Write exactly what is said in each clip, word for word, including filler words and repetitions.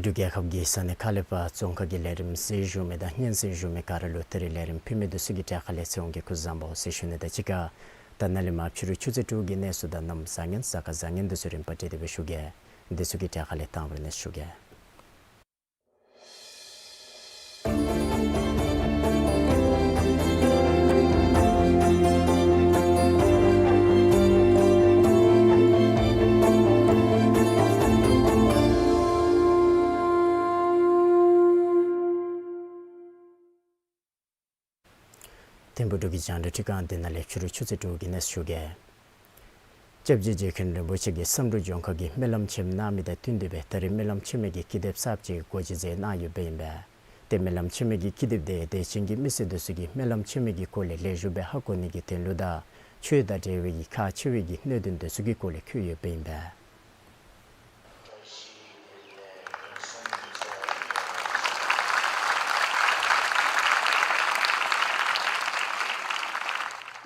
འབྲུག་རྒྱལ་ཁབ་ཀྱི་ས་གནས་ཁག་ལས་ཕར་རྫོང་ཁག་གི་ལས་རིམ་གཟིགས་བཞུགས་མི་དང་སྙན་གསན་བཞུགས་མི་ག་ར་ལུ་ད་རིས་ལས་རིམ་ཕུལ་མི་འདི་ཚུ་གི་གྲས་ཁ་ལས་ཚེ་དབང་གིས་སྐུ་གཟུགས་བཟང་པོ་ཟེར་ཞུ་ནི་དང་གཅིག་ཁར་ད་ནཱ་ལས་མར་ཕྱི་རུ་ཆུ་ཚོད་དྲུག་གི་གནས་ཚུལ་དང་གནམ་བཟང་ངན་གཟའ་སྐར་བཟང་ངན་འདི་ཚུ་རིམ་པ་བསྒྲིགས་ཏེ་སྦེ་ཞུ་གེ། འདི་ཚུ་གི་གྲས་ཁ་ལས་དང་པ་ར་གནས་ཚུལ་ཞུ་གེ། ཐིམ་ཕུག་འབྲུག་གི་རྒྱང་བསྒྲགས་འཕྲུལ་ཁང་འདི་ནང་ལས་ཕྱི་རུ་ཆུ་ཚོད་དྲུག་གི་གནས་ཚུལ་ཞུ་གེ། སྐྱབས་རྗེ་རྗེ་མཁན་རིན་པོ་ཆེ་གིས་བསམ་གྲུབ་ལྗོངས་མཁར་གྱི་སྨོན་ལམ་ཆེན་མོ་གནང་མི་དང་བསྟུན་ཏེ་སྦེ་ད་རིས་སྨོན་ལམ་ཆེན་མོ་གི་ཀི་དེབ་གསརཔ་ཅིག་སྒོ་འབྱེད་མཛད་གནང་ཡོདཔ་ཨིན་པས། ཏེ་སྨོན་ལམ་ཆེན་མོ་གི་ཀི་དེབ་འདི་དད་ཅན་གྱི་མི་སེར་འདི་ཚུ་གིས་སྨོན་ལམ་ཆེན་མོ་གི་སྐོར་ལས་ལེགས་ཤོམ་སྦེ་ཧ་གོ་ནི་གི་དོན་ལུ་དང་ཆོས་དང་འབྲེལ་བའི་གི་ཁག་ཆེ་བའི་གི་གནད་དོན་འདི་ཚུ་གི་སྐོར་ལས་འཁོད་ཡོདཔ་ཨིན་པས།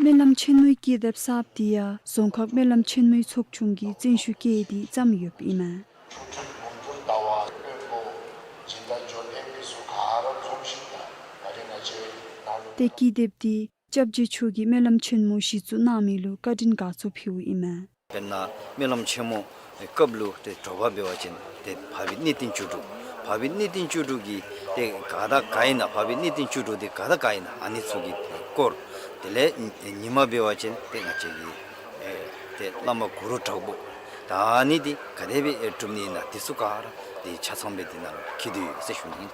སྨོན་ལམ་ཆེན་མོའི་ཀི་དེབ་གསརཔ་འདི་ཡང་རྫོང་ཁག་སྨོན་ལམ་ཆེན་མོའི་ཚོགས་ཆུང་གིས་བརྩོན་ཤུགས་བསྐྱེད་དེ་བརྩམས་ཡོདཔ་ཨིན་མས། ཏེ་ཀི་དེབ་འདི་སྐྱབས་རྗེ་མཆོག་གིས་སྨོན་ལམ་ཆེན་མོ་གཞི་བཙུགས་གནང་མི་ལུ་བཀའ་དྲིན་དགའ་ཚོར་ཕུལཝ་ཨིན་མས། དཔེར་ན་སྨོན་ལམ་ཆེན་མོ་སྐབས་ལུ་ཏེ་དྲོ་པ་འབད་བ་ཅིན་ཏེ་འཕགས་པའི་གནས་བརྟན་བཅུ་དྲུག། འཕགས་པའི་གནས་བརྟན་བཅུ་དྲུག་གི་ཏེ་ག་དང་ག་ཨིན་ན། འཕགས་པའི་གནས་བརྟན་བཅུ་དྲུག་འདི་ག་དང་ག་ཨིན་ན། ཨ་ནི་ཚུ་གི་སྐོར། དེ་ལས་ཉིན་མ་འབད་བ་ཅིན་ཏེ་ང་བཅས་ཀྱི་ཨེ་ཏེ་བླ་མ་གུ་རུ་དྲག་པོ་ད་ཨ་ནི་འདི་ག་དེ་སྦེ་སྒྲུབ་ནི་ཨིན་ན། འདི་ཚུ་ག་ར་ཏེ་ཆ་ཚང་སྦེ་འདི་ནང་ལུ་བཀོད་དེ་ཡོད་ཟེར་ཞུ་ནི་ཨིན།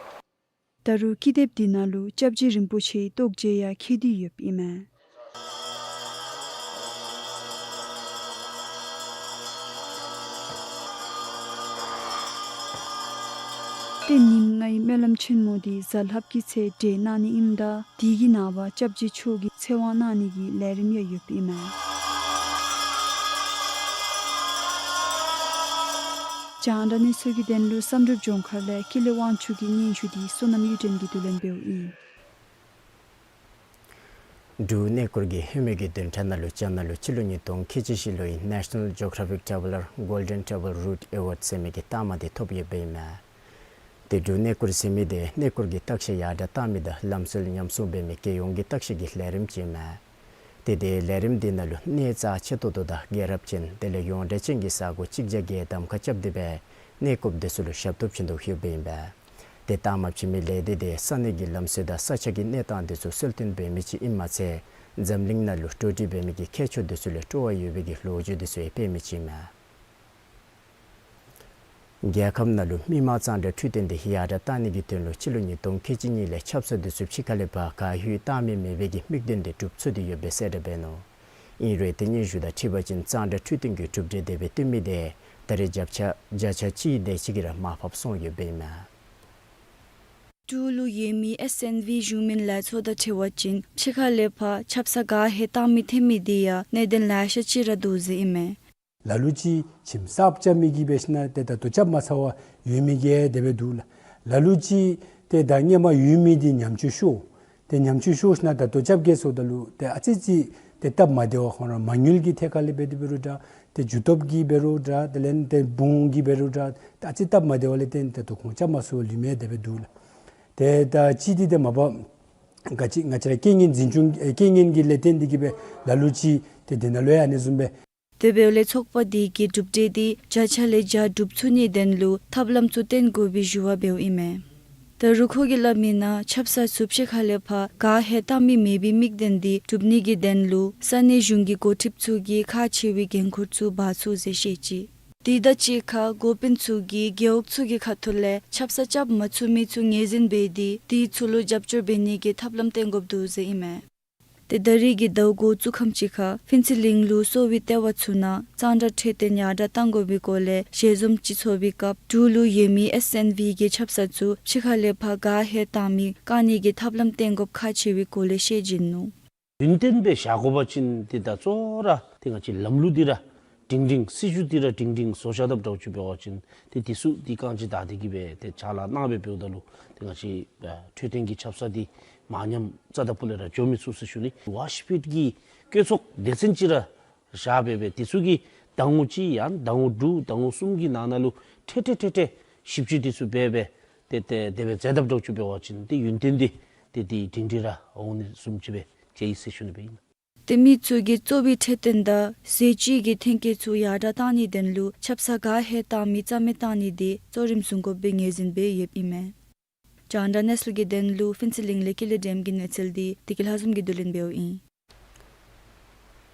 ད་རུང་ཀི་དེབ་འདི་ནང་ལུ་སྐྱབས་རྗེ་རིན་པོ་ཆེའི་རྟོགས་བརྗོད་ཡང་འཁོད་དེ་ཡོདཔ་ཨིན་མས། ཏེ་ཉིནམ་ལྔའི་སྨོན་ལམ་ཆེན་མོ་འདི་གཟའ་ལྷགཔ་གི་ཚེ་གྲོལ་གནང་ནི་ཨིནམ་ད་དེ་གི་ནངས་པ་སྐྱབས་རྗེ་མཆོག་གིས་ཚེ་དབང་གནང་ནི་གི་ལས་རིམ་ཡང་ཡོདཔ་ཨིན་མས། རྒྱང་བསྒྲགས་གནས་ཚུལ་གྱི་དོན་ལུ་བསམ་གྲུབ་ལྗོངས་མཁར་ལས་ཀུན་ལེགས་དབང་ཕྱུག་གི་སྙན་ཞུ་འདི་བསོད་ནམས་གཡུ་སྒྲོན་གྱིས་བསྡུ་ལེན་འབདཝ་ཨིན། འབྲུག་གནས་སྐོར་གྱི་ཧེ་མའི་གི་བདུན་ཕྲག་ནང་ལུ་རྒྱ་ནག་ལུ་སྤྱི་ལོ་ཉིས་སྟོང་ཁལ་གཅིག་བཞི་ལོའི་National Geographic Traveller Golden Travel Route Award ཟེར་མི་གི་རྟགས་མ་འདི་ཐོབ་ཡོདཔ་ཨིན་མས། ཏེ་འབྲུག་གནས་སྐོར་ཟེར་མི་འདི་གནས་སྐོར་གྱི་བརྟག་ཞིབ་ཡར་དྲགས་གཏང་མི་དང་ལམ་སྲོལ་ཉམས་སྲུང་འབད་མི་རྒྱལ་ཡོངས་ཀྱི་བརྟག་ཞིབ་ཀྱི་ལས་རིམ་ཅིག་ཨིན་མས། ཏེ་དེའི་ལས་རིམ་འདི་ནང་ལུ་གནས་རྩ་ཆེ་ཏོག་ཏོ་དང་རྒྱལ་རབས་ཅན་དེ་ལས་ཡོངས་གྲགས་ཅན་གྱི་ས་གོ་གཅིག་བརྒྱ་བརྒྱད་གདམ་ཁ་རྐྱབ་སྟེ་སྦེ་གནས་སྐོརཔ་འདི་ཚུ་ལུ་ཞབས་ཏོག་བྱིན་དོ་ཡོདཔ་ཨིན་པས། ཏེ་རྟགས་མ་བྱིན་མི་ལས་སྡེ་དེ་ས་གནས་ཀྱི་ལམ་སྲོལ་དང་ས་ཆ་གི་གནས་སྟངས་འདི་ཚུ་གསལ་སྟོན་འབད་མི་ཅིག་ཨིནམ་མ་ཚད་འཛམ་གླིང་ནང་ལུ་འགྲོ་འགྲུལ་འབད་མི་གི་མཁས་མཆོག་འདི་ཚུ་ལས་སྤྲོ་བ་ཡོད་པའི་གི་ལོ་རྒྱུས་འདི་ཚུ་ཡང་སྤེལ་མི་ཅིག་ཨིན་མས། རྒྱལ་ཁབ་ནང་ལུ་མི་མང་གཙང་སྦྲ་འཕྲོད་བསྟེན་འདི་ཡར་དྲགས་གཏང་ནི་གི་དོན་ལུ་སྤྱི་ལོ་ཉིས་སྟོང་ཁལ་གཅིག་གཉིས་ལས་ཆབ་གསང་འདི་ཚུ་ཕྱི་ཁ་ལས་ཕར་ག་ཡང་གཏང་མི་མེད་པའི་གི་དམིགས་དོན་འདི་སྒྲུབ་ཚུགས་ཏེ་ཡོད་པའི་གསལ་བསྒྲགས་འབད་ནུག། ཨིན་རུང་ཏེ་སྙན་ཞུ་དང་འཁྲིལ་བ་ཅིན་གཙང་སྦྲ་འཕྲོད་བསྟེན་གྱི་གྲུབ་འབྲས་དེ་སྦེ་བཏོན་མི་དེ་ད་རེས་བརྒྱ་ཆ་བརྒྱ་ཆ་གཅིག་དེ་ཅིག་གིས་ར་མར་ཕབ་སོང་ཡོདཔ་ཨིན་མས། འབྲུག་ལུ་ཡོད་མི་ཨེསི་ཨེན་ཝི་གཞུང་མིན་ལས་ཚོགས་དང་འཁྲིལ་བ་ཅིན་ཕྱི་ཁ་ལས་ཕར་ཆབ་གསང་ག་ཡང་གཏང་མི་ཐོན་མི་དེ་ཡང་གནད་དོན་ལེ་ཤ་ཅིག་ར་འདུག་ཟེར་ཨིན་མས། ལ་ལུ་ཅིག་ཁྱིམ་གསརཔ་རྐྱབ་མི་གིས་འབད་ཞིན་ན་ཏེ་ད་ལྟོ་རྐྱབ་མ་ཚར་བར་ཡོད་མི་གིས་དེ་སྦེ་འདུག་ལགས། ལ་ལུ་ཅིག་ཏེ་ད་སྔོན་མ་ཡོད་མི་འདི་ཉམས་བཅོས་ཤོར། ཏེ་ཉམས་བཅོས་ཤོར་ཞིན་ན་ད་ལྟོ་རྐྱབ་གེ་ཟེརཝ་ད་ལུ་ཏེ་ཨ་ཙི་ཅིག་ཏེ་སྟབས་མ་བདེ་བར་ཁོང་ར་མ་དངུལ་གྱི་ཐད་ཁར་ལས་འབད་དེ་འབད་རུང་འདྲ། ཏེ་རྒྱུ་སྟོབས་ཀྱིས་འབད་རུང་འདྲ། དེ་ལས་ཏེ་དཔུང་གིས་འབད་རུང་འདྲ། ཏེ་ཨ་ཙི་སྟབས་མ་བདེ་བ་ལས་བརྟེན་ད་ལྟོ་ཁོང་རྐྱབ་མ་ཚུགས་པར་ལུས་མི་དེ་སྦེ་འདུག་ལགས། ཏེ་ད་ཅི་འདི་ཏེ་མ་པ་ག་ཅི་ང་བཅས་ར་རྐྱེན་ངན་འཛིན་སྐྱོང་ཨེ་རྐྱེན་ངན་གྱི་ལས་བརྟེན་འདི་གིས་སྦེ་ལ་ལུ་ཅིག་ཏེ་དེ་ནང་ལུ་ཡང་ཨ་ནི་བཟུམ་སྦེ། དེ་འབདཝ་ལས་ཚོགས་པ་འདི་གིས་གྲུབ་འབྲས་འདི་བརྒྱ་ཆ་ལས་བརྒྱ་སྒྲུབ་ཚུགས་ནིའི་དོན་ལུ་ཐབས་ལམ་ཚུ་བཏོན་དགོ་པའི་ཞུ་བ་འབདཝ་ཨིན་མས། ད་རུང་ཁོ་གིས་སླབ་མི་ནང་ཆབ་གསང་ཚུ་ཕྱི་ཁ་ལས་ཕར་ག་ཧེ་བཏང་མི་མེད་པའི་དམིགས་དོན་འདི་སྒྲུབ་ནིའི་དོན་ལུ་ས་གནས་གཞུང་གི་འགོ་ཁྲིདཔ་ཚུ་གིས་ཁག་ཆེ་བའི་འགན་ཁུར་ཚུ་འབག་ཚུགས་ཟེར་བཤད་ཅི། དེ་དང་གཅིག་ཁར་འགོ་དཔོན་ཚུ་གིས་རྒེད་འོག་ཚུ་གི་ཁ་ཐུག་ལས་ཆབ་གསང་རྐྱབ་མ་ཚུགས་མི་ཚུ་ངོས་འཛིན་འབད་དེ་དེ་ཚུ་ལུ་རྒྱབ་སྐྱོར་འབད་ནིའི་ཐབས་ལམ་བཏོན་དགོཔ་འདུག་ཟེར་ཨིན་མས། ཏེ་ད་རིས་ཀྱི་ཟླཝ་འགོ་བཙུགས་ཁམས་ཅིག་ཁར་ཕུན་ཚོགས་གླིང་ལུ་གསོ་བའི་ལྟེ་བ་ཚུ་ནང་གཙང་སྦྲ་འཕྲོད་བསྟེན་ཡར་དྲག་གཏང་དགོ་པའི་སྐོར་ལས་ཞལ་འཛོམས་ཅིག་ཚོགས་པའི་སྐབས་འབྲུག་ལུ་ཡོད་མི་ཨེསི་ཨེན་ཝི་གི་ཆབ་གསང་ཚུ་ཕྱི་ཁ་ལས་ཕར་ག་ཧེ་བཏང་མི་བཀག་ནིའི་ཐབས་ལམ་བཏོན་དགོཔ་ཁག་ཆེ་བའི་སྐོར་ལས་བཤད་བྱིན་ནུག། ཡུན་བརྟན་སྦེ་བཞག་དགོ་པ་ཅིན་ཏེ་ད་གཙོ་བོ་ར་ཏེ་ང་བཅས་ལམ་ལུགས་འདི་ར་སྒྲིང་སྒྲིང་སྲིད་བྱུས་འདི་ར་སྒྲིང་སྒྲིང་བཟོ་བཞག་དཔ་འདྲཝ་ཅིག་འབད་བ་ཅིན་ཏེ་དེ་ཚུ་ཏེ་རྐང་གཅིག་བདའ་སྟེ་གིས་སྦེ་ཏེ་ཕྱག་ལཱ་གནང་སྦེ་འབདཝ་ད་ལུ་ཏེ་ང་བཅས་ཨ་འཕྲོད་བསྟེན་གྱི་ཆབ་གསང་འདི་མ་ཉམས་རྩ་དང་ཕུ་ལས་ར་འགྱོ་མི་ཚུགས་ཟེར་ཞུ་ནི། ཝརཀ་ཤོཔ་གི་བཀོད་ཚོགས་སྡེ་ཚན་ཅིག་ར་བཞག་སྦེ་སྦེ་དེ་ཚུ་གིས་ཟླ་ངོ་གཅིག་ཡང་ཟླ་ངོ་དྲུག་ཟླ་ངོ་གསུམ་གྱི་ནང་ན་ལུ་འཕྲལ་འཕྲལ་འཕྲལ་འཕྲལ་ཞིབ་དཔྱད་དེ་ཚུ་འབད་སྦེ་ཏེ་ཏེ་དེ་སྦེ་མཛད་དཔ་འདྲཝ་ཅིག་འབད་བ་ཅིན་ཏེ་ཡུན་བརྟན་ཏེ་ཏེ་ཏེ་སྒྲིང་སྒྲིང་ར་འོང་ནི་བཟུམ་ཅིག་སྦེ་མཇལ་ཡི་ཟེར་ཞུ་ནི་སྦེ་ཨིན། ཏེ་མི་ཚུ་གིས་གཙོ་བོའི་འཕྲོད་བསྟེན་དང་ཟས་བཅུད་ཀྱི་ཐོན་སྐྱེད་ཚུ་ཡར་དྲག་གཏང་ནིའི་དོན་ལུ་ཆབ་གསང་ག་ཧེ་བཏང་མི་རྩ་མེད་གཏང་ནི་འདི་གཙོ་རིམ་བཟུང་དགོ་པའི་ངོས་འཛིན་འབད་ཡོདཔ་ཨིན་མས། རྒྱང་བསྒྲགས་གནས་ཚུལ་གྱི་དོན་ལུ་ཕུན་ཚོགས་གླིང་ལས་ཀྱི་ལས་འདེམས་ཀྱི་གནས་ཚུལ་འདི་བདེ་སྐྱིད་ལྷ་འཛོམས་ཀྱིས་བསྡུ་ལེན་འབདཝ་ཨིན།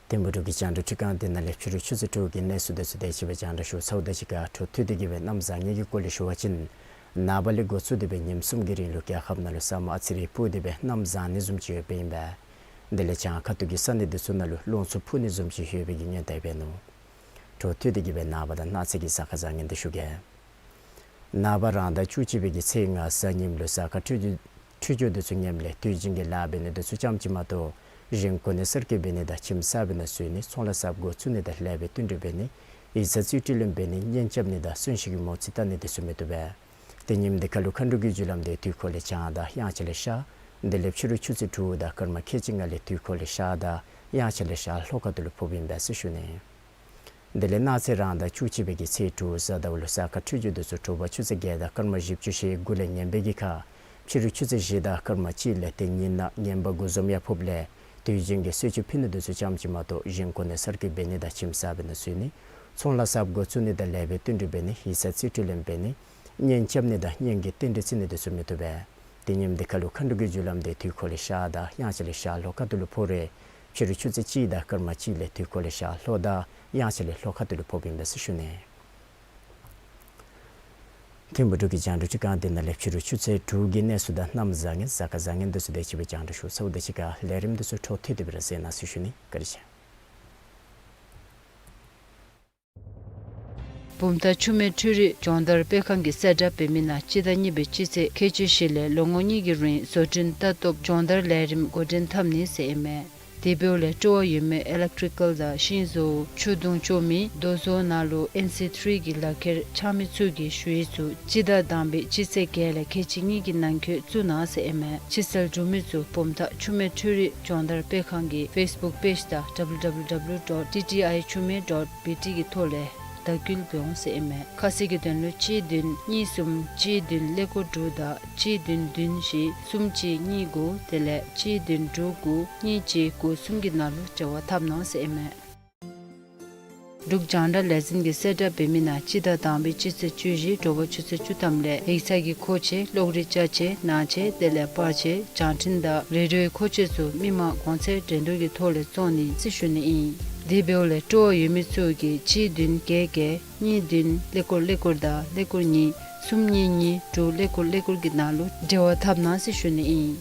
ཐིམ་ཕུག་འབྲུག་གི་རྒྱང་བསྒྲགས་འཕྲུལ་ཁང་འདི་ནང་ལས་ཕྱི་རུ་ཆུ་ཚོད་དྲུག་གི་གནས་ཚུལ་དེ་ཚུ་དེ་ཅིག་སྦེ་རྒྱང་བསྒྲགས་ཞུ་ཚརཝ་ད་གཅིག་ཁར་འཕྲོ་མཐུད་དེ་གིས་སྦེ་གནམ་བཟང་ངན་གྱི་སྐོར་ལས་ཞུ་བ་ཅིན་ནངས་པ་ལས་འགོ་བཙུགས་ཏེ་སྦེ་ཉིནམ་གསུམ་གྱི་རིང་ལུ་རྒྱལ་ཁབ་ནང་ལུ་ས་སྨུག་ཨ་ཙི་རེ་སྤུབས་ཏེ་སྦེ་གནམ་བཟང་ནི་བཟུམ་ཅིག་ཡོདཔ་ཨིན་པས། དེ་ལས་བྱང་ཁ་ཐུག་གི་ས་གནས་དེ་ཚུ་ནང་ལུ་རླུང་འཚུབ་ཕུ་ནི་བཟུམ་ཅིག་ཡོད་པའི་གི་སྔོན་བརྡ་འབད་ནུག། འཕྲོ་མཐུད་དེ་གིས་སྦེ་ནངས་པ་དང་གནངས་ཚེ་གི་གཟའ་སྐར་བཟང་ངན་དེ་ཞུ་གེ། ནངས་པ་རང་ཟླ་བཅུ་གཅིག་པའི་གི་ཚེས་ལྔ་གཟའ་ཉིམ་ལུ་གཟའ་སྐར་འཕྲོད་སྦྱོར་འཕྲོད་སྦྱོར་དེ་ཚུ་ངནམ་ལས་དུས་རྒྱུན་གྱི་ལཱ་འབད་ནི་དེ་ཚུ་ཙམ་ཅིག་མ་གཏོགས་གཞན་གོ་གནས་གསར་བསྐོ་འབད་ནི་དང་ཁྱིམ་གསར་པའི་ནང་འཛུལ་ནི་ཚོང་ལཱ་གསརཔ་འགོ་བཙུགས་ནི་དང་ལེགས་པའི་བསྟུན་གྲོས་འབད་ནི་ཡིག་ཚང་རྩིས་སྤྲོད་ལེན་འབད་ནི་གཉེན་རྐྱབ་ནི་དང་གསོན་གཤིན་གྱི་མོ་རྩིས་བལྟ་ནི་དེ་ཚུ་མི་བཏུབ་པས། ཏེ་ཉིནམ་དེ་ཁར་ལུ་མཁའ་འགྲོ་གི་རྒྱུ་ལམ་དེ་དུས་འཁོར་ལས་བྱང་དང་དབྱངས་འཆར་ལས་ཤར། དེ་ལས་ཕྱི་རུ་ཆུ་ཚོད་དྲུག་དང་སྐར་མ་ཁལ་གཅིག་ལྔ་ལས་དུས་འཁོར་ལས་ཤར་དང་དབྱངས་འཆར་ལས་ཤར་ལྷོ་ཁ་ཐུག་ལུ་ཕོགཔ་ཨིན་པས་ཟེར་ཞུ་ནི། དེ་ལས་གནངས་ཚེ་རང་ཟླ་བཅུ་གཅིག་པའི་གི་ཚེས་དྲུག་གཟའ་ཟླ་བ་ལུ་གཟའ་སྐར་འཕྲོད་སྦྱོར་དེ་ཚུ་དྲོ་པ་ཆུ་ཚོད་བརྒྱད་དང་སྐར་མ་བཞི་བཅུ་ཞེ་དགུ་ལས་ངན་པའི་གི་ཁར་ཕྱི་རུ་ཆུ་ཚོད་བཞི་དང་སྐར་མ་གཅིག་ལས་ཏེ་ཉིན་ནང་ངན་པ་དགུ་འཛོམས་ཡང་ཕོགཔ་ལས་དུས་རྒྱུན་གྱི་གསོལ་མཆོད་ཕུལ་ནི་དེ་ཚུ་ཙམ་ཅིག་མ་གཏོགས་གཞན་གོ་གནས་གསར་བསྐོ་འབད་ནི་དང་ཁྱིམ་གསར་པའི་ནང་འཛུལ་ནི་ཚོང་ལཱ་གསརཔ་འགོ་བཙུགས་ནི་དང་ལེགས་པའི་བསྟུན་གྲོས་འབད་ནི་ཡིག་ཚང་རྩིས་སྤྲོད་ལེན་འབད་ནི་གཉེན་རྐྱབ་ནི་དང་གཉེན་གྱི་རྟེན་འབྲེལ་བརྩི་ནི་དེ་ཚུ་མི་བཏུབ་པས། ཏེ་ཉིནམ་དེ་ཁར་ལུ་མཁའ་འགྲོ་གི་རྒྱུ་ལམ་དེ་དུས་འཁོར་ལས་ཤར་དང་དབྱངས་འཆར་ལས་ཤར་ལྷོ་ཁ་ཐུག་ལུ་ཕོག་རུང་ཕྱི་རུ་ཆུ་ཚོད་གཅིག་དང་སྐར་མ་གཅིག་ལས་དུས་འཁོར་ལས་ཤར་ལྷོ་དང་དབྱངས་འཆར་ལས་ལྷོ་ཁ་ཐུག་ལུ་ཕོགཔ་ཨིན་པས་ཟེར་ཞུ་ནི། ཐིམ་ཕུག་འབྲུག་གི་རྒྱང་བསྒྲགས་འཕྲུལ་ཁང་འདི་ནང་ལས་ཕྱི་རུ་ཆུ་ཚོད་དྲུག་གི་གནས་ཚུལ་དང་གནམ་བཟང་ངན་གཟའ་སྐར་བཟང་ངན་དེ་ཚུ་དེ་ཅིག་སྦེ་རྒྱང་བསྒྲགས་ཞུ་ཚརཝ་ད་གཅིག་ཁར་ལས་རིམ་དེ་ཚུ་འཕྲོ་མཐུད་དེ་སྦེ་ར་གསན་གནང་ཟེར་ཞུ་ནི། བཀའ་དྲིན་ཆེ། བུམ་ཐང་ཆུ་སྨད་འཕྲུལ་རིག་སྦྱོང་བརྡར་སྤེལ་ཁང་གིས་གསལ་བསྒྲགས་འབད་མི་ནང་སྤྱི་ཟླ་གཉིས་པའི་སྤྱི་ཚེས་ཁལ་གཅིག་བཞི་ལས་ལོ་ངོ་གཉིས་ཀྱི་རིང་བཟོ་སྐྲུན་ལྟ་རྟོག་སྦྱོང་བརྡར་ལས་རིམ་འགོ་འདྲེན་འཐབ་ནི་ཟེར་ཨིན་མས། དེ་འབདཝ་ལས་སྤྲོ་བ་ཡོད་མི་ཨི་ལེག་ཊི་རི་ཀཱལ་དང་ཤིང་བཟོ་ཆུ་དུང་ཅོག་མི་རྡོ་བཟོ་ནང་ལུ་ཨེན་སི་ཐི་རི་གི་ལག་ཁྱེར་འཆང་མི་ཚུ་གིས་ཞུ་ཡིག་ཚུ་སྤྱི་ཟླ་དང་པའི་སྤྱི་ཚེས་བརྒྱད་ལས་ཁལ་གཅིག་གཉིས་ཀྱི་ནང་འཁོད་བཙུགས་གནང་ཟེར་ཨིན་མས། ཕྱིར་སེལ་འབྲུག་མི་ཚུ་བུམ་ཐང་ཆུ་སྨད་འཕྲུལ་རིག་སྦྱོང་བརྡར་སྤེལ་ཁང་གི་ཕེསི་བུཀ་པེཇ་དང་ཌབ་ལུ་ཌབ་ལུ་ཌབ་ལུ་ཌོཊ་ཊི་ཊི་ཨའི་ཆུ་སྨད་ཌོཊ་བི་ཊི་གི་ཐོག་ལས་བརྡ་བསྐུལ་འབད་འོང་ཟེར་ཨིན་མས། ཁ་གསལ་གྱི་དོན་ལུ་གཅིག་བདུན་གཉིས་གསུམ་གཅིག་བདུན་ཀླད་ཀོར་དྲུག་དང་གཅིག་བདུན་བདུན་བཞི་གསུམ་གཅིག་གཉིས་དགུ་དེ་ལས་གཅིག་བདུན་དྲུག་དགུ་གཉིས་གཅིག་དགུ་གསུམ་གྱི་ནང་ལུ་འབྲེལ་བ་འཐབ་གནང་ཟེར་ཨིན་མས། འབྲུག་རྒྱང་བསྒྲགས་ལས་འཛིན་གྱིས་གསལ་བསྒྲགས་འབད་མི་ནང་སྤྱི་ཟླ་དང་པའི་སྤྱི་ཚེས་བཅུ་བཞི་དྲོ་པ་ཆུ་ཚོད་བཅུ་ཐམ་ལས་ཡིག་ཚང་གི་མཁོ་ཆས་གློག་རིག་ཅ་ཆས་ནང་ཆས་དེ་ལས་པར་ཆས་བརྒྱངས་འཕྲིན་དང་རེ་ཌི་ཡོའི་མཁོ་ཆས་ཚུ་མི་མང་གོང་ཚད་འགྲན་བསྡུར་གྱི་ཐོག་ལས་བཙོང་ནི་ཟེར་ཞུ་ནི་ཨིན། དེ་འབདཝ་ལས་སྤྲོ་བ་ཡོད་མི་ཚུ་གིས་གཅིག་བདུན་བརྒྱད་བརྒྱད་གཉིས་བདུན་ཀླད་ཀོར་ཀླད་ཀོར་དང་ཀླད་ཀོར་གཉིས་གསུམ་གཉིས་གཉིས་དྲུག་ཀླད་ཀོར་ཀླད་ཀོར་གྱི་ནང་ལུ་འབྲེལ་བ་འཐབ་གནང་ཟེར་ཞུ་ནི་ཨིན།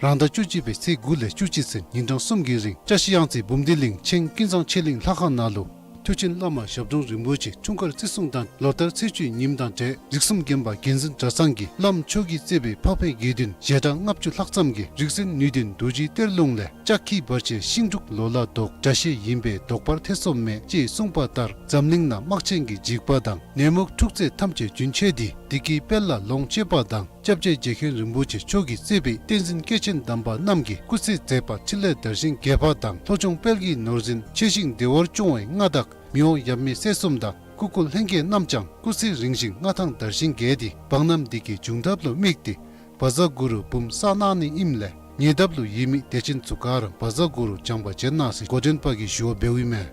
རང་ཟླ་བཅུ་གཅིག་པའི་ཚེས་དགུ་ལས་བཅུ་གཅིག་ཚུན་ཉིན་གྲངས་གསུམ་གྱི་རིང་བཀྲ་ཤིས་གཡང་རྩེ་འབུམ་སྡེ་གླིང་ཆེན་ཀུན་བཟང་ཆོས་གླིང་ལྷ་ཁང་ནང་ལུ་ མཐུ་ཆེན་བླ་མ་ཞབས་དྲུང་རིན་པོ་ཆེ་འཁྲུངས་སྐར་བརྩི་སྲུང་དང་ལོ་ལྟར་ཚེས་བཅུའི་ཉིནམ་དང་འབྲེལ་རིགས་གསུམ་དགོན་པ་དགེ་འཛིན་གྲྭ་ཚང་གིས་བླམ་མཆོག་གིས་གཙོས་པའི་འཕགས་པའི་དགེ་འདུན་ཞལ་གྲངས་ལྔ་བཅུ་ལྷག་ཙམ་གྱིས་རིག་འཛིན་ནུས་ལྡན་རྡོ་རྗེའི་གཏེར་ལུང་ལས། ལྕགས་ཁྱི་བར་ཆད་ཤིང་འབྲུག་ལོ་ལ་ཟློག། དགྲ་ཤེད་ཡིན་པས་བཟློག་པར་ཐེ་ཚོམ་མེད། ཅེས་གསུངས་པ་ལྟར་འཛམ་གླིང་ན་དམག་ཆེན་གྱི་འཇིགས་པ་དང་ནད་མུག་འཁྲུག་རྩོད་ཐམས་ཅད་རྒྱུན་ཆད་དེ་བདེ་སྐྱིད་དཔལ་ལ་ལོངས་སྤྱོད་པ་དང་། སྐྱབས་རྗེ་རྗེ་མཁན་རིན་པོ་ཆེ་མཆོག་གིས་གཙོས་པའི་བསྟན་འཛིན་སྐྱེས་ཆེན་དམ་པ་རྣམས་ཀྱི་སྐུ་ཚེ་མཛད་པ་ཕྲིན་ལས་དར་ཞིང་རྒྱས་པ་དང་ལྷོ་ལྗོངས་དཔལ་གྱི་ནོར་འཛིན་ཆེ་ཞིང་བདེ་བར་སྐྱོང་བའི་མངའ་བདག་མི་དབང་ཡབ་མེས་སྲས་གསུམ་དང་སྐུ་འཁོར་ལྷན་རྒྱས་རྣམས་ཀྱང་སྐུ་ཚེ་རིང་ཞིང་མངའ་ཐང་དར་ཞིང་རྒྱས་ཏེ་འབངས་རྣམས་བདེ་སྐྱིད་འབྱུང་ཐབས་ལུ་དམིགས་ཏེ་བཛྲ་གུ་རུ་འབུམ་བསགས་གནང་ནི་ཨིནམ་ལས་ཉེ་འདབས་ལུ་ཡོད་མི་དད་ཅན་ཚུ་ག་ར་བཛྲ་གུ་རུ་བགྱང་པར་བྱོན་གནང་ཟེར་འགོ་འདྲེན་པ་གིས་ཞུ་བ་འབདཝ་ཨིན་མས།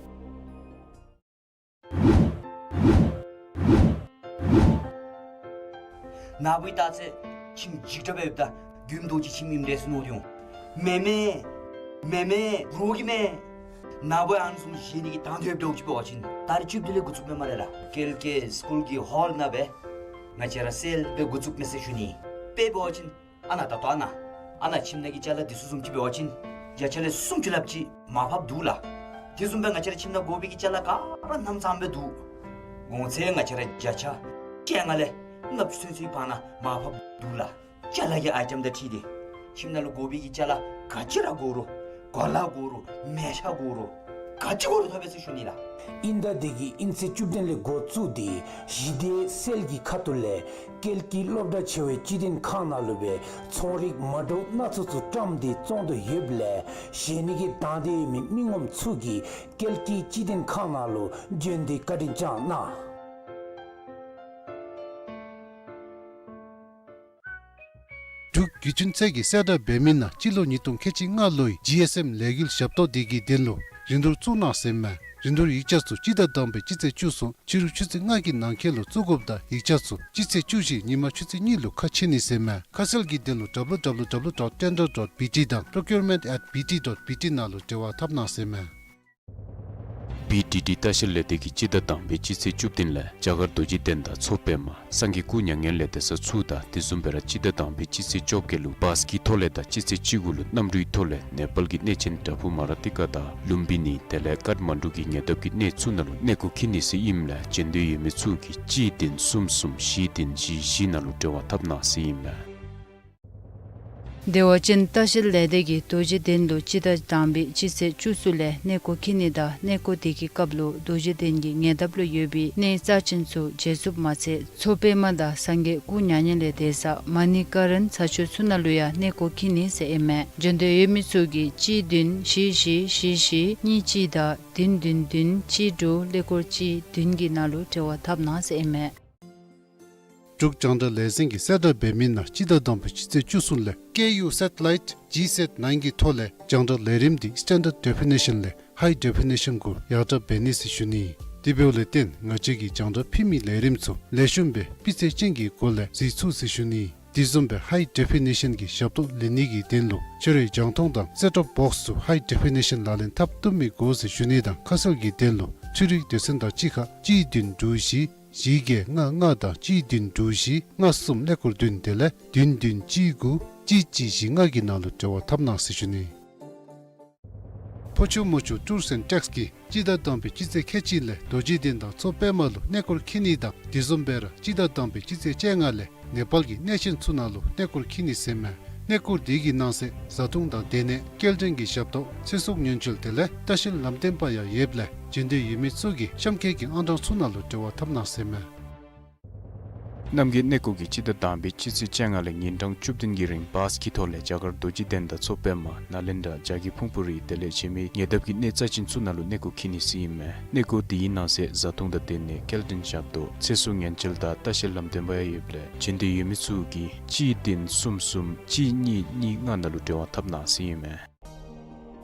ནཱ་བུ་ད་ཚེ་ཁྱིམ་འཇིགས་སྐྲག་སྦེ་ཡོདཔ་ད་མགྱོནམ་རྡོ་རྗེ་ཁྱིམ་ཨིནམ་འདྲས་སུ་མནོ་སྟེ་འོང་། མེན་མེན། མེན་མེན། རོགས་ཀྱིས་མེན། ནཱ་བུ་ཨ་ནི་བཟུམ་བཞེས་ནི་གི་དང་འདོད་འདྲཝ་ཅིག་འབད་བ་ཅིན་ད་རིས་བཅུ་བདུན་ལས་འགོ་བཙུགསཔ་མས་སྨ་རེ་ལགས། ཀལ་ཀེ་སི་ཀུལ་གྱི་ཧོལ་ནང་སྦེ་ང་བཅས་ར་སེལ་སྦེ་འགོ་བཙུགསཔ་མས་ཟེར་ཞུ་ནི། དཔེ་འབད་བ་ཅིན་ཨ་ནཱ་ད་ལྟོ་ཨ་ནཱ་ཨ་ནཱ་ཁྱིམ་ནང་གི་ཅ་ལ་འདི་ཚུ་བཟུམ་ཅིག་འབད་བ་ཅིན་བརྒྱ་ཆ་ལས་སུམ་ཅུ་ལྷགཔ་ཅིག་མར་ཕབ་འདུག་ལགས། དེ་བཟུམ་སྦེ་ང་བཅས་ར་ཁྱིམ་ནང་དགོ་པའི་གི་ཅ་ལ་ག་ར་ནམ་ཚང་སྦེ་འདུག། གོང་ཚད་ང་བཅས་ར་བརྒྱ་ཆ་བཅོ་ལྔ་ལས་ལྔ་བཅུ་ཚུན་ཚོད་བར་ན་མར་ཕབ་འདུག་ལགས། ཅ་ལ་གི་ཨའི་ཊེམ་དང་འཁྲིལ་ཏེ་ཁྱིམ་ནང་ལུ་དགོ་པའི་གི་ཅ་ལ་ག་ཅི་ར་དགོ་རུང་གོ་ལ་དགོ་རུང་མལ་ཆ་དགོ་རུང་ག་ཅི་དགོ་རུང་ཐོབ་པས་ཟེར་ཞུ་ནི་ལགས། ཨིན་ད་དེ་གིས་ཨིན་ཚེས་བཅུ་བདུན་ལས་འགོ་བཙུགས་ཏེ་གཞི་སྡེ་སེལ་གྱི་ཁ་ཐུག་ལས་ཀལ་ཀི་སློབ་གྲྭ་ཆེ་བའི་སྤྱི་བདུན་ཁང་ནང་ལུ་སྦེ་ཚོང་རིགས་མ་འདྲཝ་སྣ་ཚོགས་ཚུ་བཀྲམ་སྟེ་བཙོང་དོ་ཡོདཔ་ལས་བཞེས་ནི་གི་དང་འདོད་ཡོད་མི་མི་ངོམ་ཚུ་གིས་ཀལ་ཀི་སྤྱི་བདུན་ཁང་ནང་ལུ་བྱོན་ཏེ་བཀའ་དྲིན་བསྐྱང་གནང་། འབྲུག་བརྒྱུད་འཕྲིན་ཚད་ཀྱི་གསལ་བསྒྲགས་འབད་མི་ནང་སྤྱི་ལོ་ཉིས་སྟོང་ཁལ་གཅིག་ལྔ་ལོའི་ཇི་ཨེསི་ཨེམ་ལས་འགུལ་ཞབས་ཏོག་དེ་གི་དོན་ལུ་རིན་བསྡུར་བཙུགས་གནང་ཟེར་མས། རིན་བསྡུར་ཡིག་ཆ་ཚུ་སྤྱི་ཟླ་དང་པའི་སྤྱི་ཚེས་བཅུ་གསུམ་ཕྱི་རུ་ཆུ་ཚོད་ལྔ་གི་ནང་འཁོད་ལུ་བཙུགས་དགོཔ་དང་ཡིག་ཆ་ཚུ་སྤྱི་ཚེས་བཅུ་བཞི་ཉིན་མ་ཆུ་ཚོད་གཉིས་ལུ་ཁ་ཕྱེ་ནི་ཟེར་མས། ཁ་གསལ་གྱི་དོན་ལུ་W W W dot tender dot B T དང་procurement at B T dot B T ནང་ལུ་འབྲེལ་བ་འཐབ་གནང་ཟེར་མས། B T D ལྟ་བཤལ་ལས་སྡེ་གིས་སྤྱི་ཟླ་དང་པའི་སྤྱི་ཚེས་བཅུ་བདུན་ལས་རྒྱ་གར་རྡོ་རྗེ་གདན་དང་མཚོ་པདྨ་སངས་རྒྱས་སྐུ་མྱ་ངན་ལས་འདས་ས་ཚུ་དང་དེ་བཟུམ་སྦེ་ར་སྤྱི་ཟླ་དང་པའི་སྤྱི་ཚེས་བཅོ་བརྒྱད་ལུ་བཱས་ཀྱི་ཐོག་ལས་དང་སྤྱི་ཚེས་བཅུ་དགུ་ལུ་གནམ་གྲུའི་ཐོག་ལས་ནེ་པཱལ་གྱི་གནས་ཆེན་བྲག་ཕུག་མ་ར་ཏི་ཀ་དང་ལུམ་བི་ནི་དེ་ལས་ཀཱཐ་མན་ཌུ་གི་ཉེ་འདབས་ཀྱི་གནས་ཚུ་ནང་ལུ་གནས་སྐོར་འཁྱིད་ནི་ཟེར་ཨིནམ་ལས་བྱོན་འདོད་ཡོད་མི་ཚུ་གིས་གཅིག་བདུན་གསུམ་གསུམ་བཞི་བདུན་བཞི་བཞི་ནང་ལུ་འབྲེལ་བ་འཐབ་གནང་ཟེར་ཨིན་མས། བདེ་བ་ཅན་ལྟ་བཤལ་ལས་སྡེ་གིས་རྡོ་རྗེ་གདན་ལུ་སྤྱི་ཟླ་དང་པའི་སྤྱི་ཚེས་བཅུ་གསུམ་ལས་གནས་སྐོར་འཁྱིད་ནི་དང་གནས་སྐོར་དེ་གི་སྐབས་ལུ་རྡོ་རྗེ་གདན་གྱི་ཉེ་འདབས་ལུ་ཡོད་པའི་གནས་རྩ་ཆེན་ཚུ་མཇལ་ཚུགསཔ་མ་ཚད་མཚོ་པདྨ་དང་སངས་རྒྱས་སྐུ་མྱ་ངན་ལས་འདས་ས་མ་ཎི་ཀ་རན་ས་ཆ་ཚུ་ནང་ལུ་ཡང་གནས་སྐོར་འཁྱིད་ནི་ཟེར་ཨིན་མས། བྱོན་འདོད་ཡོད་མི་ཚུ་གིས་གཅིག་བདུན་བཞི་བཞི་བཞི་བཞི་གཉིས་གཅིག་དང་བདུན་བདུན་བདུན་གཅིག་དྲུག་ཀླད་ཀོར་གཅིག་བདུན་གྱི་ནང་ལུ་འབྲེལ་བ་འཐབ་གནང་ཟེར་ཨིན་མས། འབྲུག་རྒྱང་བསྒྲགས་ལས་འཛིན་གྱིས་གསལ་བསྒྲགས་འབད་མི་ནང་སྤྱི་ཟླ་དང་པའི་སྤྱི་ཚེས་བཅུ་གསུམ་ལས་Ku Satellite G Sat nine གི་ཐོག་ལས་རྒྱང་བསྒྲགས་ལས་རིམ་འདི་Standard Definition ལས་High Definition གུ་ཡར་དྲག་འབད་ནི་ཟེར་ཞུ་ནི། དེ་འབདཝ་ལས་བརྟེན་ང་བཅས་ཀྱིས་རྒྱང་བསྒྲགས་ཕུལ་མི་ལས་རིམ་ཚུ་ལེགས་ཤོམ་སྦེ་སྤུས་ཚད་ཅན་གྱི་སྒོ་ལས་གཟིགས་ཚུགས་ཟེར་ཞུ་ནི། དེ་བཟུམ་སྦེ་High Definition གྱི་ཞབས་ཏོག་ལེན་ནི་གི་དོན་ལུ་ཁྱོད་རའི་རྒྱང་མཐོང་དང་Set Top Box ཚུ་High Definition ལག་ལེན་འཐབ་བཏུབ་མི་དགོ་ཟེར་ཞུ་ནི་དང་ཁ་གསལ་གྱི་དོན་ལུ་འཕྲུལ་རིག་སྡེ་ཚན་དང་གཅིག་ཁར་གཅིག་བདུན་དྲུག་བཞི་བཞི་བརྒྱད་ལྔ་ལྔ་དང་གཅིག་བདུན་དྲུག་བཞི་ལྔ་གསུམ་ཀླད་ཀོར་བདུན་དེ་ལས་བདུན་བདུན་གཅིག་དགུ་གཅིག་གཅིག་བཞི་ལྔ་གི་ནང་ལུ་འབྲེལ་བ་འཐབ་གནང་ཟེར་ཞུ་ནི། ཕོ་ཆུ་མོ་ཆུ་Tours and Treks གིས་སྤྱི་ཟླ་དང་པའི་སྤྱི་ཚེས་ཁལ་གཅིག་ལས་རྡོ་རྗེ་གདན་དང་མཚོ་པདྨ་ལུ་གནས་སྐོར་འཁྱིད་ནི་དང་དེ་བཟུམ་སྦེ་ར་སྤྱི་ཟླ་དང་པའི་སྤྱི་ཚེས་བཅོ་ལྔ་ལས་ནེ་པཱལ་གྱི་གནས་ཆེན་ཚུ་ནང་ལུ་གནས་སྐོར་འཁྱིད་ནི་ཟེར་མས། གནས་སྐོར་དེ་གི་ནང་གསེས་བཟའ་འཐུང་དང་སྡོད་གནས་སྐྱེལ་འདྲེན་གྱི་ཞབས་ཏོག་ཚེ་སྲོག་ཉེན་བཅོལ་དེ་ལས་ལྟ་བཤལ་ལམ་སྟོན་པ་ཡང་ཡོདཔ་ལས་བྱོན་འདོད་ཡོད་མི་ཚུ་གིས་གཤམ་འཁོད་ཀྱི་ཨང་གྲངས་ཚུ་ནང་ལུ་འབྲེལ་བ་འཐབ་གནང་ཟེར་མས། རྣམ་རྒྱལ་གནས་སྐོར་གྱིས་སྤྱི་ཟླ་དང་པའི་སྤྱི་ཚེས་བཅོ་ལྔ་ལས་ཉིན་གྲངས་བཅུ་བདུན་གྱི་རིང་བཱས་ཀྱི་ཐོག་ལས་རྒྱ་གར་རྡོ་རྗེ་གདན་དང་མཚོ་པདྨ་ནཱ་ལེནྡྲ་རྒྱ་གི་ཕུང་པོ་རི་དེ་ལས་གཞན་མི་ཉེ་འདབས་ཀྱི་གནས་རྩ་ཆེན་ཚུ་ནང་ལུ་གནས་སྐོར་འཁྱིད་ནི་ཟེར་ཨིན་མས། གནས་སྐོར་དེའི་ནང་གསེས་བཟའ་འཐུང་དང་སྡོད་གནས་སྐྱེལ་འདྲེན་ཞབས་ཏོག་ཚེ་སྲོག་ཉེན་བཅོལ་དང་ལྟ་བཤལ་ལམ་སྟོན་པ་ཡང་ཡོདཔ་ལས་བྱོན་འདོད་ཡོད་མི་ཚུ་གིས་གཅིག་བདུན་གསུམ་གསུམ་གཅིག་གཉིས་གཉིས་ལྔ་ནང་ལུ་འབྲེལ་བ་འཐབ་གནང་ཟེར་ཨིན་མས།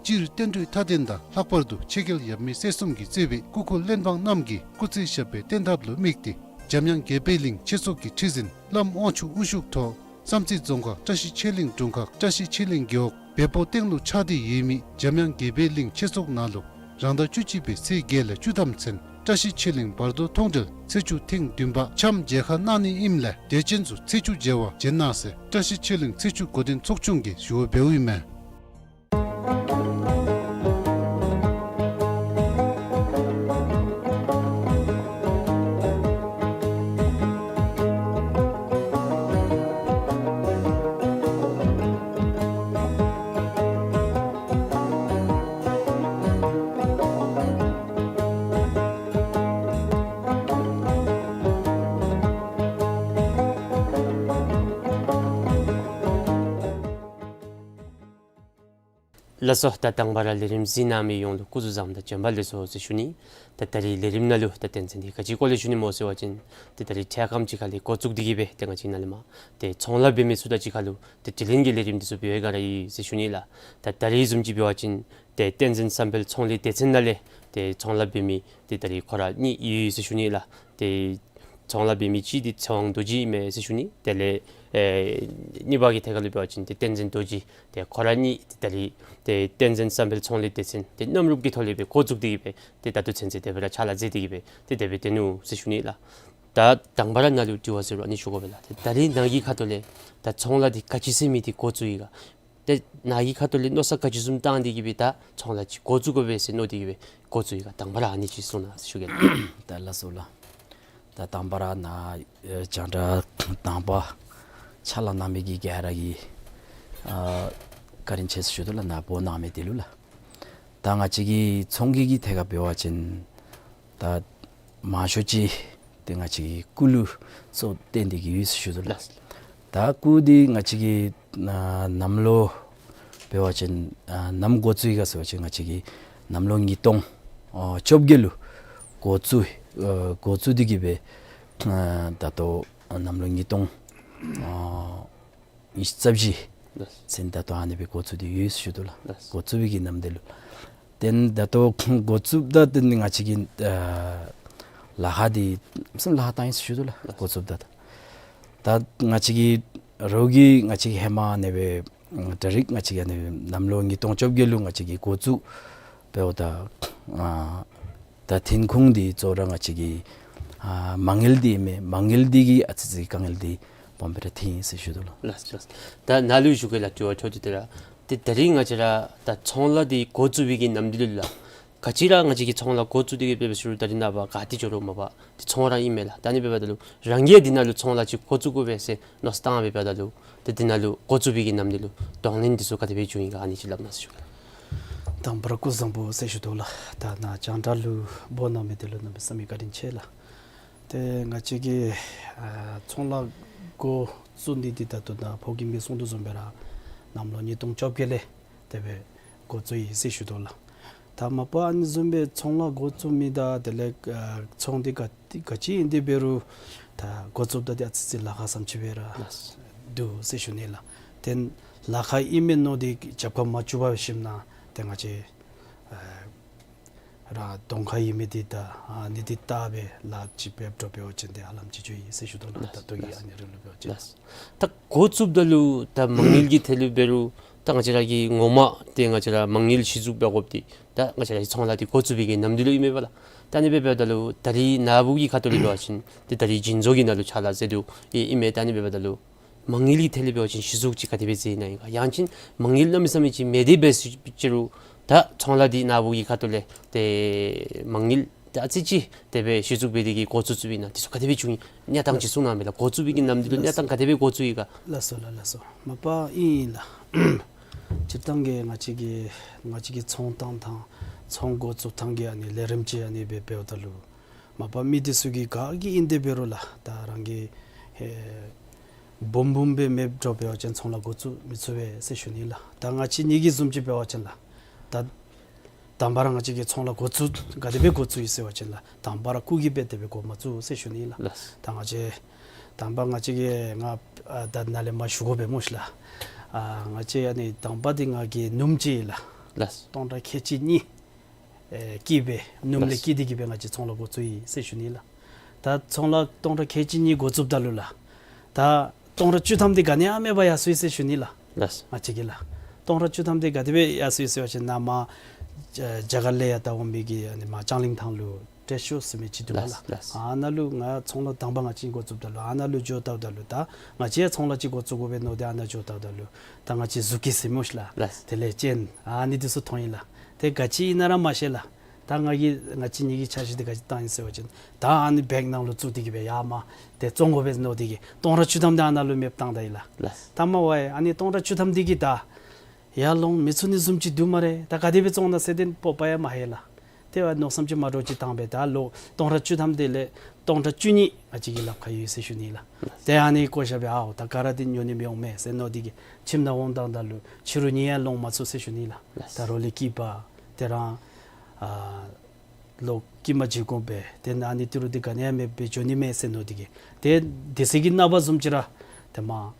སྤྱིར་བསྟན་འགྲོའི་མཐའ་དོན་དང་ལྷག་པར་དུ་ཆོས་རྒྱལ་ཡབ་མེས་སྲས་གསུམ་གྱིས་གཙོས་པའི་སྐུ་འཁོར་བློན་འབངས་རྣམས་ཀྱི་སྐུ་ཚེ་ཞབས་པད་བརྟན་ཐབས་ལུ་དམིགས་ཏེ་འཇམ་དབྱངས་དགྱེས་པའི་གླིང་ཆོས་ཚོགས་ཀྱི་ཁྲི་འཛིན་བླམ་དབང་ཕྱུག་དབུ་བཞུགས་ཐོག་བསམ་རྩེ་རྫོང་ཁག་བཀྲ་ཤིས་ཆོས་གླིང་དྲུང་ཁག་བཀྲ་ཤིས་ཆོས་གླིང་རྒེད་འོག་བལ་པོ་སྟེང་ལུ་ཆགས་ཏེ་ཡོད་མི་འཇམ་དབྱངས་དགྱེས་པའི་གླིང་ཆོས་ཚོགས་ནང་ལུ་རང་ཟླ་བཅུ་གཅིག་པའི་ཚེས་བརྒྱད་ལས་བཅུ་ཐམ་ཚུན་བཀྲ་ཤིས་ཆོས་གླིང་བར་དོ་མཐོང་གྲོལ་ཚེས་བཅུ་ཐེངས་བདུན་པ་འཆམ་མཇལ་ཁ་གནང་ནི་ཨིནམ་ལས་དད་ཅན་ཚུ་ཚེས་བཅུ་མཇལ་བར་བྱོན་གནང་ཟེར་བཀྲ་ཤིས་ཆོས་གླིང་ཚེས་བཅུ་འགོ་འདྲེན་ཚོགས་ཆུང་གིས་ཞུ་བ་འབདཝ་ཨིན་མས། ལགས་སོ། ད་དང་པ་ར་ལས་རིམ་གཟིགས་གནང་མི་ཡོངས་ལུ་སྐུ་གཟུགས་བཟང་དང་བྱོན་པ་ལེགས་སོ་ཟེར་ཞུ་ནི། ད་ད་རིས་ལས་རིམ་ནང་ལུ་ད་དོན་ཚན་འདི་ག་ཅི་སྐོར་ལས་ཞུ་ནི་སྨོ་ཟེར་བ་ཅིན་ཏེ་ད་རིས་འཕྲལ་ཁམས་ཅིག་ཁ་ལས་འགོ་བཙུགས་ཏེ་གི་སྦེ་ཏེ་ང་བཅས་ནཱ་ལས་མར་ཏེ་ཚོང་ལཱ་འབད་མི་ཚུ་དང་གཅིག་ཁར་ལུ་ཏེ་དྲི་ལན་གྱི་ལས་རིམ་འདི་ཚུ་འབད་བའི་སྒང་ར་ཨིན་ཟེར་ཞུ་ནི་ལགས། ད་ད་རིས་བཟུམ་ཅིག་འབད་བ་ཅིན་ཏེ་བསྟན་འཛིན་བསམ་འཕེལ་ཚོང་ལས་སྡེ་ཚན་ནང་ལས་ཏེ་ཚོང་ལཱ་འབད་མི་ཏེ་ད་རིས་ཁོ་ར་གཉིས་ཡོད་ཟེར་ཞུ་ནི་ལགས། ཏེ་ཚོང་ལཱ་འབད་མི་གཅིག་འདི་ཚེ་དབང་རྡོ་རྗེ་ཨིན་མས་ཟེར་ཞུ་ནི། དེ་ལས་ཨེ་གཉིས་པ་གི་ཐད་ཁར་ལུ་འབད་བ་ཅིན་ཏེ་བསྟན་འཛིན་རྡོ་རྗེ། ཏེ་ཁོ་ར་གཉིས་ཏེ་ད་རིས་ཏེ་བསྟན་འཛིན་བསམ་འཕེལ་ཚོང་ལས་སྡེ་ཚན་ཏེ་མཉམ་རུབ་ཀྱི་ཐོག་ལས་སྦེ་འགོ་བཙུགས་ཏེ་གི་སྦེ་ཏེ་ད་ལྟོ་ཚུན་ཚོད་དེ་སྦེ་ར་ཕྱག་ལཱ་མཛད་དེ་གི་སྦེ་ཏེ་དེ་སྦེ་སྡོད་ནུག་ཟེར་ཞུ་ནི་ལགས། ད་དང་པ་ར་ནཱ་ལུ་དྲི་བ་ཟེར་རུང་ཨ་ནི་ཞུ་དགོ་པས་ལགས། ཏེ་ད་རིས་ནཱ་གི་ཁ་ཐུག་ལས་ད་ཚོང་ལཱ་འདི་ག་ཅི་ཟེར་མི་འདི་འགོ་བཙུགས་ཡི་ག། ཏེ་ནཱ་གི་ཁ་ཐུག་ལས་མནོ་བསམ་ག་ཅི་བཟུམ་བཏང་སྟེ་གི་སྦེ་ད་ཚོང་ལཱ་ཅིག་འགོ་བཙུགས་དགོ་པས་ཟེར་མནོ་སྟེ་གི་སྦེ་འགོ་བཙུགས་ཡི་ག། དང་པ་ར་ཨ་ནི་ཅིག་གསུང་གནང་ཟེར་ཞུ་གེ་ལགས། ད་ལགས་སོ་ལགས། ད་དང་པ་ར་ནཱ་ཨེ་རྒྱང་བསྒྲགས་དང་པ་ཕྱག་ལཱ་གནང་མི་གི་ག་ར་གིས་ཨ་བཀའ་དྲིན་ཆེ་ཟེར་ཞུ་དོ་ལགས། ནཱ་འབོ་གནང་མི་འདི་ལུ་ལགས། ད་ང་བཅས་ཀྱི་ཚོང་གི་གི་ཐད་ཁར་འབད་བ་ཅིན་ད་མང་ཤོས་ཅིག་ཏེ་ང་བཅས་ཀྱི་སྐུ་ལུ་གཙོ་བོ་བཏོན་ཏེ་གི་ཡོད་ཟེར་ཞུ་དོ་ལགས། ལགས། ད་སྐུ་འདི་ང་བཅས་ཀྱིས་ཨ་གནམ་ལོ་འབད་བ་ཅིན་ཨ་ནམ་འགོ་བཙུགས་ཡི་ག་ཟེར་བ་ཅིན་ང་བཅས་ཀྱིས་གནམ་ལོ་ཉིས་སྟོང་ཨ་བཅོ་བརྒྱད་ལུ་འགོ་བཙུགས་ཨ་འགོ་བཙུགས་ཏེ་གི་སྦེ་ཨ་ད་ལྟོ་གནམ་ལོ་ཉིས་སྟོང་ཨ་ཉི་ཤུ་རྩ་བཞི་ལགས། ཚུན་ད་ལྟོ་ཨ་ནི་སྦེ་འགོ་བཙུགས་ཏེ་ཡོད་ཟེར་ཞུ་དོ་ལགས། ལགས། འགོ་བཙུགས་པའི་གི་ནམ་དུས་ལུ། ཏེ་ད་ལྟོ་འགོ་བཙུགསཔ་ད་ཏེ་ང་བཅས་ཀྱིས་ཨ་ལཱ་ཁག་འདི་བསམ་ལཱ་ཁག་བཏང་ཡི་ཟེར་ཞུ་དོ་ལགས། ལགས། འགོ་བཙུགསཔ་ད་ད་ད་ང་བཅས་ཀྱི་རོགས་ཀྱིས་ང་བཅས་ཀྱིས་ཧེ་མ་ཨ་ནི་སྦེ་ད་རིས་ང་བཅས་ཀྱིས་ཨ་ནི་གནམ་ལོ་ཉིས་སྟོང་བཅོ་བརྒྱད་ལུ་ང་བཅས་ཀྱིས་འགོ་བཙུགས་འབདཝ་ད་ཨ་ད་ཐོན་ཁུངས་འདི་གཙོ་བོ་ར་ང་བཅས་ཀྱི་ཨ་མ་དངུལ་འདི་ཨིན་མས། མ་དངུལ་འདི་གིས་ཨ་ཙི་ཙི་དཀའ་ངལ་འདི་སྦོམ་སྦེ་ར་ཐོན་ཡི་ཟེར་ཞུ་དོ་ལགས། ལགས་ལགས། ད་ནཱ་ལུ་ཞུ་གེ་ལགས། དྲི་བ་ཆོག་ཅི་དེ་ར་ཏེ་ད་རིས་ང་བཅས་ར་ད་ཚོང་ལཱ་འདི་འགོ་བཙུགས་པའི་གི་ནམ་དུས་ལུ་ལགས། ག་ཅི་ར་ང་བཅས་ཀྱིས་ཚོང་ལཱ་འགོ་བཙུགས་ཏེ་གི་འབད་འབད་ཞུ་རུང་ད་རིས་ནངས་པ་ག་ཏེ་འགྱོ་རུང་མ་པ་ཏེ་ཚོང་ར་ཨིན་མས་ལགས། ད་ཨ་ནི་འབདཝ་ད་ལུ་རང་གིས་འདི་ནང་ལུ་ཚོང་ལཱ་ཅིག་འགོ་བཙུགས་དགོ་པས་ཟེར་མནོ་བསམ་བཏང་འབདཝ་ད་ལུ་ཏེ་འདི་ནང་ལུ་འགོ་བཙུགས་པའི་གི་ནམ་དུས་ལུ་གདོང་ལེན་འདི་ཚུ་ག་དེ་སྦེ་བྱུང་ཡི་ག་ཨ་ནི་ཅིག་སླབ་གནང་ཟེར་ཞུ་གེ། དང་པ་ར་སྐུ་གཟུགས་བཟང་པོ་ཟེར་ཞུ་དོ་ལགས། ད་ནཱ་རྒྱང་བསྒྲགས་ལུ་འབོ་གནང་མི་འདི་ལུ་གནམ་མེད་ས་མེད་བཀའ་དྲིན་ཆེ་ལགས། ཏེ་ང་བཅས་ཀྱིས་ཨ་ཚོང་ལཱ་འགོ་བཙུགས་ནི་འདི་ད་ལྟོ་ནཱ་ཕོ་རྒནམ་གིས་གསུང་དོ་བཟུམ་སྦེ་ར་གནམ་ལོ་ཉིས་སྟོང་བཅོ་བརྒྱད་ལས་དེ་སྦེ་འགོ་བཙུགས་ཡི་ཟེར་ཞུ་དོ་ལགས། ད་མ་པ་ཨ་ནི་བཟུམ་སྦེ་ཚོང་ལཱ་འགོ་བཙུགས་མི་དང་དེ་ལས་ཨ་ཚོང་འདི་ག་ག་ཅི་ཨིན་ཏེ་འབད་རུང་ད་འགོ་བཙུགསཔ་ད་འདི་ཨ་ཙི་ཙི་ལཱ་ཁག་བཟུམ་ཅིག་སྦེ་ར་ལགས། འདུག་ཟེར་ཞུ་ནི་ལགས། ཏེ་ལཱ་ཁག་ཨིན་མས་མནོ་སྟེ་རྒྱབ་ཁར་མ་བཙུགས་པར་ཞིནམ་ན་ཏེ་ང་བཅས་ཨ་ར་གདོང་ཁར་ཨིན་མི་འདི་ད་ཨ་ནི་འདི་བལྟ་སྦེ་ལཱ་ཅིག་འབད་འགྱོ་འབད་བ་ཅིན་ཏེ་ཧ་ལམ་ཅིག་འགྱོ་ཡི་ཟེར་ཞུ་དོ་ལགས། ལགས། ད་ལྟོ་གི་ལགས། ཨ་ནི་རིང་ལུ་འབད་བ་ཅིན། ལགས། ད་འགོ་བཙུགསཔ་ད་ལུ་ད་མ་དངུལ་གྱི་ཐད་ལུ་འབད་རུང་ད་ང་བཅས་ར་གི་ངོ་མ་ཏེ་ང་བཅས་ར་མ་དངུལ་གཞི་བཙུགས་འབད་དགོཔ་འདི་ད་ང་བཅས་ར་གི་ཚོང་ལཱ་འདི་འགོ་བཙུགས་པའི་གི་ནམ་དུས་ལུ་ཨིན་མས་པ་ལགས། ད་ཨ་ནི་འབདཝ་ད་ལུ་ད་རིས་ནཱ་བུ་གི་ཁ་ཐུག་ལས་འབད་བ་ཅིན་ཏེ་ད་རིས་བྱིན་མཛོད་ཀྱི་ནང་ལུ་ཕྱག་ལཱ་མཛད་དོ་ཨིན་མས། ད་ཨ་ནི་འབདཝ་ད་ལུ་མ་དངུལ་གྱི་ཐད་ལས་འབད་བ་ཅིན་གཞི་བཙུགས་ཅིག་ག་དེ་སྦེ་མཛད་ནི་ཨིན་ག། ཡང་ཅིན་མ་དངུལ་གནམ་མེད་ས་མེད་ཅིག་མེད་དེ་འབད་ཅི་རུང་ད་ཚོང་ལཱ་འདི་ནཱ་བུ་གི་ཁ་ཐུག་ལས་ཏེ་མ་དངུལ་ད་ཨ་ཙི་ཅིག་དེ་སྦེ་གཞི་བཙུགས་འབད་དེ་གི་འགོ་བཙུགས་བཙུགསཔ་ཨིན་ན་འདི་ཚུ་ག་དེ་སྦེ་བྱུང་ཡི་གནས་སྟངས་ཅིག་གསུང་གནང་མས་ལགས། འགོ་བཙུགས་པའི་གི་ནམ་དུས་ལུ་གནས་སྟངས་ག་དེ་སྦེ་འགོ་བཙུགས་ཡི་ག། ལགས་སོ་ལགས། ལགས་སོ། མ་པ་ཨིན་ལགས། སྤྱིར་བཏང་གི་ང་བཅས་ཀྱི་ང་བཅས་ཀྱི་ཚོང་བཏང་ཐངས་ཚོང་འགོ་བཙུགས་ཐངས་ཀྱི་ཨ་ནི་ལས་རིམ་ཅིག་ཨ་ནི་སྦེ་འབདཝ་ད་ལུ་མ་པ་མི་འདི་ཚུ་གིས་ག་གིས་ཨིན་ཏེ་འབད་རུང་ལགས་ད་རང་གི་ཧེ་སྦོམ་སྦོམ་སྦེ་མེདཔ་འགྱོ་འབད་བ་ཅིན་ཚོང་ལཱ་འགོ་བཙུགས་མི་ཚུགས་པས་ཟེར་ཞུ་ནི་ལགས། ད་ང་བཅས་གཉིས་ཀྱི་བཟུམ་ཅིག་འབད་བ་ཅིན་ལགས་ད་དང་པ་ར་ང་བཅས་ཀྱིས་ཚོང་ལཱ་འགོ་བཙུགས་ག་དེ་སྦེ་འགོ་བཙུགས་ཡི་ཟེར་བ་ཅིན་ལགས་དང་པ་ར་སྐུ་གིས་འབད་དེ་སྦེ་འགོ་མ་བཙུགས་ཟེར་ཞུ་ནི་ལགས། ལགས། ད་ང་བཅས་དང་པ་ང་བཅས་ཀྱིས་ང་ཨ་ད་ནཱ་ལས་མར་ཞུ་དགོ་པས་སྨོ་ཤི་ལགས། ཨ་ང་བཅས་ཨ་ནི་དང་པ་འདི་ང་གི་ནུམོ་ཅིག་ལགས། ལགས། སྟོང་ཕྲག་ཁལ་གཅིག་གཉིས་ཨེ་བསྐྱིས་སྦེ་ནུམོ་ལས་ལགས། བསྐྱིས་ཏེ་གི་སྦེ་ང་བཅས་ཚོང་ལཱ་འགོ་བཙུགས་ཡི་ཟེར་ཞུ་ནི་ལགས། ད་ཚོང་ལཱ་སྟོང་ཕྲག་ཁལ་གཅིག་གཉིས་འགོ་བཙུགསཔ་ད་ལུ་ལགས་ད་སྟོང་ཕྲག་བཅུ་ཐམ་འདི་ག་ནི་ཡང་མེད་པར་ཡར་སོང་ཡི་ཟེར་ཞུ་ནི་ལགས། ལགས། ང་བཅས་ཀྱིས་ལགས་སྟོང་ཕྲག་བཅུ་ཐམ་འདི་ག་དེ་སྦེ་ཡར་སོང་ཡི་ཟེར་བ་ཅིན་ནཱ་མར་རྒྱ་རྒྱ་གར་ལས་ཡར་ད་འོང་མི་གི་ཨ་ནི་མར་ལྕང་གླིང་ཐང་ལུ་ཊེསཊ་ཤོ་ཟེར་མི་ཅིག་འདུག་ལགས། ལགས། ལགས། ཨ་ནཱ་ལུ་ང་ཚོང་ལཱ་དང་པ་ང་བཅས་འགོ་བཙུགསཔ་ད་ལུ་ཨ་ནཱ་ལུ་འགྱོ་བལྟཝ་ད་ལུ་ད་ང་བཅས་ཡང་ཚོང་ལཱ་ཅིག་འགོ་བཙུགས་དགོ་པས་མནོ་སྟེ་ཨ་ནཱ་འགྱོ་བལྟཝ་ད་ལུ་ད་ང་བཅས་གཟུགས་ཀྱིས་ཟེར་སྨོ་ཤི་ལགས། ལགས། དེ་ལས་ཅན་ཨ་ནི་འདི་ཚུ་མཐོང་ཡི་ལགས། དེ་ག་ཅི་ཨིན་ན་ར་མ་ཤེས་ལགས། ད་ང་གིས་ང་བཅས་གཉིས་ཀྱི་འཆར་གཞི་འདི་ག་ཅི་བཏང་ཡི་ཟེར་བ་ཅིན་ད་ཨ་ནི་བེག་ནང་ལུ་བཙུགས་ཏེ་གི་སྦེ་ཡར་མར་ཏེ་བཙོང་དགོ་པས་མནོ་སྟེ་གི་སྟོང་ཕྲག་བཅུ་ཐམ་འདི་ཨ་ནཱ་ལུ་མེདཔ་བཏང་ད་ཡི་ལགས། ལགས། ད་མ་པ་ཨ་ནི་སྟོང་ཕྲག་བཅུ་ཐམ་འདི་གིས་ད་ཡར་ལོང་མི་ཚུགས་ནི་བཟུམ་ཅིག་འདུག་སྨ་རེ། ད་ག་དེ་སྦེ་བཙོང་ན་ཟེར་ཏེ་སྤོབས་པ་ཡང་མ་ལྷོད་ལགས། དེ་བ་མནོ་བསམ་ཅིག་མ་འདྲཝ་ཅིག་བཏང་སྦེ་ད་ལོག་སྟོང་ཕྲག་བཅུ་ཐམ་དེ་ལས་ སྟོང་ཕྲག་བཅུ་གཉིས་ང་བཅས་ཀྱི་ལགཔ་ཁར་ཡོད་ཟེར་ཞུ་ནི་ལགས། ཏེ་ཨ་ནི་བཀོ་བཞག་སྦེ་ཨའོ་ད་ག་ར་འདི་ཉོ་ནི་མི་འོང་མས་ཟེར་མནོ་སྟེ་གིས་ཁྱིམ་ནང་འོང་དང་ད་ལུ་ཕྱི་རུ་གཉིད་ཡང་ལོང་མ་ཚུགས་ཟེར་ཞུ་ནི་ལགས། ད་རོགས་ལས་སྐྱིད་པ་དེ་རང་ཨ་ལོག་སྐྱིད་མ་བྱིན་དགོ་པས། ཏེ་ཨ་ནི་ཏི་རུ་འདི་ག་ནི་ཡང་མེད་པར་འགྱོ་ནི་མས་ཟེར་མནོ་སྟེ་གིས་ཏེ་དེ་ཚེ་གི་ནངས་པ་བཟུམ་ཅིག་ར་ཏེ་མ་ཨ་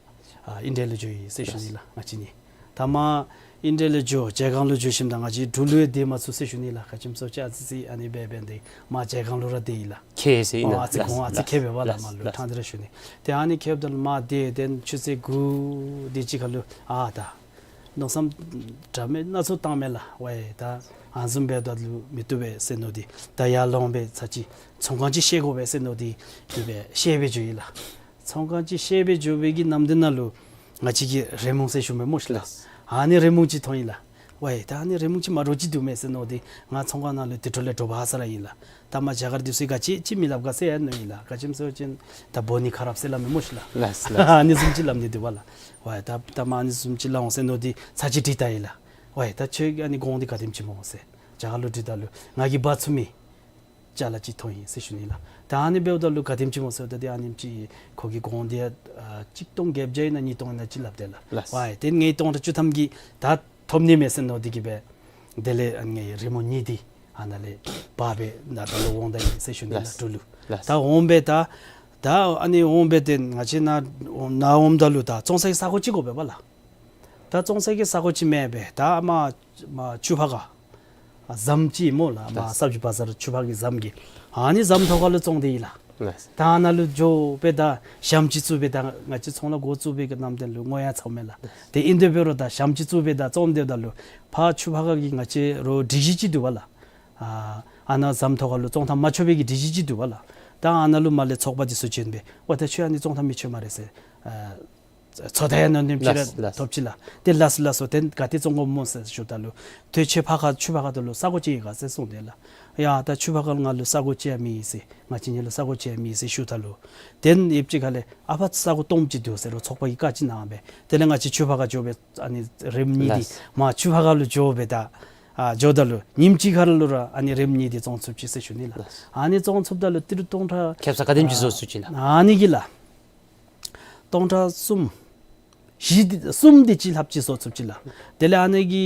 ཨིན་ཌི་ཡ་ལུ་འགྱོ་ཡི་ཟེར་ཞུ་ནི་ལགས། ང་བཅས་ནི་ད་མ་ཨིན་ཌི་ཡ་ལུ་འགྱོ་ཇའི་སྒང་ལུ་འགྱོ་ཞིནམ་ད་ང་བཅས་འབྲུག་ལུ་ཡང་སྡོད་མ་ཚུགས་ཟེར་ཞུ་ནི་ལགས། ག་ཅི་སྨོ་ཟེར་བ་ཅིན་ཨ་ཙི་ཙི་ཨ་ནི་སྦེ་འབད་དེ་མ་ཇའི་སྒང་ལུ་ར་སྡོད་ཡི་ལགས། ཁྱད་ཟེར་ཨིན་ན་ཨ་ཙི་ལགས། གོང་ཨ་ཙི་ལགས་ཁེབ་པས་ལགས། ལགས་མ་ལུ་ལགས། ཕྲང་སྟེ་ར་ཞུ་ནི། ཏེ་ཨ་ནི་ཁེབ་ད་ལུ་མ་སྡོད་དེ་ཆུ་ཚོད་དགུ་དེ་ཅིག་ཁར་ལུ་ཨ་ད་མནོ་བསམ་འདྲ་མིན་སྣ་ཚོགས་བཏངམ་མས་ལགས། ཝའེ་ད་ཨ་ནི་བཟུམ་འབདཝ་ད་ལུ་མི་བཏུབ་པས་ཟེར་མནོ་སྟེ་ད་ཡར་ལོང་སྦེ་ཚར་གཅིག་ཚོང་ཁང་ཅིག་བཤལ་དགོ་པས་ཟེར་མནོ་སྟེ་དེ་སྦེ་བཤལ་སྦེ་འགྱོ་ཡི་ལགས། ཚོང་ཁང་ཅིག་བཤལ་སྦེ་འགྱོ་བའི་གི་ནམ་དེ་ནང་ལུ་ང་བཅས་ཀྱི་རི་མོ་ཟེར་ཞུ་མི་སྨོ་ཤིག་ལགས། ལགས། ཨ་ནི་རི་མོ་ཅིག་མཐོང་ཡི་ལགས། ཝའེ་ད་ཨ་ནི་རི་མོ་ཅིག་མ་འདྲཝ་ཅིག་འདུག་མས་ཟེར་མནོ་སྟེ་ང་ཚོང་ཁང་ནང་ལུ་དེ་འཕྲོ་ལས་འདྲོག་པ་ཧ་སག་ར་ཨིན་ལགས། ད་མ་རྒྱ་གར་འདི་ཚུ་གིས་ག་ཅི་ཅིག་མི་སླབ་ག་ཟེར་ཡང་མནོ་ཡི་ལགས། ག་ཅི་སྨོ་ཟེར་བ་ཅིན་ད་བོ་ནི་ཁ་རབ་ཟེར་སླབ་མི་སྨོ་ཤིག་ལགས། ལགས་ལགས། ཨ་ནི་བཟུམ་ཅིག་སླབ་ནི་འདུག་པ་ལགས། ཝའེ་ད་ད་མ་ཨ་ནི་བཟུམ་ཅིག་སླབ་འོང་ཟེར་མནོ་སྟེ་ཚར་གཅིག་དྲིས་བལྟ་ཡི་ལགས། ཝའེ་ད་ཁྱོད་ཨ་ནི་གོང་འདི་ག་དེམ་ཅིག་སྨོ་ཟེར་རྒྱ་གར་ལུ་དྲིས་ད་ལུ་ང་གིས་འབག་ཚུགས་མི་ཅ་ལ་ཅིག་མཐོང་ཡི་ཟེར་ཞུ་ནི་ལགས། ད་ཨ་ནི་འབདཝ་ད་ལུ་ག་དེམ་ཅིག་སྨོ་ཟེརཝ་ད་ཏེ་ཨ་ནེམ་ཅིག་ཁོ་གི་གོང་འདི་ཡང་ཨ་གཅིག་སྟོང་བརྒྱད་བརྒྱ་ཨིན་ན་གཉིས་སྟོང་ཨིན་ན་ཅིག་སླབ་དེས་ལགས། ལགས། ཝའེ་ཏེ་ངེའི་སྟོང་ཕྲག་བཅུ་ཐམ་གྱིས་ད་ཐོབ་ནི་མས་ཟེར་མནོ་སྟེ་གིས་སྦེ་དེ་ལས་ཨ་ནི་ངེའི་རི་མོ་གཉིས་འདི་ཨ་ནཱ་ལས་འབག་སྦེ་ནཱ་ད་ལོག་འོང་ད་ཡི་ཟེར་ཞུ་ནི་ལགས། ལགས། འབྲུག་ལུ། ལགས། ད་འོང་སྦེ་ད་ད་ཨ་ནི་འོང་སྦེ་ཏེ་ང་བཅས་ནཱ་ནཱ་འོངམ་ད་ལུ་ད་བཙོང་ས་གི་ས་གོ་ཅིག་དགོ་པས་པ་ལགས། ད་བཙོང་ས་གི་ས་གོ་ཅིག་མེད་པས། ད་མ་མ་ཆུ་ཕག་ཁ་ཟམ་ཅིག་སྨོ་ལགས། མ་ལགས། སབ་ཇི་བ་ཛར་ཆུ་ཕག་གི་ཟམ་གྱི་ཨ་ནི་ཟམ་ཐོག་ཁ་ལུ་བཙོང་སྟེ་ཡི་ལགས། ལགས། ད་ཨ་ནཱ་ལུ་འགྱོ་སྦེ་ད་ཞྭམོ་ཅིག་བཙུགས་སྦེ་ད་ང་བཅས་ཚོང་ལཱ་འགོ་བཙུགས་པའི་གི་ནམ་དེ་ལུ་བསྔོ་ཡང་ཚརཝ་མས་ལགས། ཏེ་ཨིན་དེ་འབད་རུང་ད་ཞྭམོ་ཅིག་བཙུགས་སྦེ་ད་བཙོང་སྡོདཔ་ད་ལུ་ཕར་ཆུ་ཕག་ཁ་གི་ང་བཅས་རོགས་སྒྲིག་གཞི་ཅིག་འདུག་པ་ལགས། ཨ་ཨ་ནཱ་ཟམ་ཐོག་ཁ་ལུ་བཙོང་ཐངས་མ་ཆོག་པའི་གི་སྒྲིག་གཞི་ཅིག་འདུག་པ་ལགས། ད་ཨ་ནཱ་ལུ་མར་ལས་ཚོགས་པ་འདི་ཚུ་བྱོན་སྦེ་ཝའེ་ད་ཁྱོད་ཨ་ནི་བཙོང་ཐངས་མི་ཆོག་སྨ་རེ་ཟེར་ཨ་ཚོད་ལྟ་ཡང་མནོ་ནི་ཅིག་ར་ལགས་ལགས། ཐོབ་ཅི་ལགས། ཏེ་ལགས་སོ་ལགས་སོ་ཏེ་ག་ཏེ་བཙོང་དགོཔ་སྨོ་ཟེར་ཞུཝ་ད་ལུ་ཏེ་ཆུ་ཕག་ཁ་ཆུ་ཕག་ཁ་དེ་ལུ་ས་གོ་ཅིག་ཡོད་ག་ཟེར་གསུངས་དེས་ལགས། ཡ་ད་ཆུ་ཕག་ཁ་ལུ་ང་ལུ་ས་གོ་ཅིག་ཡང་མེད་ཟེར། ང་བཅས་གཉིས་ལུ་ས་གོ་ཅིག་ཡང་མེད་ཟེར་ཞུཝ་ད་ལུ་ཏེ་ཡུདཔ་ཅིག་ཁ་ལས་ཨ་ཕར་ས་གོ་སྟོངམ་ཅིག་འདུག་ཟེར་རོགས་ཚོགས་པ་གིས་བཀའ་ཅིག་གནང་སྦེ་དེ་ལས་ང་བཅས་ཆུ་ཕག་ཁ་འགྱོ་སྦེ་ཨ་ནི་རིམ་གཉིས་འདི་ལགས། མ་ཆུ་ཕག་ཁ་ལུ་འགྱོ་སྦེ་ད་ཨ་འགྱོཝ་ད་ལུ་ཉིནམ་གཅིག་ཁར་ལུ་ར་ཨ་ནི་རིམ་གཉིས་འདི་བཙོང་ཚུགས་ཅི་ཟེར་ཞུ་ནི་ལགས། ལགས། ཨ་ནི་བཙོང་ཚུགསཔ་ད་ལུ་ཏི་རུ་སྟོང་ཕྲག་ཁེབ་ས་ག་དེམ་ཅིག་བཟོ་ཚུགས་ཅི་ལགས། ཨ་ནི་གི་ལགས། སྟོང་ཕྲག་གསུམ་བཞི་འདི་གསུམ་འདི་ཅིག་ལྷགཔ་ཅིག་བཟོ་ཚུགས་ཅི་ལགས། དེ་ལས་ཨ་ནི་གི་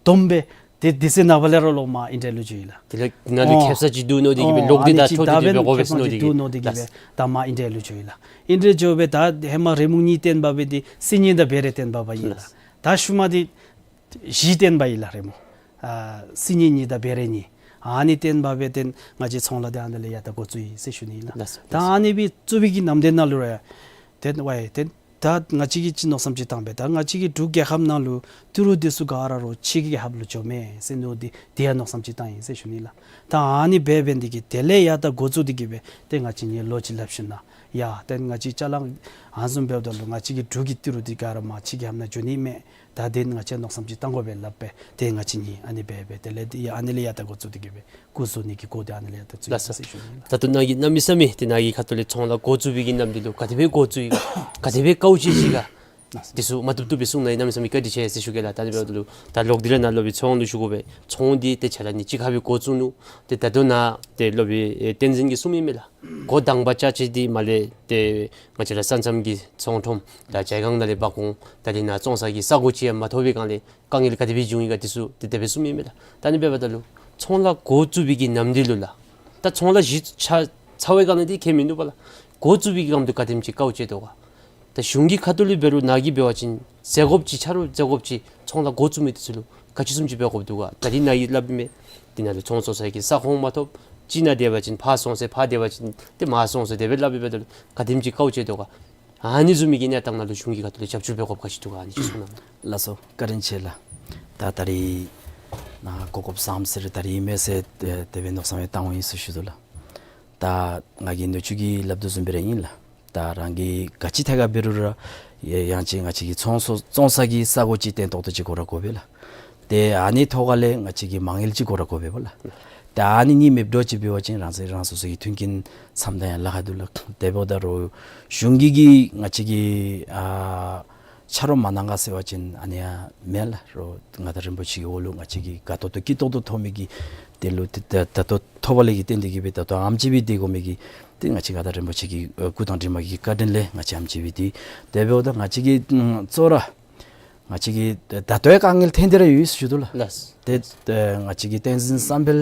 བསྡོམས་སྦེ་ཏེ་དེ་ཚེ་ནངས་པ་ལས་ར་ལོག་མར་ཨིན་ཌི་ཡ་ལུ་འགྱོ་ཡི་ལགས། དེ་ལས་ནཱ་ལུ་ཨོ་ཁེབ་ས་ཅིག་འདུག་མནོ་སྟེ་གིས་སྦེ་ཨོ་ལོག་ཨ་སྟེ་ནི་ད་ཅིག་འཐོབ་སྟེ་ད་སྦེ་སྦེ་འགྱོ་དགོ་པས་ཟེར་མནོ་སྟེ་གིས་སྦེ་ད་མར་ཨིན་ཌི་ཡ་ལུ་འགྱོ་ཡི་ལགས། ཨིན་ཌི་ཡ་འགྱོ་སྦེ་ད་ཧེ་མ་རི་མོ་གཉིས་བསྟན་པ་སྦེ་ཏེ་སིལ་སྙན་དང་བེ་རེ་བསྟན་པ་སྦེ་ཨིན་ལགས། ད་ཤུལ་མ་འདི་བཞི་བསྟན་པ་ཨིན་ལགས་རི་མོ། ཨ་སིལ་སྙན་གཉིས་དང་བེ་རེ་གཉིས། ཨ་ནི་བསྟན་པ་སྦེ་ཏེ་ང་བཅས་ཚོང་ལཱ་འདི་ཨ་ནཱ་ལས་ཡར་ད་འགོ་བཙུགས་ཡི་ཟེར་ཞུ་ནི་ཨིན་ལགས། ལགས་སོ། ད་ཨ་ནི་སྦེ་བཙུགས་པའི་གི་ནམ་དེ་ནང་ལུ་ར་ཏེ་ཝའེ་ཏེ་ད་ང་བཅས་ཀྱིས་ཅིག་མནོ་བསམ་ཅིག་བཏང་སྦེ་ད་ང་བཅས་ཀྱི་འབྲུག་རྒྱལ་ཁབ་ནང་ལུ་ཏི་རུ་འདི་ཚུ་ག་ར་རོགས་ཕྱི་གི་རྒྱལ་ཁབ་ལུ་འགྱོཝ་མས་ཟེར་མནོ་སྟེ་དེ་ཡང་མནོ་བསམ་ཅིག་བཏང་ཡི་ཟེར་ཞུ་ནི་ལགས། ད་ཨ་ནི་སྦེ་འབད་ནི་དེ་གིས་དེ་ལས་ཡར་ད་འགོ་བཙུགས་ཏེ་གིས་སྦེ་ཏེ་ང་བཅས་གཉིས་ལོ་གཅིག་སླབ་ཞིནམ་ལས་ཡ་ཏེ་ང་བཅས་ཅ་ལ་ཨ་ནི་བཟུམ་འབདཝ་ད་ལུ་ང་བཅས་ཀྱི་འབྲུག་གི་ཏི་རུ་འདི་ག་ར་མར་ཕྱི་རྒྱལ་ཁབ་ནང་འགྱོ་ནི་མས། ད་དེ་ང་བཅས་མནོ་བསམ་ཅིག་བཏང་དགོ་པས་སླབ་སྦེ་ཏེ་ང་བཅས་གཉིས་ཨ་ནི་སྦེ་སྦེ་དེ་ལས་ཏེ་ཡ་ཨ་ནི་ལས་ཡར་ད་འགོ་བཙུགས་ཏེ་གིས་སྦེ་སྐུ་བཟོ་ནི་གི་སྐོར་འདི་ཨ་ནི་ལས་ཡར་ད་བཙུགས་ཡི་ལགས་སོ། ཟེར་ཞུ་ནི་ལགས། ད་ལྟོ་ནཱ་གིས་གནམ་མེད་ས་མེད་ཏེ་ནཱ་གི་ཁ་ཐུག་ལས་ཚོང་ལཱ་འགོ་བཙུགས་པའི་གི་ནམ་དུས་ལུ་ག་དེ་སྦེ་འགོ་བཙུགས་ཡི་ག་ག་དེ་སྦེ་དཀའཝ་སྤྱད་ཅི་ག་འདི་ཚུ་མ་བཏུབ་བཏུབ་སྦེ་གསུང་གནང་ཡི། གནམ་མེད་ས་མེད་བཀའ་དྲིན་ཆེ་ཟེར་ཞུ་གེ་ལགས། ད་ཨ་ནི་འབདཝ་ད་ལུ་ད་ལོག་སྟེ་ར་ནཱ་སློབ་དཔོན་ཚོང་ལུ་ཞུ་དགོ་པས། ཚོང་འདི་ཏེ་ཆ་ལ་ནི་གཅིག་ཁར་སྦེ་འགོ་བཙུགས་ནུག། ཏེ་ད་ལྟོ་ནཱ་ཏེ་སློབ་དཔོན་ཨེ་བསྟན་འཛིན་གྱིས་གསུངམ་ཨིན་མས་ལགས། འགོ་དང་པ་རྐྱབ་ཅི་འདི་མར་ལས་ཏེ་ང་བཅས་ར་ས་མཚམས་ཀྱི་ཚོང་ཁྲོམ་ད་ཇའི་སྒང་ནང་ལས་འབག་འོང་། ད་རེས་ནཱ་བཙོང་ས་གི་ས་གོ་ཅིག་ཡང་མ་ཐོབ་པའི་སྒང་ལས་དཀའ་ངལ་ག་དེ་སྦེ་བྱུང་ཡི་ག་འདི་ཚུ་ཏེ་དེ་སྦེ་གསུངམ་ཨིན་མས་ལགས། ད་ཨ་ནི་འབདཝ་ད་ལུ་ཚོང་ལཱ་འགོ་བཙུགས་པའི་གི་ནམ་དུས་ལུ་ལགས། ད་ཚོང་ལཱ་གཞི་ཆགས་ཚར་བའི་སྒང་ལས་འདི་ཁྱད་མིན་འདུག་པ་ལགས། འགོ་བཙུགས་པའི་གི་སྒང་དུ་ག་དེམ་ཅིག་དཀའཝ་སྤྱད་དོ་ག། ད་གཞུང་གི་ཁ་ཐུག་ལས་འབད་རུང་ནཱ་གིས་འབད་བ་ཅིན་ཟད་དགོཔ་ཅིག་ཆ་རོགས་ཟད་དགོཔ་ཅིག་ཚོང་ལཱ་འགོ་བཙུགས་མི་འདི་ཚུ་ལུ་ག་ཅི་བཟུམ་ཅིག་འབད་དགོཔ་འདུག་ག། ད་རེས་ནཱ་གིས་སླབ་ཨིན་མས། འདི་ནང་ལུ་ཚོང་བཙོང་ས་གི་ས་ཁོངས་མ་ཐོབ། གཅིག་ནང་སྡོད་པ་ཅིན་ཕར་སོང་ཟེར་ཕར་སྡོད་པ་ཅིན་ཏེ་མར་སོང་ཟེར་དེ་སྦེ་སླབ་ཨིན་པས། ད་ལུ་ག་དེམ་ཅིག་དཀའཝ་སྤྱད་དོ་ག། ཨ་ནི་བཟུམ་མའི་གི་གནས་སྟངས་ནང་ལུ་གཞུང་གི་ཁ་ཐུག་ལས་རྒྱབ་སྐྱོར་འབད་དགོཔ་ག་ཅི་འདུག་ག། ཨ་ནི་ཅིག་གསུང་གནང་། ལགས་སོ། བཀའ་དྲིན་ཆེ་ལགས། ད་ད་རེས་ནཱ་གོ་སྐབས་བཟངམ་ཟེར་ད་རེས་ཨིན་མས་ཟེར་དེ་སྦེ་མནོ་བསམ་ཡང་བཏང་འོང་ཡི་ཟེར་ཞུ་དོ་ལགས། ད་ང་གིས་ནུ་གཅུང་གིས་སླབ་དོ་བཟུམ་སྦེ་ར་ཨིན་ལགས། ད་རང་གིས་ག་ཅི་ཐད་ཁར་འབད་རུང་ར་ཡ་ཡང་ཅིན་ང་བཅས་ཀྱི་ཚོང་ས་བཙོང་ས་གི་ས་གོ་ཅིག་བརྟན་ཏོག་ཏོ་ཅིག་དགོ་ར་དགོ་པས་ལགས། ཏེ་ཨ་ནི་ཐོག་ཁ་ལས་ང་བཅས་ཀྱི་མ་དངུལ་ཅིག་དགོ་ར་དགོ་པས་པ་ལགས། ཏེ་ཨ་ནི་གཉིས་མེདཔ་འདྲཝ་ཅིག་འབད་བ་ཅིན་རང་སོ་རང་སོ་སོ་གི་མཐུན་རྐྱེན་འཚམ་ད་ཡང་ལཱ་ཁག་འདུག་ལགས། དེ་འབདཝ་ད་རུང་གཞུང་གིས་གིས་ང་བཅས་ཀྱི་ཨ་ཆ་རོགས་མ་གནང་ག་ཟེར་བ་ཅིན་ཨ་ནི་ཡང་མེན་ལགས། རོགས་མངའ་བདག་རིན་པོ་ཆེ་གི་འོག་ལུ་ང་བཅས་ཀྱིས་དགའ་ཏོག་ཏོ་སྐྱིད་ཏོག་ཏོ་ཐོབ་མི་གི་དེ་ལུ་ཏེ་ད་ད་ལྟོ་ཐོབ་པ་ལས་ཀྱི་བརྟེན་ཏེ་གིས་སྦེ་ད་ལྟོ་ཨེམ་ཅིག་སྦེ་སྡོད་དགོ་མི་གི་ ཏེ་ང་བཅས་མངའ་བདག་རིན་པོ་ཆེ་གི་ཨ་སྐུ་དང་གྲིབ་མ་གི་བཀའ་དྲིན་ལས་ང་བཅས་ཨེམ་ཅིག་འབད་དེ་འདི་འབདཝ་ད་ང་བཅས་ཀྱིས་ཨམ་གཙོ་བོ་ར་ང་བཅས་ཀྱིས་ད་ལྟོ་ཡང་དཀའ་ངལ་ཐོན་ཏེ་ར་ཡོད་ཟེར་ཞུ་དོ་ལགས། ལགས། ཏེ་ཏེ་ང་བཅས་ཀྱི་བསྟན་འཛིན་བསམ་འཕེལ་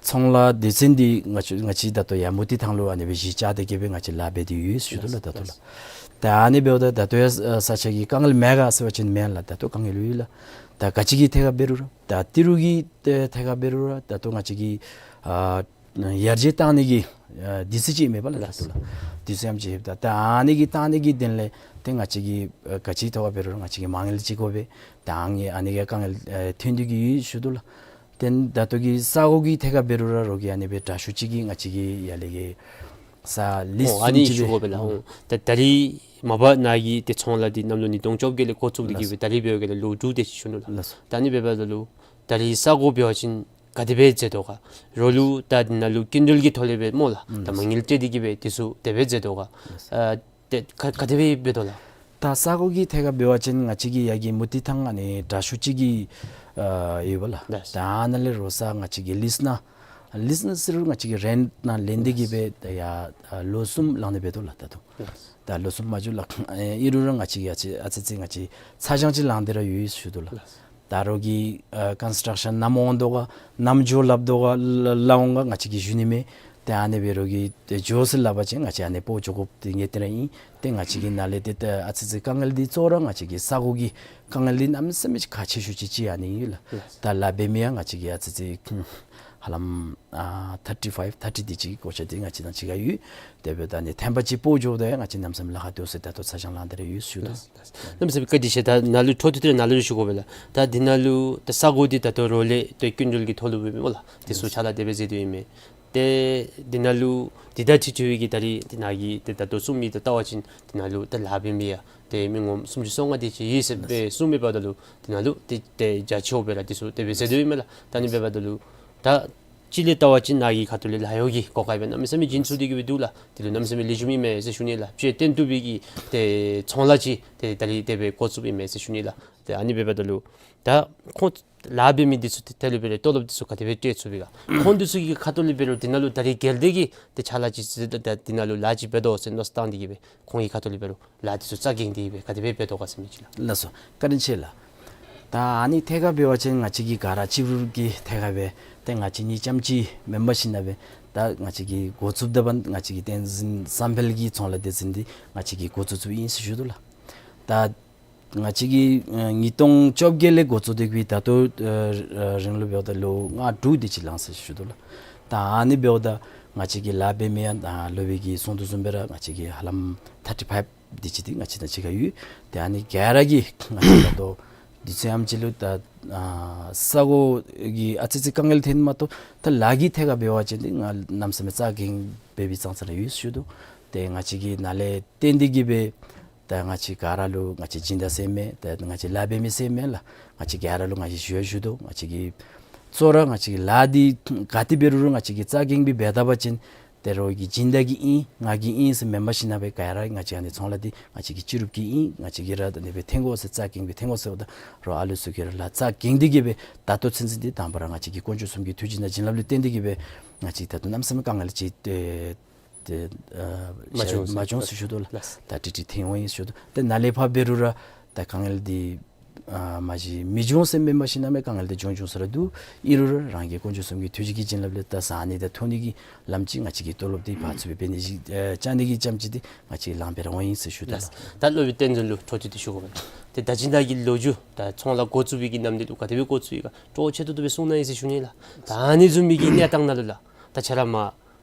ཚོང་ལཱ་སྡེ་ཚན་འདི་ང་བཅས་ང་བཅས་ད་ལྟོ་ཡར་མུ་ཏིག་ཐང་ལུ་ཨ་ནི་སྦེ་གཞི་བཅག་སྟེ་གི་སྦེ་ང་བཅས་ལཱ་འབད་དེ་ཡོད་ཟེར་ཞུ་དོ་ལགས། ད་ལྟོ་ལགས། ལགས། ད་ཨ་ནི་འབདཝ་ད་ད་ལྟོ་ཡང་ས་ས་ཆ་གི་དཀའ་ངལ་མེད་ག་ཟེར་བ་ཅིན་མེན་ལགས། ད་ལྟོ་དཀའ་ངལ་ཡོད་ལགས། ད་ག་ཅི་གི་ཐད་ཁར་འབད་རུང་ར་ད་ཏི་རུ་གི་ཐད་ཁར་འབད་རུང་ར་ད་ལྟོ་ང་བཅས་ཀྱིས་ཨ་ཡར་རྒྱས་བཏང་ནི་གི་ཨ་དུས་ཚོད་ཅིག་མེད་པ་ལགས། ད་ལྟོ་ལགས། དུས་ཚོད་ཨེམ་ཅིག་ཡོདཔ་ད་ད་ཨ་ནི་གི་བཏང་ནི་གི་དོན་ལས་ཏེ་ང་བཅས་ཀྱིས་ཨ་ག་ཅི་ཐོག་ཁར་འབད་རུང་ར་ང་བཅས་ཀྱིས་མ་དངུལ་ཅིག་དགོ་པས། ད་ཨ་ནི་ཨ་ནི་གི་དཀའ་ངལ་ཨ་ཐོན་ཏེ་གི་ཡོད་ཟེར་ཞུ་དོ་ལགས། ཏེ་ད་ལྟོ་གི་ས་སྒོ་གི་ཐད་ཁར་འབད་རུང་ར་རོགས་ཀྱིས་ཨ་ནི་སྦེ་དྲག་ཤོས་ཅིག་གིས་ང་བཅས་ཀྱི་ཡར་ལས་ཀྱི་ས་ལིསི་ཨོ་ཨ་བཟུམ་ནི་ཅིག་ཞུ་སྦེ་དགོ་པས་ལགས། ཨོ་ཨོ་ད་ད་རིས་མ་པ་ནཱ་གི་ཏེ་ཚོང་ལཱ་འདི་གནམ་ལོ་ཉིས་སྟོང་བཅོ་བརྒྱད་ལས་འགོ་བཙུགས་ཏེ་གི་སྦེ་ད་རིས་འབད་བའི་སྐབས་ལུ་ལོ་དྲུག་དེ་ཅིག་ཞུ་ནུག་ལགས། ལགས་སོ། ད་ཨ་ནི་འབདཝ་ད་ལུ་ད་རིས་ས་སྒོ་འབད་བ་ཅིན་ག་དེ་སྦེ་མཛད་དོ་ག། རོགས་ལུ་ད་འདི་ནང་ལུ་སྐྱིན་འགྲུལ་གྱི་ཐོག་ལས་སྦེ་སྨོ་ལགས། ད་མ་དངུལ་སྤྲོད་དེ་གི་སྦེ་དེ་ཚུ་དེ་སྦེ་མཛད་དོ་ག། ལགས་སོ། ཨ་ཏེ་ག་ག་དེ་སྦེ་འབད་དོ་ལགས། ད་ས་སྒོ་གི་ཐད་ཁར་འབད་བ་ཅིན་ང་བཅས་ཀྱི་ཡར་གྱི་མུ་ཏིག་ཐང་ཨ་ནི་དྲག་ཤོས་ཅིག་གི་ཨ་ཡོད་པ་ལགས། ལགས། ད་ཨ་ནཱ་ལས་རོགས་ས་ང་བཅས་ཀྱི་ལིསི་ནང་ལིསི་ནང་ཟེར་རུང་ང་བཅས་ཀྱིས་རེནཊ་ནང་ལེན་ཏེ་གི་སྦེ་ད་ཡར་ཨ་ལོ་གསུམ་ལང་ནི་འབད་དོ་ལགས་ད་ལྟོ། ལགས། ད་ལོ་གསུམ་མ་འགྱོ་ལགས། ཨ་ཨིན་རུང་ར་ང་བཅས་ཀྱིས་ཨ་ཙི་ཨ་ཙི་ཙི་ང་བཅས་ཚ་གྱང་ཅིག་ལང་སྟེ་ར་ཡོད་ཟེར་ཞུ་དོ་ལགས། ལགས། ད་རོགས་ཀྱིས་ཨ་ཀོན་སི་ཊག་ཤཱན་ནམ་འོང་དོ་ག་ནམ་འགྱོ་སླབ་དོ་ག་ལ་ལ་འོང་ག་ང་བཅས་ཀྱིས་ཞུ་ནི་མེད། ཏེ་ཨ་ནི་སྦེ་རོགས་ཀྱིས་ཏེ་འགྱོ་ཟེར་སླབ་པ་ཅིན་ང་བཅས་ཨ་ནི་སྤོ་འགྱོ་དགོཔ་འདི་ངེས་གཏན་ར་ཨིན། ཏེ་ང་བཅས་ཀྱི་ནཱ་ལས་ཏེ་ད་ཨ་ཙི་ཙི་དཀའ་ངལ་འདི་གཙོ་བོ་ར་ང་བཅས་ཀྱི་ས་སྒོ་གི་དཀའ་ངལ་འདི་གནམ་མེད་ས་མེད་ཁག་ཆེ་ཤོས་ཅིག་ཅིག་ཨ་ནི་ཨིན་ལགས། ལགས། ད་ལཱ་འབད་མི་ཡང་ང་བཅས་ཀྱི་ཨ་ཙི་ཙི་ཧ་ལམ་ཨ་ཐར་ཊི་ཕའིབ་ཐར་ཊི་དེ་ཅིག་གི་གོ་ཆ་འདི་ང་བཅས་དང་གཅིག་ཁར་ཡོད། དེ་འབདཝ་ད་ཨ་ནི་ཐེངས་པ་ཅིག་སྤོ་འགྱོཝ་ད་ཡང་ང་བཅས་གནམ་མེད་ས་མེད་ལཱ་ཁག་འདུག་ཟེར་ད་ལྟོ་ཚ་གྱང་ལང་སྟེ་ར་ཡོད་ཟེར་ཞུ་དོ། ལགས་ལགས། གནམ་མེད་ས་མེད་བཀའ་དྲིན་ཆེ། ད་ནཱ་ལུ་འཕྲོ་མཐུད་དེ་ནཱ་ལུ་ཞུ་དགོ་པས་ལགས། ད་འདི་ནང་ལུ་ད་ས་སྒོ་འདི་ད་ལྟོ་རོགས་ལས་ཏེ་སྐྱིན་འགྲུལ་གྱི་ཐོག་ལུ་འབད་མི་སྨོ་ལགས། དེ་ཚུ་ཕྱག་ལཱ་དེ་སྦེ་མཛད་དོ་ཨིན་མས། ཏེ་འདི་ནང་ལུ་འདི་དང་འཁྲིལ་འཁྲིལ་བའི་གི་ད་རིས་འདི་ནང་གི་ཏེ་ད་ལྟོ་གསུང་མི་དང་བལྟ་བ་ཅིན་འདི་ནང་ལུ་ད་ལཱ་འབད་མི་ཡང་ཏེ་མི་ངོམ་སུམ་ཅུ་སོ་ལྔ་དེ་ཅིག་ཡོད་ཟེར་སྦེ་གསུང་མི་འབདཝ་ད་ལུ་འདི་ནང་ལུ་ཏེ་ཏེ་རྒྱ་ཆེཝ་སྦེ་ར་དེ་ཚུ་དེ་སྦེ་མཛད་དོ་ཨིན་མས་ལགས། ད་ཨ་ནི་འབདཝ་ད་ལུ་ད་ཅིག་ལས་བལྟ་བ་ཅིན་ནཱ་གི་ཁ་ཐུག་ལས་ལཱ་གཡོག་གི་གོ་སྐབས་སྦེ་གནམ་མེད་ས་མེད་བྱིན་ཚུགས་ཏེ་གི་སྦེ་འདུག་ལགས། དེ་ལུ་གནམ་མེད་ས་མེད་ལེགས་ཤོམ་ཨིན་མས་ཟེར་ཞུ་ནི་ལགས། དཔྱེ་བསྟན་བཏུབ་པའི་གི་ཏེ་ཚོང་ལཱ་ཅིག་ཏེ་ད་རིས་དེ་སྦེ་འགོ་བཙུགསཔ་ཨིན་མས་ཟེར་ཞུ་ནི་ལགས། ཏེ་ཨ་ནི་འབདཝ་ད་ལུ་ད་ཁོང་ལཱ་འབད་མི་འདི་ཚུ་ཏེ་དེ་ལུ་འབད་རུང་ཏོ་ལོབ་འདི་ཚུ་ག་དེ་སྦེ་སྤྲོད་ཚུགས་པས་ག། ཁོང་འདི་ཚུ་གི་ཁ་ཐུག་ལས་འབད་རུང་འདི་ནང་ལུ་ད་རིས་གལ་ཏེ་གི་ཏེ་ཕྱག་ལཱ་ཅིག་ད་ད་འདི་ནང་ལུ་ལཱ་ཅིག་འབད་དོ་ཟེར་མནོ་བསམ་བཏང་སྟེ་གི་སྦེ་ཁོང་གི་ཁ་ཐུག་ལས་འབད་རུང་ལཱ་འདི་ཚུ་རྩ་འགེངས་ཏེ་གི་སྦེ་ག་དེ་སྦེ་འབད་དོ་ག་ཟེར་མི་ཅིག་ལགས། ལགས་སོ། བཀའ་དྲིན་ཆེ་ལགས། ད་ཨ་ནི་ཐད་ཁར་འབད་བ་ཅིན་ང་བཅས་ཀྱི་ག་ར་སྤྱི་བོར་གྱི་ཐད་ཁར་སྦེ་ཏེ་ང་བཅས་གཉིས་རྐྱངམ་ཅིག་མེན་པར་ཞིན་ན་སྦེ་ད་ང་བཅས་ཀྱིས་འགོ་བཙུགསཔ་ད་འབདན་ང་བཅས་ཀྱི་བསྟན་འཛིན་བསམ་འཕེལ་གྱི་ཚོང་ལཱ་སྡེ་ཚན་འདི་ང་བཅས་ཀྱིས་འགོ་བཙུགས་བཙུགསཔ་ཨིན་ཟེར་ཞུ་དོ་ལགས། ད་ང་བཅས་ཀྱིས་ཨ་ཉིས་སྟོང་བཅོ་བརྒྱད་ལས་འགོ་བཙུགས་ཏེ་གི་ད་ལྟོ་ཨ་ཨ་རིང་ལུ་འབདཝ་ད་ལོ་ལྔ་དྲུག་དེ་ཅིག་ལང་ཟེར་ཞུ་དོ་ལགས། ད་ཨ་ནི་འབདཝ་ད་ང་བཅས་ཀྱི་ལཱ་འབད་མི་ཡང་ད་སློབ་དཔོན་གྱིས་གསུང་དོ་བཟུམ་སྦེ་ར་ང་བཅས་ཀྱི་ཧ་ལམ་ཐར་ཊི་ཕའིབ་དེ་ཅིག་འདི་ང་བཅས་དང་གཅིག་ཁར་ཡོད། ཏེ་ཨ་ནི་ག་ར་གིས་ང་བཅས་ད་ལྟོ་དུས་ཚོད་ཨེམ་ཅིག་ལུ་ད་ཨ་ས་སྒོ་གི་ཨ་ཙི་ཙི་དཀའ་ངལ་ཐོན་མ་གཏོགས་ད་ལཱ་གི་ཐད་ཁར་འབད་བ་ཅིན་འདི་ང་གནམ་མེད་ས་མེད་རྩ་འགེངས་འབད་བའི་ཙང་ཙ་ར་ཡོད་ཟེར་ཞུ་དོ། ཏེ་ང་བཅས་ཀྱིས་ནཱ་ལས་བརྟེན་ཏེ་གི་སྦེ་ད་ང་བཅས་ག་ར་ལུ་ང་བཅས་སྦྱིན་བདག་ཟེར་མེད། ད་ང་བཅས་ལཱ་འབད་མི་ཟེར་མེད་ལགས། ང་བཅས་ག་ར་ལུ་ང་བཅས་ཞུ་ཡང་ཞུ་དོ། ང་བཅས་ཀྱིས་གཙོ་བོ་ར་ང་བཅས་ཀྱི་ལཱ་འདི་ག་ཏེ་འབད་རུང་ར་ང་བཅས་ཀྱིས་རྩ་འགེངས་སྦེ་འབད་ད་པ་ཅིན་ཏེ་རོགས་ཀྱི་སྦྱིན་བདག་གི་ཨིན་ང་གི་ཨིན་ཟེར་མེན་པར་ཞིན་ན་སྦེ་ག་ར་ང་བཅས་ཨ་ནི་ཚོང་ལཱ་འདི་ང་བཅས་ཀྱི་སྤྱི་རུབ་ཀྱི་ཨིན། ང་བཅས་ཀྱིས་ར་ད་ཨ་ནི་སྦེ་འཐོན་དགོ་ཟེར་རྩ་འགེངས་སྦེ་འཐོན་དགོ་ཟེརཝ་ད་རོགས་ཨ་ལུ་ཚུ་གིས་ར་ལཱ་རྩ་འགེངས་ཏེ་གི་སྦེ་ད་ལྟོ་ཚུན་ཚོད་འདི་དང་པ་ར་ང་བཅས་ཀྱི་དཀོན་མཆོག་གསུམ་གྱི་ཐུགས་རྗེ་དང་བྱིན་རླབས་ལུ་བརྟེན་ཏེ་གི་སྦེ་ང་བཅས་ད་ལྟོ་གནམ་མེད་ས་མེད་དཀའ་ངལ་ཅིག་ཏེ་ཏེ་ཨ་མ་བྱུང་ཟེར་མ་བྱུང་ཟེར་ཞུ་དོ་ལགས། ལགས། ད་ཏིག་ཏིག་ཐོན་འོང་ཡི་ཟེར་ཞུ་དོ། ཏེ་ནཱ་ལས་ཕར་འབད་རུང་ར་ད་དཀའ་ངལ་འདི་ཨ་མ་གཞི་མི་འབྱུང་ཟེར་མེན་པར་ཞིན་ན་མེད། དཀའ་ངལ་འདི་འབྱུང་འབྱུང་ས་ར་འདུག། ཨིན་རུང་ར་རང་གི་དཀོན་མཆོག་གསུམ་གྱི་ཐུགས་རྗེ་གི་བྱིན་རླབས་ལས་ད་ཟ་ནི་དང་འཐུང་ནི་གི་ལམ་ཅིག་ང་བཅས་ཀྱི་ཏོ་ལོབ་འདི་ཕར་ཚུར་སྦེ་འབད་ནི་ཅིག་ཨ་བཅའ་ནི་གི་རྐྱངམ་ཅིག་འདི་ང་བཅས་ལང་སྦེ་ར་འོང་ཡི་ཟེར་ཞུ་དོ་ལགས། ལགས། ད་སློབ་དཔོན་བསྟན་འཛིན་ལུ་འཕྲོ་མཐུད་དེ་ཞུ་དགོ་པས། ཏེ་ད་ཅི་ད་གི་ལོ་རྒྱུས་ད་ཚོང་ལཱ་འགོ་བཙུགས་པའི་གི་ནམ་དུས་ལུ་ག་དེ་སྦེ་འགོ་བཙུགས་ཡི་ག་སྤྲོ་བོ་ཆེ་ཏོག་ཏོ་སྦེ་གསུང་གནང་ཡི་ཟེར་ཞུ་ནི་ལགས། ད་ཨ་ནི་བཟུམ་མའི་གི་གནས་སྟངས་ནང་ལུ་ལགས་ད་ཁྱོད་ར་མར་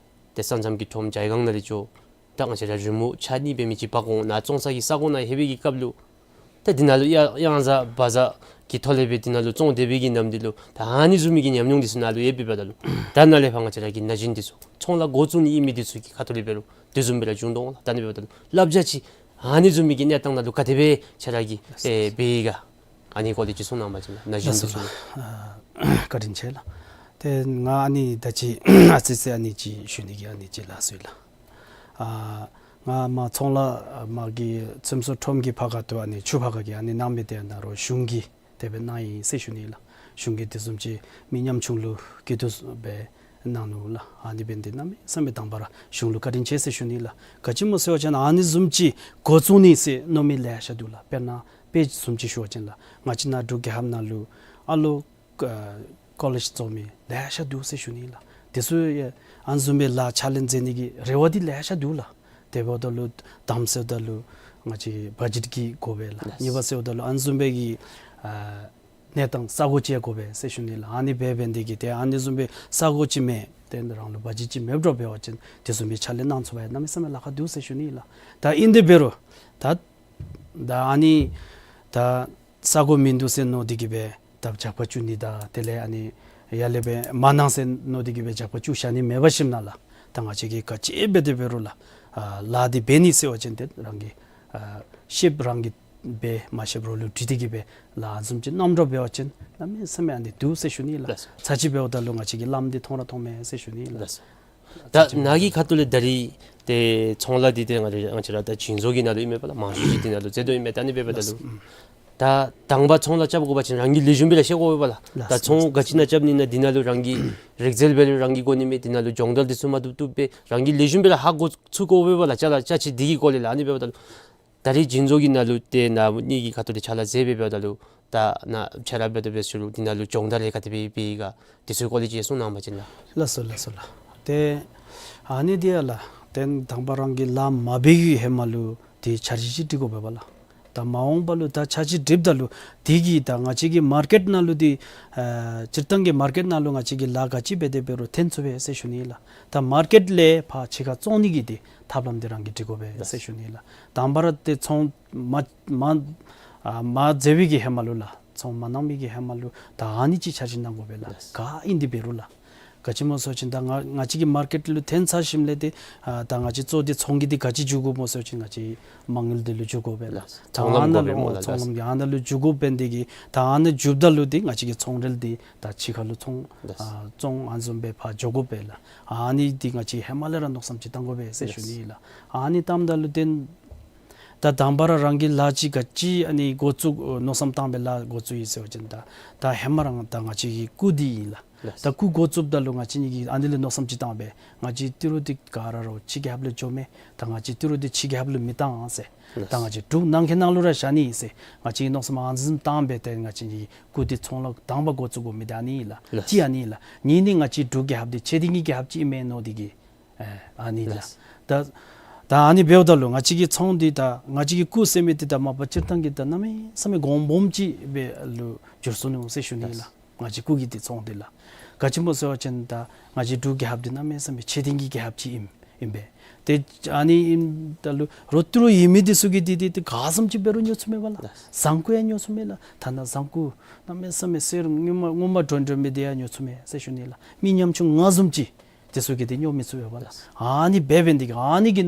ཏེ་ས་མཚམས་ཀྱི་ཁྲོམ་ཇའི་སྒང་ནང་ལས་འགྱོ། ད་ང་བཅས་ར་རི་མོ་ཆ་གཉིས་འབད་མི་ཅིག་འབག་འོང་ནཱ་བཙོང་ས་གི་ས་གོ་ནང་ལྷོད་པའི་གི་སྐབས་ལུ་ད་འདི་ནང་ལུ་གཡང་གཡང་གཟར་བ་གཟར་གྱི་ཐོག་ལས་སྦེ་འདི་ནང་ལུ་བཙོང་སྡོད་པའི་གི་ནམ་དུས་ལུ་ད་ཨ་ནི་བཟུམ་མའི་གི་ཉམས་མྱོང་འདི་ཚུ་ནཱ་ལུ་ཡོད་པའི་འབདཝ་ད་ལུ་ད་ནཱ་ལས་ཕར་ང་བཅས་ར་གི་ན་གཞོན་འདི་ཚུ་ཚོང་ལཱ་འགོ་བཙུགས་ནི་ཨིན་མི་འདི་ཚུ་གི་ཁ་ཐུག་ལས་འབད་རུང་དེ་བཟུམ་སྦེ་ར་བྱུང་དོ་འོང་ལགས། ད་ཨ་ནི་འབདཝ་ད་ལུ་བསླབ་བྱ་ཅིག་ཨ་ནི་བཟུམ་མའི་གི་གནས་སྟངས་ནང་ལུ་ག་དེ་སྦེ་ཁྱོད་ར་གིས་ཏེ་འབད་ཡི་ག། ཨ་ནི་སྐོར་ལས་ཅིག་གསུང་གནང་བ་ཅིན་ན་གཞོན་འདི་ཚུ་ལུ། ལགས་སོ་ལགས། ཨ་བཀའ་དྲིན་ཆེ་ལགས། ཏེ་ང་ཨ་ནི་ད་ཅི་ཨ་ཙི་ཙི་ཨ་ནི་ཅིག་ཞུ་ནི་གི་ཨ་ནི་ཅིག་ལགས་སོ་ལགས། ཨ་ང་མར་ཚོང་ལཱ་མར་གྱི་ཚོང་ཟོག་ཁྲོམ་གྱི་ཕར་ཁ་ཐུག་ཨ་ནི་ཆུ་ཕར་ཁ་གི་ཨ་ནི་གནང་མི་དེ་ནཱ་རོགས་གཞུང་གིས་དེ་སྦེ་གནང་ཡི་ཟེར་ཞུ་ནི་ལགས། གཞུང་གིས་དེ་བཟུམ་ཅིག་མི་ཉམ་ཆུང་ལུ་སྐྱིད་སྡུག་སྦེ་ གནང་ནུག་ལགས། ཨ་ནི་འབད་ནི་འདི་གནམ་མེད་ས་མེད་དང་པ་ར་གཞུང་ལུ་བཀའ་དྲིན་ཆེ་ཟེར་ཞུ་ནི་ལགས། ག་ཅི་སྨོ་ཟེར་བ་ཅིན་ཨ་ནི་བཟུམ་ཅིག་འགོ་བཙུགས་ནི་ཟེར་མནོ་མི་ལེ་ཤ་འདུག་ལགས། དཔེར་ན་དཔེ་བཟུམ་ཅིག་ཞུ་བ་ཅིན་ལགས། ང་བཅས་ནཱ་འབྲུག་རྒྱལ་ཁབ་ནང་ལུ་ཨ་ལོ་ཨ་ཀོ་ལེཇ་རྫོགས་མི་ལེ་ཤ་འདུག་ཟེར་ཞུ་ནི་ལགས། དེ་ཚུ་ཡང་ཨ་ནི་བཟུམ་སྦེ་ལཱ་ཕྱག་ལཱ་མཛད་ནི་གི་རེ་བ་འདི་ལེ་ཤ་འདུག་ལགས། དེ་འབདཝ་ད་ལུ་དང་པ་ཟེརཝ་ད་ལུ་ང་བཅས་བ་ཇེཊ་ཀྱི་དགོ་པས་ལགས། ལགས། གཉིས་པ་ཟེརཝ་ད་ལུ་ཨ་ནི་བཟུམ་སྦེ་གི་ཨ་གནས་སྟངས་ས་གོ་ཅིག་ཡང་དགོ་པས་ཟེར་ཞུ་ནི་ལགས། ཨ་ནི་འབད་འབད་ནི་འདི་གིས་ཏེ་ཨ་ནི་བཟུམ་སྦེ་ས་གོ་ཅིག་མེད། ཏེ་རང་ལུ་བ་ཇེཊ་ཅིག་མེདཔ་འདྲཝ་འབད་བ་ཅིན་དེ་བཟུམ་སྦེ་ཕྱག་ལཱ་གནང་ཚུགས་པར་གནམ་མེད་ས་མེད་ལཱ་ཁག་འདུག་ཟེར་ཞུ་ནི་ལགས། ད་ཨིན་དེ་འབད་རུང་ད་ད་ཨ་ནི་ད་ས་གོ་མིན་འདུག་ཟེར་མནོ་སྟེ་གིས་སྦེ་ད་བཅག་པ་བཅུག་ནི་དང་དེ་ལས་ཨ་ནི་ཡར་ལས་སྦེ་མ་གནང་ཟེར་མནོ་སྟེ་གིས་སྦེ་བཅག་པ་བཅུག་བཞག་ནི་མེད་པར་ཞིནམ་ལས་ད་ང་བཅས་ཀྱིས་ག་ཅི་འབད་དེ་འབད་རུང་ལགས། ཨ་ལཱ་འདི་འབད་ནི་ཟེར་བ་ཅིན་ཏེ་རང་གིས་ཨ་ཤེསཔ་རང་གིས་འབད། མ་ཤེསཔ་རོགས་ལུ་དྲི་སྟེ་གིས་སྦེ་ལཱ་བཟུམ་ཅིག་གནངམ་འདྲཝ་འབད་བ་ཅིན་གནམ་མེད་ས་མེད་ཨ་ནི་འདུག་ཟེར་ཞུ་ནི་ལགས། ལགས་སོ། ཚར་གཅིག་འབདཝ་ད་ལུ་ང་བཅས་ཀྱིས་ལམ་འདི་མཐོང་ར་མཐོངམ་མས་ཟེར་ཞུ་ནི་ལགས། ལགས་སོ། ད་ནཱ་གི་ཁ་ཐུག་ལས་ད་རིས་ཏེ་ཚོང་ལཱ་འདི་ཏེ་ང་བཅས་ང་བཅས་ར་ད་བྱིན་མཛོད་ཀྱི་ནང་ལུ་ཨིན་མས་པ་ལགས། མང་ཤོས་ཅིག་འདི་ནང་ལུ་མཛད་དོ་ཨིན་མས། ད་ཨ་ནི་འབདཝ་ད་ལུ་ལགས་སོ། ཨུམ། ད་དང་པ་ཚོང་ལཱ་རྐྱབ་དགོ་པ་ཅིན་རང་གིས་ལེགས་ཤོམ་སྦེ་ར་ཤེས་དགོ་པས་པ་ལགས། ལགས་ད་སོ། ཚོང་ག་ཅི་ནང་རྐྱབ་ནི་ཨིན་ན་འདི་ནང་ལུ་རང་གི་རིག་རྩལ་འབད་རུང་རང་གི་དགོ་ནི་མས། འདི་ནང་ལུ་སྦྱོང་བརྡར་འདི་ཚུ་མ་བཏུབ་བཏུབ་སྦེ་རང་གིས་ལེགས་ཤོམ་སྦེ་ར་ཧ་གོ་ཚུགས་དགོ་པས་པ་ལགས། ཅ་ལ་ཅ་ཆས་འདི་གི་སྐོར་ལས་ལགས། ཨ་ནི་འབདཝ་ད་ལུ་ད་རིས་བྱིན་མཛོད་ཀྱི་ནང་ལུ་ཏེ་ནཱ་ཨ་ནི་གི་ཁ་ཐུག་ལས་ཕྱག་ལཱ་མཛད་སྦེ་འབདཝ་ད་ལུ་ད་ནཱ་ཕྱག་ལཱ་འབད་དེ་འབད་ཟེར་རུང་འདི་ནང་ལུ་སྦྱོང་བརྡར་རེ་ག་དེ་སྦེ་འབད་ཡི་ག་དེ་ཚུ་སྐོར་ལས་ཅིག་གསུང་གནང་པ་ཅིན་ལགས། ལགས་སོ་ལགས་སོ་ལགས། ཏེ་ཨ་ནི་འདི་ཡང་ལགས་ཏེ་དང་པ་རང་གིས་ལཱ་མ་འབད་བའི་ཧེ་མ་ལུ་ཏེ་འཆར་གཞི་ཅིག་སྒྲིག་དགོ་པས་པ་ལགས། ད་མ་འོངས་པ་ལུ་ད་འཆར་གཞི་སྒྲིགཔ་ད་ལུ་དེ་གིས་ད་ང་བཅས་ཀྱི་མར་ཀེཊ་ནང་ལུ་འདི་ཨ་སྤྱིར་བཏང་གི་མར་ཀེཊ་ནང་ལུ་ང་བཅས་ཀྱིས་ལཱ་ག་ཅི་འབད་དེ་འབད་རུང་འཐོན་ཚུགས་པས་ཟེར་ཞུ་ནི་ལགས། ད་མར་ཀེཊ་ལས་ཕར་ཕྱི་ཁར་བཙོང་ནི་གི་འདི་ཐབས་ལམ་འདི་རང་གིས་སྒྲིག་དགོ་པས་ཟེར་ཞུ་ནི་ལགས། དང་པ་ར་ཏེ་ཚོང་མ་མ་ཨ་མ་མཛད་པའི་གི་ཧེ་མ་ལུ་ལགས། ཚོང་མ་གནང་མི་གི་ཧེ་མ་ལུ་ད་ཨ་ནི་ཅིག་འཆར་གཞི་གནང་དགོ་པས་ལགས། ལགས། ག་ཨིན་དེ་འབད་རུང་ལགས། ག་ཅི་སྨོ་ཟེར་བ་ཅིན་ད་ང་ང་བཅས་ཀྱི་མར་ཀེཊ་ལུ་འཐོན་ཚར་ཞིནམ་ལས་ཏེ་ཨ་ད་ང་བཅས་གཙོ་འདི་ཚོང་གི་འདི་ག་ཅི་འགྱོ་དགོཔ་སྨོ་ཟེར་བ་ཅིན་ང་བཅས་མ་དངུལ་འདི་ལུ་འགྱོ་དགོ་པས་ལགས། ལགས། ད་ཚོང་ལམ་ཨ་ནཱ་དགོ་པས་ལུ་སྨོ་ལགས། ཚོང་ལམ་གྱི་ཨ་ནཱ་ལུ་འགྱོ་དགོཔ་འབད་ནི་དེ་གིས་ད་ཨ་ནཱ་འགྱོཝ་ད་ལུ་འདི་ང་བཅས་ཀྱི་ཚོང་རིལ་འདི་ད་ཕྱི་ཁ་ལུ་ཚོང་ལགས། ཨ་བཙོང་ཨ་ནི་བཟུམ་སྦེ་ཕར་འགྱོ་དགོ་པས་ལགས། ཨ་ནི་འདི་ང་བཅས་ཧེ་མ་ལས་ར་མནོ་བསམ་ཅིག་བཏང་དགོ་པས་ཟེར་ཞུ་ནི་ལགས། ཨ་ནི་བཏངམ་ད་ལུ་ཏེ་ད་དང་པ་ར་རང་གིས་ལཱ་ཅིག་ག་ཅི་ཨ་ནི་འགོ་བཙུགས་མནོ་བསམ་བཏང་སྦེ་ལཱ་འགོ་བཙུགས་ཡི་ཟེར་བ་ཅིན་ད་ད་ཧེ་མ་རང་ད་ང་བཅས་ཀྱི་སྐུ་འདི་ཨིན་ལགས། ལགས། ད་སྐུ་འགོ་བཙུགསཔ་ད་ལུ་ང་བཅས་ནི་གིས་ཨ་ནི་ལས་མནོ་བསམ་ཅིག་བཏང་སྦེ་ང་བཅས་ཏི་རུ་འདི་ག་ར་ར་ཕྱི་རྒྱལ་ཁབ་ལུ་འགྱོ་མས། ད་ང་བཅས་ཏི་རུ་འདི་ཕྱི་རྒྱལ་ཁབ་ལུ་མི་བཏང་ཟེར། ལགས། ད་ང་བཅས་འབྲུག་ནང་འཁོད་ནང་ལུ་ར་བཞག་ནི་ཨིན་ཟེར་ང་བཅས་ཀྱིས་མནོ་བསམ་ཨ་ནི་བཟུམ་བཏང་སྦེ་ཏེ་ང་བཅས་ནི་གི་སྐུ་འདི་ཚོང་ལཱ་དང་པ་འགོ་བཙུགས་དགོ་མི་འདི་ཨ་ནི་ཨིན་ལགས། ལགས། གཅིག་ཨ་ནི་ཨིན་ལགས། གཉིས་ནི་ང་བཅས་འབྲུག་རྒྱལ་ཁབ་འདི་ཆེ་ལྡིང་གི་རྒྱལ་ཁབ་ཅིག་ཨིན་མས་མནོ་སྟེ་གིས་ཨ་ཨ་ནི་ལགས། ལགས། ད་ད་ཨ་ནི་འབདཝ་ད་ལུ་ང་བཅས་ཀྱི་ཚོང་འདི་ད་ང་བཅས་ཀྱི་སྐུ་ཟེར་མི་འདི་ད་མ་པ་སྤྱིར་བཏང་གི་ད་གནམ་མེད་ས་མེད་གོང་སྦོམ་ཅིག་སྦེ་ལུ་འགྱུར་སོ་ནུག་ཟེར་ཞུ་ནི་ཨིན་ལགས། ལགས། ང་བཅས་སྐུ་གི་འདི་ཚོང་འདི་ལགས། ག་ཅི་སྨོ་ཟེར་བ་ཅིན་ད་ང་བཅས་འབྲུག་རྒྱལ་ཁབ་འདི་གནམ་མེད་ས་མེད་ཆེ་ལྡིང་གི་རྒྱལ་ཁབ་ཅིག་ཨིན་ཨིན་པས། ཏེ་ཨ་ནི་ཨིནམ་ད་ལུ་རོགས་ཏི་རུ་ཡོད་མི་འདི་ཚུ་གིས་འདི་འདི་ཏེ་ག་བཟུམ་ཅིག་འབད་རུང་ཉོ་ཚུགས་མས་པ་ལགས། ལགས། ཟངས་ཀུ་ཡང་ཉོ་ཚུགས་མས་ལགས། ཐ་ན་ཟངས་ཀུ་གནམ་མེད་ས་མེད་གསེར་སྔོན་མ་སྔོན་མ་འདྲོག་འདྲོག་མི་འདི་ཡང་ཉོ་ཚུགས་མས་ཟེར་ཞུ་ནི་ལགས། མི་ཉམ་ཆུང་ང་བཟུམ་ཅིག་དེ་ཚུ་གིས་འདི་ཉོ་མི་ཚུགས་པས་པ་ལགས། ཨ་ནི་འབད་འབད་ནི་དེ་གིས་ཨ་ནི་གི་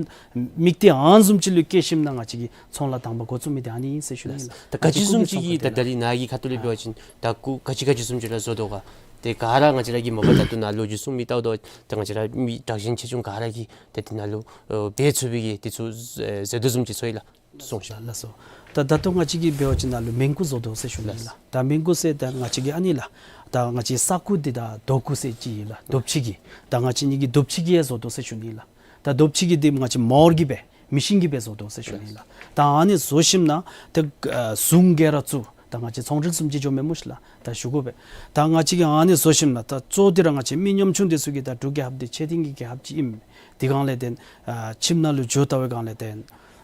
དམིགས་གཏད་ཨ་ནི་བཟུམ་ཅིག་ལུ་བསྐྱེད་ཞིནམ་ལས་ང་བཅས་ཀྱིས་ཚོང་ལཱ་དང་པ་འགོ་བཙུགས་མི་འདི་ཨ་ནི་ཨིན་ཟེར་ཞུ་ནི་ལགས། ད་ག་ཅི་བཟུམ་ཅིག་གིས་ད་ད་རིས་ནཱ་གི་ཁ་ཐུག་ལས་འབད་བ་ཅིན་ད་སྐུ་ག་ཅི་ག་ཅི་བཟུམ་ཅིག་ར་བཟོ་དོ་ག། ཏེ་ག་ར་ང་བཅས་ར་གིས་མ་པ་ད་ལྟོ་ནཱ་ལོ་རྒྱུས་གསུང་མི་ལྟཝ་ད་ཏེ་ང་བཅས་ར་མི་དྲག་ཞན་ཆེ་ཆུང་ག་ར་གིས་ཏེ་འདི་ནང་ལུ་ཨེ་འབད་ཚུགས་པའི་གི་འདི་ཚུ་ཨེ་ཟེར་དོ་བཟུམ་ཅིག་ཚོར་ཡི་ལགས། གསུངས་ཤིག། ལགས་སོ། ད་ད་ལྟོ་ང་བཅས་ཀྱིས་འབད་བ་ཅིན་ནཱ་ལུ་མིང་སྐུ་བཟོ་དོ་ཟེར་ཞུ་ནི་ལགས། ལགས། ད་མིང་སྐུ་ཟེར་ད་ང་བཅས་ཀྱི་ཨ་ནི་ལགས། ད་ང་བཅས་ས་སྐུ་འདི་ད་རྡོ་སྐུ་ཟེར་ཅིག་ཨིན་ལགས། རྡོ་ཕྱེ་གི། ད་ང་བཅས་ནི་གི་རྡོ་ཕྱེ་གི་ཡང་བཟོ་དོ་ཟེར་ཞུ་ནི་ལགས། ད་རྡོ་ཕྱེ་གི་འདི་ང་བཅས་མར་གྱིས་སྦེ་མི་ཤིན་གྱིས་སྦེ་བཟོ་དོ་ཟེར་ཞུ་ནི་ལགས། ད་ཨ་ནི་བཟོ་ཞིནམ་ལས་ཏེ་ཨ་ཟུང་གི་ར་བཙུགས། ད་ང་བཅས་ཚོང་འབྲེལ་བཟུམ་ཅིག་འགྱོ་མས་སྨོ་ཤིག་ལགས། ད་ཞུ་དགོ་པས། ད་ང་བཅས་ཀྱིས་ཨ་ནི་བཟོ་ཞིནམ་ལས་ད་གཙོ་འདི་ར་ང་བཅས་མི་ཉམ་ཆུང་འདི་ཚུ་གིས་ད་འབྲུག་རྒྱལ་ཁབ་འདི་ཆེ་ལྡིང་གི་རྒྱལ་ཁབ་ཅིག་ཨིནམ་འདི་སྒང་ལས་ཏེ་ཨ་ཁྱིམ་ནང་ལུ་འགྱོ་ལྟ་བའི་སྒང་ལས་ཏེ་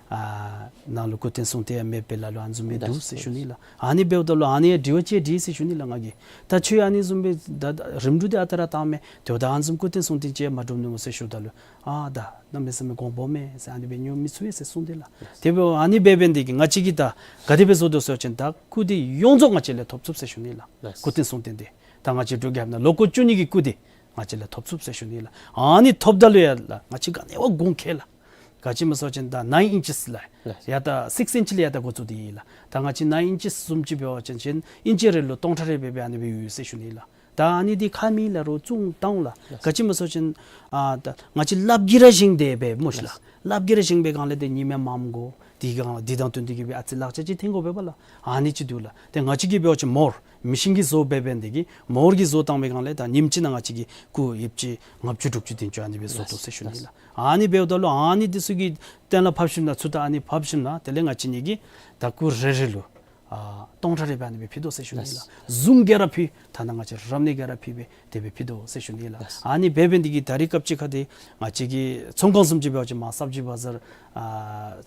ཨ་ནཱ་ལུ་སྐུ་རྟེན་གསུང་རྟེན་ཡང་མེདཔ་སྦེ་ལ་ལུ་ཨ་ནི་བཟུམ་མི་འདུག་ཟེར་ཞུ་ནི་ལགས། ཨ་ནི་འབདཝ་ད་ལུ་ཨ་ནི་ཡང་དྲི་བ་ཅིག་དྲིས་ཟེར་ཞུ་ནི་ལགས་ང་གིས། ད་ཁྱོད་ཨ་ནི་བཟུམ་སྦེ་ད་ད་རིམ་གྲོ་འདི་ཨ་རྟག་ར་བཏང་མས། དེ་འབདཝ་ད་ཨ་ནི་བཟུམ་སྐུ་རྟེན་གསུང་རྟེན་ཅིག་ཡང་མ་གྲུབ་ནུག་ཟེར་ཞུཝ་ད་ལུ་ཨ་ད་གནམ་མེད་ས་མེད་གོང་སྦོམ་མས་ཟེར། ཨ་ནི་སྦེ་ཉོ་མི་ཚུགས་པས་ཟེར་གསུངས་ཏེ་ལགས། དེ་འབདཝ་ཨ་ནི་འབད་འབད་ནི་དེ་གིས་ང་བཅས་ཀྱིས་ད་ག་དེ་སྦེ་བཟོ་དོ་ཟེར་བ་ཅིན་ད་སྐུ་འདི་ཡོངས་རྫོགས་ང་བཅས་ལས་ཐོབ་ཚུགས་ཟེར་ཞུ་ནི་ལགས། ལགས། སྐུ་རྟེན་གསུང་རྟེན་འདི་ད་ང་བཅས་འབྲུག་རྒྱལ་ཁབ་ནང་ལོ་འཁོར་བཅུ་གཉིས་ཀྱི་སྐུ་འདི་ང་བཅས་ལས་ཐོབ་ཚུགས་ཟེར་ཞུ་ནི་ལགས། ཨ་ནི་ཐོབ་ད་ལུ་ཡང་ལགས་ང་བཅས་ག་ནི་བ་དགོངས་ཁེལ་ལགས། ག་ཅི་སྨོ་ཟེར་བ་ཅིན་ད་ནའིན་ཨིན་ཅིས་ལགས། ལགས། ཡར་ད་སིགསི་ཨིན་ཅི་ལས་ཡར་ད་འགོ་བཙུགས་ཏེ་ཨིན་ལགས། ད་ང་བཅས་ནའིན་ཨིན་ཅིས་བཟུམ་ཅིག་འབད་བ་ཅིན་ཨིན་ཅི་རེ་ལུ་སྟོང་ཕྲག་རེ་སྦེ་སྦེ་ཨ་ནི་སྦེ་ཡོད་ཟེར་ཞུ་ནི་ལགས། ད་ཨ་ནི་འདི་ཁ་མིག་ལས་རོགས་བཙུགས་བཏང་ལགས། ལགས། ག་ཅི་སྨོ་ཟེར་བ་ཅིན་ཨ་ད་ང་བཅས་ལགཔ་གིས་ར་བཞེངས་ཏེ་འབད་སྨོ་ཤིག་ལགས། ལགས། ལགཔ་གིས་ར་བཞེངས་པའི་སྒང་ལས་ཏེ་ཉི་མའི་མངམ་དགོ། དེ་སྒང་དེ་དང་བསྟུན་ཏེ་གི་སྦེ་ཨ་ཙི་ལག་ཆ་ཅིག་འཐེན་དགོ་པས་པ་ལགས། ཨ་ནི་ཅིག་འདུག་ལགས། ཏེ་ང་བཅས་ཀྱིས་འབད་བ་ཅིན་མོར་མི་ཤིན་གྱིས་བཟོ་འབད་འབདན་དེ་གིས་མོར་གྱིས་བཟོ་བཏང་པའི་སྒང་ལས་ད་ཉིནམ་གཅིག་ནང་ང་བཅས་ཀྱིས་སྐུ་ཡོདཔ་ཅིག་ལྔ་བཅུ་དྲུག་ཅུ་བདུན་ཅུ་ཨ་ནི་སྦེ་བཟོ་དོ་ཟེར་ཞུ་ནི་ལགས། ཨ་ནི་འབདཝ་ད་ལུ་ཨ་ནི་འདི་ཚུ་གི་གཏན་ལ་ཕབ་ཞིནམ་ན་ཚུར་ད་ཨ་ནི་ཕབ་ཞིནམ་ན་དེ་ལས་ང་བཅས་ནི་གིས་ད་སྐུ་རེ་རེ་ལུ་ཨ་སྟོང་ཕྲག་རེ་སྦེ་ཨ་ནི་སྦེ་ཕུལ་དོ་ཟེར་ཞུ་ནི་ལགས། ལགས། གཟུངས་ག་ར་ཕུལ། ཐ་ན་ང་བཅས་རབ་གནས་ག་ར་ཕུལ་སྦེ་དེ་སྦེ་ཕུལ་དོ་ཟེར་ཞུ་ནི་ལགས། ལགས། ཨ་ནི་འབད་འབདན་དེ་གིས་ད་རིས་སྐབས་ཅིག་ཁར་དེ་ང་བཅས་ཀྱི་ཚོང་ཁང་བཟུམ་ཅིག་འབད་བ་ཅིན་མར་སབ་ཇི་བ་ཛར་ཨ་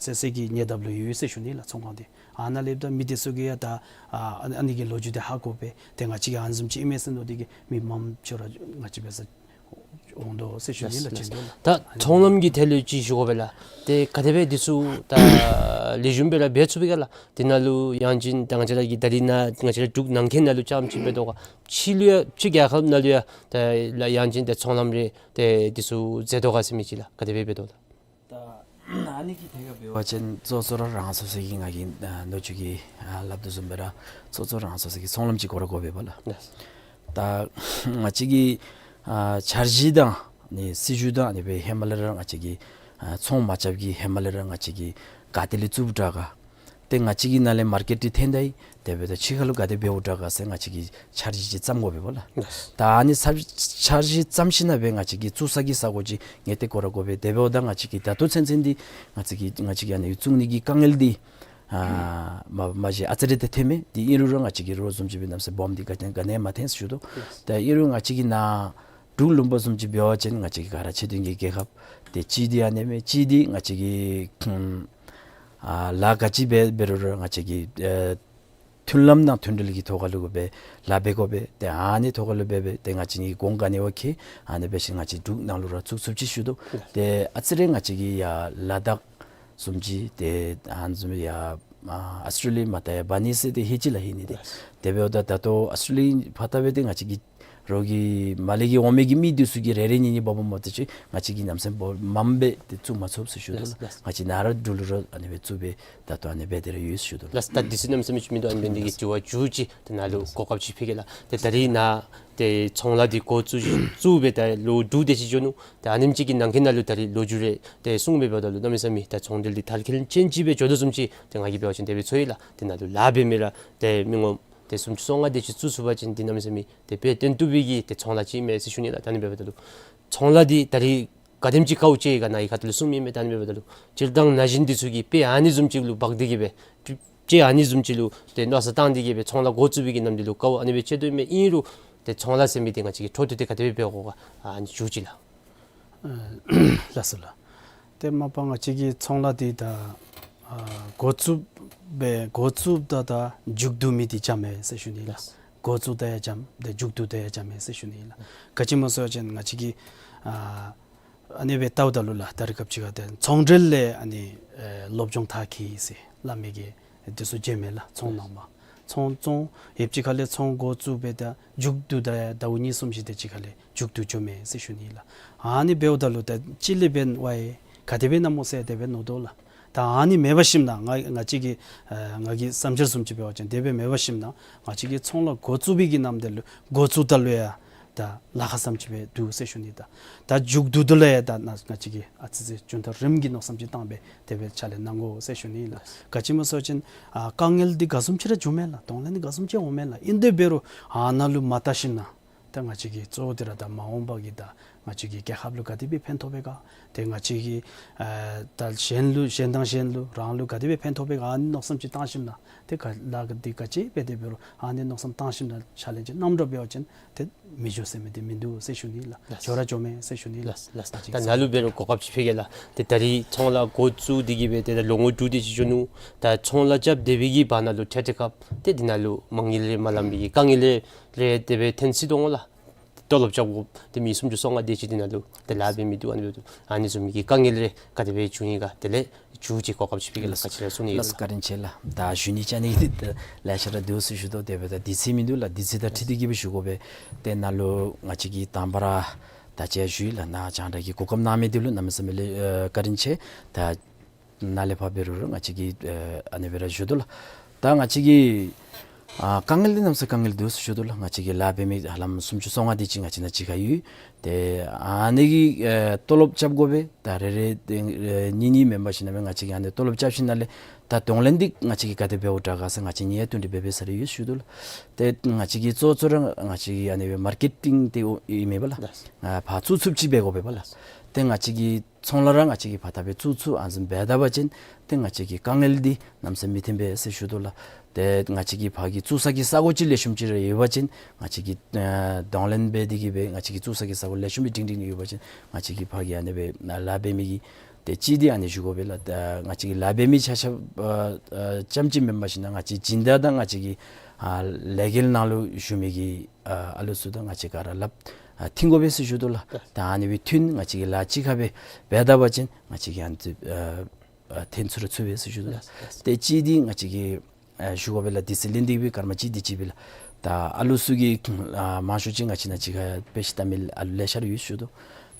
ཟེར་ཟེར་གྱི་ཉེ་འདབས་ལུ་ཡོད་ཟེར་ཞུ་ནི་ལགས། ཚོང་ཁང་དེ་ཨ་ནཱ་ལས་ད་མི་དེ་ཚུ་གིས་ཡང་ད་ཨ་ཨ་ནི་གི་ལོ་རྒྱུས་དེ་ཧ་གོ་སྦེ་ཏེ་ང་བཅས་ཀྱིས་ཨ་ནི་བཟུམ་ཅིག་ཨིན་མས་ཟེར་མནོ་སྟེ་གི་མི་མངམ་ཅིག་ར་ང་བཅས་འབད་སར་འོང་དོ་ཟེར་ཞུ་ནི་ལགས། ལགས། ཅིག་འདུག་ལགས། ད་ཚོང་ལམ་གྱི་ཐད་ལུ་ཅིག་ཞུ་དགོ་པས་ལགས། ཏེ་ག་དེ་སྦེ་འདི་ཚུ་ད་ལེགས་ཤོམ་སྦེ་ར་འབད་ཚུགས་པས་ག་ལགས། དེ་ནང་ལུ་ཡང་ཅིན་ད་ང་བཅས་ར་གི་ད་རིས་ནཱ་ང་བཅས་ར་འབྲུག་ནང་འཁོད་ནང་ལུ་རྐྱངམ་ཅིག་འབད་དོ་ག། ཕྱི་ལུ་ཡང་ཕྱི་རྒྱལ་ཁབ་ནང་ལུ་ཡང་ད་ཡང་ཅིན་ད་ཚོང་ལམ་རེ་ཏེ་འདི་ཚུ་མཛད་དོ་ག་ཟེར་མི་ཅིག་ལགས། ག་དེ་སྦེ་འབད་དོ་ལགས། ད་ཨ་ནི་གི་ཐད་ཁར་འབད་བ་ཅིན་གཙོ་གཙོ་ར་རང་སོ་སོ་གི་ང་གིས་ཨ་ནཱ་ཅིག་གིས་ཨ་སླབ་དོ་བཟུམ་སྦེ་ར་གཙོ་གཙོ་རང་སོ་སོ་གི་ཚོང་ལམ་ཅིག་དགོ་ར་དགོ་པས་པ་ལགས། ལགས། ད་ང་བཅས་ཀྱི་ཨ་འཆར་གཞི་དང་ནི་སྲིད་བྱུས་དང་ཨ་ནི་སྦེ་ཧེ་མ་ལས་ར་ང་བཅས་ཀྱིས་ཨ་ཚོང་མ་རྐྱབ་ཀྱི་ཧེ་མ་ལས་ར་ང་བཅས་ཀྱིས་ག་ཏེ་ལས་བཙུགསཔ་དྲག་ག། ཏེ་ང་བཅས་ཀྱི་ནང་ལས་མར་ཀེཊ་འདི་འཐོན་ད་ཡི། དེ་འབདཝ་ད་ཕྱི་ཁ་ལུ་ག་དེ་འབདཝ་དྲག་ག་ཟེར་ང་བཅས་ཀྱིས་འཆར་གཞི་ཅིག་བརྩམ་དགོ་པས་པ་ལགས། ད་ཨ་ནི་འཆར་འཆར་གཞི་བརྩམ་ཞིནམ་ལས་ང་བཅས་ཀྱིས་བཙུགས་ས་གི་ས་གོ་ཅིག་ངེས་གཏན་དགོ་ར་དགོ་པས། དེ་འབདཝ་ད་ང་བཅས་ཀྱིས་ད་ལྟོ་ཚུན་ཚོད་འདི་ང་བཅས་ཀྱིས་ང་བཅས་ཀྱིས་ཨ་ནི་བཙུགས་ནི་གི་དཀའ་ངལ་འདི་ཨ་མ་མ་གཞི་ཨ་ཙི་རེ་ཏེ་འཐོན་མས། དེ་ཨིན་རུང་ར་ང་བཅས་ཀྱིས་རོགས་བཟུམ་ཅིག་སྦེ་གནམ་མེད་ས་མེད་སྦོམ་འདི་ག་ཏེ་ག་ནི་ཡང་མ་འཐོན་ཟེར་ཞུ་དོ། ད་ཨིན་རུང་ང་བཅས་ཀྱི་ནཱ་འབྲུག་ལུང་པ་བཟུམ་ཅིག་འབད་བ་ཅིན་ང་བཅས་ཀྱི་ག་ར་ཕྱི་དོན་གྱི་རྒྱལ་ཁབ་ཏེ་གཅིག་འདི་ཨ་ནི་མས། གཅིག་འདི་ང་བཅས་ཀྱི་ཨ་ལཱ་ག་ཅི་འབད་འབད་རུང་ར་ང་བཅས་ཀྱི་ཨ་མཐུན་ལམ་དང་མཐུན་སྒྲིལ་གྱི་ཐོག་ཁ་ལུ་སྦེ་ལཱ་འབད་དགོ་པས། ཏེ་ཨ་ནི་ཐོག་ཁ་ལུ་སྦེ་སྦེ་ཏེ་ང་བཅས་ནི་གོང་ག་ནི་བ་ཁེ་ཨ་ནི་འབད་ཞིནམ་ང་བཅས་འབྲུག་ནང་ལུ་ར་བཙུགས་ཚུགསཔ་ཅིག་ཞུ་དོ། ཏེ་ཨ་ཙི་རེ་ང་བཅས་ཀྱི་ཡར་ལ་དྭགས་བཟུམ་ཅིག་ཏེ་ཨ་ནི་བཟུམ་ཡར་ཨ་ཨཱོས་ཊྲེ་ལི་ཡ་མར་ད་ཡར་འབག་ནི་ཟེར་ཏེ་ཧེ་ཅི་ལགས་ཧེ་ནི་ཏེ། དེ་འབདཝ་ད་ད་ལྟོ་ཨཱོས་ཊྲེ་ལི་ཡ་ཕར་ལྟ་སྦེ་ཏེ་ང་བཅས་ཀྱི་རོགས་ཀྱི་མར་ལས་ཀྱི་འོང་མི་གི་མི་འདི་ཚུ་གིས་རེ་རེ་གཉིས་གཉིས་འབག་འབག་མ་གཏོགས་ཅིག་ང་བཅས་ཀྱིས་གནམ་མེད་ས་མེད་སྦོམ་མངམ་སྦེ་ཏེ་བཙུགས་མ་ཚུགས་ཟེར་ཞུ་དོ་ལགས། ལགས། ང་བཅས་ནཱ་ར་འབྲུག་ལུ་ར་ཨ་ནི་སྦེ་བཙུགས་སྦེ་ད་ལྟོ་ཨ་ནི་སྦེ་དེ་ར་ཡོད་ཟེར་ཞུ་དོ་ལགས། ལགས། ད་དུས་ཚོད་གནམ་མེད་ས་མེད་ཅིག་མིན་འདུག། ཨ་ནི་འབད་ནི་དེ་གིས་དྲི་བ་མཇུག་ཅིག་ད་ནཱ་ལུ་གོ་སྐབས་ཅིག་ཕུལ་གེ་ལགས། ཏེ་ད་རིས་ནཱ་ཏེ་ཚོང་ལཱ་འདི་འགོ་བཙུགས་བཙུགས་སྦེ་ད་ལོ་དྲུག་དེ་ཅིག་འགྱོ་ནུག། ཏེ་ཨ་ནེམ་ཅིག་གི་ནང་འཁོད་ནང་ལུ་ད་རིས་ལོ་རྒྱུས་རེ་ཏེ་གསུངས་སྦེ་འབདཝ་ད་ལུ་གནམ་མེད་ས་མེད་ད་ཚོང་འབྲེལ་འདི་དར་འཁྱོལ་ཅན་ཅིག་སྦེ་འགྱོ་དོ་བཟུམ་ཅིག་ཏེ་ང་གིས་འབད་བ་ཅིན་དེ་སྦེ་ཚོར་ཡི་ལགས། ཏེ་ནཱ་ལུ་ལཱ་འབད་མི་ར་ཏེ་མི་ངོམ་ཏེ་སུམ་ཅུ་སོ་ལྔ་དེ་ཅིག་བཙུགས་ཚུགས་པ་ཅིན་འདི་གནམ་མེད་ས་མེད་ཏེ་དཔེ་བརྟན་བཏུབ་པའི་གི་ཏེ་ཚོང་ལཱ་ཅིག་ཨིན་མས་ཟེར་ཞུ་ནི་ལགས། ད་ཨ་ནི་འབདཝ་ད་ལུ་ཚོང་ལཱ་འདི་ད་རིས་ག་དེམ་ཅིག་དཀའཝ་སྤྱད་ཡི་ག་ནཱ་གི་ཁ་ཐུག་ལས་གསུངམ་ཨིན་མས། ད་ཨ་ནི་འབདཝ་ད་ལུ་སྤྱིར་བཏང་ན་གཞོན་འདི་ཚུ་གིས་དཔེ་ཨ་ནི་བཟུམ་ཅིག་ལུ་འབག་སྟེ་གི་སྦེ་དཔེ་ཨ་ནི་བཟུམ་ཅིག་ལུ་ཏེ་མནོ་བསམ་བཏང་སྟེ་གི་སྦེ་ཚོང་ལཱ་འགོ་བཙུགས་པའི་གི་ནམ་དུས་ལུ་དཀའཝ་ཨ་ནི་སྦེ་སྤྱད་དོ་ཨིན་མས། ཨིན་རུང་ཏེ་ཚོང་ལཱ་ཟེར་མི་འདི་ང་བཅས་ཀྱིས་འཕྲོ་མཐུད་དེ་ག་དེ་སྦེ་འབད་དགོ་ག་ཨ་ནི་མཇུག་ཅིག་ལགས། ལགས་སོ་ལགས། ཏེ་མ་པ་ང་བཅས་ཀྱི་ཚོང་ལཱ་འདི་ད་ཨ་འགོ་བཙུགས་སྦེ་འགོ་བཙུགསཔ་ད་ད་མཇུག་བསྡུ་མི་འདི་འཇམ་མས་ཟེར་ཞུ་ནི་ལགས། ལགས། འགོ་བཙུགས་ད་ཡང་འཇམ་ཏེ་མཇུག་བསྡུ་ད་ཡང་འཇམ་མས་ཟེར་ཞུ་ནི་ལགས། ག་ཅི་སྨོ་ཟེར་བ་ཅིན་ང་བཅས་ཀྱི་ཨ་ཨ་ནི་སྦེ་བལྟཝ་ད་ལུ་ལགས་ད་རིས་སྐབས་ཅིག་ཁར་ཏེ་ཚོང་འབྲེལ་ལས་ཨ་ནི་ཨེ་སློབ་སྦྱོང་མཐར་འཁྱོལ་ཡི་ཟེར་སླབ་མི་གི་འདི་ཚུ་མཇལཝ་མས་ལགས། ཚོང་ནང་མ་ཚོང་ཚོང་ཡོདཔ་ཅིག་ཁ་ལས་ཚོང་འགོ་བཙུགས་སྦེ་ད་མཇུག་བསྡུ་ད་ཡང་ཟླཝ་གཉིས་གསུམ་ཅིག་དེ་ཅིག་ཁ་ལས་མཇུག་བསྡུ་འགྱོཝ་མས་ཟེར་ཞུ་ནི་ལགས། ཨ་ནི་འབདཝ་ད་ལུ་ད་ཅི་ལས་འབདན་ཝའི་ག་དེ་སྦེ་ཨིན་ན་སྨོ་ཟེར་དེ་སྦེ་མནོ་དོ་ལགས། ད་ཨ་ནི་མེད་པར་ཞིནམ་ན་ང་ང་བཅས་ཀྱི་ཨ་ང་གི་བསམ་འཆར་བཟུམ་ཅིག་འབད་བ་ཅིན་དེ་སྦེ་མེད་པར་ཞིནམ་ན་ང་བཅས་ཀྱི་ཚོང་ལཱ་འགོ་བཙུགས་པའི་གི་ནམ་དེ་ལུ་འགོ་བཙུགསཔ་ད་ལུ་ཡང་ད་ལཱ་ཁག་བཟུམ་ཅིག་སྦེ་འདུག་ཟེར་ཞུ་ནི། ད་ད་མཇུག་བསྡུཝ་ད་ལུ་ཡང་ད་ནཱ་ང་བཅས་ཀྱིས་ཨ་ཙི་ཅིག་རྒྱུན་མཐའ་རིམ་གྱི་མནོ་བསམ་ཅིག་བཏང་སྦེ་དེ་སྦེ་ཕྱག་ལཱ་གནང་དགོ་ཟེར་ཞུ་ནི་ལགས། ག་ཅི་སྨོ་ཟེར་བ་ཅིན་ཨ་དཀའ་ངལ་འདི་ག་བཟུམ་ཅིག་ར་འབྱུངམ་མས་ལགས། གདོང་ལེན་འདི་ག་བཟུམ་ཅིག་འོངམ་མས་ལགས། ཨིན་དེ་འབད་རུང་ཨ་ནཱ་ལུ་མ་བལྟ་ཞིནམ་ན་ད་ང་བཅས་ཀྱི་གཙོ་བོ་འདི་ར་ད་མ་འོངས་པ་གི་ད་ང་བཅས་ཀྱི་རྒྱལ་ཁབ་ལུ་ག་དེ་སྦེ་ཕན་ཐོགས་པས་ག། ཏེ་ང་བཅས་ཀྱི་ཨ་ད་གཞན་ལུ་གཞན་དང་གཞན་ལུ་རང་ལུ་ག་དེ་སྦེ་ཕན་ཐོགས་པས་ག། ཨ་ནི་མནོ་བསམ་ཅིག་བཏང་ཞིནམ་ན་ཏེ་ག་ལཱ་འདི་ག་ཅི་འབད་དེ་འབད་རུང་ཨ་ནི་མནོ་བསམ་བཏང་ཞིནམ་ན་ཕྱག་ལཱ་ཅིག་གནངམ་འདྲཝ་འབད་བ་ཅིན་ཏེ་མི་འགྱོ་ཟེར་མི་འདི་མིན་འདུག་ཟེར་ཞུ་ནི་ལགས། ལགས། འགྱོ་ར་འགྱོཝ་མས་ཟེར་ཞུ་ནི་ལགས། ལགས། ད་ནཱ་ལུ་འབད་རུང་གོ་སྐབས་ཅིག་ཕུལ་གེ་ལགས། ཏེ་ད་རིས་ཚོང་ལཱ་འགོ་བཙུགས་ཏེ་གི་སྦེ་ཏེ་ད་ལོ་ངོ་དྲུག་དེ་ཅིག་འགྱོ་ནུག། ད་ཚོང་ལཱ་རྐྱབ་སྡོད་པའི་གི་བར་ན་ལུ་འཕྲལ་འཕྲལ་སྐབས་ཏེ་འདི་ནང་ལུ་མ་དངུལ་རེ་མ་ལངམ་པའི་གི་དཀའ་ངལ་རེ་རེ་དེ་སྦེ་འཐོན་སྲིད་དོ་འོང་ལགས། ཏེ་ལོག་རྐྱབ་དགོ་ཏེ་མི་སུམ་ཅུ་སོ་ལྔ་དེ་ཅིག་འདི་ནང་ལུ་ཏེ་ལཱ་འབད་མི་འདུག། ཨ་ནི་འབདཝ་ད་ཨ་ནི་བཟུམ་གྱི་དཀའ་ངལ་རེ་ག་དེ་སྦེ་བྱུང་ཡི་ག། དེ་ལས་མཇུག་ཅིག་གོ་སྐབས་ཅིག་ཕུལ་གེ་ལགས། ག་ཅི་ར་གསུང་ནི་ཡོད་ལགས། བཀའ་དྲིན་ཆེ་ལགས། ད་ཞུ་ནི་བཅའ་ནི་འདི་ལེ་ཤ་ར་འདུག་ཟེར་ཞུ་དོ། དེ་འབདཝ་ད་དུས་ཚོད་མིན་འདུག་ལགས། དུས་ཚོད་དང་འཁྲིལ་ཏེ་གི་སྦེ་ཞུ་དགོ་པས། ཏེ་ནཱ་ལུ་ང་བཅས་ཀྱིས་དང་པ་ར་ད་ཅི་ཞུ་ཡི་ལགས། ནཱ་རྒྱང་བསྒྲགས་ཀྱི་གོ་སྐབས་གནང་མི་འདི་ལུ་གནམ་མེད་ས་མེད་ལས་ཨ་བཀའ་དྲིན་ཆེ། ད་ནཱ་ལས་ཕར་འབད་རུང་ར་ང་བཅས་ཀྱིས་ཨ་ཨ་ནི་སྦེ་ར་ཞུ་དོ་ལགས། ད་ང་བཅས་ཀྱི་ ཨ་དཀའ་ངལ་འདི་གནམ་ས་དཀའ་ངལ་འདུག་ཟེར་ཞུ་དོ་ལགས། ང་བཅས་ཀྱི་ལཱ་འབད་མི་ཧ་ལམ་སུམ་ཅུ་སོ་ལྔ་དེ་ཅིག་ང་བཅས་ནང་གཅིག་ཁར་ཡོད། ཏེ་ཨ་ནི་གི་ཨེ་ལྟོ་ལོབ་རྐྱབ་དགོ་པས། ད་རེ་རེ་ཏེ་ཨེ་གཉིས་གཉིས་མེན་པར་ཞིནམ་ལས་ང་བཅས་ཀྱིས་ཨ་ནི་ལྟོ་ལོབ་རྐྱབ་ཞིནམ་ལས་ད་གདོང་ལེན་འདི་ང་བཅས་ཀྱིས་ག་དེ་འབདཝ་དྲག་ག་ཟེར་ང་བཅས་གཉིས་ཡང་བསྟུན་གྲོས་འབད་འབད་ས་རེ་ཡོད་ཞུ་དོ་ལགས། ཏེ་ང་བཅས་ཀྱི་གཙོ་གཙོ་ར་ང་བཅས་ཀྱི་ཨ་ནི་སྦེ་མར་ཀེ་ཊིང་འདི་ཨིན་མས་པ་ལགས། ལགས། ཨ་ཕར་བཙུགས་ཚུགསཔ་ཅིག་འབད་དགོ་པས་པ་ལགས། ཏེ་ང་བཅས་ཀྱི་ཚོང་ལཱ་ར་ང་བཅས་ཀྱིས་ཕར་ད་འབད་བཙུགས་ཚུགས་ཨ་ནི་བཟུམ་འབད་ད་པ་ཅིན་ཏེ་ང་བཅས་ཀྱི་དཀའ་ངལ་འདི་གནམ་ས་མི་ཐོན་པས་ཟེར་ཞུ་དོ་ལགས། ཏེ་ང་བཅས་ཀྱི་ཕར་གྱི་བཙུགས་ས་གི་ས་གོ་ཅིག་ལེགས་ཤོམ་ཅིག་ར་ཡོད་པ་ཅིན་ང་བཅས་ཀྱིས་ཨ་གདོང་ལེན་འབད་དེ་གིས་སྦེ་ང་བཅས་ཀྱི་བཙུགས་ས་གི་ས་གོ་ལེགས་ཤོམ་སྦེ་སྒྲིང་སྒྲིང་ཡོད་པ་ཅིན་ང་བཅས་ཀྱིས་ཕར་གྱི་ཨ་ནི་སྦེ་ལཱ་འབད་མི་གི་ཏེ་གཅིག་འདི་ཨ་ནི་ཞུ་དགོ་པས་ལགས། ད་ང་བཅས་ཀྱི་ལཱ་འབད་མི་ཆ་ཁྱབ་ཨ་ཨ་རྐྱངམ་ཅིག་མེན་པར་ཞིནམ་ལས་ང་བཅས་སྦྱིན་བདག་དང་ང་བཅས་ཀྱི་ཨ་ལས་འགུལ་ནང་ལུ་ཞུགས་མི་གི་ཨ་ཨ་ལུ་ཚུ་དང་ང་བཅས་ག་ར་ལགཔ་ཨ་མཐུན་དགོ་པས་ཟེར་ཞུ་དོ་ལགས། ད་ཨ་ནི་སྦེ་མཐུན་ང་བཅས་ཀྱིས་ལཱ་གཅིག་ཁར་སྦེ་འབད་ད་པ་ཅིན་ང་བཅས་ཀྱིས་ཨ་ནི་ཚུ་ཨ་ཨ་ཐོན་ཚུགས་ར་ཚུགས་པས་ཟེར་ཞུ་དོ་ལགས། ཏེ་གཅིག་འདི་ང་བཅས་ཀྱིས་ཨ་ཞུ་དགོ་པས་ལགས། དུས་ཚོད་ལེན་ཏེ་སྦེ་སྐར་མ་གཅིག་དེ་ཅིག་སྦེ་ལགས། ད་ཨ་ལུ་ཚུ་གི་ཨ་མང་ཤོས་ཅིག་ང་བཅས་ནང་གཅིག་ཁར་དཔེ་ཆ་ལྟ་མི་ཨ་ལུ་ལེ་ཤ་ར་ཡོད་ཞུ་དོ།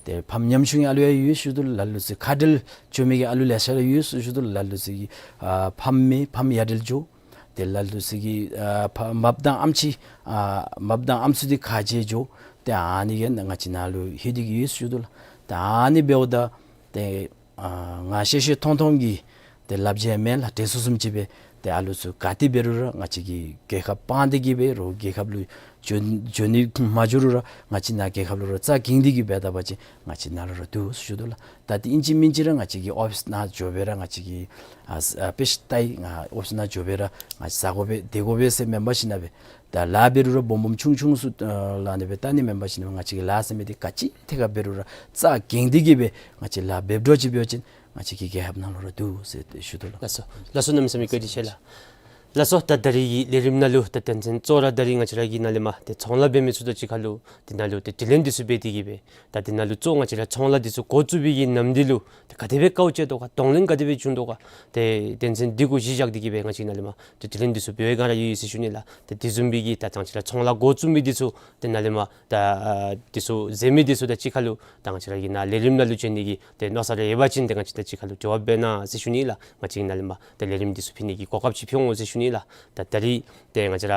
ཏེ་ཕམ་ཉམ་ཆུང་གི་ཨ་ལུ་ཡང་ཡོད་ཞུ་དོ། ལ་ལུ་ཚུ་ཁ་འབྲལ་བྱུང་མི་གི་ཨ་ལུ་ལེ་ཤ་ར་ཡོད་ཞུ་དོ། ལ་ལུ་ཚུ་གི་ཨ་ཕམ་མེད་ཕམ་ཡ་བྲལ་འགྱོ། ཏེ་ལ་ལུ་ཚུ་གི་ཨ་ཕ་མ་པ་དང་ཨམ་ཆི་ཨ་མ་པ་དང་ཨམ་སྲུ་འདི་ཁ་འབྱལ་འགྱོ། ཏེ་ཨ་ནི་གིས་ང་བཅས་ནང་ལུ་ལྷོད་དེ་གིས་ཡོད་ཞུ་དོ་ལགས། ཏེ་ཨ་ནི་འབདཝ་ད་ཏེ་ཨ་ང་ཤེས་ཤེས་མཐོང་མཐོང་གི་ཏེ་ལབ་རྒྱུ་མེན་ལགས། དྲན་གསོ་བཟུམ་ཅིག་སྦེ་ཏེ་ཨ་ལུ་ཚུ་ག་ཏེ་འབད་རུང་ར་ང་བཅས་ཀྱི་རྒྱལ་ཁབ་སྤང་སྟེ་གིས་འབད་རུང་རྒྱལ་ཁབ་ལུ་འགྱོ་འགྱོ་ནི་མ་འགྱོ་རུང་ར་ང་བཅས་ནཱ་རྒྱལ་ཁབ་ལུ་ར་རྩ་འགེངས་ཏེ་གིས་འབད་ད་པ་ཅིན་ང་བཅས་ནཱ་ལུ་ར་འདུག་ཞུ་དོ་ལགས། ད་ཏེ་ཨིན་ཅི་མིན་ཅི་ར་ང་བཅས་ཀྱི་ཨོ་ཕིསི་ནང་འགྱོ་སྦེ་ར་ང་བཅས་ཀྱིས་ཨ་ཨ་དཔེ་ཆ་ལྟ་ཡི། ང་ཨོ་ཕིསི་ནང་འགྱོ་སྦེ་ར་ང་བཅས་ཟ་དགོ་པས་སྡོད་དགོ་པས་ཟེར་མེན་པར་ཞིནམ་ལས་ད་ལཱ་འབད་རུང་ར་སྦོམ་སྦོམ་ཆུང་ཆུང་ཚུ་ཨ་ལགས་ཨ་ནི་སྦེ་ལྟ་ནི་མེན་པར་ཞིནམ་ལས་ང་བཅས་ཀྱི་ལཱ་ཟེར་མི་འདི་ག་ཅི་ཐད་ཁར་འབད་རུང་ར་རྩ་འགེངས་ཏེ་གིས་སྦེ་ང་བཅས་ལཱ་འབདཝ་ཅིག་འབད་བ་ཅིན་ང་བཅས་ཀྱི་རྒྱལ་ཁབ་ནང་ལུ་ར་འདུག་ཟེར་ཏེ་ཞུ་དོ་ལགས། ལགས་སོ། ལགས་སོ། གནམ་མེད་ས་མེད་བཀའ་དྲིན་ཆེ་ལགས། ལགས་སོ། ད་ད་རིས་ཀྱི་ལས་རིམ་ནང་ལུ་ད་དོན་ཚན་གཙོ་བོ་ར་ད་རིས་ང་བཅས་ར་གི་ནཱ་ལས་མར་ཏེ་ཚོང་ལཱ་འབད་མི་ཚུ་དང་གཅིག་ཁར་ལུ་དེ་ནང་ལུ་ཏེ་དྲི་ལན་འདི་ཚུ་འབད་དེ་གིས་སྦེ་ད་དེ་ནང་ལུ་གཙོ་བོ་ང་བཅས་ར་ཚོང་ལཱ་འདི་ཚུ་འགོ་བཙུགས་པའི་གི་ནམ་དུས་ལུ་ཏེ་ག་དེ་སྦེ་དཀའཝ་སྤྱད་དོ་ག། གདོང་ལེན་ག་དེ་སྦེ་བྱུང་དོ་ག། ཏེ་དོན་ཚན་འདི་གུ་གཞི་བཞག་སྟེ་གིས་སྦེ་ང་བཅས་ནཱ་ལས་མར་ཏེ་དྲི་ལན་འདི་ཚུ་འབད་བའི་སྒང་ར་ཡོད་ཡོད་ཟེར་ཞུ་ནི་ལགས། ཏེ་དེ་བཟུམ་སྦེ་གི་ད་ང་བཅས་ར་ཚོང་ལཱ་འགོ་བཙུགས་མི་འདི་ཚུ་ཏེ་ནཱ་ལས་མར་ད་ཨ་འདི་ཚུ་མཛད་མི་འདི་ཚུ་དང་གཅིག་ཁར་ལུ་ད་ང་བཅས་ར་གི་ནཱ་ལས་རིམ་ནང་ལུ་བྱོན་ནི་གི་ཏེ་མནོ་བསམ་རེ་ཡོད་པ་ཅིན་ཏེ་ང་བཅས་དང་གཅིག་ཁར་ལུ་འབྲེལ་བ་འབད་གནང་ཟེར་ཞུ་ནི་ལགས། ང་བཅས་ནཱ་ལས་མར་ཏེ་ལས་རིམ་འདི་ཚུ་ཕུལ་ནི་གི་གོ་སྐབས་ཅིག་ཕུལ་འོང་ཟེར་ཞུ་ནི་ལགས། ད་ད་རིས་ཏེ་ང་བཅས་ར་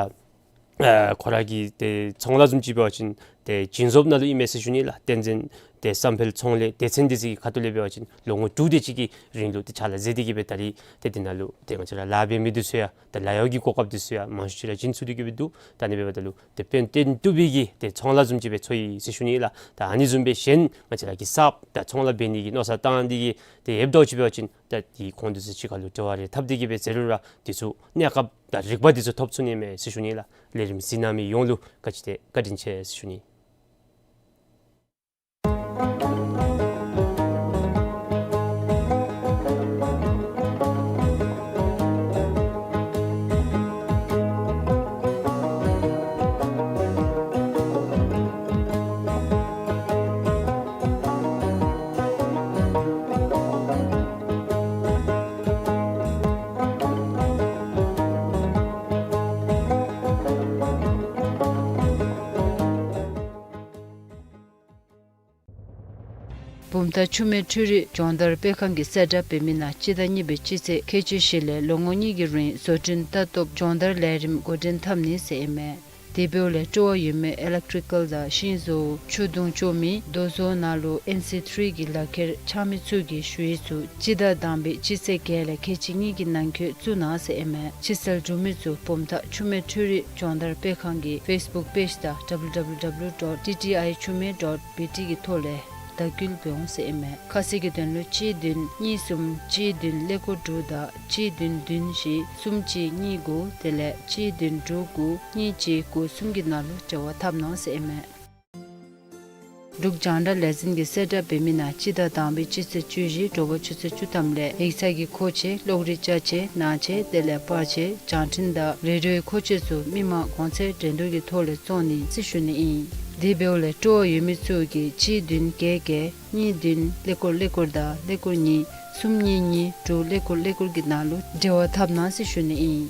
ཨ་ཁོ་ར་གི་ཏེ་ཚོང་ལཱ་བཟུམ་ཅིག་འབད་བ་ཅིན་ཏེ་སྦྱིན་སོཔ་ནང་ལུ་ཨིན་མས་ཟེར་ཞུ་ནི་ལགས། དོན་ཚན་ཏེ་བསམ་འཕེལ་ཚོང་ལས་སྡེ་ཚན་འདི་ཚུ་གི་ཁ་ཐུག་ལས་འབད་བ་ཅིན་ལོ་ངོ་དྲུག་དེ་ཅིག་གི་རིང་ལུ་ཏེ་ཕྱག་ལཱ་མཛད་དེ་གིས་སྦེ་ད་རིས་ཏེ་དེ་ནང་ལུ་ཏེ་ང་བཅས་ར་ལཱ་འབད་མི་འདི་ཚུ་ཡང་ཏེ་ལཱ་གཡོག་གི་གོ་སྐབས་འདི་ཚུ་ཡང་མང་ཤོས་ཅིག་ར་བྱིན་ཚུགས་ཏེ་གིས་སྦེ་འདུག། ད་ཨ་ནི་འབདཝ་ད་ལུ་ཏེ་དཔེ་སྟོན་བཏུབ་པའི་གི་ཏེ་ཚོང་ལཱ་བཟུམ་ཅིག་སྦེ་ཚོར་ཡི་ཟེར་ཞུ་ནི་ལགས། ད་ཨ་ནི་བཟུམ་སྦེ་གཞན་ང་བཅས་ར་གི་གསརཔ་ད་ཚོང་ལཱ་འབད་ནི་གི་མནོ་བསམ་བཏང་སྟེ་གིས་ཏེ་ཡོདཔ་འདྲཝ་ཅིག་འབད་བ་ཅིན་ད་ཏེ་ཁོང་འདི་ཚུ་གཅིག་ཁར་ལུ་འབྲེལ་བ་རེ་འཐབ་སྟེ་གིས་སྦེ་མཛད་རུང་ར་འདི་ཚུ་གནས་སྐབས་དང་རིག་པ་འདི་ཚུ་ཐོབ་ཚུགས་ནི་མས་ཟེར་ཞུ་ནི་ལགས། ལས་རིམ་གཟིགས་གནང་མི་ཡོངས་ལུ་བཀའ་དྲིན་ཆེ་ཟེར་ཞུ་ནི། བུམ་ཐང་ཆུ་སྨད་འཕྲུལ་རིག་སྦྱོང་བརྡར་སྤེལ་ཁང་གིས་གསལ་བསྒྲགས་འབད་མི་ནང་སྤྱི་ཟླ་གཉིས་པའི་སྤྱི་ཚེས་ཁལ་གཅིག་བཞི་ལས་ལོ་ངོ་གཉིས་ཀྱི་རིང་བཟོ་སྐྲུན་ལྟ་རྟོག་སྦྱོང་བརྡར་ལས་རིམ་འགོ་འདྲེན་འཐབ་ནི་ཟེར་ཨིན་མས། དེ་འབདཝ་ལས་སྤྲོ་བ་ཡོད་མི་ཨི་ལེག་ཊི་རི་ཀལ་དང་ཤིང་བཟོ་ཆུ་དུང་ཅོག་མི་རྡོ་བཟོ་ནང་ལུ་ཨེན་སི་ཐི་རི་གི་ལག་ཁྱེར་འཆང་མི་ཚུ་གིས་ཞུ་ཡིག་ཚུ་སྤྱི་ཟླ་དང་པའི་སྤྱི་ཚེས་བརྒྱད་ལས་ཁལ་གཅིག་གཉིས་ཀྱི་ནང་འཁོད་བཙུགས་གནང་ཟེར་ཨིན་མས། ཕྱིར་སེལ་འབྲུག་མི་ཚུ་བུམ་ཐང་ཆུ་སྨད་འཕྲུལ་རིག་སྦྱོང་བརྡར་སྤེལ་ཁང་གི་ཕེསི་བུཀ་པེཇ་དང་ཌབ་ལུ་ཌབ་ལུ་ཌབ་ལུ་ཌོཊ་ཊི་ཊི་ཨའི་ཆུ་སྨད་ཌོཊ་བི་ཊི་གི་ཐོག་ལས་དྭགས་སྐུལ་འབད་འོང་ཟེར་ཨིན་མས། ཁ་གསལ་གྱི་དོན་ལུ་གཅིག་བདུན་གཉིས་གསུམ་གཅིག་བདུན་ཀླད་ཀོར་དྲུག་དང་གཅིག་བདུན་བདུན་བཞི་གསུམ་གཅིག་གཉིས་དགུ་དེ་ལས་གཅིག་བདུན་དྲུག་དགུ་གཉིས་གཅིག་དགུ་གསུམ་གྱི་ནང་ལུ་འབྲེལ་བ་འཐབ་གནང་ཟེར་ཨིན་མས། འབྲུག་རྒྱང་བསྒྲགས་ལས་འཛིན་གྱིས་གསལ་བསྒྲགས་འབད་མི་ནང་སྤྱི་ཟླ་དང་པའི་སྤྱི་ཚེས་བཅུ་བཞི་དྲོ་པ་ཆུ་ཚོད་བཅུ་ཐམ་ལས་ཡིག་ཚང་གི་མཁོ་ཆས་གློག་རིག་ཅ་ཆས་ནང་ཆས་དེ་ལས་པར་ཆས་བྱང་འཕྲིན་དང་རེ་ཌི་ཡོའི་མཁོ་ཆས་ཚུ་མི་མང་གོང་ཚད་འགྲན་བསྡུར་གྱི་ཐོག་ལས་བཙོང་ནི་ཟེར་ཞུ་ནི་ཨིན། དེ་འབདཝ་ལས་སྤྲོ་བ་ཡོད་མི་ཚུ་གིས་གཅིག་བདུན་བརྒྱད་བརྒྱད་གཉིས་བདུན་ཀླད་ཀོར་ཀླད་ཀོར་དང་ཀླད་ཀོར་གཉིས་གསུམ་གཉིས་གཉིས་དྲུག་ཀླད་ཀོར་ཀླད་ཀོར་གྱི་ནང་ལུ་འབྲེལ་བ་འཐབ་གནང་ཟེར་ཞུ་ནི་ཨིན།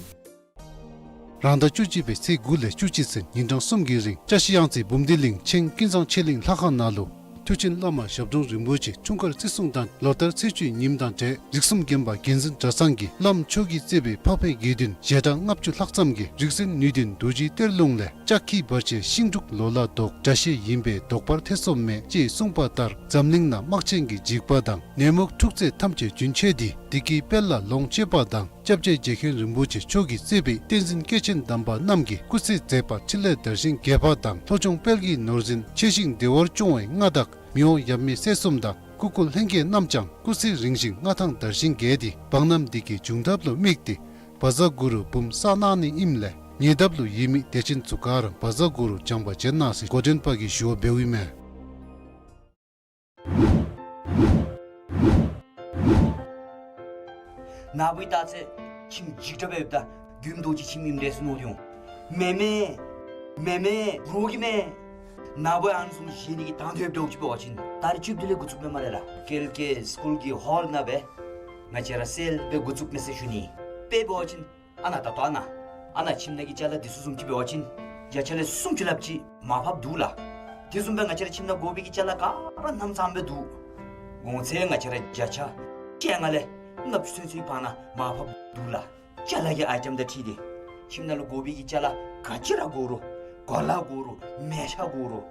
རང་ཟླ་བཅུ་གཅིག་པའི་ཚེས་དགུ་ལས་བཅུ་གཅིག་ཚུན་ཉིན་གྲངས་གསུམ་གྱི་རིང་ཅ་ཤི་གཡང་རྩེ་འབུམ་སྡེ་གླིང་ཆེན་ཀུན་བཟང་ཆོས་གླིང་ལྷ་ཁང་ནང་ལུ་ མཐུ་ཆེན་བླ་མ་ཞབས་དྲུང་རིན་པོ་ཆེ་འཁྲུངས་སྐར་བརྩི་སྲུང་དང་ལོ་ལྟར་ཚེས་བཅུའི་ཉིནམ་དང་འབྲེལ་རིགས་གསུམ་དགོན་པ་དགེ་འཛིན་གྲྭ་ཚང་གིས་བླམ་མཆོག་གིས་གཙོས་པའི་འཕགས་པའི་དགེ་འདུན་ཞལ་གྲངས་ལྔ་བཅུ་ལྷག་ཙམ་གྱིས་རིག་འཛིན་ནུས་ལྡན་རྡོ་རྗེའི་གཏེར་ལུང་ལས། ལྕགས་ཁྱི་བར་ཆད་ཤིང་འབྲུག་ལོ་ལ་ཟློག། དགྲ་ཤེད་ཡིན་པས་བཟློག་པར་ཐེ་ཚོམ་མེད། ཅེས་གསུངས་པ་ལྟར་འཛམ་གླིང་ན་དམག་ཆེན་གྱི་འཇིགས་པ་དང་ནད་མུག་འཁྲུག་རྩོད་ཐམས་ཅད་རྒྱུན་ཆད་དེ་བདེ་སྐྱིད་དཔལ་ལ་ལོངས་སྤྱོད་པ་དང་། སྐྱབས་རྗེ་རྗེ་མཁན་རིན་པོ་ཆེ་མཆོག་གིས་གཙོས་པའི་བསྟན་འཛིན་སྐྱེས་ཆེན་དམ་པ་རྣམས་ཀྱིས་སྐུ་ཚེ་མཛད་པ་འཕྲིན་ལས་དར་ཞིང་རྒྱས་པ་དང་ལྷོ་ལྗོངས་དཔལ་གྱི་ནོར་འཛིན་ཆེ་ཞིང་བདེ་བར་སྐྱོང་བའི་མངའ་བདག་མི་དབང་ཡབ་མེས་སྲས་གསུམ་དང་སྐུ་འཁོར་ལྷན་རྒྱས་རྣམས་ཀྱང་སྐུ་ཚེ་རིང་ཞིང་མངའ་ཐང་དར་ཞིང་རྒྱས་ཏེ་འབངས་རྣམས་བདེ་སྐྱིད་འབྱུང་ཐབས་ལུ་དམིགས་ཏེ་བཛྲ་གུ་རུ་འབུམ་བསགས་གནང་ནི་ཨིནམ་ལས་ཉེ་འདབས་ལུ་ཡོད་མི་དད་ཅན་ཚུ་ག་ར་བཛྲ་གུ་རུ་བགྱང་པར་བྱོན་གནང་ཟེར་འགོ་འདྲེན་པ་གིས་ཞུ་བ་འབདཝ་ཨིན་མས། ནཱ་བུ་ད་ཚེ་ཁྱིམ་འཇིགས་སྐྲག་སྦེ་ཡོདཔ་ད་དགོནམ་རྡོ་རྗེ་ཁྱིམ་ཨིནམ་འདྲས་སུ་མནོ་སྟེ་འོང་། མེན་མེན། མེན་མེན། འགྲོ་གི་མེན། ནཱ་བུ་ཨ་ནི་བཟུམ་བཞེས་ནི་གི་དང་འདོད་འདྲཝ་ཅིག་འབད་བ་ཅིན་ད་རིས་བཅུ་བདུན་ལས་འགོ་བཙུགསཔ་མས་སྨ་རེ་ལགས། ཀལ་ཀེ་སི་ཀུལ་གྱི་ཧོལ་ནང་སྦེ་ང་བཅས་ར་སེལ་སྦེ་འགོ་བཙུགསཔ་མས་ཟེར་ཞུ་ནི། དཔེ་འབད་བ་ཅིན་ཨ་ནཱ་ད་ལྟོ་ཨ་ནཱ་ཨ་ནཱ་ཁྱིམ་ནང་གི་ཅ་ལ་འདི་ཚུ་བཟུམ་ཅིག་འབད་བ་ཅིན་བརྒྱ་ཆ་ལས་སུམ་ཅུ་ལྷགཔ་ཅིག་མར་ཕབ་འདུག་ལགས། དེ་བཟུམ་སྦེ་ང་བཅས་ར་ཁྱིམ་ནང་དགོ་པའི་གི་ཅ་ལ་ག་ར་རྣམ་ཚང་སྦེ་འདུག། གོང་ཚད་ང་བཅས་ར་བརྒྱ་ཆ་བཅོ་ལྔ་ལས་ལྔ་བཅུ་ཚུན་ཚོད་བར་ན་མར་ཕབ་འདུག་ལགས། ཅ་ལ་གི་ཨའི་ཊམ་དང་འཁྲིལ་ཏེ་ཁྱིམ་ནང་ལུ་དགོ་པའི་གི་ཅ་ལ་ག་ཅི་ར་དགོ་རུང་གོ་ལ་དགོ་རུང་མལ་ཆ་དགོ་རུང་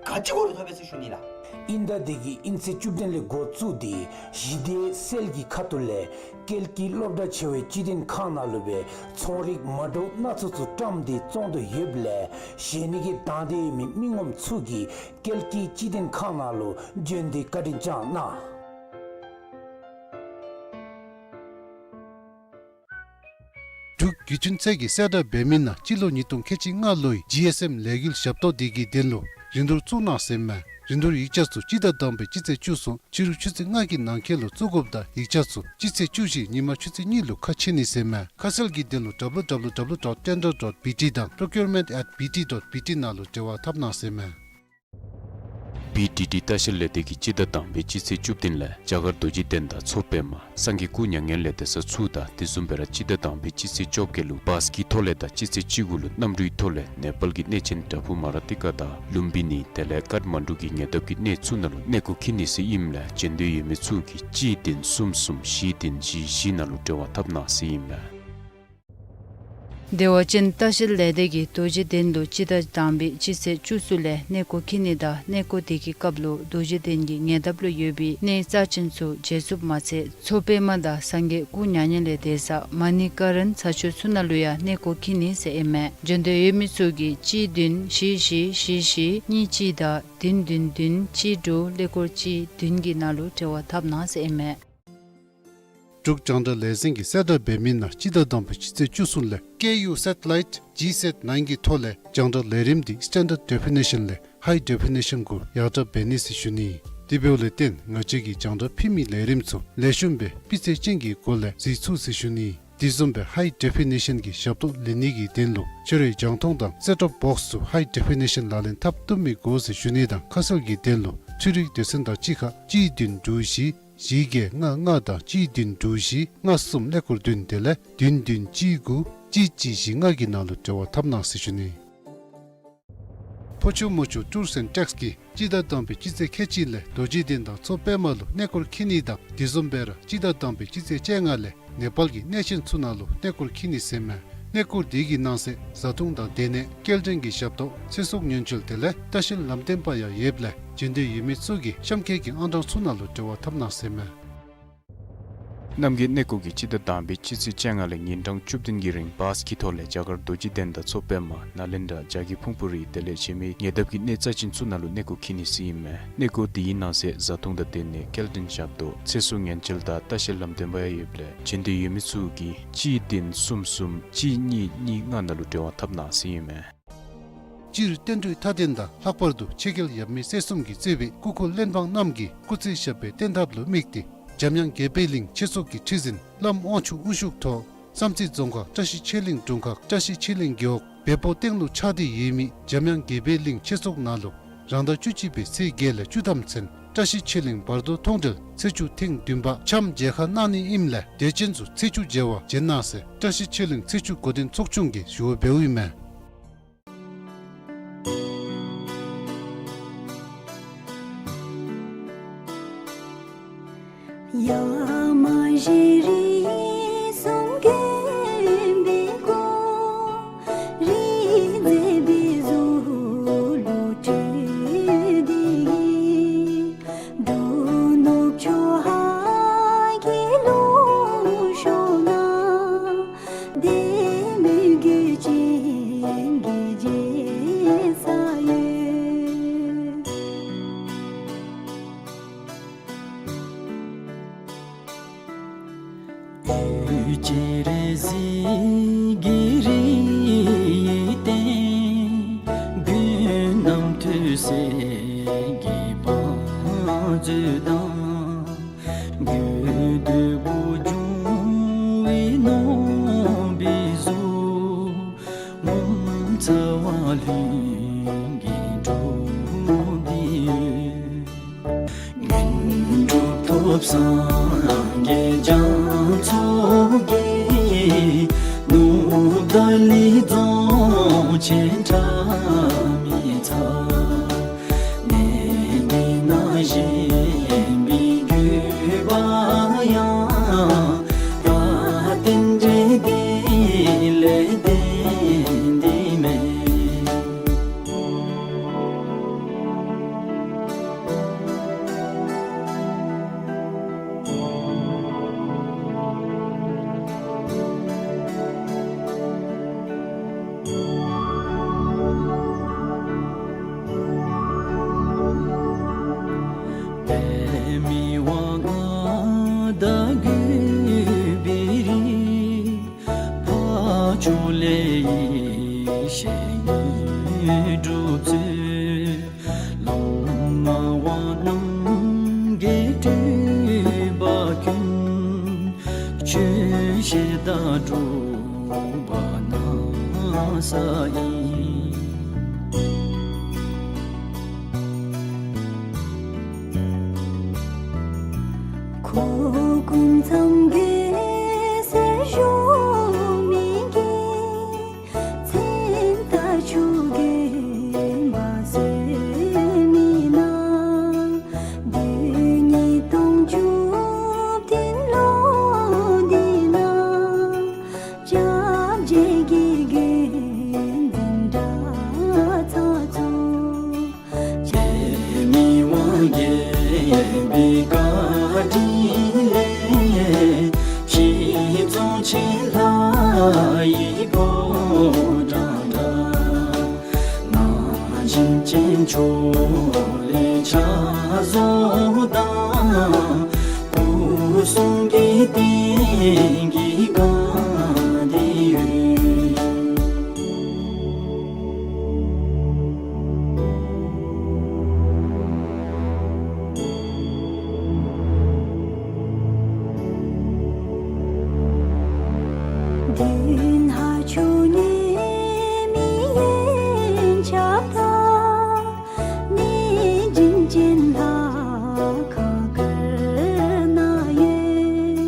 ག་ཅི་དགོ་རུང་ཐོབ་པས་ཟེར་ཞུ་ནི་ལགས། ཨིན་ཟླ་འདི་གི་ཨིན་ཚེས་བཅུ་བདུན་ལས་འགོ་བཙུགས་ཏེ་གཞི་སྡེ་སེལ་གྱི་ཁ་ཐུག་ལས་ཀལ་ཀི་སློབ་གྲྭ་ཆེ་བའི་སྤྱི་དོན་ཁང་ནང་ལུ་སྦེ་ཚོང་རིགས་མ་འདྲཝ་སྣ་ཚོགས་ཚུ་བཀྲམ་སྟེ་བཙོང་དོ་ཡོདཔ་ལས་བཞེས་ནི་གི་དང་འདོད་ཡོད་མི་མི་ངོམ་ཚུ་གིས་ཀལ་ཀི་སྤྱི་དོན་ཁང་ནང་ལུ་བྱོན་ཏེ་བཀའ་དྲིན་བསྐྱང་གནང་། འབྲུག་བརྒྱུད་འཕྲིན་ཚད་ཀྱི་གསལ་བསྒྲགས་འབད་མི་ནང་སྤྱི་ལོ་ཉིས་སྟོང་ཁལ་གཅིག་ལྔ་ལོའི་ཇི་ཨེསི་ཨེམ་ལས་འགུལ་ཞབས་ཏོག་འདི་གི་དོན་ལུ་རིན་བསྡུར་བཙུགས་གནང་ཟེར་མས། རིན་བསྡུར་ཡིག་ཆ་ཚུ་སྤྱི་ཟླ་དང་པའི་སྤྱི་ཚེས་བཅུ་གསུམ་ཕྱི་རུ་ཆུ་ཚོད་ལྔ་གི་ནང་འཁོད་ལུ་བཙུགས་དགོཔ་དང་ཡིག་ཆ་ཚུ་སྤྱི་ཚེས་བཅུ་བཞི་ཉིན་མ་ཆུ་ཚོད་གཉིས་ལུ་ཁ་ཕྱེ་ནི་ཟེར་མས། ཁ་གསལ་གྱི་དོན་ལུ་W W W dot tender dot B T དང་procurement at B T dot B T ནང་ལུ་འབྲེལ་བ་འཐབ་གནང་ཟེར་མས། B T T ལྟ་བཤལ་ལས་སྡེ་གིས་སྤྱི་ཟླ་དང་པའི་སྤྱི་ཚེས་བཅུ་བདུན་ལས་རྒྱ་གར་རྡོ་རྗེ་གདན་དང་མཚོ་པདྨ་སངས་རྒྱས་སྐུ་མྱ་ངན་ལས་འདས་ས་ཚུ་དང་དེ་བཟུམ་སྦེ་ར་སྤྱི་ཟླ་དང་པའི་སྤྱི་ཚེས་བཅོ་བརྒྱད་ལུ་བཱས་ཀྱི་ཐོག་ལས་དང་སྤྱི་ཚེས་བཅུ་དགུ་ལུ་གནམ་གྲུའི་ཐོག་ལས་ནེ་པཱལ་གྱི་གནས་ཆེན་པྲ་བྷུ་མ་ར་ཏི་ཀ་དང་ལུམ་བི་ནི་དེ་ལས་ཀཱཐ་མན་ཌུ་གི་ཉེ་འདབས་ཀྱི་གནས་ཚུ་ནང་ལུ་གནས་སྐོར་འཁྱིད་ནི་ཟེར་ཨིནམ་ལས་བྱོན་འདོད་ཡོད་མི་ཚུ་གིས་གཅིག་བདུན་གསུམ་གསུམ་བཞི་བདུན་བཞི་བཞི་ནང་ལུ་འབྲེལ་བ་འཐབ་གནང་ཟེར་ཨིན་མས། བདེ་བ་ཅན་ལྟ་བཤལ་ལས་སྡེ་གིས་རྡོ་རྗེ་གདན་དུ་སྤྱི་ཟླ་དང་པའི་སྤྱི་ཚེས་བཅུ་གསུམ་ལས་གནས་སྐོར་འཁྱིད་ནི་དང་གནས་སྐོར་དེ་གི་སྐབས་ལུ་རྡོ་རྗེ་གདན་གྱི་ཉེ་འདབས་ལུ་ཡོད་པའི་གནས་རྩ་ཆེན་ཚུ་མཇལ་ཚུགསཔ་མ་ཚད་མཚོ་པདྨ་དང་སངས་རྒྱས་སྐུ་མྱ་ངན་ལས་འདས་ས་མ་ཎི་ཀ་རན་ས་ཆ་ཚུ་ནང་ལུ་ཡང་གནས་སྐོར་འཁྱིད་ནི་ཟེར་ཨིན་མས། བྱོན་འདོད་ཡོད་མི་ཚུ་གིས་གཅིག་བདུན་བཞི་བཞི་བཞི་བཞི་གཉིས་གཅིག་དང་བདུན་བདུན་བདུན་གཅིག་དྲུག་ཀླད་ཀོར་གཅིག་བདུན་གྱི་ནང་ལུ་འབྲེལ་བ་འཐབ་གནང་ཟེར་ཨིན་མས། འབྲུག་རྒྱང་བསྒྲགས་ལས་འཛིན་གྱིས་གསལ་བསྒྲགས་འབད་མི་ནང་སྤྱི་ཟླ་དང་པའི་སྤྱི་ཚེས་བཅུ་གསུམ་ལས་ཀེ་ཡུ་སེ་ཊི་ལའིཊ་ཇི་སེཊ་ནའིན་གྱི་ཐོག་ལས་རྒྱང་བསྒྲགས་ལས་རིམ་འདི་སི་ཊེན་ཌརཌ་ཌེ་ཕི་ནི་ཤཱན་ལས་ཧའི་ཌེ་ཕི་ནི་ཤཱན་གུ་ཡར་དྲག་འབད་ནི་ཟེར་ཞུ་ནི། དེ་འབདཝ་ལས་བརྟེན་ང་བཅས་ཀྱིས་རྒྱང་བསྒྲགས་ཕུལ་མི་ལས་རིམ་ཚུ་ལེགས་ཤོམ་སྦེ་སྤུས་ཚད་ཅན་གྱི་སྒོ་ལས་གཟིགས་ཚུགས་ཟེར་ཞུ་ནི། དེ་བཟུམ་སྦེ་ཧའི་ཌེ་ཕི་ནི་ཤཱན་གྱི་ཞབས་ཏོག་ལེན་ནི་གི་དོན་ལུ་ཁྱོད་རའི་རྒྱང་མཐོང་དང་སེཊ་ཊོབ་བོགསི་ཚུ་ཧའི་ཌེ་ཕི་ནི་ཤཱན་ལག་ལེན་འཐབ་བཏུབ་མི་དགོ་ཟེར་ཞུ་ནི་དང་ཁ་གསལ་གྱི་དོན་ལུ་འཕྲུལ་རིག་སྡེ་ཚན་དང་གཅིག་ཁར་གཅིག་བདུན་དྲུག་བཞི་བཞི་བརྒྱད་ལྔ་ལྔ་དང་གཅིག་བདུན་དྲུག་བཞི་ལྔ་གསུམ་ཀླད་ཀོར་བདུན་དེ་ལས་བདུན་བདུན་གཅིག་དགུ་གཅིག་གཅིག་བཞི་ལྔ་གི་ནང་ལུ་འབྲེལ་བ་འཐབ་གནང་ཟེར་ཞུ་ནི། ཕོ་ཆུ་མོ་ཆུ་ཊུརསི་ཨེནཌ་ཊེགསི་གིས་སྤྱི་ཟླ་དང་པའི་སྤྱི་ཚེས་ཁལ་གཅིག་ལས་རྡོ་རྗེ་གདན་དང་མཚོ་པདྨ་ལུ་གནས་སྐོར་འཁྱིད་ནི་དང་དེ་བཟུམ་སྦེ་ར་སྤྱི་ཟླ་དང་པའི་སྤྱི་ཚེས་བཅོ་ལྔ་ལས་ནེ་པཱལ་གྱི་གནས་ཆེན་ཚུ་ནང་ལུ་གནས་སྐོར་འཁྱིད་ནི་ཟེར་མས། གནས་སྐོར་དེ་གི་ནང་གསེས་བཟའ་འཐུང་དང་སྡོད་གནས་སྐྱེལ་འདྲེན་གྱི་ཞབས་ཏོག་ཚེ་སྲོག་ཉེན་བཅོལ་དེ་ལས་ལྟ་བཤལ་ལམ་སྟོན་པ་ཡང་ཡོདཔ་ལས་བྱོན་འདོད་ཡོད་མི་ཚུ་གིས་གཤམ་འཁོད་ཀྱི་ཨང་གྲངས་ཚུ་ནང་ལུ་འབྲེལ་བ་འཐབ་གནང་ཟེར་མས། རྣམ་རྒྱལ་གནས་སྐོར་གྱིས་སྤྱི་ཟླ་དང་པའི་སྤྱི་ཚེས་བཅོ་ལྔ་ལས་ཉིན་གྲངས་བཅུ་བདུན་གྱི་རིང་བཱས་ཀྱི་ཐོག་ལས་རྒྱ་གར་རྡོ་རྗེ་གདན་དང་མཚོ་པདྨ་ནཱ་ལེནྡྲ་རྒྱ་བསྐྱེད་ཕུང་པོ་རི་དེ་ལས་གཞན་མི་ཉེ་འདབས་ཀྱི་གནས་རྩ་ཆེན་ཚུ་ནང་ལུ་གནས་སྐོར་འཁྱིད་ནི་ཟེར་ཨིན་མས། གནས་སྐོར་དེའི་ནང་གསེས་བཟའ་འཐུང་དང་སྡོད་གནས་སྐྱེལ་འདྲེན་ཞབས་ཏོག་ཚེ་སྲོག་ཉེན་བཅོལ་དང་ལྟ་བཤལ་ལམ་སྟོན་པ་ཡང་ཡོདཔ་ལས་བྱོན་འདོད་ཡོད་མི་ཚུ་གིས་གཅིག་བདུན་གསུམ་གསུམ་གཅིག་གཉིས་གཉིས་ལྔ་ནང་ལུ་འབྲེལ་བ་འཐབ་གནང་ཟེར་ཨིན་མས། སྤྱིར་བསྟན་འགྲོའི་མཐའ་དོན་དང་ལྷག་པར་དུ་ཆོས་རྒྱལ་ཡབ་མེས་སྲས་གསུམ་གྱིས་གཙོས་པའི་སྐུ་འཁོར་བློན་འབངས་རྣམས་ཀྱིས་སྐུ་ཚེ་ཞབས་པད་བརྟན་ཐབས་ལུ་དམིགས་ཏེ་འཇམ་དབྱངས་དགྱེས་པའི་གླིང་ཆོས་ཚོགས་ཀྱི་ཁྲི་འཛིན་བླམ་དབང་ཕྱུག་དབུ་བཞུགས་ཐོག་བསམ་རྩེ་རྫོང་ཁག་བཀྲ་ཤིས་ཆོས་གླིང་དྲུང་ཁག་བཀྲ་ཤིས་ཆོས་གླིང་རྒེད་འོག་བལ་པོ་སྟེང་ལུ་ཆགས་ཏེ་ཡོད་མི་འཇམ་དབྱངས་དགྱེས་པའི་གླིང་ཆོས་ཚོགས་ནང་ལུ་རང་ཟླ་བཅུ་གཅིག་པའི་ཚེས་བརྒྱད་ལས་བཅུ་ཐམ་ཚུན་བཀྲ་ཤིས་ཆོས་གླིང་བར་དོ་མཐོང་གྲོལ་ཚེས་བཅུ་ཐེངས་བདུན་པ་འཆམ་མཇལ་ཁ་གནང་ནི་ཨིནམ་ལས་དད་ཅན་ཚུ་ཚེས་བཅུ་མཇལ་བར་བྱོན་གནང་ཟེར་བཀྲ་ཤིས་ཆོས་གླིང་ཚེས་བཅུ་འགོ་འདྲེན་ཚོགས་ཆུང་གིས་ཞུ་བ་འབདཝ་ཨིན་མས། ཤེས་རིག་གསུམ་མགོན་པོའི་སྐུ་རིམ་མཛེས་པའི་གཟུགས་ལུ་སྤྲུལ་ཏེ་གིས། འབྲུག་ནུབ་ཕྱོགས་ཧཱ་གི་ལུང་ཕྱོགས་ན། བདེ་མོའི་གོས་ཅན་གྱི་རྒྱལ་ས་ཡོད། འོད་ཀྱི་རི་གཟིགས་ཀྱི་རིའི་སྟེང་། མགོན་རྣམ་ཐོས་སྲས་ཀྱི་བང་མཛོད་དང་། དགོས་འདོད་པོ་འབྱུང་བའི་ནོར་བུའི་གཟུགས། ངོ་མཚར་བ་ལྷུན་གྱིས་གྲུབ་སྟེ་ཡོད། དངོས་གྲུབ་ཐོབ་སངས་རྒྱས་རྒྱ་མཚོ་གི། ནུབ་ཏཱ་ལའི་རྫོང་ཆེན་ཁྲ་མི་ཚ། གནས་འདི་ན་བཞེངས་པའི་དགོས་པ་ཡང་། ད་རྟེན་འབྲེལ་འདི་ལས་བརྟེན་ཏེ་མེན། པདྨའི་དབང་ལྔ་དང་གུས་པའི་རིགས། འཕགས་མཆོག་ལེགས་བཤད་དངོས་གྲུབ་སྩོལ། བླ་མ་དབང་རྣམས་ཀྱི་སྤྲུལ་པ་ཀུན། ཆོས་བཤད་དང་སྒྲུབ་པ་གནང་ས་ཨིན། ཁོ་སྐུ་མཚམས་གོས་སེར་བཞུགས་མི་གི། མཚན་རྟགས་ཆུ་རྒྱུན་འབབ་སོས་མི་ནང་། དུས་ཉིས་སྟོང་བཅུ་བདུན་ལོ་འདི་ན། སྐྱབས་རྗེ་གི་དགེ་འདུན་གྲྭ་ཚང་ཚུ། པདྨའི་དབང་རྒྱལ་པོའི་བཀའ་དྲིན་ལས། གཞིས་རྫོང་ཆེན་ལྷ་ཡི་ཕོ་བྲང་འདྲ། ན་གཞོན་ཅན་ཕྱོགས་ལས་ཕྱག་བཟོ་དང་། སྐུ་གསུང་གི་རྟེན་གྱིས་བཀང་སྟེ་ཡོད། མདུན་ཧ་ཆུ་ནས་མི་ཡན་ཆབ་དང་། གནས་བྱིན་ཅན་ལྷ་ཁང་དཀར་ནང་ཡོད།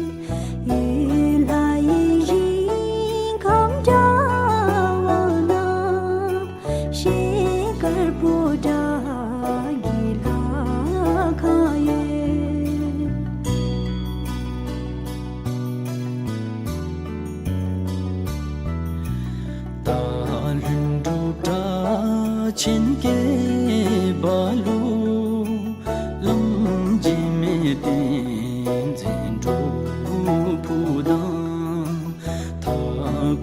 ཡུལ་ལྷ་ཡི་ཞིང་ཁམས་འདྲ་བ་ན། ཤེལ་དཀར་པོ་ཏ་གི་ལྷ་ཁང་ཡོད། སྟག་ལྷུན་གྲུབ་གྲགས་ཆེན་སྐྱེས་པ་ལུ། བླམ་འཇིགས་མེད་བསྟན་འཛིན་སྒྲུབ་ཕུག་དང་། མཐའ་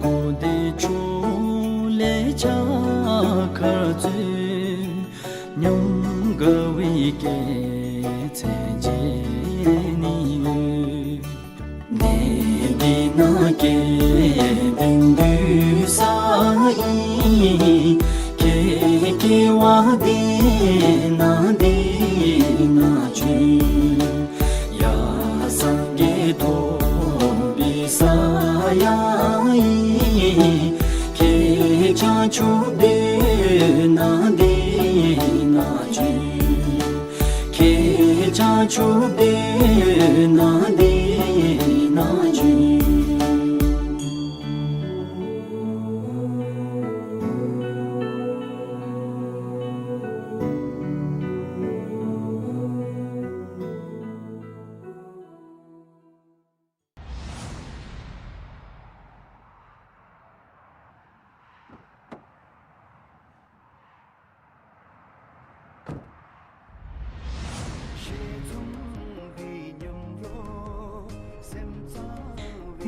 འཁོབ་བདེ་མཆོག་ལས་ཕྱག་འཁར་སྩོལ། ཉམས་དགའ་བའི་སྐྱེད་ཚལ་མཇལ་ནི་ཡོད། གནས་འདི་ན་སྐལ་ལྡན་འདུས་ས་ཨིན། ཁྱེད་སྐྱེ་བ་འདི་ན་འདི་ན་བྱོན། ཡ་སངས་རྒྱས་ཐོབ་པའི་ས་ཡང་ཨིན། ཁྱེད་བྱང་ཆུབ་འདོད་ན་འདི་ན་བྱོན། ཁྱེད་བྱང་ཆུབ་འདོད་ན་འདི་ན་བྱོན།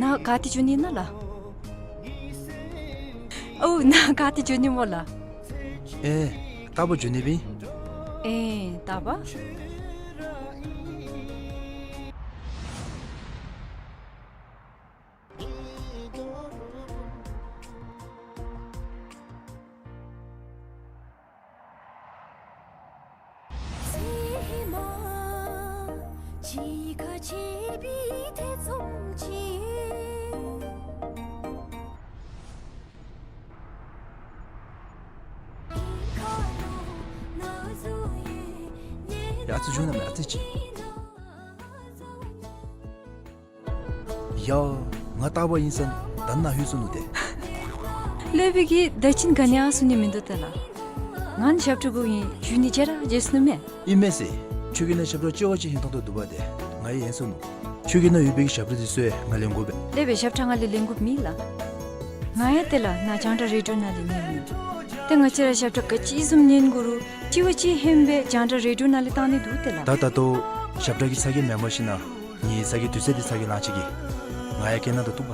ནཱ་ག་ཏེ་འགྱོ་ནི་ཨིན་ན་ལགས། ཨོ་ནཱ་ག་ཏེ་འགྱོ་ནི་སྨོ་ལགས། ཨེ་རྟག་པར་འགྱོ་ནི་ཨིན། ཨེ་རྟག་པར། ཡ་ཨ་ཙི་བྱོན་གནང་མས་ཨ་ཙི་ཅིག། ཡ་ང་རྟག་པར་ཨིན་ས་ད་ནཱ་ལྷོད་སོ་ནུག་ཏེ། ལེགས་པའི་གི་ད་ཅི་ག་ནི་ཡང་གསུང་ནི་མིན་འདུག་ཏེ་ལགས། ང་ནི་ཞབས་ཁྲ་དགོ་ཨིན་ཞུ་ནི་བརྗེད་ར་བརྗེད་སོ་ནུག་མས། ཨིན་མས་ཟེར། ཁྱོད་ཀྱི་ནང་ཞབས་ཁྲ་ཅོག་ཅིག་ཧིང་ཐོང་ཐོང་འདུག་པ་ཏེ་ང་ཡང་ཡེངས་སོ་ནུག། ཁྱོད་ཀྱི་ནང་ཡོད་པའི་གི་ཞབས་ཁྲ་འདི་ཚུ་ཡང་ང་ལེན་དགོ་པས། ལེགས་པའི་ཞབས་ཁྲ་ང་ལས་ལེན་དགོཔ་མེད་ལགས། ང་ཡང་ཏེ་ལགས་ནཱ་རྒྱང་བསྒྲགས་རེ་ཌི་ཡོ་ནང་ལས་ཉན་ནི། ཏེ་ང་བཅས་ར་ཞབས་ཁྲ་ག་ཅི་བཟུམ་ཉན་དགོ་རུང་དྲི་བ་ཅིག་ཧན་སྦེ་རྒྱང་བསྒྲགས་རེ་ཌི་ཡོ་ནང་ལས་བཏང་ནི་འདུག་ཏེ་ལགས། ད་ད་ལྟོ་ཞབས་ཁྲ་གི་ཚ་གྱང་མེནམ་ཤིག་ན། ངེའི་ཚ་གྱང་དུས་ཚོད་འདི་ཚ་གྱང་ལང་ཅིག་གི། ང་ཡང་སྐད་ནང་ད་གཏུག་པ།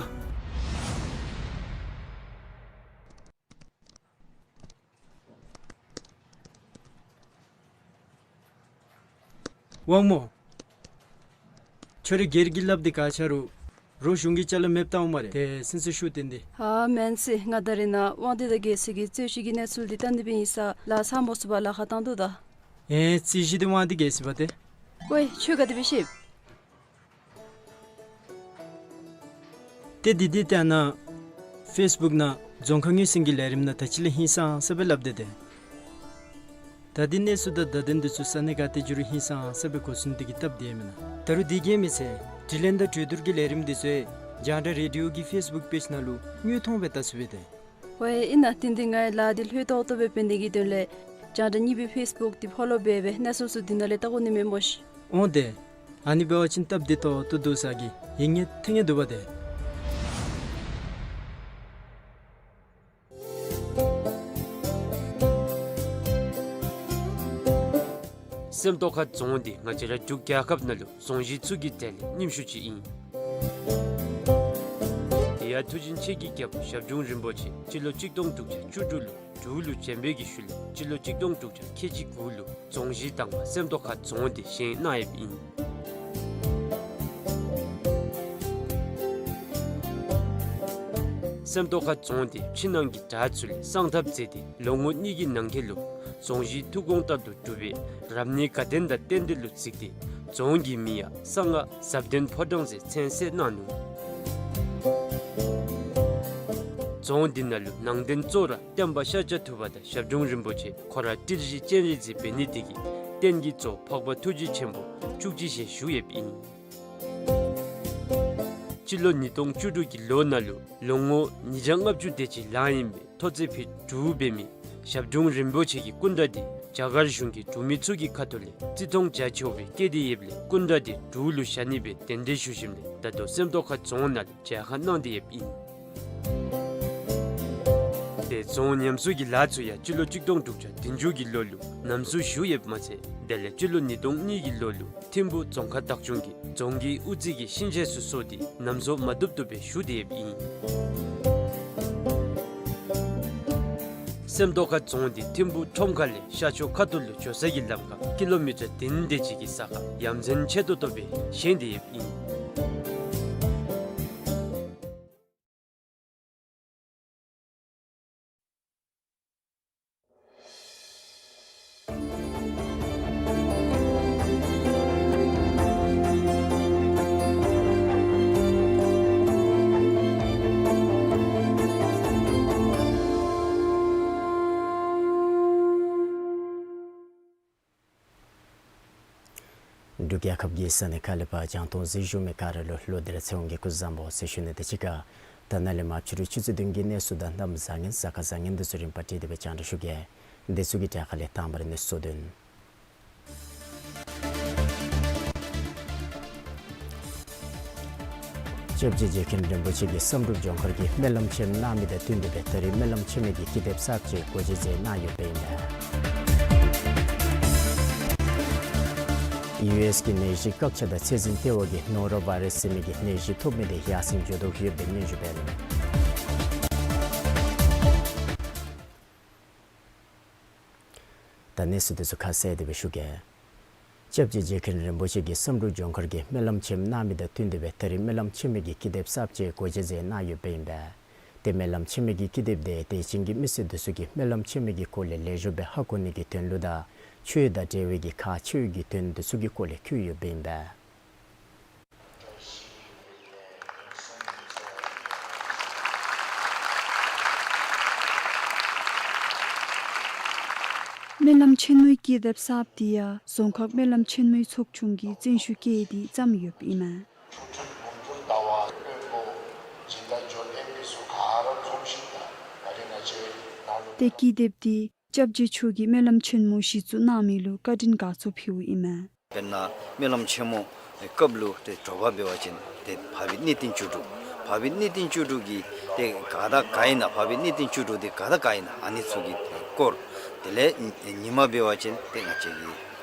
དབང་མོ། ཁྱོད་རའི་སྒེར་གྱི་སླབ་འདི་ག་ཆ་རུང་རོགས་གཞུང་གི་ཅ་ལ་མེདཔ་བཏངམ་སྨ་རེ། ཏེ་སེམས་ཚེགས་ཤོར་ཏེ་འདི། ཨ་མེན་ཟེར། ང་ད་རེས་ནཱ་དབང་འདུས་དང་རྒྱལ་སྲས་ཀྱི་རྩོད་གཞི་གི་གནས་ཚུལ་འདི་བལྟ་ནི་སྦེ་ཨིན་ས་ལགས། ཚ་མོ་སུ་བ་ལཱ་ཁག་བཏང་དོ་ད། ཨེ་རྩོད་གཞི་འདི་དབང་འདུས་རྒྱལ་སྲས་པ་ཏེ། ཝའེ་ཁྱོད་ག་དེ་སྦེ་ཤེས། ཏེ་འདི་འདི་ལྟ་ན་ཕེསི་བུཀ་ནང་རྫོང་ཁ་ངོས་ཟིན་གྱི་ལས་རིམ་ནང་ད་ཅི་ལས་ཧིང་སངས་ས་སྦེ་སླབ་སྟེ་ཏེ། ད་འདི་གནས་ཚུལ་དང་བརྡ་དོན་འདི་ཚུ་ས་གནས་ག་ཏེ་འགྱོ་རུང་ཧིང་སངས་ས་སྦེ་གོ་ཚུགས་ནི་དེ་གིས་སྟབས་བདེ་མེན་ན། ད་རུང་དེ་གིས་མི་ཚད་དྲི་ལན་དང་གྲོས་བསྡུར་གྱི་ལས་རིམ་འདི་ཚུ་རྒྱང་བསྒྲགས་རེ་ཌི་ཡོ་གི་ཕེསི་བུཀ་པེཇ་ནང་ལུ་དངོས་མཐོང་སྦེ་བལྟ་ཚུགས་པས་ཏེ། ཝའེ་ཨིན་ན། དེ་འདི་ང་ལཱ་འདི་ལྷོད་ཏོག་ཏོ་སྦེ་འབད་ནི་གི་དོན་ལས་རྒྱང་བསྒྲགས་གཉིས་པའི་ཕེསི་བུཀ་འདི་ཕོ་ལོ་འབད་སྦེ་གནས་ཚུལ་ཚུ་འདི་ནང་ལས་བལྟ་དགོ་ནི་མས་སྨོ་ཤིག། འོང་ཏེ། ཨ་ནི་འབད་བ་ཅིན་སྟབས་བདེ་ཏོག་ཏོ་འདུག་ས་གི་ཡིད་ངེས་ཐེ་ངེས་འདུག་པ་ཏེ། སེམས་རྟོགས་ཁ་རྫོང་འདི་ང་བཅས་ར་འབྲུག་རྒྱལ་ཁབ་ནང་ལུ་རྫོང་གཞི་ཚུ་གི་གྲས་ལས་རྙིངམ་ཤོས་ཅིག་ཨིན། དེ་ཡང་མཐུ་ཆེན་ཆེ་གི་རྒྱལ་པོ་ཞབས་དྲུང་རིན་པོ་ཆེ་སྤྱི་ལོ་གཅིག་སྟོང་དྲུག་བརྒྱ་བཅུ་དྲུག་ལུ་འབྲུག་ལུ་བྱོན་པའི་གི་ཤུལ་ལས་སྤྱི་ལོ་གཅིག་སྟོང་དྲུག་བརྒྱ་ཁལ་གཅིག་དགུ་ལུ་རྫོང་གཞི་དང་པ་སེམས་རྟོགས་ཁ་རྫོང་འདི་བཞེངས་གནང་ཡོདཔ་ཨིན། སེམས་རྟོགས་ཁ་རྫོང་འདི་ཕྱི་ནང་གི་དགྲ་ཚུ་ལས་སངས་ཐབས་མཛད་དེ་ལོ་ངོ་གཉིས་ཀྱི་ནང་འཁོད་ལུ་རྫོང་གཞི་ཐུགས་དགོངས་ལྟར་དུ་གྲུབ་པའི་རབ་གནས་དགའ་ལྡན་དང་རྟེན་འབྲེལ་ལུ་གཟིགས་ཏེ་རྫོང་གི་མིང་ཡང་གསང་སྔགས་ཟབ་ལྡན་ཕོ་བྲང་ཟེར་མཚན་གསོལ་གནང་ནུག། རྫོང་འདི་ནང་ལུ་ནང་རྟེན་གཙོ་བོ་ར་སྟོན་པ་ཤཱཀྱ་ཐུབ་པ་དང་ཞབས་དྲུང་རིན་པོ་ཆེ་ཁོ་ར་ཏིལ་བཞི་སྤྱན་རས་གཟིགས་འབད་ནི་དེ་གིས་རྟེན་གྱི་གཙོ་བོ་འཕགས་པ་ཐུགས་རྗེ་ཆེན་པོ་བཅུ་གཅིག་ཞལ་བཞུགས་ཡོདཔ་ཨིན། སྤྱི་ལོ་ཉིས་སྟོང་བཅུ་དྲུག་གི་ལོ་ནང་ལུ་ལོ་ངོ་ཉིས་བརྒྱ་ལྔ་བཅུ་དེ་ཅིག་ལང་ཡི་མཐོ་ཚད་ཕིཊ་དྲུག་འབད་མི་ཞབས་དྲུང་རིན་པོ་ཆེ་གི་སྐུ་འདྲ་འདི་རྒྱ་གར་གཞུང་གི་འབྲུག་མི་ཚུ་གི་ཁ་ཐུག་ལས་བརྩི་མཐོང་བྱ་ཆོག་པའི་སྐད་དེ་ཡོདཔ་ལས་སྐུ་འདྲ་འདི་འབྲུག་ལུ་བཞག་ནི་སྦེ་གདན་འདྲེན་ཞུ་ཞིནམ་ལས་ད་ལྟོ་སེམས་རྟོགས་ཁ་རྫོང་ནང་ལུ་མཇལ་ཁ་གནང་སྟེ་ཡོདཔ་ཨིན། ཏེ་རྫོང་ཉམས་གསོ་གི་ལཱ་ཚུ་ཡང་སྤྱི་ལོ་གཅིག་སྟོང་དྲུག་བརྒྱ་བདུན་ཅུ་གི་ལོ་ལུ་ཉམས་གསོ་ཞུ་ཡོདཔ་མ་ཚད་དེ་ལས་སྤྱི་ལོ་ཉིས་སྟོང་གཉིས་ཀྱི་ལོ་ལུ་ཐིམ་ཕུ་རྫོང་ཁག་བདག་སྐྱོང་གིས་རྫོང་གི་དབུ་རྩེ་གི་ཤིང་ཆས་ཚུ་བཟོ་སྟེ་ཉམས་གསོ་མ་བཏུབ་བཏུབ་སྦེ་ཞུ་སྟེ་ཡོདཔ་ཨིན། སེམས་རྟོགས་ཁ་རྫོང་འདི་ཐིམ་ཕུ་ཁྲོམ་ཁ་ལས་ཤར་ཕྱོགས་ཁ་ཐུག་ལུ་འགྱོ་ས་གི་ལམ་ཁར་ཀི་ལོ་མི་ཊར་བདུན་དེ་ཅིག་གི་ས་ཁར་ཡ་མཚན་ཆེ་ཏོག་ཏོ་སྦེ་བཞེངས་ཏེ་ཡོདཔ་ཨིན། འབྲུག་རྒྱལ་ཁབ་ཀྱི་ས་གནས་ཁག་ལས་ཕར་རྒྱང་མཐོང་གཟིགས་བཞུགས་མི་ག་ར་ལུ་ལོག་སྟེ་ར་ཚེ་དབང་གི་སྐུ་གཟུགས་བཟང་པོ་ཟེར་ཞུ་ནི་དང་གཅིག་ཁར་ད་ནཱ་ལས་མར་ཕྱི་རུ་ཆུ་ཚོད་བདུན་གྱི་གནས་ཚུལ་དང་གནམ་བཟང་ངན་གཟའ་སྐར་བཟང་ངན་འདི་ཚུ་རིམ་པ་བསྒྲིགས་ཏེ་སྦེ་རྒྱང་བསྒྲགས་ཞུ་གེ། འདི་ཚུ་གི་གྲས་ཁ་ལས་དང་པ་ར་གནས་ཚུལ་བསྡུ་ནི། སྐྱབས་རྗེ་རྗེ་མཁན་རིན་པོ་ཆེ་གིས་བསམ་གྲུབ་ལྗོངས་མཁར་གྱི་སྨོན་ལམ་ཆེན་གནང་མི་དང་བསྟུན་ཏེ་སྦེ་ད་རེས་སྨོན་ལམ་ཆེན་མོའི་གི་ཀི་དེབ་གསརཔ་ཅིག་སྒོ་འབྱེད་མཛད་གནང་ཡོདཔ་ཨིན་མས། ཡུ་ཨེསི་གི་ནད་གཞི་བཀག་ཆ་དང་ཚད་འཛིན་ལྟེ་བ་གིས་ནོ་རོ་བཱ་རཱས་ཟེར་མི་གི་ནད་གཞི་ཐོབ་མི་དེ་ཡར་སེང་འགྱོ་དོ་ཡོདཔ་སྦེ་སྙན་ཞུ་འབད་ནུག། ད་གནས་ཚུལ་དེ་ཚུ་ཁ་གསལ་དེ་སྦེ་ཞུ་གེ། སྐྱབས་རྗེ་རྗེ་མཁན་རིན་པོ་ཆེ་གིས་བསམ་གྲུབ་ལྗོངས་མཁར་གྱི་སྨོན་ལམ་ཆེན་མོ་གནང་མི་དང་བསྟུན་ཏེ་སྦེ་ད་རིས་སྨོན་ལམ་ཆེན་མོ་གི་ཀི་དེབ་གསརཔ་ཅིག་སྒོ་འབྱེད་མཛད་གནང་ཡོདཔ་ཨིན་པས། ཏེ་སྨོན་ལམ་ཆེན་མོ་གི་ཀི་དེབ་དེ་དད་ཅན་གྱི་མི་སེར་དེ་ཚུ་གིས་སྨོན་ལམ་ཆེན་མོ་གི་སྐོར་ལས་ལེགས་ཤོམ་སྦེ་ཧ་གོ་ནི་གི་དོན་ལུ་དང་ཆོས་དང་འབྲེལ་བའི་གི་ཁག་ཆེ་བའི་གི་དོན་དེ་ཚུ་གི་སྐོར་ལས་བཀོད་ཡོདཔ་ཨིན་པས། སྨོན་ལམ་ཆེན་མོའི་ཀི་དེབ་གསརཔ་དེ་ཡང་རྫོང་ཁག་སྨོན་ལམ་ཆེན་མོའི་ཚོགས་ཆུང་གིས་བརྩོན་ཤུགས་བསྐྱེད་དེ་བརྩམས་ཡོདཔ་ཨིན་མས། ཏེ་ཀི་དེབ་དེ་སྐྱབས་རྗེ་མཆོག་གིས་སྨོན་ལམ་ཆེན་མོ་གཞི་བཙུགས་གནང་མི་ལུ་བཀའ་དྲིན་དགའ་ཚོར་ཕུལཝ་ཨིན་མས། དཔེར་ན་སྨོན་ལམ་ཆེན་མོ་སྐབས་ལུ་ཏེ་དྲོ་པ་འབད་བ་ཅིན་ཏེ་འཕགས་པའི་གནས་བརྟན་བཅུ་དྲུག། འཕགས་པའི་གནས་བརྟན་བཅུ་དྲུག་གི་ཏེ་ག་དང་ག་ཨིན་ན་འཕགས་པའི་གནས་བརྟན་བཅུ་དྲུག་དེ་ག་དང་ག་ཨིན་ན་ཨ་ནི་ཚུ་གི་སྐོར། དེ་ལས་ཉི་མ་འབད་བ་ཅིན་ཏེ་ང་བཅས་ཀྱི་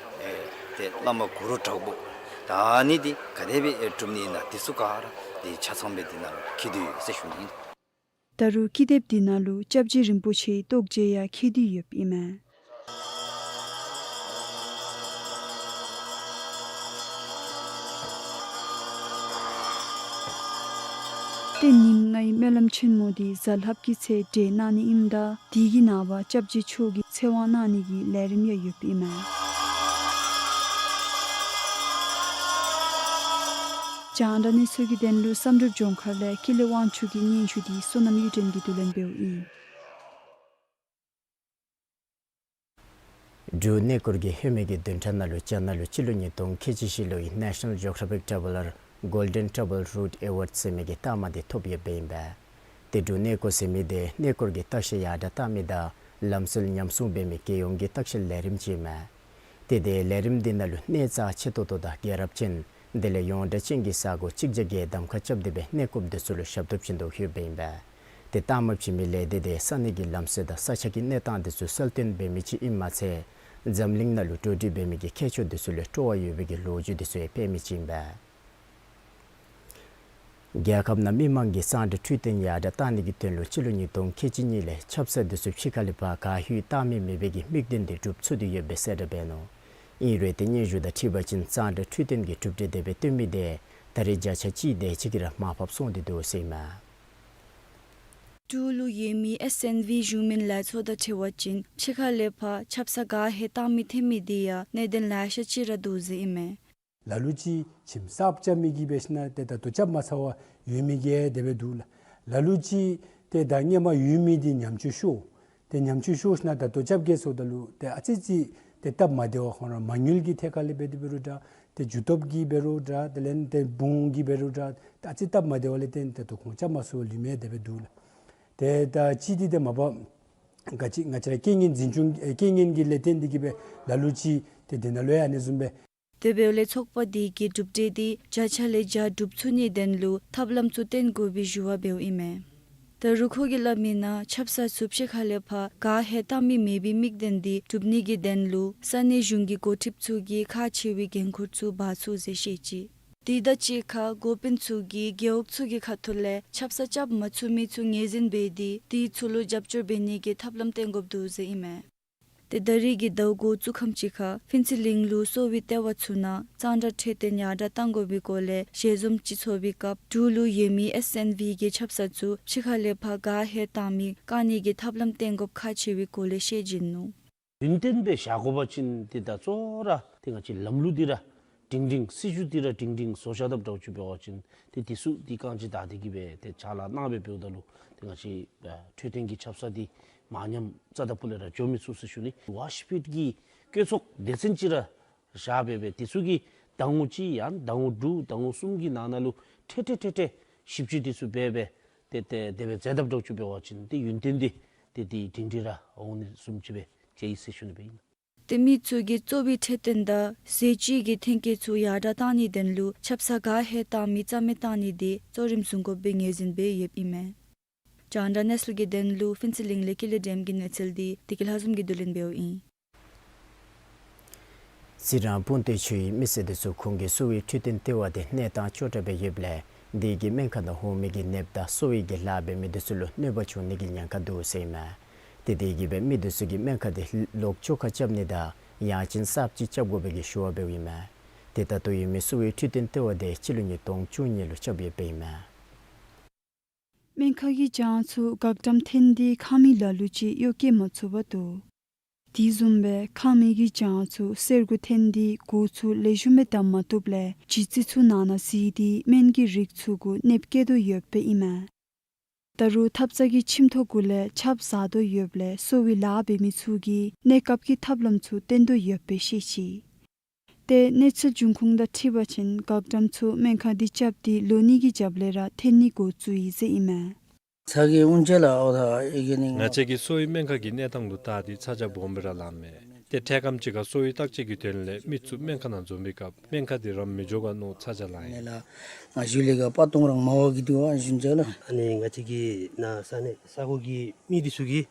ཨེ་ཏེ་བླ་མ་གུ་རུ་དྲག་པོ་ད་ཨ་ནི་དེ་ག་དེ་སྦེ་སྒྲུབ་ནི་ཨིན་ན་དེ་ཚུ་ག་ར་དེ་ཆ་ཚང་སྦེ་དེ་ནང་ལུ་བཀོད་དེ་ཡོད་ཟེར་ཞུ་ནི་ཨིན། ད་རུང་ཀི་དེབ་དེ་ནང་ལུ་སྐྱབས་རྗེ་རིན་པོ་ཆེའི་རྟོགས་བརྗོད་ཡང་བཀོད་དེ་ཡོདཔ་ཨིན་མས། ཏེ་ཉིནམ་ལྔའི་སྨོན་ལམ་ཆེན་མོ་དེ་གཟའ་ལྷགཔ་གི་ཚེ་གྲོལ་གནང་ནི་ཨིནམ་ད་དེ་གི་ནངས་པ་སྐྱབས་རྗེ་མཆོག་གི་ཚེ་དབང་གནང་ནི་གི་ལས་རིམ་ཡང་ཡོདཔ་ཨིན་མས། རྒྱང་བསྒྲགས་གནས་ཚུལ་གྱི་དོན་ལུ་བསམ་གྲུབ་ལྗོངས་མཁར་ལས་ཀུན་ལེགས་དབང་ཕྱུག་གི་སྙན་ཞུ་དེ་བསོད་ནམས་གཡུ་སྒྲོན་གྱིས་བསྡུ་ལེན་འབདཝ་ཨིན། འབྲུག་གནས་སྐོར་གྱི་ལྷོད་མེད་ཀྱི་བདུན་ཕྲག་ནང་ལུ་རྒྱ་ནག་ལུ་སྤྱི་ལོ་ཉིས་སྟོང་ཁལ་གཅིག་བཞི་ལོའི་National Geographic Traveller Golden Travel Route Award ཟེར་མི་གི་རྟགས་མ་དེ་ཐོབ་ཡོདཔ་ཨིན་པས། ཏེ་འབྲུག་གནས་སྐོར་ཟེར་མི་དེ་གནས་སྐོར་གྱི་བརྟག་ཞིབ་ཡར་དྲགས་གཏང་མི་དང་ལམ་སྲོལ་ཉམས་སྲུང་འབད་མི་རྒྱལ་ཡོངས་ཀྱི་བརྟག་ཞིབ་ལས་རིམ་ཅིག་ཨིན་མས། ཏེ་དེ་ལས་རིམ་དེ་ནང་ལུ་གནས་རྩ་ཆེ་ཏོག་ཏོ་དང་རྒྱལ་རབས་ཅན་དེ་ལས་ཡོངས་གྲགས་ཅན་གྱི་ས་གོ་གཅིག་བརྒྱ་བརྒྱད་གདམ་ཁ་རྐྱབ་སྟེ་སྦེ་གནས་སྐོརཔ་དེ་ཚུ་ལུ་ཞབས་ཏོག་བྱིན་དོ་ཡོདཔ་ཨིན་པས། ཏེ་རྟགས་མ་བྱིན་མི་ལས་སྡེ་དེ་ས་གནས་ཀྱི་ལམ་སྲོལ་དང་ས་ཆ་གི་གནས་སྟངས་དེ་ཚུ་གསལ་སྟོན་འབད་མི་ཅིག་ཨིནམ་མ་ཚད་འཛམ་གླིང་ནང་ལུ་འགྲོ་འགྲུལ་འབད་མི་གི་ཁྱད་ཆོས་དེ་ཚུ་ལས་སྤྲོ་བ་ཡོད་པའི་གི་ལོ་རྒྱུས་དེ་ཚུ་ཡང་སྤེལ་མི་ཅིག་ཨིན་པས། རྒྱལ་ཁབ་ནང་མི་མང་གི་གཙང་སྦྲ་འཕྲོད་བསྟེན་ཡར་དྲགས་གཏང་ནི་གི་དོན་ལུ་སྤྱི་ལོ་ཉིས་སྟོང་ཁལ་གཅིག་གཉིས་ལས་ཆབ་གསང་དེ་ཚུ་ཕྱི་ཁ་ལས་ཕར་ག་ཧུད་གཏང་མི་མེད་པའི་གི་དམིགས་དོན་དེ་འགྲུབ་ཚུགས་ཏེ་ཡོདཔ་སྦེ་གསལ་བསྒྲགས་འབད་ནུག། ཨིན་རུང་ཏེ་སྙན་ཞུ་དང་འཁྲིལ་བ་ཅིན་གཙང་སྦྲ་འཕྲོད་བསྟེན་གྱི་གྲུབ་འབྲས་དེ་སྦེ་སྟོན་མི་དེ་ད་རེས་བརྒྱ་ཆ་གཅིག་དེ་ཅིག་གིས་ར་མར་ཕབ་སོང་སྟེ་འདུག་ཟེར་ཨིན་མས། འབྲུག་ལུ་ཡོད་མི་ཨེསི་ཨེན་ཝི་གཞུང་མིན་ལས་ཚོགས་དང་འཁྲིལ་བ་ཅིན་ཕྱི་ཁ་ལས་ཕར་ཆབ་གསང་ག་ཧེ་གཏང་མི་ཐོན་མི་དེ་ཡང་གནད་དོན་ལེ་ཤ་ཅིག་ར་འདུག་ཟེར་ཨིན་མས། ལ་ལུ་ཅིག་ཁྱིམ་གསརཔ་རྐྱབ་མི་གིས་འབད་ཞིན་ན་ཏེ་ད་ལྟོ་རྐྱབ་མ་ཚར་བར་ཡོད་མི་གིས་དེ་སྦེ་འདུག་ལགས། ལ་ལུ་ཅིག་ཏེ་ད་སྔོན་མ་ཡོད་མི་དེ་ཉམས་བཅོས་ཤོར། ཏེ་ཉམས་བཅོས་ཤོར་ཞིན་ན་ད་ལྟོ་རྐྱབ་གེ་ཟེརཝ་ད་ལུ་ཏེ་ཨ་ཙི་ཅིག་ཏེ་སྟབས་མ་བདེ་བ་ཁོང་ར་མ་དངུལ་གྱི་ཐད་ཁ་ལས་འབད་དེ་འབད་རུང་འདྲ། ཏེ་རྒྱུ་སྟོབས་ཀྱིས་འབད་རུང་འདྲ། དེ་ལས་ཏེ་དཔུང་གིས་འབད་རུང་འདྲ། ཏེ་ཨ་ཙི་སྟབས་མ་བདེ་བ་ལས་བརྟེན་ད་ལྟོ་ཁོང་རྐྱབ་མ་ཚུགས་པར་ལུས་མི་དེ་སྦེ་འདུག་ལགས། ཏེ་ད་ཅི་དེ་ཏེ་མ་པ་ག་ཅི་ང་བཅས་ར་རྐྱེན་ངན་འཛིན་སྐྱོང་ཨེ་རྐྱེན་ངན་གྱི་ལས་བརྟེན་ཏེ་གིས་སྦེ་ལ་ལུ་ཅིག་ཏེ་དེ་ནང་ལུ་ཡང་ཨ་ནི་བཟུམ་སྦེ། དེ་འབདཝ་ལས་ཚོགས་པ་དེ་གིས་གྲུབ་འབྲས་དེ་བརྒྱ་ཆ་ལས་བརྒྱ་སྒྲུབ་ཚུགས་ནིའི་དོན་ལུ་ཐབས་ལམ་ཚུ་བཏོན་དགོ་པའི་ཞུ་བ་འབདཝ་ཨིན་མས། ད་རུང་ཁོ་གིས་སླབ་མིའི་ནང་ཆབ་གསང་ཚུ་ཕྱི་ཁ་ལས་ཕར་ག་ཧེ་གཏང་མི་མེད་པའི་དམིགས་དོན་དེ་སྒྲུབ་ནི་གི་དོན་ལུ་ས་གནས་གཞུང་གི་འགོ་ཁྲིདཔ་ཚུ་གིས་ཁག་ཆེ་བའི་འགན་ཁུར་ཚུ་འབག་ཚུགས་ཟེར་བཤད་ཅི། དེ་དང་གཅིག་ཁར་འགོ་དཔོན་ཚུ་གིས་རྒེད་འོག་ཚུ་གི་ཁ་ཐུག་ལས་ཆབ་གསང་རྐྱབ་མ་ཚུགས་མི་ཚུ་ངོས་འཛིན་འབད་དེ་དེ་ཚུ་ལུ་རྒྱབ་སྐྱོར་འབད་ནི་གི་ཐབས་ལམ་བཏོན་དགོཔ་འདུག་ཟེར་ཨིན་མས། ཏེ་ད་རིས་ཀྱི་ཟླཝ་འགོ་བཙུགས་ཁམས་ཅིག་ཁར་ཕུན་ཚོགས་གླིང་ལུ་གསོ་བའི་ལྟེ་བ་ཚུ་ནང་གཙང་སྦྲ་འཕྲོད་བསྟེན་ཡར་དྲགས་གཏང་དགོ་པའི་སྐོར་ལས་ཞལ་འཛོམས་ཅིག་ཚོགས་པའི་སྐབས་འབྲུག་ལུ་ཡོད་མི་ཨེསི་ཨེན་ཝི་གི་ཆབ་གསང་ཚུ་ཕྱི་ཁ་ལས་ཕར་ག་ཧེ་གཏང་མི་བཀག་ནི་གི་ཐབས་ལམ་བཏོན་དགོཔ་ཁག་ཆེ་བའི་སྐོར་ལས་བཤད་བྱིན་ནུག། ཡུན་བརྟན་སྦེ་བཞག་དགོ་པ་ཅིན་ཏེ་ད་གཙོ་བོ་ར་ཏེ་ང་བཅས་ལམ་ལུགས་འདི་ར་སྒྲིང་སྒྲིང་སྲིད་བྱུས་འདི་ར་སྒྲིང་སྒྲིང་བཟོ་བཞག་དཔ་འདྲཝ་ཅིག་འབད་བ་ཅིན་ཏེ་དེ་ཚུ་ཏེ་རྐང་གཅིག་བདའ་སྟེ་གིས་སྦེ་ཏེ་ཕྱག་ལཱ་གནང་སྦེ་འབདཝ་ད་ལུ་ཏེ་ང་བཅས་ཨ་འཕྲོད་བསྟེན་གྱི་ཆབ་གསང་འདི་མ་ཉམས་རྩ་དང་ཕུ་ལས་ར་འགྱོ་མི་ཚུགས་ཟེར་ཞུ་ནི། ཝརཀ་ཤོཔ་གི་བཀོད་ཚོགས་སྡེ་ཚན་ཅིག་ར་བཞག་སྦེ་སྦེ་དེ་ཚུ་གི་ཟླ་ངོ་གཅིག་ཡང་ཟླ་ངོ་དྲུག་ཟླ་ངོ་གསུམ་གྱི་ནང་ན་ལུ་འཕྲལ་འཕྲལ་འཕྲལ་འཕྲལ་ཞིབ་དཔྱད་དེ་ཚུ་འབད་སྦེ་ཏེ་ཏེ་དེ་སྦེ་མཛད་དཔ་འདྲཝ་ཅིག་འབད་བ་ཅིན་ཏེ་ཡུན་བརྟན་ཏེ་ཏེ་ཏེ་སྒྲིང་སྒྲིང་ར་འོང་ནི་བཟུམ་ཅིག་སྦེ་མཇལ་ཡི་ཟེར་ཞུ་ནི་སྦེ་ཨིན། ཏེ་མི་ཚུ་གིས་གཙོ་བོའི་འཕྲོད་བསྟེན་དང་ཟས་བཅུད་ཀྱི་ཐོན་སྐྱེད་ཚུ་ཡར་དྲགས་གཏང་ནིའི་དོན་ལུ་ཆབ་གསང་ག་ཧེ་གཏང་མི་རྩ་མེད་གཏང་ནི་དེ་གཙོ་རིམ་བཟུང་དགོ་པའི་ངོས་འཛིན་འབད་ཡོདཔ་ཨིན་མས། རྒྱང་བསྒྲགས་གནས་ཚུལ་གྱི་དོན་ལུ་ཕུན་ཚོགས་གླིང་ལས་ཀུན་ལེགས་སྒྲོལམ་གྱི་གནས་ཚུལ་འདི་བདེ་སྐྱིད་ལྷ་འཛོམས་ཀྱིས་བསྡུ་ལེན་འབདཝ་ཨིན། རྩི་རང་སྤུངས་ཐང་ཆུའི་མི་སེར་འདི་ཚུ་ཁོང་གི་གསོ་བའི་འཕྲོད་བསྟེན་ལྟེ་བ་དེ་གནས་སྟངས་སྐྱོ་དྲགས་སྦེ་ཡོདཔ་ལས་དེ་གིས་སྨན་ཁང་ནང་འོང་མི་གི་ནདཔ་དང་གསོ་བའི་གི་ལཱ་འབད་མི་འདི་ཚུ་ལུ་གནོད་པ་བྱུང་ནི་གི་ཉེན་ཁ་འདུག་ཟེར་ཨིན་མས། ཏེ་དེ་གིས་སྦེ་མི་འདི་ཚུ་གིས་སྨན་ཁང་དེ་ལོག་བཅོ་ཁ་རྐྱབ་ནི་དང་ཡང་ཅིན་གསརཔ་ཅིག་རྐྱབ་དགོ་པའི་གི་ཞུ་བ་འབདཝ་ཨིན་མས། ཏེ་ད་ལྟོ་ཡོད་མི་གསོ་བའི་འཕྲོད་བསྟེན་ལྟེ་བ་དེ་སྤྱི་ལོ་ཉིས་སྟོང་བཅུ་གཉིས་ལུ་རྐྱབ་ཡོདཔ་ཨིན་མས། སྨན་ཁང་གི་གྱང་ཚུ་འགག་འགྲམ་འཐེན་ཏེ་ཁང་མིག་ལ་ལུ་ཅིག་གཡོག་བཀོལ་མ་ཚུགས་པར་འདུག། དེ་བཟུམ་སྦེ་ཁང་མིག་གི་གྱང་ཚུ་གསེར་གུ་འཐེན་ཏེ་སྒོ་ཚུ་ལེགས་ཤོམ་སྦེ་བསྡམ་མ་བཏུབ་ལས་ལྗིད་ཚད་ཚུ་ནང་ན་གཟིགས་ཏེ་སྨན་གྱི་རིགས་ཚུ་གུ་གནོདཔ་བཀལ་དོ་ཡོདཔ་ཨིན་མས། ད་རུང་ཐབ་ཚང་གི་ཁྱིམ་ཐོག་གུ་ལས་ཆརཔ་ཟག་དོ་ཡོདཔ་ལས་གསོ་བའི་ལཱ་འབད་མི་ཚུ་གིས་གནས་སྐབས་ཀྱི་ཐབས་ལམ་ཚུ་བཏོན་དོ་ཡོདཔ་སྦེ་ཤེས་ཅི། ཏེ་གནས་ཚུལ་འབྱུང་ཁུངས་དང་འཁྲིལ་བ་ཅིན་འགག་འགྲམ་ཚུ་སྨན་ཁང་འདི་རྐྱབ་སྟེ་ལོ་གཉིས་ཀྱི་རྒྱབ་ལས་ར་འཐེན་ནི་འགོ་བཙུགས་ཡི་ཟེར་ཨིན་མས། ཚ་གྱང་ཨུན་ཅ་ལ་ཨོ་ད་ཨི་གེ་ནི། ང་བཅས་ཀྱི་གསོ་བའི་སྨན་ཁང་གི་གནས་སྟངས་ལུ་བལྟ་སྟེ་ཚ་གྱང་སྦོམ་སྦེ་ར་ལངམ་མས། ཏེ་འཕྲལ་ཁམས་ཅིག་ཁར་གསོ་བའི་བརྟག་དཔྱད་ཀྱི་དོན་ལས་མི་ཚུ་སྨན་ཁང་ནང་འཛོམས་པའི་སྐབས་སྨན་ཁང་འདི་རམ་མི་འགྱོ་ག་མནོ་ཚ་གྱང་ལངས་ཡི། ནེ་ལ་ང་ཞུ་ལེ་ག་པ་སྟོང་རང་མ་བ་གི་དུ་ཨ་ཞུན་ཅ་ལ། ཨ་ནི་ང་བཅས་ཀྱི་ནཱ་ས་གནས་ས་གོ་གི་མི་འདི་ཚུ་གིས་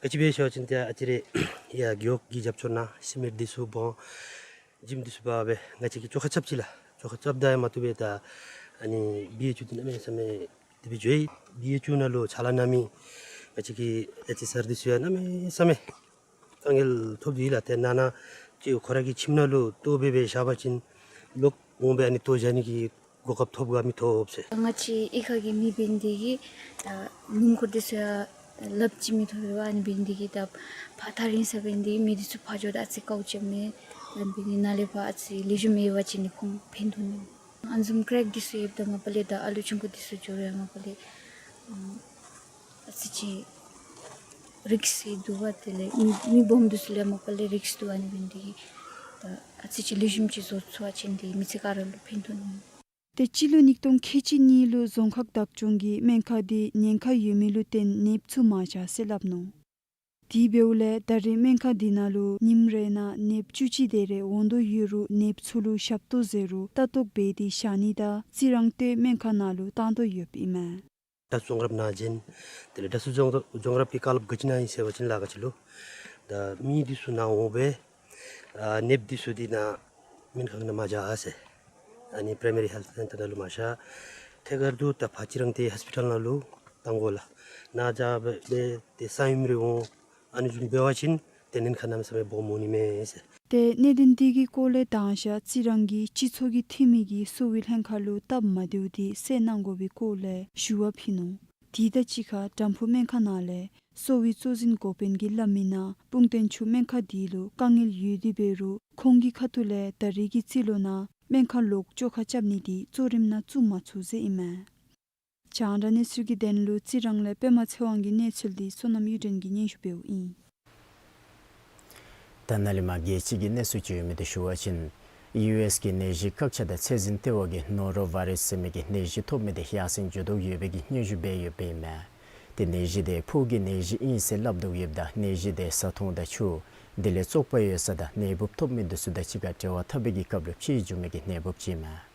ག་ཅི་འབད་ཞུ་བ་ཅིན་ཏེ་ཨ་ཙི་རེ་ཡ་གི་གཡོག་གི་རྒྱབ་སྐྱོར་ནང་སི་མེནཊ་འདི་ཚུ་སྦོམ་ཇིམ་འདི་ཚུ་འབག་སྦེ་ང་བཅས་ཀྱིས་བཅོ་ཁ་རྐྱབ་ཅི་ལགས། བཅོ་ཁ་རྐྱབ་ད་ཡང་མ་བཏུབ་པས། ད་ཨ་ནི་བི་ཨེཆ་ཡུ་འདི་གནམ་མེད་ས་མེད་དེ་སྦེ་འགྱོ་ཡི། བི་ཨེཆ་ཡུ་ནང་ལུ་ཕྱག་ལཱ་གནང་མི་ང་བཅས་ཀྱི་ཨེཆ་ཨེས་ཨར་འདི་ཚུ་ཡང་གནམ་མེད་ས་མེད་དཀའ་ངལ་ཐོབ་སྟེ་ཡོད་ལགས། ཏེ་ནང་ན་ཅིག་ཁོ་ར་གི་ཁྱིམ་ནང་ལུ་ལྟོ་འབད་སྦེ་བཞག་པ་ཅིན་ལོག་འོང་སྦེ་ཨ་ནི་ལྟོ་བཞག་ནི་གི་གོ་སྐབས་ཐོབ་ག་མི་ཐོབ་ཟེར། ང་བཅས་གཡུས་ཁ་གི་མི་འབད་ནི་དེ་གིས་ད་ལུང་འཁོར་འདི་ཚུ་ཡང་ལགཔ་ཅིག་མི་ཐོབ་པས། ཨ་ནི་འབད་ནི་དེ་གིས་ད་ཕར་ཐག་རིང་ས་འབད་ནི་དེ་གིས་མི་འདི་ཚུ་ཕར་འགྱོཝ་ད་ཨ་ཙི་དཀའཝ་སྤྱད་མས། ད་འབད་ནི་ནཱ་ལས་ཕར་ཨ་ཙི་ལེགས་ཤོམ་མེད་པ་ཅིན་ནི་ཁོང་ཕན་ཐོགས་ནི། ཨ་ནི་བཟུམ་ཀྲེཀ་འདི་ཚུ་ཡོདཔ་ད་མ་པ་ལས་ད་ཨ་ལུ་ཆུང་ཀུ་འདི་ཚུ་འགྱོ་རུང་ཡང་མ་པ་ལས་ཨ་ཨ་ཙི་ཅིག་རིསཀ་འདུག་པ། དེ་ལས་མི་མི་སྦོམ་འདི་ཚུ་ལས་མ་པ་ལས་རིསཀ་འདུག། ཨ་ནི་འབད་ནི་དེ་གིས་ད་ཨ་ཙི་ཅིག་ལེགས་ཤོམ་ཅིག་བཟོ་ཚུགས་པ་ཅིན་ཏེ་མི་ཚེ་ག་ར་ལུ་ཕན་ཐོགས་ནི། ཏེ་སྤྱི་ལོ་ཉིས་སྟོང་ཁལ་གཅིག་གཉིས་ལུ་རྫོང་ཁག་བདག་སྐྱོང་གིས་སྨན་ཁང་འདི་ཉེན་ཁ་ཡོད་མི་ལུ་བརྟེན་ནདཔ་ཚུ་མ་བཞག་ཟེར་སླབ་ནུག། དེ་འབདཝ་ལས་ད་རེས་སྨན་ཁང་འདི་ནང་ལུ་ཉིནམ་རེ་ནང་ནདཔ་བཅུ་གཅིག་དེ་རེ་འོང་དོ་ཡོད་རུང་ནདཔ་ཚུ་ལུ་ཞབས་ཏོག་མཛད་རུང་ལྟ་རྟོག་འབད་དེ་བཞག་ནི་དང་རྩི་རང་སྟོད་སྨན་ཁང་ནང་ལུ་བཏང་དོ་ཡོདཔ་ཨིན་མས། དྲག་རྩུབ་རྫོང་རབ་ནང་བྱོན། དེ་ལས་དྲག་རྩུབ་རྫོང་རབ་རྫོང་རབ་ཀྱི་བཀའ་སློབ་ག་ཅི་གནང་ཡི་ཟེར་བ་ཅིན་ལཱ་ཁག་ཅིག་ལུ་ད་མི་འདི་ཚུ་ནཱ་འོང་སྦེ་ཨ་ནདཔ་འདི་ཚུ་འདི་ནཱ་སྨན་ཁང་ནང་མ་བཞག་ཟེར། ཨ་ནི་པྲའི་མ་རི་ཧེལཐ་སེན་ཊར་ནང་ལུ་མ་བཞག། ཐད་ཀར་དུ་ད་ཕར་རྩི་རང་སྟོད་ཧོས་པི་ཊལ་ནང་ལུ་བཏང་དགོ་ལགས། ནཱ་བཞག་སྦེ་ཏེ་གསང་ཡུམ་རེ་འོང་། ཨ་ནི་བཟུམ་འབད་བ་ཅིན་ཏེ་ཉེན་ཁ་གནམ་མེད་ས་མེད་སྦོམ་འོང་ནི་མས་ཟེར། ཏེ་གནད་དོན་འདི་གི་སྐོར་ལས་དང་ཞག་རྩི་རང་གི་སྤྱི་ཚོགས་ཀྱི་འཐུས་མི་གིས་གསོ་བའི་ལྷན་ཁག་ལུ་སྟབས་མ་བདེཝ་འདི་སེལ་གནང་དགོ་པའི་སྐོར་ལས་ཞུ་བ་ཕུལ་ནུག། དེ་དང་གཅིག་ཁར་དམ་ཕུ་སྨན་ཁང་ནང་ལས་གསོ་བའི་གཙོ་འཛིན་འགོ་དཔོན་གྱིས་སླབ་མི་ནང་སྤུངས་ཐང་ཆུ་སྨན་ཁང་འདི་ལུ་དཀའ་ངལ་ཡོད་དེ་འབད་རུང་ཁོང་གི་ཁ་ཐུག་ལས་ད་རེས་ཀྱི་རྩིས་ལོ་ནང་སྨན་ཁང་ལོག་བཅོ་ཁ་རྐྱབ་ནི་འདི་གཙོ་རིམ་ནང་བཙུགས་མ་ཚུགས་ཟེར་ཨིན་མས། རྒྱང་བསྒྲགས་གནས་ཚུལ་གྱི་དོན་ལུ་རྩི་རང་ལས་པདྨ་ཚེ་དབང་གི་གནས་ཚུལ་འདི་བསོད་ནམས་གཡུ་སྒྲོན་གྱིས་སྙན་ཞུ་འབདཝ་ཨིན། ད་ནཱ་ལས་མར་རྒྱལ་སྤྱི་གི་གནས་ཚུལ་ཅིག་ཡོད་མི་དེ་ཞུ་བ་ཅིན་ཡུ་ཨེསི་གི་ནད་གཞི་བཀག་ཆ་དང་ཚད་འཛིན་ལྟེ་བ་གིས་ནོ་རོ་བཱའི་རཱསི་ཟེར་མི་གི་ནད་གཞི་ཐོབ་མི་དེ་ཡར་སེང་འགྱོ་དོ་ཡོད་པའི་གི་སྙན་ཞུ་འབད་ཡོདཔ་ཨིན་མས། ཏེ་ནད་གཞི་དེ་ཕོ་གི་ནད་གཞི་ཨིན་ཟེར་སླབ་དོ་ཡོདཔ་ད་ནད་གཞི་དེ་བཟའ་འཐུང་དང་ཆུ་དེ་ལས་བཙོག་པ་ཡོད་ས་དང་ནད་འབུཔ་ཐོབ་མི་དེ་ཚུ་དང་གཅིག་ཁར་འབྲེལ་བ་འཐབ་པའི་གི་སྐབས་ལུ་ཕྱིས་འགྱོ་མི་གི་ནད་འབུཔ་ཅིག་ཨིན་མས།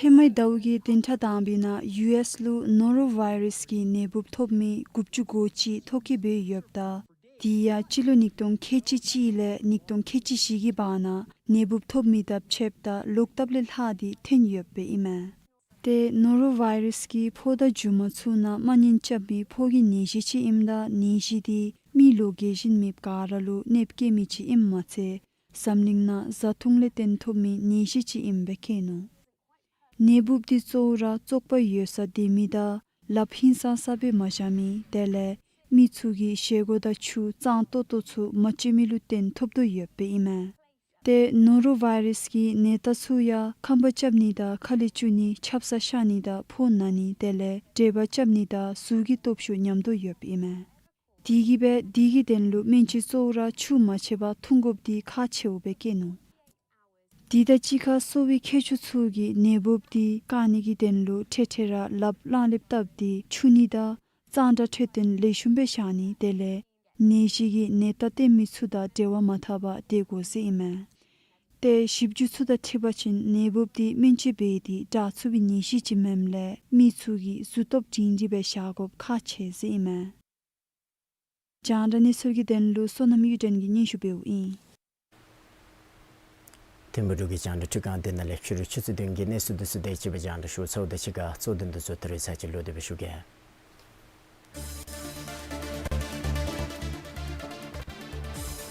ཧེ་མའི་ཟླཝ་གི་བདུན་ཕྲག་དང་པའི་ནང་ཡུ་ཨེསི་ལུ་ནོ་རོ་བཱའི་རཱསི་གི་ནད་འབུཔ་ཐོབ་མི་དགུ་བཅུ་གོ་གཅིག་ཐོ་བཀོད་འབད་ཡོདཔ་ད་དེ་ཡང་སྤྱི་ལོ་ཉིས་སྟོང་ཁལ་གཅིག་གཅིག་ལས་ཉིས་སྟོང་ཁལ་གཅིག་བཞི་གི་བར་ན་ནད་འབུཔ་ཐོབ་མི་དང་ཕྱདཔ་ད་ལོག་ལྟབ་ལས་ལྷག་སྟེ་ཐོན་ཡོདཔ་ཨིན་མས། ཏེ་ནོ་རོ་བཱའི་རཱསི་གིས་ཕོ་དང་རྒྱུ་མ་ཚུ་ནང་མ་ཉན་རྐྱབ་མི་ཕོ་གི་ནད་གཞི་ཅིག་ཨིནམ་ད་ནད་གཞི་དེ་མི་ལུ་རྒྱས་བཞིན་མེདཔ་ག་ར་ལུ་གནོདཔ་བཀལ་མི་ཅིག་ཨིནམ་མ་ཚད་འཛམ་གླིང་ནང་བཟའ་འཐུང་ལས་བརྟེན་ཐོབ་མི་ནད་གཞི་ཅིག་ཨིནམ་སྦེ་བཀོད་ནུག། ནད་འབུཔ་དེ་གཙོ་བོ་ར་བཙོག་པ་ཡོད་སར་སྡོད་མི་དང་ལགཔ་ཧིང་སངས་ས་སྦེ་མ་བཞག་མི་དེ་ལས་མི་ཚུ་གིས་བཞེས་སྒོ་དང་ཆུ་གཙང་ཏོག་ཏོ་ཚུ་མ་སྤྱོད་མི་ལུ་བརྟེན་ཐོབ་དོ་ཡོདཔ་ཨིན་མས། ཏེ་ནོ་རོ་བཱའི་རཱསི་གི་ནད་རྟགས་ཚུ་ཡང་ཁང་པ་རྐྱབ་ནི་དང་ཁ་ལས་བཅུག་ནི་ཆབ་གསང་ཤར་ནི་དང་ཕོ་ན་ནི་དེ་ལས་དྲེག་པ་རྐྱབ་ནི་དང་གཟུགས་ཀྱི་སྟོབས་ཤུགས་ཉམས་དོ་ཡོདཔ་ཨིན་མས། དེ་གིས་སྦེ་དེ་གི་དོན་ལུ་སྨན་བཅོས་གཙོ་བོ་ར་ཆུ་མ་ཆད་པར་འཐུང་དགོཔ་དེ་ཁག་ཆེཝ་སྦེ་བཀོད་ནུག། དེ་དང་གཅིག་ཁར་གསོ་བའི་མཁས་མཆོག་ཚུ་གིས་ནད་འབུཔ་དེ་བཀག་ནི་གི་དོན་ལུ་འཕྲལ་འཕྲལ་ར་ལགཔ་གླང་ལེབ་བཏབ་སྟེ་འཁྱུ་ནི་དང་གཙང་སྦྲ་འཕྲོད་བསྟེན་ལེགས་ཤོམ་སྦེ་བཞག་ནི་དེ་ལས་ནད་གཞི་གི་ནད་རྟགས་སྟོན་མི་ཚུ་དང་འབྲེལ་བ་མ་འཐབ་པར་སྡོད་དགོ་ཟེར་ཨིན་མས། ཏེ་ཞིབ་འཇུག་ཚུ་དང་འཁྲིལ་བ་ཅིན་ནད་འབུཔ་དེ་སྨན་བཅོས་འབད་དེ་དྲག་ཚུགས་པའི་ནད་གཞི་ཅིག་མེནམ་ལས་མི་ཚུ་གིས་གཟུགས་སྟོབས་སྒྲིང་སྒྲིང་སྦེ་བཞག་དགོཔ་ཁག་ཆེ་ཟེར་ཨིན་མས། རྒྱང་བསྒྲགས་གནས་ཚུལ་གྱི་དོན་ལུ་བསོད་ནམས་གཡུ་སྒྲོན་གྱིས་སྙན་ཞུ་འབདཝ་ཨིན། ཐིམ་ཕུག་འབྲུག་གི་རྒྱང་བསྒྲགས་འཕྲུལ་ཁང་འདི་ནང་ལས་ཕྱི་རུ་ཆུ་ཚོད་བདུན་གྱི་གནས་ཚུལ་འདི་ཚུ་དེ་ཅིག་སྦེ་རྒྱང་བསྒྲགས་ཞུ་ཚརཝ་དང་གཅིག་ཁར་གཙོ་དོན་འདི་ཚུ་ད་རེས་ཚར་གཅིག་ལོག་སྟེ་སྦེ་ཞུ་གེ།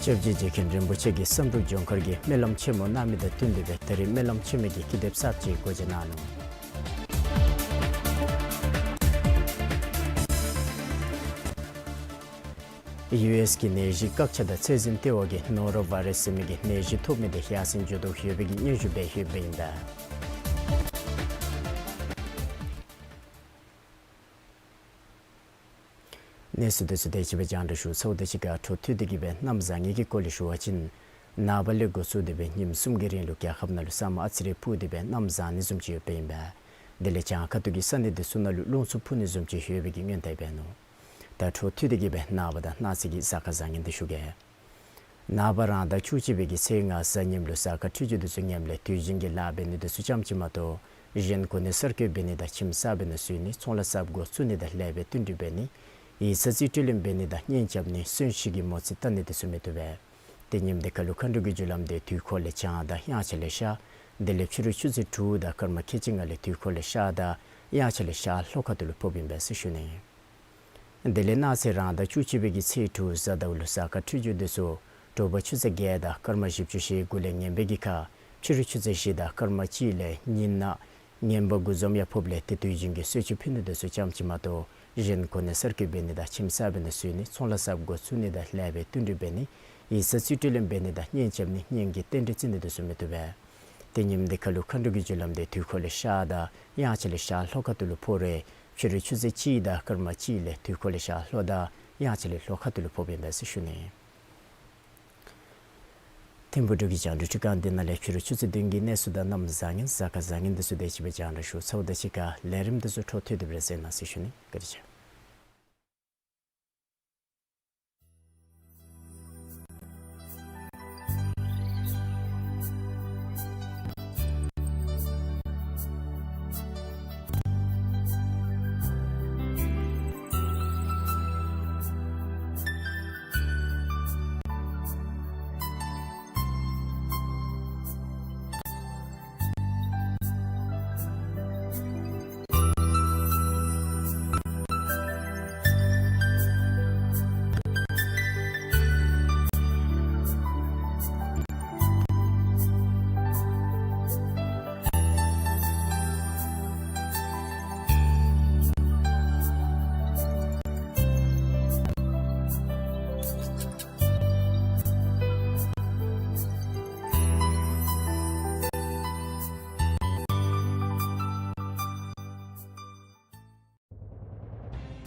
སྐྱབས་རྗེ་རྗེ་མཁན་རིན་པོ་ཆེ་གིས་བསམ་གྲུབ་ལྗོངས་མཁར་གྱི་སྨོན་ལམ་ཆེན་མོ་གནང་མི་དང་བསྟུན་ཏེ་སྦེ་ད་རེས་སྨོན་ལམ་ཆེན་མོ་གི་ཀི་དེབ་གསརཔ་ཅིག་སྒོ་འབྱེད་གནང་ནུག། ཡུ་ཨེསི་གི་ནད་གཞི་བཀག་ཆ་དང་ཚད་འཛིན་ལྟེ་བ་གིས་ནོ་རོ་བཱའི་རཱསི་ཟེར་མི་གི་ནད་གཞི་ཐོབ་མི་དེ་ཡར་སེང་འགྱོ་དོ་ཡོད་པའི་གི་སྙན་ཞུ་འབད་ཡོདཔ་ཨིན་པས། གནས་ཚུལ་འདི་ཚུ་དེ་ཅིག་སྦེ་རྒྱང་བསྒྲགས་ཞུ་ཚརཝ་དང་གཅིག་ཁར་འཕྲོ་མཐུད་དེ་གི་སྦེ་གནམ་བཟང་ངན་གྱི་སྐོར་ལས་ཞུ་བ་ཅིན་ནངས་པ་ལས་འགོ་བཙུགས་ཏེ་སྦེ་ཉིནམ་གསུམ་གྱི་རིང་ལུ་རྒྱལ་ཁབ་ནང་ལུ་ས་སྨུག་ཨ་ཙི་རེ་སྤུབས་ཏེ་སྦེ་གནམ་བཟང་ནི་བཟུམ་ཅིག་ཡོདཔ་ཨིན་པས། དེ་ལས་བྱང་ཁ་ཐུག་གི་ས་གནས་འདི་ཚུ་ནང་ལུ་རླུང་འཚུབ་འཕུ་ནི་བཟུམ་ཅིག་ཡོད་པའི་གི་སྔོན་བརྡ་འབད་ནུག། ད་འཕྲོ་མཐུད་དེ་གི་སྦེ་ནངས་པ་དང་གནངས་ཚེ་གི་གཟའ་སྐར་བཟང་ངན་འདི་ཞུ་གེ། ནངས་པ་རང་ཟླ་བཅུ་གཅིག་པའི་གི་ཚེས་ལྔ་གཟའ་ཉིམ་ལུ་གཟའ་སྐར་འཕྲོད་སྦྱོར་འདི་ཚུ་ངནམ་ལས་དུས་རྒྱུན་གྱི་ལཱ་འབད་ནི་འདི་ཚུ་ཙམ་ཅིག་མ་གཏོགས་གཞན་གོ་གནས་གསར་བསྐོ་འབད་ནི་དང་ཁྱིམ་གསར་པའི་ནང་འཛུལ་ནི་ཚོང་ལཱ་གསརཔ་འགོ་བཙུགས་ནི་དང་ལེགས་པའི་བསྟུན་གྲོས་འབད་ནི་ཡིག་ཚང་རྩིས་སྤྲོད་ལེན་འབད་ནི་དང་གཉེན་རྐྱབ་ནི་གསོན་གཤིན་གྱི་མོ་རྩིས་བལྟ་ནི་འདི་ཚུ་མི་བཏུབ་པས། ཏེ་ཉིནམ་འདི་ཁར་ལུ་མཁའ་འགྲོ་གི་རྒྱུ་ལམ་འདི་དུས་འཁོར་ལས་བྱང་དང་དབྱངས་འཆར་ལས་ཤར། དེ་ལས་ཕྱི་རུ་ཆུ་ཚོད་དྲུག་དང་སྐར་མ་ཁལ་གཅིག་ལྔ་ལས་དུས་འཁོར་ལས་ཤར་དང་དབྱངས་འཆར་ལས་ཤར་ལྷོ་ཁ་ཐུག་ལུ་ཕོགཔ་ཨིན་པས་ཟེར་ཞུ་ནི། དེ་ལས་གནངས་ཚེ་རང་ཟླ་བཅུ་གཅིག་པའི་གི་ཚེས་དྲུག་གཟའ་ཟླཝ་ལུ་གཟའ་སྐར་འཕྲོད་སྦྱོར་འདི་ཚུ་དྲོ་པ་ཆུ་ཚོད་བརྒྱད་དང་སྐར་མ་བཞི་བཅུ་ཞེ་དགུ་ལས་ངན་པའི་གི་ཁར་ཕྱི་རུ་ཆུ་ཚོད་བཞི་དང་སྐར་མ་གཅིག་ལས་ཉི་ནག་ངན་པ་དགུ་འཛོམས་ཡང་ཕོགཔ་ལས་ཏེ་དུས་རྒྱུན་གྱི་གསོལ་མཆོད་ཕུལ་ནི་འདི་ཚུ་ཙམ་ཅིག་མ་གཏོགས་གཞན་གོ་གནས་གསར་བསྐོ་འབད་ནི་དང་ཁྱིམ་གསར་པའི་ནང་འཛུལ་ནི་ཚོང་ལཱ་གསརཔ་འགོ་བཙུགས་ནི་དང་ལེགས་པའི་བསྟུན་གྲོས་འབད་ནི་ཡིག་ཚང་རྩིས་སྤྲོད་ལེན་འབད་ནི་དང་གཉེན་རྐྱབ་ནི་གཉེན་གྱི་རྟེན་འབྲེལ་བརྩི་ནི་འདི་ཚུ་མི་བཏུབ་པས། ཏེ་ཉིནམ་འདི་ཁར་ལུ་མཁའ་འགྲོ་གི་རྒྱུ་ལམ་འདི་དུས་འཁོར་ལས་ཤར་དང་དབྱངས་འཆར་ལས་ཤར་ལྷོ་ཁ་ཐུག་ལུ་ཕོག་རུང་ཕྱི་རུ་ཆུ་ཚོད་གཅིག་དང་སྐར་མ་གཅིག་ལས་དུས་འཁོར་ལས་ཤར་ལྷོ་དང་དབྱངས་འཆར་ལས་ལྷོ་ཁ་ཐུག་ལུ་ཕོགཔ་ཨིན་པས་ཟེར་ཞུ་ནི། ཐིམ་ཕུག་འབྲུག་གི་རྒྱང་བསྒྲགས་འཕྲུལ་ཁང་འདི་ནང་ལས་ཕྱི་རུ་ཆུ་ཚོད་བདུན་གྱི་གནས་ཚུལ་དང་གནམ་བཟང་ངན་གཟའ་སྐར་བཟང་ངན་འདི་ཚུ་དེ་ཅིག་སྦེ་རྒྱང་བསྒྲགས་ཞུ་ཚརཝ་དང་གཅིག་ཁར་ལས་རིམ་འདི་ཚུ་འཕྲོ་མཐུད་དེ་སྦེ་གསན་གནང་ཟེར་ཞུ་ནི། བཀའ་དྲིན་ཆེ།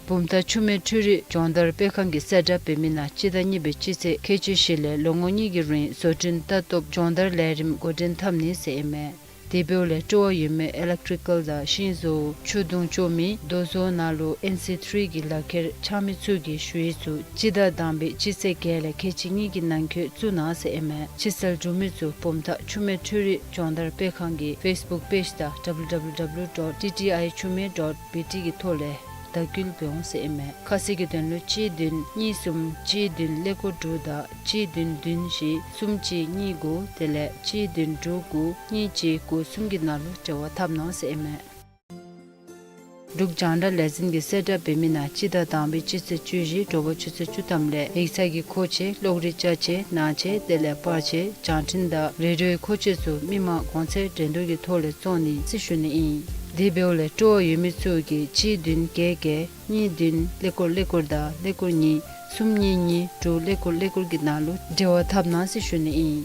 བུམ་ཐང་ཆུ་སྨད་འཕྲུལ་རིག་སྦྱོང་བརྡར་སྤེལ་ཁང་གིས་གསལ་བསྒྲགས་འབད་མི་ནང་སྤྱི་ཟླ་གཉིས་པའི་སྤྱི་ཚེས་ཁལ་གཅིག་བཞི་ལས་ལོ་ངོ་གཉིས་ཀྱི་རིང་བཟོ་སྐྲུན་ལྟ་རྟོག་སྦྱོང་བརྡར་ལས་རིམ་འགོ་འདྲེན་འཐབ་ནི་ཟེར་ཨིན་མས། དེ་འབདཝ་ལས་སྤྲོ་བ་ཡོད་མི་ཨི་ལེག་ཊི་རི་ཀཱལ་དང་ཤིང་བཟོ་ཆུ་དུང་བཙོང་མི་རྡོ་བཟོ་ནང་ལུ་ཨེན་སི་ཐི་རི་གི་ལག་ཁྱེར་འཆང་མི་ཚུ་གིས་ཞུ་ཡིག་ཚུ་སྤྱི་ཟླ་དང་པའི་སྤྱི་ཚེས་བརྒྱད་ལས་ཁལ་གཅིག་གཉིས་ཀྱི་ནང་འཁོད་བཙུགས་གནང་ཟེར་ཨིན་མས། ཕྱིར་སེལ་འབྲུག་མི་ཚུ་བུམ་ཐང་ཆུ་སྨད་འཕྲུལ་རིག་སྦྱོང་བརྡར་སྤེལ་ཁང་གི་ཕེསི་བུཀ་པེཇ་དང་ཌབ་ལུ་ཌབ་ལུ་ཌབ་ལུ་ཌོཊ་ཊི་ཊི་ཨའི་ཆུ་སྨད་ཌོཊ་བི་ཊི་གི་ཐོག་ལས་བརྡ་སྐུལ་འབད་འོང་ཟེར་ཨིན་མས། ཁ་གསལ་གྱི་དོན་ལུ་གཅིག་བདུན་གཉིས་གསུམ་གཅིག་བདུན་ཀླད་ཀོར་དྲུག་དང་གཅིག་བདུན་བདུན་བཞི་གསུམ་གཅིག་གཉིས་དགུ་དེ་ལས་གཅིག་བདུན་དྲུག་དགུ་གཉིས་གཅིག་དགུ་གསུམ་གྱི་ནང་ལུ་འབྲེལ་བ་འཐབ་གནང་ཟེར་ཨིན་མས། འབྲུག་རྒྱང་བསྒྲགས་ལས་འཛིན་གྱིས་གསལ་བསྒྲགས་འབད་མི་ནང་སྤྱི་ཟླ་དང་པའི་སྤྱི་ཚེས་བཅུ་བཞི་དྲོ་པ་ཆུ་ཚོད་བཅུ་ཐམ་ལས་ཡིག་ཚང་གི་མཁོ་ཆས་གློག་རིག་ཅ་ཆས་ནང་ཆས་དེ་ལས་པར་ཆས་བྱང་འཕྲིན་དང་རེ་ཌིའོའི་མཁོ་ཆས་ཚུ་མི་མང་གོང་ཚད་འགྲན་བསྡུར་གྱི་ཐོག་ལས་བཙོང་ནི་ཟེར་ཞུ་ནི་ཨིན། དེ་འབདཝ་ལས་སྤྲོ་བ་ཡོད་མི་ཚུ་གིས་གཅིག་བདུན་བརྒྱད་བརྒྱད་གཉིས་བདུན་ཀླད་ཀོར་ཀླད་ཀོར་དང་ཀླད་ཀོར་གཉིས་གསུམ་གཉིས་གཉིས་དྲུག་ཀླད་ཀོར་ཀླད་ཀོར་གྱི་ནང་ལུ་འབྲེལ་བ་འཐབ་གནང་ཟེར་ཞུ་ནི་ཨིན།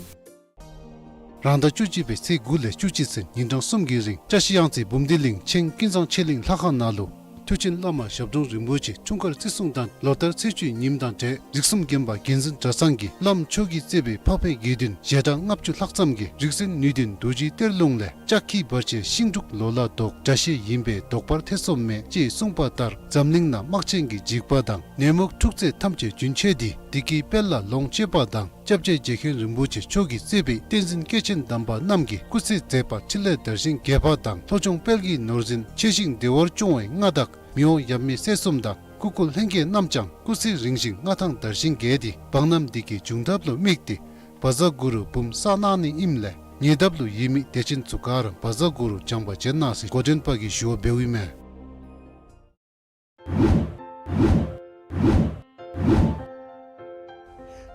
རང་ཟླ་བཅུ་གཅིག་པའི་ཚེས་དགུ་ལས་བཅུ་གཅིག་ཚུན་ཉིན་གྲངས་གསུམ་གྱི་རིང་བཀྲ་ཤིས་གཡང་རྩེ་འབུམ་སྡེ་གླིང་ཆེན་ཀུན་བཟང་ཆོས་གླིང་ལྷ་ཁང་ནང་ལུ་མཐུ་ཆེན་བླ་མ་ཞབས་དྲུང་རིན་པོ་ཆེ་འཁྲུངས་སྐར་བརྩི་སྲུང་དང་ལོ་ལྟར་ཚེས་བཅུའི་ཉིནམ་དང་འབྲེལ་རིགས་གསུམ་མགོན་པོ་རྒྱལ་འཛིན་གྲྭ་ཚང་གི་བླམ་མཆོག་གིས་གཙོས་པའི་འཕགས་པའི་དགེ་འདུན་ཞལ་གྲངས་ལྔ་བཅུ་ལྷག་ཙམ་གྱིས་རིག་འཛིན་ནུས་ལྡན་རྡོ་རྗེའི་གཏེར་ལུང་ལས་ལྕགས་ཁྱི་བར་ཆད་ཤིང་འབྲུག་ལོ་ལ་ལྡོག་དགྲ་ཤེས་ཡིན་པས་ལྡོག་པར་ཐེ་ཚོམ་མེད་ཅེས་གསུངས་པ་ལྟར་འཛམ་གླིང་ན་དམག་ཆེན་གྱི་འཇིགས་པ་དང་ནད་མུག་འཁྲུག་རྩོད་ཐམས་ཅད་རྒྱུན་ཆད་དེ་བདེ་སྐྱིད་དཔལ་ལ་ལོངས་སྤྱོད་པ་དང་། སྐྱབས་རྗེ་རྗེ་མཁན་རིན་པོ་ཆེ་མཆོག་གིས་གཙོས་པའི་བསྟན་འཛིན་སྐྱེས་ཆེན་དམ་པ་རྣམས་ཀྱི་སྐུ་ཚེ་མཛད་པ་འཕྲིན་ལས་དར་ཞིང་རྒྱས་པ་དང་ལྷོ་ལྗོངས་དཔལ་གྱི་ནོར་འཛིན་ཆེ་ཞིང་བདེ་བར་སྐྱོང་བའི་མངའ་བདག་མི་དབང་ཡབ་མེས་སྲས་གསུམ་དང་ སྐུ་འཁོར་ལྷན་རྒྱས་རྣམས་ཀྱང་སྐུ་ཚེ་རིང་ཞིང་མངའ་ཐང་དར་ཞིང་རྒྱས་ཏེ་འབངས་རྣམས་བདེ་སྐྱིད་འབྱུང་ཐབས་ལུ་དམིགས་ཏེ་བཛྲ་གུ་རུ་འབུམ་བསགས་གནང་ནི་ཨིནམ་ལས་ཉེ་འདབས་ལུ་ཡོད་མི་དད་ཅན་ཚུ་ག་ར་བཛྲ་གུ་རུ་བགྱང་པར་བྱོན་གནང་ཟེར་འགོ་འདྲེན་པ་གིས་ཞུ་བ་འབདཝ་ཨིན་མས།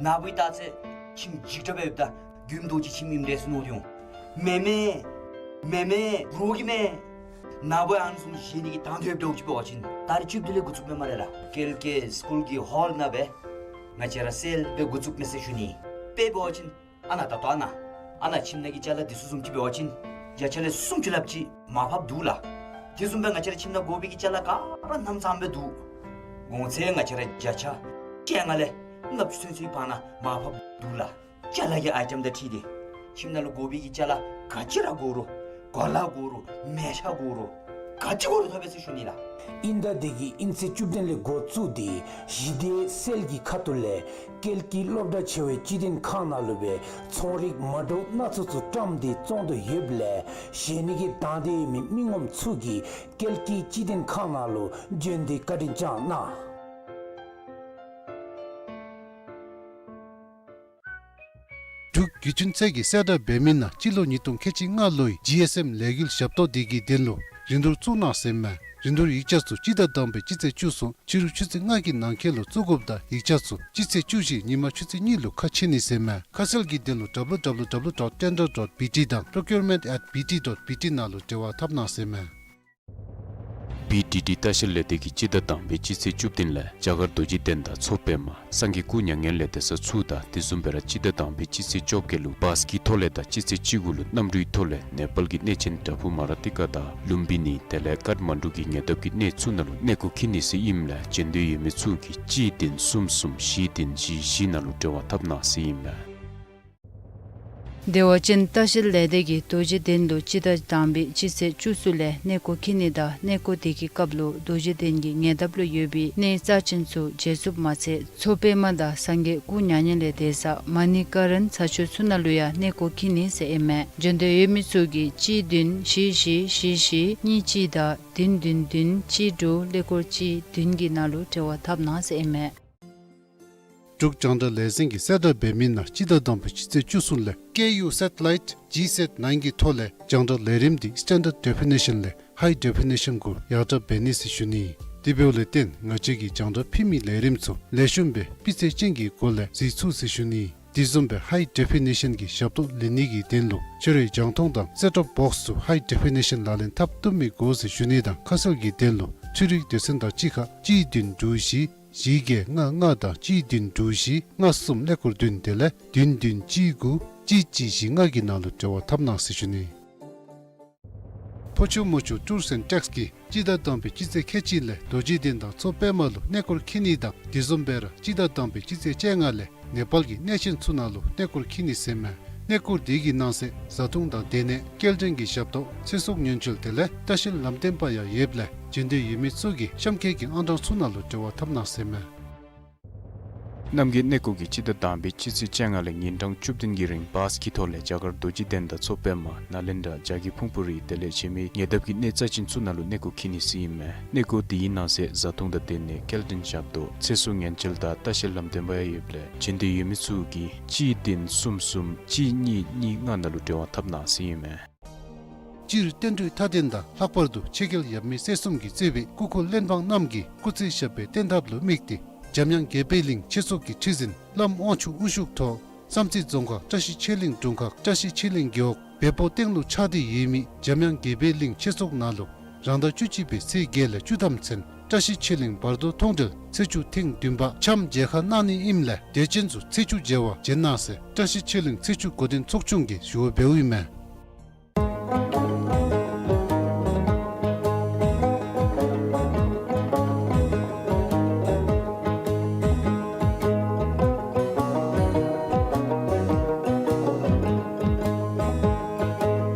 ནཱ་བུ་ད་ཚེ་ཁྱིམ་འཇིག་དྲག་སྦེ་ཡོདཔ་ད་མགྱོནམ་རྡོ་རྗེ་ཁྱིམ་ཨིནམ་འདྲས་ཟེར་མནོ་སྟེ་འོང་། མེན་མེན། མེན་མེན། རོགས་ཀྱིས་མེན། ནཱ་བུ་ཨ་ནི་བཟུམ་བཞེས་ནི་གི་དང་འདོད་འབདཝ་ཅིག་འབད་བ་ཅིན་ད་རེས་བཅུ་བདུན་ལས་འགོ་བཙུགས་མས་སྨ་རེ་ལགས། ཀལ་ཀེ་སི་ཀུལ་གྱི་ཧོལ་ནང་སྦེ་ང་བཅས་ར་སེལ་སྦེ་འགོ་བཙུགས་མས་ཟེར་ཞུ་ནི། དཔེ་འབད་བ་ཅིན་ཨ་ནཱ་ད་ལྟོ་ཨ་ནཱ་ཨ་ནཱ་ཁྱིམ་ནང་གི་ཅ་ལ་འདི་ཚུ་བཟུམ་ཅིག་འབད་བ་ཅིན་བརྒྱ་ཆ་ལས་སུམ་ཅུ་ལྷགཔ་ཅིག་མར་ཕབ་འདུག་ལགས། དེ་བཟུམ་སྦེ་ང་བཅས་ར་ཁྱིམ་ནང་དགོ་པའི་གི་ཅ་ལ་ག་ར་སྣུམ་ཙམ་སྦེ་འདུག། གོང་ཚད་ང་བཅས་ར་བརྒྱ་ཆ་བཅོ་ལྔ་ལས་ལྔ་བཅུ་ཚུན་ཚོད་བར་ན་མར་ཕབ་འདུག་ལགས། ཅ་ལ་གི་ཨའི་ཊེམ་དང་འཁྲིལ་ཏེ་ཁྱིམ་ནང་ལུ་དགོ་པའི་གི་ཅ་ལ་ག་ཅི་ར་དགོ་རུང་གོ་ལ་དགོ་རུང་མལ་ཆ་དགོ་རུང་ག་ཅི་དགོ་རུང་ཐོབ་པས་ཟེར་ཞུ་ནི་ལགས། དབྱིན་ཟླ་འདི་གི་དབྱིན་ཚེས་བཅུ་བདུན་ལས་འགོ་བཙུགས་ཏེ་གཞི་སྡེ་སེལ་གྱི་ཁ་ཐུག་ལས་ཀལ་ཀི་སློབ་གྲྭ་ཆེ་བའི་སྤྱི་དོན་ཁང་ནང་ལུ་སྦེ་ཚོང་རིག་མ་འདྲཝ་སྣ་ཚོགས་ཚུ་བཀྲམ་སྟེ་བཙོང་དོ་ཡོདཔ་ལས་གཞན་མི་གི་དང་འདོད་ཡོད་མི་མི་ངོམ་ཚུ་གིས་ཀལ་ཀི་སྤྱི་དོན་ཁང་ནང་ལུ་བྱོན་ཏེ་བཀའ་དྲིན་བསྐྱང་གནང་། འབྲུག་བརྒྱུད་འཕྲིན་ཚད་ཀྱིས་གསལ་བསྒྲགས་འབད་མི་ནང་སྤྱི་ལོ་ཉིས་སྟོང་ཁལ་གཅིག་ལྔ་ལོའི་ཇི་ཨེསི་ཨེམ་ལས་འགུལ་ཞབས་ཏོག་འདི་གི་དོན་ལུ་རིན་བསྡུར་བཙུགས་གནང་ཟེར་མས། རིན་བསྡུར་ཡིག་ཆ་ཚུ་སྤྱི་ཟླ་དང་པའི་སྤྱི་ཚེས་བཅུ་གསུམ་ཕྱི་རུ་ཆུ་ཚོད་ལྔ་གི་ནང་འཁོད་ལུ་བཙུགས་དགོཔ་དང་ཡིག་ཆ་ཚུ་སྤྱི་ཚེས་བཅུ་བཞི་ཉིན་མ་ཆུ་ཚོད་གཉིས་ལུ་ཁ་ཕྱེ་ནི་ཟེར་མས། ཁ་གསལ་གྱི་དོན་ལུ་ཌབ་ལུ་ཌབ་ལུ་ཌབ་ལུ་ཌོཊ་ཊེན་ཌར་ཌོཊ་བི་ཊི་དང་པྲོ་ཀིའུར་མེནཊ་ཨེཊ་བི་ཊི་ཌོཊ་བི་ཊི་ནང་ལུ་འབྲེལ་བ་འཐབ་གནང་ཟེར་མས། བི་ཌི་ཌི་ལྟ་བཤལ་ལས་སྡེ་གིས་སྤྱི་ཟླ་དང་པའི་སྤྱི་ཚེས་བཅུ་བདུན་ལས་རྒྱ་གར་རྡོ་རྗེ་གདན་དང་མཚོ་པདྨ་སངས་རྒྱས་སྐུ་མྱ་ངན་ལས་འདས་ས་ཚུ་དང་དེ་བཟུམ་སྦེ་ར་སྤྱི་ཟླ་དང་པའི་སྤྱི་ཚེས་བཅོ་བརྒྱད་ལུ་བཱས་ཀྱི་ཐོག་ལས་དང་སྤྱི་ཚེས་བཅུ་དགུ་ལུ་གནམ་གྲུའི་ཐོག་ལས་ནེ་པཱལ་གྱི་གནས་ཆེན་བྲག་ཕུག་མ་ར་ཏི་ཀ་དང་ལུམ་བི་ནི་དེ་ལས་ཀཏ་མན་ཌུ་གི་ཉེ་འདབས་ཀྱི་གནས་ཚུ་ནང་ལུ་གནས་སྐོར་འཁྱིད་ནི་ཟེར་ཨིནམ་ལས་བྱོན་འདོད་ཡོད་མི་ཚུ་གིས་གཅིག་བདུན་གསུམ་གསུམ་བཞི་བདུན་བཞི་བཞི་ནང་ལུ་འབྲེལ་བ་འཐབ་གནང་ཟེར་ཨིན་མས། བདེ་བ་ཅན་ལྟ་བཤལ་ལས་སྡེ་གིས་རྡོ་རྗེ་གདན་དུ་སྤྱི་ཟླ་དང་པའི་སྤྱི་ཚེས་བཅུ་གསུམ་ལས་གནས་སྐོར་འཁྱིད་ནི་དང་གནས་སྐོར་དེ་གི་སྐབས་ལུ་རྡོ་རྗེ་གདན་གྱི་ཉེ་འདབས་ལུ་ཡོད་པའི་གནས་རྩ་ཆེན་ཚུ་མཇལ་ཚུགསཔ་མ་ཚད་མཚོ་པདྨ་དང་སངས་རྒྱས་སྐུ་མྱ་ངན་ལས་འདས་ས་མ་ཎི་ཀ་རན་ས་ཆ་ཚུ་ནང་ལུ་ཡང་གནས་སྐོར་འཁྱིད་ནི་ཟེར་ཨིན་མས། བྱོན་འདོད་ཡོད་མི་ཚུ་གིས་གཅིག་བདུན་བཞི་བཞི་བཞི་བཞི་གཉིས་གཅིག་དང་བདུན་བདུན་བདུན་གཅིག་དྲུག་ཀླད་ཀོར་གཅིག་བདུན་གྱི་ནང་ལུ་འབྲེལ་བ་འཐབ་གནང་ཟེར་ཨིན་མས། འབྲུག་རྒྱང་བསྒྲགས་ལས་འཛིན་གྱིས་གསལ་བསྒྲགས་འབད་མི་ནང་སྤྱི་ཟླ་དང་པའི་སྤྱི་ཚེས་བཅུ་གསུམ་ལས་ཀེ་ཡུ་སེ་ཊི་ལའིཊ་ཇི་སེཊ་ནའིན་གྱི་ཐོག་ལས་རྒྱང་བསྒྲགས་ལས་རིམ་འདི་སི་ཊེན་ཌརཌ་ཌེ་ཕི་ནེ་ཤཱན་ལས་ཧའི་ཌེ་ཕི་ནེ་ཤཱན་གུ་ཡར་དྲག་འབད་ནི་ཟེར་ཞུ་ནི། དེ་འབདཝ་ལས་བརྟེན་ང་བཅས་ཀྱིས་རྒྱང་བསྒྲགས་ཕུལ་མི་ལས་རིམ་ཚུ་ལེགས་ཤོམ་སྦེ་སྤུས་ཚད་ཅན་གྱི་སྒོ་ལས་གཟིགས་ཚུགས་ཟེར་ཞུ་ནི། དེ་བཟུམ་སྦེ་ཧའི་ཌེ་ཕི་ནེ་ཤཱན་གྱི་ཞབས་ཏོག་ལེན་ནི་གི་དོན་ལུ་ཁྱོད་རའི་རྒྱང་མཐོང་དང་སེཊ་ཊོབ་བོགསི་ཚུ་ཧའི་ཌེ་ཕི་ནེ་ཤཱན་ལག་ལེན་འཐབ་བཏུབ་མི་དགོ་ཟེར་ཞུ་ནི་དང་ཁ་གསལ་གྱི་དོན་ལུ་འཕྲུལ་རིག་སྡེ་ཚན་དང་གཅིག་ཁར་གཅིག་བདུན་དྲུག་བཞི་བཞི་བརྒྱད་ལྔ་ལྔ་དང་གཅིག་བདུན་དྲུག་བཞི་ལྔ་གསུམ་ཀླད་ཀོར་བདུན་དེ་ལས་བདུན་བདུན་གཅིག་དགུ་གཅིག་གཅིག་བཞི་ལྔ་གི་ནང་ལུ་འབྲེལ་བ་འཐབ་གནང་ཟེར་ཞུ་ནི། ཕོ་ཆུ་མོ་ཆུ་ཊུརསི་ཨེནཌ་ཊེགསི་གིས་སྤྱི་ཟླ་དང་པའི་སྤྱི་ཚེས་ཁལ་གཅིག་ལས་རྡོ་རྗེ་གདན་དང་མཚོ་པདྨ་ལུ་གནས་སྐོར་འཁྱིད་ནི་དང་དེ་བཟུམ་སྦེ་ར་སྤྱི་ཟླ་དང་པའི་སྤྱི་ཚེས་བཅོ་ལྔ་ལས་ནེ་པཱལ་གྱི་གནས་ཆེན་ཚུ་ནང་ལུ་གནས་སྐོར་འཁྱིད་ནི་ཟེར་མས། གནས་སྐོར་དེ་གི་ནང་གསེས་བཟའ་འཐུང་དང་སྡོད་གནས་སྐྱེལ་འདྲེན་གྱི་ཞབས་ཏོག་ཚེ་སྲོག་ཉེན་བཅོལ་དེ་ལས་ལྟ་བཤལ་ལམ་སྟོན་པ་ཡང་ཡོདཔ་ལས་བྱོན་འདོད་ཡོད་མི་ཚུ་གིས་གཤམ་འཁོད་ཀྱི་ཨང་གྲངས་ཚུ་ནང་ལུ་འབྲེལ་བ་འཐབ་གནང་ཟེར་མས། རྣམ་རྒྱལ་གནས་སྐོར་གྱིས་སྤྱི་ཟླ་དང་པའི་སྤྱི་ཚེས་བཅོ་ལྔ་ལས་ཉིན་གྲངས་བཅུ་བདུན་གྱི་རིང་བཱས་ཀྱི་ཐོག་ལས་རྒྱ་གར་རྡོ་རྗེ་གདན་དང་མཚོ་པདྨ་ནཱ་ལེནྡྲ་རྒྱ་གི་ཕུང་པོ་རི་དེ་ལས་གཞན་མི་ཉེ་འདབས་ཀྱི་གནས་རྩ་ཆེན་ཚུ་ནང་ལུ་གནས་སྐོར་འཁྱིད་ནི་ཟེར་ཨིན་མས། གནས་སྐོར་དེའི་ནང་གསེས་བཟའ་འཐུང་དང་སྡོད་གནས་སྐྱེལ་འདྲེན་ཞབས་ཏོག་ཚེ་སྲོག་ཉེན་བཅོལ་དང་ལྟ་བཤལ་ལམ་སྟོན་པ་ཡང་ཡོདཔ་ལས་བྱོན་འདོད་ཡོད་མི་ཚུ་གིས་གཅིག་བདུན་གསུམ་གསུམ་གཅིག་གཉིས་གཉིས་ལྔ་ནང་ལུ་འབྲེལ་བ་འཐབ་གནང་ཟེར་ཨིན་མས། སྤྱིར་བསྟན་འགྲོའི་མཐའ་དོན་དང་ལྷག་པར་དུ་ཆོས་རྒྱལ་ཡབ་མེས་སྲས་གསུམ་གྱིས་གཙོས་པའི་སྐུ་འཁོར་གླེན་འབངས་རྣམས་ཀྱི་སྐུ་ཚེ་ཞབས་པད་བརྟན་ཐབས་ལུ་དམིགས་ཏེ་འཇམ་དབྱངས་དགྱེས་པའི་གླིང་ཆོས་ཚོགས་ཀྱི་ཁྲི་འཛིན་བླམ་དབང་ཕྱུག་དབུ་བཞུགས་ཐོག་བསམ་རྩེ་རྫོང་ཁག་བཀྲ་ཤིས་ཆོས་གླིང་དྲུང་ཁག་བཀྲ་ཤིས་ཆོས་གླིང་རྒེད་འོག་བལ་པོ་སྟེང་ལུ་ཆགས་ཏེ་ཡོད་མི་འཇམ་དབྱངས་དགྱེས་པའི་གླིང་ཆོས་ཚོགས་ནང་ལུ་རང་ཟླ་བཅུ་གཅིག་པའི་ཚེས་བརྒྱད་ལས་བཅུ་ཐམ་ཚུན་བཀྲ་ཤིས་ཆོས་གླིང་བར་དོ་མཐོང་གྲོལ་ཚེས་བཅུ་ཐེངས་བདུན་པ་འཆམ་མཇལ་ཁ་གནང་ནི་ཨིནམ་ལས་དད་ཅན་ཚུ་ཚེས་བཅུ་མཇལ་བར་བྱོན་གནང་ཟེར་བཀྲ་ཤིས་ཆོས་གླིང་ཚེས་བཅུ་འགོ་འདྲེན་ཚོགས་ཆུང་གིས་ཞུ་བ་འབདཝ་ཨིན་མས།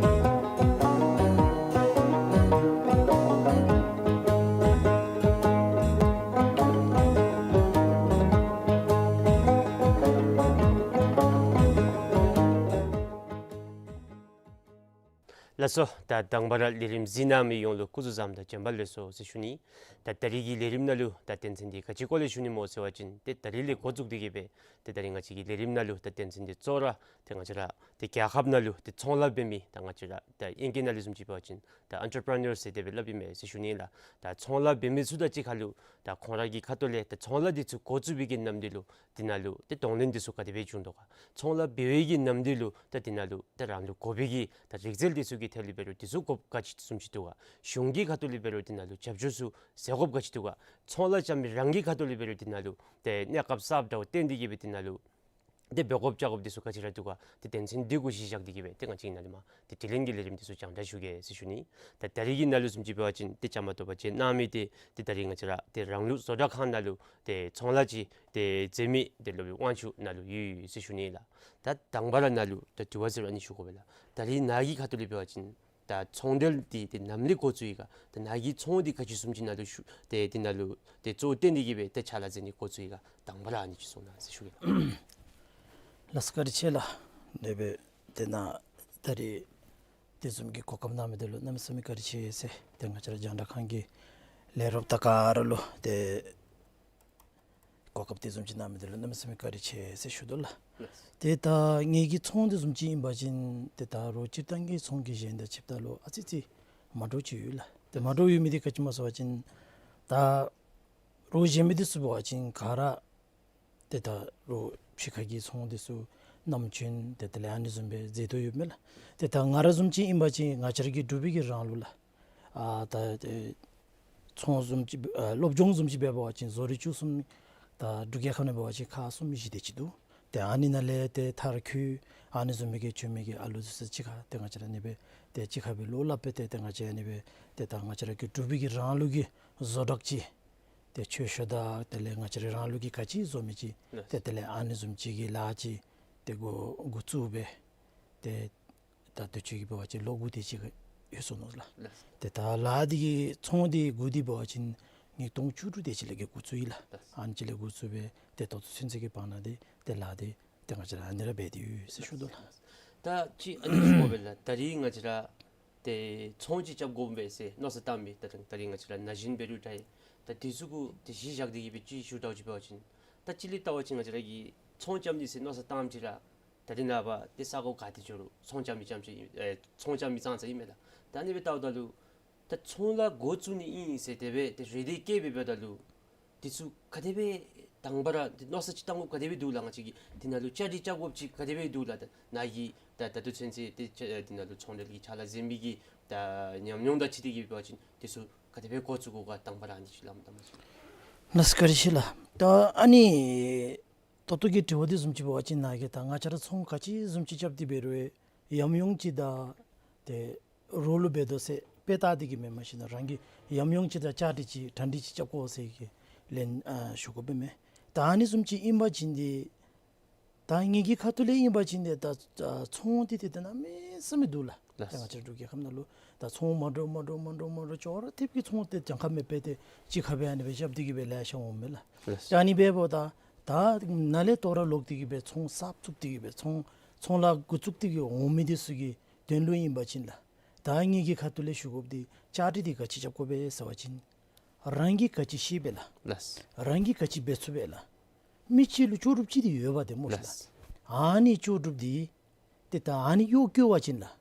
ལགས་སོ། ད་དང་པ་ར་ལས་རིམ་གཟིགས་གནང་མི་ཡོངས་ལུ་སྐུ་གཟུགས་བཟང་དང་བྱོན་པ་ལེགས་སོ་ཟེར་ཞུ་ནི། ད་ད་རིས་ཀྱི་ལས་རིམ་ནང་ལུ་ད་དོན་ཚན་འདི་ག་ཅི་སྐོར་ལས་ཞུ་ནི་སྨོ་ཟེར་བ་ཅིན་ཏེ་ད་རིས་ལས་འགོ་བཙུགས་ཏེ་གི་སྦེ་ཏེ་ད་རིས་ང་བཅས་ཀྱི་ལས་རིམ་ནང་ལུ་ད་དོན་ཚན་འདི་གཙོ་བོ་ར་ཏེ་ང་བཅས་ར་ཏེ་རྒྱལ་ཁབ་ནང་ལུ་ཏེ་ཚོང་ལཱ་འབད་མི་ད་ང་བཅས་ར་ད་ཨིང་སྐད་ནང་ལུ་བཟུམ་ཅིག་འབད་བ་ཅིན་ད་ཨེན་ཊར་པི་རི་ནར་ཟེར་དེ་སྦེ་སླབ་ཨིན་མས་ཟེར་ཞུ་ནི་ལགས། ད་ཚོང་ལཱ་འབད་མི་ཚུ་དང་གཅིག་ཁར་ལུ་ད་ཁོང་ར་གི་ཁ་ཐུག་ལས་ད་ཚོང་ལཱ་འདི་ཚུ་འགོ་བཙུགས་པའི་གི་ནམ་དུས་ལུ་དེ་ནང་ལུ་ཏེ་གདོང་ལེན་འདི་ཚུ་ག་དེ་སྦེ་བྱུང་དོ་ག། ཚོང་ལཱ་འབད་བའི་གི་ནམ་དུས་ལུ་ད་དེ་ནང་ལུ་ད་རང་ལུ་དགོ་པའི་གི་ད་རིག་རྩལ་འདི་ཚུ་གི་ཐད་ལུ་འབད་རུང་འདི་ཚུ་དགོཔ་ག་ཅི་བཟུམ་ཅིག་འདུག་ག། གཞུང་གི་ཁ་ཐུག་ལས་འབད་རུང་དེ་ནང་ལུ་རྒྱབ་སྐྱོར་ཚུ་ཟེར་དགོཔ་ག་ཅི་འདུག་ག། ཚོང་ལཱ་རྐྱབ་མི་རང་གི་ཁ་ཐུག་ལས་འབད་རུང་དེ་ནང་ལུ་ཏེ་གནས་སྐབས་གསརཔ་འདྲཝ་བརྟེན་ཏེ་གི་སྦེ་དེ་ནང་ལུ་ཏེ་འབད་དགོཔ་རྐྱབ་དགོཔ་འདི་ཚུ་ག་ཅི་ར་འདུག་ག། ཏེ་དོན་ཚན་འདི་གུ་གཞི་བཞག་སྟེ་གི་སྦེ་ཏེ་ང་བཅས་ནཱ་ལས་མར་ཏེ་དྲི་ལན་གྱི་ལས་རིམ་འདི་ཚུ་རྒྱང་བསྒྲགས་ཞུ་གེ་ཟེར་ཞུ་ནི། ད་ད་རིས་ཀྱི་ནང་ལུ་བཟུམ་ཅིག་འབད་བ་ཅིན་ཏེ་བཅའ་མར་གཏོགས་པ་བཅས་གནང་མི་འདི་ཏེ་ད་རིས་ང་བཅས་ར་ཏེ་རང་ལུགས་བཟོ་གྲྭ་ཁང་ནང་ལུ་ཏེ་ཚོང་ལཱ་ཅིག་ཏེ་མཛད་མི་ཏེ་སློབ་དཔོན་དབང་ཕྱུག་ནཱ་ལུ་ཡོད་ཡོད་ཟེར་ཞུ་ནི་ལགས། ད་དང་པ་ར་ནཱ་ལུ་ད་དྲི་བ་ཟེར་རུང་ཨ་ནི་ཞུ་དགོ་པས་ལགས། ད་རིས་ནཱ་གི་ཁ་ཐུག་ལས་འབད་བ་ཅིན་ད་ཚོང་འབྲེལ་འདི་ཏེ་ནམ་ལས་འགོ་བཙུགས་ཡི་ག། ད་ནཱ་གི་ཚོང་འདི་ག་ཅི་བཟུམ་ཅིག་ནང་ལུ་ཞུགས་ཏེ་དེ་ནང་ལུ་ཏེ་གཙོ་བོ་བཏོན་ཏེ་གི་སྦེ་ཏེ་ཕྱག་ལཱ་མཛད་ནི་འགོ་བཙུགས་ཡི་ག། དང་པ་ར་ཨ་ནི་ཅིག་གསུང་གནང་ཟེར་ཞུ་གེ་ལགས། ལགས་སོ་བཀའ་དྲིན་ཆེ་ལགས། དེ་སྦེ་ཏེ་ནཱ་ད་རིས་དེ་བཟུམ་གྱི་གོ་སྐབས་གནང་མི་འདི་ལུ་གནམ་མེད་ས་མེད་བཀའ་དྲིན་ཆེ་ཟེར་ཏེ་ང་བཅས་ར་རྒྱང་བསྒྲགས་ཁང་གི་ལས་རོགསཔ་དང་ག་ར་ལུ་ཏེ་གོ་སྐབས་དེ་བཟུམ་ཅིག་གནང་མི་འདི་ལུ་གནམ་མེད་ས་མེད་བཀའ་དྲིན་ཆེ་ཟེར་ཞུ་དོ་ལགས། ལགས། ཏེ་ད་ངེ་གི་ཚོང་དེ་བཟུམ་ཅིག་ཨིན་པ་ཅིན་ཏེ་ད་རོགས་སྤྱིར་བཏང་གི་ཚོང་གི་གཞན་དང་ཕྱདཔ་ད་ལུ་ཨ་ཙི་ཙི་མ་འདྲཝ་ཅིག་ཡོད་ལགས། ཏེ་མ་འདྲཝ་ཡོད་མི་འདི་ག་ཅི་སྨོ་ཟེར་བ་ཅིན་ད་རོགས་གཞན་མི་འདི་ཚུ་འབད་བ་ཅིན་ག་ར་ཏེ་ད་རོགས་ཕྱི་ཁ་གི་ཚོང་འདི་ཚུ་ནམ་རྒྱུན་ཏེ་དེ་ལས་ཨ་ནི་བཟུམ་སྦེ་མཛད་དོ་ཡོདཔ་མས་ལགས། ཏེ་ད་ང་ར་བཟུམ་ཅིག་ཨིན་པ་ཅིན་ང་བཅས་ར་གི་འབྲུག་པའི་གི་རང་ལུགས་ལགས། ཨ་ད་ཏེ་ཚོང་བཟུམ་ཅིག་ཨ་སློབ་སྦྱོང་བཟུམ་ཅིག་འབད་བ་ཅིན་བཟོ་རིག་བཅུ་གསུམ་ད་འབྲུག་རྒྱལ་ཁབ་ནང་འབད་བ་ཅིན་ཁག་གསུམ་བཞི་དེ་ཅིག་འདུག། ཏེ་ཨ་ནི་ནང་ལས་ཏེ་མཐར་འཁྱོལ་ཨ་ནི་བཟུམ་མའི་གི་བྱོན་མི་གི་ཨ་ལུ་ཚུ་གཅིག་ཁར་ཏེ་ང་བཅས་ར་ཨ་ནི་སྦེ་ཏེ་གཅིག་ཁར་སྦེ་བློ་སླབ་སྦེ་ཏེ་ཏེ་ང་བཅས་ཨ་ནི་སྦེ་ཏེ་ད་ང་བཅས་ར་གི་འབྲུག་པའི་གི་རང་ལུགས་ཀྱི་བཟོ་གྲྭ་ཅིག་ཏེ་ཆོས་ཤོ་དང་དེ་ལས་ང་བཅས་ར་རང་ལུགས་ཀྱི་ག་ཅི་བཟོ་མི་ཅིག་ལགས། ཏེ་དེ་ལས་ཨ་ནི་བཟུམ་ཅིག་གི་ལཱ་ཅིག་ཏེ་འགོ་འགོ་བཙུགས་སྦེ་ཏེ་ད་དུས་ཅི་གི་འབད་བ་ཅིན་ལོ་དགུ་དེ་ཅིག་ཡོད་སོ་ནུག་ལགས། ལགས། ཏེ་ད་ལཱ་འདི་གི་ཚོང་འདི་འགོ་འདི་འབད་བ་ཅིན་ཉིས་སྟོང་བཅུ་དྲུག་དེ་ཅིག་ལས་ཀྱི་འགོ་བཙུགས་ཡི་ལགས། ལགས། ཨ་ནི་ཅིག་ལས་འགོ་བཙུགས་སྦེ་ཏེ་ད་ལྟོ་ཚུན་ཚོད་ཀྱི་བར་ན་འདི་ཏེ་ལཱ་འདི་ཏེ་ང་བཅས་ར་ཨ་ནི་ར་འབད་དེ་ཡོད་ཟེར་ཞུ་དོ་ལགས། ད་ཅི་ཨ་ནི་ཞུ་དགོ་པས་ལགས། ད་རིས་ང་བཅས་ར་ཏེ་ཚོང་ཅིག་རྐྱབ་དགོ་པས་ཟེར་མནོ་བསམ་བཏང་མི་ད་ད་རིས་ང་བཅས་ར་ན་གཞོན་འབད་རུང་འདྲ་ད་དེ་ཚུ་གུ་ཏེ་གཞི་བཞག་སྟེ་གི་སྦེ་ཅིག་ཞུ་དགོཔ་ཅིག་འབད་བ་ཅིན་ད་ཅི་ལས་བལྟ་བ་ཅིན་ང་བཅས་ར་གིས་ཚོང་རྐྱབ་ནི་ཟེར་མནོ་བསམ་བཏངམ་ཅིག་ར་ད་རིས་ནངས་པ་ཏེ་ས་གོ་ག་ཏེ་འགྱོ་རུང་ཚོང་རྐྱབ་མི་རྐྱངམ་ཅིག་ཨེ་ཚོང་རྐྱབ་མི་ཙང་ཙ་ཨིན་མས་ལགས། ད་ཨ་ནི་སྦེ་བལྟཝ་ད་ལུ་ད་ཚོང་ལཱ་འགོ་བཙུགས་ནི་ཨིན་ཟེར་དེ་སྦེ་ཏེ་རེ་འདོད་བསྐྱེད་སྦེ་འབདཝ་ད་ལུ་དེ་ཚུ་ག་དེ་སྦེ་དང་པ་ར་ཏེ་མནོ་བསམ་ཅིག་བཏང་དགོཔ་ག་དེ་སྦེ་འདུག་ལགས། ང་བཅས་ཀྱིས་དེ་ནང་ལུ་བཅའ་སྒྲིག་རྐྱབ་དགོཔ་ཅིག་ག་དེ་སྦེ་འདུག་ལགས། ད་ནཱ་གི་ད་ད་ལྟོ་ཚུན་ཚོད་ཏེ་ཅ་དེ་ནང་ལུ་ཚོང་འབྲེལ་གྱི་ཕྱག་ལཱ་མཛད་མི་གི་ད་ཉམས་མྱོང་དང་འཁྲིལ་ཏེ་གི་འབད་བ་ཅིན་དེ་ཚུ་ག་དེ་སྦེ་འགོ་བཙུགས་དགོ་ག་དང་པ་ར་ཨ་ནི་ཅིག་ལམ་དང་པ་ཅིག། ལགས་སོ་བཀའ་དྲིན་ཆེ་ལགས། ད་ཨ་ནི་ད་ལྟོ་གི་དྲི་བ་འདི་བཟུམ་ཅིག་འབད་བ་ཅིན་ནཱ་གིས་ད་ང་བཅས་ར་ཚོང་ག་ཅི་བཟུམ་ཅིག་རྐྱབ་སྟེ་འབད་རུང་ཡང་ཡང་ཅིག་ད་ཏེ་རོགས་ལུ་འབད་དོ་ཟེར་དཔེ་བལྟ་སྟེ་གི་མེན་མ་གཞི་ནཱ་རང་གི་ཡང་ཡང་ཅིག་ད་བཅའ་སྒྲིག་ཅིག་གྲ་སྒྲིག་ཅིག་རྐྱབ་དགོ་ཟེར་གི་ལན་ཨ་ཞུ་དགོ་པས་མས། ད་ཨ་ནི་བཟུམ་ཅིག་ཨིན་པ་ཅིན་ཏེ་ད་ངེ་གི་ཁ་ཐུག་ལས་ཨིན་པ་ཅིན་ཏེ་ད་ཨ་ཚོང་འདི་ཏེ་ད་གནམ་མེད་ས་མེད་འདུག་ལགས། ལགས། ད་ང་བཅས་འབྲུག་རྒྱལ་ཁབ་ནང་ལུ་ད་ཚོང་མ་འདྲཝ་མ་འདྲཝ་མ་འདྲཝ་མ་འདྲཝ་ཅོག་ར་འཐདཔ་གི་ཚོང་ཏེ་གྱངས་ཁ་མེད་པར་ཏེ་གཅིག་ཁར་སྦེ་ཨ་ནི་སྦེ་རྐྱབ་སྟེ་གི་སྦེ་ལེ་ཤ་འོངམ་མས་ལགས། ལགས། ད་ཨ་ནི་འབདཝ་ད་ད་ནཱ་ལས་ཐོག་ར་ལོག་སྟེ་གི་སྦེ་ཚོང་གསརཔ་བཙུགས་ཏེ་གི་སྦེ་ཚོང་ཚོང་ལཱ་འགོ་བཙུགས་ཏེ་གི་འོང་མི་འདི་ཚུ་གི་དོན་ལུ་ཨིན་པ་ཅིན་ལགས། ད་ངེ་གི་ཁ་ཐུག་ལས་ཞུ་དགོཔ་འདི་བཅའ་སྒྲིག་འདི་ག་ཅི་རྐྱབ་དགོ་པས་ཟེར་བ་ཅིན་རང་གིས་ག་ཅི་ཤེས་པས་ལགས། ལགས། རང་གིས་ག་ཅི་འབད་ཚུགས་པས་ལགས། མི་གཅིག་ལུ་ལྕོགས་གྲུབ་ཅིག་འདི་ཡོད་པ་ཏེ་སྨོ་ཤིག་ལགས། ལགས། ཨ་ནི་ལྕོགས་གྲུབ་འདི་ཏེ་ད་ཨ་ནི་གཡོག་བཀོལ་བ་ཅིན་ལགས།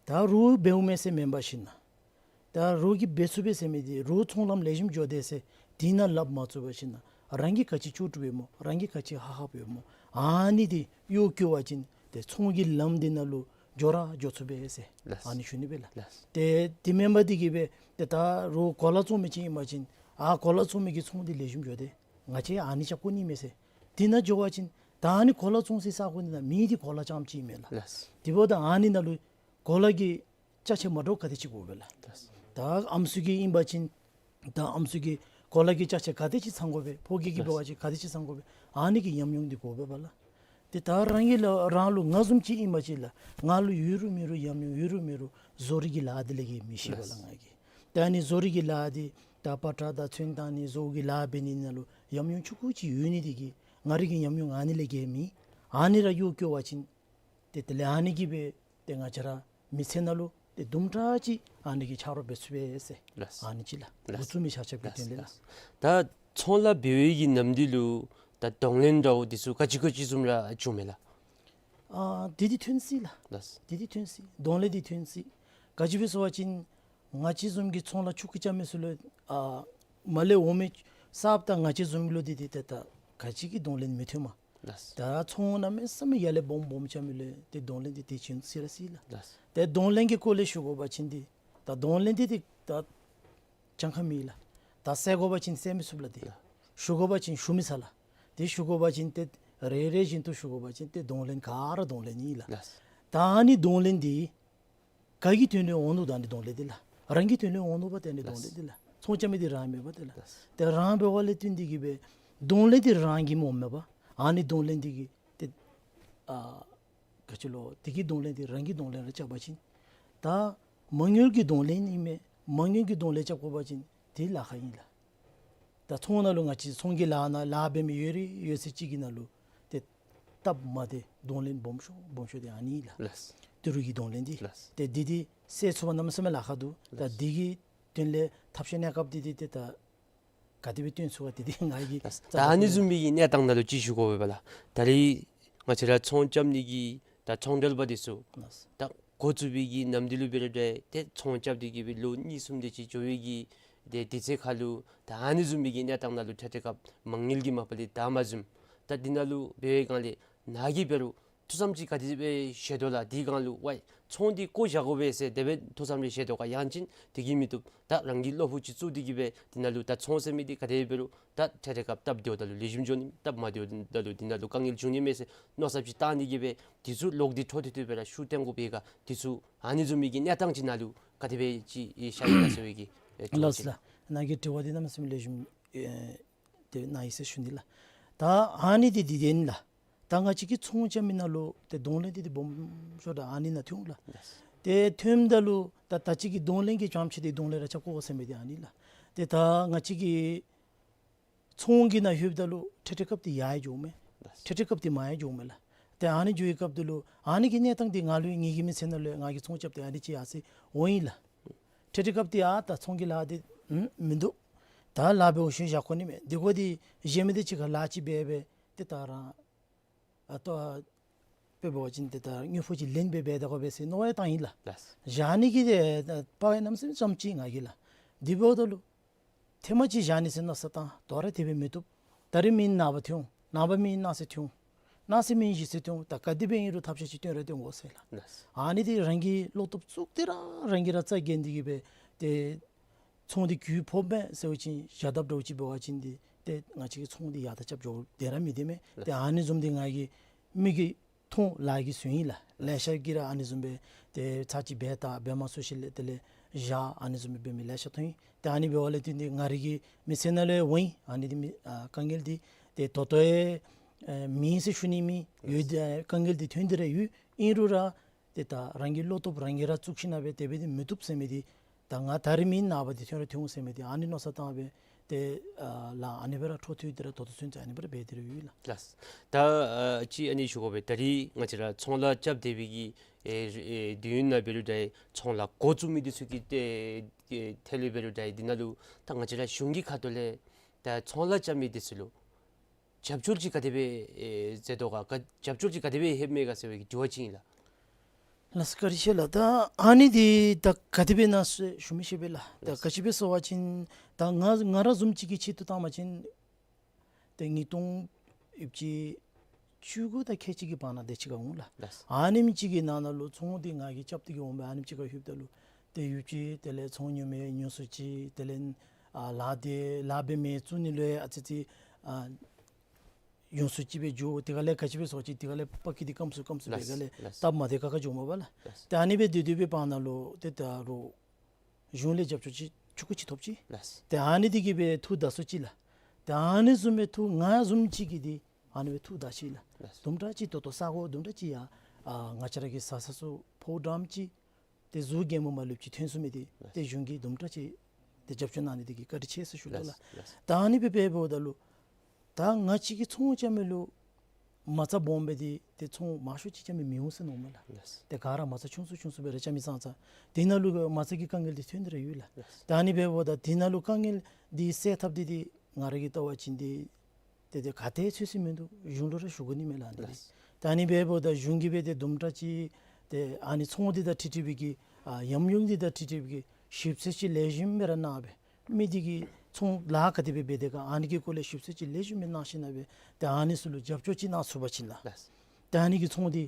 ད་རོགས་འབདཝ་མས་ཟེར་མེན་པར་ཞིན་ན་ད་རོགས་ཀྱིས་འབད་ཚུགས་པས་ཟེར་མི་འདི་རོགས་ཚོང་ལམ་ལེགས་ཤོམ་འགྱོ་དེས་ཟེར་དེ་ནང་ལགཔ་མ་བཙུགས་པར་ཞིན་ན་རང་གིས་ག་ཅི་ལྕོགས་གྲུབ་ཡོད་སྨོ་རང་གིས་ག་ཅི་ཧ་ཧབ་ཡོད་སྨོ་ཨ་ནི་འདི་གཡོག་བཀོལ་བ་ཅིན་ཏེ་ཚོང་གི་ལམ་འདི་ནང་ལུ་འགྱོ་ར་འགྱོ་ཚུགས་པས་ཟེར། ལགས། ཨ་ནི་ཞུ་ནི་སྦེ་ལགས། ལགས། ཏེ་དེ་མེན་པར་འདི་གིས་སྦེ་ཏེ་ད་རོགས་གོ་ལ་བཙོང་མི་ཅིག་ཨིན་པ་ཅིན་ཨ་གོ་ལ་བཙོང་མི་གི་ཚོང་འདི་ལེགས་ཤོམ་འགྱོ་དེས། ང་བཅས་ཨ་ནི་རྐྱབ་དགོ་ནི་མས་ཟེར། དེ་ནང་འགྱོ་བ་ཅིན་ད་ཨ་ནི་གོ་ལ་བཙོང་སའི་ས་གོ་འདི་ནང་མི་འདི་གོ་ལ་རྐྱངམ་ཅིག་ཨིན་མས་ལགས། ལགས། དེ་འབདཝ་ད་ཨ་ནི་ནང་ལུ་གོ་ལ་གི་ཅ་ཆས་མ་འདྲཝ་ག་དེ་ཅིག་དགོ་པས་ལགས། ལགས། ད་ཨམ་སྲུ་གི་ཨིན་པ་ཅིན་ད་ཨམ་སྲུ་གི་གོ་ལ་གི་ཅ་ཆས་ག་དེ་ཅིག་ཚང་དགོ་པས། ཕོ་སྐྱེས་ཀྱི་འབད་བ་ཅིན་ག་དེ་ཅིག་ཚང་དགོ་པས། ཨ་ནི་གི་ཉམས་མྱོང་འདི་དགོ་པས་པ་ལགས། ཏེ་ད་རང་གི་ལགས་རང་ལུ་ང་བཟུམ་ཅིག་ཨིན་པ་ཅིན་ལགས་ང་ལུ་ཡོད་རུང་མེད་རུང་ཉམས་མྱོང་ཡོད་རུང་མེད་རུང་བཟོ་རིག་གི་ལཱ་འདི་ལས་ཀྱི་མི་ཤེས་པས་ལགས། ལགས། ང་གིས་ད་ཨ་ནི་བཟོ་རིག་གི་ལཱ་འདི་ད་པ་ཏྲ་དང་ཚོན་བཏང་ནི་བཟོ་གི་ལཱ་འབད་ནི་ནང་ལུ་ཉམས་མྱོང་ཆུང་ཀུ་ཅིག་ཡོད་ནི་འདི་གིས་ང་རའི་གི་ཉམས་མྱོང་ཨ་ནི་ལས་ཀྱི་མེད། ཨ་ནི་ར་གཡོག་བཀོལ་བ་ཅིན་ཏེ་དེ་ལས་ཨ་ནི་གིས་སྦེ་ཏེ་ང་བཅས་ར་མི་ཚེ་ནང་ལུ་ དེ་དུམ་གྲ་ཅིག་ཨ་ནི་གི་ཆ་རོགས་འབད་ཚུགས་པས་ཟེར། ལགས། ཨ་ནི་ཅིག་ལགས། ལགས། འགོ་བཙུགས་མི་ཆ་ཁྱབ་ཀྱི་ལགས། དོན་ལས་ལགས། ལགས། ད་ཚོང་ལཱ་འབད་བའི་གི་ནམ་དུས་ལུ་ད་གདོང་ལེན་འདྲཝ་འདི་ཚུ་ག་ཅི་ག་ཅི་བཟུམ་ར་བྱུངམ་མས་ལགས། ཨ་དེ་འདི་ཐོན་སྲིད་ལགས། ལགས། དེ་འདི་ཐོན་སྲིད། གདོང་ལེན་འདི་ཐོན་སྲིད། ག་ཅི་སྦེ་ཟེར་བ་ཅིན་ང་བཅས་བཟུམ་གྱི་ཚོང་ལཱ་ཆུང་ཀུ་རྐྱབ་མི་ཚུ་ལུ་ཨ་མར་ལས་འོང་མི་གསརཔ་དང་ང་བཅས་བཟུམ་ལུ་འདི་འདི་ཏེ་ད་ག་ཅི་གི་གདོང་ལེན་མི་ཐོནམ། ལགས། ད་ཚོང་གནམ་མེད་ས་མེད་ཡར་ལས་སྦོམ་སྦོམ་རྐྱབ་མི་ལུ་ཏེ་གདོང་ལེན་འདི་ཏེ་བྱུང་སྲིད་ར་སྲིད་ལགས། ལགས། ཏེ་གདོང་ལེན་གྱི་སྐོར་ལས་ཞུ་དགོ་པ་ཅིན་འདི་ད་གདོང་ལེན་འདི་ཏེ་ད་གྱངས་ཁ་མེད་ལགས། ད་བསལ་དགོ་པ་ཅིན་བསལ་མི་ཚུགས་ལགས། ཏེ་ལགས། ཞུ་དགོ་པ་ཅིན་ཞུ་མི་ཚར་ལགས། ཏེ་ཞུ་དགོ་པ་ཅིན་ཏེ་རེ་རེ་བཞིན་དུ་ཞུ་དགོ་པ་ཅིན་ཏེ་གདོང་ལེན་ག་ར་གདོང་ལེན་ཨིན་ལགས། ལགས། ད་ཨ་ནི་གདོང་ལེན་འདི་ག་གི་དོན་ལུ་འོང་ནུག། ད་ཨ་ནི་གདོང་ལེན་འདི་ལགས། རང་གི་དོན་ལུ་འོང་ནུག་པ། ཏེ་ཨ་ནི་གདོང་ལེན་འདི་ལགས། ཚོང་རྐྱབ་མི་འདི་རང་མེན་པ་ཏེ་ལགས། ལགས། ཏེ་རང་འབད་བ་ལས་བརྟེན་འདི་གིས་སྦེ་གདོང་ལེན་འདི་རང་གིས་སྨོ་མེན་པ། ཨ་ནི་གདོང་ལེན་འདི་གིས་ཏེ་ཨ་ག་ཅི་ལོ་འདི་གི་གདོང་ལེན་འདི་རང་གི་གདོང་ལེན་ར་རྐྱབ་པ་ཅིན་ད་མ་དངུལ་གྱི་གདོང་ལེན་ཨིན་མས། མ་དངུལ་གྱི་གདོང་ལེན་རྐྱབ་དགོ་པ་ཅིན་འདི་ལཱ་ཁག་ཨིན་ལགས། ད་ཚོང་ནང་ལུ་ང་བཅས་ཚོང་གི་ལཱ་ནང་ལཱ་འབད་མི་ཡོད་རིགས་ཡོད་ཚད་ཅིག་གི་ནང་ལུ་ཏེ་སྟབས་མ་བདེ་གདོང་ལེན་སྦོམ་ཤོས་སྦོམ་ཤོས་འདི་ཨ་ནི་ལགས། ལགས། ཏི་རུ་གི་གདོང་ལེན་འདི། ལགས། ཏེ་འདི་འདི་བསལ་ཚུགས་པ་གནམ་མེད་ས་མེད་ལཱ་ཁག་འདུག། ད་ལགས། འདི་གི་དོན་ལས་ཐབས་ཤེས་གནས་སྐབས་འདི་འདི་ཏེ་ད་ག་དེ་སྦེ་སྟོན་ཚུགས་པ་འདི་འདི་ང་གིས། ལགས། ད་ཨ་ནི་བཟུམ་མའི་གི་གནས་སྟངས་ནང་ལུ་ཅིག་ཞུ་དགོ་པས་ལགས། ད་རིས་ང་བཅས་ར་ཚོང་རྐྱབ་ནི་གི་ད་ཚོང་འབྲེལ་པ་འདི་ཚུ། ལགས། ད་འགོ་བཙུགས་པའི་གི་ནམ་དུས་ལུ་འབད་རུང་འདྲ་ཏེ་ཚོང་རྐྱབ་སྟེ་གི་སྦེ་ལོ་གཉིས་གསུམ་དེ་ཅིག་འགྱོ་བའི་གི་ཏེ་དུས་ཚོད་ཁར་ལུ་ད་ཨ་ནི་བཟུམ་མའི་གི་གནས་སྟངས་ནང་ལུ་འཕྲལ་འཕྲལ་སྐབས་མ་དངུལ་གྱི་མ་པ་ལས་ད་མ་བཟུམ། ད་འདི་ནང་ལུ་འབད་བའི་སྒང་ལས་ནཱ་གིས་འབད་རུང་ཐུགས་བསམ་ཅིག་ག་དེ་སྦེ་བཞེས་དོ་ལགས། འདི་སྒང་ལུ་ཝའི་ཚོང་འདི་བཀོ་བཞག་དགོ་པས་ཟེར་དེ་སྦེ་ཐུགས་བསམ་རེ་བཞེས་དོ་ག། ཡང་ཅིན་དེ་གིས་མི་བཏུབ། ད་རང་གི་བློ་ཕུགས་ཅིག་བཙུགས་ཏེ་གི་སྦེ་འདི་ནང་ལུ་ད་ཚོང་ཟེར་མི་འདི་ག་དེ་འབད་རུང་ད་འཕྲལ་འཕྲལ་སྐབས་སྟབས་བདེཝ་ད་ལུ་ལེགས་ཤོམ་འགྱོ་ནི། སྟབས་མ་བདེཝ་ད་ལུ་འདི་ནང་ལུ་དཀའ་ངལ་འབྱུང་ནི་མས་ཟེར་མནོ་བསམ་ཅིག་བཏང་ནི་གི་སྦེ་འདི་ཚུ་ལོག་སྟེ་འཕྲོ་མཐུད་དེ་སྦེ་ར་ཤུགས་བཏོན་དགོ་པས་ག། འདི་ཚུ་ཨ་ནི་བཟུམ་མའི་གི་གནས་སྟངས་ཅིག་ནང་ལུ་ག་དེ་སྦེ་ཅིག་ཨེ་ཤར་ཡི་ལགས་ཟེར་བའི་གི་ཨེ་དྲི་བ་ལགས་ཅིག། ལགས། ནཱ་གི་དྲི་བ་འདི་གནམ་མེད་ས་མེད་ལེགས་ཤོམ་ཨེ་དེ་གནང་ཡི་ཟེར་ཞུ་ནི་ལགས། ད་ཨ་ནི་འདི་འདི་འདི་ཨིན་ལགས། ད་ང་བཅས་ཀྱི་ཚོང་རྐྱབ་མི་ནང་ལུ་ཏེ་གདོང་ལེན་འདི་འདི་སྦོམ་ཤོས་ར་ཨ་ནི་ནང་ཐོན་འོང་ལགས། ལགས། ཏེ་ཐོནམ་ད་ལུ་ད་ད་ཅི་གི་གདོང་ལེན་གྱི་རྐྱངམ་ཅིག་འདི་གདོང་ལེན་ར་རྐྱབ་དགོ་ཟེར་མི་འདི་ཨ་ནི་ལགས། ཏེ་ད་ང་བཅས་ཀྱི་ཚོང་གི་ནང་ལྷོདཔ་ད་ལུ་འཕྲལ་འཕྲལ་སྐབས་འདི་ཡར་ཡང་འགྱོཝ་མས། ལགས། འཕྲལ་འཕྲལ་སྐབས་འདི་མར་ཡང་འགྱོཝ་མས་ལགས། ཏེ་ཨ་ནི་འགྱོ་བའི་སྐབས་འདི་ལུ་ཨ་ནི་གི་གནས་སྟངས་འདི་ང་ལུ་ངེ་གི་མི་ཚེ་ནང་ལུ་ང་གིས་ཚོང་རྐྱབ་སྟེ་ཨ་ནི་ཅིག་ཡར་སོང་འོང་ཡི་ལགས། འཕྲལ་འཕྲལ་སྐབས་འདི་ཨ་ད་ཚོང་གི་ལཱ་འདི་ཨམ་མིན་འདུག། ད་ལཱ་འབད་བའི་ཤུལ་བཞག་དགོ་ནི་མས། འདི་གོ་འདི་གཞན་མི་འདི་ཅིག་ཁར་ལཱ་ཅིག་འབད་འབད་ཏེ་ད་རང་ཨ་ལྟོ་དཔེ་འབད་བ་ཅིན་ཏེ་ད་དངུལ་ཕོགས་ཅིག་ལེན་སྦེ་འབད་དགོ་པས་ཟེར་མནོ་བསམ་བཏང་ཡི་ལགས། ལགས། བཞག་ནི་གི་ཏེ་ད་དཔའ་བའི་གནམ་མེད་ས་མེད་ཙམ་ཅིག་ང་གིས་ལགས། དེ་འབདཝ་ད་ལུ་ཐེངས་མ་ཅིག་བཞག་ནི་ཟེར་མནོ་བསམ་བཏང་། དོ་རུང་དེ་སྦེ་མི་བཏུབ། ད་རིས་མེན་ན་ནངས་པ་ཐོན་འོང་། ནངས་པ་མེན་གནངས་ཚེ་ཐོན་འོང་། གནངས་ཚེ་མེན་གཞེས་ཚེ་ཐོན་འོང་། ད་ག་དེ་སྦེ་ཨིན་རུང་ཐབས་ཤེས་ཅིག་བཏོན་ར་བཏོན་དགོ་ཟེར་ལགས། ལགས། ཨ་ནི་འདི་རང་གིས་བློ་སྟོབས་བཙུགས་ཏེ་ར་རང་གིས་ར་རྩ་འགེངས་ཏེ་གི་སྦེ་ཏེ་ཚོང་འདི་གྱོང་ཕོགཔ་མས་ཟེར་བ་ཅིན་བཞག་དཔ་འདྲཝ་ཅིག་འབད་བ་ཅིན་འདི་ཏེ་ང་བཅས་ཀྱི་ཚོང་འདི་ཡར་དང་རྐྱབ་འགྱོ་དེ་ར་མི་བདེ་མས། ཏེ་ཨ་ནི་བཟུམ་འདི་ང་གིས་མིག་གིས་མཐོང་ལག་གིས་གཟུང་ཡི་ལགས། ལེ་ཤ་གིས་ར་ཨ་ནི་བཟུམ་སྦེ་ཏེ་ཚར་གཅིག་འབད་ད་འབད་མ་ཚུགས་ཞིནམ་ལས་དེ་ལས་བཞག་ཨ་ནི་བཟུམ་སྦེ་འབད་མི་ལེ་ཤ་མཐོང་ཡི། ཏེ་ཨ་ནི་འབདཝ་ལས་བརྟེན་ཏེ་ང་རའི་གི་མི་ཚེ་ནང་ལས་འོང་ཡི། ཨ་ནི་འདི་མི་ཨ་དཀའ་ངལ་འདི་ཏེ་ད་ལྟོ་ཡང་ཨེ་མེད་ཟེར་ཞུ་ནི་མེད། ཡོད་དེ་དཀའ་ངལ་འདི་ཐོན་ཏེ་ར་ཡོད། ཨིན་རུང་ར་ཏེ་ད་རང་གི་བློ་སྟོབས་རང་གིས་ར་བཙུགས་ཞིན་ན་སྦེ་དེ་སྦེ་འདི་མི་བཏུབ་ཟེར་མི་འདི་ད་ང་ད་རིས་མེན་ན་ནངས་པ་འདི་ཐོན་ར་ཐོན་འོང་ཟེར་མི་འདི་ཨ་ནི་མནོ་བསམ་བཏང་སྦེ་ཏེ་ཨ་ལཱ་ཨ་ནི་སྦེ་ར་འཕྲོ་མཐུད་དེ་ར་ད་ལྟོ་ཚུན་ཚོད་ཨ་ནི་སྦེ་ར་འབད་དེ་ར་ཡོད་ལགས། ལགས། ད་ཨ་ཅིག་ཨ་ནི་ཞུ་དགོ་པས། ད་རིས་ང་བཅས་ར་ཚོང་ལཱ་རྐྱབ་སྡོད་པའི་གི་ཨེ་ཨེ་དུས་ཡུན་ནང་འབད་རུང་འདྲ་ཚོང་ལཱ་འགོ་བཙུགས་མི་འདི་ཚུ་གི་ཏེ་ཨེ་ཐད་ལུ་འབད་རུང་འདྲ་འདི་ནང་ལུ་ད་ང་བཅས་ར་གཞུང་གི་ཁ་ཐུག་ལས་ད་ཚོང་ལཱ་རྐྱབ་མི་འདི་ཚུ་ལུ་རྒྱབ་སྐྱོར་ཅིག་ག་དེ་སྦེ་ཨེ་མཛད་དོ་ག། ག་རྒྱབ་སྐྱོར་ཅིག་ག་དེ་སྦེ་ལྷོདཔ་མས་ག་ཟེར་བའི་གི་དྲི་བ་ཅིག་ཨིན་ལགས། ལགས་སོ་བཀའ་དྲིན་ཆེ་ལགས། ད་ཨ་ནི་འདི་ད་ག་དེ་སྦེ་ཨིན་ན་ཟེར་ཞུ་མི་ཤེས་པས་ལགས། ད་ལགས། ག་ཅི་སྦེ་ཟེར་བ་ཅིན་ད་ང་ང་ར་བཟུམ་ཅིག་གི་ཆེད་དུ་བཏང་བ་ཅིན་ཏེ་ཉིས་སྟོང་ཡུདཔ་ཅིག་བཅུ་དགུ་དང་ཁལ་གཅིག་གི་བར་ན་དེ་ཅིག་ཁར་འོང་ལགས། ལགས། ཨ་ནེམ་ཅིག་གི་ནང་ན་ལུ་ཚོང་འདི་ང་གིས་རྐྱབ་སྟེ་གི་འོང་སྦེ་ཨ་ནེམ་ཅིག་ཁར་ལྷོདཔ་ད་ལུ་ཏེ་ཡུདཔ་ཅིག་དེ་ལས་ཚོང་ཉོ་མི་ཉུང་སུ་ཅིག། དེ་ལས་ཨ་ལཱ་འདི་ལཱ་འབད་མི་བཙུགས་ནི་ལུ་ཨ་ཙི་ཙི་ཨ་ཉུང་སུ་ཅིག་སྦེ་འགྱོ། དེ་ཁ་ལས་ག་ཅི་སྦེ་ཟེར་བ་ཅིན་དེ་ཁ་ལས་པ་ཀི་འདི་སྐམ་སུ་སྐམ་སུ་སྦེ་ལགས། ག་ལས་ལགས། སྟབས་མ་བདེ་ཁག་ཁ་འགྱོཝ་མས་པ་ལགས། ལགས། ཏེ་ཨ་ནི་སྦེ་སྡོད་སྡོད་པའི་བར་ན་ལུ་ཏེ་ད་རུང་གཞུང་ལས་རྒྱབ་སྐྱོར་ཅིག་ཆུང་ཀུ་ཅིག་ཐོབ་ཅི། ལགས། ཏེ་ཨ་ནི་འདི་གིས་སྦེ་ཐུགས་དགའ་སུ་ཅིག་ལགས། ཏེ་ཨ་ནི་བཟུམ་སྦེ་ཐུགས་ང་བཟུམ་ཅིག་གིས་འདི་ཨ་ནི་སྦེ་ཐུགས་དགའ་ཅི་ལགས། ལགས། དུམ་གྲ་ཅིག་ད་ལྟོ་ས་གོ་དུམ་གྲ་ཅིག་ཡང་ཨ་ང་བཅས་ར་གི་ས་ས་སུ་ཕོ་བྲང་ཅིག་ཏེ་གཟུགས་རྒྱན་མོ་མ་ལུས་ཅིག་ཐོན་ཚུགས་མི་འདི་ལགས། ཏེ་གཞུང་གིས་དུམ་གྲ་ཅིག་ཏེ་རྒྱབ་སྐྱོར་གནང་ནི་འདི་གིས་བཀའ་དྲིན་ཆེ་ཟེར་ཞུ་དོ་ལགས། ལགས། ལགས། ད་ཨ་ནི་སྦེ་འབདཝ་ད་ལུ་ད་ང་བཅས་ཀྱི་ཚོང་རྐྱབ་མི་ལུ་ མ་རྩ་སྦོམ་སྦེ་འདི་ཏེ་ཚོང་མང་ཤོས་ཅིག་རྐྱབ་མི་མི་འོང་ཟེར་མནོཝ་མས་ལགས། ལགས། ཏེ་ག་ར་མ་རྩ་ཆུང་སུ་ཆུང་སུ་སྦེ་ར་རྐྱབ་མི་ཙང་ཙང་དེ་ནང་ལུ་མ་རྩ་གི་དཀའ་ངལ་འདི་ཐོན་ཏེ་ར་ཡོད་ལགས། ལགས། ད་ཨ་ནི་འབདཝ་ད་དེ་ནང་ལུ་དཀའ་ངལ་འདི་སེལ་ཐབས་འདི་འདི་ང་ར་གིས་བལྟ་བ་ཅིན་འདི་ཏེ་ཏེ་ག་ཏེ་ཚོད་ཚོད་མིན་འདུག། གཞུང་ལུ་ར་ཞུ་དགོ་ནི་མས་ལགས་ཨ་ནི་འདི། ལགས། ད་ཨ་ནི་འབདཝ་ད་གཞུང་གིས་སྦེ་ཏེ་དུམ་གྲ་ཅིག་ཏེ་ཨ་ནི་ཚོང་འདི་དང་འཁྲིལ་འཁྲིལ་བའི་གི་ཨ་ཡམ་ཡོམ་འདི་དང་འཁྲིལ་འཁྲིལ་བའི་གི་ཞིབ་འཚོལ་ཅིག་ལེགས་ཤོམ་སྦེ་ར་གནང་སྦེ་མི་འདི་གིས་ཚོང་ལཱ་ག་དེ་སྦེ་འབད་དེ་ག་ཨ་ནི་གི་སྐོར་ལས་ཞིབ་འཚོལ་ཅིག་ལེགས་ཤོམ་སྦེ་གནང་ཞིན་ན་སྦེ་ཏེ་ཨ་ནི་ཚུ་ལུ་རྒྱབ་སྐྱོར་ཅིག་གནང་ཚུགས་པ་ཅིན་ལགས། ལགས། ཏེ་ཨ་ནི་གི་ཚོང་འདི་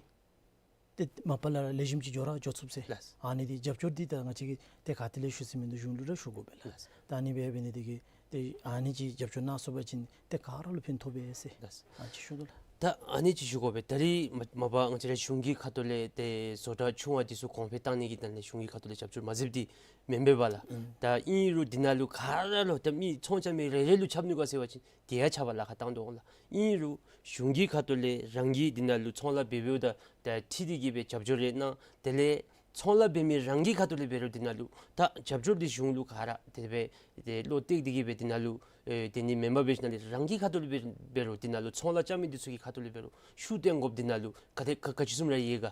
ཏེ་མ་པ་ལས་ར་ལེགས་ཤོམ་ཅིག་འགྱོ་ར་འགྱོ་ཚུགས་ཟེར། ལགས། ཨ་ནི་འདི་རྒྱབ་སྐྱོར་འདི་ད་ང་བཅས་ཀྱིས་ཏེ་ག་ཏེ་ལས་ཞུ་ས་མིན་འདུག། གཞུང་ལུ་ར་ཞུ་དགོ་པས་ལགས། ལགས། ད་ཨ་ནི་འབད་འབད་ནི་འདི་གིས་ཏེ་ཨ་ནི་ཅིག་རྒྱབ་སྐྱོར་གནང་ཚུགས་པ་ཅིན་ཏེ་ག་ར་ལུ་ཕན་ཐོགས་པས་ཟེར། ལགས། ཨ་ནི་ཅིག་ཞུ་དོ་ལགས། ད་ཨ་ནི་ཅིག་ཞུ་དགོ་པས། ད་རིས་མ་མ་པ་ང་བཅས་ར་གཞུང་གི་ཁ་ཐུག་ལས་ཏེ་བཟོ་གྲྭ་ཆུང་བ་འདི་ཚུ་གོང་འཕེལ་གཏང་ནི་གི་དོན་ལས་གཞུང་གི་ཁ་ཐུག་ལས་རྒྱབ་སྐྱོར་མ་མཛདཔ་འདི་མེན་པས་པ་ལགས། ཨུམ། ད་ཨིན་རུང་འདི་ནང་ལུ་ག་ར་ལུ་ད་མི་ཚོང་རྐྱབ་མི་རེ་རེ་ལུ་ཁྱབ་ནུག་ག་ཟེར་བ་ཅིན་དེ་ཡང་ཁྱབ་པ་ལཱ་ཁག་བཏང་དོ་འོང་ལགས། ཨིན་རུང་གཞུང་གི་ཁ་ཐུག་ལས་རང་གིས་འདི་ནང་ལུ་ཚོང་ལཱ་འབད་འབདཝ་ད་ད་འཁྲིལ་ཏེ་གི་སྦེ་རྒྱབ་སྐྱོར་རེ་གནང་། དེ་ལས་ཚོང་ལཱ་འབད་མི་རང་གི་ཁ་ཐུག་ལས་འབད་རུང་འདི་ནང་ལུ་ད་རྒྱབ་སྐྱོར་འདི་གཞུང་ལུ་ག་ར་དེ་སྦེ་ཏེ་བློ་གཏད་དེ་གི་སྦེ་འདི་ནང་ལུ་ཨེ་དེ་ནི་མེན་པར་འབད་ཞིན་ན་ལས་རང་གི་ཁ་ཐུག་ལས་འབད་འབད་རུང་འདི་ནང་ལུ་ཚོང་ལཱ་རྐྱབ་མི་འདི་ཚུ་གི་ཁ་ཐུག་ལས་འབད་རུང་ཤུགས་བཏོན་དགོཔ་འདི་ནང་ལུ་ག་དེ་ག་ག་ཅི་བཟུམ་ར་ཡོད་ག།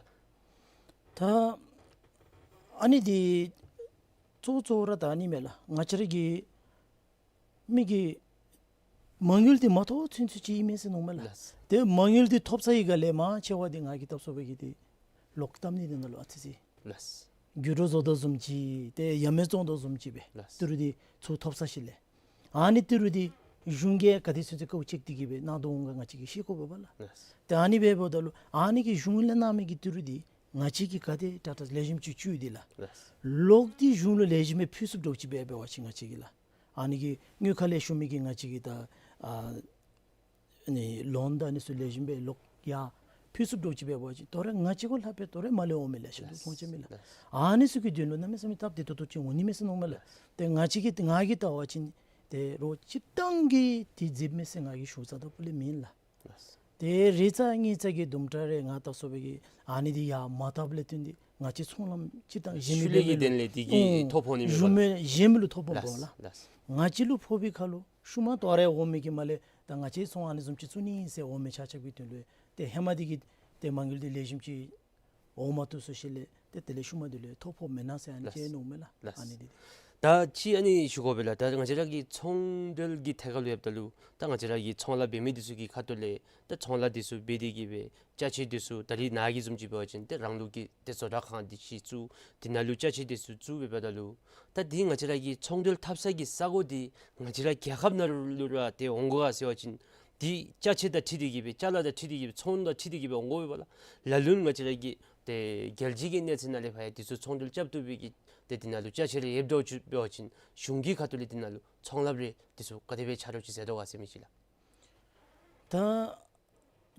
ད་ཨ་ནི་འདི་གཙོ་བོ་གཙོ་བོ་ར་ད་ཨ་ནི་མས་ལགས། ང་བཅས་ར་གི་མི་གི་མ་དངུལ་འདི་མ་ཐོབ་ཚུན་ཚོད་ཅིག་ཨིན་མས་ཟེར་མནོཝ་མས་ལགས། ལགས། ཏེ་མ་དངུལ་འདི་ཐོབ་ཚར་བའི་སྒང་ལས་མང་ཆེ་བ་འདི་ང་གིས་བལྟ་སོང་བའི་གི་འདི་ལོག་བཏབ་ནི་འདི་ནང་ལུ་ཨ་ཙི་ཅིག། ལགས། རྒྱུ་འགྲོ་བཟོ་དོ་བཟུམ་ཅིག་ཏེ་ཡ་མེད་བཙོང་དོ་བཟུམ་ཅིག་སྦེ། ལགས། ཏི་རུ་འདི་ཚུར་ཐོབ་ཚར་ཞིནམ་ལས་ཨ་ནི་ཏི་རུ་འདི་གཞུང་གིས་ག་དེ་ཚུན་ཚོད་དཀའཝ་སྤྱད་དེ་གི་སྦེ་གནང་དོ་འོང་ག་ང་བཅས་ཀྱིས་ཤེས་དགོ་པས་ལགས། ལགས། ཏེ་ཨ་ནི་འབདཝ་ད་ལུ་ཨ་ནི་གི་གཞུང་ལས་གནང་མི་གི་ཏི་རུ་འདི་ང་བཅས་ཀྱིས་ག་དེ་དྲག་དྲག་ལེགས་ཤོམ་ཅིག་བཙུགས་ཏེ་ལགས། ལགས། ལོག་སྟེ་གཞུང་ལུ་ལེགས་ཤོམ་སྦེ་ཕུལ་ཚུགསཔ་འདྲཝ་ཅིག་སྦེ་འབད་བ་ཅིན་ང་བཅས་ཀྱིས་ལགས། ཨ་ནི་གི་དངུལ་ཁང་ལས་ཞུ་མི་གི་ང་བཅས་ཀྱི་ད་ཨ་ནི་ལོན་དང་ཨ་ནི་ཚུ་ལེགས་ཤོམ་སྦེ་ལོག་ཡར་ཕུལ་ཚུགསཔ་འདྲཝ་ཅིག་འབད་བ་ཅིན་དོ་རུང་ང་བཅས་གུ་ལྷག་སྦེ་དོ་རུང་མ་ལས་འོང་མི་ལེ་ཤ་འདུག། ལགས། ཚོང་རྐྱབ་མི་ལགས། ལགས། ཨ་ནི་ཚུ་གི་དོན་ལུ་གནམ་མེད་ས་མེད་སྟབས་བདེ་ཏོག་ཏོ་ཅིག་འོང་ནི་མས་ཟེར་མནོཝ་མས་ལགས། ལགས། ཏེ་ང་བཅས་ཀྱིས་ང་གིས་བལྟ་བ་ཅིན་ཏེ་རོགས་སྤྱིར་བཏང་གིས་འདི་མཛདཔ་མས་ཟེར་ང་གིས་ཞུ་ཚར་ད་པོ་ལས་མེན་ལགས། ལགས། ཏེ་རེ་ཙམ་གཉིས་ཙམ་གྱི་དུམ་གྲ་རེ་ང་བལྟ་སོང་བའི་གི་ཨ་ནི་འདི་ཡར་མ་བཏབ་ལས་བརྟེན་ཏེ་ང་བཅས་ཚོང་ལམ་སྤྱིར་བཏང་གཞན་མི་ཤུལ་ལས་ཀྱི་དོན་ལས་འདི་གིས་ཨུམ་ཐོ་ཕོག་ནི་མས་པ་ལགས། གཞན་མི་ལུ་ཐོ་ཕོག་འོང་ལགས། ལགས། ལགས། ང་བཅས་ལུ་ཕོག་པའི་ཁར་ལུ་ཤུལ་མ་དོ་རུང་འོང་མི་གི་མར་ལས་ད་ང་བཅས་ཚོང་ཨ་ནི་བཟུམ་ཅིག་བཙུགས་ནི་ཨིན་ཟེར་འོང་མི་ཆ་ཁྱབ་ཀྱི་དོན་ལུ་ཏེ་ཧེ་མ་འདི་གི་ཏེ་མ་དངུལ་འདི་ལེགས་ཤོམ་ཅིག་འོང་མ་བཏུབ་སོང་ཞིནམ་ལས་ཏེ་དེ་ལས་ཤུལ་མ་འདི་ལུ་ཐོ་ཕོགཔ་མེན་ན་ཟེར་ཨ་ནི་ཅིག་ལགས། མནོཝ་མས་ལགས། ལགས། ཨ་ནི་འདི་ད་ཅི་ཨ་ནི་ཞུ་དགོ་པས་ལགས། ད་ང་བཅས་ར་གི་ཚོང་འབྲེལ་གྱི་ཐད་ཁར་ལུ་ཡོདཔ་ད་ལུ་ད་ང་བཅས་ར་གི་ཚོང་ལཱ་འབད་མི་འདི་ཚུ་གི་ཁ་ཐུག་ལས་ད་ཚོང་ལཱ་འདི་ཚུ་འབད་དེ་གི་སྦེ་ཅ་ཆས་འདི་ཚུ་ད་རིས་ནཱ་གི་བཟུམ་ཅིག་འབད་བ་ཅིན་ཏེ་རང་ལུགས་ཀྱི་ཏེ་བཟོ་གྲྭ་ཁང་འདི་ཅིག་བཙུགས། འདི་ནང་ལུ་ཅ་ཆས་འདི་ཚུ་བཙུགས་འབདཝ་ད་ལུ་ད་འདི་ང་བཅས་ར་གི་ཚོང་འབྲེལ་འཐབ་ས་གི་ས་གོ་འདི་ང་བཅས་ར་རྒྱལ་ཁབ་ནང་ལུ་ར་ཏེ་འོང་དགོ་ག་ཟེར་བ་ཅིན་འདི་ཅ་ཆས་དང་འཁྲིལ་ཏེ་གི་སྦེ་ཅ་ལ་དང་འཁྲིལ་ཏེ་གི་སྦེ་ཚོང་དང་འཁྲིལ་ཏེ་གི་སྦེ་འོང་དགོ་པས་པ་ལགས། ལ་ལུ་ང་བཅས་ར་གི་ཏེ་རྒྱལ་སྤྱི་གི་གནས་ཚད་ནང་ལས་ཕར་ཡང་འདི་ཚུ་ཚོང་འབྲེལ་རྐྱབ་བཏུབ་པའི་གི་ཏེ་འདི་ནང་ལུ་ཅ་ཆས་རེ་ཡོདཔ་འདྲཝ་ཅིག་འབད་བ་ཅིན་གཞུང་གི་ཁ་ཐུག་ལས་འདི་ནང་ལུ་ཚོང་ལཱ་རེ་འདི་ཚུ་ག་དེ་སྦེ་ཆ་རོགས་ཅིག་མཛད་དོ་ག་ཟེར་མི་ཅིག་ལགས། ད་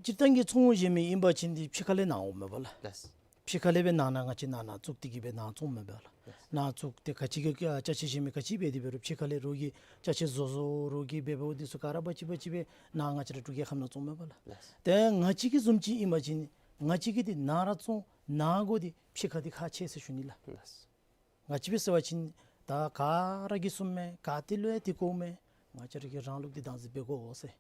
སྤྱིར་བཏང་གི་ཚོང་འབྲེལ་མི་ཨིན་པ་ཅིན་འདི་ཕྱི་ཁ་ལས་ནཱ་འོངམ་མས་པ་ལགས། ལགས། ཕྱི་ཁ་ལས་སྦེ་ནཱ་ནཱ་ང་བཅས་ནཱ་ནཱ་བཙུགས་ཏེ་གི་སྦེ་ནཱ་བཙོངམ་མས་པ་ལགས། ལགས། ནཱ་བཙུགས་ཏེ་ག་ཅི་གི་ཅ་ཆས་འབྲེལ་མི་ག་ཅི་འབད་དེ་འབད་རུང་ཕྱི་ཁ་ལས་རོགས་ཀྱིས་ཅ་ཆས་བཟོ་བཟོ་རོགས་ཀྱིས་འབད་འབདཝ་འདི་ཚུ་ག་ར་འབག་ཅི་འབག་ཅི་སྦེ་ནཱ་ང་བཅས་ར་འབྲུག་རྒྱལ་ཁབ་ནང་བཙོངམ་མས་པ་ལགས། ལགས། ཏེ་ང་བཅས་ཀྱི་བཟུམ་ཅིག་ཨིན་པ་ཅིན་ང་བཅས་ཀྱིས་འདི་ནཱ་ར་བཙོང་ནཱ་དགོ་འདི་ཕྱི་ཁ་འདི་ཁག་ཆེ་ཟེར་ཞུ་ནི་ལགས། ལགས། ང་བཅས་འབད་ཟེར་བ་ཅིན་ད་ག་ར་གིས་གསུངམ་མས། ག་ཏེ་ལུ་ཡང་འདི་དགོ་མས། ང་བཅས་ར་གིས་རང་ལུགས་འདི་བདག་འཛིན་འབད་དགོ་ཟེར།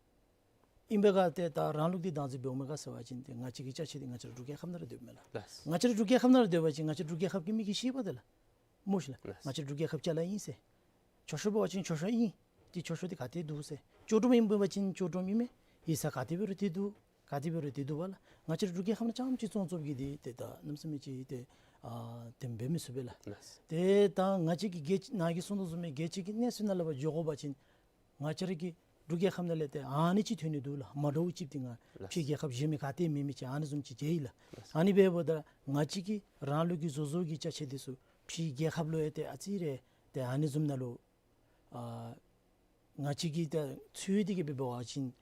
ཨིན་པས་ག་ཏེ་ད་རང་ལུགས་འདི་བདག་འཛིན་འབདཝ་མས་ག་ཟེར་བ་ཅིན་ཏེ་ང་བཅས་ཀྱི་ཅ་ཆས་འདི་ང་བཅས་ར་འབྲུག་རྒྱལ་ཁབ་ནང་ར་སྡོདཔ་མས་ལགས། ལགས། ང་བཅས་ར་འབྲུག་རྒྱལ་ཁབ་ནང་ར་སྡོད་པ་ཅིན་ང་བཅས་ར་འབྲུག་རྒྱལ་ཁབ་ཀྱི་མི་གིས་ཤེས་པས་ཏེ་ལགས། མོ་ཤིག་ལགས། ལགས། ང་བཅས་ར་འབྲུག་རྒྱལ་ཁབ་ཅ་ལ་ཨིན་ཟེར། མཆོད་བཤམ་འབད་བ་ཅིན་མཆོད་བཤམ་ཨིན། ཏེ་མཆོད་བཤམ་འདི་ག་ཏེ་འདུག་ཟེར། ཅོག་གྲུམ་ཨིན་པ་ཅིན་ཅོག་གྲུམ་ཨིན་མས། ཡིག་ཚང་ག་དེ་འབད་རུང་འདི་འདུག། ག་དེ་འབད་རུང་འདི་འདུག་པ་ལགས། ང་བཅས་ར་འབྲུག་རྒྱལ་ཁབ་ནང་རྐྱངམ་ཅིག་བཙོང་བཙོངམ་གིས་འདི་ཏེ་ད་གནམ་མེད་ས་མེད་ཅིག་ཏེ་ཨ་དེ་སྦེ་མི་ཚུགས་པས་ལགས། ལགས། ཏེ་ད་ང་བཅས་ཀྱི་རྒྱལ་ནཱ་གིས་གསུངས་དོ་བཟུམ་སྦེ་རྒྱལ་སྤྱི་གི་གནས་ཚད་ནང་ལས་ཕར་འགྱོ་དགོ་པ་ཅིན་ང་བཅས་ར་གི་འབྲུག་རྒྱལ་ཁབ་ནང་ལས་ཏེ་ཨ་ནི་ཅིག་ཐོན་ནི་འདུག་ལགས། མ་འདྲཝ་ཅིག་འདི་ང་ལགས། ཕྱི་རྒྱལ་ཁབ་གཞན་མི་ག་ཏེ་མེད་མི་ཅིག་ཨ་ནི་བཟུམ་ཅིག་མཇལ་ཡི་ལགས། ལགས། ཨ་ནི་འབདཝ་ད་ང་བཅས་ཀྱི་རང་ལུགས་ཀྱི་བཟོ་བཟོཝ་གི་ཅ་ཆས་འདི་ཚུ་ཕྱི་རྒྱལ་ཁབ་ལུ་ཡང་ཏེ་ཨ་ཙི་རེ་ཏེ་ཨ་ནི་བཟུམ་ནང་ལུ་ཨ་ང་བཅས་ཀྱིས་ད་ཚུད་དེ་གི་སྦེ་འབད་བ་ཅིན་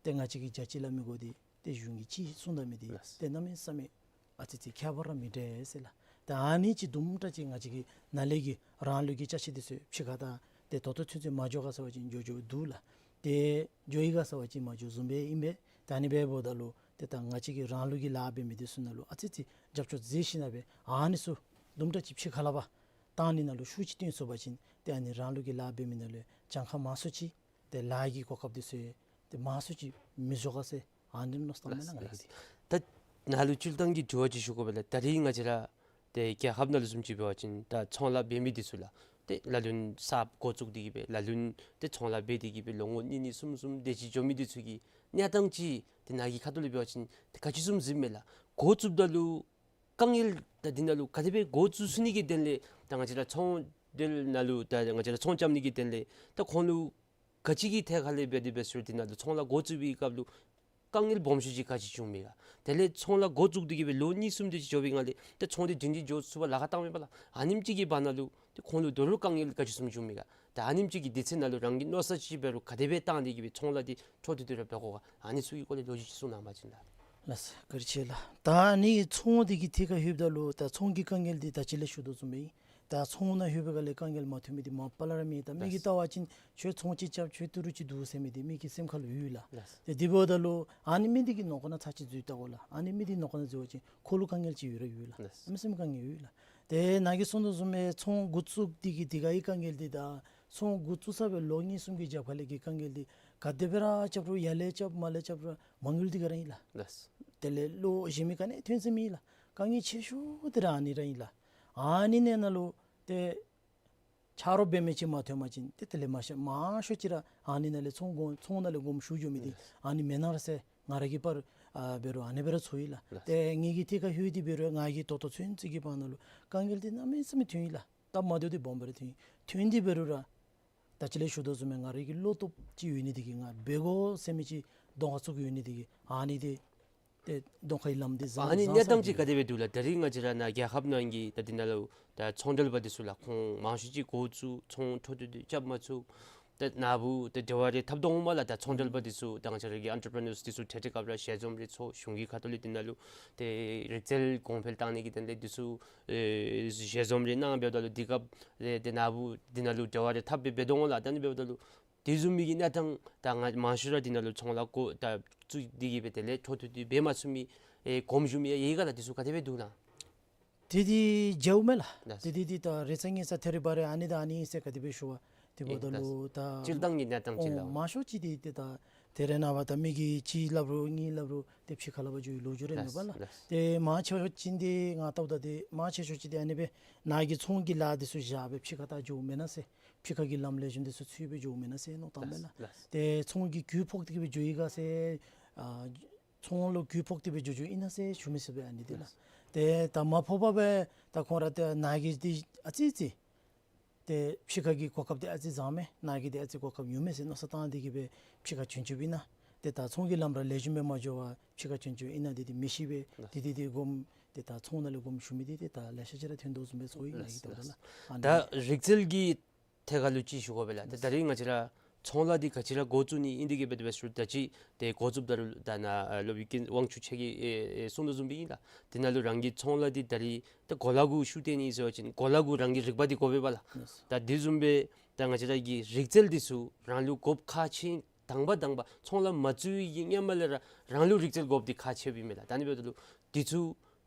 ཏེ་ང་བཅས་ཀྱིས་རྒྱ་ཆེ་ལ་མི་དགོ་སྟེ་ཏེ་གཞུང་གིས་ཅིག་གསུངས་ད་མི་འདི་ལགས། ཏེ་གནམ་མེད་ས་མེད་ཨ་ཙི་ཅིག་ཁྱད་པར་ར་མི་འདྲ་ཟེར་ལགས། ད་ཨ་ནི་ཅིག་དུམ་གྲ་ཅིག་ང་བཅས་ཀྱི་ནཱ་ལས་ཀྱི་རང་ལུགས་ཀྱི་ཅ་ཆས་འདི་ཚུ་ཕྱི་ཁ་ད་ཏེ་ད་ལྟོ་ཚུན་ཚོད་མ་འགྱོ་ག་ཟེར་བ་ཅིན་འགྱོ་འགྱོཝ་འདུག་ལགས། ཏེ་འགྱོ་ཡི་ག་ཟེར་བ་ཅིན་མ་འགྱོ་བཟུམ་སྦེ་ཨིན་པས། ད་ཨ་ནི་འབདཝ་ད་ལུ་ཏེ་ད་ང་བཅས་ཀྱི་རང་ལུགས་ཀྱི་ལཱ་འབད་མི་འདི་ཚུ་ནང་ལུ་ཨ་ཙི་ཅིག་རྒྱབ་སྐྱོར་མཛད་ཞིན་ན་སྦེ་ཨ་ནི་ཚུ་དུམ་གྲ་ཅིག་ཕྱི་ཁ་ལས་ཕར་བཏང་ནི་ནང་ལུ་ཤུགས་ཅིག་བཏོན་ཚུགས་པ་ཅིན་ཏེ་ཨ་ནི་རང་ལུགས་ཀྱི་ལཱ་འབད་མི་ནང་ལུ་གྱངས་ཁ་མང་སུ་ཅིག་ཏེ་ལཱ་གི་གོ་སྐབས་འདི་ཚུ་ཏེ་མང་སུ་ཅིག་མི་འགྱོ་ག་ཟེར་ ཨ་ནི་མནོ་བསམ་བཏངམ་མས་ལགས་ང་གིས་འདི། ད་ནཱ་ལུ་སྤྱིར་བཏང་གི་དྲི་བ་ཅིག་ཞུ་དགོ་པས་ལགས། ད་རིས་ང་བཅས་ར་ཏེ་རྒྱལ་ཁབ་ནང་ལུ་བཟུམ་ཅིག་འབད་བ་ཅིན་ད་ཚོང་ལཱ་འབད་མི་འདི་ཚུ་ལགས་ཏེ་ལ་ལུ་ན་གསརཔ་འགོ་བཙུགས་ཏེ་གིས་སྦེ་ལ་ལུ་ན་ཏེ་ཚོང་ལཱ་འབད་དེ་གིས་སྦེ་ལོ་ངོ་གཉིས་གཉིས་གསུམ་གསུམ་དེ་ཅིག་འགྱོ་མི་འདི་ཚུ་གི་གནས་སྟངས་ཅིག་ཏེ་ནཱ་གི་ཁ་ཐུག་ལས་འབད་བ་ཅིན་ཏེ་ག་ཅི་བཟུམ་གཟིགསཔ་མས་ལགས། འགོ་བཙུགསཔ་ད་ལུ་དཀའ་ངལ་ད་འདི་ནང་ལུ་ག་དེ་སྦེ་འགོ་བཙུགས་ཚུགས་ནི་གི་དོན་ལས་ད་ང་བཅས་ར་ཚོང་འབྲེལ་ནང་ལུ་ད་ང་བཅས་ར་ཚོང་རྐྱབ་ནི་གི་དོན་ལས་ད་ཁོང་ལུ་ག་ཅི་གི་ཐད་ཁར་ལས་འབད་དེ་འབད་ཟེར་འདི་ནང་ལུ་ཚོང་ལཱ་འགོ་བཙུགས་པའི་སྐབས་ལུ་དཀའ་ངལ་སྦོམ་ཤོས་ཅིག་ག་ཅི་བྱུངམ་མས་ག། དེ་ལས་ཚོང་ལཱ་འགོ་བཙུགས་ཏེ་གིས་སྦེ་ལོ་གཉིས་གསུམ་དེ་ཅིག་འགྱོ་བའི་སྒང་ལས་ཏེ་ཚོང་འདི་སྒྲིང་སྒྲི་འགྱོ་ཚུགས་པར་ལཱ་ཁག་བཏངམ་མས་པ་ལགས། ཨ་ནེམ་ཅིག་གི་བར་ན་ལུ་ཏེ་ཁོང་ལུ་དོ་རུང་དཀའ་ངལ་ག་ཅི་བཟུམ་བྱུངམ་མས་ག། ད་ཨ་ནེམ་ཅིག་གི་དུས་ཚོད་ནང་ལུ་རང་གི་མནོ་བསམ་ཅིག་འབད་རུང་ག་དེ་སྦེ་བཏང་སྟེ་གིས་སྦེ་ཚོང་ལཱ་འདི་འཕྲོ་མཐུད་དེ་ར་འབད་དགོ་ག། ཨ་ནི་ཚུ་གི་སྐོར་ལས་ལོ་རྒྱུས་ཅིག་གསུང་གནང་བ་ཅིན་ལགས། ལགས་སོ་བཀའ་དྲིན་ཆེ་ལགས། ད་ཨ་ནི་ཚོང་འདི་གི་ཐད་ཁར་ལྷོདཔ་ད་ལུ་ད་ཚོང་གི་དཀའ་ངལ་འདི་ད་ཅི་ལས་ཞུ་དོ་བཟུམ་སྦེ་ད་ཚོང་ནང་ལྷོད་པའི་སྒང་ལས་དཀའ་ངལ་མ་ཐོན་མི་འདི་མ་པ་ལས་ར་མེད། ད་མི་གིས་ལགས། བལྟ་བ་ཅིན་ཁྱོད་ཚོང་ཅིག་རྐྱབ་ཁྱོད་ཏི་རུ་ཅིག་འདུག་ཟེར་མི་འདི་མི་གི་སེམས་ཁར་ལུ་ཡོད་ལགས། ལགས། ཏེ་དེ་འབདཝ་ད་ལུ་ཨ་ནི་མི་འདི་གི་ནང་ཁོག་ནང་ཚར་ཅིག་འཛུལ་བལྟ་དགོ་ལགས། ཨ་ནི་མི་འདི་ནང་ཁོག་ནང་འཛུལ་བ་ཅིན་ཁོ་ལུ་དཀའ་ངལ་ཅིག་ཡོད་ར་ཡོད་ལགས། ལགས། ཨ་མི་སེམས་དཀའ་ངལ་ཡོད་ལགས། ཏེ་ནཱ་གིས་གསུངས་དོ་བཟུམ་སྦེ་ཚོང་འགོ་བཙུགས་འདི་གི་དེ་ག་གི་དཀའ་ངལ་འདི་དང་ཚོང་འགོ་བཙུགས་ཚར་བའི་ལོ་གཉིས་གསུམ་གྱི་རྒྱབ་ཁ་ལས་ཀྱི་དཀའ་ངལ་འདི་ག་དེ་སྦེ་ར་རྐྱབ་རུང་ཡར་ལས་རྐྱབ་མར་ལས་རྐྱབ་རུང་མ་དངུལ་འདི་ག་ར་ཨིན་ལགས། ལགས། དེ་ལས་ལོ་གཞན་མི་ག་ནི་ཐོན་ས་མེད་ལགས། དཀའ་ངལ་ཆེ་ཤོས་འདི་ར་ཨ་ནི་ར་ཨིན་ལགས། ཨ་ནི་ནང་ན་ལུ་ཏེ་ཆ་རོགས་འབད་མི་ཅིག་མ་ཐོན་པ་ཅིན་ཏེ་དེ་ལས་མང་ཤོས་མང་ཤོས་ཅིག་ར་ཨ་ནི་ནང་ལས་ཚོང་དགོ་ཚོང་ནང་ལས་དགོངསམ་ཞུ་འགྱོ་མི་འདི་ཨ་ནི་མེན་ན་ར་ཟེར་ང་ར་གིས་པར་ཨ་འབད་རུང་ཨ་ནི་སྦེ་ར་ཚོར་ཡི་ལགས། ཏེ་ངེ་གི་ཐད་ཁར་ལྷོད་དེ་འབད་རུང་ང་གིས་ད་ལྟོ་ཚུན་ཚོད་ཀྱི་བར་ན་ལུ་དཀའ་ངལ་འདི་གནམ་མེད་ས་མེད་ཐོན་ཡི་ལགས། སྟབས་མ་བདེཝ་འདི་སྦོམ་སྦེ་ར་ཐོན་ཡི། ཐོན་ཏེ་འབད་རུང་ར་ད་ཅི་ལས་ཞུ་དོ་བཟུམ་སྦེ་ང་རའི་གི་བློ་སྟོབས་ཅིག་ཡོད་ནི་འདི་གིས་ང་འབད་དགོ་ཟེར་མི་ཅིག་གདོང་ཁར་བཙུགས་ཡོད་ནི་འདི་གིས་ཨ་ནི་འདི་ཏེ་གདོང་ཁའི་ལམ་འདི་བཟང་ཨ་ནི་བཟང་གནས་སྟངས་ཅིག་ག་དེ་སྦེ་འདུག་ལགས། ད་རིས་ང་བཅས་ར་ནཱ་རྒྱལ་ཁབ་ནང་གི་ད་འདི་ནང་ལུ་ད་ཚོང་འབྲེལ་པ་འདི་ཚུ་ལགས་ཁོང་མང་ཤོས་ཅིག་འགོ་བཙུགས་ཚོང་འཕྲོ་མཐུད་དེ་རྐྱབ་མ་ཚུགས། ད་ནཱ་བུ་ད་འབྲེལ་བ་རེ་འཐབ་དོ་འོང་མས་ལགས། ད་ཚོང་འབྲེལ་པ་འདི་ཚུ་ད་ང་བཅས་ར་གི་ཨེན་ཊར་པི་རི་ནརསི་འདི་ཚུ་འཕྲལ་འཕྲལ་སྐབས་ར་ཞལ་འཛོམས་རེ་ཚོགས་གཞུང་གི་ཁ་ཐུག་ལས་འདི་ནང་ལུ་ཏེ་རིག་རྩལ་གོང་འཕེལ་བཏང་ནི་གི་དོན་ལས་འདི་ཚུ་ཨེ་ཞལ་འཛོམས་རེ་གནང་འབདཝ་ད་ལུ་འདི་སྐབས་རེ་ཏེ་ནཱ་བུ་འདི་ནང་ལུ་འབྲེལ་བ་རེ་འཐབ་སྦེ་འབད་དོ་འོང་ལགས། ད་ཨ་ནི་འབདཝ་ད་ལུ་དེ་བཟུམ་མའི་གི་གནས་སྟངས་ད་ང་མང་ཤོས་ར་འདི་ནང་ལུ་ཚོང་ལཱ་འགོ་ད་བཙུགས་ཏེ་གིས་སྦེ་དེ་ལས་འཕྲོ་མཐུད་དེ་འབད་མ་ཚུགས་མི་ཨེ་གོངམ་བཞུགས་མི་ཡང་ཡོད་ག་ལགས། འདི་ཚུ་ག་དེ་སྦེ་འདུག་ན། དེ་འདི་མཇལཝ་མས་ལགས། ལགས། དེ་འདི་འདི་ད་རེ་ཚེ་ངེ་ཚ་ཐེ་རི་བ་རི་ཨ་ནི་དང་ཨ་ནི་ཨིན་ཟེར་ག་དེ་སྦེ་ཞུ་བ་དེ་འབདཝ་ད་ལུ་ད་སྤྱིར་བཏང་གི་གནས་སྟངས་ཅིག་ཨོ་ལགས། མང་ཤོས་ཅིག་འདི་ཏེ་ད་དེ་རེ་ནངས་པ་ད་མི་གིས་གཅིག་སླབ་རུང་གཉིས་སླབ་རུང་ཏེ་ཕྱི་ཁར་ལུ་འབག་འགྱོ་བའི་ལོ་རྒྱུས་རེ་མེད་པ་ལགས། ལགས། ཏེ་མང་ཆེ་བ་ཅིག་འདི་ང་བལྟཝ་ད་ཏེ་མང་ཆེ་ཤོས་ཅིག་འདི་ཨ་ནི་སྦེ་ནཱ་གི་ཚོང་གི་ལཱ་འདི་ཚུ་བཞག་སྦེ་ཕྱི་ཁར་ད་འགྱོཝ་མེན་ན་ཟེར། ཕྱི་ཁ་གི་ལམ་ལེགས་ཤོམ་འདི་ཚུ་འཚོལ་སྦེ་འགྱོཝ་མེན་ན་ཟེར་མནོ་བཏངམ་མས་ལགས། ལགས། ཏེ་ཚོང་གི་རྒུད་ཕོག་སྟེ་གིས་སྦེ་འགྱོ་ཡི་ག་ཟེར་ཨ་ཚོང་ལུ་རྒུད་ཕོག་སྟེ་སྦེ་འགྱོ་འགྱོཝ་ཨིན་ན་ཟེར་ཞུ་མི་ཚུགས་པས་ཨ་ནི་འདི་ལགས། ལགས། ཏེ་ད་མ་ཕོག་པར་སྦེ་ད་ཁོང་ར་ཏེ་ནཱ་གི་འདི་ཨ་ཙི་ཙི་ཏེ་ཕྱི་ཁ་གི་གོ་སྐབས་འདི་ཨ་ཙི་བཟང་མས། ནཱ་གི་འདི་ཨ་ཙི་གོ་སྐབས་ཉུང་མས་ཟེར་མནོ་བསམ་བཏང་སྟེ་གིས་སྦེ་ཕྱི་ཁར་བྱོན་བྱོནམ་ཨིན་ན། ཏེ་ད་ཚོང་གི་ལམ་ར་ལེགས་ཤོམ་སྦེ་མ་འགྱོ་བར་ཕྱི་ཁར་བྱོན་བྱོནམ་ཨིན་ན་འདི་འདི་མི་ཤེས་པས། ལགས། འདི་འདི་འདི་དགོངསམ་ཏེ་ད་ཚོང་ནང་ལས་དགོངསམ་ཞུ་མི་འདི་ཏེ་ད་ལེ་ཤ་ཅིག་ར་ཐོན་དོ་བཟུམ་སྦེ་ཚོར་ཡི་ལགས། ལགས། ང་གིས་བལྟཝ་ད་ལགས། ཨ་ནི་ད་རིག་རྩལ་གྱི་ཐད་ཁར་ལུ་ཅིག་ཞུ་དགོ་པས་ལགས། ད་ད་རིས་ང་བཅས་ར་ཚོང་ལཱ་འདི་ག་ཅི་ར་འགོ་བཙུགས་ནི་ཨིན་འདི་གིས་སྦེ་དེ་སྦེ་ཞུ་ད་ཅི་ཏེ་འགོ་བཙུགསཔ་ད་རུང་ད་ནཱ་ཨ་སློབ་དཔོན་དབང་ཕྱུག་ཁྱོད་ཀྱིས་ཨེ་ཨེ་གསུངས་དོ་བཟུམ་སྦེ་ཨིན་ལགས། འདི་ནང་ལུ་རང་གི་ཚོང་ལཱ་འདི་ད་རིས་ད་གོ་ལ་གུ་ཤུགས་བཏོན་ནི་ཟེར་བ་ཅིན་གོ་ལ་གུ་རང་གི་རིག་པ་འདི་དགོ་པས་པ་ལགས། ལགས། ད་དེ་བཟུམ་སྦེ་ད་ང་བཅས་ར་གི་རིག་རྩལ་འདི་ཚུ་རང་ལུ་དགོཔ་ཁག་ཆེ། དང་པ་དང་པ་ཚོང་ལཱ་མ་བཙུགས་པའི་གི་སྔོན་མ་ལས་ར་རང་ལུ་རིག་རྩལ་དགོཔ་འདི་ཁག་ཆེཝ་ཨིན་མས་ལགས། ད་ཨ་ནི་འབདཝ་ད་ལུ་འདི་ཚུ་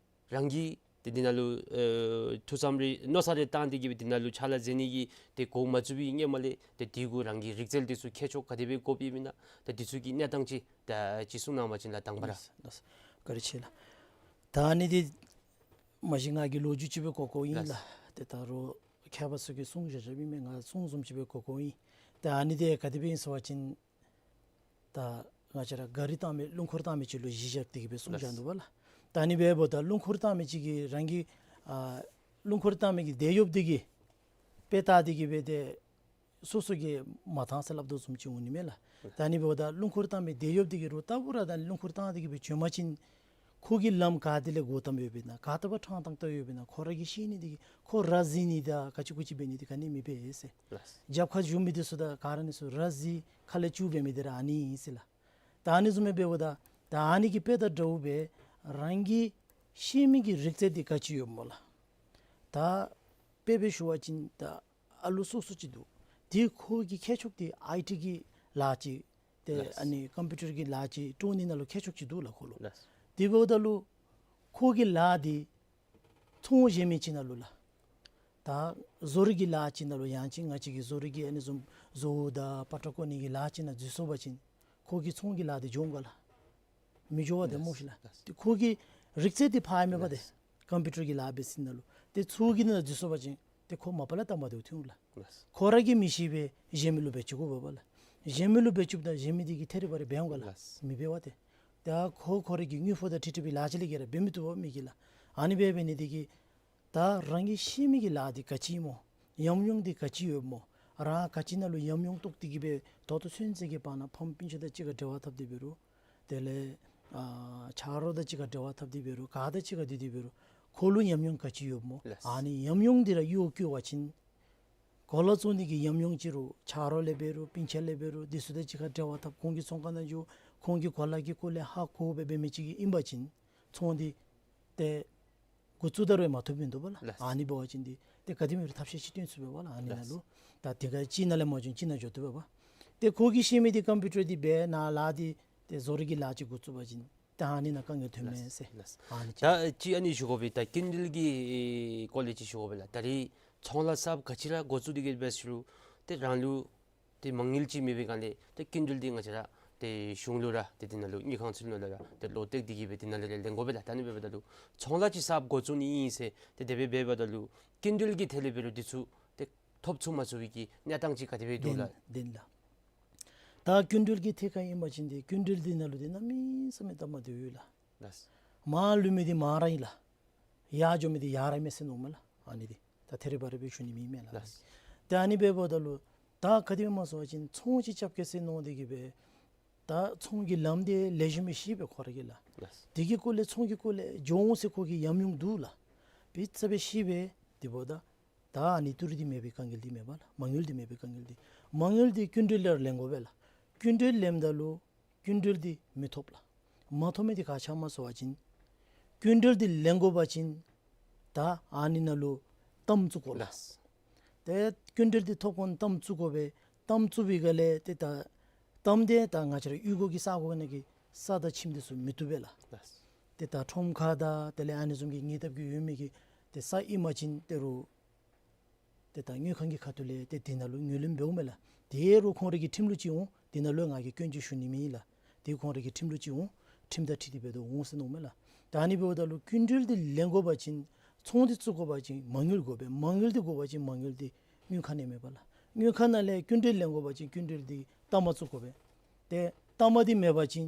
རང་གིས་ཏེ་འདི་ནང་ལུ་ཨེ་ཐུགས་བསམ་རེ་མནོ་བསམ་རེ་བཏང་སྟེ་གིས་སྦེ་འདི་ནང་ལུ་ཕྱག་ལཱ་མཛད་ནི་གི་ཏེ་འགོ་མ་བཙུགས་པའི་སྔོན་མ་ལས་ཏེ་འདི་གུ་རང་གི་རིག་རྩལ་འདི་ཚུ་མཁས་མཆོག་ག་དེ་སྦེ་དགོཔ་ཨིན་མེན་ན། ད་འདི་ཚུ་གི་གནས་སྟངས་ཅིག་ད་ཅིག་གསུང་གནང་བ་ཅིན་ལགས་དང་པ་ར། ལགས་སོ། བཀའ་དྲིན་ཆེ་ལགས། ད་ཨ་ནི་འདི་མ་གཞི་ང་གིས་ལོ་རྒྱུས་ཅིག་སྦེ་གོ་གོཝ་ཨིན་ལགས། ལགས། ཏེ་ད་རུང་མཁས་པ་ཚུ་གིས་གསུང་བཞག་བཞགཔ་ཨིན་མས། ང་གསུང་བཟུམ་ཅིག་སྦེ་གོ་གོཝ་ཨིན། ད་ཨ་ནི་འདི་ག་དེ་སྦེ་ཨིན་ཟེར་བ་ཅིན་ད་ང་བཅས་ར་ག་རི་བཏང་མི་རླུང་འཁོར་བཏང་མི་ཅིག་ལུ་གཞི་བཞག་སྟེ་གིས་སྦེ་གསུངས་བཞག་འདུག་པ་ལགས། ད་ཨ་ནི་འབདཝ་ད་རླུང་འཁོར་བཏང་མི་ཅིག་གིས་རང་གི་ཨ་རླུང་འཁོར་བཏང་མི་གི་དེད་གཡོགཔ་འདི་གིས་དཔེ་བལྟ་སྟེ་གིས་སྦེ་ཏེ་སོ་སོ་གིས་མ་བཏང་ཟེར་སླབ་དོ་བཟུམ་ཅིག་འོང་ནི་མས་ལགས། ད་ཨ་ནི་འབདཝ་ད་རླུང་འཁོར་བཏང་མི་དེད་གཡོགཔ་འདི་གིས་རུང་རྟག་བུ་ར་ད་རླུང་འཁོར་བཏང་སྟེ་གིས་སྦེ་བྱོན་པ་ཅིན་ཁོ་གི་ལམ་ག་ཏེ་ལས་འགོ་བཏངམ་ཡོདཔ་ཨིན་ན་ག་ཏེ་འབད་ཕྲང་ཏང་ཏ་ཡོདཔ་ཨིན་ན་ཁོ་ར་གིས་ཤེས་ནི་འདི་གིས་ཁོ་ར་བཟི་ནི་དང་ག་ཅི་གུ་ཅི་འབད་ནི་འདི་ག་ནི་མི་འབད་ཟེར། ལགས། རྒྱབ་ཁར་བཞུགས་མི་འདི་ཚུ་དང་ག་ར་ཨ་ནི་ཚུ་ར་བཟི་ཁ་ལས་སྐྱུག་འབད་མི་འདི་ར་ཨ་ནི་ཨིན་ཟེར་ལགས། ད་ཨ་ནི་བཟུམ་སྦེ་འབདཝ་ད་ད་ཨ་ནི་གི་དཔེ་དང་འདྲཝ་སྦེ་རང་གིས་ཤེས་མི་གི་རིག་རྩལ་འདི་ག་ཅི་ཡོདཔ་སྨོ་ལགས། ད་དཔེ་སྦེ་ཞུ་བ་ཅིན་ད་ཨ་ལུ་སོ་སོ་ཅིག་འདུག། དེ་ཁོ་གི་མཁས་མཆོག་འདི་ཨའི་ཊི་གི་ལཱ་ཅིག་ཏེ་ལགས། ཨ་ནི་ཀམ་པིའུ་ཊར་གྱི་ལཱ་ཅིག་སྤྲོ་ནི་ནང་ལུ་མཁས་མཆོག་ཅིག་འདུག་ལགས་ཁོ་ལུ། ལགས། དེ་འབདཝ་ད་ལུ་ཁོ་གི་ལཱ་འདི་ཚོང་གཞན་མི་ཅིག་ནང་ལུ་ལགས། ད་བཟོ་རིག་གི་ལཱ་ཅིག་ནང་ལུ་ཡང་ཅིན་ང་བཅས་ཀྱི་བཟོ་རིག་གི་ཨ་ནི་བཟུམ་བཟོ་བོ་དང་པ་ཏྲ་བརྐོ་ནི་གི་ལཱ་ཅིག་ནང་འཛུལ་སོང་པ་ཅིན་ཁོ་གི་ཚོང་གི་ལཱ་འདི་འགྱོ་འོང་ག་ལགས། མི་འགྱོ་བ་དེ་སྨོ་ཤིག་ལགས། ལགས། ཏེ་ཁོ་གི་རིག་རྩལ་དེ་འཕར་མེད་པ་དེ། ལགས། ཀམ་པིའུ་ཊར་གྱི་ལཱ་འབད་ས་ནང་ལུ་ཏེ་ཚུ་གི་ནང་འཛུལ་སོང་པ་ཅིན་ཏེ་ཁོ་མ་པ་ལས་ལྟ་མ་བདེཝ་ཐོན་འོང་ལགས། ལགས། ཁོ་ར་གིས་མི་ཤེས་པས་གཞན་མི་ལུ་འབད་བཅུག་དགོ་པས་ལགས། གཞན་མི་ལུ་འབད་བཅུགཔ་ད་གཞན་མི་དེ་གིས་ཐད་རི་བ་རི་འབད་འོང་ག་ལགས། ལགས། མི་འབད་བ་དེ། ད་ཁོ་ཁོ་ར་གི་དངུལ་ཕོགས་དང་འཁྲིལ་འཁྲིལ་བའི་ལཱ་ཅིག་ལས་བརྒལ་ར་འབད་མི་བཏུབ་པས་མི་གིས་ལགས། ཨ་ནི་འབད་འབད་ནི་དེ་གིས་ད་རང་གིས་ཤེས་མི་གི་ལཱ་འདི་ག་ཅི་སྨོ། ཉམས་མྱོང་འདི་ག་ཅི་ཡོདཔ་སྨོ། རང་ག་ཅི་ནང་ལུ་ཉམས་མྱོང་རྟོགས་ཏེ་གི་སྦེ་ད་ལྟོ་ཚུན་ཚོད་ཀྱི་བར་ན་ཕམ་སྤུན་ཆ་དང་གཅིག་ཁར་འབྲེལ་བ་འཐབ་སྟེ་འབད་རུང་། དེ་ལས་ཨ་ཆ་རོགས་དང་གཅིག་ཁར་འབྲེལ་བ་འཐབ་སྟེ་འབད་རུང་ག་དང་གཅིག་ཁར་སྡོད་དེ་འབད་རུང་ཁོ་ལུ་ཉམས་མྱོང་ག་ཅི་ཡོདཔ་སྨོ། ལགས། ཨ་ནི་ཉམས་མྱོང་འདི་ར་གཡོག་བཀོལ་བ་ཅིན་གོ་ལ་བཙོང་ནི་གི་ཉམས་མྱོང་ཅིག་རུང་ཆ་རོགས་ལས་འབད་རུང་སྤུན་ཆ་ལས་འབད་རུང་དེ་ཚུ་དང་གཅིག་ཁར་འབྲེལ་བ་འཐབ་ཁོང་གི་ཚོང་ཁང་ནང་འགྱོ་ཁོང་གི་གོ་ལ་གི་སྐོར་ལས་ཧ་གོ་སྦེ་འབད་མི་ཅིག་གིས་ཨིན་པ་ཅིན་ཚོང་འདི་ཏེ་འགོ་བཙུགས་ད་རུང་མ་ཐོབ་མི་འདུག་པ་ལགས། ལགས། ཨ་ནི་འབད་བ་ཅིན་འདི་ཏེ་ག་དེ་སྦེ་རུང་ཐབས་ཤེས་ཅིག་སྟོན་ཚུགས་པས་པ་ལགས། ཨ་ནི་ནང་ལུ། ལགས། ད་དེ་ཁར་གཅིག་ནང་ལས་མ་བྱུང་གཅིག་ནང་འགྱོ་བཏུབ་པས་པ། ཏེ་ཁོ་གིས་ཤེས་མི་འདི་ཀམ་པིའུ་ཊར་འདི་འབད་ནཱ་ལཱ་འདི་ཏེ་བཟོ་རིག་གི་ལཱ་ཅིག་འགོ་བཙུགས་པ་ཅིན་ད་ཨ་ནི་ནང་དཀའ་ངལ་ཐོན་མས་ཟེར། ལགས། ཨ་ནི་ཅིག། ད་ཅིག་ཨ་ནི་ཞུ་དགོ་པས། ད་སྐྱིན་འགྲུལ་གྱི་སྐོར་ལས་ཅིག་ཞུ་དགོ་པས་ལགས། ད་རེས་ཚོང་ལཱ་གསརཔ་ག་ཅི་ར་འགོ་བཙུགས་ཏེ་གི་འབད་ཟེར་རུང་ཏེ་རང་ལུ་ཏེ་མ་དངུལ་ཅིག་མེད་པའི་སྒང་ལས་ཏེ་སྐྱིན་འགྲུལ་འདི་ང་བཅས་ར་ཏེ་གཞུང་ལུ་ར་ཏེ་དེ་ནང་ལུ་དངུལ་ཁང་ཚུ་ནང་ལུ་ར་ཏེ་ལོག་སྟེ་གི་སྦེ་དེ་ནང་ལས་ར་ལེན་དགོ་པས་ལགས། ད་ཨ་ནི་འབདཝ་ད་ལུ་ཚོང་ལཱ་ཅིག་གསརཔ་འགོ་བཙུགས་ནི་ཨིན་ཟེར་ཏེ་དེ་སྦེ་འབདཝ་ད་ལུ་སྐྱིན་འགྲུལ་གྱི་ཐད་ལས་འབད་རུང་དེ་ཚུ་ཏེ་ཐོབ་ཚུགས་མ་ཚུགས་པའི་གི་གནས་སྟངས་ཅིག་ག་དེ་སྦེ་འདུག་ལགས། ལྡན་ལགས། ད་སྐྱིན་འགྲུལ་གྱི་ཐད་ཁར་ཨིན་པ་ཅིན་ཏེ་སྐྱིན་འགྲུལ་འདི་ནང་ལུ་ཏེ་གནམ་མེད་ས་མེད་སྟབས་མ་བདེཝ་ཡོད་ལགས། ལགས། མར་ལུས་མི་འདི་མར་ར་ཨིན་ལགས། ཡར་འགྱོ་མི་འདི་ཡར་ར་མས་ཟེར་མནོཝ་མས་ལགས། ཨ་ནི་འདི་ད་ཐད་རི་བ་རི་སྦེ་ཞུ་ནི་མེད་མས་ལགས། ལགས། ཏེ་ཨ་ནི་འབདཝ་ད་ལུ་ད་ག་དེ་སྦེ་སྨོ་ཟེར་བ་ཅིན་ཚོང་ཅིག་རྐྱབ་གེ་ཟེར་མནོ་སྟེ་གི་སྦེ་ད་ཚོང་གི་ལམ་འདི་ལེགས་ཤོམ་སྦེ་ཤེས་པས་ཁོ་ར་གིས་ལགས། ལགས། དེ་གི་སྐོར་ལས་ཚོང་གི་སྐོར་ལས་འགྱོ་འོང་ཟེར་ཁོ་གི་ཉམས་མྱོང་འདུག་ལགས། དཔེ་ཆ་སྦེ་ཤེས་པས། དེ་འབདཝ་ད་ད་ཨ་ནི་ཏི་རུ་འདི་མེད་པའི་དཀའ་ངལ་འདི་མས་པ་ལགས། མ་དངུལ་འདི་མེད་པའི་དཀའ་ངལ་འདི། མ་དངུལ་འདི་སྐྱིན་འགྲུལ་ལས་ལེན་དགོ་པས་ལགས། སྐྱིན་འགྲུལ་ལེནམ་ད་ལུ་སྐྱིན་འགྲུལ་འདི་མི་ཐོབ་ལགས། མ་ཐོབ་མི་འདི་ག་ཅི་སྨོ་ཟེར་བ་ཅིན་སྐྱིན་འགྲུལ་འདི་ལེན་དགོ་པ་ཅིན་ད་ཨ་ནི་ནང་ལུ་གཏའམ་བཙུགས་དགོ་ལགས། ལགས། ཏེ་སྐྱིན་འགྲུལ་འདི་ཐོབ་གོང་གཏའམ་བཙུགས་དགོ་པས། གཏའམ་བཙུགས་པའི་སྒང་ལས་ཏེ་ད་གཏའམ་འདི་ད་ང་བཅས་ར་གཡུས་སྒོ་གི་ས་གོ་ནང་གི་ས་དང་ཁྱིམ་འདི་ཚུ་མི་བཏུབ་པས་ལགས། ལགས། ཏེ་ད་ཁྲོམ་ཁ་དང་དེ་ལས་ཨ་ནི་བཟུམ་གྱི་ཉེ་འདབས་ཀྱི་ཡོད་མི་གི་ཏེ་ས་ཨིན་པ་ཅིན་ཏེ་རུང་ཏེ་ད་དངུལ་ཁང་གི་ཁ་ཐུག་ལས་ཏེ་དེ་ནང་ལུ་ངོས་ལེན་འབདཝ་མས་ལགས། དེ་རུང་ཁོང་ར་གི་ཁྲིམས་ལུགས་ཅིག་འོང་། དེ་ནང་ལུ་ང་གིས་སྐྱོན་ཅིག་ཞུ་ནི་མེད་ལགས། དེ་ཁོང་ར་གི་ཁྲིམས་ལུགས་ཅིག་འོང་། ཁྲིམས་དང་འཁྲིལ་ཏེ་འབད་དོ་འོང་ཟེར་མནོཝ་མས་ལགས། ད་ཨ་ནི་འབདཝ་ད་ལུ་སྐྱིན་འགྲུལ་འདི་ལེན་དགོ་པ་ཅིན་ཚོང་འདི་བཙུགས་དགོ་པ་ཅིན་མ་དངུལ་དགོ་པས། མ་དངུལ་འདི་དགོ་པ་ཅིན་མ་དངུལ་འདི་དངུལ་ཁང་ནང་མེད་པ་ལགས། དངུལ་ཁང་ནང་ལས་སྐྱིན་འགྲུལ་ལེན་དགོ་པ་ཅིན་སྐྱིན་འགྲུལ་འདི་གཏའམ་བཙུགས་དགོ་པས། ཏེ་གཏའམ་འདི་མེད་པ་ཅིན་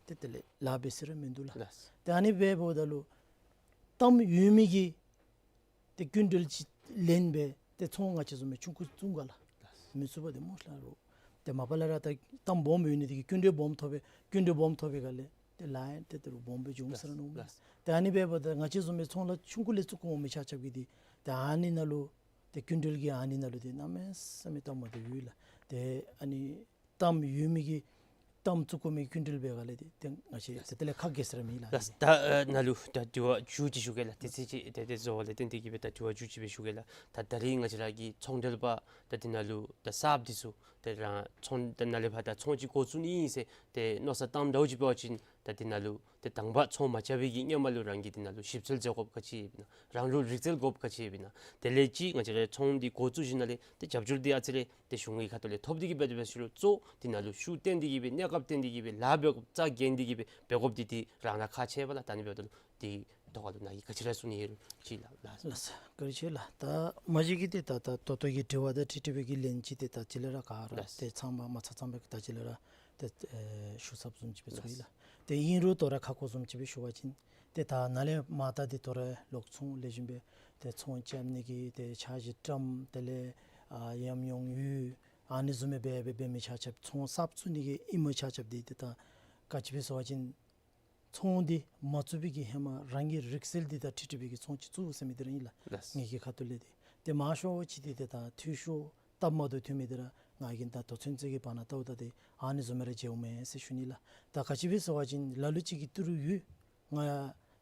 ཏེ་དེ་ལས་ལཱ་འབད་ས་ར་མིན་འདུག་ལགས། ལགས། ཏེ་ཨ་ནི་འབདཝ་ད་ལུ་གཏའམ་ཡོད་མི་གི་ཏེ་སྐྱིན་འགྲུལ་ཅིག་ལེན་སྦེ་ཏེ་ཚོང་ང་བཅས་བཟུམ་སྦེ་ཆུང་ཀུ་བཙུགས་ག་ལགས། ལགས། མི་ཚུགས་པས་ཏེ་སྨོ་ལགས། རོགས་ཏེ་མ་པ་ལས་ར་ད་གཏའམ་སྦོམ་ཡོད་ནི་དེ་གིས་སྐྱིན་འགྲུལ་སྦོམ་ཐོབ་པས། སྐྱིན་འགྲུལ་སྦོམ་ཐོབ་པའི་སྒང་ལས་ཏེ་ལཱ་ཡང་ཏེ་ཏེ་རུང་སྦོམ་སྦེ་འབྱུང་ས་ར་མནོཝ་མས། ལགས། ཏེ་ཨ་ནི་འབདཝ་ད་ང་བཅས་བཟུམ་སྦེ་ཚོང་ལཱ་ཆུང་ཀུ་ལས་བཙུགས་འོང་མི་ཆ་ཁྱབ་ཀྱིས་ཏེ་ཏེ་ཨ་ནི་ནང་ལུ་ཏེ་སྐྱིན་འགྲུལ་གྱི་ཨ་ནི་ནང་ལུ་ཏེ་གནམ་མེད་ས་མེད་སྟབས་མ་བདེཝ་ཡོད་ལགས། ཏེ་ཨ་ནི་གཏའམ་ཡོད་མི་གིས་གཏའམ་བཙུགས་དགོ་མི་གི་སྐྱིན་འགྲུལ་འབད་སྒང་ལས་ཏེ་ཏེ་ང་བཅས་ཏེ་དེ་ལས་ཁག་གེ་ཟེར་མི་ལགས། ལགས། ད་ཨ་ནཱ་ལུ་ད་དྲི་བ་མཇུག་ཅིག་ཞུ་གེ་ལགས། དུས་ཚོད་ཅིག་ཏེ་ཏེ་རྫོགས་པ་ལས་བརྟེན་ཏེ་གི་སྦེ་ད་དྲི་བ་མཇུག་ཅིག་སྦེ་ཞུ་གེ་ལགས། ད་ད་རིས་ང་བཅས་ར་གི་ཚོང་འབྲེལ་པ་ད་དེ་ནང་ལུ་ད་གསརཔ་འདི་ཚུ་ཏེ་རང་ཚོང་ད་ནཱ་ལས་ཕར་ད་ཚོང་ཅིག་འགོ་བཙུགས་ནི་ཨིན་ཟེར་ཏེ་མནོ་བསམ་བཏངམ་འདྲཝ་ཅིག་འབད་བ་ཅིན་ད་དེ་ནང་ལུ་ཏེ་དང་པ་ཚོང་མ་རྐྱབ་པའི་གི་སྔོན་མ་ལུ་རང་གིས་དེ་ནང་ལུ་ཞིབ་འཚོལ་མཛད་དགོཔ་ག་ཅི་ཡོདཔ་ཨིན་ན། རང་ལུ་རིག་རྩལ་དགོཔ་ག་ཅི་ཡོདཔ་ཨིན་ན། དེ་ལས་ཅིག་ང་བཅས་ར་ཚོང་འདི་འགོ་བཙུགས་ཞིནམ་ལས་ཏེ་རྒྱབ་སྐྱོར་འདི་ཨ་ཙི་རེ་ཏེ་གཞུང་གི་ཁ་ཐུག་ལས་ཐོབ་སྟེ་གི་སྦེ་དེ་སྦེ་ཟེར་རུང་གཙོ་དེ་ནང་ལུ་ཤུགས་བཏོན་ཏེ་གི་སྦེ་གནས་སྐབས་བཏོན་ཏེ་གི་སྦེ་ལཱ་འབད་དགོཔ་རྩ་འགེངས་ཏེ་གི་སྦེ་འབད་དགོཔ་འདི་ཏེ་རང་ར་ཁག་ཆེ་བས་ལགས། ད་ཨ་ནི་འབདཝ་ད་ལུ་དེ་ཐོག་ཁ་ལུ་ནཱ་གིས་ག་ཅི་ར་གསུང་ནི་ཡོད་རུང་ཅིག་ལགས། ལགས། ལགས་སོ། བཀའ་དྲིན་ཆེ་ལགས། ད་མ་གཞི་གི་ཏེ་ད་ད་ད་ལྟོ་གི་དྲི་བ་དང་འཁྲིལ་འཁྲིལ་བའི་གི་ལན་ཅིག་ཏེ་ད་ཅི་ལས་ར་ག་ར་ལགས། ཏེ་ཚང་མ་མ་ཚང་ཚང་བའི་གི་ད་ཅི་ལས་ར་ཏེ་ཨེ་ཞུ་ཚརཝ་བཟུམ་ཅིག་སྦེ་ཚོར་ཡི་ལགས། ལགས། ཏེ་ཨིན་རུང་དོ་རུང་ཁ་སྐོང་བཟུམ་ཅིག་སྦེ་ཞུ་བ་ཅིན་ཏེ་ད་ནཱ་ལས་མར་ད་ཏེ་དོ་རུང་ལོག་ཚོང་ལེགས་ཤོམ་སྦེ་ཏེ་ཚོང་རྐྱབ་ནི་གི་ཏེ་འཆར་གཞི་བཀྲམ། དེ་ལས་ཨ་ཉམས་མྱོང་ཡོད། ཨ་ནི་བཟུམ་སྦེ་འབད་འབད་འབད་མི་ཆ་ཁྱབ་ཚོང་གསརཔ་བཙུགས་ནི་གི་ཨིན་མི་ཆ་ཁྱབ་འདི་ཏེ་ད་ག་ཅི་སྦེ་ཟེར་བ་ཅིན་ཚོང་འདི་མ་བཙུགས་པའི་གི་ཧེ་མ་རང་གི་རིག་རྩལ་འདི་དང་འཁྲིལ་འཁྲིལ་བའི་གི་ཚོང་ཅིག་བཙུགས་ཟེར་མི་འདི་ར་ཨིན་ལགས། ལགས། ངེ་གི་ཁ་ཐུག་ལས་ཏེ་ཏེ་མང་ཤོས་ཅིག་འདི་ཏེ་ད་འཐུས་ཤོར་སྟབས་མ་བདེཝ་ཐོན་མི་འདི་ར་ང་གིས་ད་ལྟོ་ཚུན་ཚོད་ཀྱི་བར་ན་ལྟཝ་ད་ཏེ་ཨ་ནི་བཟུམ་སྦེ་ར་མཇལཝ་མས་ཟེར་ཞུ་ནི་ལགས། ད་ག་ཅི་སྦེ་ཟེར་བ་ཅིན་ལ་ལུ་ཅིག་གིས་ཏི་རུ་ཡོད། ང་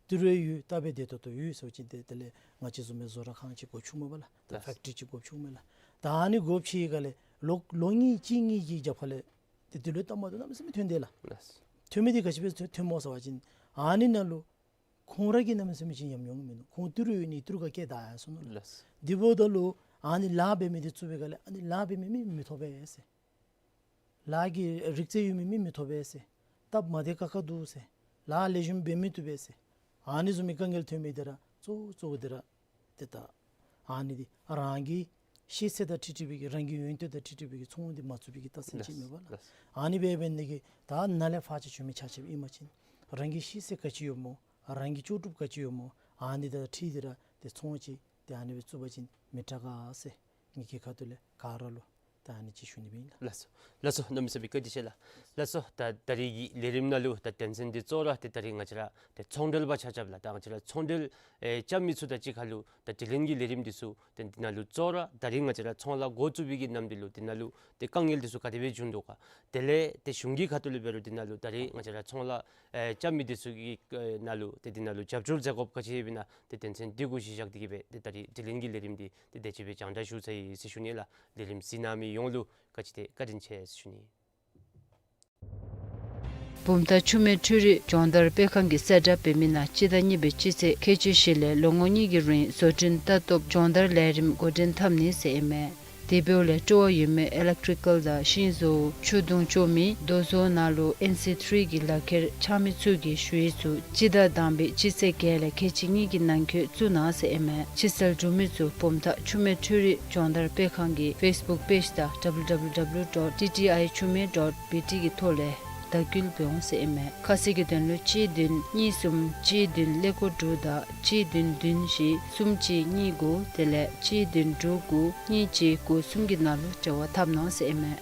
ཏི་རུ་ཡོད། ད་འབད་བདེ་ཏོག་ཏོ་ཡོད་ཟེར་བ་ཅིན་ཏེ་དེ་ལས་ང་བཅས་བཟུམ་སྦེ་བཟོ་གྲྭ་ཁང་ཅིག་སྒོ་ཕྱུག་མས་པ་ལགས། ད་ལགས། ཕེཀ་ཊི་རི་ཅིག་སྒོ་ཕྱུག་མས་ལགས། ད་ཨ་ནི་སྒོ་ཕྱེ་བའི་སྒང་ལས་ལོ་ལོ་གཉིས་གཅིག་གཉིས་ཀྱི་རྒྱབ་ཁ་ལས་ཏེ་དེ་ལུ་སྟབས་མ་བདེཝ་གནམ་མེད་ས་མེད་ཐོན་དེས་ལགས། ལགས། ཐོན་མི་འདི་ག་ཅི་སྦེ་ཐོན་ཐོནམ་སྨོ་ཟེར་བ་ཅིན་ཨ་ནི་ནང་ལུ་ཁོང་ར་གི་གནམ་མེད་ས་མེད་ཅིག་ཉམས་མྱོང་མིན་འདུག། ཁོང་ཏི་རུ་ཡོད་ནི་ཏི་རུ་ཁར་སྐྱེལ་བཏང་ཡར་སོང་ནུག་ལགས། ལགས། དེ་འབདཝ་ད་ལུ་ཨ་ནི་ལཱ་འབད་མི་འདི་བཙུགས་པའི་སྒང་ལས་ཨ་ནི་ལཱ་འབད་མི་མི་མི་ཐོབ་པས་ཟེར། ལཱ་གི་རིག་རྩལ་ཡོད་མི་མི་མི་ཐོབ་པས་ཟེར། སྟབས་མ་བདེ་ཁག་ཁ་འདུག་ཟེར། ལཱ་ལེགས་ཤོམ་འབད་མི་བཏུབ་པས་ཟེར། ཨ་ནི་བཟུམ་མའི་དཀའ་ངལ་ཐོན་མི་འདི་ར་གཙོ་གཙོ་བོ་འདི་ར་ཏེ་ད་ཨ་ནི་འདི་རང་གི་ཤེས་ཚད་དང་འཁྲིལ་འཁྲིལ་བའི་གི་རང་གི་ཡོན་ཏན་དང་འཁྲིལ་འཁྲིལ་བའི་གི་ཚོང་འདི་མ་བཙུགས་པའི་གི་རྟགས་མཚན་ཅིག་མེན་པ་ལགས། ལགས། ཨ་ནི་འབད་འབད་ནི་གི་ད་ནཱ་ལས་ཕར་ཅིག་བྱོན་མི་ཆ་ཁྱབ་ཨིན་པ་ཅིན་རང་གི་ཤེས་ཚད་ག་ཅི་ཡོད་སྨོ། རང་གི་ལྕོགས་གྲུབ་ག་ཅི་ཡོད་སྨོ། ཨ་ནི་དང་འཁྲིལ་ཏེ་ར་ཏེ་ཚོང་ཅིག་ཏེ་ཨ་ནི་སྦེ་བཙུགས་པ་ཅིན་མི་དྲག་ག་ཟེར་ངེ་གི་ཁ་ཐུག་ལས་ག་ར་ལུ་ད་ཨ་ནི་ཅིག་ཞུ་ནི་ཨིན་ལགས། ལགས་སོ། ལགས་སོ། གནམ་མེད་ས་མེད་བཀའ་དྲིན་ཆེ་ལགས། ལགས་སོ། ད་ད་རིས་ཀྱི་ལས་རིམ་ནང་ལུ་ད་དོན་ཚན་འདི་གཙོ་བོ་ར་ཏེ་ད་རིས་ང་བཅས་ར་ཏེ་ཚོང་འབྲེལ་པ་ཆ་ཁྱབ་ལགས། ད་ང་བཅས་ར་ཚོང་འབྲེལ་ཨེ་རྐྱབ་མི་ཚུ་དང་གཅིག་ཁར་ལུ་ད་དྲི་ལན་གྱི་ལས་རིམ་འདི་ཚུ་ཏེ་འདི་ནང་ལུ་གཙོ་བོ་ར་ད་རིས་ང་བཅས་ར་ཚོང་ལཱ་འགོ་བཙུགས་པའི་གི་ནམ་དུས་ལུ་འདི་ནང་ལུ་ཏེ་དཀའ་ངལ་འདི་ཚུ་ག་དེ་སྦེ་བྱུང་དོ་ག། དེ་ལས་ཏེ་གཞུང་གི་ཁ་ཐུག་ལས་འབད་རུང་འདི་ནང་ལུ་ད་རིས་ང་བཅས་ར་ཚོང་ལཱ་ཨེ་རྐྱབ་མི་འདི་ཚུ་གི་ཨེ་ནང་ལུ་ཏེ་འདི་ནང་ལུ་རྒྱབ་སྐྱོར་མཛད་དགོཔ་ག་ཅི་ཡོདཔ་ཨིན་ན་ཏེ་དོན་ཚན་འདི་གུ་གཞི་བཞག་སྟེ་གི་སྦེ་ཏེ་ད་རིས་དྲི་ལན་གྱི་ལས་རིམ་འདི་ཏེ་དེ་ཅིག་སྦེ་རྒྱང་བསྒྲགས་ཞུ་ཚར་ཡི་ཟེར་ཞུ་ནི་ལགས། ལས་རིམ་གཟིགས་གནང་མི་ཡོངས་ལུ་ག་ཅི་ཏེ་བཀའ་དྲིན་ཆེ་ཟེར་ཞུ་ནི། བུམ་ཐང་ཆུ་སྨད་འཕྲུལ་རིག་སྦྱོང་བརྡར་སྤེལ་ཁང་གིས་གསལ་བསྒྲགས་འབད་མི་ནང་སྤྱི་ཟླ་གཉིས་པའི་སྤྱི་ཚེས་ཁལ་གཅིག་བཞི་ལས་ལོ་ངོ་གཉིས་ཀྱི་རིང་བཟོ་སྐྲུན་ལྟ་རྟོག་སྦྱོང་བརྡར་ལས་རིམ་འགོ་འདྲེན་འཐབ་ནི་ཟེར་ཨིན་མས། དེ་འབདཝ་ལས་སྤྲོ་བ་ཡོད་མི་ཨི་ལེག་ཊི་རི་ཀལ་དང་ཤིང་བཟོ་ཆུ་དུང་ཅོག་མི་རྡོ་བཟོ་ནང་ལུ་ཨེན་སི་ཐི་རི་གི་ལག་ཁྱེར་འཆང་མི་ཚུ་གིས་ཞུ་ཡིག་ཚུ་སྤྱི་ཟླ་དང་པའི་སྤྱི་ཚེས་བརྒྱད་ལས་ཁལ་གཅིག་གཉིས་ཀྱི་ནང་འཁོད་བཙུགས་གནང་ཟེར་ཨིན་མས། ཕྱིར་སེལ་འབྱུང་མི་ཚུ་བུམ་ཐང་ཆུ་སྨད་འཕྲུལ་རིག་སྦྱོང་བརྡར་སྤེལ་ཁང་གི་ཕེསི་བུཀ་པེཇ་དང་ཌབ་ལུ་ཌབ་ལུ་ཌབ་ལུ་ཌོཊ་ཊི་ཊི་ཨའི་ཆུ་སྨད་ཌོཊ་བི་ཊི་གི་ཐོག་ལས་བརྡ་བསྐུལ་འབད་འོང་ཟེར་ཨིན་མས། ཁ་གསལ་གྱི་དོན་ལུ་གཅིག་བདུན་གཉིས་གསུམ་གཅིག་བདུན་ཀླད་ཀོར་དྲུག་དང་གཅིག་བདུན་བདུན་བཞི་གསུམ་གཅིག་གཉིས་དགུ་དེ་ལས་གཅིག་བདུན་དྲུག་དགུ་གཉིས་གཅིག་དགུ་གསུམ་གྱི་ནང་ལུ་འབྲེལ་བ་འཐབ་གནང་ཟེར་ཨིན་མས།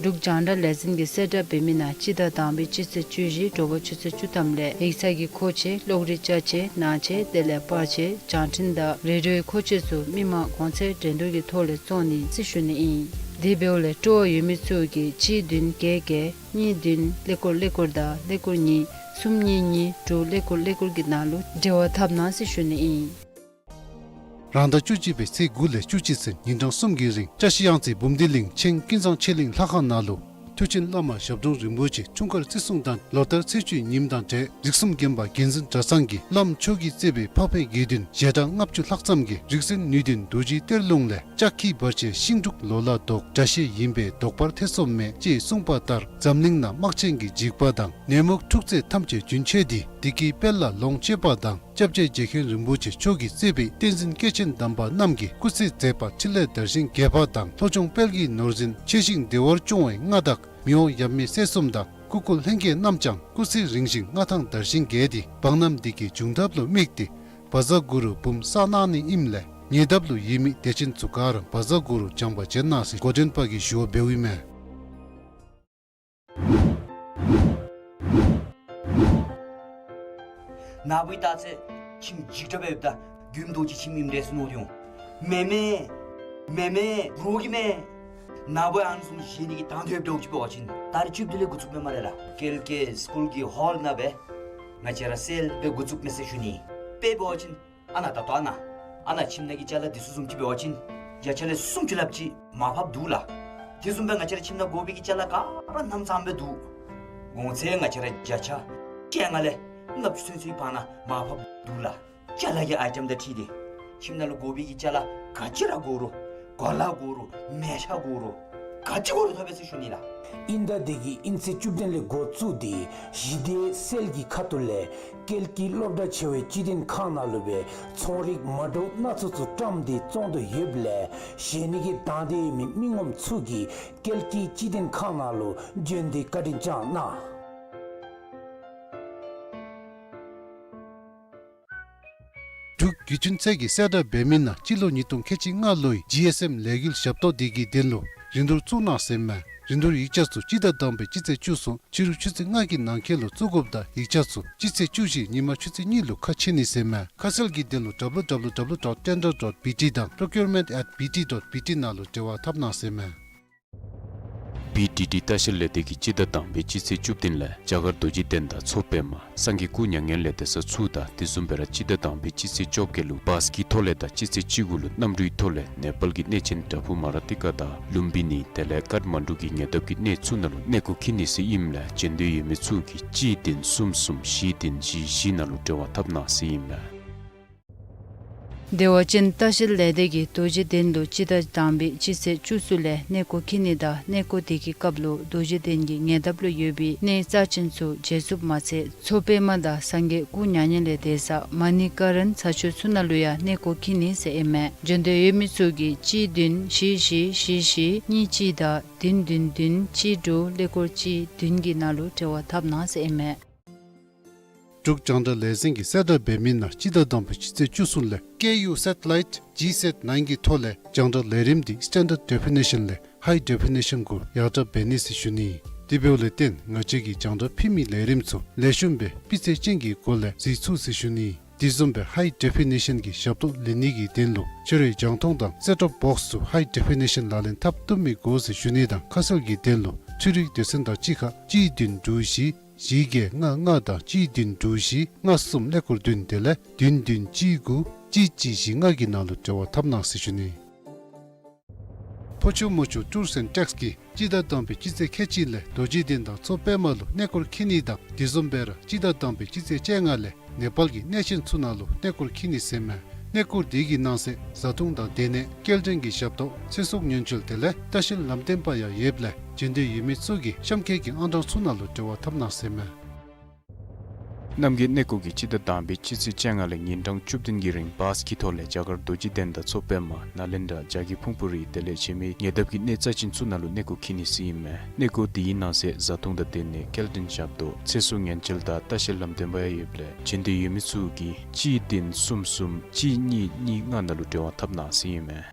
འབྲུག་རྒྱང་བསྒྲགས་ལས་འཛིན་གྱིས་གསལ་བསྒྲགས་འབད་མི་ནང་སྤྱི་ཟླ་དང་པའི་སྤྱི་ཚེས་བཅུ་བཞི་དྲོ་པ་ཆུ་ཚོད་བཅུ་ཐམ་ལས་ཡིག་ཚང་གི་མཁོ་ཆས་གློག་རིག་ཅ་ཆས་ནང་ཆས་དེ་ལས་པར་ཆས་བརྒྱངས་འཕྲིན་དང་རེ་ཌི་ཡོའི་མཁོ་ཆས་ཚུ་མི་མང་གོང་ཚད་འགྲན་བསྡུར་གྱི་ཐོག་ལས་བཙོང་ནི་ཟེར་ཞུ་ནི་ཨིན། དེ་འབདཝ་ལས་སྤྲོ་བ་ཡོད་མི་ཚུ་གིས་གཅིག་བདུན་བརྒྱད་བརྒྱད་གཉིས་བདུན་ཀླད་ཀོར་ཀླད་ཀོར་དང་ཀླད་ཀོར་གཉིས་གསུམ་གཉིས་གཉིས་དྲུག་ཀླད་ཀོར་ཀླད་ཀོར་གྱི་ནང་ལུ་འབྲེལ་བ་འཐབ་གནང་ཟེར་ཞུ་ནི་ཨིན། རང་ཟླ་བཅུ་གཅིག་པའི་ཚེས་དགུ་ལས་བཅུ་གཅིག་ཚུན་ཉིན་གྲངས་གསུམ་གྱི་རིང་བཀྲ་ཤིས་གཡང་རྩེ་འབུམ་སྡེ་གླིང་ཆེན་ཀུན་བཟང་ཆོས་གླིང་ལྷ་ཁང་ནང་ལུ་མཐུ་ཆེན་བླ་མ་ཞབས་དྲུང་རིན་པོ་ཆེ་འཁྲུངས་སྐར་བརྩི་སྲུང་དང་ལོ་ལྟར་ཚེས་བཅུའི་ཉིནམ་དང་འབྲེལ་རིགས་གསུམ་དགོན་པ་དགེ་འཛིན་གྲྭ་ཚང་གི་བླམ་མཆོག་གིས་གཙོས་པའི་ཕ་སྤད་དགེ་འདུན་ཞལ་གྲངས་ལྔ་བཅུ་ལྷག་ཙམ་གྱིས་རིག་འཛིན་ནུས་ལྡན་རྡོ་རྗེའི་གཏེར་ལུང་ལས་ལྕགས་ཁྱི་བར་ཆད་ཤིང་འབྲུག་ལོ་ལ་ལྡོག་དགྲ་གཤེད་ཡིན་པས་ལྡོག་པར་ཐེ་ཚོམ་མེད་ཅེས་གསུངས་པ་ལྟར་འཛམ་གླིང་ནང་དམག་ཆེན་གྱི་འཇིགས་པ་དང་ནད་མུག་འཁྲུག་རྩོད་ཐམས་ཅད་རྒྱུན་ཆད་དེ་བདེ་སྐྱིད་དཔལ་ལ་ལོངས་སྤྱོད་པ་དང་། སྐྱབས་རྗེ་རྗེ་མཁན་རིན་པོ་ཆེ་མཆོག་གིས་གཙོས་པའི་བསྟན་འཛིན་སྐྱེས་ཆེན་དམ་པ་རྣམས་ཀྱིས་སྐུ་ཚེ་མཛད་པ་ཕྲིན་ལས་དར་ཞིང་རྒྱས་པ་དང་ལྷོ་ལྗོངས་དཔལ་གྱི་ནོར་འཛིན་ཆེ་ཞིང་བདེ་བར་སྐྱོང་བའི་མངའ་བདག་མི་དབང་ཡབ་མེས་སྲས་གསུམ་དང་སྐུ་འཁོར་ལྷན་རྒྱས་རྣམས་ཀྱང་སྐུ་ཚེ་རིང་ཞིང་མངའ་ཐང་དར་ཞིང་རྒྱས་ཏེ་འབངས་རྣམས་བདེ་སྐྱིད་འབྱུང་ཐབས་ལུ་དམིགས་ཏེ་བཛྲ་གུ་རུ་འབུམ་བསགས་གནང་ནི་ཨིནམ་ལས་ཉེ་འདབས་ལུ་ཡོད་མི་དད་ཅན་ཚུ་ག་ར་བཛྲ་གུ་རུ་སྦྱང་བ་བྱོན་གནང་ཟེར་འགོ་འདྲེན་པ་གིས་ཞུ་བ་འབདཝ་ཨིན་མས། ན་བུའི་རྟགས་ཚད་ཁྱིམ་འཇིགས་སྐྲག་སྦེ་ཡོདཔ་ད་མགྱོནམ་རྡོ་རྗེ་ཁྱིམ་ཨིནམ་འདྲས་སུ་མནོ་སྟེ་འོང་། མེན་མས། མེན་མས། རོགས་ཀྱི་མས། ན་བུ་ཨ་ནི་བཟུམ་བཞེས་ནི་གི་དང་འདོད་འབད་བ་ཅིན་ད་རིས་བཅུ་བདུན་ལས་འགོ་བཙུགས་མས་སྨ་རེ་ལགས། ཀལ་ཀེ་སི་ཀུལ་གྱི་ཧོལ་ནང་སྦེ་ང་བཅས་ར་སེལ་སྦེ་འགོ་བཙུགས་མས་ཟེར་ཞུ་ནི། དཔེ་འབད་བ་ཅིན་ཨ་ནཱ་ད་ལྟོ་ཨ་ནཱ་ཨ་ནཱ་ཁྱིམ་ནང་གི་ཅ་ལ་འདི་ཚུ་བཟུམ་ཅིག་འབད་བ་ཅིན་བརྒྱ་ཆ་ལས་སུམ་ཅུ་ལྷགཔ་ཅིག་མར་ཕབ་འདུག་ལགས། དེ་བཟུམ་སྦེ་ང་བཅས་ར་ཁྱིམ་ནང་དགོ་པའི་གི་ཅ་ལ་ག་ར་ནམ་ཚངམ་སྦེ་འདུག། གོང་ཚད་ང་བཅས་ར་བརྒྱ་ཆ་བཅོ་ལྔ་ལས་ལྔ་བཅུ་ཚུན་ཚོད་བར་ན་མར་ཕབ་འདུག་ལགས། ཅ་ལ་གི་ཨའི་ཊེམ་དང་འཁྲིལ་ཏེ་ཁྱིམ་ནང་ལུ་དགོ་པའི་གི་ཅ་ལ་ག་ཅི་ར་དགོ་རུང་གོ་ལ་དགོ་རུང་མལ་ཆ་དགོ་རུང་ག་ཅི་དགོ་རུང་ཐོབ་པས་ཟེར་ཞུ་ནི་ལགས། དབྱིན་ཟླ་འདི་གི་དབྱིན་ཚེས་བཅུ་བདུན་ལས་འགོ་བཙུགས་ཏེ་གཞི་སྡེ་སེལ་གྱི་ཁ་ཐུག་ལས་ཀལ་ཀི་སློབ་གྲྭ་ཆེ་བའི་སྤྱི་བདེ་ཁང་ནང་ལུ་སྦེ་ཚོང་རིགས་མ་འདྲཝ་སྣ་ཚོགས་ཚུ་བཀྲམ་སྟེ་བཙོང་དོ་ཡོདཔ་ལས་བཞེས་ནི་གི་དང་འདོད་ཡོད་མི་མི་ངོམ་ཚུ་གིས་ཀལ་ཀི་སྤྱི་བདེ་ཁང་ནང་ལུ་བྱོན་ཏེ་བཀའ་དྲིན་བསྐྱང་གནང་། འབྲུག་བརྒྱུད་འཕྲིན་ཚད་ཀྱིས་གསལ་བསྒྲགས་འབད་མི་ནང་སྤྱི་ལོ་ཉིས་སྟོང་ཁལ་གཅིག་ལྔ་ལོའི་ཇི་ཨེསི་ཨེམ་ལས་འགུལ་ཞབས་ཏོག་འདི་གི་དོན་ལུ་རིན་བསྡུར་བཙུགས་གནང་ཟེར་མས། རིན་བསྡུར་ཡིག་ཆ་ཚུ་སྤྱི་ཟླ་དང་པའི་སྤྱི་ཚེས་བཅུ་གསུམ་ཕྱི་རུ་ཆུ་ཚོད་ལྔ་གི་ནང་འཁོད་ལུ་བཙུགས་དགོཔ་དང་ཡིག་ཆ་ཚུ་སྤྱི་ཚེས་བཅུ་བཞི་ཉིན་མ་ཆུ་ཚོད་གཉིས་ལུ་ཁ་ཕྱེ་ནི་ཟེར་མས། ཁ་གསལ་གྱི་དོན་ལུ་ཌབ་ལུ་ཌབ་ལུ་ཌབ་ལུ་ཌོཊ་ཊེན་ཌར་ཌོཊ་བི་ཊི་དང་པོརོ་ཀིའུར་མེནཊ་ཨེཊ་བི་ཊི་ཌོཊ་བི་ཊི་ནང་ལུ་འབྲེལ་བ་འཐབ་གནང་ཟེར་མས། བི་ཌི་ཌི་ལྟ་བཤལ་ལས་སྡེ་གིས་སྤྱི་ཟླ་དང་པའི་སྤྱི་ཚེས་བཅུ་བདུན་ལས་རྒྱ་གར་རྡོ་རྗེ་གདན་དང་མཚོ་པདྨ་སངས་རྒྱས་སྐུ་མྱ་ངན་ལས་འདས་ས་ཚུ་དང་དེ་བཟུམ་སྦེ་ར་སྤྱི་ཟླ་དང་པའི་སྤྱི་ཚེས་བཅོ་བརྒྱད་ལུ་བཱས་ཀྱི་ཐོག་ལས་དང་སྤྱི་ཚེས་བཅུ་དགུ་ལུ་གནམ་གྲུའི་ཐོག་ལས་ནེ་པཱལ་གྱི་གནས་ཆེན་དྲ་ཕུ་མ་ར་ཏི་ཀ་དང་ལུམ་བི་ནི་དེ་ལས་ཀཱཐ་མན་ཌུ་གི་ཉེ་འདབས་ཀྱི་གནས་ཚུ་ནང་ལུ་གནས་སྐོར་འཁྱིད་ནི་ཟེར་ཨིནམ་ལས་བྱོན་འདོད་ཡོད་མི་ཚུ་གིས་གཅིག་བདུན་གསུམ་གསུམ་བཞི་བདུན་བཞི་བཞི་ནང་ལུ་འབྲེལ་བ་འཐབ་གནང་ཟེར་ཨིན་མས། བདེ་བ་ཅན་ལྟ་བཤལ་ལས་སྡེ་གིས་རྡོ་རྗེ་གདན་ལུ་སྤྱི་ཟླ་དང་པའི་སྤྱི་ཚེས་བཅུ་གསུམ་ལས་གནས་སྐོར་འཁྱིད་ནི་དང་གནས་སྐོར་དེ་གི་སྐབས་ལུ་རྡོ་རྗེ་གདན་གྱི་ཉེ་འདབས་ལུ་ཡོད་པའི་གནས་རྩ་ཅན་ཚུ་མཇལ་ཚུགསཔ་མ་ཚད་མཚོ་པདྨ་དང་སངས་རྒྱས་སྐུ་མྱ་ངན་ལས་འདས་ས་མ་ཎི་ཀ་རན་ས་ཆུ་ཚུ་ནང་ལུ་ཡང་གནས་སྐོར་འཁྱིད་ནི་ཟེར་ཨིན་མས། འབྱོན་འདོད་ཡོད་མི་ཚུ་གིས་གཅིག་བདུན་བཞི་བཞི་བཞི་བཞི་གཉིས་གཅིག་དང་བདུན་བདུན་བདུན་གཅིག་དྲུག་ཀླད་ཀོར་གཅིག་བདུན་གྱི་ནང་ལུ་འབྲེལ་བ་འཐབ་གནང་ཟེར་ཨིན་མས། འབྲུག་རྒྱང་བསྒྲགས་ལས་འཛིན་གྱིས་གསལ་བསྒྲགས་འབད་མི་ནང་སྤྱི་ཟླ་དང་པའི་སྤྱི་ཚེས་བཅུ་གསུམ་ལས་ཀེ་ཡུ་སེ་ཊི་ལའིཊ་ཇི་སེཊ་ནའིན་གྱི་ཐོག་ལས་རྒྱང་བསྒྲགས་ལས་རིམ་འདི་སི་ཊེན་ཌརཌ་ཌེ་ཕི་ནེ་ཤཱན་ལས་ཧའི་ཌེ་ཕི་ནེ་ཤཱན་གུ་ཡར་དྲག་འབད་ནི་ཟེར་ཞུ་ནི། དེ་འབདཝ་ལས་བརྟེན་ང་བཅས་ཀྱིས་རྒྱང་བསྒྲགས་ཕུལ་མི་ལས་རིམ་ཚུ་ལེགས་ཤོམ་སྦེ་སྤུས་ཚད་ཅན་གྱི་སྒོ་ལས་གཟིགས་ཚུགས་ཟེར་ཞུ་ནི། དེ་བཟུམ་སྦེ་ཧའི་ཌེ་ཕི་ནེ་ཤཱན་གྱི་ཞབས་ཏོག་ལེན་ནི་གི་དོན་ལུ་ཁྱོད་རའི་རྒྱང་མཐོང་དང་སེཊ་ཊོབ་བོགསི་ཚུ་ཧའི་ཌེ་ཕི་ནེ་ཤཱན་ལག་ལེན་འཐབ་བཏུབ་མི་དགོ་ཟེར་ཞུ་ནི་དང་ཁ་གསལ་གྱི་དོན་ལུ་འཕྲུལ་རིག་སྡེ་ཚན་དང་གཅིག་ཁར་གཅིག་བདུན་དྲུག་བཞི་བཞི་བརྒྱད་ལྔ་ལྔ་དང་གཅིག་བདུན་དྲུག་བཞི་ལྔ་གསུམ་ཀླད་ཀོར་བདུན་དེ་ལས་བདུན་བདུན་གཅིག་དགུ་གཅིག་གཅིག་བཞི་ལྔ་གི་ནང་ལུ་འབྲེལ་བ་འཐབ་གནང་ཟེར་ཞུ་ནི། ཕོ་ཆུ་མོ་ཆུ་ཊུརསི་ཨེནཌ་ཊེཀསི་གིས་སྤྱི་ཟླ་དང་པའི་སྤྱི་ཚེས་ཁལ་གཅིག་ལས་རྡོ་རྗེ་གདན་དང་མཚོ་པདྨ་ལུ་གནས་སྐོར་འཁྱིད་ནི་དང་དེ་བཟུམ་སྦེ་ར་སྤྱི་ཟླ་དང་པའི་སྤྱི་ཚེས་བཅོ་ལྔ་ལས་ནེ་པཱལ་གྱི་གནས་ཆེན་ཚུ་ནང་ལུ་གནས་སྐོར་འཁྱིད་ནི་ཟེར་མས། གནས་སྐོར་དེ་གི་ནང་གསེས་བཟའ་འཐུང་དང་སྡོད་གནས་སྐྱེལ་འདྲེན་གྱི་ཞབས་ཏོག་ཚེ་སྲོག་ཉེན་བཅོལ་དེ་ལས་ལྟ་བཤལ་ལམ་སྟོན་པ་ཡང་ཡོདཔ་ལས་འབྱོན་འདོད་ཡོད་མི་ཚུ་གིས་གཤམ་འཁོད་ཀྱི་ཨང་གྲངས་ཚུ་ནང་ལུ་འབྲེལ་བ་འཐབ་གནང་ཟེར་མས། རྣམ་རྒྱལ་གནས་སྐོར་གྱིས་སྤྱི་ཟླ་དང་པའི་སྤྱི་ཚེས་བཅོ་ལྔ་ལས་ཉིན་གྲངས་བཅུ་བདུན་གྱི་རིང་བཱསི་གི་ཐོག་ལས་རྒྱ་གར་རྡོ་རྗེ་གདན་དང་མཚོ་པདྨ་ནཱ་ལེནྡྲ་རྒྱ་གི་ཕུང་པོ་རི་དེ་ལས་ཕྱི་མི་ཉེ་འདབས་ཀྱི་གནས་རྩ་ཅན་ཚུ་ནང་ལུ་གནས་སྐོར་འཁྱིད་ནི་ཟེར་ཨིན་མས། གནས་སྐོར་དེའི་ནང་གསེས་བཟའ་འཐུང་དང་སྡོད་གནས་སྐྱེལ་འདྲེན་ཞབས་ཏོག་ཚེ་སྲོག་ཉེན་བཅོལ་དང་ལྟ་བཤལ་ལམ་སྟོན་པ་ཡང་ཡོདཔ་ལས་འབྱོན་འདོད་ཡོད་མི་ཚུ་གིས་གཅིག་བདུན་གསུམ་གསུམ་གཅིག་གཉིས་གཉིས་ལྔ་ནང་ལུ་འབྲེལ་བ་འཐབ་གནང་ཟེར་ཨིན་མས།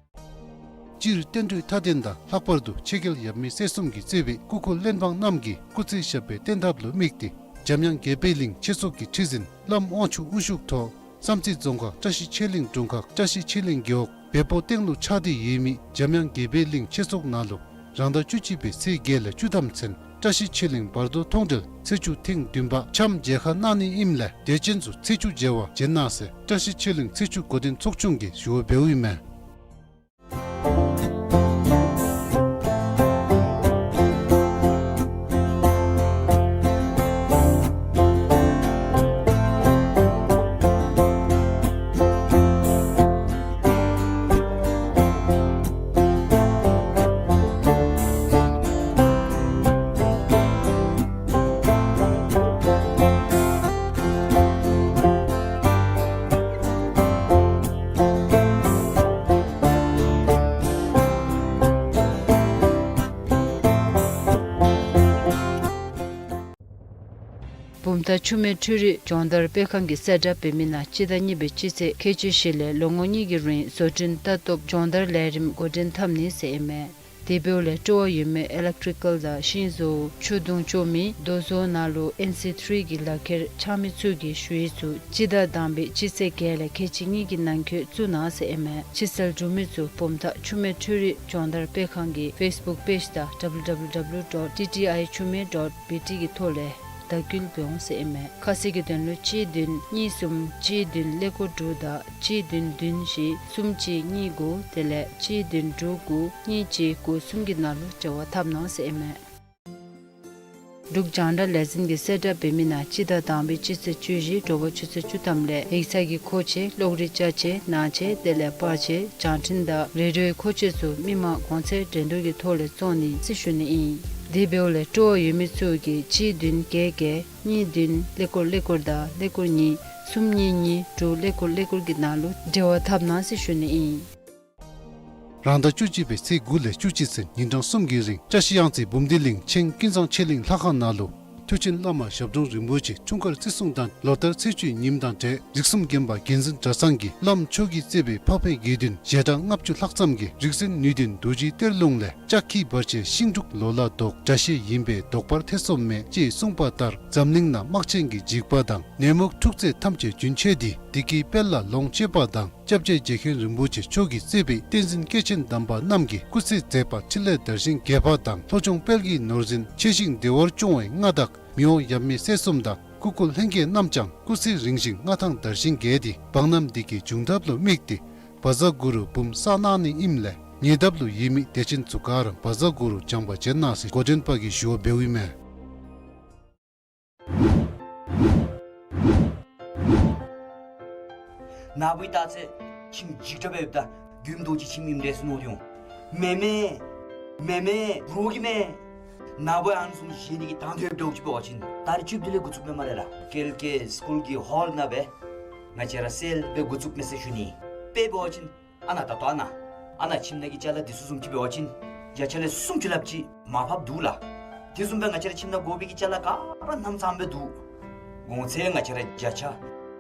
སྤྱིར་བསྟན་འགྲོའི་མཐའ་དོན་དང་ལྷག་པར་དུ་ཆོས་རྒྱལ་ཡབ་མེས་སྲས་གསུམ་གྱིས་གཙོས་པའི་སྐུ་འཁོར་བློན་འབངས་རྣམས་ཀྱིས་སྐུ་ཚེ་ཞབས་པད་བརྟན་ཐབས་ལུ་དམིགས་ཏེ་འཇམ་དབྱངས་དགྱེས་པའི་གླིང་ཆོས་ཚོགས་ཀྱི་ཁྲི་འཛིན་བླམ་དབང་ཕྱུག་དབུ་བཞུགས་ཐོག་བསམ་རྩེ་རྫོང་ཁག་བཀྲ་ཤིས་ཆོས་གླིང་དྲུང་ཁག་བཀྲ་ཤིས་ཆོས་གླིང་རྒེད་འོག་བལ་པོ་སྟེང་ལུ་ཆགས་ཏེ་ཡོད་མི་འཇམ་དབྱངས་དགྱེས་པའི་གླིང་ཆོས་ཚོགས་ནང་ལུ་རང་ཟླ་བཅུ་གཅིག་པའི་ཚེས་བརྒྱད་ལས་བཅུ་ཐམ་ཚུན་བཀྲ་ཤིས་ཆོས་གླིང་བར་དོ་མཐོང་གྲོལ་ཚེས་བཅུ་ཐེངས་བདུན་པ་འཆམ་མཇལ་ཁ་གནང་ནི་ཨིནམ་ལས་དད་ཅན་ཚུ་ཚེས་བཅུ་མཇལ་བར་འབྱོན་གནང་ཟེར་བཀྲ་ཤིས་ཆོས་གླིང་ཚེས་བཅུ་འགོ་འདྲེན་ཚོགས་ཆུང་གིས་ཞུ་བ་འབདཝ་ཨིན་མས། བུམ་ཐང་ཆུ་སྨད་འཕྲུལ་རིག་སྦྱོང་བརྡར་སྤེལ་ཁང་གིས་གསལ་བསྒྲགས་འབད་མི་ནང་སྤྱི་ཟླ་གཉིས་པའི་སྤྱི་ཚེས་ཁལ་གཅིག་བཞི་ལས་ལོ་ངོ་གཉིས་ཀྱི་རིང་བཟོ་སྐྲུན་ལྟ་རྟོག་སྦྱོང་བརྡར་ལས་རིམ་འགོ་འདྲེན་འཐབ་ནི་ཟེར་ཨིན་མས། དེ་འབདཝ་ལས་སྤྲོ་བ་ཡོད་མི་ཨི་ལེག་ཊི་རི་ཀལ་དང་ཤིང་བཟོ་ཆུ་དུང་བཙོང་མི་རྡོ་བཟོ་ནང་ལུ་ཨེན་སི་ཐི་རི་གི་ལག་ཁྱེར་འཆང་མི་ཚུ་གིས་ཞུ་ཡིག་ཚུ་སྤྱི་ཟླ་དང་པའི་སྤྱི་ཚེས་བརྒྱད་ལས་ཁལ་གཅིག་གཉིས་ཀྱི་ནང་འཁོད་བཙུགས་གནང་ཟེར་ཨིན་མས། ཕྱིར་བསལ་འབྱུང་མི་ཚུ་བུམ་ཐང་ཆུ་སྨད་འཕྲུལ་རིག་སྦྱོང་བརྡར་སྤེལ་ཁང་གི་ཕེསི་བུཀ་པེཇ་དང་ཌབ་ལུ་ཌབ་ལུ་ཌབ་ལུ་ཌོཊ་ཊི་ཊི་ཨའི་ཆུ་སྨད་ཌོཊ་བི་ཊི་གི་ཐོག་ལས་བརྡ་བསྐུལ་འབད་འོང་ཟེར་ཨིན་མས། ཁ་གསལ་གྱི་དོན་ལུ་གཅིག་བདུན་གཉིས་གསུམ་གཅིག་བདུན་ཀླད་ཀོར་དྲུག་དང་གཅིག་བདུན་བདུན་བཞི་གསུམ་གཅིག་གཉིས་དགུ་དེ་ལས་གཅིག་བདུན་དྲུག་དགུ་གཉིས་གཅིག་དགུ་གསུམ་གྱི་ནང་ལུ་འབྲེལ་བ་འཐབ་གནང་ཟེར་ཨིན་མས། འབྲུག་རྒྱང་བསྒྲགས་ལས་འཛིན་གྱིས་གསལ་བསྒྲགས་འབད་མི་ནང་སྤྱི་ཟླ་དང་པའི་སྤྱི་ཚེས་བཅུ་བཞི་དྲོ་པ་ཆུ་ཚོད་བཅུ་ཐམ་ལས་ཡིག་ཚང་གི་མཁོ་ཆས་གློག་རིག་ཅ་ཆས་ནང་ཆས་དེ་ལས་པར་ཆས་བྱང་འཕྲིན་དང་རེ་ཌི་ཡོའི་མཁོ་ཆས་ཚུ་མི་མང་གོང་ཚད་འགྲན་བསྡུར་གྱི་ཐོག་ལས་བཙོང་ནི་ཟེར་ཞུ་ནི་ཨིན། དེ་འབདཝ་ལས་སྤྲོ་བ་ཡོད་མི་ཚུ་གིས་གཅིག་བདུན་བརྒྱད་བརྒྱད་གཉིས་བདུན་ཀླད་ཀོར་ཀླད་ཀོར་དང་ཀླད་ཀོར་གཉིས་གསུམ་གཉིས་གཉིས་དྲུག་ཀླད་ཀོར་ཀླད་ཀོར་གྱི་ནང་ལུ་འབྲེལ་བ་འཐབ་གནང་ཟེར་ཞུ་ནི་ཨིན། རང་ཟླ་བཅུ་གཅིག་པའི་ཚེས་དགུ་ལས་བཅུ་གཅིག་ཚུན་ཉིན་གྲངས་གསུམ་གྱི་རིང་བཀྲ་ཤིས་གཡང་རྩེ་འབུམ་སྡེ་གླིང་ཆེན་ཀུན་བཟང་ཆོས་གླིང་ལྷ་ཁང་ནང་ལུ་མཐུ་ཆེན་བླ་མ་ཞབས་དྲུང་རིན་པོ་ཆེ་འཁྲུངས་སྐར་བརྩི་སྲུང་དང་ལོ་ལྟར་ཚེས་བཅུའི་ཉིནམ་དང་འབྲེལ་རིགས་གསུམ་མགོན་པོ་རྒྱལ་འཛིན་གྲྭ་ཚང་གི་བླམ་མཆོག་གིས་གཙོས་པའི་འཕགས་པའི་དགེ་འདུན་ཞལ་གྲངས་ལྔ་བཅུ་ལྷག་ཙམ་གྱིས་རིག་འཛིན་ནུས་ལྡན་རྡོ་རྗེའི་གཏེར་ལུང་ལས་ལྕགས་ཁྱི་བར་ཆད་ཤིང་འབྲུག་ལོ་ལ་ལྡོག་དགྲ་ཤེས་ཡིན་པས་བཟློག་པར་ཐེ་ཚོམ་མེད་ཅེས་གསུངས་པ་ལྟར་འཛམ་གླིང་ན་དམག་ཆེན་གྱི་འཇིགས་པ་དང་ནད་མུག་འཁྲུག་རྩོད་ཐམས་ཅད་རྒྱུན་ཆད་དེ་བདེ་སྐྱིད་དཔལ་ལ་ལོངས་སྤྱོད་པ་དང་སྐྱབས་རྗེ་རྗེ་མཁན་རིན་པོ་ཆེ་མཆོག་གིས་གཙོས་པའི་བསྟན་འཛིན་སྐྱེས་ཆེན་དམ་པ་རྣམས་ཀྱི་སྐུ་ཚེ་མཛད་པ་འཕྲིན་ལས་དར་ཞིང་རྒྱས་པ་དང་ལྷོ་ལྗོངས་དཔལ་གྱི་ནོར་འཛིན་ཆེ་ཞིང་བདེ་བར་སྐྱོང་བའི་མངའ་བདག་མི་དབང་ཡབ་མེས་སྲས་གསུམ་དང་སྐུ་འཁོར་ལྷན་རྒྱས་རྣམས་ཀྱང་སྐུ་ཚེ་རིང་ཞིང་མངའ་ཐང་དར་ཞིང་རྒྱས་ཏེ་འབངས་རྣམས་བདེ་སྐྱིད་འབྱུང་ཐབས་ལུ་དམིགས་ཏེ་བཛྲ་གུ་རུ་འབུམ་བསགས་གནང་ནི་ཨིནམ་ལས་ཉེ་འདབས་ལུ་ཡོད་མི་དད་ཅན་ཚུ་ག་ར་བཛྲ་གུ་རུ་བགྱང་པར་འབྱོན་གནང་ཟེར་འགོ་འདྲེན་པ་གིས་ཞུ་བ་འབདཝ་ཨིན་མས། ན་བུའི་ད་ཚེ་ ཁྱིམ་འཇིགས་སྐྲག་སྦེ་ཡོདཔ་ད་མགྱོནམ་རྡོ་རྗེ་ཁྱིམ་ཨིནམ་འདྲས་སུ་མནོ་སྟེ་འོང་། མེན་མས། མེན་མས། འདྲོག་གི་མས། ནཱ་བུ་ཨ་ནི་བཟུམ་བཞེས་ནི་གི་དང་འདོད་འདྲོག་ཅིག་འབད་བ་ཅིན་ད་རེས་བཅུ་བདུན་ལས་འགོ་བཙུགསཔ་མས་སྨ་རེ་ལགས། ཀལ་ཀེ་སི་ཀུལ་གྱི་ཧོལ་ནང་སྦེ་ང་བཅས་ར་སེལ་སྦེ་འགོ་བཙུགསཔ་མས་ཟེར་ཞུ་ནི། དཔེ་འབད་བ་ཅིན་ཨ་ནཱ་ད་ལྟོ་ཨ་ནཱ་ཨ་ནཱ་ཁྱིམ་ནང་གི་ཅ་ལ་འདི་ཚུ་བཟུམ་ཅིག་འབད་བ་ཅིན་བརྒྱ་ཆ་ལས་སུམ་ཅུ་ལྷགཔ་ཅིག་མར་ཕབ་འདུག་ལགས། དེ་བཟུམ་སྦེ་ང་བཅས་ར་ཁྱིམ་ནང་དགོ་པའི་གི་ཅ་ལ་ག་ར་རྣམ་ཚང་སྦེ་འདུག། གོང་ཚད་ང་བཅས་ར་བརྒྱ་ཆ་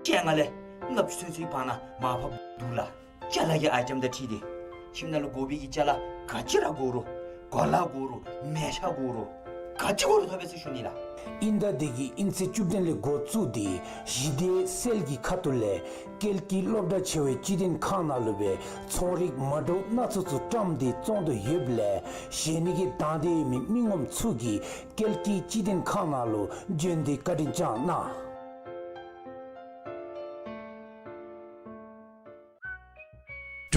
བཅོ་ལྔ་ལས་ལྔ་བཅུ་ཚུན་ཚོད་ཀྱི་བར་ན་མར་ཕབ་འདུག་ལགས། ཅ་ལ་གི་ཨའི་ཊེམ་དང་འཁྲིལ་ཏེ་ཁྱིམ་ནང་ལུ་དགོ་པའི་གི་ཅ་ལ་ག་ཅི་ར་དགོ་རུང་གོ་ལ་དགོ་རུང་མལ་ཆ་དགོ་རུང་ག་ཅི་དགོ་རུང་ཐོབ་པས་ཟེར་ཞུ་ནི་ལགས། དབྱིན་ཟླ་འདི་གི་དབྱིན་ཚེས་བཅུ་བདུན་ལས་འགོ་བཙུགས་ཏེ་གཞི་སྡེ་སེལ་གྱི་ཁ་ཐུག་ལས་ཀལ་ཀི་སློབ་གྲྭ་ཆེ་བའི་སྤྱི་དོན་ཁང་ནང་ལུ་སྦེ་ཚོང་རིག་མ་འདྲཝ་སྣ་ཚོགས་ཚུ་བཀྲམ་སྟེ་བཙོང་དོ་ཡོདཔ་ལས་བཞེས་ནི་གི་དང་འདོད་ཡོད་མི་མི་ངོམ་ཚུ་གིས་ཀལ་ཀི་སྤྱི་དོན་ཁང་ནང་ལུ་བྱོན་ཏེ་བཀའ་དྲིན་བསྐྱང་གནང་།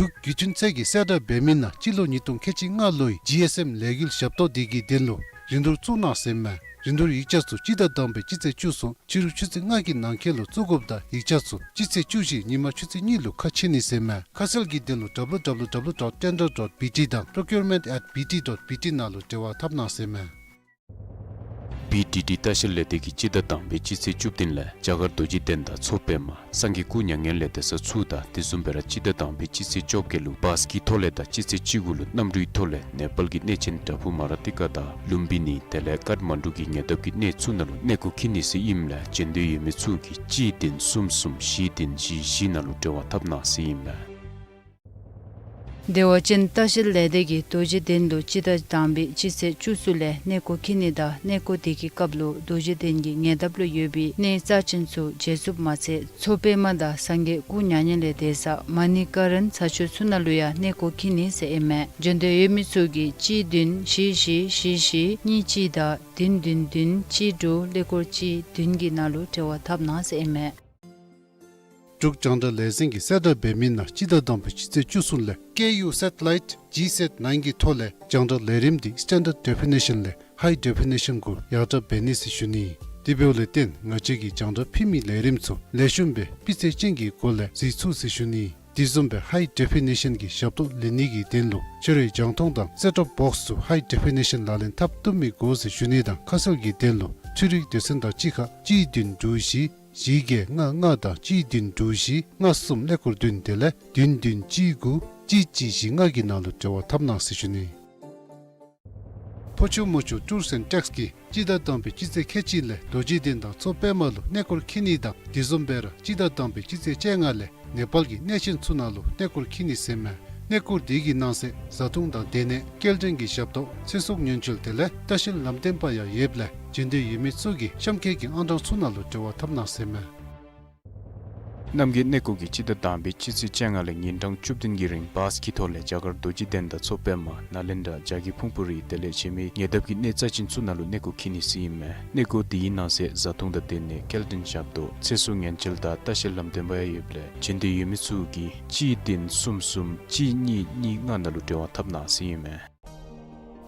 འབྲུག་བརྒྱུད་འཕྲིན་ཚད་ཀྱིས་གསལ་བསྒྲགས་འབད་མི་ནང་སྤྱི་ལོ་ཉིས་སྟོང་ཁལ་གཅིག་ལྔ་ལོའི་ཇི་ཨེསི་ཨེམ་ལས་འགུལ་ཞབས་ཏོག་འདི་གི་དོན་ལུ་རིན་བསྡུར་བཙུགས་གནང་ཟེར་མས། རིན་བསྡུར་ཡིག་ཆ་ཚུ་སྤྱི་ཟླ་དང་པའི་སྤྱི་ཚེས་བཅུ་གསུམ་ཕྱི་རུ་ཆུ་ཚོད་ལྔ་གི་ནང་འཁོད་ལུ་བཙུགས་དགོཔ་དང་ཡིག་ཆ་ཚུ་སྤྱི་ཚེས་བཅུ་བཞི་ཉིན་མ་ཆུ་ཚོད་གཉིས་ལུ་ཁ་ཕྱེ་ནི་ཟེར་མས། ཁ་གསལ་གྱི་དོན་ལུ་W W W dot tender dot B T དང་procurement at B T dot B T ནང་ལུ་འབྲེལ་བ་འཐབ་གནང་ཟེར་མས། B D D ལྟ་བཤལ་ལས་སྡེ་གིས་སྤྱི་ཟླ་དང་པའི་སྤྱི་ཚེས་བཅུ་བདུན་ལས་རྒྱ་གར་རྡོ་རྗེ་གདན་དང་མཚོ་པདྨ་སངས་རྒྱས་སྐུ་མྱ་ངན་ལས་འདས་ས་ཚུ་དང་དེ་བཟུམ་སྦེ་ར་སྤྱི་ཟླ་དང་པའི་སྤྱི་ཚེས་བཅོ་བརྒྱད་ལུ་བཱས་ཀྱི་ཐོག་ལས་དང་སྤྱི་ཚེས་བཅུ་དགུ་ལུ་གནམ་གྲུའི་ཐོག་ལས་ནེ་པཱལ་གྱི་གནས་ཆེན་བྲག་ཕུག་མ་ར་ཏི་ཀ་དང་ལུམ་བི་ནི་དེ་ལས་ཀཏ་མན་ཌུ་གི་ཉེ་འདབས་ཀྱི་གནས་ཚུ་ནང་ལུ་གནས་སྐོར་འཁྱིད་ནི་ཟེར་ཨིནམ་ལས་བྱོན་འདོད་ཡོད་མི་ཚུ་གིས་གཅིག་བདུན་གསུམ་གསུམ་བཞི་བདུན་བཞི་བཞི་ནང་ལུ་འབྲེལ་བ་འཐབ་གནང་ཟེར་ཨིན་མས། བདེ་བ་ཅན་ལྟ་བཤལ་ལས་སྡེ་གིས་རྡོ་རྗེ་གདན་ལུ་སྤྱི་ཟླ་དང་པའི་སྤྱི་ཚེས་བཅུ་གསུམ་ལས་གནས་སྐོར་འཁྱིད་ནི་དང་གནས་སྐོར་དེ་གི་སྐབས་ལུ་རྡོ་རྗེ་གདན་གྱི་ཉེ་འདབས་ལུ་ཡོད་པའི་གནས་རྩ་ཆེན་ཚུ་མཇལ་ཚུགསཔ་མ་ཚད་མཚོ་པདྨ་དང་སངས་རྒྱས་སྐུ་མྱ་ངན་ལས་འདས་ས་མ་ནི་ཀ་རན་ས་ཆ་ཚུ་ནང་ལུ་ཡང་གནས་སྐོར་འཁྱིད་ནི་ཟེར་ཨིན་མས། བྱོན་འདོད་ཡོད་མི་ཚུ་གིས་གཅིག་བདུན་བཞི་བཞི་བཞི་བཞི་གཉིས་གཅིག་དང་བདུན་བདུན་བདུན་གཅིག་དྲུག་ཀླད་ཀོར་གཅིག་བདུན་གྱི་ནང་ལུ་འབྲེལ་བ་འཐབ་གནང་ཟེར་ཨིན་མས། འབྲུག་རྒྱང་བསྒྲགས་ལས་འཛིན་གྱིས་གསལ་བསྒྲགས་འབད་མི་ནང་སྤྱི་ཟླ་དང་པའི་སྤྱི་ཚེས་བཅུ་གསུམ་ལས་Ku Satellite G sat nine གི་ཐོག་ལས་རྒྱང་བསྒྲགས་ལས་རིམ་འདི་standard definition ལས་high definition གུ་ཡར་དྲག་འབད་ནི་ཟེར་ཞུ་ནི། དེ་འབདཝ་ལས་བརྟེན་ང་བཅས་ཀྱིས་རྒྱང་བསྒྲགས་ཕུལ་མི་ལས་རིམ་ཚུ་ལེགས་ཤོམ་སྦེ་སྤུས་ཚད་ཅན་གྱི་སྒོ་ལས་གཟིགས་ཚུགས་ཟེར་ཞུ་ནི། དེ་བཟུམ་སྦེ་high definition གྱི་ཞབས་ཏོག་ལེན་ནི་གི་དོན་ལུ་ཁྱོད་རའི་རྒྱང་མཐོང་དང་set top box ཚུ་high definition ལག་ལེན་འཐབ་བཏུབ་མི་དགོ་ཟེར་ཞུ་ནི་དང་ཁ་གསལ་གྱི་དོན་ལུ་འཕྲུལ་རིག་སྡེ་ཚན་དང་གཅིག་ཁར་གཅིག་བདུན་དྲུག་བཞི་བཞི་བརྒྱད་ལྔ་ལྔ་དང་གཅིག་བདུན་དྲུག་བཞི་ལྔ་གསུམ་ཀླད་ཀོར་བདུན་དེ་ལས་བདུན་བདུན་གཅིག་དགུ་གཅིག་གཅིག་བཞི་ལྔ་གི་ནང་ལུ་འབྲེལ་བ་འཐབ་གནང་ཟེར་ཞུ་ནི། ཕོ་ཆུ་མོ་ཆུ་Tours and Treks གིས་སྤྱི་ཟླ་དང་པའི་སྤྱི་ཚེས་ཁལ་གཅིག་ལས་རྡོ་རྗེ་གདན་དང་མཚོ་པདྨ་ལུ་གནས་སྐོར་འཁྱིད་ནི་དང་དེ་བཟུམ་སྦེ་ར་སྤྱི་ཟླ་དང་པའི་སྤྱི་ཚེས་བཅོ་ལྔ་ལས་ནེ་པཱལ་གྱི་གནས་ཆེན་ཚུ་ནང་ལུ་གནས་སྐོར་འཁྱིད་ནི་ཟེར་མས། གནས་སྐོར་དེ་གི་ནང་གསེས་བཟའ་འཐུང་དང་སྡོད་གནས་སྐྱེལ་འདྲེན་གྱི་ཞབས་ཏོག་ཚེ་སྲོག་ཉེན་བཅོལ་དེ་ལས་ལྟ་བཤལ་ལམ་སྟོན་པ་ཡང་ཡོདཔ་ལས་བྱོན་འདོད་ཡོད་མི་ཚུ་གིས་གཤམ་འཁོད་ཀྱི་ཨང་གྲངས་ཚུ་ནང་ལུ་འབྲེལ་བ་འཐབ་གནང་ཟེར་མས། རྣམ་རྒྱལ་གནས་སྐོར་གྱིས་སྤྱི་ཟླ་དང་པའི་སྤྱི་ཚེས་བཅོ་ལྔ་ལས་ཉིན་གྲངས་བཅུ་བདུན་གྱི་རིང་བཱས་ཀྱི་ཐོག་ལས་རྒྱ་གར་རྡོ་རྗེ་གདན་དང་མཚོ་པདྨ་ནཱ་ལེནྡྲ་རྒྱ་གི་ཕུང་པོ་རི་དེ་ལས་གཞན་མི་ཉེ་འདབས་ཀྱི་གནས་རྩ་ཆེན་ཚུ་ནང་ལུ་གནས་སྐོར་འཁྱིད་ནི་ཟེར་ཨིན་མས། གནས་སྐོར་དེའི་ནང་གསེས་བཟའ་འཐུང་དང་སྡོད་གནས་སྐྱེལ་འདྲེན་ཞབས་ཏོག་ཚེ་སྲོག་ཉེན་བཅོལ་དང་ལྟ་བཤལ་ལམ་སྟོན་པ་ཡང་ཡོདཔ་ལས་བྱོན་འདོད་ཡོད་མི་ཚུ་གིས་གཅིག་བདུན་གསུམ་གསུམ་གཅིག་གཉིས་གཉིས་ལྔ་ནང་ལུ་འབྲེལ་བ་འཐབ་གནང་ཟེར་ཨིན་མས།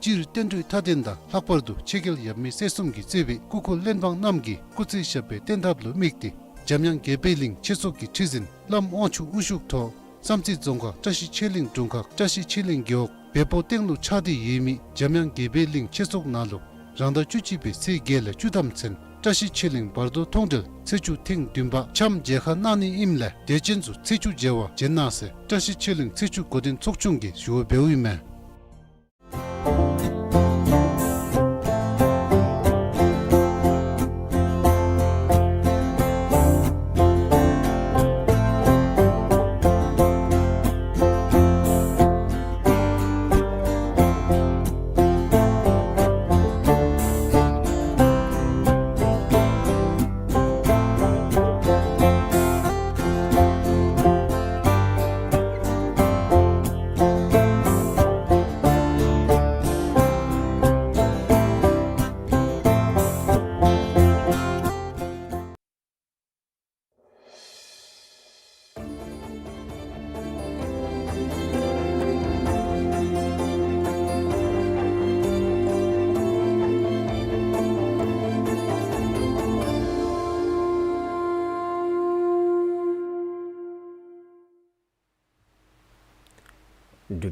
སྤྱིར་བསྟན་འགྲོའི་མཐའ་རྟེན་དང་ལྷག་པར་དུ་ཆོས་རྒྱལ་ཡབ་མེས་སྲས་གསུམ་གྱིས་གཙོས་པའི་སྐུ་འཁོར་གླེགས་བམ་རྣམས་ཀྱིས་སྐུ་ཚེ་ཞབས་པད་བརྟན་ཐབས་ལུ་དམིགས་ཏེ་འཇམ་དབྱངས་དགྱེས་པའི་གླིང་ཆོས་ཚོགས་ཀྱི་ཁྲི་འཛིན་བླམ་དབང་ཕྱུག་དབུ་བཞུགས་ཐོག་བསམ་རྩེ་རྫོང་ཁག་བཀྲ་ཤིས་ཆོས་གླིང་དྲུང་ཁག་བཀྲ་ཤིས་ཆོས་གླིང་རྒེད་འོག་བལ་པོ་སྟེང་ལུ་ཆགས་ཏེ་ཡོད་མི་འཇམ་དབྱངས་དགྱེས་པའི་གླིང་ཆོས་ཚོགས་ནང་ལུ་རང་ཟླ་བཅུ་གཅིག་པའི་ཚེས་བརྒྱད་ལས་བཅུ་ཐམ་ཚུན་བཀྲ་ཤིས་ཆོས་གླིང་བར་དོ་མཐོང་གྲོལ་ཚེས་བཅུ་ཐེངས་བདུན་པ་འཆམ་མཇལ་ཁ་གནང་ནི་ཨིནམ་ལས་དད་ཅན་ཚུ་ཚེས་བཅུ་མཇལ་བར་འབྱོན་གནང་ཟེར་བཀྲ་ཤིས་ཆོས་གླིང་ཚེས་བཅུ་འགོ་འདྲེན་ཚོགས་ཆུང་གིས་ཞུ་བ་འབདཝ་ཨིན་མས།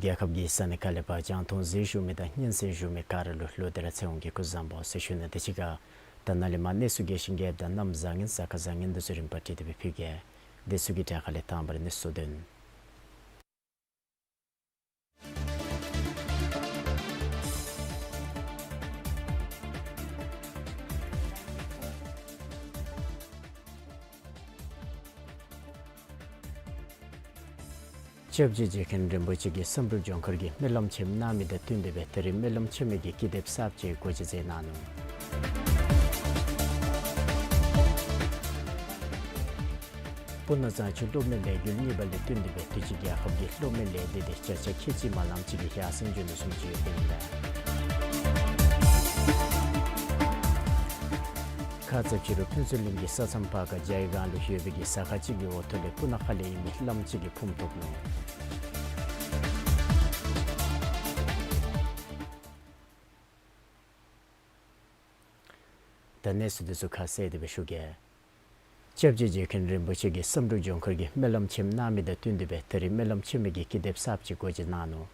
རྒྱལ་ཁབ་ཀྱི་ས་གནས་ཁག་ལས་ཕར་རྒྱང་མཐོང་གཟིགས་བཞུགས་མི་དང་སྙན་གསན་བཞུགས་མི་ག་ར་ལུ་ལོག་སྟེ་ར་ཚེ་དབང་གི་སྐུ་གཟུགས་བཟང་པོ་ཟེར་ཞུ་ནི། དེ་ཅིག་ཁར་ད་ནཱ་ལས་མར་གནས་ཚུལ་རྒྱས་ཤིང་རྒྱསཔ་ད་གནམ་བཟང་ངན་ས་ཁར་བཟང་ངན་འདི་ཚུ་རིམ་པ་བསྒྲིགས་ཏེ་སྦེ་ཕུལ་གེ། དེ་ཚུ་གི་གྲས་ཁ་ལས་དང་པ་ར་གནས་ཚུལ་དོན། སྐྱབས་རྗེ་རྗེ་མཁན་རིན་པོ་ཆེ་གིས་བསམ་གྲུབ་ལྗོངས་མཁར་གྱི་སྨོན་ལམ་ཆེན་མོ་གནང་མི་དང་བསྟུན་ཏེ་སྦེ་ད་རིས་སྨོན་ལམ་ཆེན་མོ་གི་ཀི་དེབ་གསརཔ་ཅིག་སྒོ་འབྱེད་མཛད་གནང་ནུག། སྤུ་ན་གཙང་ཆུ་གློག་མེ་ལས་འགུལ་གཉིས་པ་ལས་བསྟུན་ཏེ་སྦེ་དུས་ཅི་རྒྱལ་ཁབ་ཀྱི་གློག་མེ་ལས་སྡེ་འདི་བརྒྱ་ཆ་ཁལ་གཅིག་མ་ལངམ་ཅིག་གིས་ཡར་སེང་འགྱོ་ནི་བཟུམ་ཅིག་ཡོདཔ་ཨིན་པས། ཁ་ཙ་ཕྱི་རུ་ཕུན་ཚོགས་གླིང་གི་ས་མཚམས་ཕར་ཁ་ཇའི་སྒང་ལུ་ཡོད་པའི་གི་ས་ཁ་ཅིག་གི་འོག་ཐོག་ལས་སྤུ་ན་ཁ་ལས་ཨིན་མི་ལམ་ཅིག་གི་ཕུངམ་ཐོབ་ནུག། ད་གནས་ཚུལ་འདི་ཚུ་ཁ་གསལ་ཏེ་སྦེ་ཞུ་གེ། སྐྱབས་རྗེ་རྗེ་མཁན་རིན་པོ་ཆེ་གིས་བསམ་གྲུབ་ལྗོངས་མཁར་གྱི་སྨོན་ལམ་ཆེན་མོ་གནང་མི་དང་བསྟུན་ཏེ་སྦེ་ད་རིས་སྨོན་ལམ་ཆེན་མོ་གི་ཀི་དེབ་གསརཔ་ཅིག་སྒོ་འབྱེད་གནང་ནུག།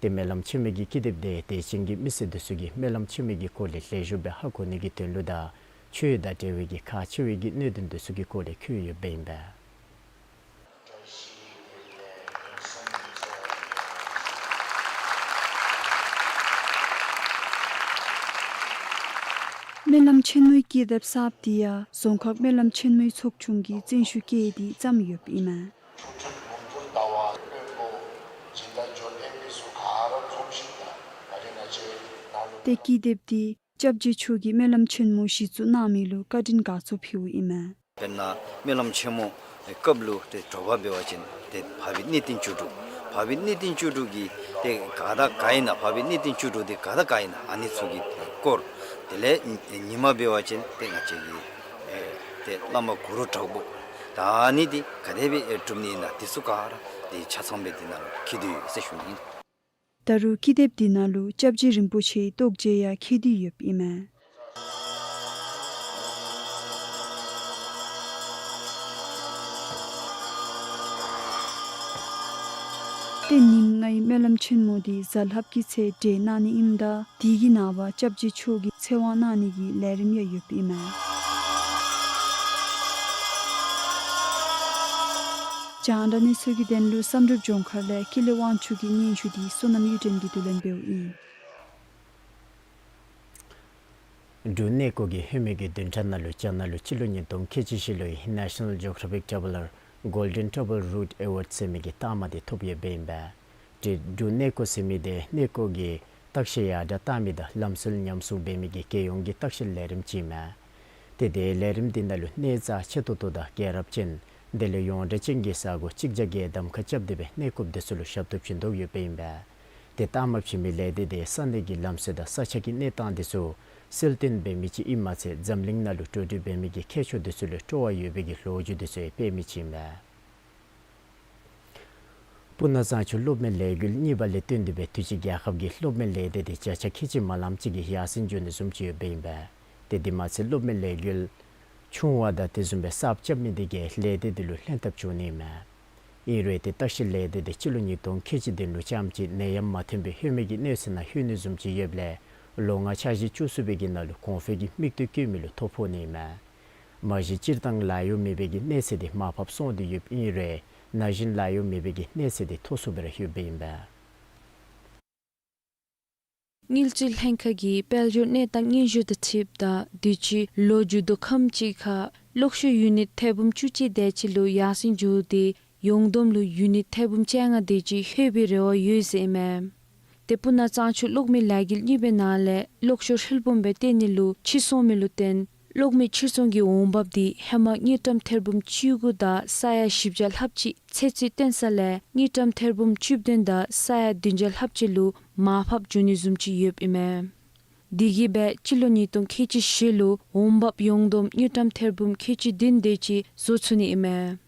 ཏེ་སྨོན་ལམ་ཆེན་མོ་གི་ཀི་དེབ་འདི་དད་ཅན་གྱི་མི་སེར་འདི་ཚུ་གིས་སྨོན་ལམ་ཆེན་མོ་གི་སྐོར་ལས་ལེགས་ཤོམ་སྦེ་ཧ་གོ་ནི་གི་དོན་ལུ་དང་ཆོས་དང་འབྲེལ་བའི་གི་ཁག་ཆེ་བའི་གི་གནད་དོན་འདི་ཚུ་གི་སྐོར་ལས་བཀོད་ཡོདཔ་ཨིན་པས། སྨོན་ལམ་ཆེན་མོའི་ཀི་དེབ་གསརཔ་འདི་ཡང་རྫོང་ཁག་སྨོན་ལམ་ཆེན་མོའི་ཚོགས་ཆུང་གིས་བརྩོན་ཤུགས་བསྐྱེད་དེ་བརྩམས་ཡོདཔ་ཨིན་མས། ཏེ་ཀི་དེབ་འདི་སྐྱབས་རྗེ་མཆོག་གིས་སྨོན་ལམ་ཆེན་མོ་གཞི་བཙུགས་གནང་མི་ལུ་བཀའ་དྲིན་དགའ་ཚོར་ཕུལཝ་ཨིན་མས། དཔེར་ན་སྨོན་ལམ་ཆེན་མོ་སྐབས་ལུ་ཏེ་དྲོ་པ་འབད་བ་ཅིན་ཏེ་འཕགས་པའི་གནས་བརྟན་བཅུ་དྲུག། འཕགས་པའི་གནས་བརྟན་བཅུ་དྲུག་གི་ཏེ་ག་དང་ག་ཨིན་ན་འཕགས་པའི་གནས་བརྟན་བཅུ་དྲུག་འདི་ག་དང་ག་ཨིན་ན་ཨ་ནི་ཚུ་གི་སྐོར། དེ་ལས་ཉིན་མ་འབད་བ་ཅིན་ཏེ་ང་བཅས་ཀྱི་ཨེ་ཏེ་བླ་མ་གུ་རུ་དྲག་པོ་ད་ཨ་ནི་འདི་ག་དེ་སྦེ་སྒྲུབ་ནི་ཨིན་ན་འདི་ཚུ་ག་ར་འདི་ཆ་ཚང་སྦེ་འདི་ནང་ལུ་འཁོད་དེ་ཡོད་ཟེར་ཞུ་ནི་ཨིན། ད་རུང་ཀི་དེབ་འདི་ནང་ལུ་སྐྱབས་རྗེ་རིན་པོ་ཆེའི་རྟོགས་བརྗོད་ཡང་འཁོད་དེ་ཡོདཔ་ཨིན་མས། ཏེ་ཉིནམ་ལྔའི་སྨོན་ལམ་ཆེན་མོ་འདི་གཟའ་ལྷགཔ་གི་ཚེ་གྲོལ་གནང་ནི་ཨིནམ་ད་དེ་གི་ནངས་པ་སྐྱབས་རྗེ་མཆོག་གི་ཚེ་དབང་གནང་ནི་གི་ལས་རིམ་ཡང་ཡོདཔ་ཨིན་མས། རྒྱང་བསྒྲགས་གནས་ཚུལ་གྱི་དོན་ལུ་བསམ་གྲུབ་ལྗོངས་མཁར་ལས་ཀུན་ལེགས་དབང་ཕྱུག་གི་སྙན་ཞུ་འདི་བསོད་ནམས་གཡུ་སྒྲོན་གྱིས་བསྡུ་ལེན་འབདཝ་ཨིན། འབྲུག་གནས་སྐོར་གྱི་ལྷོད་མེད་ཀྱི་བདུན་ཕྲག་ནང་ལུ་རྒྱ་ནག་ལུ་སྤྱི་ལོ་ཉིས་སྟོང་ཁལ་གཅིག་བཞི་ལོའི་National Geographic Traveller Golden Travel Route Award ཟེར་མི་གི་རྟགས་མ་འདི་ཐོབ་ཡོདཔ་ཨིན་པས། ཏེ་འབྲུག་གནས་སྐོར་ཟེར་མི་འདི་གནས་སྐོར་གྱི་བརྟག་ཞིབ་ཡར་དྲག་གཏང་མི་དང་ལམ་སྲོལ་ཉམས་སྲུང་འབད་མི་གི་རྒྱལ་ཡོངས་ཀྱི་བརྟག་ཞིབ་ལས་རིམ་ཅིག་ཨིན་མས། ཏེ་དེའི་ལས་རིམ་འདི་ནང་ལུ་གནས་རྩ་ཆེ་ཏོག་ཏོ་དང་རྒྱལ་རབས་ཅན་དེ་ལས་ཡོངས་གྲགས་ཅན་གྱི་ས་གོ་གཅིག་བརྒྱ་བརྒྱད་གདམ་ཁ་རྐྱབ་སྟེ་སྦེ་གནས་སྐོརཔ་འདི་ཚུ་ལུ་ཞབས་ཏོག་བྱིན་དོ་ཡོདཔ་ཨིན་པས། ཏེ་རྟགས་མ་བྱིན་མི་ལས་སྡེ་འདི་ས་གནས་ཀྱི་ལམ་སྲོལ་དང་ས་ཆ་གི་གནས་སྟངས་འདི་ཚུ་གསལ་སྟོན་འབད་མི་ཅིག་ཨིནམ་མ་ཚད་འཛམ་གླིང་ནང་ལུ་འགྲོ་འགྲུལ་འབད་མི་གི་མཁས་མཆོག་འདི་ཚུ་ལུ་སྤྲོ་བ་ཡོད་པའི་གི་ལོ་རྒྱུས་འདི་ཚུ་ཡང་སྤེལ་མི་ཅིག་ཨིན་པས། སྤུ་ན་གཙང་ཆུ་གློག་མེ་ལས་འགུལ་གཉིས་པ་ལས་བརྟེན་ཏེ་སྦེ་དུས་ཅི་རྒྱལ་ཁབ་ཀྱི་གློག་མེ་ལས་སྡེ་འདི་བརྒྱ་ཆ་ཁལ་གཅིག་མ་ལངམ་ཅིག་གིས་ཡར་སེང་འགྱོ་ནི་བཟུམ་ཅིག་ཡོདཔ་ཨིན་པས། ཏེ་དེ་མ་ཚད་གློག་མེ་ལས་འགུལ་ཆུང་བ་དང་དེ་བཟུམ་སྦེ་གསརཔ་རྐྱབ་མི་འདི་གིས་ལས་སྡེ་འདི་ལུ་ལྷན་ཐབས་བྱུང་ནི་ཨིན་མས། ཨིན་རུང་ཏེ་བརྟག་ཞིབ་ལས་སྡེ་འདི་སྤྱི་ལོ་ཉིས་སྟོང་ཁལ་གཅིག་བདུན་ལུ་རྐྱངམ་གཅིག་ནད་ཡམས་མ་ཐོན་པའི་ལྷོད་མེད་ཀྱི་གནས་ཚུལ་ནང་ལྷོད་ནི་བཟུམ་ཅིག་ཡོདཔ་ལས་ལོ་ལྔ་འཆར་གཞི་བཅུ་གསུམ་པའི་གི་ནང་ལུ་གོང་འཕེལ་གྱི་མིག་ལྟོས་བཀོད་མི་ལུ་ཐོ་ཕོག་ནི་ཨིན་མས། མ་གཞི་སྤྱིར་བཏང་ལཱ་གཡོག་མེད་པའི་གི་གནས་ཚད་འདི་མར་ཕབ་སོང་སྟེ་ཡོདཔ་ཨིན་རུང་ན་གཞོན་ལཱ་གཡོག་མེད་པའི་གི་གནས་ཚད་འདི་མཐོ་སུ་སྦེ་ར་ཡོདཔ་ཨིན་པས། དངུལ་རྩིས་ལྷན་ཁག་གིས་དཔལ་འབྱོར་གནས་སྟངས་སྙན་ཞུ་དང་འཁྲིལཝ་ད་དུས་ཅི་ལོ་མཇུག་བསྡུ་ཁམས་ཅིག་ཁར་གློག་ཤུགས་ཡུ་ནིཊ་ཐེར་འབུམ་བཅུ་གཅིག་དེ་ཅིག་ལུ་ཡར་སེང་འགྱོ་སྟེ་ཡོངས་བསྡོམས་ལུ་ཡུ་ནིཊ་ཐེར་འབུམ་བཅོ་ལྔ་དེ་ཅིག་ལྷོད་པའི་རེ་བ་ཡོད་ཟེར་ཨིན་མས། ཏེ་སྤུ་ན་གཙང་ཆུ་གློག་མེ་ལས་འགུལ་གཉིས་པའི་ནང་ལས་གློག་ཤུགས་ཧྲིལ་བུམ་སྦེ་བཏོན་ནི་ལུ་ཕྱིར་སོང་མི་ལུ་བརྟེན་གློག་མེ་ཕྱིར་ཚོང་གི་འོང་འབབ་འདི་ཧེ་མ་དངུལ་ཀྲམ་ཐེར་འབུམ་བཅུ་དགུ་དང་ས་ཡ་བཞི་བརྒྱ་ལྷགཔ་ཅིག་ཚད་རྩིས་བཏོན་ས་ལས་དངུལ་ཀྲམ་ཐེར་འབུམ་བཅུ་བདུན་དང་ས་ཡ་བདུན་བརྒྱ་ལྷགཔ་ཅིག་ལུ་མར་ཕབ་འགྱོ་ནི་བཟུམ་ཅིག་ཡོདཔ་ཨིན་མས། དེ་གིས་སྦེ་སྤྱི་ལོ་ཉིས་སྟོང་ཁལ་གཅིག་བཞི་ལུ་འོང་འབབ་ཡོངས་བསྡོམས་དངུལ་ཀྲམ་ཐེར་འབུམ་ཁལ་གཅིག་བདུན་དེ་ཅིག་བཟོ་ཚུགས་ནི་ཨིན་མས།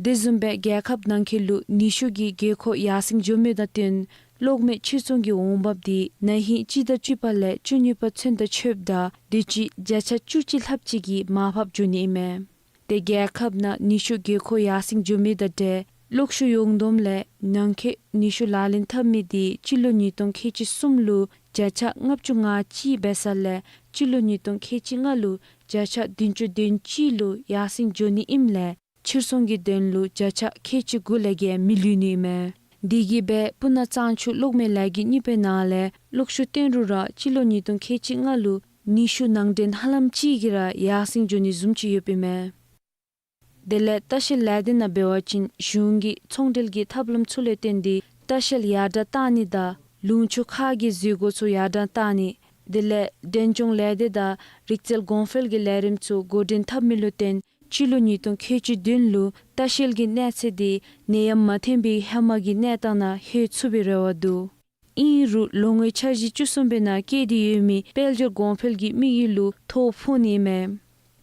དེ་བཟུམ་སྦེ་རྒྱལ་ཁབ་ནང་འཁོད་ལུ་ནུས་ཤུགས་ཀྱི་དགོས་མཁོ་ཡར་སེང་འགྱོ་མི་དང་བསྟུན་གློག་མེ་ཕྱིར་ཚོང་གི་འོང་འབབ་འདི་ན་ཧིང་སྤྱི་ཟླ་བཅུ་པ་ལས་བཅུ་གཉིས་པ་ཚུན་དུ་ཆོདཔ་ད་དུས་ཅི་བརྒྱ་ཆ་བཅུ་གཅིག་ལྷགཔ་ཅིག་གིས་མར་ཕབ་འགྱོ་ནི་ཨིན་མས། ཏེ་རྒྱལ་ཁབ་ནང་ནུས་ཤུགས་དགོས་མཁོ་ཡར་སེང་འགྱོ་མི་དང་འབྲེལ་ གློག་ཤུགས་ཡོངས་བསྡོམས་ལས་ནང་འཁོད་ནུས་ཤུགས་ལག་ལེན་འཐབ་མི་དེ་སྤྱི་ལོ་ཉིས་སྟོང་ཁལ་གཅིག་གསུམ་ལུ་བརྒྱ་ཆ་ལྔ་བཅུ་ང་གཅིག་འབད་ས་ལས་སྤྱི་ལོ་ཉིས་སྟོང་ཁལ་གཅིག་ལྔ་ལུ་བརྒྱ་ཆ་བདུན་ཅུ་དོན་གཅིག་ལུ་ཡར་སེང་འགྱོ་ནི་ཨིནམ་ལས་ཕྱིར་ཚོང་གི་དོན་ལུ་བརྒྱ་ཆ་ཁལ་གཅིག་དགུ་ལས་བརྒལ་མི་ལུས་ནི་མས། དེ་གིས་སྦེ་སྤུ་ན་གཙང་ཆུ་གློག་མེ་ལས་འགུལ་གཉིས་པའི་ནང་ལས་གློག་ཤུགས་བཏོན་རུང་ར་སྤྱི་ལོ་ཉིས་སྟོང་ཁལ་གཅིག་ལྔ་ལུ་ནུས་ཤུགས་ནང་འདྲེན་ཧ་ལམ་ཅིག་གིས་ར་ཡར་སེང་འགྱོ་ནི་བཟུམ་ཅིག་ཡོདཔ་ཨིན་མས། དེ་ལས་ལྟ་བཤལ་ལས་སྡེ་ནང་འབད་བ་ཅིན་གཞུང་གི་ཚོང་འབྲེལ་གྱི་ཐབས་ལམ་ཚུ་ལས་བརྟེན་ཏེ་ལྟ་བཤལ་ཡར་དྲག་གཏང་ནི་དང་ལུང་ཕྱོགས་ཁག་གི་འཛུལ་སྒོ་ཚུ་ཡར་དྲག་གཏང་ནི། དེ་ལས་འབྲས་ལྗོངས་ལས་སྡེ་དང་རིག་རྩལ་གོང་འཕེལ་གྱི་ལས་རིམ་ཚུ་འགོ་འདྲེན་འཐབ་མི་ལུ་བརྟེན་སྤྱི་ལོ་ཉིས་སྟོང་ཁལ་གཅིག་བདུན་ལུ་ལྟ་བཤལ་གྱི་གནས་ཚད་དེ་ནད་ཡམས་མ་ཐོན་པའི་ཧེ་མ་གི་གནས་སྟངས་ནང་ལྷོད་ཚུགས་པའི་རེ་བ་འདུག། ཨིན་རུང་ལོ་ངོ་འཆར་གཞི་བཅུ་གསུམ་པའི་ནང་བཀོད་དེ་ཡོད་མི་དཔལ་འབྱོར་གོང་འཕེལ་གྱི་དམིགས་ཡུལ་ལུ་ཐོ་ཕོག་ནི་མས།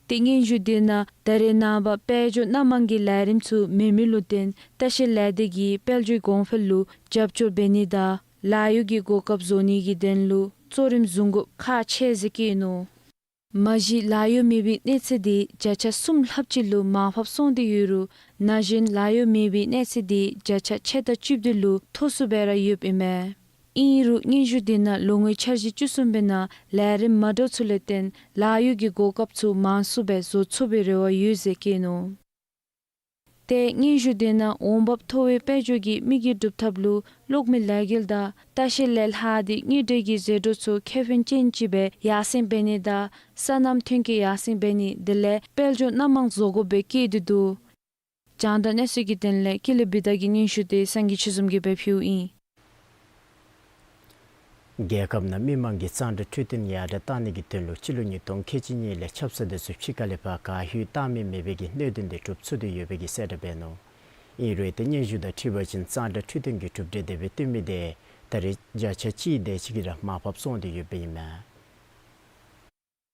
ཏེ་སྙན་ཞུ་དེ་ནང་ད་རེས་ནངས་པ་དཔལ་འབྱོར་སྣ་མང་གི་ལས་རིམ་ཚུ་མེད་མི་ལུ་བརྟེན་ལྟ་བཤལ་ལས་སྡེ་གིས་དཔལ་འབྱོར་གོང་འཕེལ་ལུ་རྒྱབ་སྐྱོར་འབད་ནི་དང་ལཱ་གཡོག་གི་གོ་སྐབས་བཟོ་ནི་གི་དོན་ལུ་གཙོ་རིམ་བཟུང་དགོཔ་ཁག་ཆེ་ཟེར་བཀོད་ནུག། མ་གཞི་ལཱ་གཡོག་མེད་པའི་གནས་ཚད་དེ་བརྒྱ་ཆ་གསུམ་ལྷགཔ་ཅིག་ལུ་མར་ཕབ་སོང་སྟེ་ཡོད་རུང་ན་གཞོན་ལཱ་གཡོག་མེད་པའི་གནས་ཚད་དེ་བརྒྱ་ཆ་ཕྱེད་དང་བཅུ་བདུན་ལུ་མཐོ་སུ་སྦེ་ར་ཡོདཔ་ཨིན་མས། ཨིན་རུང་སྙན་ཞུ་དེ་ནང་ལོ་ངོའི་འཆར་གཞི་བཅུ་གསུམ་པའི་ནང་ལས་རིམ་མ་འདྲཝ་ཚུ་ལས་བརྟེན་ལཱ་གཡོག་གི་གོ་སྐབས་ཚུ་མང་སུ་སྦེ་བཟོ་ཚུགས་པའི་རེ་བ་ཡོད་ཟེར་བཀོད་ནུག། ཏེ་སྙན་ཞུ་དེ་ནང་འོང་འབབ་མཐོ་བའི་དཔལ་འབྱོར་གྱི་དམིགས་ཡུལ་སྒྲུབ་ཐབས་ལུ་གློག་མེ་ལས་འགུལ་དང་ལྟ་བཤལ་ལས་སླ་སྟེ་དངུལ་འབྲེལ་གྱི་ཟད་འགྲོ་ཚུ་ཁེ་ཕན་ཅན་ཅིག་སྦེ་ཡར་སེང་འབད་ནི་དང་སོ་ནམ་ཐོན་སྐྱེད་ཡར་སེང་འབད་ནི་དེ་ལས་དཔལ་འབྱོར་སྣ་མང་བཟོ་དགོཔ་སྦེ་བཀོད་དེ་འདུག། རྒྱང་བསྒྲགས་གནས་ཚུལ་གྱི་དོན་ལས་ཀུན་ལེགས་བི་དྷ་གི་སྙན་ཞུ་དེ་སངས་རྒྱས་ཆོས་འཛོམས་ཀྱིས་སྦེ་ཕུལཝ་ཨིན། རྒྱལ་ཁབ་ནང་མི་མང་གི་གཙང་སྦྲ་འཕྲོད་བསྟེན་ཡར་དྲག་གཏང་ནི་གི་དོན་ལུ་སྤྱི་ལོ་ཉིས་སྟོང་ཁལ་གཅིག་གཉིས་ལས་ཆབ་གསང་དེ་ཚུ་ཕྱི་ཁ་ལས་ཕར་གཱ་ཧུད་གཏང་མི་མེད་པའི་གི་གནད་དོན་དེ་གྲུབ་ཚུགས་ཏེ་ཡོད་པའི་གི་གསལ་བསྒྲགས་འབད་ནུག། ཨིན་རུང་ཏེ་སྙན་ཞུ་དང་འཁྲིལ་བ་ཅིན་གཙང་སྦྲ་འཕྲོད་བསྟེན་གྱི་གྲུབ་འབྲས་དེ་སྦེ་བཏོན་མི་དེ་ད་རེས་བརྒྱ་ཆ་གཅིག་དེ་ཅིག་གིས་ར་མར་ཕབ་སོང་སྟེ་ཡོདཔ་ཨིན་མས།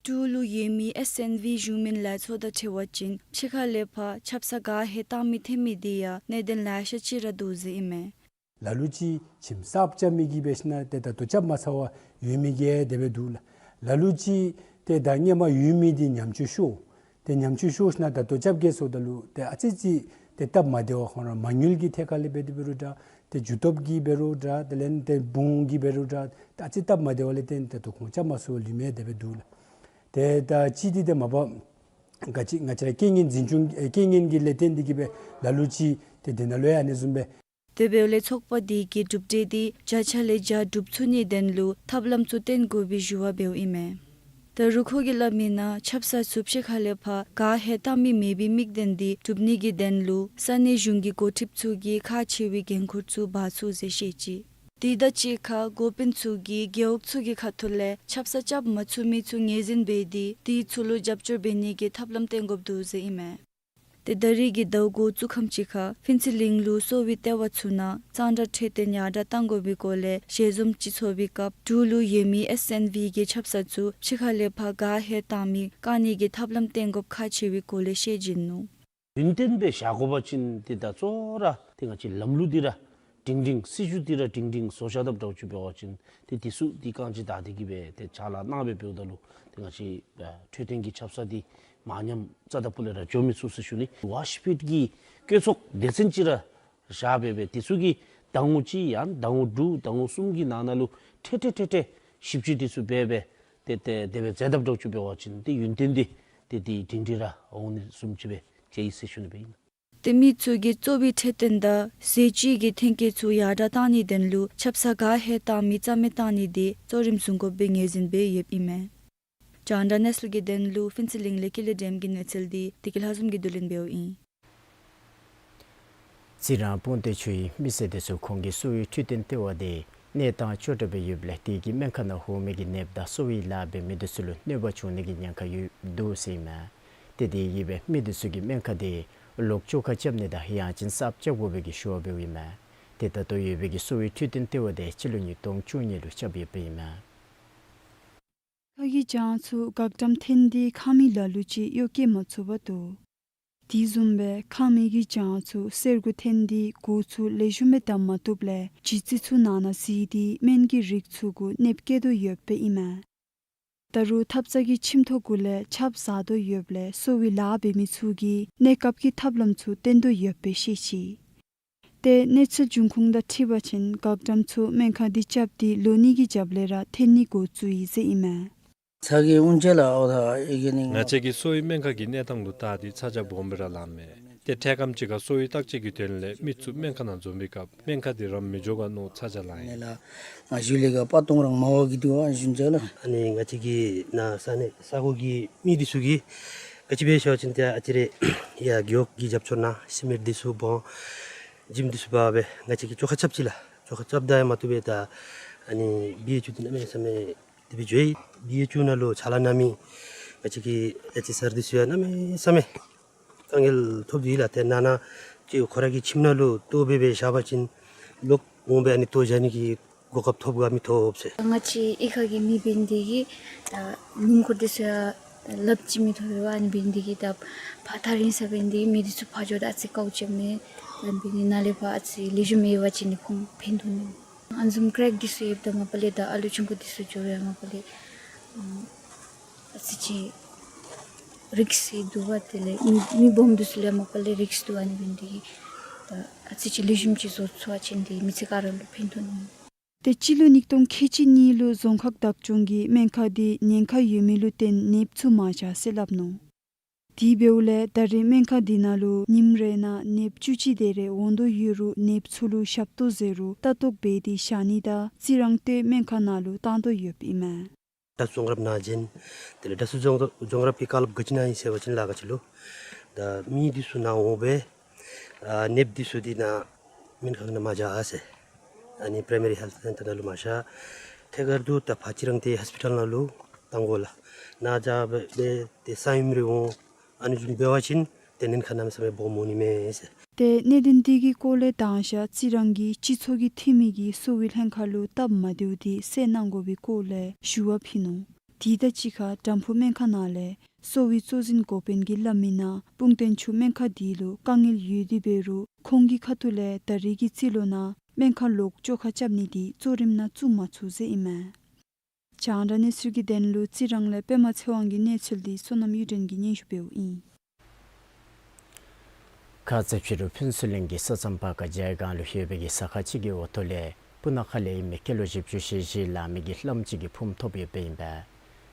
འབྲུག་ལུ་ཡོད་མི་ཨེསི་ཨེན་ཝི་གཞུང་མིན་ལས་ཚོགས་དང་འཁྲིལ་བ་ཅིན་ཕྱི་ཁ་ལས་ཕར་ཆབ་གསང་གཱ་ཧུད་གཏང་མི་ཐོན་མི་དེ་ཡང་གནད་དོན་ལེ་ཤ་ཅིག་ར་འདུག་ཟེར་ཨིན་མས། ལ་ལུ་ཅིག་ཁྱིམ་གསརཔ་རྐྱབ་མི་གིས་འབད་ཞིན་ན་ཏེ་ད་ལྟོ་རྐྱབ་མ་ཚར་བར་ཡོད་མི་གིས་དེ་སྦེ་འདུག་ལགས། ལ་ལུ་ཅིག་ཏེ་ད་སྔོན་མ་ཡོད་མི་དེ་ཉམས་བཅོས་ཤོར། ཏེ་ཉམས་བཅོས་ཤོར་ཞིན་ན་ད་ལྟོ་རྐྱབ་གེ་ཟེརཝ་ད་ལུ་ཏེ་ཨ་ཙི་ཅིག་ཏེ་སྟབས་མ་བདེ་བ་ཁོང་ར་མ་དངུལ་གྱི་ཐད་ཁ་ལས་འབད་དེ་འབད་རུང་འདྲ། ཏེ་རྒྱུ་སྟོབས་ཀྱིས་འབད་རུང་འདྲ། དེ་ལས་ཏེ་འབུངས་ཀྱིས་འབད་རུང་འདྲ། ཏེ་ཨ་ཙི་སྟབས་མ་བདེ་བ་ལས་བརྟེན་ཏེ་ད་ལྟོ་ཁོང་རྐྱབ་མ་ཚུགས་པར་ལུས་མི་དེ་སྦེ་འདུག་ལགས། ཏེ་ད་ཅིག་འདི་ཏེ་མ་པ་ག་ཅི་ང་བཅས་ར་རྐྱེན་ངན་འཛིན་སྐྱོང་རྐྱེན་ངན་གྱི་ལས་བརྟེན་འདི་གིས་སྦེ་ལ་ལུ་ཅིག་ཏེ་དེ་ནང་ལུ་ཡང་ཨ་ནི་བཟུམ་སྦེ། དེ་འབདཝ་ལས་ཚོགས་པ་འདི་གིས་གྲུབ་འབྲས་འདི་བརྒྱ་ཆ་ལས་བརྒྱ་སྒྲུབ་ཚུགས་ནིའི་དོན་ལུ་ཐབས་ལམ་ཚུ་བཏོན་དགོ་པའི་ཞུ་བ་འབདཝ་ཨིན་མས། ད་རུང་ཁོ་གིས་སླབ་མིའི་ནང་ཆབ་གསང་ཚུ་ཕྱི་ཁ་ལས་ཕར་གཱ་ཧུད་གཏང་མི་མེད་པའི་དམིགས་དོན་འདི་འགྲུབ་ནི་གི་དོན་ལུ་ས་གནས་གཞུང་གི་འགོ་ཁྲིདཔ་ཚུ་གིས་ཁག་ཆེ་བའི་འགན་ཁུར་ཚུ་འབག་ཚུགས་ཟེར་བཤད་ཅི། དེ་དང་གཅིག་ཁར་འགོ་དཔོན་ཚུ་གིས་རྒེད་འོག་ཚུ་གི་ཁ་ཐུག་ལས་ཆབ་གསང་རྐྱབ་མ་ཚུགས་མི་ཚུ་ངོས་འཛིན་འབད་དེ་དེ་ཚུ་ལུ་རྒྱབ་སྐྱོར་འབད་ནི་གི་ཐབས་ལམ་བཏོན་དགོཔ་འདུག་ཟེར་ཨིན་མས། ཏེ་ད་རིས་ཀྱི་ཟླཝ་དགུ་བཅུ་ཁམས་ཅིག་ཁར་ཕུན་ཚོགས་གླིང་ལུ་གསོ་བའི་ལྟེ་བ་ཚུ་ནང་གཙང་སྦྲ་འཕྲོད་བསྟེན་ཡར་དྲག་གཏང་དགོ་པའི་སྐོར་ལས་ཞལ་འཛོམས་ཅིག་ཚོགས་པའི་སྐབས་འབྲུག་ལུ་ཡོད་མི་ཨེསི་ཨེན་ཝི་གི་ཆབ་གསང་ཚུ་ཕྱི་ཁ་ལས་ཕར་གཱ་ཧུད་གཏང་མི་བཀག་ནི་གི་ཐབས་ལམ་བཏོན་དགོཔ་ཁག་ཆེ་བའི་སྐོར་ལས་བཤད་བྱིན་ནུག། ཡུན་བརྟན་སྦེ་བཞག་དགོ་པ་ཅིན་ཏེ་ད་གཙོ་བོ་ར་ཏེ་ང་བཅས་ལམ་ལུགས་འདི་ར་སྒྲིང་སྒྲིང་སྲིད་བྱུས་འདི་ར་སྒྲིང་སྒྲིང་བཟོ་བཞག་དཔ་འདྲཝ་ཅིག་འབད་བ་ཅིན་ཏེ་དེ་ཚུ་ཏེ་རྐང་གཅིག་བདའ་སྟེ་གིས་སྦེ་ཏེ་ཕྱག་ལཱ་གནང་སྦེ་འབདཝ་ད་ལུ་ཏེ་ང་བཅས་ཨ་འཕྲོད་བསྟེན་གྱི་ཆབ་གསང་འདི་མར་ཉམས་རྩ་དང་སྤུ་ལས་ར་འགྱོ་མི་ཚུགས་ཟེར་ཞུ་ནི། ཝོརཀ་ཤོཔ་གི་བཀོད་ཚོགས་སྡེ་ཚན་ཅིག་ར་བཞག་སྦེ་སྦེ་དེ་ཚུ་གིས་ཟླ་ངོ་གཅིག་ཡང་ཟླ་ངོ་དྲུག་ཟླ་ངོ་གསུམ་གྱི་ནང་ན་ལུ་འཕྲལ་འཕྲལ་འཕྲལ་འཕྲལ་ཞིབ་དཔྱད་དེ་ཚུ་འབད་སྦེ་ཏེ་ཏེ་དེ་སྦེ་མཛད་དཔ་འདྲཝ་ཅིག་འབད་བ་ཅིན་ཏེ་ཡུན་བརྟན་ཏེ་ཏེ་ཏེ་སྒྲིང་སྒྲིང་ར་འོང་ནི་བཟུམ་ཅིག་སྦེ་མཇལ་ཡི་ཟེར་ཞུ་ནི་སྦེ་ཨིན། ཏེ་མི་ཚུ་གིས་གསོ་བའི་འཕྲོད་བསྟེན་དང་ཟས་བཅུད་ཀྱི་ཐོན་སྐྱེད་ཚུ་ཡར་དྲག་གཏང་ནིའི་དོན་ལུ་ཆབ་གསང་གཱ་ཧུད་གཏང་མི་རྩ་མེད་གཏང་ནི་འདི་གཙོ་རིམ་བཟུང་དགོ་པའི་ངོས་འཛིན་འབད་ཡོདཔ་ཨིན་མས། རྒྱང་བསྒྲགས་གནས་ཚུལ་གྱི་དོན་ལུ་ཕུན་ཚོགས་གླིང་ལས་ཀུན་ལེགས་སྒྲོལམ་གྱི་གནས་ཚུལ་འདི་བདེ་སྐྱིད་ལྷ་འཛོམས་ཀྱིས་བསྡུ་ལེན་འབདཝ་ཨིན། རྩི་རང་སྤུངས་ཐང་ཆུ་ཡི་མི་སེར་དེ་ཚུ་ཁོང་གི་གསོ་བའི་འཕྲོད་བསྟེན་ལྟེ་བ་དེ་གནས་སྟངས་སྐྱོ་དྲགས་སྦེ་ཡོདཔ་ལས་དེ་གིས་སྨན་ཁང་ནང་འོང་མི་གི་ནདཔ་དང་གསོ་བའི་ལཱ་འབད་མི་དེ་ཚུ་ལུ་གནོད་པ་བྱུང་ནི་གི་ཉེན་ཁ་ཡོདཔ་འདུག་ཟེར་ཨིན་མས། ཏེ་དེ་གིས་སྦེ་མི་དེ་ཚུ་གིས་སྨན་ཁང་དེ་ལོག་བཅོས་ཁ་རྐྱབ་ནི་དང་ཡང་ཅིན་གསརཔ་རྐྱབ་དགོ་པའི་གི་ཞུ་བ་འབདཝ་ཨིན་མས། ཏེ་ད་ལྟོ་ཡོད་པའི་གི་གསོ་བའི་འཕྲོད་བསྟེན་ལྟེ་བ་དེ་སྤྱི་ལོ་ཉིས་སྟོང་བཅུ་གཉིས་ལུ་རྐྱབ་ཡོདཔ་ཨིན་མས། ཁ་གི་གྱང་ཚུ་འགག་འགྲམ་ཐོན་ཏེ་ཁང་མིག་ལ་ལུ་ཅིག་གཡོག་བཀོལ་མ་ཚུགས་པར་འདུག། དེ་བཟུམ་སྦེ་ཁང་མིག་གི་གྱང་ཚུ་གསེར་གུ་ཐོན་ཏེ་སྒོ་ཚུ་ལེགས་ཤོམ་སྦེ་བསྡམ་མ་བཏུབ་ལས་ལྗིད་རྩི་ཚུ་ནང་ན་གཟིར་ཏེ་སྨན་གྱི་རིགས་ཚུ་གུ་གནོདཔ་བཀལ་དོ་ཡོདཔ་ཨིན་མས། ད་རུང་ཐབ་ཚང་གི་ཁྱིམ་ཐོག་གུ་ལས་ཆརཔ་ཟག་དོ་ཡོདཔ་ལས་གསོ་བའི་ལཱ་འབད་མི་ཚུ་གིས་གནས་སྐབས་ཀྱི་ཐབས་ལམ་ཚུ་བཏོན་དོ་ཡོདཔ་སྦེ་བཤད་ཅི། ཏེ་གནས་ཚུལ་འབྱུང་ཁུངས་དང་འཁྲིལ་བ་ཅིན་བཀག་དམ་ཚུ་སྨན་ཁང་འདི་རྐྱབ་སྟེ་ལོ་གཉིས་ཀྱི་རྒྱབ་ལས་ར་འཐེན་ནི་འགོ་བཙུགས་ཡི་ཟེར་ཨིན་མས། ཚ་གི་ཨུན་ཅ་ལ་ཨོ་ཐ་ཨི་གེ་ནི། ང་བཅས་ཀྱི་གསོ་བའི་སྨན་ཁང་གི་གནས་སྟངས་ལུ་བལྟ་སྟེ་ཚ་གྱང་སྦོམ་སྦེ་ར་ལངམ་མས། ཏེ་འཕྲལ་ཁམས་ཅིག་ཁར་གསོ་བའི་བརྟག་དཔྱད་ཀྱི་དོན་ལས་མི་ཚུ་སྨན་ཁང་ནང་འཛོམས་པའི་སྐབས་སྨན་ཁང་འདི་རམ་མི་འགྱོ་ག་མནོ་ཚ་གྱང་ལང་ཡི། ནེ་ལ་ང་ཞུ་ལེ་ག་པ་སྟོང་རང་མ་བ་གི་དུ་བ་ཞུན་ཅ་ལ། ཨ་ནི་ང་བཅས་ཀྱི་ནཱ་ས་གནས་ས་གོ་གི་མི་འདི་ཚུ་གིས་ག་ཅི་སྦེ་ཤོ་ཅིན་ཏེ་ཨ་ཙི་རེ་ཡ་གི་འོག་གི་རྒྱབ་སྐྱོར་ནང་སི་མེནཊ་འདི་ཚུ་སྦོམ་ཇིམ་འདི་ཚུ་འབག་སྦེ་ང་བཅས་ཀྱིས་བཅོ་ཁ་རྐྱབ་ཅི་ལགས། བཅོ་ཁ་རྐྱབ་ད་ཡང་མ་བཏུབ་པས། ད་ཨ་ནི་བི་ཨེཆ་ཡུ་འདི་གནམ་མེད་ས་མེད་དེ་སྦེ་འགྱོ་ཡི། བི་ཨེཆ་ཡུ་ནང་ལུ་ཕྱག་ལཱ་གནང་མི་ང་བཅས་ཀྱི་ཨེཆ་ཨེ་སར་འདི་ཚུ་ཡང་གནམ་མེད་ས་མེད་དཀའ་ངལ་ཐོབ་སྟེ་ཡོད་ལགས། ཏེ་ནང་ན་ཅིག་ཁོ་ར་གི་ཁྱིམ་ནང་ལུ་ལྟོ་འབད་སྦེ་བཞག་པ་ཅིན་ལོག་འོང་སྦེ་ཨ་ནི་ལྟོ་བཞག་ནི་གི་གོ་སྐབས་ཐོབ་ག་མི་ཐོབ་ཟེར། ང་བཅས་ཨི་ཁ་གི་མི་འབད་ནི་འདི་གིས་ད་ལུང་འཁོར་འདི་ཚུ་ཡང་ལགཔ་ཅིག་མི་ཐོབ་པས། ཨ་ནི་འབད་ནི་འདི་གིས་ད་ཕར་ཐག་རིང་ས་འབད་ནི་འདི་གིས་མི་འདི་ཚུ་ཕར་འགྱོཝ་ད་ཨ་ཙི་དཀའཝ་སྤྱདཔ་མས། ཨ་ནི་འབད་ནི་ནཱ་ལས་ཕར་ཨ་ཙི་ལེགས་ཤོམ་ཡོད་པ་ཅིན་ནི་ཁོང་ཕན་ཐོགས་ནི། ཨ་ནི་བཟུམ་ཀྲེཀ་འདི་ཚུ་ཡོདཔ་ད་མ་པ་ལས་ད་ཨ་ལུ་ཆུང་ཀུ་འདི་ཚུ་འགྱོ་རུང་ཡང་མ་པ་ལས་ཨ་ཨ་ཙི་ཅིག་རིསཀ་འདུག་པ། དེ་ལས་མི་མི་སྦོམ་འདི་ཚུ་ལས་མ་པ་ལས་རིསཀ་འདུག། ཨ་ནི་འབད་ནི་འདི་གིས་ད་ཨ་ཙི་ཅིག་ལེགས་ཤོམ་ཅིག་བཟོ་ཚུགས་པ་ཅིན་འདི་མི་ཚེ་ག་ར་ལུ་ཕན་ཐོགས་ནི། ཏེ་སྤྱི་ལོ་ཉིས་སྟོང་ཁལ་གཅིག་གཉིས་ལུ་རྫོང་ཁག་བདག་སྐྱོང་གིས་སྨན་ཁང་འདི་ཉེན་ཁ་ཡོད་མི་ལུ་བརྟེན་ནདཔ་ཚུ་མ་བཞག་ཟེར་སླབ་ནུག། དེ་འབདཝ་ལས་ད་རེས་སྨན་ཁང་འདི་ནང་ལུ་ཉིནམ་རེ་ནང་ནདཔ་བཅུ་གཅིག་དེ་རེ་འོང་དོ་ཡོད་རུང་ནདཔ་ཚུ་ལུ་ཞབས་ཏོག་མཛད་རུང་ལྟ་རྟོག་འབད་དེ་བཞག་ནི་དང་རྩི་རང་སྟོད་སྨན་ཁང་ནང་ལུ་བཏང་དོ་ཡོདཔ་ཨིན་མས། དྲག་རྩུབ་རྫོང་རབ་ནང་བཞིན་དེ་ལས་དྲག་རྩུབ་རྫོང་རབ་རྫོང་རབ་ཀྱི་བཀག་སློབ་ག་ཅི་ནང་ཨིན་ཟེར་བ་ཅིན་ལཱ་ག་ཅི་ལོ། ད་མི་འདི་ཚུ་ནཱ་འོང་སྦེ་ཨ་ནདཔ་འདི་ཚུ་འདི་ནཱ་སྨན་ཁང་ནང་མ་བཞག་ཟེར། ཨ་ནི་པྲའི་མ་རི་ཧེལཐ་སེན་ཊར་ནང་ལུ་མ་བཞག། ཐད་ཀར་དུ་ད་ཕར་རྩི་རང་སྟོད་ཧོས་པི་ཊལ་ནང་ལུ་བཏང་དགོ་ལགས། ནཱ་བཞག་སྦེ་ཏེ་ས་ཡོམ་རེ་འོང་ཨ་ནི་བཟུམ་འབད་བ་ཅིན་ཏེ་ཉེན་ཁ་གནམ་མེད་ས་མེད་སྦོམ་འོང་ནི་མས་ཟེར། ཏེ་གནད་དོན་འདི་གི་སྐོར་ལས་མདང་ཞག་རྩི་རང་གི་སྤྱི་ཚོགས་ཀྱི་འཐུས་མི་གིས་གསོ་བའི་ལྷན་ཁག་ལུ་སྟབས་མ་བདེཝ་འདི་སེལ་གནང་དགོ་པའི་སྐོར་ལས་ཞུ་བ་ཕུལ་ནུག། དེ་དང་གཅིག་ཁར་དམ་ཕུ་སྨན་ཁང་ནང་ལས་གསོ་བའི་གཙོ་འཛིན་འགོ་དཔོན་གྱིས་སླབ་མི་ནང་སྤུངས་ཐང་ཆུ་སྨན་ཁང་འདི་ལུ་དཀའ་ངལ་ཡོད་དེ་འབད་རུང་ཁོང་གི་ཁ་ཐུག་ལས་ད་རེས་ཀྱི་རྩིས་ལོ་ནང་སྨན་ཁང་ལོག་བཅོ་ཁ་རྐྱབ་ནི་འདི་གཙོ་རིམ་ནང་བཙུགས་མ་ཚུགས་ཟེར་ཨིན་མས། རྒྱང་བསྒྲགས་གནས་ཚུལ་གྱི་དོན་ལུ་རྩི་རང་ལས་པདྨ་ཚེ་དབང་གི་གནས་ཚུལ་འདི་བསོད་ནམས་གཡུ་སྒྲོན་གྱིས་སྙན་ཞུ་འབདཝ་ཨིན། ཁ་ཙ་ཕྱི་རུ་ཕུན་ཚོགས་གླིང་གི་ས་མཚམས་ཕར་ཁ་ཇའི་སྒང་ལུ་ཡོད་པའི་གི་ས་ཁ་ཅིག་གི་འོག་ཐོག་ལས་སྤུ་ན་ཁ་ལས་ཨིན་མི་སྐྱེས་ལོ་བཞི་བཅུ་ཞེ་བཞི་ལང་མི་གི་བླམ་ཅིག་གི་ཕུངམ་ཐོབ་ཡོདཔ་ཨིན་པས།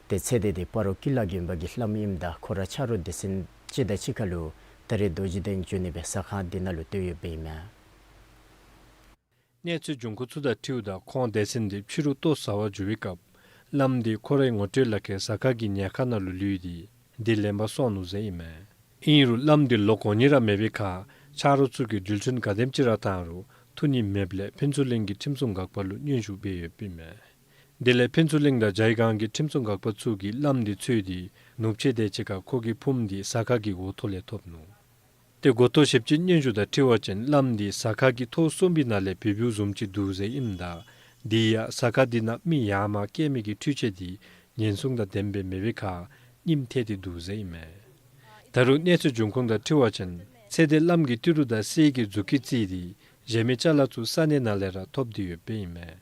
ཏེ་ཚེ་འདས་འདི་སྤ་རོ་ཀི་ལ་དགོན་པ་གི་བླམ་ཨིནམ་ད་ཁོ་ར་ཆ་རོགས་སྡེ་ཚན་ཅིག་དང་གཅིག་ཁར་ལུ་ད་རེས་རྡོ་རྗེ་གདན་འགྱོ་ནི་སྦེ་ས་ཁང་འདི་ནང་ལུ་སྡོད་ཡོདཔ་ཨིན་མས། གནས་ཚུལ་འབྱུང་ཁུངས་ཚུ་དང་འཁྲིལཝ་ད་ཁོང་སྡེ་ཚན་འདི་ཕྱི་རུ་ལྟོ་བཟའ་བར་འགྱོ་བའི་སྐབས་བླམ་འདི་ཁོ་རའི་ངོ་སྤྲོད་ལ་ཁེལ་ཟ་ཁང་གི་ཉལ་ཁང་ནང་ལུ་ལུས་ཏེ་འདི་ལེན་པར་སོང་ནུག་ཟེར་ཨིན་མས། ཨིན་རུང་བླམ་འདི་ལོ་གོ་གཉིས་ར་མེད་པའི་ཁར་ཆ་རོགས་ཚུ་གིས་འགྲུལ་འཕྲིན་ག་དེམ་ཅིག་ར་བཏང་རུང་ཐུག་ནི་མེདཔ་ལས་ཕུན་ཚོགས་གླིང་གི་ཁྲིམས་སྲུང་འགག་པ་ལུ་སྙན་ཞུ་འབད་ཡོདཔ་ཨིན་མས། དེ་ལས་ཕུན་ཚོགས་གླིང་དང་ཇའི་སྒང་གི་ཁྲིམས་སྲུང་འགག་པ་ཚུ་གིས་བླམ་འདི་འཚོལ་ཏེ་ནུབ་ཕྱེད་དེ་ཅིག་ཁར་ཁོ་གི་ཕུངམ་འདི་ཟ་ཁང་གི་འོག་ཐོག་ལས་ཐོབ་ནུག། ཏེ་འགོ་ཐོག་ཞིབ་དཔྱད་སྙན་ཞུ་དང་འཁྲིལ་བ་ཅིན་བླམ་འདི་ཟ་ཁང་གི་ཐོག་གསུམ་པའི་ནང་ལས་སྦུག་སྦུག་བཟུམ་ཅིག་འདུག་ཟེར་ཨིནམ་ད་དེ་ཡང་ཟ་ཁང་འདི་ནང་མི་ཡར་མར་བསྐྱལ་མི་གི་འཕྲུལ་ཆས་འདི་ཉེན་སྲུང་དང་ལྡནམ་སྦེ་མེད་པའི་ཁར་རྙིངམ་ཐལ་ཏེ་འདུག་ཟེར་ཨིན་མས། ད་རུང་གནས་ཚུལ་འབྱུང་ཁུངས་དང་འཁྲིལ་བ་ཅིན་ཚེ་འདས་བླམ་གྱི་ཏི་རུ་དང་གསེར་གྱི་མཛུབ་དཀྱི་བརྩིས་ཏེ་གཞན་མི་ཅ་ལ་ཚུ་ས་གནས་ནང་ལས་ར་ཐོབ་སྟེ་ཡོདཔ་ཨིན་མས།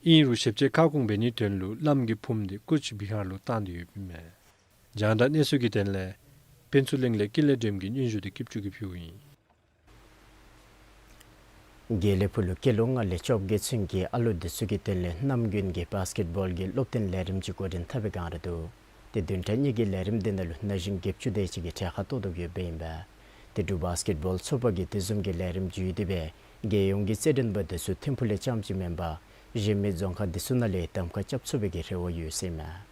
ཨིན་རུང་ཞིབ་དཔྱད་ཁ་སྐོང་འབད་ནིའི་དོན་ལུ་བླམ་གྱི་ཕུངམ་འདི་ཀུཆ་བི་ཧར་ལུ་བཏང་སྟེ་ཡོདཔ་ཨིན་མས། རྒྱང་བསྒྲགས་གནས་ཚུལ་གྱི་དོན་ལས་ཕུན་ཚོགས་གླིང་ལས་ཀུན་ལེགས་སྒྲོལམ་གྱི་སྙན་ཞུ་འདི་སྐྱིདཔ་ཅུ་གིས་ཕུལཝ་ཨིན། དགེ་ལེགས་ཕུག་ལུ་སྐྱེས་ལོ་ལྔ་ལས་བཅོ་བརྒྱད་ཚུན་གྱི་ཨ་ལོ་འདི་ཚུ་གི་དོན་ལས་གནམ་དགུན་གྱི་བཱས་ཀེཊ་བཱོལ་གྱི་སློབ་སྟོན་ལས་རིམ་ཅིག་འགོ་འདྲེན་འཐབ་པའི་བསྒང་ར་འདུག། ཏེ་བདུན་ཕྲག་གཉིས་ཀྱི་ལས་རིམ་འདི་ནང་ལུ་ན་གཞོན་བརྒྱད་ཅུ་དེ་ཅིག་གིས་གྲལ་ཁར་གཏོགས་དོ་ཡོདཔ་ཨིན་པས། ཏེ་འབྲུག་བཱས་ཀེཊ་བཱོལ་ཚོགས་པ་གིས་དེ་བཟུམ་གྱི་ལས་རིམ་བརྒྱུད་དེ་སྦེ་རྒྱལ་ཡོངས་ཀྱི་རྩེད་འགྲན་པ་འདི་ཚུ་ཐིམ་ཕུག་ལས་རྐྱངམ་ཅིག་མེན་པར་གཞན་མི་རྫོང་ཁག་འདི་ཚུ་ནང་ལས་གདམ་ཁ་རྐྱབ་ཚུགས་པའི་གི་རེ་བ་ཡོད་ཟེར་ཨིན་མས།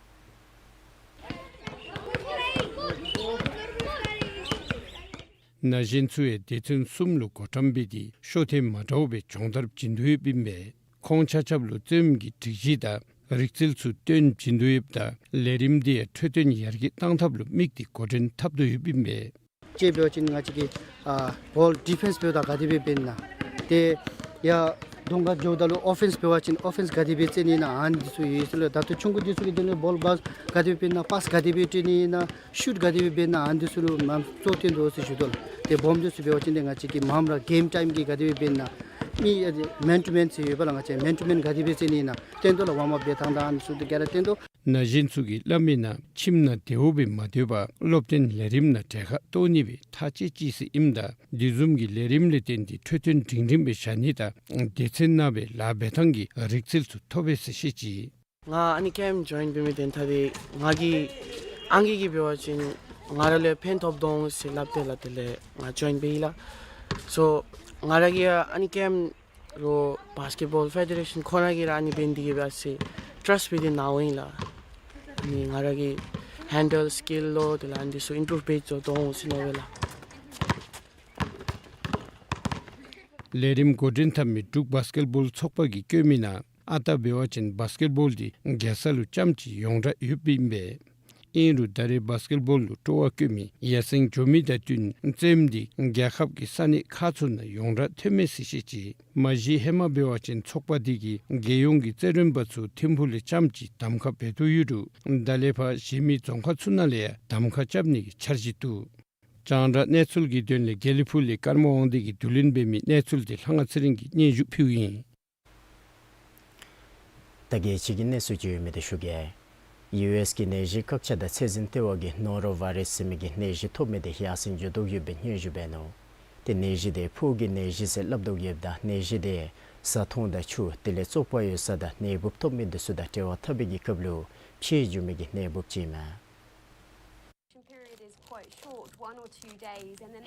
ན་གཞོན་ཚུ་ཡང་སྡེ་ཚན་གསུམ་ལུ་བགོ་བཀྲམ་འབད་དེ་ཤོ་ཐེངས་མ་འདྲཝ་སྦེ་སྦྱོང་བརྡར་བྱིན་དོ་ཡོདཔ་ཨིན་པས། ཁོང་ཆ་ཁྱབ་ལུ་རྩེདམོ་གི་སྒྲིག་གཞི་དང་རིག་རྩལ་ཚུ་སྟོན་བྱིན་དོ་ཡོདཔ་ད་ལས་རིམ་འདི་ཡང་འཕྲོད་བསྟེན་ཡར་རྒྱས་གཏང་ཐབས་ལུ་དམིགས་ཏེ་འགོ་འདྲེན་འཐབ་དོ་ཡོདཔ་ཨིན་པས། ཅིག་འབད་བ་ཅིན་ང་བཅས་ཀྱིས་ཨ་བཱོལ་ཌི་ཕེནསི་འབདཝ་ད་ག་དེ་སྦེ་འབད་ནི་ན། ཏེ་ཡར་གདོང་ཁར་འགྱོཝ་ད་ལུ་ཨོ་ཕེནསི་འབད་བ་ཅིན་ཨོ་ཕེནསི་ག་དེ་སྦེ་རྩེ་ནི་ན་ཨ་ནི་འདི་ཚུ་ཡོད་ཟེར་ལོ། ད་ལྟོ་ཆུང་ཀུ་འདི་ཚུ་གི་དོན་ལུ་བཱོལ་པཱསི་ག་དེ་སྦེ་འབད་ནི་ན་པཱསི་ག་དེ་སྦེ་སྤྲོད་ནི་ན་ཤུཊ་ག་དེ་སྦེ་འབད་ནི་ན་ཨ་ནི་འདི་ཚུ་ལུ་མངམ་གཙོ་བོ་བཏོན་དོ་ཟེར་ཞུ་དོ་ལགས། ཏེ་སྦོམ་འདི་ཚུ་འབད་བ་ཅིན་ཏེ་ང་བཅས་ཀྱིས་མངམ་ར་གེམ་ཊའིམ་གྱི་ག་དེ་སྦེ་འབད་ནི་ན་མི་མེན་ཊུ་མེན་ཟེར་ཡོད་པ་ལགས། ང་བཅས་མེན་ཊུ་མེན་ག་དེ་སྦེ་རྩེ་ནི་ན་བསྟན་དོ་ལགས། ཝརམ་ཨཔ་འབད་ཐངས་དང་ཨ་ནི་ཚུ་འདི་ག་ར་བསྟན་དོ། ན་གཞོན་ཚུ་གིས་སླབ་མིའི་ནང་ཁྱིམ་ནང་དེ་བ་སྦེ་མ་སྡོད་པར་སློབ་སྟོན་ལས་རིམ་ནང་གྲལ་ཁར་གཏོགས་ནི་སྦེ་ཐག་བཅད་ཅི་ཟེར་ཨིནམ་ད་དེ་བཟུམ་གྱི་ལས་རིམ་ལས་བརྟེན་ཏེ་འཕྲོད་བསྟེན་སྒྲིང་སྒྲིང་སྦེ་བཞག་ནི་དང་སྡེ་ཚན་ནང་སྦེ་ལཱ་འབད་ཐངས་ཀྱི་རིག་རྩལ་ཚུ་ཐོབ་པས་ཟེར་བཤད་ཅི། ང་ཨ་ནི་ཀེམཔ་ཇོའིན་འབད་མི་དེ་ད་དེ་ང་གི་ཨང་རྒས་ཀྱིས་འབད་བ་ཅིན་ང་ར་ལུ་ཕན་ཐོགས་འོང་ཟེར་སླབ་སྟེ་ལགས། དེ་ལས་ང་ཇོའིན་འབད་ཡི་ལགས། སོ་ང་ར་གིས་ཡང་ཨ་ནི་ཀེམཔ་རོགས་བཱསི་ཀེཊ་བཱོལ་ཕེ་ཌེ་རེ་ཤཱན་ཁོང་ར་གིས་ར་ཨ་ནི་འབད་ནི་དེ་གིས་འབད་ཨ་ཙི་ཊརསཊ་འབད་དེ་ནཱ་འོང་ཡི་ལགས། ཨ་ནི་ང་ར་གི་ཧེན་ཌལ་སི་ཀིལ་ལོ་དེ་ལས་ཨ་ནི་ཚུ་ཨིམ་པྲུབ་འབད་ཚུགས་དོ་འོང་ཟེར་མནོ་བས་ལགས། ལས་རིམ་འགོ་འདྲེན་འཐབ་མི་འབྲུག་བཱསི་ཀེཊ་བཱོལ་ཚོགས་པ་གིས་བཀོད་མིའི་ནང་ཨ་རྟག་འབད་བ་ཅིན་བཱསི་ཀེཊ་བཱོལ་འདི་རྒྱལ་ས་ལུ་རྐྱངམ་ཅིག་ཡོངས་གྲགས་ཡོདཔ་ཨིན་པས། ཨིན་རུང་ད་རེས་བཱསི་ཀེཊ་བཱོལ་ལུ་སྤྲོ་བ་བཀོད་མི་ཡར་སེང་འགྱོ་མི་དང་བསྟུན་རྩེདམོ་འདི་རྒྱལ་ཁབ་ཀྱི་ས་གནས་ཁག་ཚུ་ནང་ཡོངས་གྲགས་ཐོནམ་མས་ཟེར་བཤད་ཅི། མ་གཞི་ཧེ་མ་འབད་བ་ཅིན་ཚོགས་པ་འདི་གིས་རྒྱལ་ཡོངས་ཀྱི་རྩེད་རིམ་པ་ཚུ་ཐིམ་ཕུག་ལས་རྐྱངམ་ཅིག་གདམ་ཁ་འབད་དོ་ཡོད་རུང་ད་ལས་ཕར་གཞན་མི་རྫོང་ཁག་ཚུ་ནང་ལས་ཡང་གདམ་ཁ་རྐྱབ་ནི་གི་འཆར་གཞི་འདུག། རྒྱང་བསྒྲགས་གནས་ཚུལ་གྱི་དོན་ལས་དགེ་ལེགས་ཕུག་ལས་ཀརྨ་དབང་འདུས་ཀྱིས་བསྡུ་ལེན་འབད་མི་གནས་ཚུལ་འདི་ལྷ་དབང་ཚེ་རིང་གིས་སྙན་ཞུ་ཕུལཝ་ཨིན། ད་རྒྱལ་སྤྱི་གི་གནས་ཚུལ་ཅིག་ཡོད་མི་དེ་ཞུ་གེ། ཡུ་ཨེསི་གི་ནད་གཞི་བཀག་ཆ་དང་ཚད་འཛིན་ལྟེ་བ་གིས་ནོ་རོ་བཱའི་རཱསི་ཟེར་མི་གི་ནད་གཞི་ཐོབ་མི་དེ་ཡར་སེང་འགྱོ་དོ་ཡོདཔ་སྦེ་སྙན་ཞུ་འབད་ནུག། ཏེ་ནད་གཞི་དེ་ཕོ་གི་ནད་གཞི་ཟེར་སླབ་དོ་ཡོདཔ་ད་ནད་གཞི་དེ་བཟའ་འཐུང་དང་ཆུ་དེ་ལས་བཙོག་པ་ཡོད་ས་དང་ནད་འབུཔ་ཐོབ་མི་དེ་ཚུ་དང་འབྲེལ་བ་འཐབ་པའི་གི་སྐབས་ལུ་འཕྱད་འགྱོ་མི་གི་ནད་འབུཔ་ཅིག་ཨིན་མས།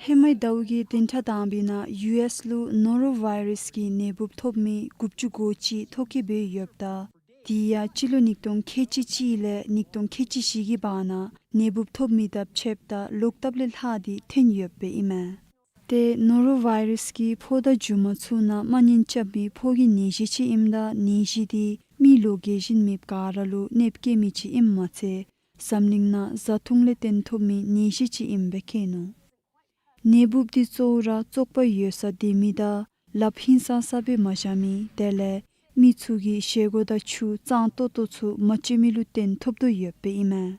ཧེ་མའི་ཟླཝ་གི་བདུན་ཕྲག་དང་པའི་ནང་ཡུ་ཨེསི་ལུ་ནོ་རོ་བཱའི་རཱསི་གི་ནད་འབུཔ་ཐོབ་མི་དགུ་བཅུ་གོ་གཅིག་ཐོ་བཀོད་འབད་ཡོདཔ་ད་དེ་ཡང་སྤྱི་ལོ་ཉིས་སྟོང་ཁལ་གཅིག་གཅིག་ལས་ཉིས་སྟོང་ཁལ་གཅིག་བཞི་གི་བར་ན་ནད་འབུཔ་ཐོབ་མི་དང་ཕྱདཔ་ད་ལོག་ལྟབ་ལས་ལྷག་སྟེ་ཐོན་ཡོདཔ་ཨིན་མས། ཏེ་ནོ་རོ་བཱའི་རཱསི་གིས་ཕོ་དང་མཇུག་མ་ཚུ་ནང་མ་ཉན་རྐྱབ་མི་ཕོ་གི་ནད་གཞི་ཅིག་ཨིནམ་ད་ནད་གཞི་དེ་མི་ལུ་རྒས་ཤིང་མེདཔ་ག་ར་ལུ་གནོདཔ་བཀལ་མི་ཅིག་ཨིནམ་མ་ཚད་འཛམ་གླིང་ནང་བཟའ་འཐུང་ལས་བརྟེན་ཐོབ་མི་ནད་གཞི་ཅིག་ཨིནམ་སྦེ་བཀོད་ནུག། ནད་འབུཔ་དེ་གཙོ་བོ་ར་བཙོག་པ་ཡོད་ས་སྡོད་མི་དང་ལགཔ་ཧིང་སང་ས་སྦེ་མ་བཞག་མི་དེ་ལས་མི་ཚུ་གིས་བཞེས་སྒོ་དང་ཆུ་གཙང་ཏོག་ཏོ་ཚུ་མ་སྤྱོད་མི་ལུ་བརྟེན་ཐོབ་དོ་ཡོདཔ་ཨིན་མས།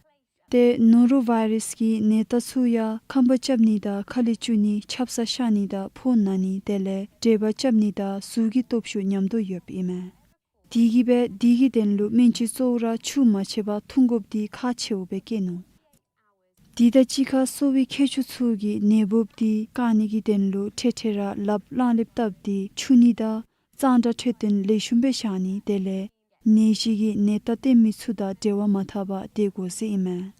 ཏེ་ནོ་རོ་བཱའི་རཱསི་གི་ནད་རྟགས་ཚུ་ཡང་ཁང་པ་རྐྱབ་ནི་དང་ཁ་ལས་བཅུག་ནི་ཆབ་གསང་ཤ་ནི་དང་ཕོ་ན་ནི་དེ་ལས་དྲེག་པ་རྐྱབ་ནི་དང་གཟུགས་ཀྱི་སྟོབས་ཤུགས་ཉམས་དོ་ཡོདཔ་ཨིན་མས། དེ་གིས་སྦེ་དེ་གི་དོན་ལུ་སྨན་བཅོས་གཙོ་བོ་ར་ཆུ་མ་ཆད་པར་འཐུང་དགོཔ་དེ་ཁག་ཆེཝ་སྦེ་བཀོད་ནུག། དེ་དང་གཅིག་ཁར་གསོ་བའི་མཁས་མཆོག་ཚུ་གིས་ནད་འབུཔ་དེ་བཀག་ནི་གི་དོན་ལུ་འཕྲལ་འཕྲལ་ར་ལགཔ་གླང་ལེབ་བཏབ་སྟེ་འཁྱུ་ནི་དང་གཙང་སྦྲ་འཕྲོད་བསྟེན་ལེགས་ཤོམ་སྦེ་བཞག་ནི་དེ་ལས་ནད་གཞི་གི་ནད་རྟགས་སྟོན་མི་ཚུ་དང་འབྲེལ་བ་མ་འཐབ་པར་སྡོད་དགོ་ཟེར་ཨིན་མས།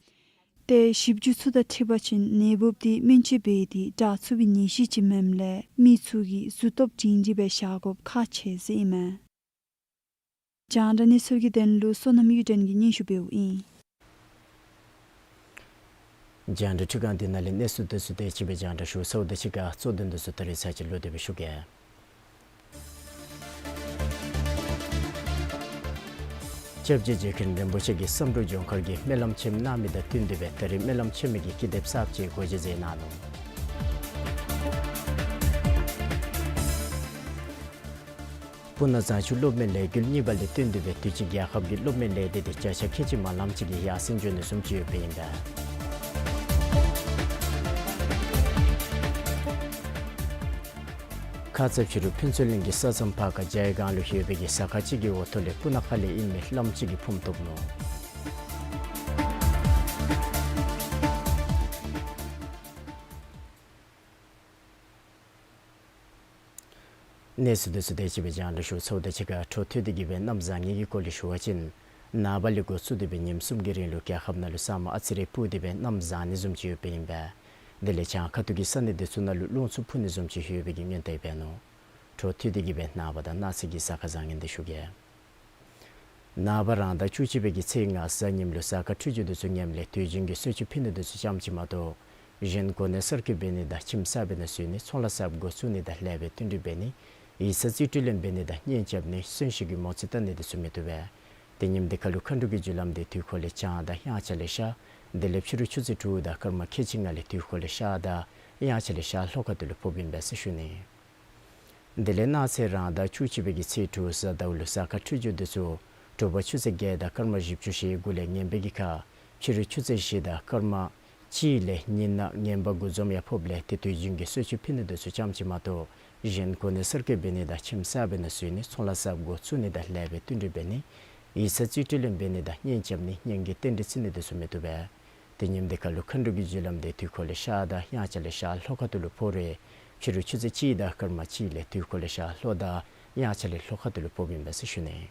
ཏེ་ཞིབ་འཇུག་ཚུ་དང་འཁྲིལ་བ་ཅིན་ནད་འབུཔ་དེ་སྨན་བཅོས་འབད་དེ་དྲག་ཚུགས་པའི་ནད་གཞི་ཅིག་མེནམ་ལས་མི་ཚུ་གིས་གཟུགས་སྟོབས་སྒྲིང་སྒྲིང་སྦེ་བཞག་དགོཔ་ཁག་ཆེ་ཟེར་ཨིན་མས། རྒྱང་བསྒྲགས་གནས་ཚུལ་གྱི་དོན་ལུ་བསོད་ནམས་གཡུ་སྒྲོན་གྱིས་སྙན་ཞུ་འབདཝ་ཨིན། རྒྱང་བསྒྲགས་འཕྲུལ་ཁང་འདི་ནང་ལས་གནས་ཚུལ་འདི་ཚུ་དེ་ཅིག་སྦེ་རྒྱང་བསྒྲགས་ཞུ་ཚརཝ་ད་གཅིག་ཁར་གཙོ་དོན་འདི་ཚུ་ད་རིས་ཚར་གཅིག་ལོག་སྟེ་སྦེ་ཞུ་གེ། སྐྱབས་རྗེ་རྗེ་མཁན་རིན་པོ་ཆེ་གིས་བསམ་གྲུབ་ལྗོངས་མཁར་གྱི་སྨོན་ལམ་ཆེན་མོ་གནང་མི་དང་བསྟུན་ཏེ་སྦེ་ད་རིས་སྨོན་ལམ་ཆེན་མོ་གི་ཀི་དེབ་གསརཔ་ཅིག་སྒོ་འབྱེད་མཛད་གནང་ནུག། སྤུ་ན་གཙང་ཆུ་གློག་མེ་ལས་འགུལ་གཉིས་པ་ལས་བརྟེན་ཏེ་སྦེ་དུས་ཅི་རྒྱལ་ཁབ་ཀྱི་གློག་མེ་ལས་སྡེ་དེ་བརྒྱ་ཆ་ཁལ་གཅིག་མ་ལངམ་ཅིག་གིས་ཡར་སེང་འགྱོ་ནི་བཟུམ་ཅིག་ཡོདཔ་ཨིན་པས། ཁ་ཙ་ཕྱི་རུ་ཕུན་ཚོགས་གླིང་གི་ས་མཚམས་ཕར་ཁ་ཇའི་སྒང་ལུ་ཡོད་པའི་གི་ཟ་ཁང་ཅིག་གི་འོག་ཐོག་ལས་སྤུ་ན་ཁ་ལས་ཨིན་མི་གླངམོ་ཅིག་གིས་ཕུངམ་བཏོག་ནུག། གནས་ཚུལ་འདི་ཚུ་དེ་ཅིག་སྦེ་རྒྱང་བསྒྲགས་ཞུ་ཚརཝ་ད་གཅིག་ཁར་འཕྲོ་མཐུད་དེ་གིས་སྦེ་གནམ་བཟང་ངན་གྱི་སྐོར་ལས་ཞུ་བ་ཅིན་ནངས་པ་ལས་འགོ་བཙུགས་ཏེ་སྦེ་ཉིནམ་གསུམ་གྱི་རིང་ལུ་རྒྱལ་ཁབ་ནང་ལུ་ས་མར་ཨ་ཙི་རེ་སྤུབས་ཏེ་སྦེ་གནམ་བཟང་ནི་བཟུམ་ཅིག་ཡོདཔ་ཨིན་པས། དེ་ལས་བྱང་ཁ་ཐུག་གི་ས་གནས་འདི་ཚུ་ནང་ལུ་རླུང་འཚུབ་འཕུ་ནི་བཟུམ་ཅིག་ཡོད་པའི་གི་སྔོན་བརྡ་འབད་ནུག། འཕྲོ་མཐུད་དེ་གིས་སྦེ་ནངས་པ་དང་གནངས་ཚེ་གི་གཟའ་སྐར་བཟང་ངན་འདི་ཞུ་གེ། ནངས་པ་རང་ཟླ་བཅུ་གཅིག་པའི་གི་ཚེས་ལྔ་གཟའ་ཉིམ་ལུ་གཟའ་སྐར་འཕྲོད་སྦྱོར་འདི་ཚུ་ངནམ་ལས་དུས་རྒྱུན་གྱི་གསོལ་མཆོད་ཕུལ་ནི་འདི་ཚུ་ཙམ་ཅིག་མ་གཏོགས་གཞན་གོ་གནས་གསར་བསྐོ་འབད་ནི་དང་ཁྱིམ་གསར་པའི་ནང་འཛུལ་ནི་ཚོང་ལཱ་གསརཔ་འགོ་བཙུགས་ནི་དང་ལེགས་པའི་བསྟུན་གྲོས་འབད་ནི་ཡིག་ཚང་རྩིས་སྤྲོད་ལེན་འབད་ནི་དང་གཉེན་རྐྱབ་ནི་གསོན་གཤིན་གྱི་མོ་རྩིས་བལྟ་ནི་འདི་ཚུ་མི་བཏུབ་པས། དེ་ཉིནམ་འདི་ཁར་ལུ་མཁའ་འགྲོ་གི་རྒྱུ་ལམ་འདི་དུས་འཁོར་ལས་བྱང་དང་དབྱངས་འཆར་ལས་ཤར་དེ་ལས་ཕྱི་རུ་ཆུ་ཚོད་དྲུག་དང་སྐར་མ་ཁལ་གཅིག་ལྔ་ལས་དུས་འཁོར་ལས་ཤར་དང་དབྱངས་འཆར་ལས་ཤར་ལྷོ་ཁ་ཐུག་ལུ་ཕོགཔ་ཨིན་པས་ཟེར་ཞུ་ནི། དེ་ལས་གནངས་ཚེ་རང་ཟླ་བཅུ་གཅིག་པའི་གི་ཚེས་དྲུག་གཟའ་ཟླཝ་ལུ་གཟའ་སྐར་འཕྲོད་སྦྱོར་འདི་ཚུ་དྲོ་པ་ཆུ་ཚོད་བརྒྱད་དང་སྐར་མ་བཞི་བཅུ་ཞེ་དགུ་ལས་ངན་པའི་གི་ཁར་ཕྱི་རུ་ཆུ་ཚོད་བཞི་དང་སྐར་མ་གཅིག་ལས་ཉི་ནག་ངན་པ་དགུ་འཛོམས་ཡང་ཕོགཔ་ལས་ཏེ་དུས་རྒྱུན་གྱི་གསོལ་མཆོད་ཕུལ་ནི་འདི་ཚུ་ཙམ་ཅིག་མ་གཏོགས་གཞན་གོ་གནས་གསར་བསྐོ་འབད་ནི་དང་ཁྱིམ་གསར་པའི་ནང་འཛུལ་ནི་ཚོང་ལཱ་གསརཔ་འགོ་བཙུགས་ནི་དང་ལེགས་པའི་བསྟུན་གྲོས་འབད་ནི་ ཡིག་ཚང་རྩིས་སྤྲོད་ལེན་འབད་ནི་དང་གཉེན་རྐྱབ་ནི་གཉེན་གྱི་རྟེན་འབྲེལ་བརྩི་ནི་དེ་ཚུ་མི་བཏུབ་པས། དེ་ཉིནམ་དེ་ཁར་ལུ་མཁའ་འགྲོ་གི་རྒྱུ་ལམ་དེ་དུས་འཁོར་ལས་ཤར་དང་དབྱངས་འཆར་ལས་ཤར་ལྷོ་ཁ་ཐུག་ལུ་ཕོག་རུང་ཕྱི་རུ་ཆུ་ཚོད་གཅིག་དང་སྐར་མ་གཅིག་ལས་དུས་འཁོར་ལས་ཤར་ལྷོ་དང་དབྱངས་འཆར་ལས་ལྷོ་ཁ་ཐུག་ལུ་ཕོགཔ་ཨིན་པས་ཟེར་ཞུ་ནི།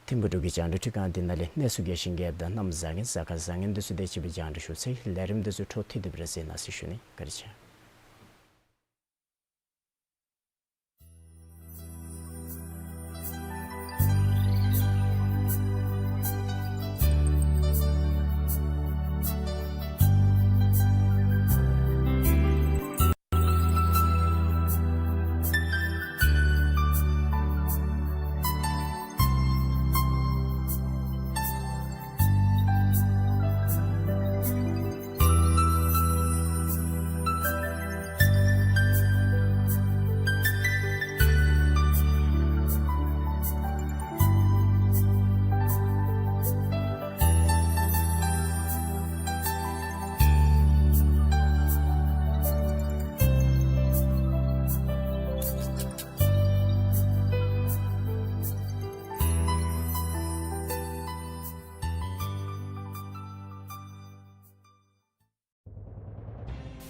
ཐིམ་ཕུག་འབྲུག་གི་རྒྱང་བསྒྲགས་འཕྲུལ་ཁང་འདི་ནང་ལས་གནས་ཚུལ་རྒྱས་ཤིང་རྒྱསཔ་དང་གནམ་གཟའ་ཉི་གཟའ་སྐར་བཟང་ངན་དེ་ཚུ་དེ་ཅིག་སྦེ་རྒྱང་བསྒྲགས་ཞུ་ཚར་ཡི། ལས་རིམ་དེ་ཚུ་འཕྲོ་མཐུད་དེ་སྦེ་ར་གཟིགས་གནང་ཟེར་ཞུ་ནི། བཀའ་དྲིན་ཆེ།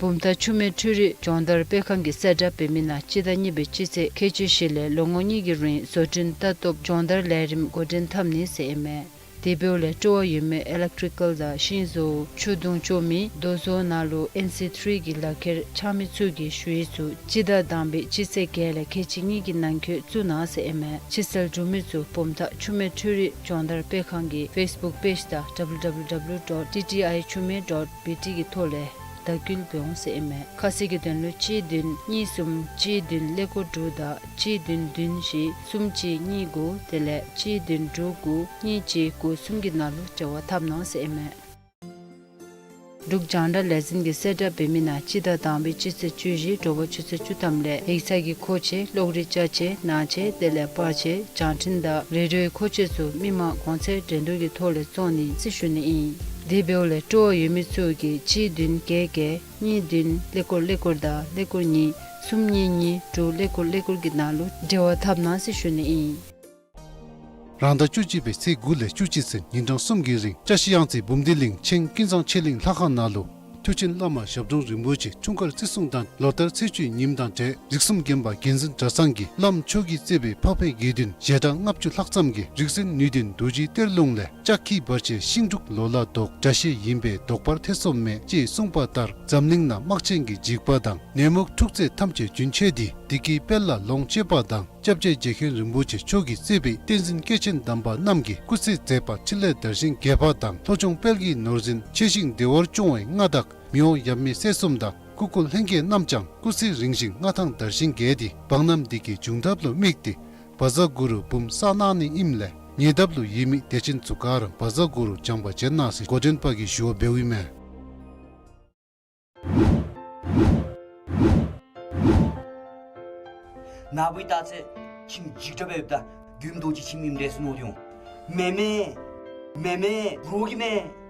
བུམ་ཐང་ཆུ་སྨད་འཕྲུལ་རིག་སྦྱོང་བརྡར་སྤེལ་ཁང་གིས་གསལ་བསྒྲགས་འབད་མི་ནང་སྤྱི་ཟླ་གཉིས་པའི་སྤྱི་ཚེས་ཁལ་གཅིག་བཞི་ལས་ལོ་ངོ་གཉིས་ཀྱི་རིང་བཟོ་སྐྲུན་ལྟ་རྟོག་སྦྱོང་བརྡར་ལས་རིམ་འགོ་འདྲེན་འཐབ་ནི་ཟེར་ཨིན་མས། དེ་འབདཝ་ལས་སྤྲོ་བ་ཡོད་མི་ཨི་ལེག་ཊི་རི་ཀཱལ་དང་ཤིང་བཟོ་ཆུ་དུང་བཙོ་མི་རྡོ་བཟོ་ནང་ལུ་ཨེན་སི་ཐི་རི་གི་ལག་ཁྱེར་འཆང་མི་ཚུ་གིས་ཞུ་ཡིག་ཚུ་སྤྱི་ཟླ་དང་པའི་སྤྱི་ཚེས་བརྒྱད་ལས་ཁལ་གཅིག་གཉིས་ཀྱི་ནང་འཁོད་བཙུགས་གནང་ཟེར་ཨིན་མས། ཕྱིར་སེལ་འབྲུག་མི་ཚུ་བུམ་ཐང་ཆུ་སྨད་འཕྲུལ་རིག་སྦྱོང་བརྡར་སྤེལ་ཁང་གི་ཕེསི་བུཀ་པེཇ་དང་ཌབ་ལུ་ཌབ་ལུ་ཌབ་ལུ་ཌོཊ་ཊི་ཊི་ཨའི་ཆུ་སྨད་ཌོཊ་བི་ཊི་གི་ཐོག་ལས་བརྡ་བསྐུལ་འབད་འོང་ཟེར་ཨིན་མས། ཁ་གསལ་གྱི་དོན་ལུ་གཅིག་བདུན་གཉིས་གསུམ་གཅིག་བདུན་ཀླད་ཀོར་དྲུག་དང་གཅིག་བདུན་བདུན་བཞི་གསུམ་གཅིག་གཉིས་དགུ་དེ་ལས་གཅིག་བདུན་དྲུག་དགུ་གཉིས་གཅིག་དགུ་གསུམ་གྱི་ནང་ལུ་འབྲེལ་བ་འཐབ་གནང་ཟེར་ཨིན་མས། འབྲུག་རྒྱང་བསྒྲགས་ལས་འཛིན་གྱིས་གསལ་བསྒྲགས་འབད་མི་ནང་སྤྱི་ཟླ་དང་པའི་སྤྱི་ཚེས་བཅུ་བཞི་དྲོ་པ་ཆུ་ཚོད་བཅུ་ཐམ་ལས་ཡིག་ཚང་གི་མཁོ་ཆས་གློག་རིག་ཅ་ཆས་ནང་ཆས་དེ་ལས་པར་ཆས་བྱང་འཕྲིན་དང་རེ་ཌི་ཡོའི་མཁོ་ཆས་ཚུ་མི་མང་གོང་ཚད་འགྲན་བསྡུར་གྱི་ཐོག་ལས་བཙོང་ནི་ཟེར་ཞུ་ནི་ཨིན། དེ་འབདཝ་ལས་སྤྲོ་བ་ཡོད་མི་ཚུ་གིས་གཅིག་བདུན་བརྒྱད་བརྒྱད་གཉིས་བདུན་ཀླད་ཀོར་ཀླད་ཀོར་དང་ཀླད་ཀོར་གཉིས་གསུམ་གཉིས་གཉིས་དྲུག་ཀླད་ཀོར་ཀླད་ཀོར་གྱི་ནང་ལུ་འབྲེལ་བ་འཐབ་གནང་ཟེར་ཞུ་ནི་ཨིན། རང་ཟླ་བཅུ་གཅིག་པའི་ཚེས་དགུ་ལས་བཅུ་གཅིག་ཚུན་ཉིན་གྲངས་གསུམ་གྱི་རིང་བཀྲ་ཤིས་གཡང་རྩེ་འབུམ་སྡེ་གླིང་ཆེན་ཀུན་བཟང་ཆོས་གླིང་ལྷ་ཁང་ནང་ལུ་མཐུ་ཆེན་བླ་མ་ཞབས་དྲུང་རིན་པོ་ཆེ་འཁྲུངས་སྐར་བརྩི་སྲུང་དང་ལོ་ལྟར་ཚེས་བཅུའི་ཉིནམ་དང་འབྲེལ་རིགས་གསུམ་མགོན་པོ་རྒྱལ་འཛིན་གྲྭ་ཚང་གི་བླམ་མཆོག་གིས་གཙོས་པའི་འཕགས་པའི་དགེ་འདུན་ཞལ་གྲངས་ལྔ་བཅུ་ལྷག་ཙམ་གྱིས་རིག་འཛིན་ནུས་ལྡན་རྡོ་རྗེའི་གཏེར་ལུང་ལས་ལྕགས་ཁྱི་བར་ཆད་ཤིང་འབྲུག་ལོ་ལ་ལྡོག་དགྲ་ཤེས་ཡིན་པས་བཟློག་པར་ཐེ་ཚོམ་མེད་ཅེས་གསུངས་པ་ལྟར་འཛམ་གླིང་ན་དམག་ཆེན་གྱི་འཇིགས་པ་དང་ནད་མུག་འཁྲུག་རྩོད་ཐམས་ཅད་རྒྱུན་ཆད་དེ་བདེ་སྐྱིད་དཔལ་ལ་ལོངས་སྤྱོད་པ་དང་། སྐྱབས་རྗེ་རྗེ་མཁན་རིན་པོ་ཆེ་མཆོག་གིས་གཙོས་པའི་བསྟན་འཛིན་སྐྱེས་ཆེན་དམ་པ་རྣམས་ཀྱི་སྐུ་ཚེ་མཛད་པ་འཕྲིན་ལས་དར་ཞིང་རྒྱས་པ་དང་ལྷོ་ལྗོངས་དཔལ་གྱི་ནོར་འཛིན་ཆེ་ཞིང་བདེ་བར་སྐྱོང་བའི་མངའ་བདག་མི་དབང་ཡབ་མེས་སྲས་གསུམ་དང་སྐུ་འཁོར་ལྷན་རྒྱས་རྣམས་ཀྱང་སྐུ་ཚེ་རིང་ཞིང་མངའ་ཐང་དར་ཞིང་རྒྱས་ཏེ་འབངས་རྣམས་བདེ་སྐྱིད་འབྱུང་ཐབས་ལུ་དམིགས་ཏེ་བཛྲ་གུ་རུ་འབུམ་བསགས་གནང་ནི་ཨིནམ་ལས་ཉེ་འདབས་ལུ་ཡོད་མི་དད་ཅན་ཚུ་ག་ར་བཛྲ་གུ་རུ་སྦྱང་བ་བྱོན་གནང་ཟེར་འགོ་འདྲེན་པ་གིས་ཞུ་བ་འབདཝ་ཨིན་མས། ན་བུ་ཡི་ད་ཚེ་ཁྱིམ་འཇིགས་སྐྲག་སྦེ་ཡོདཔ་ད་རྒྱུན་དུ་ཅིག་ཁྱིམ་ཨིནམ་འདྲས་སུ་མནོ་སྟེ་འོང་། མེན་མེན། མེན་མེན། འགྲོ་གི་མེན།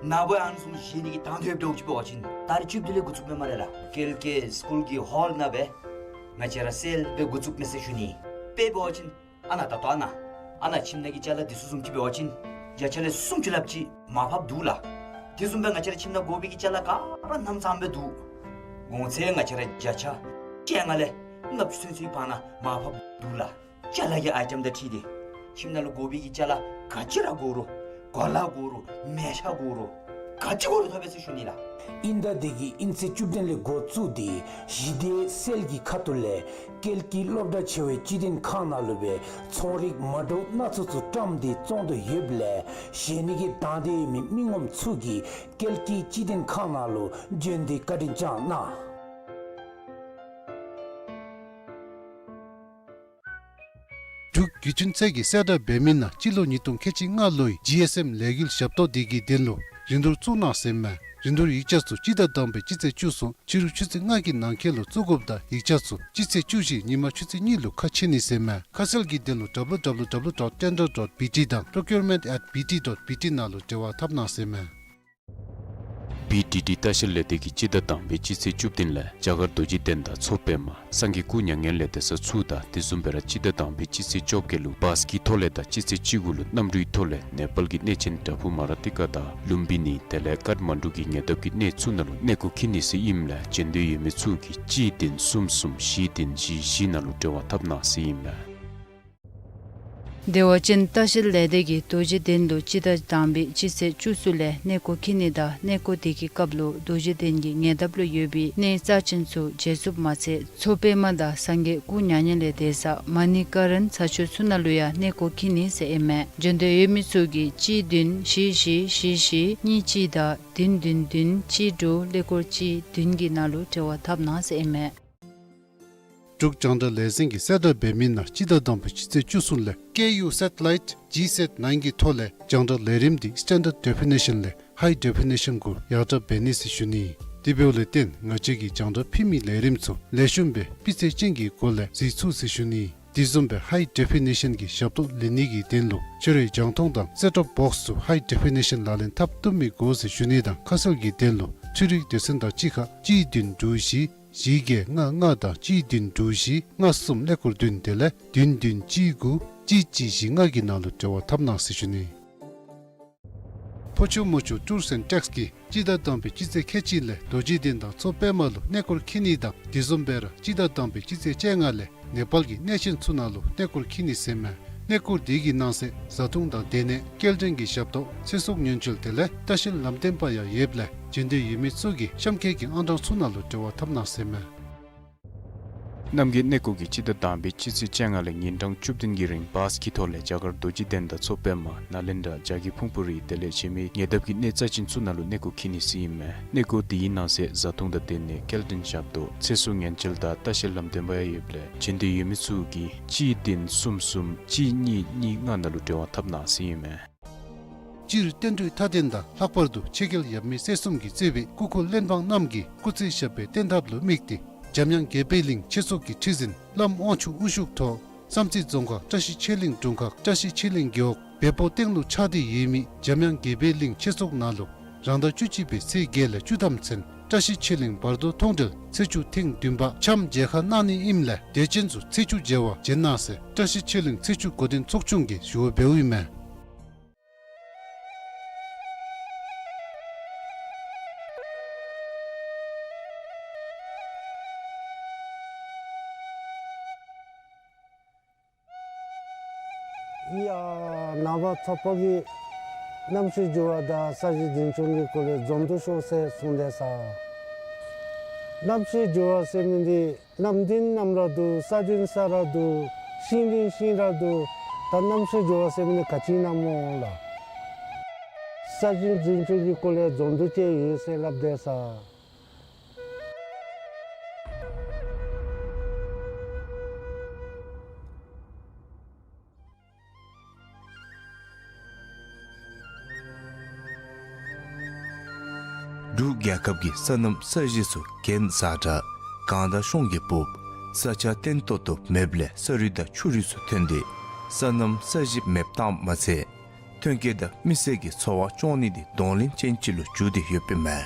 ན་བུ་ཨ་ནི་བཟུམ་བཞེས་ནི་གི་དང་འདོད་འདོད་ཅིག་འབད་བ་ཅིན་ད་རེས་བཅུ་བདུན་ལས་འགོ་བཙུགས་མས་སྨ་རེ་ལགས། ཀེལ་ཀེ་སི་ཀུལ་གྱི་ཧོལ་ནང་སྦེ་ང་བཅས་ར་སེལ་སྦེ་འགོ་བཙུགས་མས་ཟེར་ཞུ་ནི། དཔེ་འབད་བ་ཅིན་ཨ་ནཱ་ད་ལྟོ་ཨ་ནཱ་ཨ་ནཱ་ཁྱིམ་ནང་གི་ཅ་ལ་འདི་ཚུ་བཟུམ་ཅིག་འབད་བ་ཅིན་བརྒྱ་ཆ་ལས་སུམ་ཅུ་ལྷགཔ་ཅིག་མར་ཕབ་འདུག་ལགས། དེ་བཟུམ་སྦེ་ང་བཅས་ར་ཁྱིམ་ནང་དགོ་པའི་གི་ཅ་ལ་ག་ར་རྣམ་ཚང་སྦེ་འདུག། གོང་ཚད་ང་བཅས་ར་བརྒྱ་ཆ་བཅོ་ལྔ་ལས་ལྔ་བཅུ་ཚུན་ཚོད་བར་ན་མར་ཕབ་འདུག་ལགས། ཅ་ལ་གི་ཨའི་ཊེམ་དང་འཁྲིལ་ཏེ་ཁྱིམ་ནང་ལུ་དགོ་པའི་གི་ཅ་ལ་ག་ཅི་ར་དགོ་རུང་གོ་ལ་དགོ་རུང་མལ་ཆ་དགོ་རུང་ག་ཅི་དགོ་རུང་ཐོབ་པས་ཟེར་ཞུ་ནི་ལགས། ཨིན་ཟླ་འདི་གི་ཨིན་ཚེས་བཅུ་བདུན་ལས་འགོ་བཙུགས་ཏེ་གཞི་སྡེ་སེལ་གྱི་ཁ་ཐུག་ལས་ཀེལ་ཀི་སློབ་གྲྭ་ཆེ་བའི་སྤྱི་བདེན་ཁང་ནང་ལུ་སྦེ་ཚོང་རིགས་མ་འདྲཝ་སྣ་ཚོགས་ཚུ་བཀྲམ་སྟེ་བཙོང་དོ་ཡོདཔ་ལས་བཞེས་ནི་གི་དང་འདོད་ཡོད་མི་མི་ངོམ་ཚུ་གིས་ཀེལ་ཀི་སྤྱི་བདེན་ཁང་ནང་ལུ་བྱོན་ཏེ་བཀའ་དྲིན་བསྐྱང་གནང་། འབྲུག་བརྒྱུད་འཕྲིན་ཚད་ཀྱིས་གསལ་བསྒྲགས་འབད་མི་ནང་སྤྱི་ལོ་ཉིས་སྟོང་ཁལ་གཅིག་ལྔ་ལོའི་ཇི་ཨེསི་ཨེམ་ལས་འགུལ་ཞབས་ཏོག་འདི་གི་དོན་ལུ་རིན་བསྡུར་བཙུགས་གནང་ཟེར་མས། རིན་བསྡུར་ཡིག་ཆ་ཚུ་སྤྱི་ཟླ་དང་པའི་སྤྱི་ཚེས་བཅུ་གསུམ་ཕྱི་རུ་ཆུ་ཚོད་ལྔ་གི་ནང་འཁོད་ལུ་བཙུགས་དགོཔ་དང་ཡིག་ཆ་ཚུ་སྤྱི་ཚེས་བཅུ་བཞི་ཉིན་མ་ཆུ་ཚོད་གཉིས་ལུ་ཁ་ཕྱེ་ནི་ཟེར་མས། ཁ་གསལ་གྱི་དོན་ལུ་ཌབ་ལུ་ཌབ་ལུ་ཌབ་ལུ་ཌོཊ་ཊེན་ཌར་ཌོཊ་བི་ཊི་དང་པྲོ་ཀིའུར་མེནཊ་ཨེཊ་བི་ཊི་ཌོཊ་བི་ཊི་ནང་ལུ་འབྲེལ་བ་འཐབ་གནང་ཟེར་མས། པི་ཌི་ཌི་ལྟ་བཤལ་ལས་སྡེ་གིས་སྤྱི་ཟླ་དང་པའི་སྤྱི་ཚེས་བཅུ་བདུན་ལས་རྒྱ་གར་རྡོ་རྗེ་གདན་དང་མཚོ་པདྨ་སངས་རྒྱས་སྐུ་མྱ་ངན་ལས་འདས་ས་ཚུ་དང་དེ་བཟུམ་སྦེ་ར་སྤྱི་ཟླ་དང་པའི་སྤྱི་ཚེས་བཅོ་བརྒྱད་ལུ་བཱས་ཀྱི་ཐོག་ལས་དང་སྤྱི་ཚེས་བཅུ་དགུ་ལུ་གནམ་གྲུའི་ཐོག་ལས་ནེ་པཱལ་གྱི་གནས་ཆེན་བྲག་ཕུག་མ་ར་ཏི་ཀ་དང་ལུམ་བི་ནི་དེ་ལས་ཀཱཐ་མན་ཌུ་གི་ཉེ་འདབས་ཀྱི་གནས་ཚུ་ནང་ལུ་གནས་སྐོར་འཁྱིད་ནི་ཟེར་ཨིནམ་ལས་བྱོན་འདོད་ཡོད་མི་ཚུ་གིས་གཅིག་བདུན་གསུམ་གསུམ་བཞི་བདུན་བཞི་བཞི་ནང་ལུ་འབྲེལ་བ་འཐབ་གནང་ཟེར་ཨིན་མས། བདེ་བ་ཅན་ལྟ་བཤལ་ལས་སྡེ་གིས་རྡོ་རྗེ་གདན་ལུ་སྤྱི་ཟླ་དང་པའི་སྤྱི་ཚེས་བཅུ་གསུམ་ལས་གནས་སྐོར་འཁྱིད་ནི་དང་གནས་སྐོར་དེ་གི་སྐབས་ལུ་རྡོ་རྗེ་གདན་གྱི་ཉེ་འདབས་ལུ་ཡོད་པའི་གནས་རྩ་ཅན་ཚུ་མཇལ་ཚུགསཔ་མ་ཚད་མཚོ་པདྨ་དང་སངས་རྒྱས་སྐུ་མྱ་ངན་ལས་འདས་ས་མ་ཎི་ཀ་རན་ས་ཆ་ཚུ་ནང་ལུ་ཡང་གནས་སྐོར་འཁྱིད་ནི་ཟེར་ཨིན་མས། བྱོན་འདོད་ཡོད་མི་ཚུ་གིས་གཅིག་བདུན་བཞི་བཞི་བཞི་བཞི་གཉིས་གཅིག་དང་བདུན་བདུན་བདུན་གཅིག་དྲུག་ཀླད་ཀོར་གཅིག་བདུན་གྱི་ནང་ལུ་འབྲེལ་བ་འཐབ་གནང་ཟེར་ཨིན་མས། འབྲུག་རྒྱང་བསྒྲགས་ལས་འཛིན་གྱིས་གསལ་བསྒྲགས་འབད་མི་ནང་སྤྱི་ཟླ་དང་པའི་སྤྱི་ཚེས་བཅུ་གསུམ་ལས་ཀེ་ཡུ་སེ་ཊི་ལའིཊ་ཇི་སེཊ་ནའིན་གྱི་ཐོག་ལས་རྒྱང་བསྒྲགས་ལས་རིམ་འདི་སི་ཊེན་ཌརཌ་ཌེ་ཕི་ནེ་ཤཱན་ལས་ཧའི་ཌེ་ཕི་ནེ་ཤཱན་གུ་ཡར་དྲག་འབད་ནི་ཟེར་ཞུ་ནི། དེ་འབདཝ་ལས་བརྟེན་ང་བཅས་ཀྱིས་རྒྱང་བསྒྲགས་ཕུལ་མི་ལས་རིམ་ཚུ་ལེགས་ཤོམ་སྦེ་སྤུས་ཚད་ཅན་གྱི་སྒོ་ལས་གཟིགས་ཚུགས་ཟེར་ཞུ་ནི། དེ་བཟུམ་སྦེ་ཧའི་ཌེ་ཕི་ནེ་ཤཱན་གྱི་ཞབས་ཏོག་ལེན་ནི་གི་དོན་ལུ་ཁྱོད་རའི་རྒྱང་མཐོང་དང་སེཊ་ཊོབ་བོགསི་ཚུ་ཧའི་ཌེ་ཕི་ནེ་ཤཱན་ལག་ལེན་འཐབ་བཏུབ་མི་དགོ་ཟེར་ཞུ་ནི་དང་ཁ་གསལ་གྱི་དོན་ལུ་འཕྲུལ་རིག་སྡེ་ཚན་དང་གཅིག་ཁར་གཅིག་བདུན་དྲུག་བཞི་བཞི་བརྒྱད་ལྔ་ལྔ་དང་གཅིག་བདུན་དྲུག་བཞི་ལྔ་གསུམ་ཀླད་ཀོར་བདུན་དེ་ལས་བདུན་བདུན་གཅིག་དགུ་གཅིག་གཅིག་བཞི་ལྔ་གི་ནང་ལུ་འབྲེལ་བ་འཐབ་གནང་ཟེར་ཞུ་ནི། ཕོ་ཆུ་མོ་ཆུ་ཊུརསི་ཨེནཌ་ཊེགསི་གིས་སྤྱི་ཟླ་དང་པའི་སྤྱི་ཚེས་ཁལ་གཅིག་ལས་རྡོ་རྗེ་གདན་དང་མཚོ་པདྨ་ལུ་གནས་སྐོར་འཁྱིད་ནི་དང་དེ་བཟུམ་སྦེ་ར་སྤྱི་ཟླ་དང་པའི་སྤྱི་ཚེས་བཅོ་ལྔ་ལས་ནེ་པཱལ་གྱི་གནས་ཆེན་ཚུ་ནང་ལུ་གནས་སྐོར་འཁྱིད་ནི་ཟེར་མས། གནས་སྐོར་དེ་གི་ནང་གསེས་བཟའ་འཐུང་དང་སྡོད་གནས་སྐྱེལ་འདྲེན་གྱི་ཞབས་ཏོག་ཚེ་སྲོག་ཉེན་བཅོལ་དེ་ལས་ལྟ་བཤལ་ལམ་སྟོན་པ་ཡང་ཡོདཔ་ལས་བྱོན་འདོད་ཡོད་མི་ཚུ་གིས་གཤམ་འཁོད་ཀྱི་ཨང་གྲངས་ཚུ་ནང་ལུ་འབྲེལ་བ་འཐབ་གནང་ཟེར་མས། རྣམ་རྒྱལ་གནས་སྐོར་གྱིས་སྤྱི་ཟླ་དང་པའི་སྤྱི་ཚེས་བཅོ་ལྔ་ལས་ཉིན་གྲངས་བཅུ་བདུན་གྱི་རིང་བཱས་ཀྱི་ཐོག་ལས་རྒྱ་གར་རྡོ་རྗེ་གདན་དང་མཚོ་པདྨ་ནཱ་ལེནྡྲ་བྱ་རྒོད་ཕུང་པོ་རི་དེ་ལས་གཞན་མི་ཉེ་འདབས་ཀྱི་གནས་རྩ་ཅན་ཚུ་ནང་ལུ་གནས་སྐོར་འཁྱིད་ནི་ཟེར་ཨིན་མས། གནས་སྐོར་དེ་གི་ནང་གསེས་བཟའ་འཐུང་དང་སྡོད་གནས་སྐྱེལ་འདྲེན་ཞབས་ཏོག་ཚེ་སྲོག་ཉེན་བཅོལ་དང་ལྟ་བཤལ་ལམ་སྟོན་པ་ཡང་ཡོདཔ་ལས་བྱོན་འདོད་ཡོད་མི་ཚུ་གིས་གཅིག་བདུན་གསུམ་གསུམ་གཅིག་གཉིས་གཉིས་ལྔ་ནང་ལུ་འབྲེལ་བ་འཐབ་གནང་ཟེར་ཨིན་མས། སྤྱིར་བསྟན་འགྲོའི་མཐའ་རྟེན་དང་ལྷག་པར་དུ་ཆོས་རྒྱལ་ཡབ་མེས་སྲས་གསུམ་གྱིས་གཙོས་པའི་སྐུ་འཁོར་གླེགས་བམ་རྣམས་ཀྱིས་སྐུ་ཚེ་ཞབས་པད་བརྟན་ཐབས་ལུ་དམིགས་ཏེ་འཇམ་དབྱངས་དགྱེས་པའི་གླིང་ཆོས་ཚོགས་ཀྱི་ཁྲི་འཛིན་བླམ་དབང་ཕྱུག་དབུ་བཞུགས་ཐོག་བསམ་རྩེ་རྫོང་ཁག་བཀྲ་ཤིས་ཆོས་གླིང་དྲུང་ཁག་བཀྲ་ཤིས་ཆོས་གླིང་རྒེད་འོག་བལ་པོ་སྟེང་ལུ་ཆགས་ཏེ་ཡོད་མི་འཇམ་དབྱངས་དགྱེས་པའི་གླིང་ཆོས་ཚོགས་ནང་ལུ་རང་ཟླ་བཅུ་གཅིག་པའི་ཚེས་བརྒྱད་ལས་བཅུ་ཐམ་ཚུན་བཀྲ་ཤིས་ཆོས་གླིང་བར་དོ་མཐོང་གྲོལ་ཚེས་བཅུ་ཐེངས་བདུན་པ་འཆམ་མཇལ་ཁ་གནང་ནི་ཨིནམ་ལས་དད་ཅན་ཚུ་ཚེས་བཅུ་མཇལ་བར་བྱོན་གནང་ཟེར་བཀྲ་ཤིས་ཆོས་གླིང་ཚེས་བཅུ་འགོ་འདྲེན་ཚོགས་ཆུང་གིས་ཞུ་བ་འབདཝ་ཨིན་མས། ཡ་ནངས་པ་ཚོགས་པ་གིས་གནམ་གཤིས་འགྱུར་བ་དང་ས་གཞི་འཛིན་སྐྱོང་གི་སྐོར་ལས་འཛོམས་འདུ་ཤོག་ཟེར་གསུངས་ཏེ་ས། གནམ་གཤིས་འགྱུར་བ་ཟེར་མི་འདི་གནམ་དེ་གནམ་ར་འདུག། ས་དེ་ས་ར་འདུག། ཤིང་དེ་ཤིང་ར་འདུག། ད་གནམ་གཤིས་འགྱུར་བ་ཟེར་མི་འདི་ག་ཅི་ཨིན་ན་སྨོ་ལགས། ས་གཞི་འཛིན་སྐྱོང་གི་སྐོར་ལས་འཛོམས་འདུ་ཅིག་ཡོད་ཟེར་སླབ་དེས། འབྲུག་རྒྱལ་ཁབ་ཀྱི་སོ་ནམ་ས་གཞི་ཚུ་གྱེན་ཟག་དྲགས་གངས་དང་གཤོང་གིས་སྦུབ། ས་ཆ་བརྟན་ཏོག་ཏོ་མེདཔ་ལས་ས་རུད་དང་ཆུ་རུད་ཚུ་ཐོན་ཏེ་སོ་ནམ་ས་གཞི་མེདཔ་བཏངམ་མ་ཚད་ཐོན་སྐྱེད་དང་མི་སེར་གྱི་འཚོ་བ་སྐྱོང་ནི་འདི་གདོང་ལེན་ཅན་ཅིག་ལུ་གྱུར་ཏེ་ཡོདཔ་ཨིན་མས།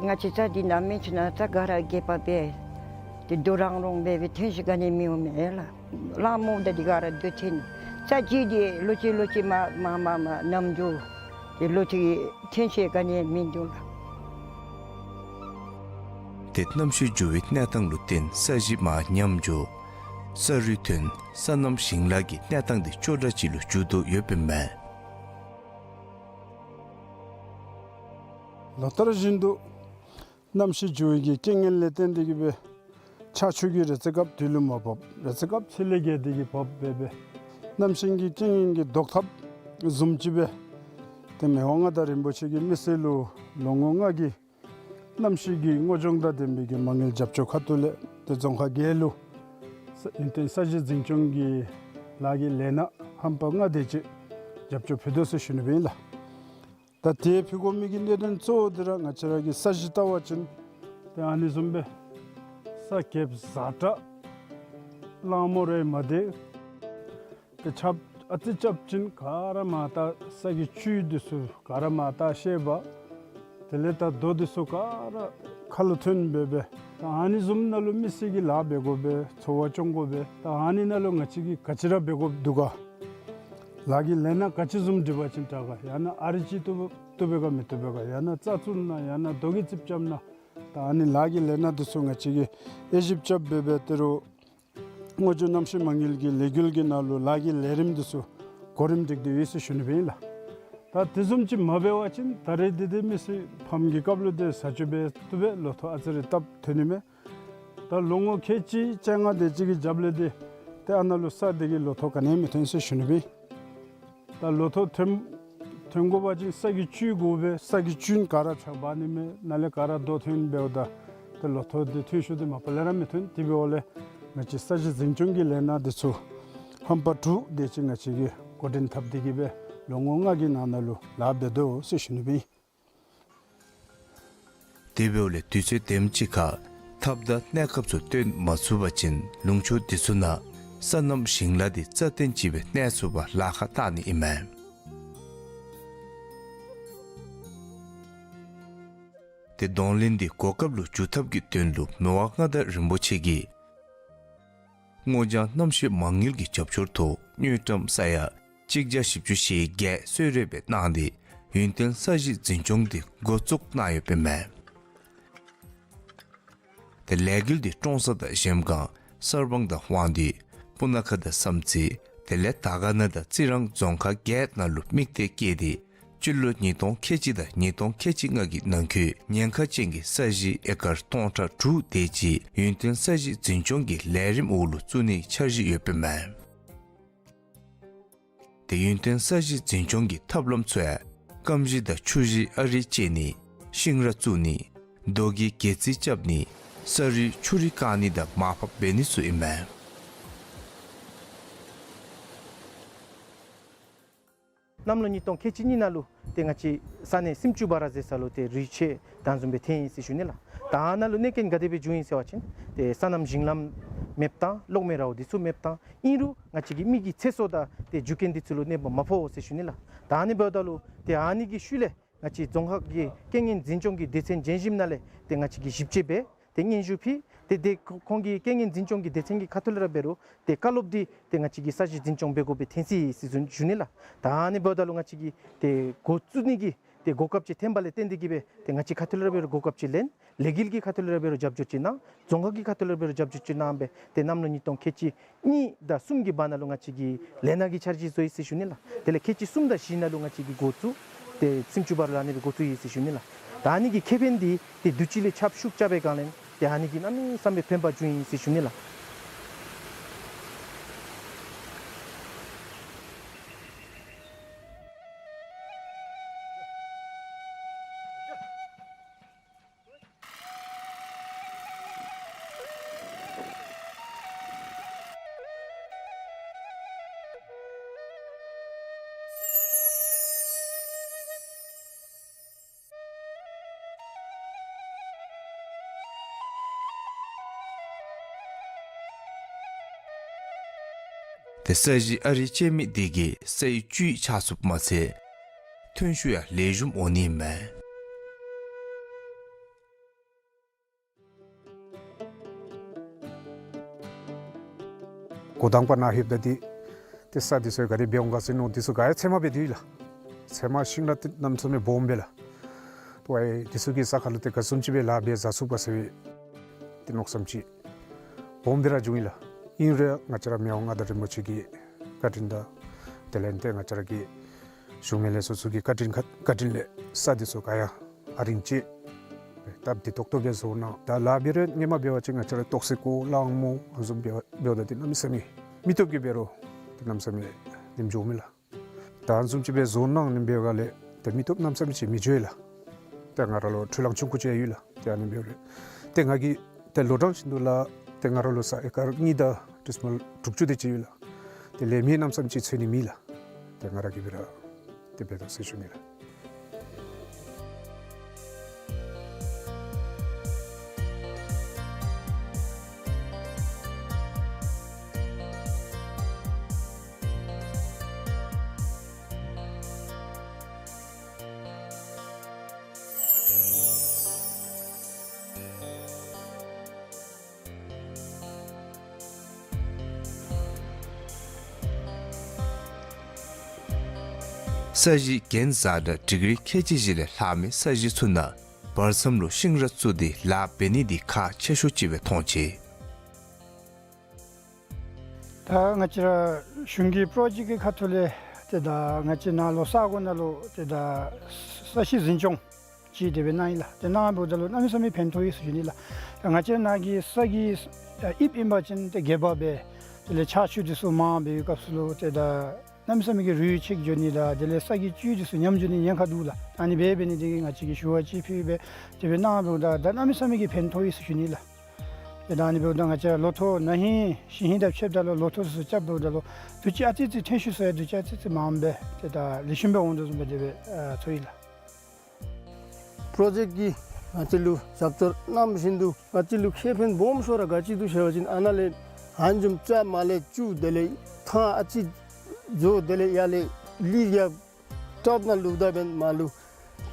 ང་བཅས་རྩྭ་འདི་ནང་མི་ཚུ་ནང་རྩྭ་ག་ར་རྒས་པ་སྦེ་ཏེ་རྡོ་རང་རོང་སྦེ་སྦེ་ཐོན་ཤེས་ག་ནི་མི་འོང་མས་ལགས། གླང་མོ་དང་འདི་ག་ར་སྡོད་ཐོན། རྩྭ་གཅིག་འདི་ལོ་གཅིག་ལོ་གཅིག་མ་མ་མ་མ་ནམ་རྒྱུན་ཏེ་ལོ་གཅིག་ཐོན་ཤེས་ག་ནི་མིན་འདུག་ལགས། ཏེ་གནམ་གཤིས་འགྱུར་བའི་གནས་སྟངས་ལུ་བརྟེན་ས་གཞི་མར་ཉམས་འགྱོ། ས་རུད་ཐོན། སོ་ནམ་ཞིང་ལཱ་གི་གནས་སྟངས་འདི་སྐྱོ་དྲགས་ཅིག་ལུ་གྱུར་དོ་ཡོདཔ་ཨིན་མས། ལོ་ལྟར་བཞིན་དུ་གནམ་གཤིས་འགྱུར་བའི་གི་རྐྱེན་ངན་ལས་བརྟེན་ཏེ་གིས་སྦེ་ཆར་ཆུ་གིས་རེ་ཚེ་སྐབས་དུས་ལུ་མ་བབ། རེ་ཚེ་སྐབས་ཚེས་ལས་བརྒལ་ཏེ་གིས་བབ་སྦེ་སྦེ་གནམ་གཤིས་ཀྱི་རྐྱེན་ངན་གྱི་ཟློག་ཐབས་བཟུམ་ཅིག་སྦེ་ཏེ་མི་དབང་མངའ་བདག་རིན་པོ་ཆེ་གིས་མི་སེར་ལུ་ལོ་ངོ་ལྔ་གི་གནམ་གཤིས་ཀྱི་སྔོ་སྦྱོང་དང་ལྡན་པའི་གི་མ་དངུལ་རྒྱབ་སྐྱོར་ཁ་ཐུག་ལས་ཏེ་རྫོང་ཁག་བརྒྱད་ལུ་ས་ཡུན་བརྟན་ས་གཞི་འཛིན་སྐྱོང་གི་ལཱ་གི་ལས་སྣ་ཧམ་པ་ལྔ་དེ་ཅིག་རྒྱབ་སྐྱོར་ཕུལ་དོ་ཟེར་ཞུ་ནི་སྦེ་ཨིན་ལགས། ད་དེ་ཕུལ་དགོ་མི་གི་གནད་དོན་གཙོ་བོ་འདི་ར་ང་བཅས་ར་གི་ས་གཞི་བལྟ་བ་ཅིན་ཏེ་ཨ་ནི་བཟུམ་སྦེ་ས་རྒསཔ་ཟག་དྲགས་གླང་མོ་རེ་མ་སྡོད། ཏེ་ཆརཔ་ ཨ་ཙི་རྐྱབ་ཅིན་ག་ར་མར་ད་ས་གི་བཅུད་འདི་ཚུ་ག་ར་མར་ད་བཤལ་བ། དེ་ལས་ད་རྡོ་འདི་ཚུ་ག་ར་ཁ་ལུ་ཐོན་སྦེ་སྦེ། ད་ཨ་ནི་བཟུམ་ནང་ལུ་མི་སེར་གྱིས་ལཱ་འབད་དགོ་པས། འཚོ་བ་སྐྱོང་དགོ་པས། ད་ཨ་ནི་ནང་ལུ་ང་བཅས་ཀྱིས་ག་ཅི་ར་འབད་དགོཔ་འདུག་ག། ལཱ་གི་ལས་སྣ་ག་ཅི་བཟུམ་སྒྲིག་པ་ཅིན་དྲག་ག། ཡང་ན་ཨ་རི་ཅིག་བཏུབ་བཏུབ་པས་ག་མི་བཏུབ་པས་ག། ཡང་ན་རྩྭ་བཙུགས་ན་ཡང་ན་རྡོ་གི་རྩིགཔ་རྐྱབ་ན། ད་ཨ་ནི་ལཱ་གི་ལས་སྣ་འདི་ཚུ་ང་བཅས་ཀྱིས་དབྱེ་ཞིབ་རྐྱབ་སྦེ་སྦེ་ད་རུང་སྔོ་ལྗང་གནམ་གཤིས་མ་དངུལ་གྱི་ལས་འགུལ་གྱི་ནང་ལུ་ལཱ་གི་ལས་རིམ་འདི་ཚུ་གོ་རིམ་སྒྲིག་སྟེ་ཡོད་ཟེར་ཞུ་ནི་སྦེ་ཨིན་ལགས། ད་དེ་བཟུམ་ཅིག་མ་འབད་བ་ཅིན་ད་རེས་འདི་འདི་མི་སེར་ཕམ་གྱི་སྐབས་ལུ་འདི་ཟ་སྤྱོད་འབད་བཏུབ་པས། ལོ་ཐོག་ཨ་ཙི་རེ་སྟབས་ཐོན་ནི་མས། ད་ལོ་ངོ་ཁལ་གཅིག་བཅོ་ལྔ་དེ་ཅིག་གི་རྒྱབ་ལས་འདི་ཏེ་ཨ་ནཱ་ལུ་ས་འདི་གིས་ལོ་ཐོག་ག་ནི་ཡང་མི་ཐོན་ཟེར་ཞུ་ནི་སྦེ། ད་ལོ་ཐོག་ཐོན་ཐོན་དགོ་པ་ཅིན་ས་གི་བཅུད་དགོ་པས། ས་གི་བཅུད་ག་ར་ཆག་འབག་ནི་མས། ནཱ་ལས་ག་ར་རྡོ་ཐོན་འབདཝ་ད་ཏེ་ལོ་ཐོག་འདི་ཐོན་ཤུགས་འདི་མ་པ་ལས་ར་མི་ཐོན། དེ་འབདཝ་ལས་ང་བཅས་ས་གཞི་འཛིན་སྐྱོང་གི་ལས་སྣ་འདི་ཚུ་ཧམ་པ་དྲུག་དེ་ཅིག་ང་བཅས་ཀྱིས་འགོ་འདྲེན་འཐབ་སྟེ་གི་སྦེ་ལོ་ངོ་ལྔ་གི་ནང་ན་ལུ་ལཱ་འབད་དོ་ཟེར་ཞུ་ནི་སྦེ་ཨིན། དེ་འབདཝ་ལས་དུས་ཚོད་དེམ་ཅིག་ཁར་ཐབས་དང་གནས་སྐབས་སུ་བཏོན་མ་ཚུགས་པ་ཅིན་ལུང་ཕྱོགས་འདི་ཚུ་ནང་སོ་ནམ་ཞིང་ལཱ་འདི་རྩ་བརྟན་ཅིག་སྦེ་གནས་ཚུགས་པར་ལཱ་ཁག་བཏགས་ནི་ཨིན་མས། ཏེ་གདོང་ལེན་འདི་གོ་སྐབས་ལུ་འཇུག་ཐབས་ཀྱི་དོན་ལུ་མི་དབང་མངའ་བདག་རིན་པོ་ཆེ་གིས་སྔོ་ལྗང་གནམ་གཤིས་མ་དངུལ་གྱི་རྒྱབ་སྐྱོར་ཐོག་དངུལ་ཀྲམ་ས་ཡ་གཅིག་བརྒྱ་བཞི་བཅུ་ཞེ་བརྒྱད་གསོལ་རས་སྦེ་གནང་སྟེ་ཡུན་བརྟན་ས་གཞི་འཛིན་སྐྱོང་འདི་འགོ་བཙུགས་གནང་ཡོདཔ་ཨིན་མས། ཏེ་ལས་འགུལ་འདི་ཀྲོང་གསར་དང་གཞལམ་སྒང་གསར་སྤང་དང་དབང་འདུས་སྤུ་ན་ཁ་དང་བསམ་རྩེ་དེ་ལས་དར་དཀར་ན་དང་རྩི་རང་རྫོང་ཁག་བརྒྱད་ནང་ལུ་དམིགས་གཏད་བསྐྱེད་དེ་སྤྱི་ལོ་ཉིས་སྟོང་ཁལ་གཅིག་དང་ཉིས་སྟོང་ཁལ་གཅིག་ལྔ་གི་ནང་འཁོད་ཉེན་ཁ་ཅན་གྱི་ས་གཞི་ཨེ་ཀར་སྟོང་ཕྲག་དྲུག་དེ་ཅིག་ཡུན་བརྟན་ས་གཞི་འཛིན་སྐྱོང་གི་ལས་རིམ་འོག་ལུ་བཙུགས་ནིའི་འཆར་གཞི་ཡོདཔ་ཨིན་མས། ཏེ་ཡུན་བརྟན་ས་གཞི་འཛིན་སྐྱོང་གི་ཐབས་ལམ་ཚུ་ཡང་སྐམ་གཞི་དང་ཆུ་གཞི་ཨ་རི་བཅད་ནི། ཤིང་ར་བཙུགས་ནི། རྡོ་གི་སྒལ་ཚིགས་རྐྱབ་ནི། ས་རུད་ཆུ་རུད་བཀང་ནི་དང་མར་ཕབ་འབད་ནི་ཚུ་ཨིན་མས། གནམ་ལོ་ཉིས་སྟོང་ཁལ་གཅིག་གཉིས་ནང་ལུ་ཏེ་ང་བཅས་ས་གནས་སུམ་ཅུ་སྦ་ར་ཟེར་ས་ལུ་ཏེ་རུད་ཆད་དེ་བཟུམ་སྦེ་ཐོན་ཡི་ཟེར་ཞུ་ནི་ལགས། ད་ཨ་ནཱ་ལུ་གནོད་རྐྱེན་ག་དེ་སྦེ་བྱུང་ཡི་ཟེར་བ་ཅིན་ཏེ་སོ་ནམ་ཞིང་ལམ་མེདཔ་བཏང་གློག་མེ་ར་འོ་འདི་ཚུ་མེདཔ་བཏང་ཨིན་རུང་ང་བཅས་ཀྱི་མི་གི་ཚེ་སྲོག་དང་ཏེ་རྒྱུ་རྐྱེན་འདི་ཚུ་ལུ་གནོད་པ་མ་ཕོག་ཟེར་ཞུ་ནི་ལགས། ད་ཨ་ནི་འབདཝ་ད་ལུ་ཏེ་ཨ་ནི་གི་ཤུལ་ལས་ང་བཅས་རྫོང་ཁག་གི་རྐྱེན་ངན་འཛིན་སྐྱོང་གི་སྡེ་ཚན་བརྒྱད་ཅུ་ནང་ལས་ཏེ་ང་བཅས་ཀྱིས་ཞིབ་དཔྱད་འབད་དེ་སྙན་ཞུ་ཕུལ། ཏེ་དེ་ཁོང་གི་རྐྱེན་ངན་འཛིན་སྐྱོང་གི་སྡེ་ཚན་གྱི་ཁ་ཐུག་ལས་ར་འབད་རུང་ཏེ་བཀའ་སློབ་འདི་ཏེ་ང་བཅས་ཀྱིས་ས་གཞི་འཛིན་སྐྱོང་འབད་དགོཔ་སྦེ་ཐོན་ཅི་ཟེར་ཞུ་ནི་ལགས། ད་ཨ་ནི་འབདཝ་ད་ལུ་ང་བཅས་ཀྱིས་ཏེ་འགོ་བཙུགས་ནི་གི་ཏེ་གོ་སྐབས་ཅིག་ཐོན་པ་ལས་བརྟེན་ཏེ་གིས་སྦེ་ཏེ་ང་བཅས་ཁ་ཐུག་ལས་ར་འབད་རུང་གོ་སྐབས་ཅིག་ལེན། ལས་འགུལ་གྱི་ཁ་ཐུག་ལས་ར་འབད་རུང་རྒྱབ་སྐྱོར་ཅིག་གནང་། རྫོང་ཁག་གི་ཁ་ཐུག་ལས་ར་འབད་རུང་རྒྱབ་སྐྱོར་ཅིག་གནང་སྦེ་ཏེ་གནམ་ལོ་ཉིས་སྟོང་ཁལ་གཅིག་གཉིས་དང་གསུམ་གྱི་བར་ན་ལུ་ང་བཅས་ཀྱིས་ལས་སྣ་གི་འཆར་གཞི་བཟོ་ཡི་ཟེར་ཞུ་ནི་ལགས། དེ་ལས་ཁལ་གཅིག་གསུམ་དང་བཞི་ནང་ལུ་ང་བཅས་ཀྱིས་འགོ་བཙུགས་ཏེ་སུམ་ཅུ་སྦ་ར་ལུ་ཨ་ནི་སྦེ་འགོ་བཙུགས་ཡི་ཟེར་ཞུ་ནི་ལགས། ད་ཨ་ནི་གི་ཁེ་ཕན་འདི་ཏེ་དུས་ཅི་ལས་ཁྱབ་ཤུགས་རྐྱབ་པའི་སྒང་ལས་ཏེ་ཨ་ནི་གིས་གནམ་མེད་ས་མེད་ཕན་པ་བྱུང་ཡི་ཟེར་ཞུ་ནི་ལགས། ཏེ་ས་གཞི་ཨ་རི་བཅད་མི་འདི་གིས་སའི་བཅུད་ཆག་ཚུགསཔ་མ་ཚད་ཐོན་ཤུགས་ཡང་ལེགས་ཤོམ་འོང་ནི་མས། འགོ་དང་པ་ནཱ་ལྷོདཔ་ད་འདི་ཏེ་ས་འདི་ཚུ་ག་དེ་སྦེ་འོང་ག་ཟེར་མནོ། འདི་ཚུ་ག་ཡང་ཚལ་མ་སྦེ་འདུག་ལགས། ཚལ་མ་ཤིང་ལ་ཏེ་གནམ་མེད་ས་མེད་སྦོམ་སྦེ་ལགས། ཏེ་ཝའི་འདི་ཚུ་གི་ས་ཁར་ལུ་ཏེ་ག་བཟུམ་ཅིག་སྦེ་ལཱ་འབད་བཟའ་ཚུགས་ག་ཟེར་ཏེ་མནོ་བསམ་ཅིག་སྦོམ་སྦེ་ར་བྱུང་ཡི་ལགས། ཨིན་རུང་ང་བཅས་ར་མི་དབང་མངའ་བདག་རིན་པོ་ཆེ་གི་བཀའ་དྲིན་དང་དེ་ལས་ཏེ་ང་བཅས་ར་གི་གཞུང་མི་ལས་ཚོགས་ཚུ་གི་བཀའ་དྲིན་ཁ་བཀའ་དྲིན་ལས་ས་འདི་ཚུ་ག་ཡང་ཨ་རིང་ཅིག་སྟབས་བདེ་ཏོག་ཏོ་སྦེ་བཟོ་གནང་། ད་ལཱ་འབད་རུང་སྔོན་མ་འབད་བ་ཅིན་ང་བཅས་ར་ཏོག་སེ་ཀོ་གླང་མོ་ཨ་ནི་བཟུམ་འབད་འབདཝ་ད་འདི་གནམ་མེད་ས་མེད་མི་སྟོབས་ཀྱིས་འབད་རུང་འདི་གནམ་མེད་ས་མེད་ལེགསམ་འགྱོཝ་མས་ལགས། ད་ཨ་ནི་བཟུམ་ཅིག་སྦེ་བཟོ་གནང་ནི་འབད་བ་ལས་ཏེ་མི་སྟོབས་གནམ་མེད་ས་མེད་ཅིག་མི་འགྱོ་ཡི་ལགས། ཏེ་ང་ར་ལུ་འཕྲུལ་གླང་ཆུང་ཀུ་ཅིག་ཡོད་ལགས། ཏེ་ཨ་ནི་འབདཝ་ལས་ཏེ་ང་གིས་ཏེ་ལོ་གྲངས་བཞིན་དུ་ལགས་ཏེ་ང་ར་ལུ་ས་ཨེ་ཀར་གཉིས་དང་ཌི་སི་མཱལ་དྲུག་ཅུ་དེ་ཅིག་ཡོད་ལགས། ཏེ་ལས་མི་གནམ་མེད་ས་མེད་ཅིག་འཚོལ་ནི་མེད་ལགས། ཏེ་ང་ར་གིས་འབད་ར་ཏེ་འབད་དོ་ཟེར་ཞུ་ནི་ལགས། ས་གཞི་གྱེན་བཟའ་དང་ཌིག་རི་ཁལ་གཅིག་བཞི་ལས་ལྷག་མི་ས་གཞི་ཚུ་ནང་བར་མཚམས་ལུ་ཤིང་ར་བཙུགས་ཏེ་ལཱ་འབད་ནི་འདི་ཁག་ཆེ་ཤོས་ཅིག་སྦེ་མཐོང་ཅི། ད་ང་བཅས་ར་གཞུང་གི་པྲོ་ཇེཀཊ་ཀྱི་ཁ་ཐུག་ལས་ཏེ་ད་ང་བཅས་ནཱ་ལུ་ས་གོ་ནང་ལུ་ཏེ་ད་ས་གཞི་འཛིན་སྐྱོང་ཅིག་དེ་སྦེ་གནང་ཡི་ལགས། ཏེ་གནང་འབདཝ་ད་ལུ་གནམ་མེད་ས་མེད་ཕན་ཐོགས་ཡོད་ཟེར་ཞུ་ནི་ལགས། ད་ང་བཅས་ནཱ་གི་ས་གི་ཨ་དབྱིབས་ཨིན་པ་ཅིན་ཏེ་སྒལ་པ་སྦེ་དེ་ལས་ཆར་ཆུ་འདི་ཚུ་མང་བའི་སྐབས་སུ་ལུ་ཏེ་ད་གནམ་མེད་ས་མེད་ཀྱི་རུད་ཆད་འགྱོ་ནི་དང་དེ་ལས་ས་གི་བཅུད་འདི་ཚུ་ཉམས་འགྱོ་ནི་ཉེན་ཁ་འདུག་ལགས། ཨ་ནི་འབད་འབད་ནི་དེ་གིས་ང་བཅས་ཀྱིས་ཞུ་བ་ཅིག་ཕུལ་སྦེ་དེ་སྦེ་གནང་འབདཝ་ད་ད་གནམ་མེད་ས་མེད་ཀྱི་ཕན་ཐོགས་ཡོད་ཟེར་ཞུ་ནི་ལགས། ཏེ་ད་ཨ་ནི་འབདཝ་ད་ང་བཅས་ལོ་ཐོག་ན་ཧིང་ཞིང་ཧིང་དང་ཕྱདཔ་ད་ལུ་ལོ་ཐོག་ཚུ་རྐྱབ་འབདཝ་ད་ལུ་དུས་ཅི་ཨ་ཙི་ཙི་ཐོན་ཤུགས་ཚུ་ཡང་དུས་ཅི་ཨ་ཙི་ཙི་མངམ་སྦེ་ཏེ་ད་ལེགས་ཤོམ་སྦེ་འོང་དོ་བཟུམ་སྦེ་དེ་སྦེ་ཨ་ཚོར་ཡི་ལགས། པྲོ་ཇེཀཊ་ཀྱིས་ང་བཅས་ལུ་ཞབས་ཏོག་གནང་བཞིན་དུ་ང་བཅས་ལུ་ཁེ་ཕན་སྦོམ་ཤོས་ར་ག་ཅི་འདུག་ཟེར་བ་ཅིན་ཨ་ནཱ་ལས་ཧན་ཇུམ་ལྕགས་མར་ལས་བཙུགས་དེ་ལས་ཐང་ཨ་ཙི་བཟོ་དེ་ལས་ཡར་ལས་ལི་ཡར་ཊོབ་ནང་ལུ་ད་འབདན་མར་ལུ་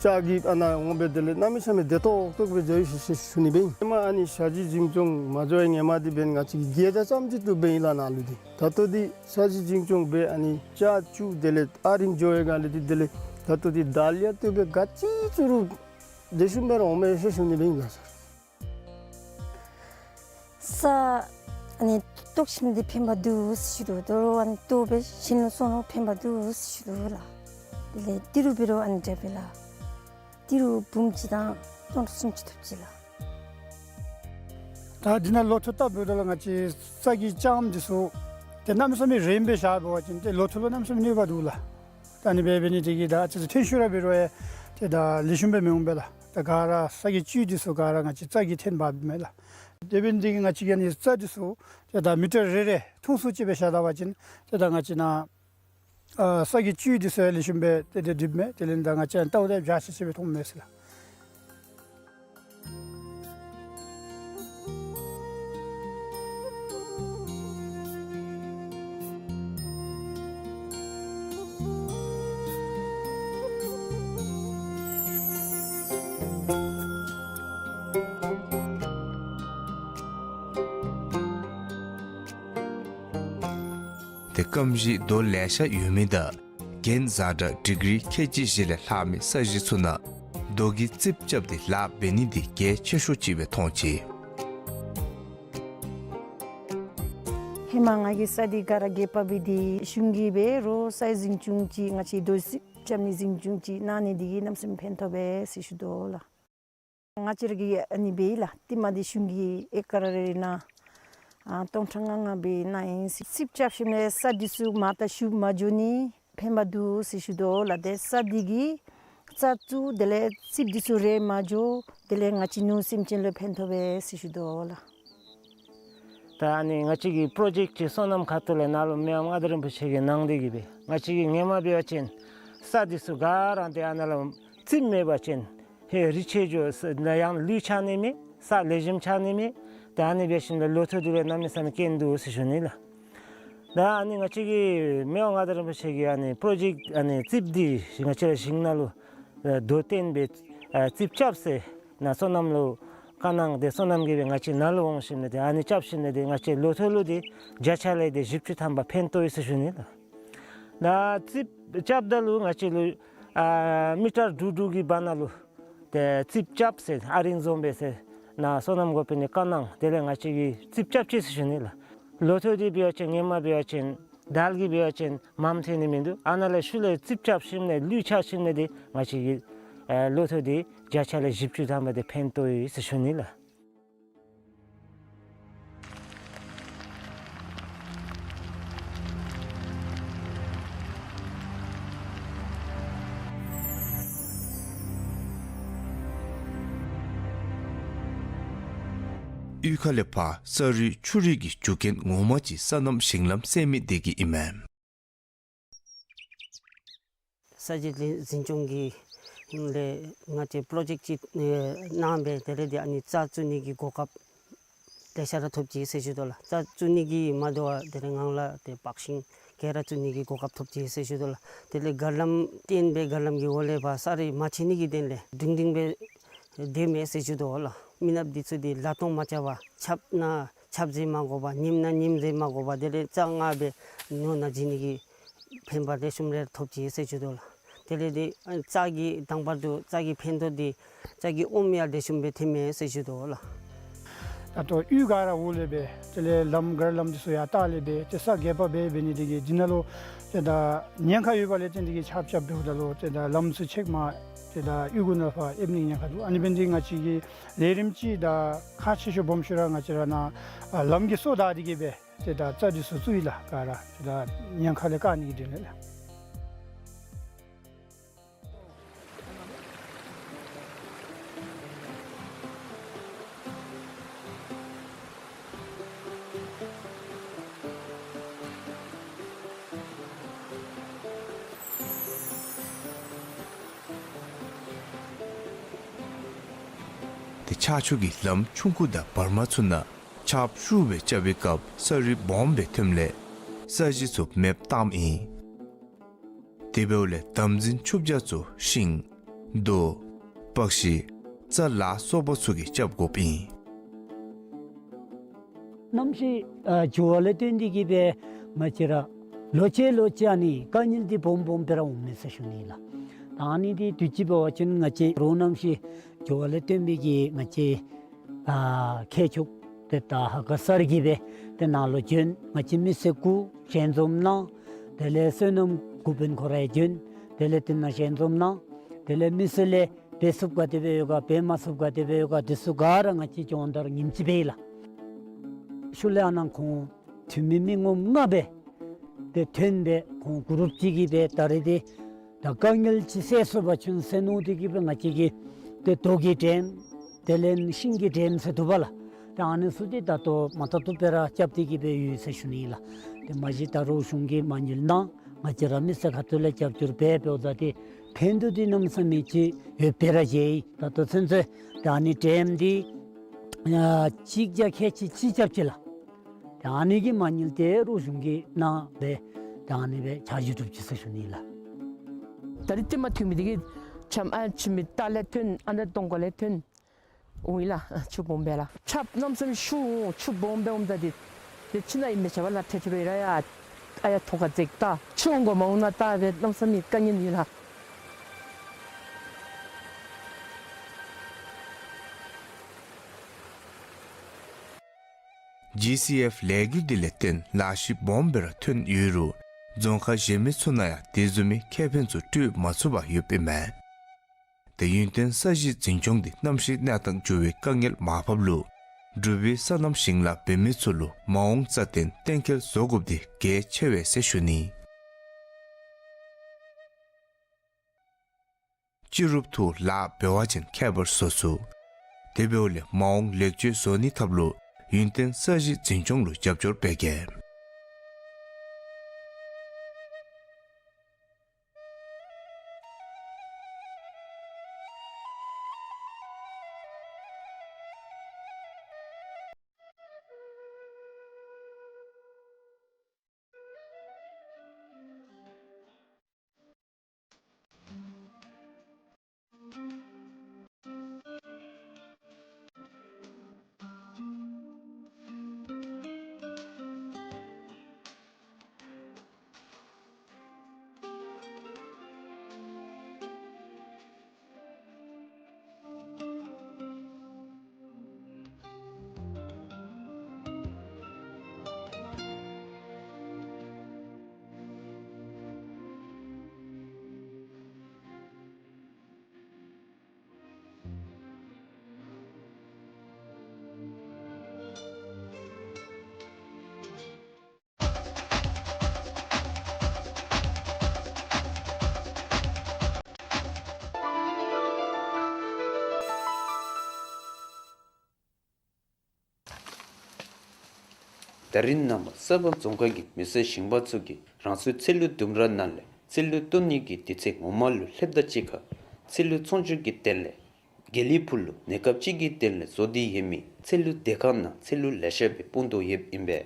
ལྕགས་ཀྱི་ཨ་ནཱ་འོང་སྦེ་དེ་ལས་གནམ་མེད་ས་མེད་བདེ་ཏོག་ཏོ་སྦེ་འགྱོ་ཡི་ཟེར་ཞུ་ནི་སྦེ་ཨིན། ཧེ་མ་ཨ་ནི་ས་གཞི་འཛིན་སྐྱོང་མ་འགྱོ་བའི་ཧེ་མ་འདི་འབདན་ང་བཅས་ཀྱིས་སྒལ་ཏ་ཙམ་ཅིག་བཏོག་སྦེ་ཨིན་ལགས་ནཱ་ལུ་འདི། ད་ལྟོ་འདི་ས་གཞི་འཛིན་སྐྱོང་འབད་ཨ་ནི་ལྕགས་བཙུགས་དེ་ལས་ཨ་རིང་འགྱོ་བའི་སྒང་ལས་འདི་དེ་ལས་ད་ལྟོ་འདི་ད་ལས་ཡར་བཏོག་སྦེ་ག་ཅི་བཙུགས་རུང་ལེགས་ཤོམ་སྦེ་ར་འོང་མས་ཟེར་ཞུ་ནི་སྦེ་ཨིན་ལགས་སར། ས་ཨ་ནི་བཏོག་ཞིནམ་འདི་ཕན་པ་འདུག་ཟེར་ཞུ་དོ། དོ་རུང་ཨ་ནི་བཏོག་སྦེ་ཞིནམ་ལུ་སོང་ལུ་ཕན་པ་འདུག་ཟེར་ཞུ་དོ་ལགས། དེ་ལས་ཏི་རུ་འབད་རུང་ཨ་ནི་འདྲ་སྦེ་ལགས། ཏི་རུ་འབུམ་གཅིག་དང་སྟོང་ཕྲག་སུམ་ཅུ་ཐོབ་ཅི་ལགས། ད་འདི་ནང་ལོ་ཐོག་བཏབ་འབདཝ་ད་ལུ་ང་བཅས་ས་གི་ལྕངམ་འདི་ཚུ་ཏེ་གནམ་མེད་ས་མེད་རིངམ་སྦེ་བཞག་འབད་བ་ཅིན་ཏེ་ལོ་ཐོག་ལུ་གནམ་མེད་ས་མེད་གནོད་པ་འདུག་ལགས། ད་ཨ་ནི་འབད་འབད་ནི་དེ་གིས་ད་ཨ་ཙི་ཙི་ཐོན་ཤུགས་ར་འབད་རུང་ཡང་ཏེ་ད་ལེགས་ཤོམ་སྦེ་མི་འོང་པས་ལགས། ད་ག་ར་ས་གི་བཅུད་འདི་ཚུ་ག་ར་ང་བཅས་རྩྭ་གིས་འཐོན་འབགཔ་མས་ལགས། དེ་འབད་ནི་དེ་གིས་ང་བཅས་ཀྱིས་ཨ་ནི་རྩྭ་འདི་ཚུ་ཏེ་ད་མི་ཊར་རེ་རེ་ཐུང་སུ་ཅིག་སྦེ་བཞག་ད་པ་ཅིན་ཏེ་ད་ང་བཅས་ནཱ་ཨ་ས་གི་བཅུད་འདི་ཚུ་ཡང་ལེགས་ཤོམ་སྦེ་ཏེ་ཏེ་འགྲིགཔ་མས། དེ་ལས་ད་ང་བཅས་ཡང་ལྟཝ་ད་འཇའ་ཆི་ཆི་སྦེ་མཐོངམ་མས་ཟེར་ལགས། ཏེ་སྐམ་ཞིང་རྡོ་ལེ་ཤ་ཡོད་མི་དང་གྱེན་བཟའ་དང་ཌིག་རི་ཁལ་གཅིག་བཞི་ལས་ལྷག་མི་ས་གཞི་ཚུ་ནང་རྡོ་གི་རྩིགཔ་རྐྱབ་སྟེ་ལཱ་འབད་ནི་འདི་གལ་ཆེ་ཤོས་ཅིག་སྦེ་མཐོང་ཅི། ཧེ་མ་ང་གིས་ས་འདི་ག་ར་སྒལ་པ་འབད་དེ་གཞུང་གིས་འབད་རུང་ས་འཛིན་སྐྱོང་ཅིག་ང་བཅས་རྡོ་རྩིགཔ་རྐྱབ་ནི་འཛིན་སྐྱོང་ཅིག་གནང་ནི་འདི་གིས་གནམ་མེད་ས་མེད་ཕན་ཐོགས་པས་ཟེར་ཞུ་དོ་ལགས། ང་བཅས་ར་གིས་ཨ་ནི་འབད་ཡི་ལགས། ཏེ་མ་འདི་གཞུང་གིས་ཨེ་ཀར་རེ་རེ་ནང་ཨ་སྟོང་ཕྲག་ལྔ་ལྔ་སྦེ་གནང་ཡི་ཟེར། རྩིགཔ་རྐྱབ་ཞིནམ་ལས་ས་འདི་ཚུ་མར་དང་ཤུགས་མ་འགྱོ་ནི་ཕན་པ་འདུག་ཟེར་ཞུ་དོ་ལགས། ཏེ་ས་འདི་གིས་རྩྭ་བཙུགས་དེ་ལས་རྩིགཔ་འདི་ཚུ་རེག་མ་འགྱོ། དེ་ལས་ང་བཅས་ནོར་སེམས་ཅན་ལུ་ཕན་ཐོགས་པས་ཟེར་ཞུ་དོ་ལགས། ད་ཨ་ནི་ང་བཅས་ཀྱི་པྲོ་ཇེཀཊ་ཅིག་སོ་ནམ་ཁ་ཐུག་ལས་ནཱ་ལུ་མི་དབང་མངའ་བདག་རིན་པོ་ཆེ་གིས་གནང་སྟེ་གིས་སྦེ་ང་བཅས་ཀྱིས་ཧེ་མ་འབད་བ་ཅིན་ས་འདི་ཚུ་ག་ར་ཏེ་ཨ་ནཱ་ལུ་རྩིགཔ་མེད་པ་ཅིན་ཧེ་རུད་ཆད་འགྱོ་ས་ན་ཡང་ལུད་ཆགས་ནི་མེད། ས་ལེགས་ཤོམ་ཆགས་ནི་མེད། ད་ཨ་ནི་འབད་ཞིནམ་ལས་ལོ་ཐོག་འདི་ལུ་གནམ་མེད་ས་མེད་སྐྱོན་འདུག་ཟེར་ཞུ་ནི་ལགས། ད་ཨ་ནི་ང་བཅས་ཀྱི་མི་དབང་མངའ་བདག་རིན་པོ་ཆེ་གིས་ཨ་ནི་པྲོ་ཇེཀཊ་ཨ་ནི་རྩིགཔ་འདི་ང་བཅས་ར་ཞིང་ནང་ལུ་ཨ་རྡོ་བཏོན་སྦེ་ཨ་རྩིགཔ་རྐྱབ་ཟེར་ནཱ་སོ་ནམ་ལུ་བཀའ་གནང་སྟེ་སོ་ནམ་གྱིས་སྦེ་ང་བཅས་ནཱ་ལུ་འོང་ཞིནམ་ལས་ཏེ་ཨ་ནི་རྐྱབ་ཞིནམ་ལས་ཏེ་ང་བཅས་ལོ་ཐོག་ལུ་ཏེ་བརྒྱ་ཆ་ལས་ཏེ་བཞི་བཅུ་ཐམ་པ་ཕན་ཐོགས་ཡི་ཟེར་ཞུ་ནི་ལགས། ད་རྩིགཔ་རྐྱབ་ད་ལུ་ང་བཅས་ལུ་ཨ་མི་ཊར་དྲུག་དྲུག་གི་བར་ན་ལུ་ཏེ་རྩིགཔ་རྐྱབ་ཟེར་ཨ་རིང་བཟོ་འབད་ཟེར་ནཱ་སོ་ནམ་འགོ་དཔོན་ནི་བཀའ་གནང་། དེ་ལས་ང་བཅས་ཀྱིས་རྩིགཔ་རྐྱབ་ཅི་ཟེར་ཞུ་ནི་ལགས། ལོ་ཐོག་འདི་འབད་བ་ཅིན་ཧེ་མ་འབད་བ་ཅིན་དལ་གྱིས་འབད་བ་ཅིན་མངམ་ཐོན་ནི་མིན་འདུག། ཨ་ནཱ་ལས་ཤུལ་ལས་རྩིགཔ་རྐྱབ་ཞིནམ་ལས་ལུད་ཆགས་ཞིནམ་ལས་ཏེ་ང་བཅས་ཀྱི་ཨེ་ལོ་ཐོག་འདི་བརྒྱ་ཆ་ལས་བཞི་བཅུ་ཐམ་པ་འདི་ཕན་ཐོགས་ཡི་ཟེར་ཞུ་ནི་ལགས། གཡུས་ཁ་ལས་ཕར་ས་རུད་ཆུ་རུད་ཀྱི་རྒྱུ་རྐྱེན་ངོ་མ་ཅིག་སོ་ནམ་ཞིང་ལམ་སེལ་མི་འདི་གིས་ཨིན་མས། ས་གཞི་འཛིན་སྐྱོང་གི་ལས་ང་བཅས་པྲོ་ཇེཀཊ་ཅིག་ཨེ་གནང་སྦེ་དེ་ལས་ཏེ་ཨ་ནི་རྩྭ་བཙུགས་ནི་གི་གོ་སྐབས་ལེ་ཤ་ར་ཐོབ་ཅི་ཟེར་ཞུ་དོ་ལགས། རྩྭ་བཙུགས་ནི་གིས་མ་དོ་བར་དེ་ལས་ངང་ལས་ཏེ་སྤགས་ཤིང་ག་ར་བཙུགས་ནི་གི་གོ་སྐབས་ཐོབ་ཅི་ཟེར་ཞུ་དོ་ལགས། དེ་ལས་གར་ལམ་བཏོན་སྦེ་གར་ལམ་གྱི་འོག་ལས་ཕར་ས་རུད་མ་ཆད་ནི་གི་དོན་ལས་སྒྲིང་སྒྲིང་སྦེ་སྡོད་མས་ཟེར་ཞུ་དོ་ལགས། མི་ནགཔ་འདི་ཚུ་འདི་ལ་སྟོང་མ་རྐྱབ་པར་ཆརཔ་ནང་ཆརཔ་ཟེར་མ་དགོ་པར་ཉིམ་ནང་ཉིམ་ཟེར་མ་དགོ་པར་དེ་ལས་རྩྭ་ལྔ་སྦེ་ནོར་ནང་བྱིན་ནི་གི་ཕན་པ་ལེགས་ཤོམ་རེ་ཐོབ་ཅི་ཟེར་ཞུ་དོ་ལགས། དེ་ལས་འདི་ཨ་རྩྭ་གི་དང་པ་འདི་རྩྭ་གི་ཕན་ཐོགས་འདི་རྩྭ་གི་ཨོམ་ཡང་དེ་བཟུམ་སྦེ་ཐོནམ་མས་ཟེར་ཞུ་དོ་ལགས། ད་ལྟོ་གཡུས་ག་ར་འོག་ལས་སྦེ་དེ་ལས་ལམ་གར་ལམ་འདི་ཚུ་ཡར་བཏགས་ལས་སྦེ་ཏེ་ས་རྒྱས་པ་སྦེ་འབད་ནི་དེ་གིས་འདི་ནང་ལུ་ཏེ་ད་ཉེན་ཁ་ཡོད་པ་ལས་བརྟེན་ཏེ་གིས་ཆརཔ་རྐྱབ་འབདཝ་ད་ལུ་ཏེ་ད་ལམ་ཚུ་ཆད་མ་ཏེ་ད་གཡུས་གུ་ནང་ཕར་ཨེབ་ནི་ཉེན་ཁ་འདུག། ཨ་ནི་འབད་ནི་དེ་གིས་ང་བཅས་ཀྱིས་ལས་རིམ་ཅིག་ད་ཁག་ཆེ་ཤོས་སྦོམ་ཤོས་ར་ང་བཅས་ར་ནཱ་ཨ་ལམ་གྱི་སོ་བདའ་སྟེ་གིས་སྦེ་ཏེ་ད་རྩྭ་འདི་ཚུ་བཙུགས་ཡི་ལགས། ག་ར་ཏེ་ད་ཉེན་ཁ་ལས་བཀག་ནི་གི་དོན་ལས་ལགས། ཏེ་ཆར་ཆུ་གིས་ལམ་ཆུང་ཀུ་དང་བར་མ་ཚུ་ནང་ཆརཔ་ཤུགས་སྦེ་རྐྱབ་པའི་སྐབས་ས་རི་སྦོམ་སྦེ་ཐོནམ་ལས་ས་གཞི་ཚུ་མེདཔ་བཏངམ་ཨིན། དེ་འབདཝ་ལས་དམ་འཛིན་ཆུ་བྱ་ཚུ་ཤིང་རྡོ་པགས་ཤིང་རྩྭ་ལ་སོགས་པ་ཚུ་གིས་རྐྱབ་དགོཔ་ཨིན། གནམ་གཤིས་ཨ་འགྱུར་བ་ལས་བརྟེན་ཏེ་གིས་སྦེ་ང་བཅས་ར་ལོ་ཅིག་ལོ་ཅིག་ཨ་ནི་དཀའ་ངལ་འདི་སྦོམ་སྦོམ་སྦེ་ར་འོངམ་མས་ཟེར་ཞུ་ནི་ལགས། ད་ཨ་ནི་འདི་དུས་ཅི་འབད་བ་ཅིན་ང་བཅས་རོགས་གནམ་གཤིས་འགྱུར་བ་ལས་བརྟེན་པའི་གི་ང་བཅས་ཨ་མཁས་མཆོག་ཏེ་ད་ཧ་ག་སར་གྱིས་སྦེ་ཏེ་ནཱ་ལུ་བྱོན། ང་བཅས་མི་སེར་གུ་ཞལ་འཛོམས་གནང་། དེ་ལས་སོ་ནམ་འགོ་དཔོན་ཁོ་ར་ཡང་བྱོན། དེ་ལས་དེ་ནང་ཞལ་འཛོམས་གནང་། དེ་ལས་མི་སེར་ལས་འབད་ཚུགསཔ་ག་དེ་སྦེ་ཡོད་ག་འབད་མ་ཚུགསཔ་ག་དེ་སྦེ་ཡོད་ག་དེ་ཚུ་ག་ར་ང་བཅས་སྦྱོང་བརྡར་ཉིནམ་གཅིག་འབད་ཡི་ལགས། ཤུལ་ལས་ཨ་ནཱ་ཁོང་འཐུས་མི་མི་ངོམ་ལྔ་སྦེ་ཏེ་ཐོན་སྦེ་ཁོང་གུ་རུབ་ཅིག་གིས་སྦེ་ད་རེས་འདི་ད་དཀའ་ངལ་ཅིག་སེལ་ཚུགས་པ་ཅིན་ཟེར་མནོ་སྟེ་གིས་སྦེ་ང་བཅས་ཀྱིས་ཏེ་རྡོ་གི་འགྲེམ་དེ་ལས་ཤིང་གི་འགྲེམ་ཟེར་འདུག་པ་ལགས། ཏེ་ཨ་ནི་ཚུ་འདི་ད་ལྟོ་མ་ཐག་ཏུ་སྦེ་ར་རྐྱབ་སྟེ་གིས་སྦེ་ཡོད་ཟེར་ཞུ་ནི་ལགས། ཏེ་མ་གཞི་ད་རོགས་གཞུང་གིས་མ་དངུལ་གནང་། ང་བཅས་ར་མི་སེར་ཁ་ཐུག་ལས་རྒྱབ་སྐྱོར་འབད་འབདཝ་ད་ཏེ་ཕན་ཐོགས་འདི་གནམ་མེད་ས་མེད་ཅིག་ཡོདཔ་སྦེ་ར་མཇལ་ཡི། ད་ལྟོ་ཚུན་ཚོད་ཏེ་ཨ་ནི་འགྲེམ་འདི་ཨ་གཅིག་བརྒྱ་ཁལ་གཅིག་གཅིག་རྐྱབ་ཅི་ལགས། ཏེ་ཨ་ནི་གི་མ་དངུལ་འདི་རོགས་གཞུང་གིས་གནང་སྦེ་ཏེ་ཨ་ནི་སྦེ་ཆ་འཇོག་གྲུབ་ཅི་ཟེར་ཞུ་ནི་ལགས། ད་རིས་ཏེ་མ་ཐོན་མི་འདི་གིས་ཆམ་ཨ་ཕྱི་མི་རྟ་ལས་ཐོན་ཨ་ནི་གདོང་ཁ་ལས་ཐོན་འོང་ཡི་ལགས། ཆུ་སྦོམ་སྦེ་ལགས། ཆརཔ་གནམ་མེད་ས་མེད་ཤུགས་འོང་ཆུ་སྦོམ་སྦེ་འོངམ་ད་འདི་ཏེ་ཕྱི་ནང་ཨིན་མི་ཆ་བ་ལགས། ཁྲལ་ཆུ་རེ་ར་ཡ་ཨ་ཡ་ཐོག་ཁར་འཛེགས་ད་ཆུ་འོང་དགོ་མ་འོང་ན་ད་སྦེ་གནམ་མེད་ས་མེད་དཀའ་ངལ་ཡོད་ལགས། ཇི་སི་ཨེཕ་ལས་འགུལ་འདི་ལས་བརྟེན་ལཱ་གཞི་སྦོམ་སྦེ་ར་ཐོན་ཡོད་རུང་རྫོང་ཁག་གཞན་མི་ཚུ་ནང་ཡང་དེ་བཟུམ་མའི་ཁེ་ཕན་ཚུ་སྤྲོད་མ་ཚུགས་པར་ཡོདཔ་ཨིན་མས། ཏེ་ཡུན་བརྟན་ས་གཞི་འཛིན་སྐྱོང་འདི་གནམ་གཤིས་གནས་སྟངས་འགྱུར་བའི་དཀའ་ངལ་མར་ཕབ་ལུ་འབྲུག་པའི་སོ་ནམ་ཞིང་ལཱ་འབད་མི་ཚུ་ལུ་མ་འོངས་རྩ་བརྟན་གཏན་འཁེལ་བཟོ་དགོཔ་འདི་གལ་ཆེ་བས་ཟེར་ཞུ་ནི། སྤྱི་རུབ་ཐོག་ལཱ་འབད་བ་ཅིན་ཁྱད་པར་བཟོ་ཚུགས། དེ་འབདཝ་ལས་མ་འོངས་ལེགས་བཅོས་བཟོ་ནིའི་ཐབས་ལུ་ཡུན་བརྟན་ས་གཞི་འཛིན་སྐྱོང་ལུ་རྒྱབ་སྐྱོར་འབད་གེ། ད་རིས་ནངས་པ་ས་བབ་རྫོང་ཁག་གི་མི་སེར་ཞིང་པ་ཚུ་གིས་རང་སོའི་ཚལ་ལུ་ལྡུམ་ར་ནང་ལས་ཚལ་ལུ་བཏོན་ནི་གི་དུས་ཚོད་ངོ་མ་ལུ་ལྷོདཔ་ད་གཅིག་ཁར་ཚལ་ལུ་ཚོང་བསྒྱུར་གྱི་དོན་ལས་དགེ་ལེགས་ཕུག་ལུ་གནས་སྐབས་ཅིག་གི་དོན་ལས་བཟོ་སྟེ་ཡོད་མི་ཚལ་ལུ་སྡོད་ཁང་ནང་ཚལ་ལུ་ལེ་ཤ་སྦེ་སྤུངས་དོ་ཡོདཔ་ཨིན་པས།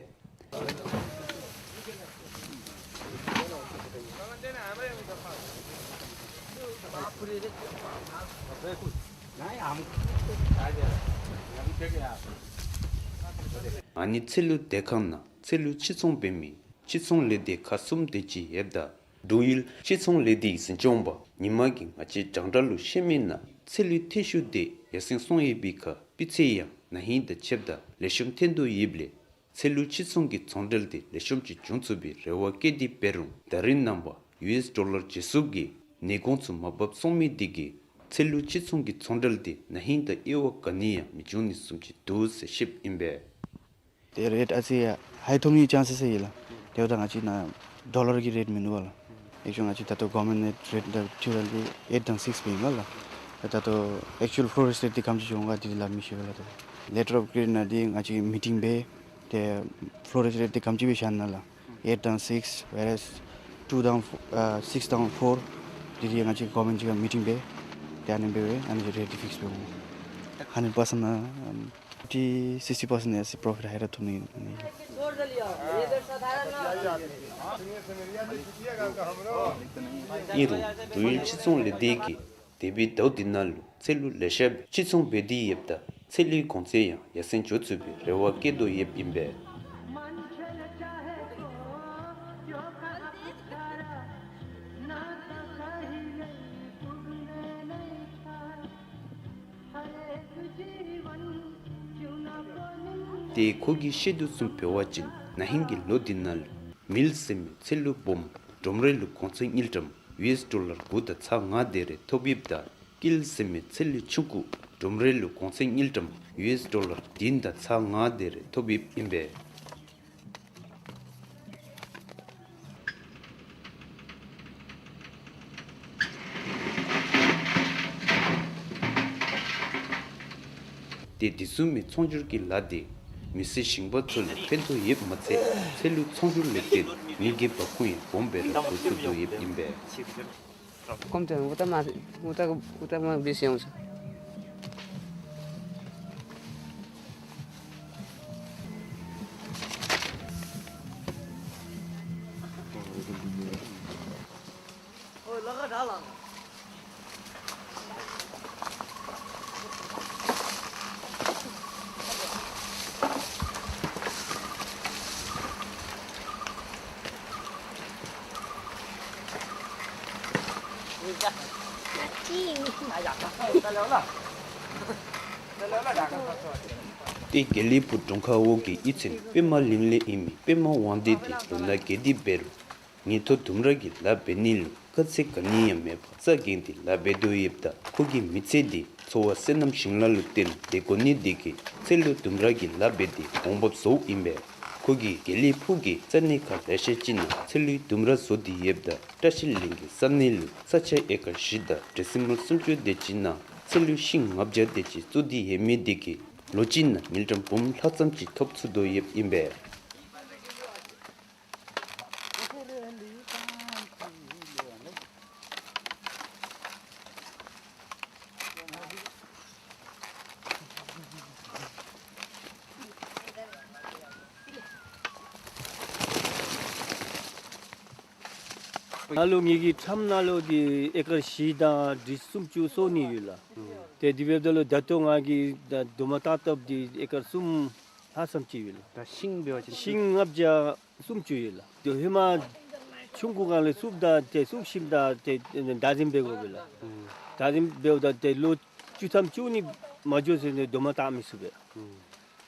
ཨ་ནི་ཚལ་ལུ་སྡོད་ཁང་ནང་ཚལ་ལུ་ཕྱིར་ཚོང་འབད་མི་ཕྱིར་ཚོང་ལས་སྡེ་ཁག་གསུམ་དེ་ཅིག་ཡོདཔ་ད་ འབྲུག་ཡུལ་སྤྱི་ཚོང་ལས་སྡེའི་འཛིན་སྐྱོང་པ་ཉི་མ་གིས་ང་བཅས་རྒྱང་བསྒྲགས་ལུ་བཤད་མི་ནང་ཚལ་ལུའི་ཐད་ཤུགས་དེ་ཡར་སེང་སོང་ཡོད་པའི་ཁར་སྤུས་ཚད་ཡང་ན་ཧིང་དང་ཕྱདཔ་ད་ལེགས་ཤོམ་ཐོན་དོ་ཡོདཔ་ལས་ཚལ་ལུ་ཕྱིར་ཚོང་གི་ཚོང་འབྲེལ་དེ་ལེགས་ཤོམ་ཅིག་འབྱུང་ཚུགས་པའི་རེ་བ་བསྐྱེད་དེ་འབད་རུང་ད་རིས་ནངས་པ་ཡུ་ཨེསི་ཌོ་ལར་ཇེ་སུབ་ཀྱིས་ནད་གོང་ཚུ་མར་བབས་སོང་མི་དེ་གིས་ཚལ་ལུ་ཕྱིར་ཚོང་གི་ཚོང་འབྲེལ་དེ་ན་ཧིང་དང་དབྱེ་བ་ག་ནི་ཡང་མི་འབྱུང་ནི་བཟུམ་ཅིག་འདུག་ཟེར་བཤདཔ་ཨིན་པས། ཏེ་རེཊ་ཨ་ཙི་ཡང་ཧའི་ཐོབ་ནིའི་ཅཱནསི་ཡོད་ལགས། དེ་འབདཝ་ད་ང་བཅས་ནཱ་ཌོ་ལར་གྱི་རེཊ་མིན་འདུག་པ་ལགས། ཨེག་ཅུ་ཝལ་ང་བཅས་ད་ལྟོ་གོ་བར་མེནཊ་རེཊ་དང་ཐོབ་ད་ལུ་ཨེཊ་དང་སིགསི་སྦེ་ཨིན་པ་ལགས། ད་ལྟོ་ཨེག་ཅུ་ཝལ་ཕློ་རེསཊ་རེཊ་འདི་ག་དེམ་ཅིག་འོང་ག་དེ་ལགས་མི་ཤེས་པས་ལགས། ད་ལེ་ཊར་ཨོཕ་ཀེ་རེཊ་ནང་འདི་ང་བཅས་མི་ཊིང་འབད། ཏེ་ཕློ་རེསཊ་རེཊ་འདི་ག་དེམ་ཅིག་སྦེ་བཞག་ནི་ལགས། ཨེཊ་དང་སིགསི་ཝེར་ཨེས་ཊུ་དང་ཨ་སིགསི་དང་ཕོར་འདི་འདི་ང་བཅས་གོ་བར་མེནཊ་གཅིག་ཁར་མི་ཊིང་འབད། ཏེ་ཨ་ནི་འབད་བའི་ཨ་ནི་རེཊ་འདི་ཕིགསི་འབད་འོང་། ཧན་ཌེཊ་པར་སེནཊ་ཨམ་ཕིཕ་ཊི་སིགསི་ཊི་པར་སེནཊ་ཡང་སི་པོརོ་ཕིཊ་ཧའི་ར་ཐོབ་ནི་ཨིན། ཨིན་རུང་འབྲུག་ཡུལ་ཕྱིར་ཚོང་ལས་སྡེ་གིས་འདས་པའི་ཟླཝ་འདི་ནང་ལུ་ཚལ་ལུ་ལེ་ཤ་སྦེ་ཕྱིར་ཚོང་འབད་དེ་ཡོདཔ་ད་ཚལ་ལུའི་གོང་ཚད་ཡང་ཡར་སེང་འགྱོ་ཚུགས་པའི་རེ་བ་བསྐྱེད་དོ་ཡོདཔ་ཨིན་པས། ཏེ་ཁོ་གིས་བཤད་དོ་བཟུམ་འབད་བ་ཅིན་ན་ཧིང་གི་ལོ་འདི་ནང་ལུ་མིལ་ཟེར་མི་ཚལ་ལུ་སྦོམ་སྒྲོམ་རེ་ལུ་གོང་ཚད་དངུལ་ཀྲམ་ཡུ་ཨེསི་ཌོ་ལར་དགུ་དང་ཚག་ལྔ་དེ་རེ་ཐོབ་ཡོདཔ་ད་ཀིལ་ཟེར་མི་ཚལ་ལུ་ཆུང་ཀུ་སྒྲོམ་རེ་ལུ་གོང་ཚད་དངུལ་ཀྲམ་ཡུ་ཨེསི་ཌོ་ལར་བདུན་དང་ཚག་ལྔ་དེ་རེ་ཐོབ་ཡོདཔ་ཨིན་པས། ཏེ་དེ་བཟུམ་མའི་ཚོང་སྒྱུར་གྱི་ལཱ་དེ་མི་སེར་ཞིང་པ་ཚུ་ལུ་ཕན་ཐོགས་ཡོདཔ་མ་ཚད་ཚལ་ལུ་ཚོང་སྒྱུར་ལས་བརྟེན་མི་སྒེར་འབབ་ཁུངས་ཡང་སྦོམ་སྦེ་ར་བཟོ་ཚུགས་དོ་ཡོདཔ་ཨིན་པས། ཀོམ་ཏེ་ཨུ་ཏ་མ་ཨུ་ཏ་ཨུ་ཏ་མ་བིས་ཡོང་ཟེར། ཏེ་དགེ་ལེགས་ཕུག་གྲོང་ཁག་འོག་གི་གཡུས་ཚན་པདྨ་གླིང་ལས་ཨིན་མི་པདྨ་དབང་ལྡན་དེ་ལོ་ན་རྒས་ཏེ་འབད་རུང་ངལ་དུབ་ལྡུམ་ར་གི་ལཱ་འབད་ནི་ལུ་དཀའ་ཚེགས་ག་ནི་ཡང་མེད་པར་རྩ་འགེངས་ཏེ་ལཱ་འབད་དོ་ཡོདཔ་ད་ཁོ་གི་མི་ཚེ་འདི་འཚོ་བ་སོ་ནམ་ཞིང་ལཱ་ལུ་བརྟེན་ཏེ་འགོར་ནི་དེ་གིས་ཚལ་ལུ་ལྡུམ་ར་གི་ལཱ་འབད་དེ་འོང་འབབ་བཟོཝ་ཨིན་པས། ཁོ་གིས་དགེ་ལེགས་ཕུག་གི་རྩ་གནས་ཁག་ལེ་ཤ་ཅིག་ནང་ཚལ་ལུའི་ལྡུམ་ར་བཟོ་སྟེ་ཡོདཔ་ད་བཀྲ་ཤིས་གླིང་གི་ས་གནས་ལུ་ས་ཆ་ཨེ་ཀར་བཞི་དང་ཌེ་སི་མལ་སུམ་ཅུ་དེ་ཅིག་ནང་ཚལ་ལུ་ཤིང་ལྔ་བརྒྱ་དེ་ཅིག་བཙུགས་ཏེ་ཡོད་མི་དེ་གིས་ལོ་གཅིག་ནང་དངུལ་ཀྲམ་འབུམ་ལྷག་ཙམ་ཅིག་ཐོབ་ཚུགས་དོ་ཡོདཔ་ཨིན་པས། ནཱ་ལུ་ངེ་གི་ཁྲམ་ནང་ལུ་འདི་ཨེ་ཀར་བཞི་དང་ཌི་སུམ་ཅུ་སོ་གཉིས་ཡོད་ལགས། ཏེ་དེ་འབདཝ་ད་ལུ་ད་ལྟོ་ང་གིས་ད་རྡོག་མ་བཏགས་བཏགསཔ་འདི་ཨེ་ཀར་གསུམ་ལྷག་ཙམ་ཅིག་ཡོད་ལགས། ད་ཤིང་འབད་བ་ཅིན་ཤིང་ལྔ་བརྒྱ་སུམ་ཅུ་ཡོད་ལགས། ཏེ་ཧེ་མ་ཆུང་ཀུ་སྒང་ལས་བཙུགསཔ་ད་ཏེ་བཙུགས་ཞིནམ་ད་ཏེ་བདག་འཛིན་འབད་དགོ་པས་ལགས། བདག་འཛིན་འབདཝ་ད་ཏེ་ལོ་བཅུ་ཐམ་བཅུ་གཉིས་མ་འགྱོ་ཚུན་ཏེ་རྡོག་མ་བཏགས་མི་ཚུགས་པས།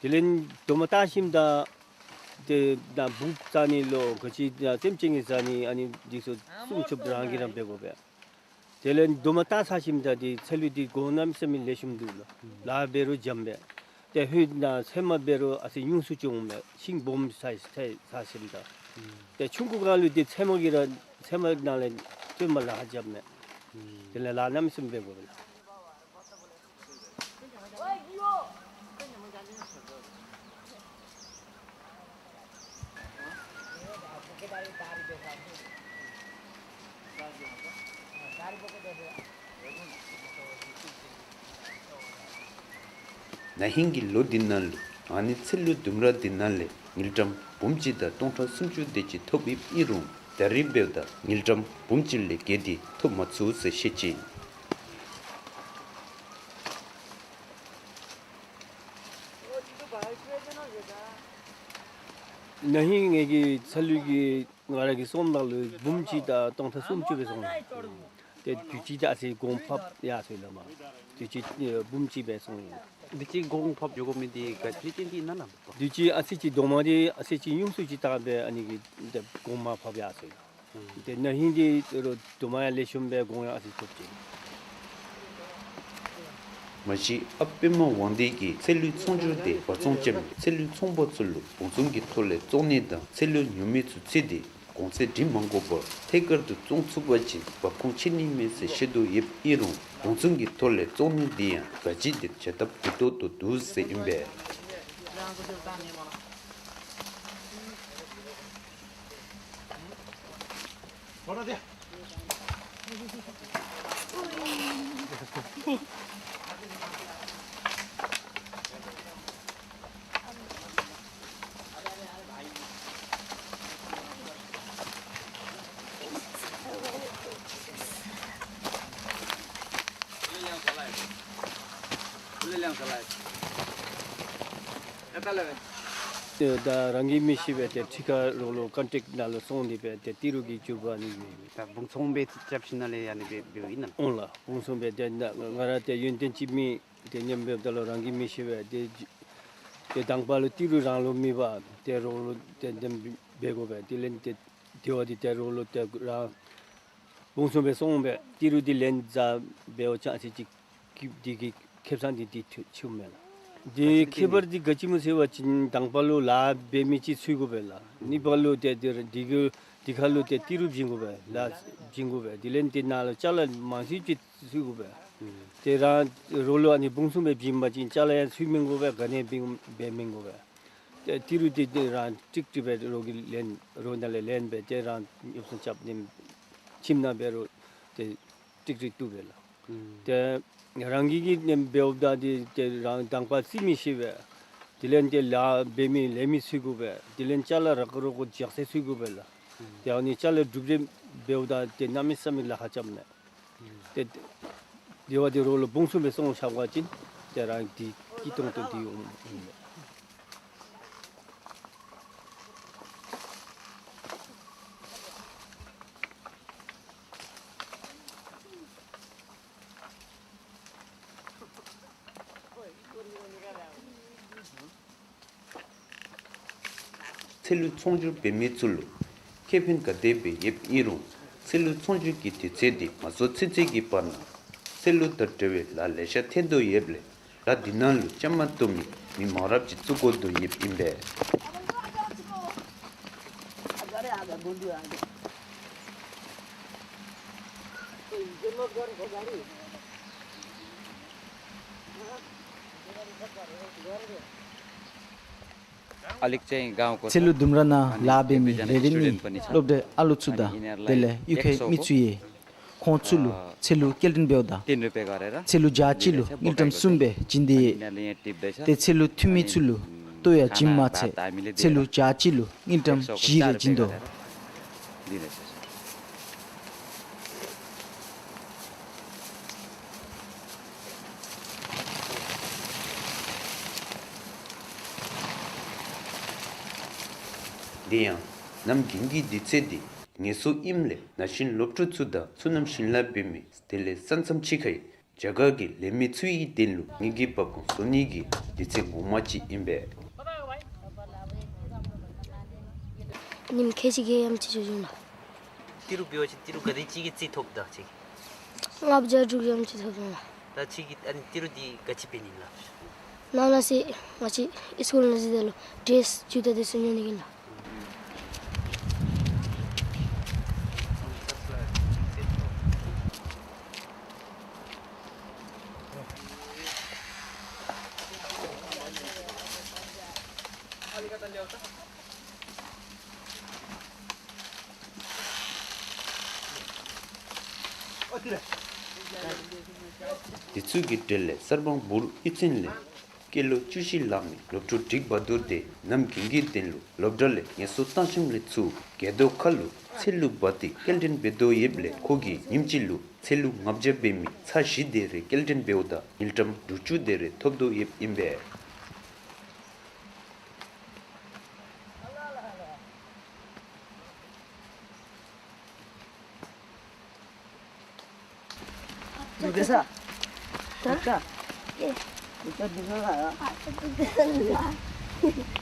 དེ་ལས་རྡོག་མ་བཏགས་ཞིནམ་ད་ཏེ་ད་འབུཔ་བཙག་ནི་ལོ་ག་ཅི་ད་སེམས་ཅན་གྱིས་བཟའ་ནི་ཨ་ནི་འདི་ཚུ་སྲུང་སྐྱོབ་རང་གིས་ར་འབད་དགོ་པས། དེ་ལས་རྡོག་མ་བཏགས་ཚར་ཞིནམ་ད་འདི་ཚལ་ལུ་འདི་གོ་གནམ་མེད་ས་མེད་ལེགས་ཤོམ་འདུག་ལགས། ལཱ་འབད་རུང་འཇམ་པས། ཏེ་ཧུད་ནང་ཚལ་མ་འབད་རུང་ཨ་ཙི་ཉུང་སུ་བྱུངམ་མས། ཤིང་སྦོམ་ཚར་ཚར་ཚར་ཞིནམ་ད། ཏེ་ཆུང་ཀུ་སྒང་ལུ་འདི་ཚལ་མ་གིས་ར་ཚལ་མ་ནང་ལས་ཚལ་མ་ལཱ་འཇམ་མས། དེ་ལས་ལཱ་གནམ་མེད་ས་མེད་འབད་དགོ་པས་ལགས། ན་ཧིང་གི་ལོ་འདི་ནང་ལུ་ཨ་ནི་ཚལ་ལུ་ལྡུམ་ར་འདི་ནང་ལས་དངུལ་ཀྲམ་འབུམ་གཅིག་དང་སྟོང་ཕྲག་སུམ་ཅུ་དེ་ཅིག་ཐོབ་ཡོདཔ་ཨིན་རུང་ད་རིས་འབདཝ་ད་དངུལ་ཀྲམ་འབུམ་གཅིག་ལས་བརྒལ་ཏེ་ཐོབ་མ་ཚུགས་ཟེར་བཤད་ཅི། ན་ཧིང་ངེ་གི་ཚ་ལུ་གི་ང་ར་གིས་སོངམ་ད་ལུ་འབུམ་གཅིག་དང་སྟོང་ཕྲག་སུམ་ཅུ་སྦེ་སོང་ཡི། ཏེ་དུས་ཅི་ད་ཨ་ཙི་གོང་འཕེལ་ཡར་སོ་ཡི་ལགས་མ། དུས་ཅི་ཨེ་འབུམ་གཅིག་སྦེ་སོང་ཡི། དུས་ཅི་གོང་འཕེལ་འགྱོ་དགོ་མི་འདི་ག་ཅི་ལས་བརྟེན་ཏེ་ཨིན་ན་ལགས། དུས་ཅི་ཨ་ཙི་ཅིག་རྡོག་མ་འདི་ཨ་ཙི་ཅིག་ཉུང་སུ་ཅིག་བཏང་སྦེ་ཨ་ནི་གིས་ཏེ་གོང་མར་འཕེལ་ཡར་སོ་ཡི། ཏེ་ན་ཧིང་འདི་རོགས་རྡོག་མ་ཡང་ལེགས་ཤོམ་སྦེ་གོང་ཡང་ཨ་ཙི་ཐོབ་ཅི། མ་གཞི་ཨཔ་པདྨ་དབང་འདུས་ཀྱིས་ཚལ་ལུའི་ཚོང་སྒྱུར་དེ་འབད་བརྩོན་བྱས་མི་ཚལ་ལུའི་ཚོང་པ་ཚུ་ལུ་བང་བཙོང་གི་ཐོག་ལས་བཙོང་ནི་དང་ཚལ་ལུ་ཉོ་མི་ཚུ་འཚོལ་ཏེ་གོང་ཚད་སྒྲིག་མ་དགོ་པར་ཐད་ཀར་དུ་བཙོང་ཚུགས་པ་ཅིན་འབབ་ཁུངས་ཆེ་ནི་མས་ཟེར་བཤད་དོ་ཡོདཔ་ཨིན་རུང་བང་བཙོང་གི་ཐོག་ལས་བཙོང་ནི་འདི་ཡང་ག་ཅི་དེ་བྱ་ཐབས་གུ་ཏོག་ཏོ་འདུག་ཟེར་ཨིན་པས། ཏེ་ད་རང་གིས་མི་ཤེས་པས། ཏེ་ཕྱི་ཁར་རོགས་ལུ་ཀོན་ཊེཀཊ་ནང་ལུ་སོང་སྟེ་སྦེ་ཏེ་ཏི་རུ་གི་འགྱུར་བ་ནི་ཡོད། ད་བང་བཙོང་སྦེ་རྐྱབ་ཞིནམ་ལས་ཨ་ནི་སྦེ་འབདཝ་ཨིན་ན། འོང་ལགས། བང་བཙོང་སྦེ་ཏེ་ང་ར་ཏེ་ཡོན་ཏན་ཅིག་མེད། ཏེ་ཉམས་འབདཝ་ད་ལུ་རང་གིས་མི་ཤེས་པས། ཏེ་ཏེ་དང་པ་ལུ་ཏི་རུ་རང་ལུ་མེད་པར་ཏེ་རོགས་ལུ་ཏེ་དེམ་འབད་དགོ་པས། དེ་ལས་ཏེ་དེ་བ་འདི་ཏེ་རོགས་ལུ་ཏེ་རང་བང་བཙོང་སྦེ་སོང་སྦེ་ཏི་རུ་འདི་ལེན་བཟའ་འབདཝ་ཅིན་ཨ་ཙི་ཅིག་འདི་གི་ཁེ་བཟང་འདི་འདི་ཐོབ་ཆི་མས་ལགས། འདི་ཁྱད་པར་འདི་ག་ཅི་སྨོ་ཟེར་བ་ཅིན་དང་པ་ལུ་ལཱ་འབད་མི་ཅིག་འཚོལ་དགོ་པས་ལགས། གཉིས་པ་ལུ་ཏེ་འདི་འདི་གི་འདི་ཁར་ལུ་ཏེ་ཏི་རུ་བྱིན་དགོ་པས་ལགས། བྱིན་དགོ་པས། དེ་ལས་ཏེ་ནཱ་ལུ་ཅ་ལ་མང་སུ་ཅིག་འཚོལ་དགོ་པས། ཏེ་རང་རོགས་ལུ་ཨ་ནི་བང་བཙོང་སྦེ་བྱིན་པ་ཅིན་ཅ་ལ་ཡང་འཚོལ་མི་དགོ་པས། ག་ནི་འབད་འབད་མི་དགོ་པས། ཏེ་ཏི་རུ་འདི་ཏེ་རང་ཀྲིག་ཀྲི་སྦེ་རོགས་ཀྱིས་ལེན་རོགས་ནང་ལས་ལེན་སྦེ་ཏེ་རང་ཉོ་སོང་རྐྱབ་ནི་ཁྱིམ་ནང་འབད་རུང་ཏེ་ཀྲིག་ཀྲི་བཏུབ་པས་ལགས། ཏེ་རང་གིས་གིས་ནེམ་འབདཝ་ད་འདི་ཏེ་རང་དང་པ་རྩིས་མི་ཤེས་པས། དེ་ལས་ཏེ་ལཱ་འབད་མི་ལས་མི་འཚོལ་དགོ་པས། དེ་ལས་ཅ་ལ་རག་རོག་གོ་ཇག་སེ་འཚོལ་དགོ་པས་ལགས། ཏེ་ཨ་ནི་ཅ་ལ་གྲུབ་རེ་འབདཝ་ད་ཏེ་གནམ་མེད་ས་མེད་ལཱ་ཁག་རྐྱབ་མས། ཏེ་དེ་བ་འདི་རོགས་ལུ་བང་བཙོང་སྦེ་སོང་ཆ་བ་ཅིན་ཏེ་རང་འདི་སྐྱིད་ཏོང་ཏོ་འདི་འོང་། ཚལ་ལུ་ཚོང་སྒྱུར་འབད་མི་ཚུ་ལུ་ཁེ་ཕན་ག་དེ་སྦེ་ཡོདཔ་ཨིན་རུང་ཚལ་ལུ་ཚོང་སྒྱུར་གྱི་དུས་ཚོད་འདི་མ་རྫོགས་ཚུན་ཚོད་ཀྱི་བར་ན་ཚལ་ལུ་དང་འབྲེལ་བའི་ལཱ་ལེ་ཤ་ཐོན་དོ་ཡོདཔ་ལས་ལཱ་འདི་ནང་ལུ་བཅའ་མར་གཏོགས་མི་མི་མང་རབས་ཅིག་བཙུགས་དགོ་དོ་ཡོདཔ་ཨིན་པས། ཚལ་ལུ་ལྡུམ་ར་ནང་ལཱ་འབད་མི་རེ་རེ་ནི་སློབ་གྲྭའི་ཨ་ལོ་ཚུ་དང་དེ་ལས་གཡུས་ཁའི་མི་ཚུ་ཡང་ཁོང་ཚུ་ལུ་ཚལ་ལུ་སྐྱེལ་འདྲེན་འབདཝ་ད་ཚལ་ལུ་ཇ་གཅིག་ལུ་དངུལ་ཀྲམ་གསུམ་སྦེ་བྱིན་ཏེ་ཡོད། ཏེ་ཚལ་ལུ་འཐུ་མི་ཚུ་ལུ་ལྟོ་ཡང་བྱིན་མ་ཚད་ཚལ་ལུ་ཇ་གཅིག་ལུ་དངུལ་ཀྲམ་བཞི་རེ་བྱིན་དོ། དེ་ཡང་གནམ་དགུན་གྱི་དུས་ཚོད་འདི་ངལ་གསོ་ཨིནམ་ལས་ན་གཞོན་སློབ་ཕྲུག་ཚུ་དང་ཚུ་ནམ་ཞིང་ལཱ་འབད་མི་དེ་ལས་ས་མཚམས་ཕྱི་ཁའི་རྒྱ་གར་གྱི་ལས་མི་ཚུ་ཡི་དོན་ལུ་དངུལ་གྱི་འབབ་ཁུངས་བཟོ་ནི་གི་དུས་ཚོད་ངོ་མ་ཅིག་ཨིན་པས། ཉིནམ་ཁལ་གཅིག་གི་ཡང་ཅིག་ཅིག་བྱུང་ལགས། ཏི་རུ་འབད་བ་ཅིན་ཏི་རུ་ག་དེ་ཅིག་གི་རྩིས་ཐོབ་ད་ཅིག། ལྔ་བརྒྱ་དྲུག་བརྒྱ་ཅིག་ཐོབ་སོང་ལགས། ད་ཅིག་གི་ཨ་ནི་ཏི་རུ་འདི་ག་ཅི་འབད་ནི་ལགས། ནང་ན་ཟེར་ང་བཅས་སི་ཀུལ་ནང་ཟེར་ད་ལུ་ཌེ་རེསི་ཇུ་ཏ་དེ་ཚུ་ཉོ་ནི་གི་ལགས། དེ་ཚུ་གི་གྲས་ལས་གསར་སྤང་འབུར་གཡུས་ཚན་ལས་སྐྱེས་ལོ་བཅུ་བཞི་ལང་མི་སློབ་ཕྲུག་འགྲིག་བ་དོ་དེ་གནམ་དགུན་གྱི་དོན་ལུ་སློབ་གྲྭ་ལས་ངལ་གསོ་བཏང་ཞིནམ་ལས་ཚུར་རྒྱལ་ཐོག་ཁ་ལུ་ཚལ་ལུ་འབག་སྟེ་སྐྱེལ་འདྲེན་འབད་དོ་ཡོདཔ་ལས་ཁོ་གིས་ཉིནམ་གཅིག་ལུ་ཚལ་ལུ་ལྔ་བརྒྱ་འབད་མི་ཚར་བཞི་དེ་རེ་སྐྱེལ་འདྲེན་འབདཝ་ད་དངུལ་ཀྲམ་དྲུག་ཅུ་དེ་རེ་ཐོབ་དོ་ཡོདཔ་ཨིན་པས། ཏུ་དེ་ས། ད། ད། ཨེ། ད་དེ་ས་ལ། ཨ་ད་དེ་ས་ལ། ད་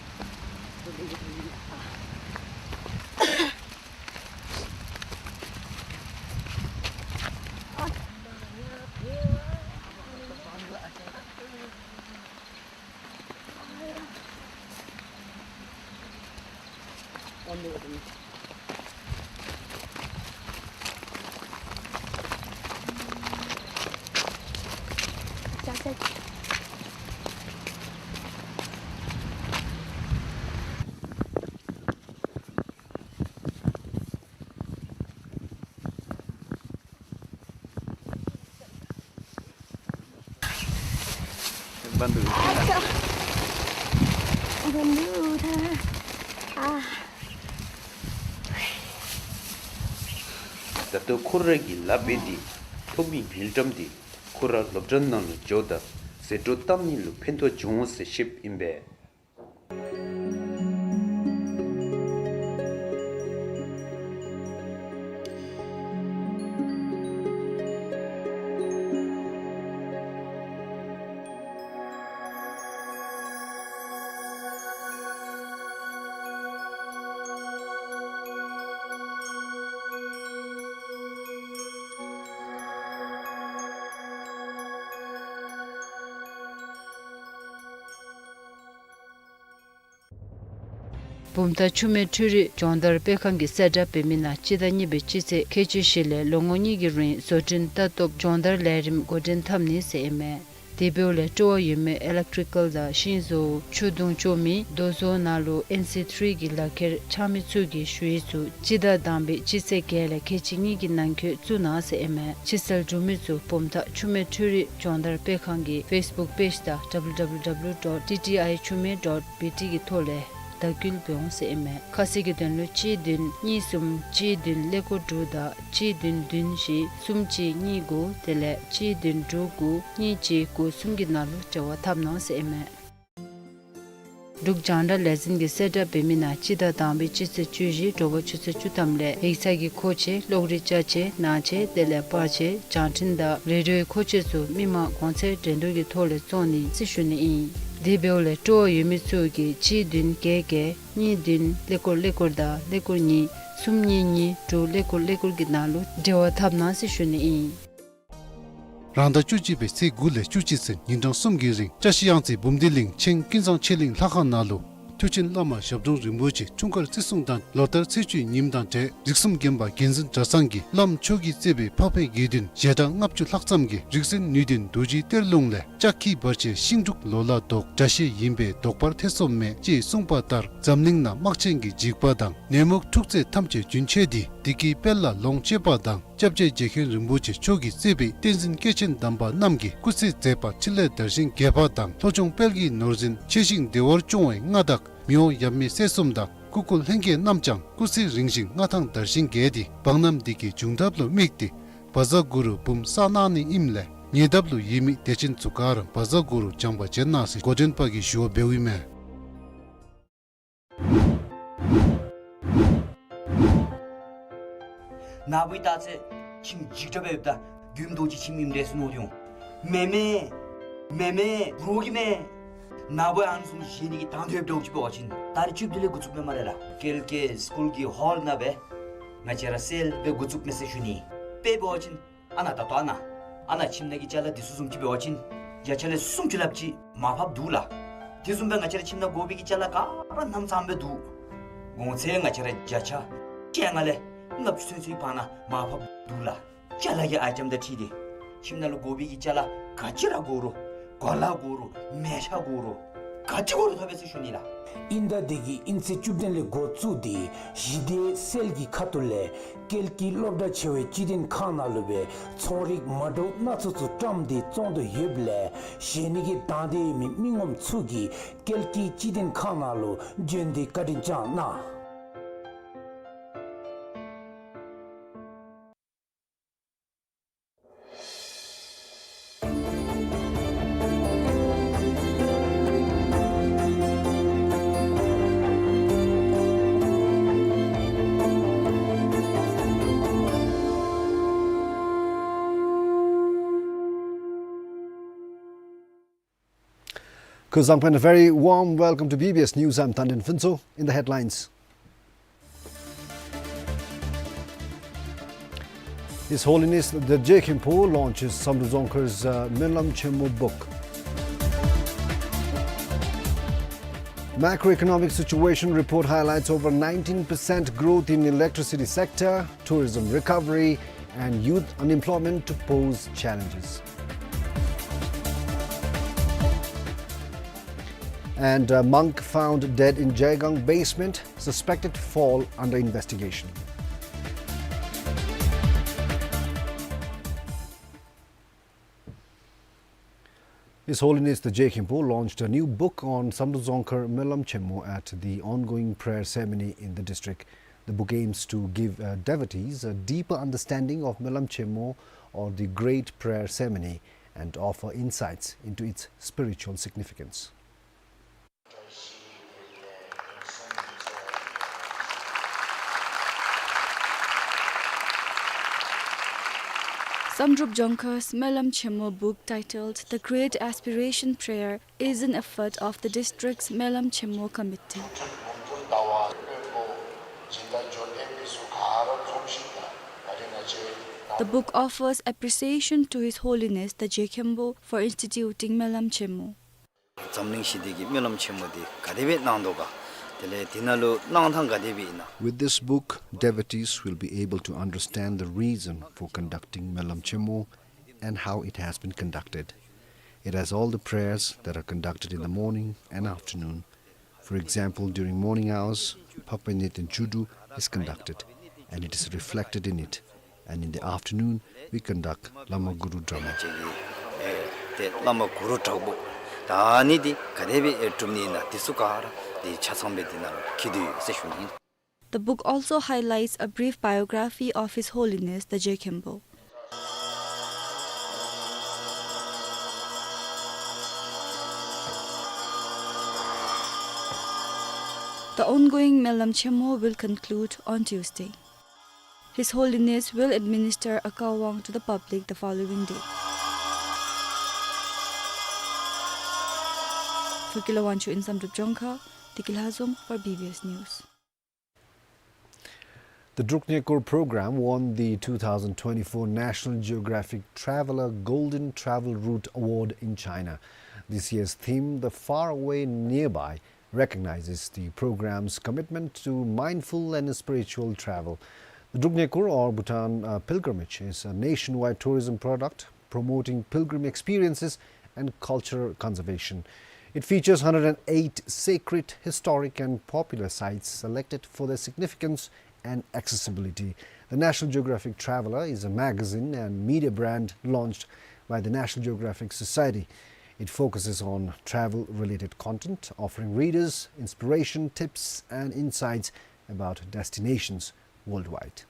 ལྟོ་ཁོ་རའི་གི་ལགཔ་འདི་ཐོག་མའི་མེ་ཌམ་འདི་ཁོ་ར་སློབ་གྲྭ་ནང་ལུ་འགྱོཝ་ད་ཟད་འགྲོ་བཏང་ནི་ལུ་ཕན་ཐོགས་འབྱུང་འོང་ཟེར་བཤདཔ་ཨིན་པས། བུམ་ཐང་ཆུ་སྨད་འཕྲུལ་རིག་སྦྱོང་བརྡར་སྤེལ་ཁང་གིས་གསལ་བསྒྲགས་འབད་མི་ནང་སྤྱི་ཟླ་གཉིས་པའི་སྤྱི་ཚེས་ཁལ་གཅིག་བཞི་ལས་ལོ་ངོ་གཉིས་ཀྱི་རིང་བཟོ་སྐྲུན་ལྟ་རྟོག་སྦྱོང་བརྡར་ལས་རིམ་འགོ་འདྲེན་འཐབ་ནི་ཟེར་ཨིན་མས། དེ་འབདཝ་ལས་སྤྲོ་བ་ཡོད་མི་ཨི་ལེག་ཊི་རི་ཀལ་དང་ཤིང་བཟོ་ཆུ་དུང་བཙུགས་མི་རྡོ་བཟོ་ནང་ལུ་ཨེན་སི་ཐི་རི་གི་ལག་ཁྱེར་འཆང་མི་ཚུ་གིས་ཞུ་ཡིག་ཚུ་སྤྱི་ཟླ་དང་པའི་སྤྱི་ཚེས་བརྒྱད་ལས་ཁལ་གཅིག་གཉིས་ཀྱི་ནང་འཁོད་བཙུགས་གནང་ཟེར་ཨིན་མས། ཕྱིར་སེལ་འབྲུག་མི་ཚུ་བུམ་ཐང་ཆུ་སྨད་འཕྲུལ་རིག་སྦྱོང་བརྡར་སྤེལ་ཁང་གི་ཕེསི་བུཀ་པེཇ་དང་ཌབ་ལུ་ཌབ་ལུ་ཌབ་ལུ་ཌོཊ་ཊི་ཊི་ཨའི་ཆུ་སྨད་ཌོཊ་བི་ཊི་གི་ཐོག་ལས་བརྡ་བསྐུལ་འབད་འོང་ཟེར་ཨིན་མས། ཁ་གསལ་གྱི་དོན་ལུ་གཅིག་བདུན་གཉིས་གསུམ་གཅིག་བདུན་ཀླད་ཀོར་དྲུག་དང་གཅིག་བདུན་བདུན་བཞི་གསུམ་གཅིག་གཉིས་དགུ་དེ་ལས་གཅིག་བདུན་དྲུག་དགུ་གཉིས་གཅིག་དགུ་གསུམ་གྱི་ནང་ལུ་འབྲེལ་བ་འཐབ་གནང་ཟེར་ཨིན་མས། འབྲུག་རྒྱང་བསྒྲགས་ལས་འཛིན་གྱིས་གསལ་བསྒྲགས་འབད་མི་ནང་སྤྱི་ཟླ་དང་པའི་སྤྱི་ཚེས་བཅུ་བཞི་དྲོ་པ་ཆུ་ཚོད་བཅུ་ཐམ་ལས་ཡིག་ཚང་གི་མཁོ་ཆས་གློག་རིག་ཅ་ཆས་ནང་ཆས་དེ་ལས་པར་ཆས་རྒྱང་འཕྲིན་དང་རེ་ཌི་ཡོའི་མཁོ་ཆས་ཚུ་མི་མང་གོང་ཚད་འགྲན་བསྡུར་གྱི་ཐོག་ལས་བཙོང་ནི་ཟེར་ཞུ་ནི་ཨིན། དེ་འབདཝ་ལས་སྤྲོ་བ་ཡོད་མི་ཚུ་གིས་གཅིག་བདུན་བརྒྱད་བརྒྱད་གཉིས་བདུན་ཀླད་ཀོར་ཀླད་ཀོར་དང་ཀླད་ཀོར་གཉིས་གསུམ་གཉིས་གཉིས་དྲུག་ཀླད་ཀོར་ཀླད་ཀོར་གྱི་ནང་ལུ་འབྲེལ་བ་འཐབ་གནང་ཟེར་ཞུ་ནི་ཨིན། རང་ཟླ་བཅུ་གཅིག་པའི་ཚེས་དགུ་ལས་བཅུ་གཅིག་ཚུན་ཉིན་གྲངས་གསུམ་གྱི་རིང་བཀྲ་ཤིས་གཡང་རྩེ་འབུམ་སྡེ་གླིང་ཆེན་ཀུན་བཟང་ཆོས་གླིང་ལྷ་ཁང་ནང་ལུ་མཐུ་ཆེན་བླ་མ་ཞབས་དྲུང་རིན་པོ་ཆེ་འཁྲུངས་སྐར་བརྩི་སྲུང་དང་ལོ་ལྟར་ཚེས་བཅུའི་ཉིནམ་དང་འབྲེལ་རིགས་གསུམ་དགོན་པ་དགེ་འཛིན་གྲྭ་ཚང་གི་བླམ་མཆོག་གིས་གཙོས་པའི་འཕགས་པའི་དགེ་འདུན་ཞལ་གྲངས་ལྔ་བཅུ་ལྷག་ཙམ་གྱིས་རིག་འཛིན་ནུས་ལྡན་རྡོ་རྗེའི་གཏེར་ལུང་ལས་ལྕགས་ཁྱི་འབར་བྱེད་ཤིང་འབྲུག་ལོ་ལ་བཟློག་དགྲ་ཤེད་ཡིན་པས་བཟློག་པར་ཐེ་ཚོམ་མེད་ཅེས་གསུངས་པ་ལྟར་འཛམ་གླིང་ནང་དམག་ཆེན་གྱི་འཇིགས་པ་དང་ནད་མུག་འཁྲུག་རྩོད་ཐམས་ཅད་རྒྱུན་ཆད་དེ་བདེ་སྐྱིད་དཔལ་ལ་ལོངས་སྤྱོད་པ་དང་། སྐྱབས་རྗེ་རྗེ་མཁན་རིན་པོ་ཆེ་མཆོག་གིས་གཙོས་པའི་བསྟན་འཛིན་སྐྱེས་ཆེན་དམ་པ་རྣམས་ཀྱི་སྐུ་ཚེ་མཛད་པ་འཕྲིན་ལས་དར་ཞིང་རྒྱས་པ་དང་ལྷོ་ལྗོངས་དཔལ་གྱི་ནོར་འཛིན་ཆེ་ཞིང་བདེ་བར་སྐྱོང་བའི་མངའ་བདག་མི་དབང་ཡབ་མེས་སྲས་གསུམ་དང་སྐུ་འཁོར་ལྷན་རྒྱས་རྣམས་ཀྱང་སྐུ་ཚེ་རིང་ཞིང་མངའ་ཐང་དར་ཞིང་རྒྱས་ཏེ་འབངས་རྣམས་བདེ་སྐྱིད་འབྱུང་ཐབས་ལུ་དམིགས་ཏེ་བཛྲ་གུ་རུ་འབུམ་བསགས་གནང་ནི་ཨིནམ་ལས་ཉེ་འདབས་ལུ་ཡོད་མི་དད་ཅན་ཚུ་ག་ར་བཛྲ་གུ་རུ་བགྱང་པར་བྱོན་གནང་ཟེར་འགོ་འདྲེན་པ་གིས་ཞུ་བ་འབདཝ་ཨིན་མས། ནཱ་བུ་ད་ཚེ་ཁྱིམ་འཇིགས་སྐྲག་སྦེ་ཡོདཔ་ད་མགྱོནམ་རྡོ་རྗེ་ཁྱིམ་ཨིནམ་འདྲས་མནོ་སྟེ་འོང་། མེན་མེན། མེན་མེན། རོགས་ཀྱིས་མེན། ནཱ་བུ་ཨ་ནི་བཟུམ་བཞེས་ནི་གི་དང་འདོད་འདྲཝ་ཅིག་འབད་བ་ཅིན་ད་རེས་བཅུ་བདུན་ལས་འགོ་བཙུགསཔ་མས་སྨ་རེ་ལགས། ཀལ་ཀེ་སི་ཀུལ་གྱི་ཧོལ་ནང་སྦེ་ང་བཅས་ར་སེལ་སྦེ་འགོ་བཙུགསཔ་མས་ཟེར་ཞུ་ནི། དཔེ་འབད་བ་ཅིན་ཨ་ནཱ་ད་ལྟོ་ཨ་ནཱ་ཨ་ནཱ་ཁྱིམ་ནང་གི་ཅ་ལ་འདི་ཚུ་བཟུམ་ཅིག་འབད་བ་ཅིན་བརྒྱ་ཆ་ལས་སུམ་ཅུ་ལྷགཔ་ཅིག་མར་ཕབ་འདུག་ལགས། དེ་བཟུམ་སྦེ་ང་བཅས་ར་ཁྱིམ་ནང་དགོ་པའི་གི་ཅ་ལ་ག་ར་རྣམ་ཚང་སྦེ་འདུག། གོང་ཚད་ང་བཅས་ར་བརྒྱ་ཆ་བཅོ་ལྔ་ལས་ལྔ་བཅུ་ཚུན་ཚོད་ཕར་ནང་མར་ཕབ་འདུག་ལགས། ཅ་ལ་གི་ཨའི་ཊེམ་དང་འཁྲིལ་ཏེ་ཁྱིམ་ནང་ལུ་དགོ་པའི་གི་ཅ་ལ་ག་ཅི་ར་དགོ་རུང་གོ་ལ་དགོ་རུང་མལ་ཆ་དགོ་རུང་ག་ཅི་དགོ་རུང་ཐོབ་པས་ཟེར་ཞུ་ནི་ལགས། ཨིན་ཟླ་འདི་གི་ཨིན་ཚེས་བཅུ་བདུན་ལས་འགོ་བཙུགས་ཏེ་ཞི་བདེ་སེལ་གྱི་ཁ་ཐུག་ལས་ཀལ་ཀི་སློབ་གྲྭ་ཆེ་བའི་སྤྱི་དོན་ཁང་ནང་ལུ་སྦེ་ཚོང་རིགས་མ་འདྲཝ་སྣ་ཚོགས་ཚུ་བཀྲམ་སྟེ་བཙོང་དོ་ཡོདཔ་ལས་བཞེས་ནི་གི་དང་འདོད་ཡོད་མི་མི་ངོམ་ཚུ་གིས་ཀལ་ཀི་སྤྱི་དོན་ཁང་ནང་ལུ་བྱོན་ཏེ་བཀའ་དྲིན་བསྐྱང་གནང་། Kuzuzangpo, a very warm welcome to B B S News. I'm Tanden Phuntsho. In the headlines, His Holiness the Je Khenpo launches Samdrup Dzongkhar's, uh, Menlam Chenmo book. Macroeconomic situation report highlights over nineteen percent growth in electricity sector, tourism recovery, and youth unemployment to pose challenges. And a monk found dead in Jaigang basement, suspected fall under investigation. His Holiness the Je Khenpo launched a new book on Samdrup Dzongkhar Menlam Chenmo at the ongoing prayer ceremony in the district. The book aims to give, uh, devotees a deeper understanding of Menlam Chenmo, or the Great Prayer Ceremony, and offer insights into its spiritual significance. Samdrup Dzongkhar's Menlam Chenmo book, titled The Great Aspiration Prayer, is an effort of the district's Menlam Chenmo Committee. The book offers appreciation to His Holiness the Je Khenpo for instituting Menlam Chenmo. འཛམ་གླིང་ཞི་བདེ་གི་སྨོན་ལམ་ཆེན་མོ་འདི་ག་དེ་སྦེ་གནང་དོ་ག། དེ་ལས་འདི་ནང་ལུ་གནང་ཐངས་ག་དེ་སྦེ་ཨིན་ན། With this book, devotees will be able to understand the reason for conducting Menlam Chenmo and how it has been conducted. It has all the prayers that are conducted in the morning and afternoon. For example, during morning hours, Pape Niten Chudu is conducted, and it is reflected in it. And in the afternoon, we conduct Lama Guru Drama. ཨེ་ཏེ་བླ་མ་གུ་རུ་དྲག་པོ་ད་ཨ་ནི་འདི་ག་དེ་སྦེ་ཨེ་སྒྲུབ་ནི་ཨིན་ན་འདི་ཚུ་ག་ར་འདི་ཆ་ཚང་སྦེ་འདི་ནང་ལུ་འཁྱིད་དེ་ཡོད་ཟེར་ཞུ་ནི་ཨིན། The book also highlights a brief biography of His Holiness the Je Khenpo. The ongoing Menlam Chenmo will conclude on Tuesday. His Holiness will administer a Kawang to the public the following day. For Kila Wangchuk in Samdrup Dzongkhar, Deki Lhazom for B B S News. The Druk Nyekur program won the two thousand twenty-four National Geographic Traveler Golden Travel Route Award in China. This year's theme, The Faraway Nearby, recognizes the program's commitment to mindful and spiritual travel. The Druk Nyekur, or Bhutan, uh, pilgrimage, is a nationwide tourism product promoting pilgrim experiences and cultural conservation. It features hundred and eight sacred, historic, and popular sites selected for their significance and accessibility. The National Geographic Traveler is a magazine and media brand launched by the National Geographic Society. It focuses on travel-related content, offering readers inspiration, tips, and insights about destinations worldwide.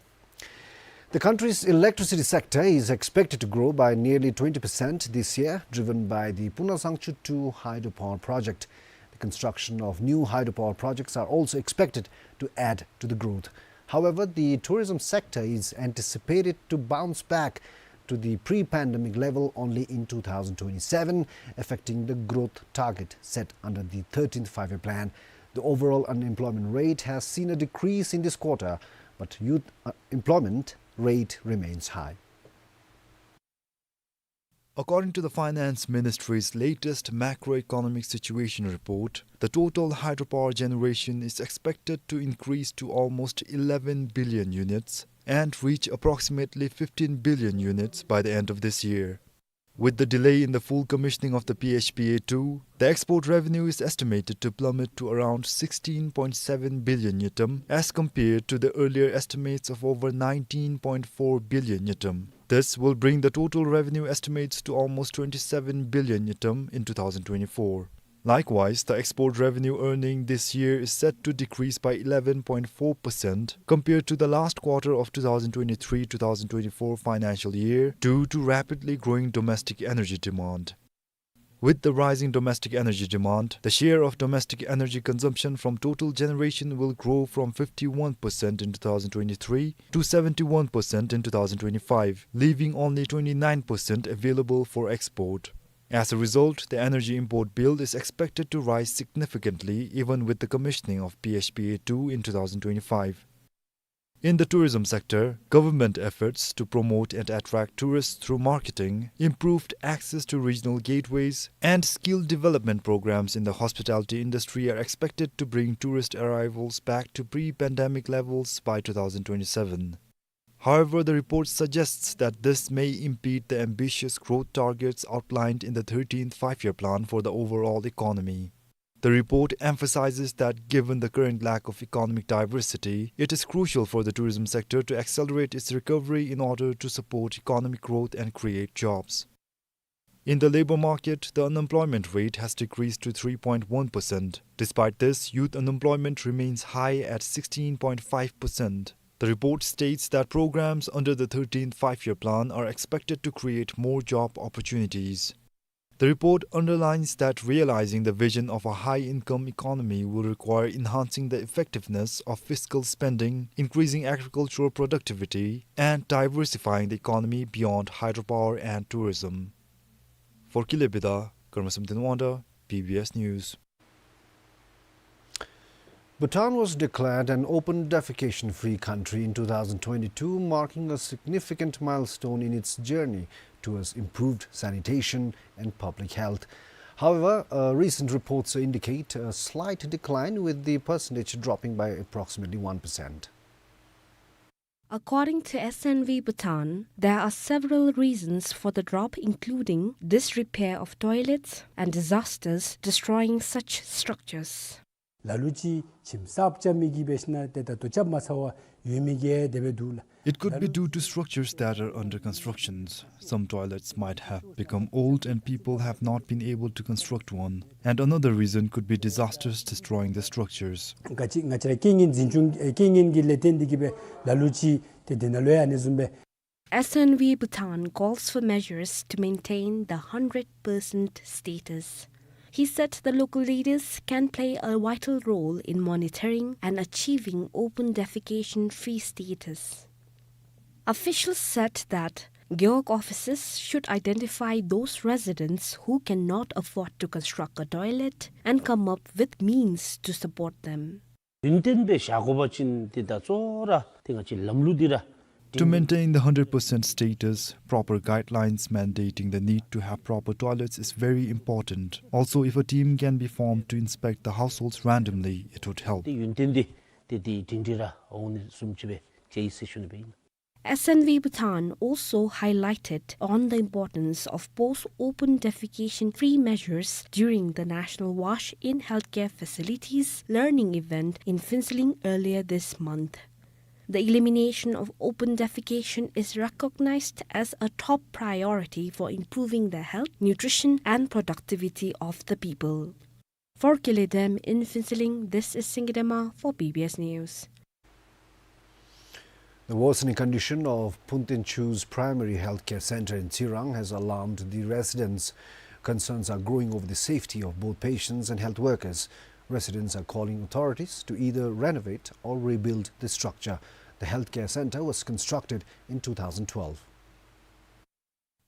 The country's electricity sector is expected to grow by nearly twenty percent this year, driven by the Punasangchu two hydropower project. The construction of new hydropower projects are also expected to add to the growth. However, the tourism sector is anticipated to bounce back to the pre-pandemic level only in two thousand twenty-seven, affecting the growth target set under the thirteenth Five-Year Plan. The overall unemployment rate has seen a decrease in this quarter, but youth, uh, employment rate remains high. According to the Finance Ministry's latest macroeconomic situation report, the total hydropower generation is expected to increase to almost eleven billion units and reach approximately fifteen billion units by the end of this year. With the delay in the full commissioning of the P H P A two, the export revenue is estimated to plummet to around sixteen point seven billion ngultrum, as compared to the earlier estimates of over nineteen point four billion ngultrum. This will bring the total revenue estimates to almost twenty-seven billion ngultrum in two thousand twenty-four. Likewise, the export revenue earning this year is set to decrease by eleven point four percent compared to the last quarter of two thousand twenty-three two thousand twenty-four financial year due to rapidly growing domestic energy demand. With the rising domestic energy demand, the share of domestic energy consumption from total generation will grow from fifty-one percent in two thousand twenty-three to seventy-one percent in two thousand twenty-five, leaving only twenty-nine percent available for export. As a result, the energy import bill is expected to rise significantly even with the commissioning of P H P A two in two thousand twenty-five. In the tourism sector, government efforts to promote and attract tourists through marketing, improved access to regional gateways, and skill development programs in the hospitality industry are expected to bring tourist arrivals back to pre-pandemic levels by two thousand twenty-seven. However, the report suggests that this may impede the ambitious growth targets outlined in the thirteenth Five-Year Plan for the overall economy. The report emphasizes that given the current lack of economic diversity, it is crucial for the tourism sector to accelerate its recovery in order to support economic growth and create jobs. In the labor market, the unemployment rate has decreased to three point one percent. Despite this, youth unemployment remains high at sixteen point five percent. The report states that programs under the thirteenth Five-Year Plan are expected to create more job opportunities. The report underlines that realizing the vision of a high-income economy will require enhancing the effectiveness of fiscal spending, increasing agricultural productivity, and diversifying the economy beyond hydropower and tourism. For Kile Bida, Karma Samten Wanda, B B S News. Bhutan was declared an open defecation-free country in two thousand twenty-two, marking a significant milestone in its journey towards improved sanitation and public health. However, uh, recent reports indicate a slight decline, with the percentage dropping by approximately one percent. According to S N V Bhutan, there are several reasons for the drop, including disrepair of toilets and disasters destroying such structures. ལ་ལུ་ཅིག་ཁྱིམ་གསརཔ་རྐྱབ་མི་གིས་འབད་ཞིན་ན་ཏེ་ད་ལྟོ་རྐྱབ་མ་ཚར་བར་ཡོད་མི་གིས་དེ་སྦེ་འདུག་ལགས། It could be due to structures that are under constructions. Some toilets might have become old and people have not been able to construct one. And another reason could be disasters destroying the structures. ག་ཅི་ང་བཅས་ར་རྐྱེན་ངན་འཛིན་སྐྱོང་ཨེ་རྐྱེན་ངན་གྱི་ལས་བརྟེན་འདི་གིས་སྦེ་ལ་ལུ་ཅིག་ཏེ་དེ་ནང་ལུ་ཡང་ཨ་ནི་བཟུམ་སྦེ། S N V Bhutan calls for measures to maintain the hundred percent status. He said the local leaders can play a vital role in monitoring and achieving open defecation-free status. Officials said that Gewog officers should identify those residents who cannot afford to construct a toilet and come up with means to support them. ཡུན་བརྟན་སྦེ་བཞག་དགོ་པ་ཅིན་ཏེ་ད་གཙོ་བོ་ར་ཏེ་ང་བཅས་ལམ་ལུགས་འདི་ར། To maintain the hundred percent status, proper guidelines mandating the need to have proper toilets is very important. Also, if a team can be formed to inspect the households randomly, it would help. ཏེ་ཡུན་བརྟན་འདི་ཏེ་ཏེ་སྒྲིང་སྒྲི་ར་འོང་ནི་བཟུམ་ཅིག་སྦེ་ཅིག་ཨིན་ཟེར་ཞུ་ནི་སྦེ་ཨིན། S N V Bhutan also highlighted on the importance of post open defecation-free measures during the National Wash in Healthcare Facilities learning event in Phuentsholing earlier this month. The elimination of open defecation is recognized as a top priority for improving the health, nutrition, and productivity of the people. For Kile Dam in Phuentsholing, this is Singye Dema for B B S News. The worsening condition of Phunten Cho's primary healthcare center in Tsirang has alarmed the residents. Concerns are growing over the safety of both patients and health workers. Residents are calling authorities to either renovate or rebuild the structure. The healthcare center was constructed in two thousand twelve.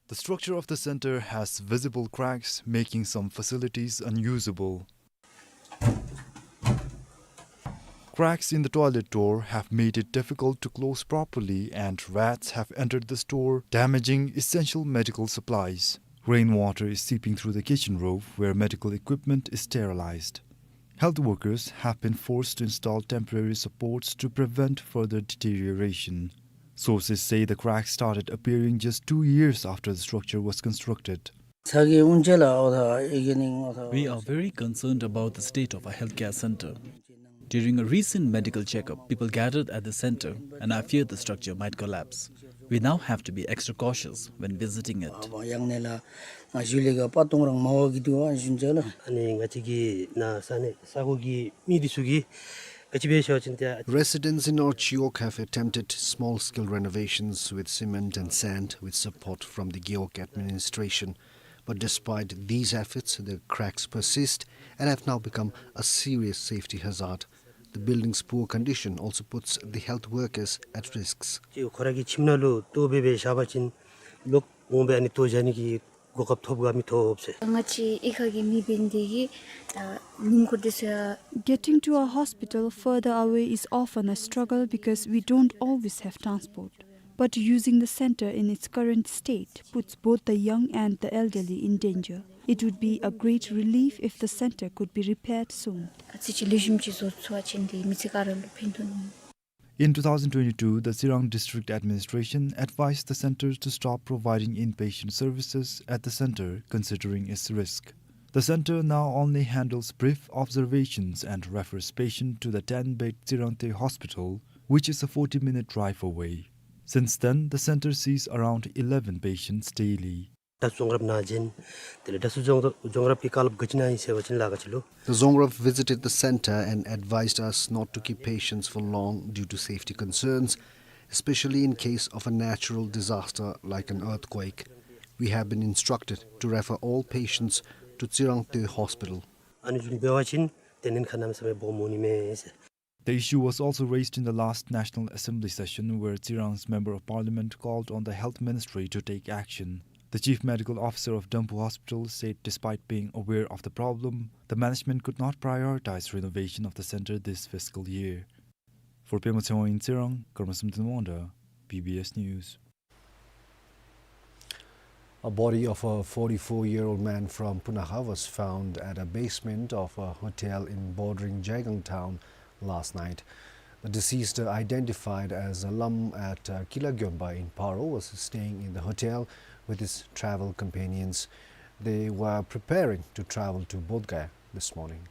The structure of the center has visible cracks, making some facilities unusable. Cracks in the toilet door have made it difficult to close properly, and rats have entered the store, damaging essential medical supplies. Rainwater is seeping through the kitchen roof, where medical equipment is sterilized. Health workers have been forced to install temporary supports to prevent further deterioration. Sources say the cracks started appearing just two years after the structure was constructed. We are very concerned about the state of our healthcare center. During a recent medical checkup, people gathered at the center, and I fear the structure might collapse. We now have to be extra cautious when visiting it. Residents in North Gewog have attempted small-scale renovations with cement and sand with support from the Gewog administration. But despite these efforts, the cracks persist and have now become a serious safety hazard. The building's poor condition also puts the health workers at risks. ཁོ་ར་གི་ཁྱིམ་ནང་ལུ་ལྟོ་འབད་བཞག་པ་ཅིན་ལོག་འོང་སྦེ་ཨ་ནི་ལྟོ་བཞག་ནི་གི་ གོ་སྐབས་ཐོབ་ག་མི་ཐོབ་ཟེར། ང་བཅས་གཡུས་ཁ་གི་མི་འབད་ནི་དེ་གིས་ཨ་ལུང་ཁུག་དེ་ཚུ་ཡང། Getting to a hospital further away is often a struggle because we don't always have transport. But using the center in its current state puts both the young and the elderly in danger. It would be a great relief if the center could be repaired soon. ཨ་ཙི་ཅིག་ལེགས་ཤོམ་ཅིག་བཟོ་ཚུགས་པ་ཅིན་དེ་མི་ཚེ་ག་ར་ལུ་ཕན་ཐོགས་ནི། In two thousand twenty-two, the Tsirang District Administration advised the center to stop providing inpatient services at the center, considering its risk. The center now only handles brief observations and refers patients to the ten-bed Tsirangtui Hospital, which is a forty-minute drive away. Since then, the center sees around eleven patients daily. ད་རྫོང་རབ་ནང་བྱོན། དེ་ལས་ད་རྫོང་རབ་ཀྱིས་བཀའ་སློབ་ག་ཅི་གནང་ཡི་ཟེར་བ་ཅིན་ལཱ་ཁག་ཅིག་ལུ། The Dzongrup visited the center and advised us not to keep patients for long due to safety concerns, especially in case of a natural disaster like an earthquake. We have been instructed to refer all patients to Tsirangtui Hospital. ཨ་ནི་བཟུམ་འབད་བ་ཅིན་དེ་ནི་ཁ་གནམ་མེད་ས་མེད་སྦོམ་འོང་ནི་མས་ཟེར། The issue was also raised in the last National Assembly session, where Tsirang's Member of Parliament called on the Health Ministry to take action. The Chief Medical Officer of Dampu Hospital said despite being aware of the problem, the management could not prioritize renovation of the center this fiscal year. For Pema Tshewang in Tsirang, Karma Samten Wangda, B B S News. A body of a forty-four-year-old man from Punakha was found at a basement of a hotel in bordering Jaigaon town last night. The deceased, identified as Alam at, uh, Kila Gyomba in Paro, was staying in the hotel with his travel companions. They were preparing to travel to Bodh Gaya this morning.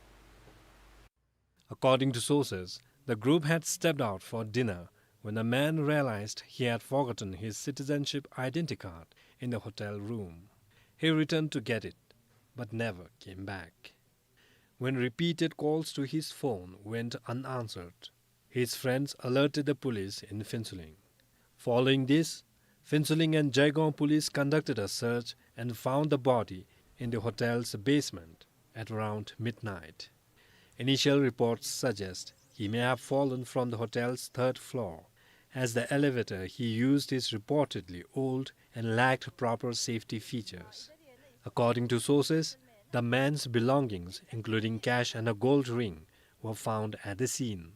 According to sources, the group had stepped out for dinner when the man realized he had forgotten his citizenship identity card in the hotel room. He returned to get it, but never came back. When repeated calls to his phone went unanswered, his friends alerted the police in Phuentsholing. Following this, Phuentsholing and Jaigaon police conducted a search and found the body in the hotel's basement at around midnight. Initial reports suggest he may have fallen from the hotel's third floor, as the elevator he used is reportedly old and lacked proper safety features. According to sources, the man's belongings, including cash and a gold ring, were found at the scene.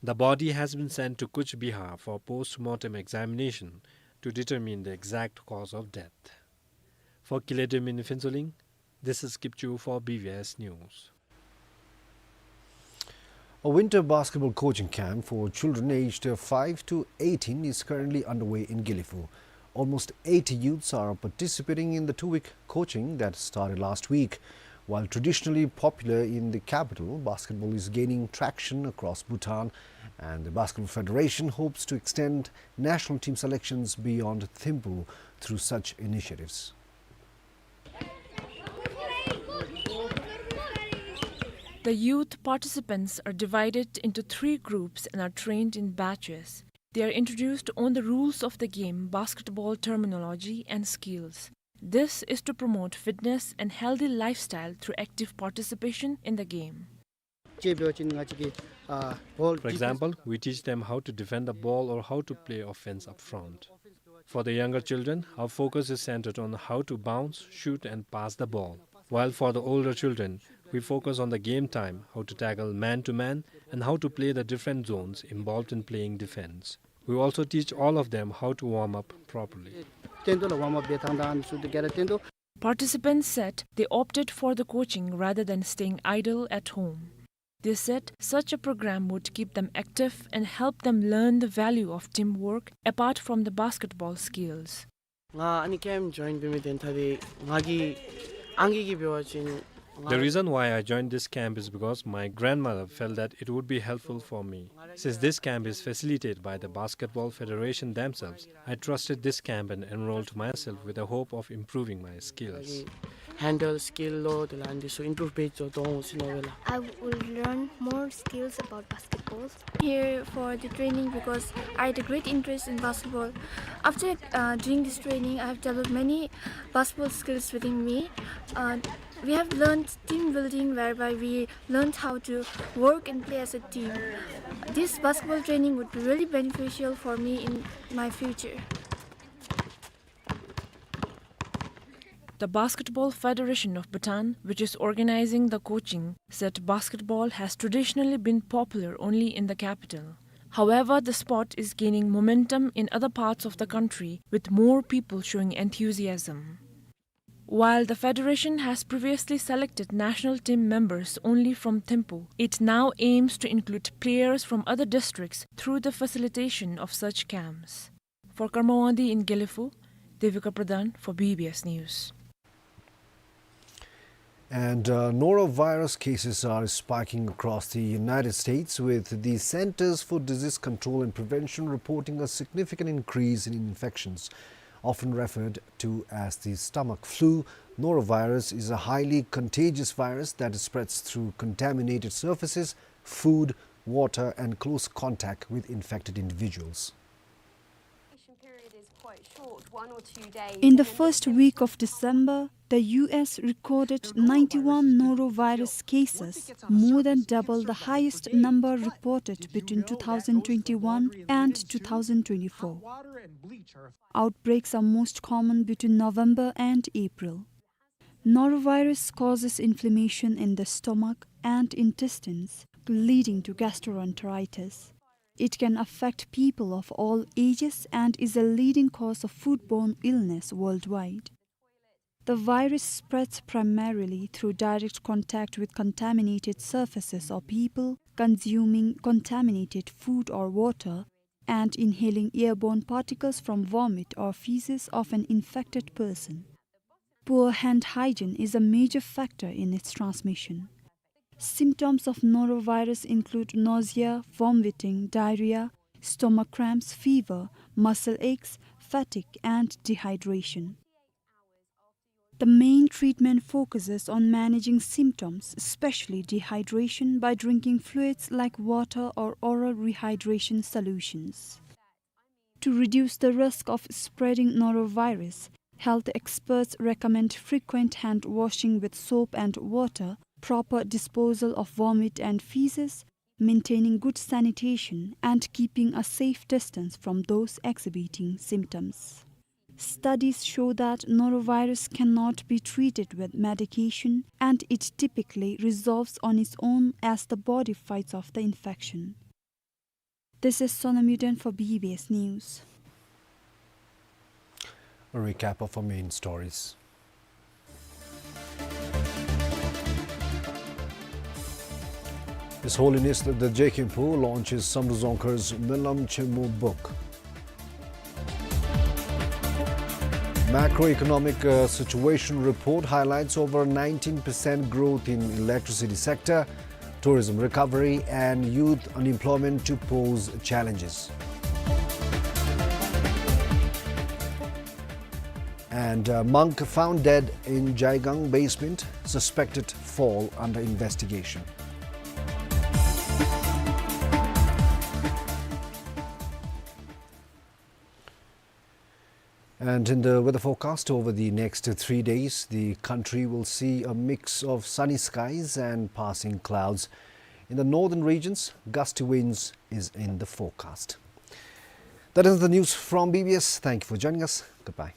The body has been sent to Cooch Behar for post-mortem examination to determine the exact cause of death. For Kile Dem in Phuentsholing, this is Kipchu for B B S News. A winter basketball coaching camp for children aged five to eighteen is currently underway in Gelephu. Almost eighty youths are participating in the two-week coaching that started last week. While traditionally popular in the capital, basketball is gaining traction across Bhutan, and the Basketball Federation hopes to extend national team selections beyond Thimphu through such initiatives. The youth participants are divided into three groups and are trained in batches. They are introduced on the rules of the game, basketball terminology and skills. This is to promote fitness and healthy lifestyle through active participation in the game. For example, we teach them how to defend the ball or how to play offense up front. For the younger children, our focus is centered on how to bounce, shoot, and pass the ball. While for the older children, we focus on the game time, how to tackle man to man, and how to play the different zones involved in playing defense. We also teach all of them how to warm up properly. Participants said they opted for the coaching rather than staying idle at home. They said such a program would keep them active and help them learn the value of teamwork apart from the basketball skills. ང་ཨ་ནི་ཀེམཔ་ཇོའིན་འབད་མི་དོན་དག་འདི་ང་གི་ཨང་རྒས་ཀྱིས་འབད་བ་ཅིན། The reason why I joined this camp is because my grandmother felt that it would be helpful for me. Since this camp is facilitated by the Basketball Federation themselves, I trusted this camp and enrolled myself with the hope of improving my skills. Handle skill ལུ་དེ་ལས་འདི་ཚུ་improve འབད་ཚུགས་དོ་ཟེར་མནོ་བས་ལགས། I will learn more skills about basketball here for the training because I had a great interest in basketball. After, uh, doing this training, I have developed many basketball skills within me. Uh, we have learned team building, whereby we learned how to work and play as a team. This basketball training would be really beneficial for me in my future. The Basketball Federation of Bhutan, which is organizing the coaching, said basketball has traditionally been popular only in the capital. However, the sport is gaining momentum in other parts of the country, with more people showing enthusiasm. While the federation has previously selected national team members only from Thimphu, it now aims to include players from other districts through the facilitation of such camps. For Karma Wangdi in Gelephu, Devika Pradhan for B B S News. And, uh, norovirus cases are spiking across the United States, with the Centers for Disease Control and Prevention reporting a significant increase in infections. Often referred to as the stomach flu, norovirus is a highly contagious virus that spreads through contaminated surfaces, food, water, and close contact with infected individuals. In the first week of December, the U S recorded ninety-one norovirus cases, more than double the highest number reported between two thousand twenty-one and two thousand twenty-four. Outbreaks are most common between November and April. Norovirus causes inflammation in the stomach and intestines, leading to gastroenteritis. It can affect people of all ages and is a leading cause of foodborne illness worldwide. The virus spreads primarily through direct contact with contaminated surfaces or people, consuming contaminated food or water, and inhaling airborne particles from vomit or feces of an infected person. Poor hand hygiene is a major factor in its transmission. Symptoms of norovirus include nausea, vomiting, diarrhea, stomach cramps, fever, muscle aches, fatigue, and dehydration. The main treatment focuses on managing symptoms, especially dehydration, by drinking fluids like water or oral rehydration solutions. To reduce the risk of spreading norovirus, health experts recommend frequent hand washing with soap and water, proper disposal of vomit and feces, maintaining good sanitation, and keeping a safe distance from those exhibiting symptoms. Studies show that norovirus cannot be treated with medication, and it typically resolves on its own as the body fights off the infection. This is Sonam Yuden for B B S News. A recap of our main stories. His Holiness the Jekhinpo launches Samdrup Dzongkhar's Minlam Chenmo book. Macroeconomic, uh, situation report highlights over nineteen percent growth in electricity sector, tourism recovery, and youth unemployment to pose challenges. And, uh, monk found dead in Jaigang basement, suspected fall under investigation. And in the weather forecast, over the next three days, the country will see a mix of sunny skies and passing clouds. In the northern regions, gusty winds is in the forecast. That is the news from B B S. Thank you for joining us. Goodbye.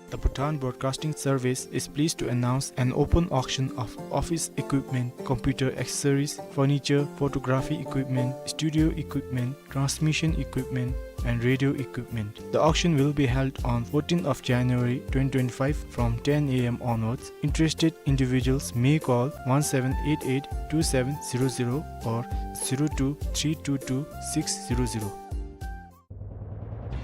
The Bhutan Broadcasting Service is pleased to announce an open auction of office equipment, computer accessories, furniture, photography equipment, studio equipment, transmission equipment, and radio equipment. The auction will be held on fourteenth of January twenty twenty-five from ten A M onwards. Interested individuals may call one seven eight eight two seven zero zero or zero two three two two six zero zero.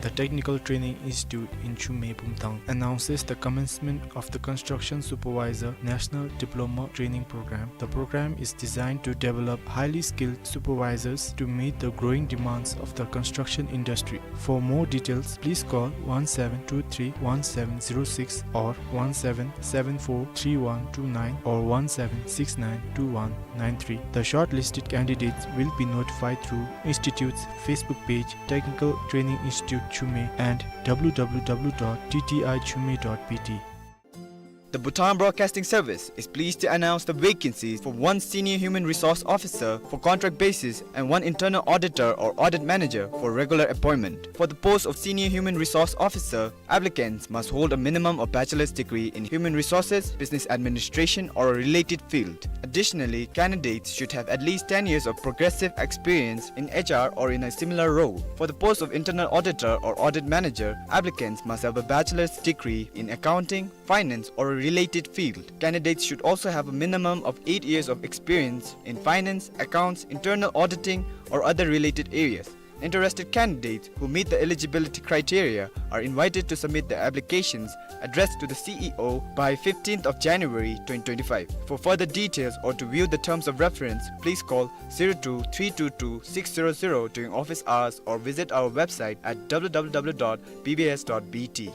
The Technical Training Institute in Chumeng, Bumthang announces the commencement of the Construction Supervisor National Diploma Training Program. The program is designed to develop highly skilled supervisors to meet the growing demands of the construction industry. For more details, please call one seven two three one seven zero six or one seven seven four three one two nine or one seven six nine two one nine three. The shortlisted candidates will be notified through institute's Facebook page, Technical Training Institute Chumeng, and W W W dot T T I chumeng dot B T. The Bhutan Broadcasting Service is pleased to announce the vacancies for one Senior Human Resource Officer for contract basis and one Internal Auditor or Audit Manager for regular appointment. For the post of Senior Human Resource Officer, applicants must hold a minimum of bachelor's degree in human resources, business administration, or a related field. Additionally, candidates should have at least ten years of progressive experience in H R or in a similar role. For the post of Internal Auditor or Audit Manager, applicants must have a bachelor's degree in accounting, finance, or a related field. Candidates should also have a minimum of eight years of experience in finance, accounts, internal auditing, or other related areas. Interested candidates who meet the eligibility criteria are invited to submit their applications addressed to the C E O by fifteenth of January twenty twenty-five. For further details or to view the terms of reference, please call zero two three two two six zero zero during office hours or visit our website at W W W dot B B S dot B T.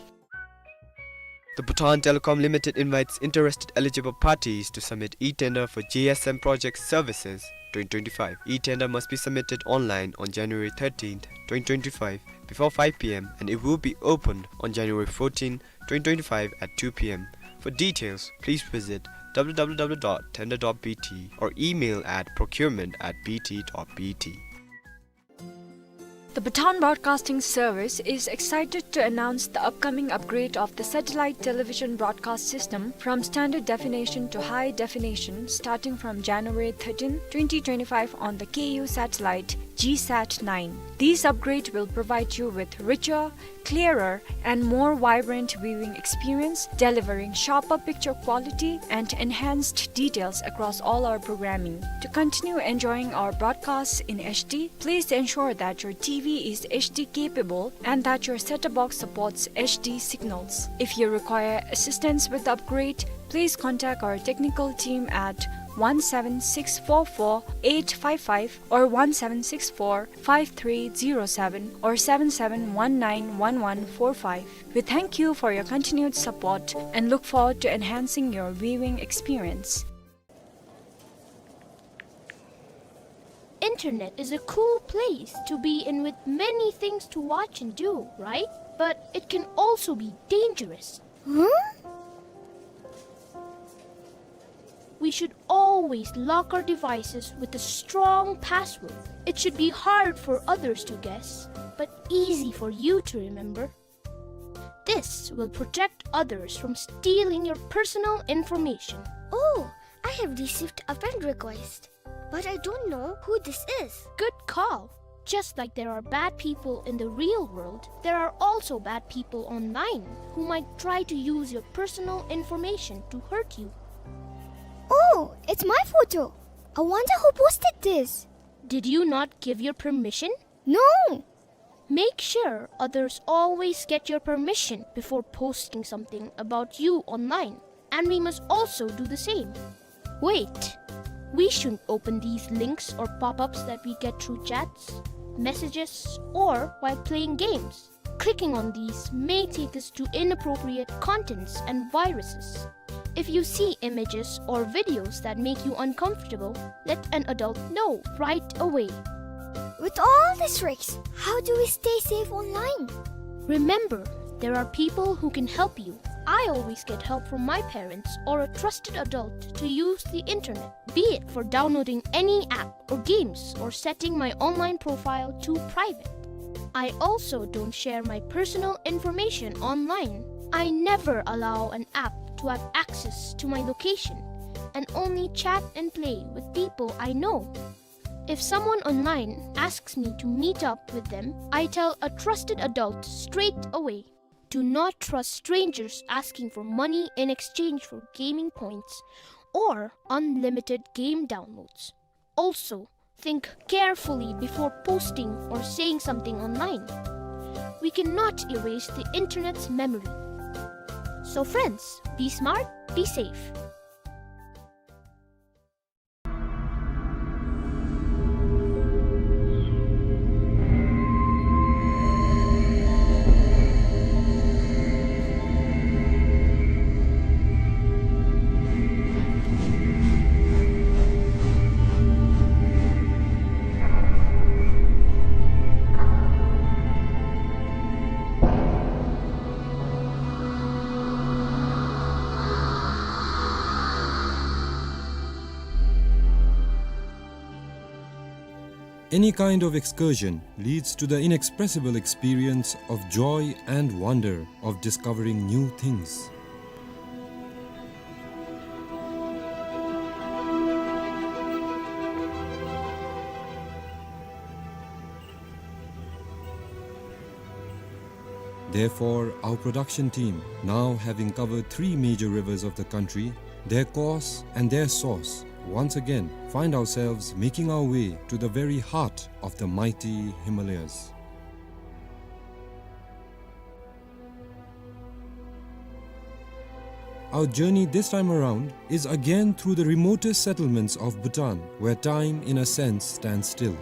The Bhutan Telecom Limited invites interested eligible parties to submit e-tender for G S M project services twenty twenty-five. E-tender must be submitted online on January thirteenth, twenty twenty-five, before five P M, and it will be opened on January fourteenth, twenty twenty-five at two P M. For details, please visit W W W dot tender dot B T or email at procurement at B T dot B T. The Bhutan Broadcasting Service is excited to announce the upcoming upgrade of the satellite television broadcast system from standard definition to high definition starting from January thirteenth, twenty twenty-five on the K U satellite G sat nine. This upgrade will provide you with richer, clearer, and more vibrant viewing experience, delivering sharper picture quality and enhanced details across all our programming. To continue enjoying our broadcasts in H D, please ensure that your T V is H D capable and that your set-top box supports H D signals. If you require assistance with the upgrade, please contact our technical team at one seven six four four eight five five or one seven six four five three zero seven or seven seven one nine one one four five. We thank you for your continued support and look forward to enhancing your viewing experience. Internet is a cool place to be in with many things to watch and do, right? But it can also be dangerous. Huh? We should always lock our devices with a strong password. It should be hard for others to guess, but easy for you to remember. This will protect others from stealing your personal information. Oh, I have received a friend request, but I don't know who this is. Good call. Just like there are bad people in the real world, there are also bad people online who might try to use your personal information to hurt you. Oh, it's my photo. I wonder who posted this. Did you not give your permission? No. Make sure others always get your permission before posting something about you online, and we must also do the same. Wait, we shouldn't open these links or pop-ups that we get through chats, messages, or while playing games. Clicking on these may take us to inappropriate contents and viruses. If you see images or videos that make you uncomfortable, let an adult know right away. With all these tricks, how do we stay safe online? Remember, there are people who can help you. I always get help from my parents or a trusted adult to use the internet, be it for downloading any app or games or setting my online profile to private. I also don't share my personal information online. I never allow an app to have access to my location and only chat and play with people I know. If someone online asks me to meet up with them, I tell a trusted adult straight away. Do not trust strangers asking for money in exchange for gaming points or unlimited game downloads. Also, think carefully before posting or saying something online. We cannot erase the internet's memory. So friends, be smart, be safe. Any kind of excursion leads to the inexpressible experience of joy and wonder of discovering new things. Therefore, our production team, now having covered three major rivers of the country, their course and their source, once again find ourselves making our way to the very heart of the mighty Himalayas. Our journey this time around is again through the remotest settlements of Bhutan, where time, in a sense, stands still.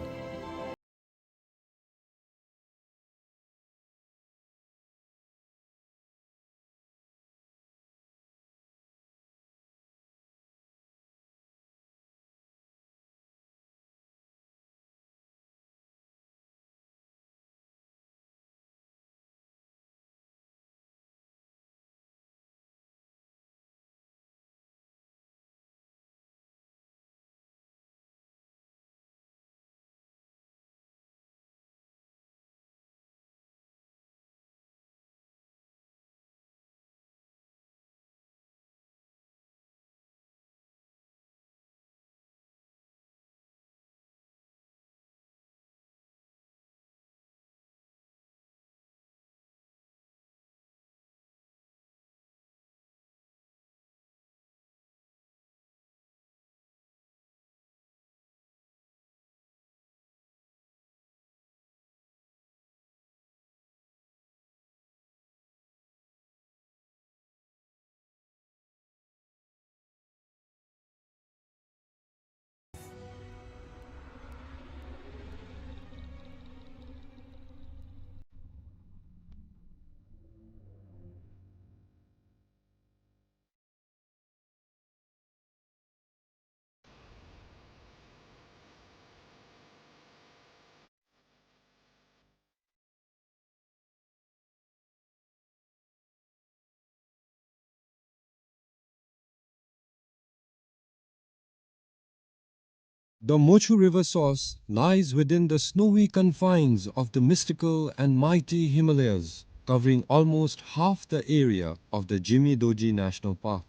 The Mochu River source lies within the snowy confines of the mystical and mighty Himalayas, covering almost half the area of the Jimmy Dorji National Park.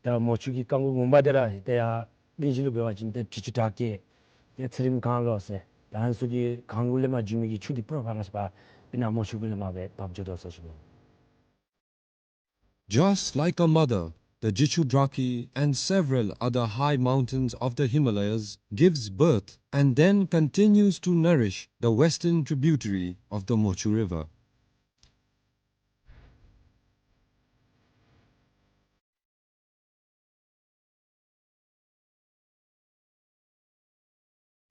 ད་མོ་ཆུ་གི་རྐང་མགོ་ངོ་མ་འདི་ར་ཏེ་ཡར་གླིང་བཞི་ལུ་འབད་བ་ཅིན་ཏེ་དྲི་ཆུ་བྲག་སྐྱེས་ཏེ་ཚེ་རིང་གངས་ལོག་ཟེར་ད་ཨ་ནི་ཚུ་གི་གངས་ལུ་ལས་མར་འགྱོ་མི་གི་ཆུ་འདི་སྤུ་ན་ཁ་ལས་ཕར་སྤེར་ན་མོ་ཆུ་གུ་ལས་མར་སྦེ་འབབ་འགྱོ་དོ་ཟེར་ཞུ་ནི། Just like a mother, the Jichudrakhi and several other high mountains of the Himalayas gives birth and then continues to nourish the western tributary of the Mochu River.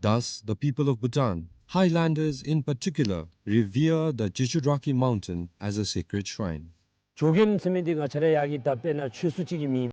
Thus, the people of Bhutan, highlanders in particular, revere the Jichudrakhi mountain as a sacred shrine. ཇོ་རྒོདམ་ཟེར་མི་འདི་ང་བཅས་ར་ཡར་གྱི་ད་དཔེར་ན་ཆོས་སྲུང་ཅིག་གི་མིང་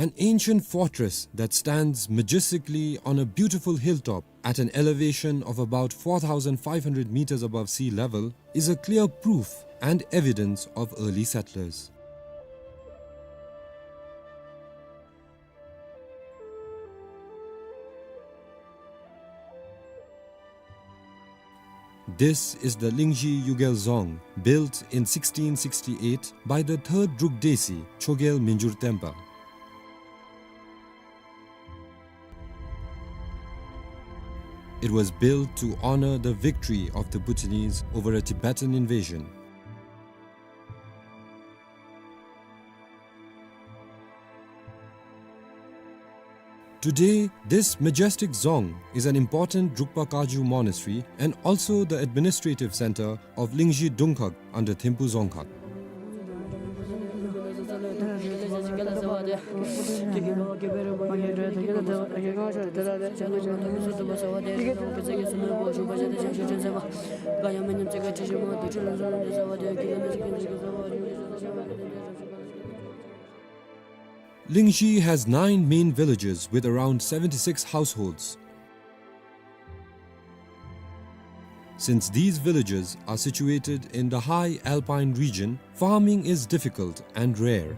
An ancient fortress that stands majestically on a beautiful hilltop at an elevation of about four thousand five hundred meters above sea level is a clear proof and evidence of early settlers. This is the Lingzhi Yugel Dzong, built in sixteen sixty-eight by the third Druk Desi, Chogyel Minjur Tenpa. It was built to honor the victory of the Bhutanese over a Tibetan invasion. Today, this majestic dzong is an important Drukpa Kagyu monastery and also the administrative center of Lingzhi Dungkhag under Thimphu Dzongkhag. Lingzhi has nine main villages with around seventy-six households. Since these villages are situated in the high alpine region, farming is difficult and rare.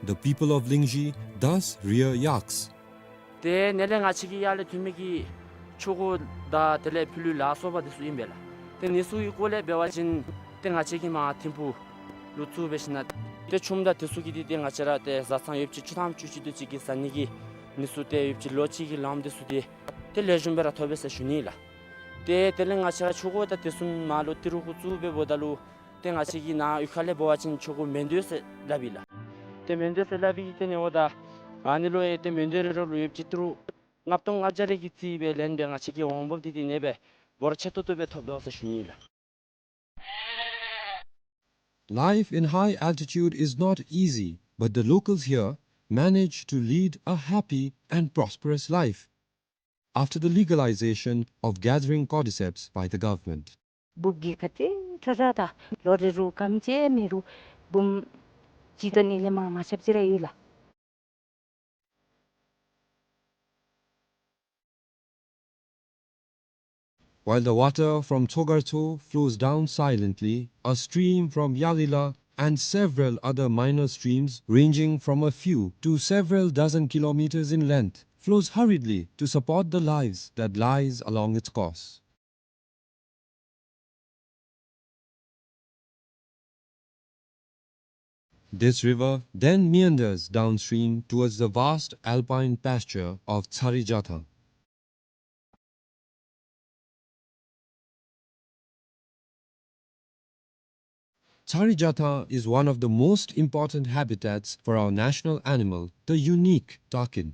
The people of Lingzhi thus rear yaks. ཏེ་ནཱ་ལས་ང་བཅས་ཀྱི་ཡར་ལས་ཐོན་མི་གི་ཆོ་ག་དང་དེ་ལས་ཕྱི་ལུ་ལ་སོགས་པ་འདི་ཚུ་ཨིན་པས་ལགས། ཏེ་འདི་ཚུ་གི་སྐོར་ལས་འབད་བ་ཅིན་ཏེ་ང་བཅས་ཀྱིས་མར་ཐིམ་ཕུག་ལུ་ཚུར་འབད་ཞིནམ་ཏེ་ཆུམ་དང་འདི་ཚུ་གི་འདི་ཏེ་ང་བཅས་ར་ཏེ་བཟའ་ཚང་ཡོདཔ་ཅིག་བཅུ་ཐམ་བཅུ་གཅིག་དེ་ཅིག་གི་བཟའ་ནི་གི་འདི་ཚུ་ཏེ་ཡོདཔ་ཅིག་ལོ་གཅིག་གི་ལངམ་འདི་ཚུ་ཏེ་ཏེ་ལེགས་ཤོམ་སྦེ་ར་ཐོབ་པས་ཟེར་ཞུ་ནི་ལགས། ཏེ་དེ་ལས་ང་བཅས་ར་ཆོ་ག་དང་དེ་ཚུ་མར་ལུ་ཏི་རུ་གུ་བཙུགས་སྦེ་འབདཝ་ད་ལུ་ཏེ་ང་བཅས་ཀྱི་ནཱ་གཡུས་ཁ་ལས་འབད་བ་ཅིན་ཆོ་ག་མེ་མདོ་ཟེར་སླབ་ཨིན་ལགས། ཏེ་མེ་མདོ་ཟེར་སླབ་ཨིན། ཏེ་ནཱ་འབདཝ་ད་ཨ་ནི་ལུ་ཡང་ཏེ་མེ་མདོ་རེ་རེ་ལུ་ཡོདཔ་ཅིག་ཏི་རུ་ལྔ་སྟོང་ལྔ་བརྒྱ་རེ་གི་རྩིས་སྦེ་ལེན་སྦེ་ང་བཅས་ཀྱི་འོང་འབབ་འདི་ཏེ་ནཱ་སྦེ་འབོར་ཆེ་ཏོག་ཏོ་སྦེ་ཐོབ་དོ་ཟེར་ཞུ་ནི་ལགས། Life in high altitude is not easy, but the locals here manage to lead a happy and prosperous life after the legalization of gathering cordyceps by the government. འབུཔ་གིས་ག་ཏེ་ཚ་ཚ་དང་ལོ་རེ་རུ་སྐམ་ཅིག་མེད་རུང་འབུམ་གཅིག་དང་ཨ་ནི་ལས་མར་མ་ཆགཔ་ཅིག་ར་ཡོད་ལགས། While the water from Tsogartso flows down silently, a stream from Yalila and several other minor streams ranging from a few to several dozen kilometers in length flows hurriedly to support the lives that lies along its course. This river then meanders downstream towards the vast alpine pasture of Tsari Jathang. Tsari Jathang is one of the most important habitats for our national animal, the unique takin.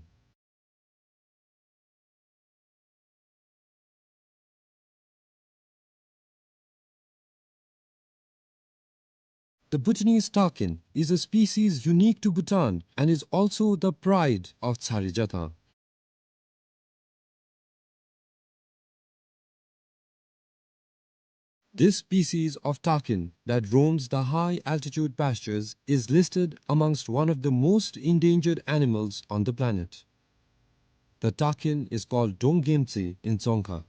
The Bhutanese takin is a species unique to Bhutan and is also the pride of Tsari Jathang. This species of takin that roams the high altitude pastures is listed amongst one of the most endangered animals on the planet. The takin is called Donggemtsi in Dzongkha.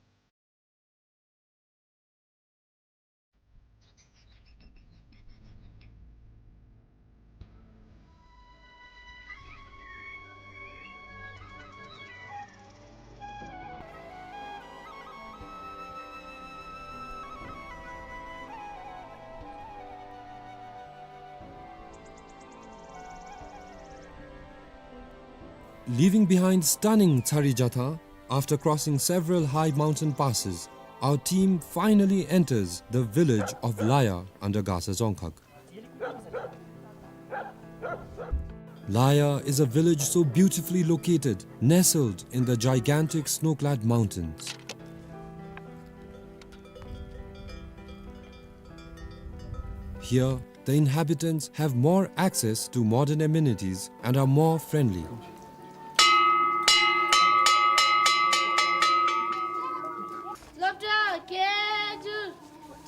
Leaving behind stunning Tsari Jathang, after crossing several high mountain passes, our team finally enters the village of Laya under Gasa Dzongkhag. Laya is a village so beautifully located, nestled in the gigantic snow-clad mountains. Here, the inhabitants have more access to modern amenities and are more friendly. སློབ་གྲྭ་སྐད་སྒྱུར་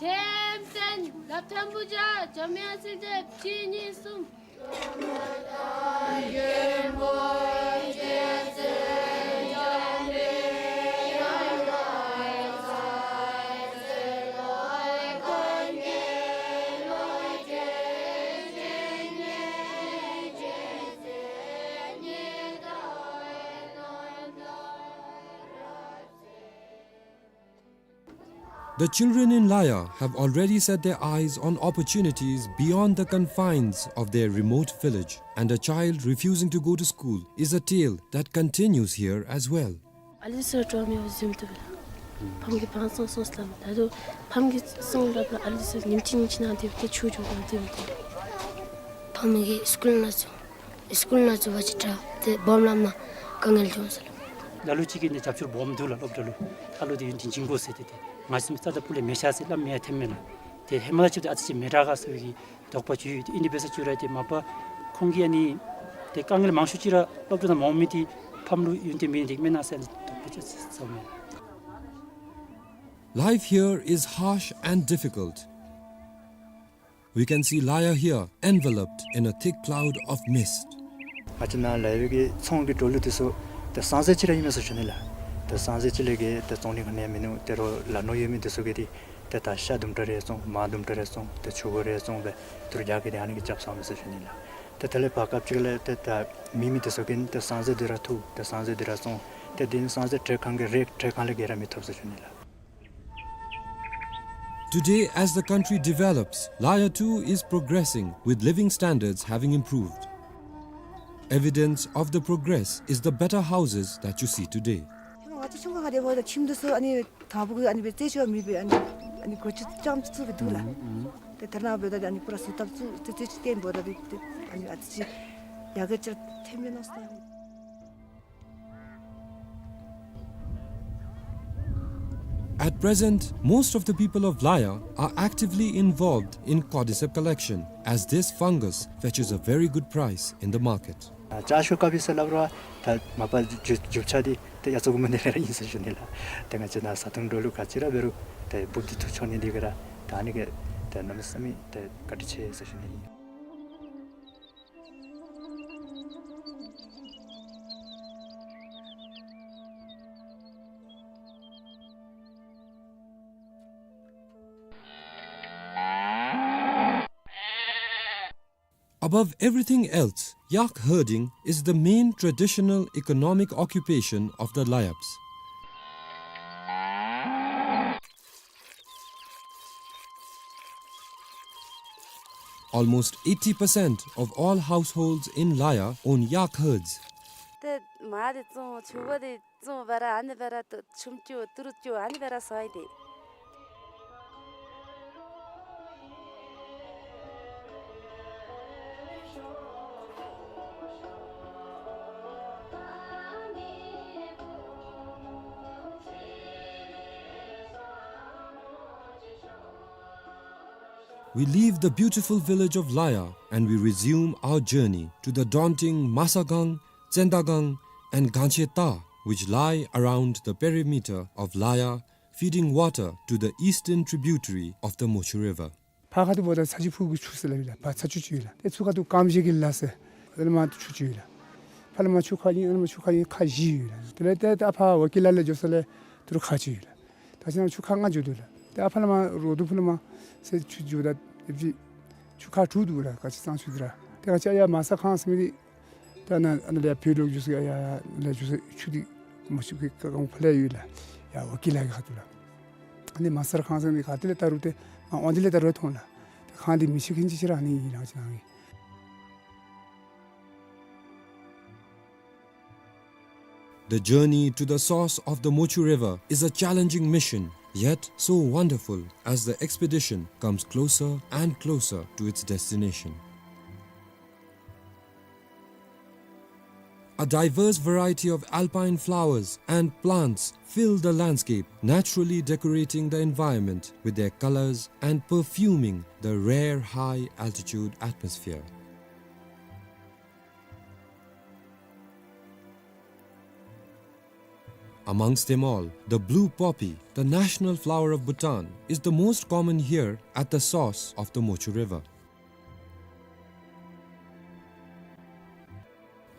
འགྲེམས་སྟོན་སློབ་ཐོན་པོ་བརྒྱ་འཇམ་དབྱངས་གསལ་འདེབས་གཅིག་གཉིས་གསུམ། The children in Laya have already set their eyes on opportunities beyond the confines of their remote village, and a child refusing to go to school is a tale that continues here as well. ཨ་ལུ་ཚུ་གྲོངས་མི་བཟུམ་འདུག་ལགས། ཕམ་གྱིས་བང་བཙོང་སོང་ཟེར་སླབ་མས། ད་རུང་ཕམ་གྱིས་བཙོང་སླབ་ལགས། ཨ་ལུ་ཚུ་ཉིནམ་གཅིག་ཉིནམ་གཅིག་ནང་དེ་སྦེ་ཏེ་འཁྱུ་འགྱོ་དགོཔ་འདུག་ལགས། ཕམ་གྱིས་སི་ཀུལ་ནང་བཙུགས། སི་ཀུལ་ནང་བཙུགས་པ་ཅིན་དྲག་ཏེ་སྦོམ་སླབ་ན་དཀའ་ངལ་འབྱུང་ཟེར་སླབ། ལ་ལུ་ཅིག་གིས་ནི་རྒྱབ་སྐྱོར་སྦོམ་འདུག་ལགས། སློབ་གྲྭ་ལུ་ཨ་ལུ་འདི་ཡོན་ཏན་སྦྱིན་དགོ་ཟེར་ཏེ། ཏེ་ང་བཅས་རྩ་དང་སྤུ་ལས་མི་བཞག་ཟེར་སླབ་མི་ཡང་ཐོནམ་མས་ལགས། ཏེ་ཧེ་མ་ལས་ཅིག་ཏེ་ཨ་ཙི་ཅིག་མི་དྲག་ག་ཟེར་བའི་གི་དོགས་པ་བྱུང་ཡི། ཏེ་ཨིན་དེ་འབད་ས་ཅིག་ར་ཏེ་མ་པ་ཁོང་གིས་ཨ་ནི་ཏེ་དཀའ་ངལ་མང་ཤོས་ཅིག་ར་སློབ་གྲྭ་ནང་མ་འོང་མི་འདི་ཕམ་ལུ་ཡོན་ཏན་མེད་ནི་འདི་མེན་ན་ཟེར་ཨ་ནི་དོགས་པ་ཅིག་ཟ་མས། Life here is harsh and difficult. We can see Laya here enveloped in a thick cloud of mist. ང་བཅས་ནཱ་ལ་ཡོད་པའི་གི་ཚོང་གི་འགྲོ་ལུགས་འདི་ཚུ་ཏེ་སང་ཟེར་ཅིག་ར་ཨིན་མས་ཟེར་ཞུ་ནི་ལགས། ཏེ་སང་ཟེར་ཅིག་ལས་གི་ཏེ་བཙོང་ནི་ག་ནི་ཡང་མིན་ནུག། ཏེ་རོགས་ལ་ནོར་ཡོད་མི་འདི་ཚུ་གིས་འདི་ཏེ་ད་ཤ་དུམ་གྲ་རེ་བཙོང་མར་དུམ་གྲ་རེ་བཙོང་ཏེ་ཕྱུར་བུ་རེ་བཙོང་སྦེ་ཏེ་རྒྱ་གི་འདི་ཨ་ནི་གིས་རྐྱབ་ཚརཝ་མས་ཟེར་ཞུ་ནི་ལགས། ཏེ་དེ་ལས་བར་སྐབས་ཅིག་ལས་ཏེ་ད་མེད་མི་འདི་ཚུ་གིས་ཏེ་སང་ཟེར་འདི་ར་འཐུ་ཏེ་སང་ཟེར་འདི་ར་བཙོང་ཏེ་འདི་ནི་སང་ཟེར་ཁྲལ་ཁང་གི་རེ་ཁྲལ་ཁང་ལས་གི་ར་མི་ཐོབ་ཟེར་ཞུ་ནི་ལགས། Today, as the country develops, Laya too is progressing, with living standards having improved. Evidence of the progress is the better houses that you see today. ང་བཅས་ཆུང་ཀུ་ཁར་སྡོདཔ་ད་ཁྱིམ་འདི་ཚུ་ཨ་ནི་དང་པོ་གི་ཨ་ནི་སྦེ་རྩེག་ཅིག་མེད་པའི་ཨ་ནི་ཨ་ནི་སྒོ་ཅིག་རྐྱངམ་ཅིག་བཙུགས་སྦེ་འདུག་ལགས། ཨུམ་ཨུམ། ཏེ་ད་ནཱ་འབདཝ་ད་ཨ་ནི་པུ་ར་བཟོ་ལྟ་བཙུགས་རྩེག་ཅིག་བཏོན་འབདཝ་ད་ཏེ་ཨ་ནི་ཨ་ཙི་ཅིག་ཡར་རྒྱས་ཅིག་ཐོནམ་མས་མནོ་སྟེ། At present, most of the people of Laya are actively involved in cordyceps collection, as this fungus fetches a very good price in the market. ཨ་ལྕགས་ཤོག་ཀ་པི་ཟེར་སླབ་རུང་ད་མ་པ་རྒྱུ་རྒྱུ་ཆ་འདི་ཏེ་ཡ་ཚོ་གུ་མ་འདི་ར་ཨིན་ཟེར་ཞུ་ནི་ལགས། ཏེ་ང་བཅས་ནཱ་བཟའ་འཐུང་འགྲོ་ལུགས་ག་ཅི་ར་འབད་རུང་ཏེ་འབུཔ་འདི་འཐུ་འཕྱོག་ནི་འདི་གིས་ར་ད་ཨ་ནི་གིས་ཏེ་གནམ་མེད་ས་མེད་ཏེ་བཀའ་དྲིན་ཆེ་ཟེར་ཞུ་ནི་ཨིན། Above everything else, yak herding is the main traditional economic occupation of the Layabs. Almost eighty percent of all households in Laya own yak herds. ཏེ་མར་འདི་བཙོང་ཕྱུར་བུ་འདི་བཙོང་འབད་ར་ཨ་ནི་འབད་ར་ཏེ་ཆུམ་རྐྱབ་ཏི་རུ་རྐྱབ་ཨ་ནི་འབད་ར་ཟ་ཡི་ཏེ། We leave the beautiful village of Laya and we resume our journey to the daunting Masagang, Tsendagang, and Gancheta, which lie around the perimeter of Laya, feeding water to the eastern tributary of the Mochu River. ཕར་ཁ་ཐུག་འབདཝ་ད་ཚ་ཆུ་ཕུག་གི་ཆུ་ཟེར་སླབ་ཨིན་ལགས། ཕར་ཚ་ཆུ་ཅིག་ཡོད་ལགས། ཏེ་ཚུར་ཁ་ཐུག་ཀམ་ཤེ་གི་ལ་ཟེར་ཨ་ནི་མར་ཆུ་ཅིག་ཡོད་ལགས། ཕར་ལས་མར་ཆུ་ཁ་གཉིས་ཨ་ནི་མར་ཆུ་ཁ་གཉིས་ཁ་བཞི་ཡོད་ལགས། དེ་ལས་ཏེ་ད་ཕར་ཝ་ཀི་ལ་ལས་འགྱོ་ས་ལས་ཏི་རུ་ཁ་ཅིག་ཡོད་ལགས། ད་ཅི་ནཱ་ཆུ་ཁ་ལྔ་འགྱོ་དོ་ལགས། ཏེ་ཨ་ཕར་ལས་མར་རོ་དུ་ཕུ་ལས་མར་ཟེར་ཆུ་འགྱོཝ་ད་ཨེབ་ཅིག་ཆུ་ཁ་དྲུག་འདུག་ལགས། ག་ཅི་གཙང་ཆུ་འདི་ར། ཏེ་ག་ཅི་ཡར་མ་ས་ཁང་ཟེར་མི་འདི་ད་ནཱ་ཨ་ནཱ་ལས་ཕར་ལོག་འགྱོ་ས་ཡར་ཡར་ལས་འགྱོ་ས་ཆུ་འདི་མ་ཆུ་གི་ཀ་གང་ཕར་ལས་ཡོད་ལགས། ཡར་ཝ་ཀི་ལ་གི་ཁ་ཐུག་ལགས། ཨ་ནི་མ་ས་ཁང་ཟེར་མི་ག་ཏེ་ལས་བལྟ་རུང་ཏེ་ང་འོང་དེ་ལས་བལྟ་རུང་མཐོང་ལགས། ཏེ་ཁང་འདི་མི་ཆེ་ཁེན་ཅིག་ཅིག་ར་ཨ་ནི་ཨིན་ལགས་ཅི་ནང་གི། The journey to the source of the Mochu River is a challenging mission, yet so wonderful as the expedition comes closer and closer to its destination. A diverse variety of alpine flowers and plants fill the landscape, naturally decorating the environment with their colors and perfuming the rare high-altitude atmosphere. Amongst them all, the blue poppy, the national flower of Bhutan, is the most common here at the source of the Mochu River.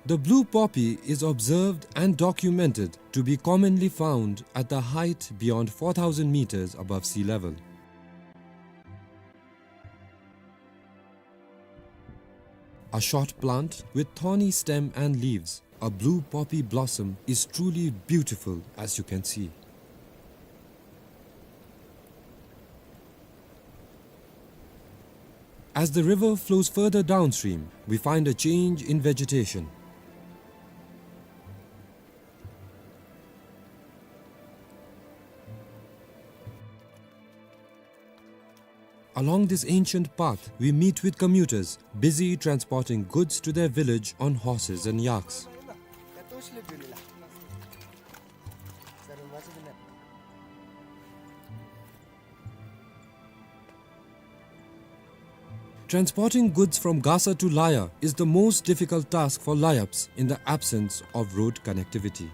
The blue poppy is observed and documented to be commonly found at the height beyond four thousand meters above sea level. A short plant with thorny stem and leaves, a blue poppy blossom is truly beautiful, as you can see. As the river flows further downstream, we find a change in vegetation. Along this ancient path, we meet with commuters busy transporting goods to their village on horses and yaks. Transporting goods from Gasa to Laya is the most difficult task for Layaps in the absence of road connectivity.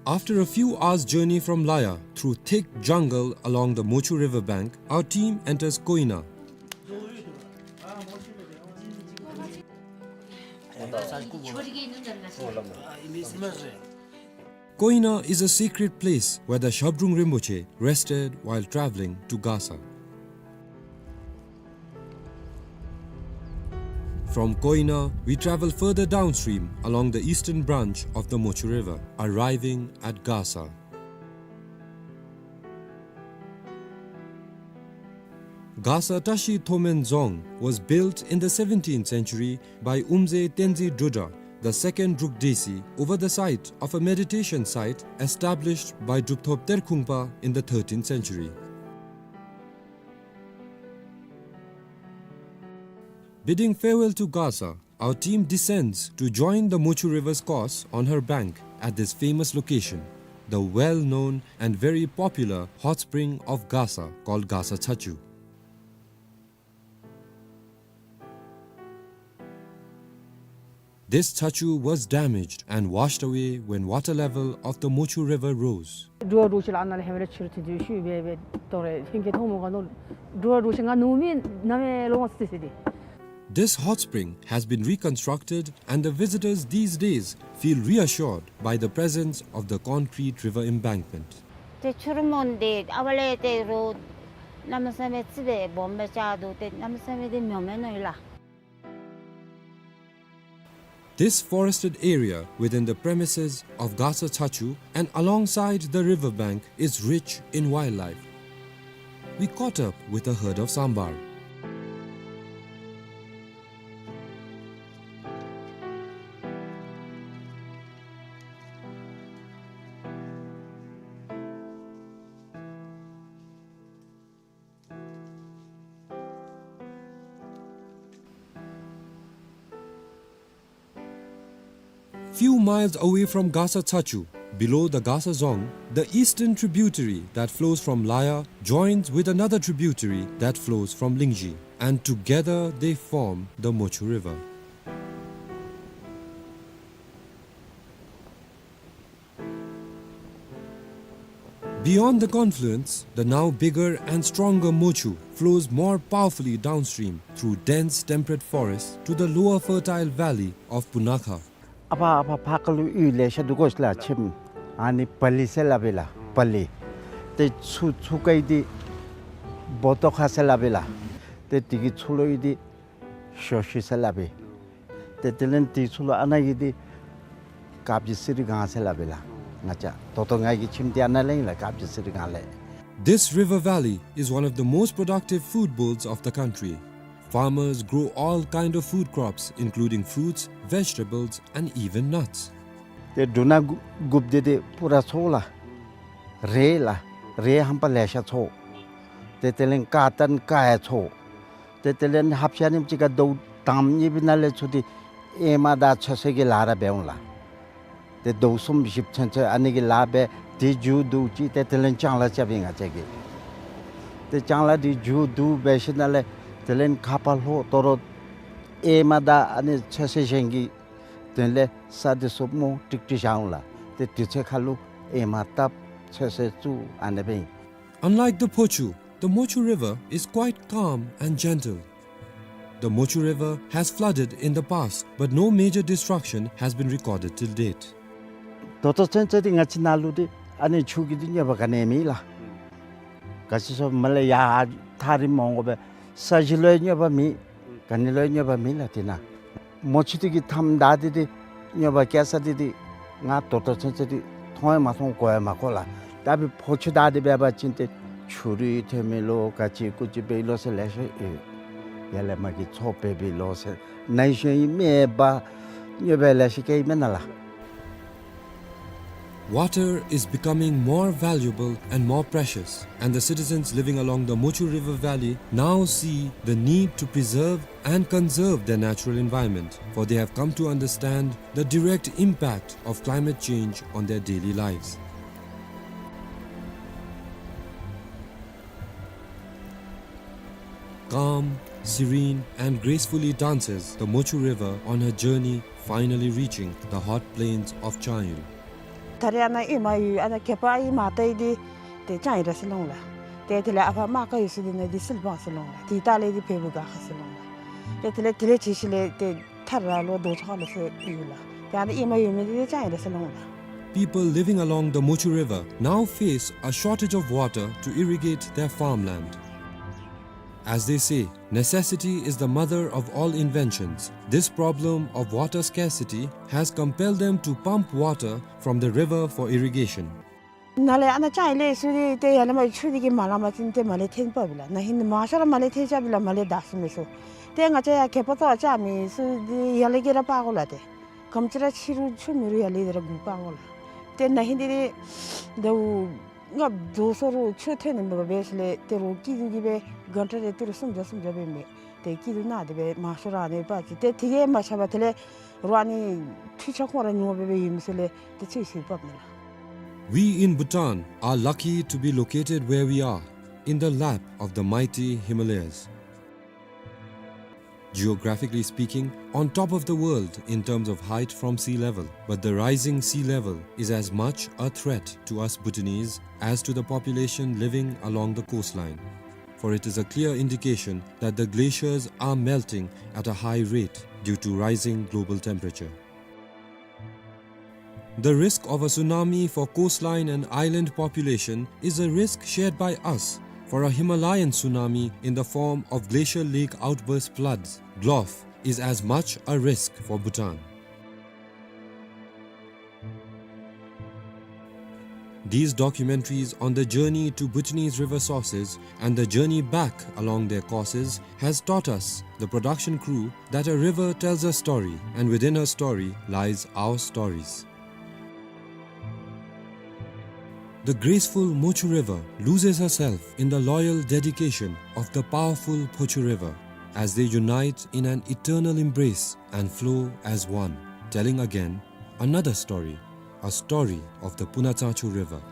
After a few hours' journey from Laya, through thick jungle along the Mochu river bank, our team enters Koina. Koina is a secret place where the Shabdrung Rinpoche rested while traveling to Gasa. From Koina, we travel further downstream along the eastern branch of the Mochu River, arriving at Gasa. Gasa Tashi Thomen Dzong was built in the seventeenth century by Umze Tenzin Drudra, the second Druk Desi, over the site of a meditation site established by Drupthop Terkhungpa in the thirteenth century. Bidding farewell to Gasa, our team descends to join the Mochu River's course on her bank at this famous location, the well-known and very popular hot spring of Gasa called Gasa Chachu. This chachu was damaged and washed away when water level of the Mochu River rose. འགྲོ་བ་འགྲོ་བ་ཅིག་ལ་ཨ་ནཱ་ལས་ཧེ་མ་ལས་ཕྱི་རུ་ཐོན་དུས་ཤུལ་སྦེ་སྦེ་དོ་རེ་ལྷན་སྐྱེས་མཐོང་མོ་ག་ནོ། འགྲོ་བ་འགྲོ་བ་ཅིག་ང་ནུབ་མི་ནམ་ཡང་ལོང་སི་སི་ཏེ། This hot spring has been reconstructed and the visitors these days feel reassured by the presence of the concrete river embankment. ཏེ་ཆུ་རུད་མོ་འདི་ཨ་ཕར་ལས་ཏེ་རོ་གནམ་མེད་ས་མེད་ཙི་སྦེ་སྦོམ་སྦེ་རྐྱབ་འདུག། ཏེ་གནམ་མེད་ས་མེད་འདི་མྱོང་མེད་ནོ་ཡོད་ལགས། This forested area within the premises of Gasa Chachu and alongside the river bank is rich in wildlife. We caught up with a herd of sambar. Few miles away from Gasa Chachu, below the Gasa Dzong, the eastern tributary that flows from Laya joins with another tributary that flows from Lingzhi, and together they form the Mochu River. Beyond the confluence, the now bigger and stronger Mochu flows more powerfully downstream through dense temperate forest to the lower fertile valley of Punakha. ཨ་ཕ་ཨ་ཕ་ཕར་ཁ་ལུ་གཡུས་ལེ་ཤ་འདུག་གོ་ཤ་ལགས་ཁྱིམ། ཨ་ནི་པ་ལི་ཟེར་སླབ་ཨིན་ལགས་པ་ལི། ཏེ་ཚུར་ཚུར་ཁ་གི་འདི་བོ་ཏོ་ཁ་ཟེར་སླབ་ཨིན་ལགས། ཏེ་དེ་གི་ཚུར་ལུ་གཡུས་འདི་ཞོ་ཤི་ཟེར་སླབ་ཨིན། ཏེ་དེ་ལས་དེ་ཚུར་ལུ་ཨ་ནཱ་གི་འདི་དཀར་སྦྱིས་གསེར་སྒང་ཟེར་སླབ་ཨིན་ལགས། ང་བཅས་ད་ལྟོ་ང་གི་ཁྱིམ་འདི་ཨ་ནཱ་ལས་ཨིན་ལགས། དཀར་སྦྱིས་གསེར་སྒང་ལས། This river valley is one of the most productive food bowls of the country. Farmers grow all kind of food crops, including fruits, vegetables, and even nuts. ཏེ་འབྲུ་སྣ་དགུ་དགུཔ་འདི་ཏེ་པུ་ར་ཚོགས་ལགས། རེད་ལགས། རེད་ཧམ་པ་ལེ་ཤ་ཚོགས། ཏེ་དེ་ལས་ཀར་ཏན་ཀར་ཡང་ཚོགས། ཏེ་དེ་ལས་ཧབ་ཤ་ནིམ་ཅིག་ཁར་ཟླཝ་དང་པ་གཉིས་པའི་ནང་ལས་ཚུར་འདི་ཨེ་མ་དང་ཚོད་བསྲེ་གི་ལཱ་ར་འབད་འོང་ལགས། ཏེ་ཟླཝ་གསུམ་བཞི་ཚུན་ཚོད་ཨ་ནི་གི་ལཱ་འབད། དེ་མཇུག་བསྡུ་ཅི། ཏེ་དེ་ལས་ལྕང་ལཱ་རྐྱབ་ཨིན་ང་བཅས་ཀྱིས། ཏེ་ལྕང་ལཱ་དེ་མཇུག་བསྡུ་འབད་ཞིནམ་ལས་དེ་ལས་ཁ་ཕར་ལྷོ་དོ་རུང་ཨེ་མ་དང་ཨ་ནི་ཚོད་བསྲེ་གཞན་གྱི་ དོན་ལས་ས་འདི་ཚུ་སྨུག་ཀྲིག་ཀྲི་བཞག་འོང་ལགས། ཏེ་དུས་ཚོད་ཁར་ལུ་ཨེ་མ་བཏབ་ཚོད་བསྲེ་བཙུགས་ཨ་ནི་སྦེ་ཨིན། Unlike the Phochu, the Mochu River is quite calm and gentle. The Mochu River has flooded in the past, but no major destruction has been recorded till date. ད་ལྟོ་ཚུན་ཚོད་འདི་ང་བཅས་ནཱ་ལུ་འདི་ཨ་ནི་ཆུ་གི་འདི་གནོད་པ་ག་ནི་མེད་ལགས། ག་ཅི་སོང་མ་ལས་ཡར་ཐག་རིངམོ་འོང་དགོ་པས། ས་གཞི་ལུ་ཡང་གནོད་པ་མེད། ག་ནི་ལུ་ཡང་གནོད་པ་མེད་ལགས་འདི་ནང་། མོ་ཆུ་འདི་གི་མཐའམ་བདའ་སྟེ་འདི་གནོད་པ་བཀལ་ས་འདི་འདི་ང་ད་ལྟོ་ཚུན་ཚོད་འདི་མཐོང་ཡང་མ་མཐོང་གོ་ཡང་མ་གོ་ལགས། ད་འབདན་ཕོ་ཆུ་བདའ་སྟེ་འབད་བ་ཅིན་ཏེ་ཆུ་རུད་ཐོན་མི་ལོ་ག་ཅི་ཀུ་ཅི་འབད་ལོ་ཟེར་ལེ་ཤ་ཡོད། ཡར་ལས་མར་གྱི་མཚོ་འབད་འབད་ལོ་ཟེར་ནཱ་ཡོད་ཤོས་ཨིན་མས་པ། གནོད་པ་ལེ་ཤ་བཀལ་ཡི་མེན་ན་ལགས། Water is becoming more valuable and more precious, and the citizens living along the Mochu River Valley now see the need to preserve and conserve their natural environment, for they have come to understand the direct impact of climate change on their daily lives. Calm, serene, and gracefully dances the Mochu River on her journey, finally reaching the hot plains of Changil. ད་རེས་ཨ་ནཱ་ཨེ་མ་ཡོད་ཨ་ནཱ་གད་པ་ཨེ་མ་བཏབ་ཡི་འདི་ཏེ་ཅང་ཡི་ར་ཟེར་ལོང་ལགས། ཏེ་དེ་ལས་ཨ་ཕ་མ་ག་ཡོད་ས་འདི་ནང་འདི་སིལ་བ་ཟེར་ལོང་ལགས། ཏེ་ད་ལས་འདི་བལ་པོ་ག་ཁ་ཟེར་ལོང་ལགས། ཏེ་དེ་ལས་དེ་ལས་ཅིག་ཤུལ་ལས་ཏེ་ཐར་ར་ལོ་རྡོ་ཚོ་ཁ་ལུ་ཟེར་ཡོད་ལགས། ཏེ་ཨ་ནཱ་ཨེ་མ་ཡོད་མི་འདི་ཏེ་ཅང་ཡི་ར་ཟེར་ལོང་ལགས། People living along the Mochu River now face a shortage of water to irrigate their farmland. As they say, necessity is the mother of all inventions. This problem of water scarcity has compelled them to pump water from the river for irrigation. ནཱ་ལས་ཨ་ནཱ་ཅང་ཡི་ལས་ཚུ་འདི་ཏེ་ཡར་ལས་མར་ཆུ་འདི་གིས་མ་ལང་པ་ཅིན་ཏེ་མར་ལས་འཐེན་པ་སྦེ་ལགས། ན་ཧིང་མང་ཤོས་ར་མར་ལས་འཐེན་རྐྱབ་སྦེ་ལགས། མར་ལས་བདའ་ཚུགས་མི་ཚུ། ཏེ་ང་བཅས་ཡར་གད་པ་བཏབ་རྐྱབ་མི་ཚུ་འདི་ཡར་ལས་གི་ར་འབག་དགོ་ལགས། ཏེ་ག་དེམ་ཅིག་ར་ཆུ་རུད་ཆུ་མེད་རུང་ཡར་ལས་འདི་ར་འགུག་འབག་དགོ་ལགས། ཏེ་ན་ཧིང་འདི་ཏེ་ཟླཝ་ལྔ་བཅུ་སོ་རུང་ཆུ་ཐོན་ནི་མེད་པར་འབད་ཞིནམ་ལས་ཏེ་རོགས་སྐྱིད་སྡུག་གིས་སྦེ་གང་ཏེ་རེ་ཏི་རུ་སུམ་བརྒྱ་སུམ་བརྒྱ་སྦེ་མས། ཏེ་སྐྱིད་སྡུག་ནང་འདི་སྦེ་མང་ཤོས་ར་ཨ་ནི་འབད་ཅི། ཏེ་དེ་གིས་མ་ཆགས་པར་དེ་ལས་རོགས་ཨ་ནི་འཕྲུལ་ཆས་ཁོང་ར་ཉོ་སྦེ་སྦེ་ཡོད་མི་ཚུ་ལས་ཏེ་ཚུད་ཚུད་འབགཔ་མས་ལགས། We in Bhutan are lucky to be located where we are, in the lap of the mighty Himalayas. Geographically speaking, on top of the world in terms of height from sea level, but the rising sea level is as much a threat to us Bhutanese as to the population living along the coastline. For it is a clear indication that the glaciers are melting at a high rate due to rising global temperature. The risk of a tsunami for coastline and island population is a risk shared by us, for a Himalayan tsunami in the form of glacial lake outburst floods, GLOF, is as much a risk for Bhutan. These documentaries on the journey to Bhutanese river sources and the journey back along their courses has taught us, the production crew, that a river tells a story, and within her story lies our stories. The graceful Mochu River loses herself in the loyal dedication of the powerful Phochu River as they unite in an eternal embrace and flow as one, telling again another story, a story of the Punachachu River.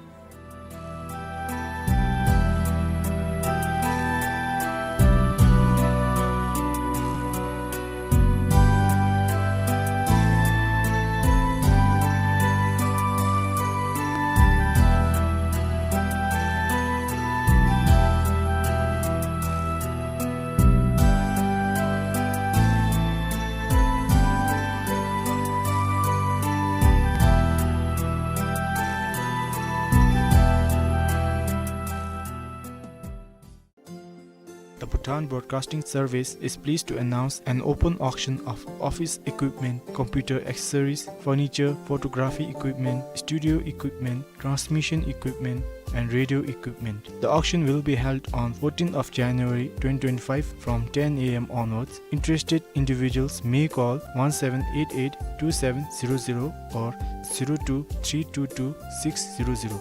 The Bhutan Broadcasting Service is pleased to announce an open auction of office equipment, computer accessories, furniture, photography equipment, studio equipment, transmission equipment, and radio equipment. The auction will be held on fourteenth of January twenty twenty-five from ten A M onwards. Interested individuals may call one seven eight eight two seven zero zero or zero two three two two six zero zero.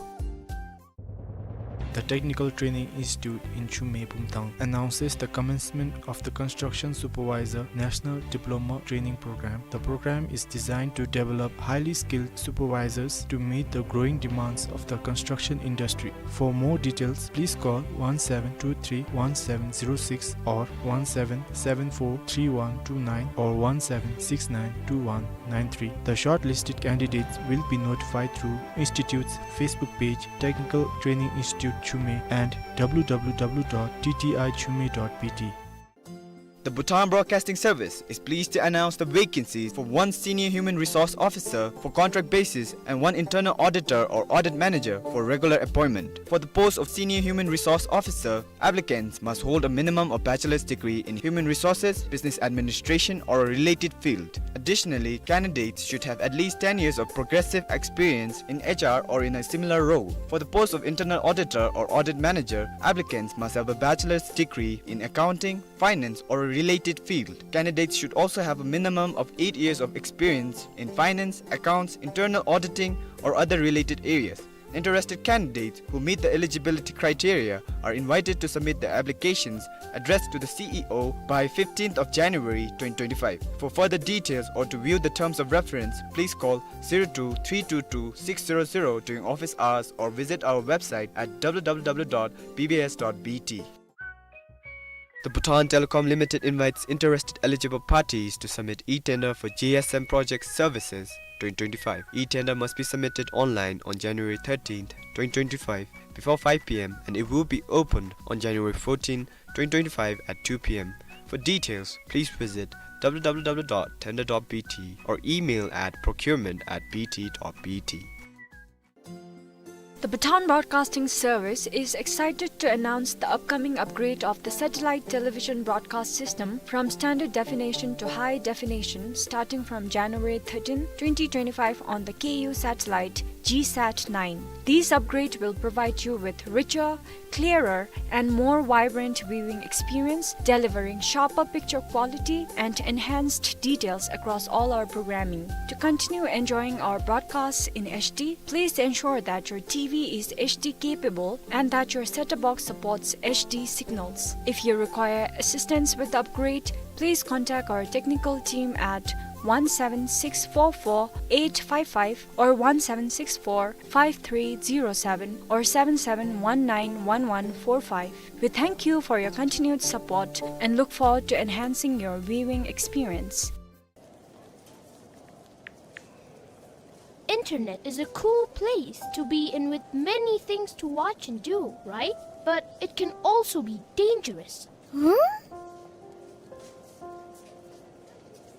The Technical Training Institute in Chumei, Bumthang, announces the commencement of the Construction Supervisor National Diploma Training Program. The program is designed to develop highly skilled supervisors to meet the growing demands of the construction industry. For more details, please call one seven two three one seven zero six or one seven seven four three one two nine or one seven six nine two one nine three. The shortlisted candidates will be notified through institute's Facebook page, Technical Training Institute Chumei, and w w w dot t t i chumei dot b t. The Bhutan Broadcasting Service is pleased to announce the vacancies for one Senior Human Resource Officer for contract basis and one Internal Auditor or Audit Manager for regular appointment. For the post of Senior Human Resource Officer, applicants must hold a minimum of bachelor's degree in human resources, business administration, or a related field. Additionally, candidates should have at least ten years of progressive experience in H R or in a similar role. For the post of Internal Auditor or Audit Manager, applicants must have a bachelor's degree in accounting, finance, or a related field. Candidates should also have a minimum of eight years of experience in finance, accounts, internal auditing, or other related areas. Interested candidates who meet the eligibility criteria are invited to submit their applications addressed to the C E O by fifteenth of January twenty twenty-five. For further details or to view the terms of reference, please call zero two three two two six zero zero during office hours or visit our website at w w w dot b b s dot b t. The Bhutan Telecom Limited invites interested eligible parties to submit e-tender for J S M Project Services twenty twenty-five. E-tender must be submitted online on January thirteenth, twenty twenty-five, before five p m, and it will be opened on January fourteenth, twenty twenty-five, at two p m. For details, please visit w w w dot tender dot b t or email at procurement at b t dot b t. The Bhutan Broadcasting Service is excited to announce the upcoming upgrade of the satellite television broadcast system from standard definition to high definition starting from January thirteenth, twenty twenty-five on the K U satellite G sat nine. This upgrade will provide you with richer, clearer, and more vibrant viewing experience, delivering sharper picture quality and enhanced details across all our programming. To continue enjoying our broadcasts in H D, please ensure that your T V is H D capable and that your set-top box supports H D signals. If you require assistance with the upgrade, please contact our technical team at one seven six four four eight five five or one seven six four five three zero seven or seven seven one nine one one four five. We thank you for your continued support and look forward to enhancing your viewing experience. Internet is a cool place to be in with many things to watch and do, right? But it can also be dangerous. Huh?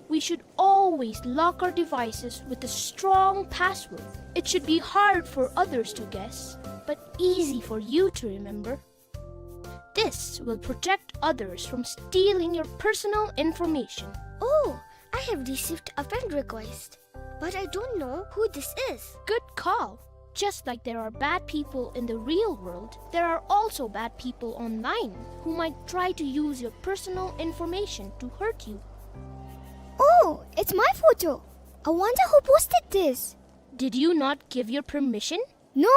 We should always lock our devices with a strong password. It should be hard for others to guess, but easy for you to remember. This will protect others from stealing your personal information. Oh, I have received a friend request, but I don't know who this is. Good call. Just like there are bad people in the real world, there are also bad people online who might try to use your personal information to hurt you. Oh, it's my photo. I wonder who posted this. Did you not give your permission? No.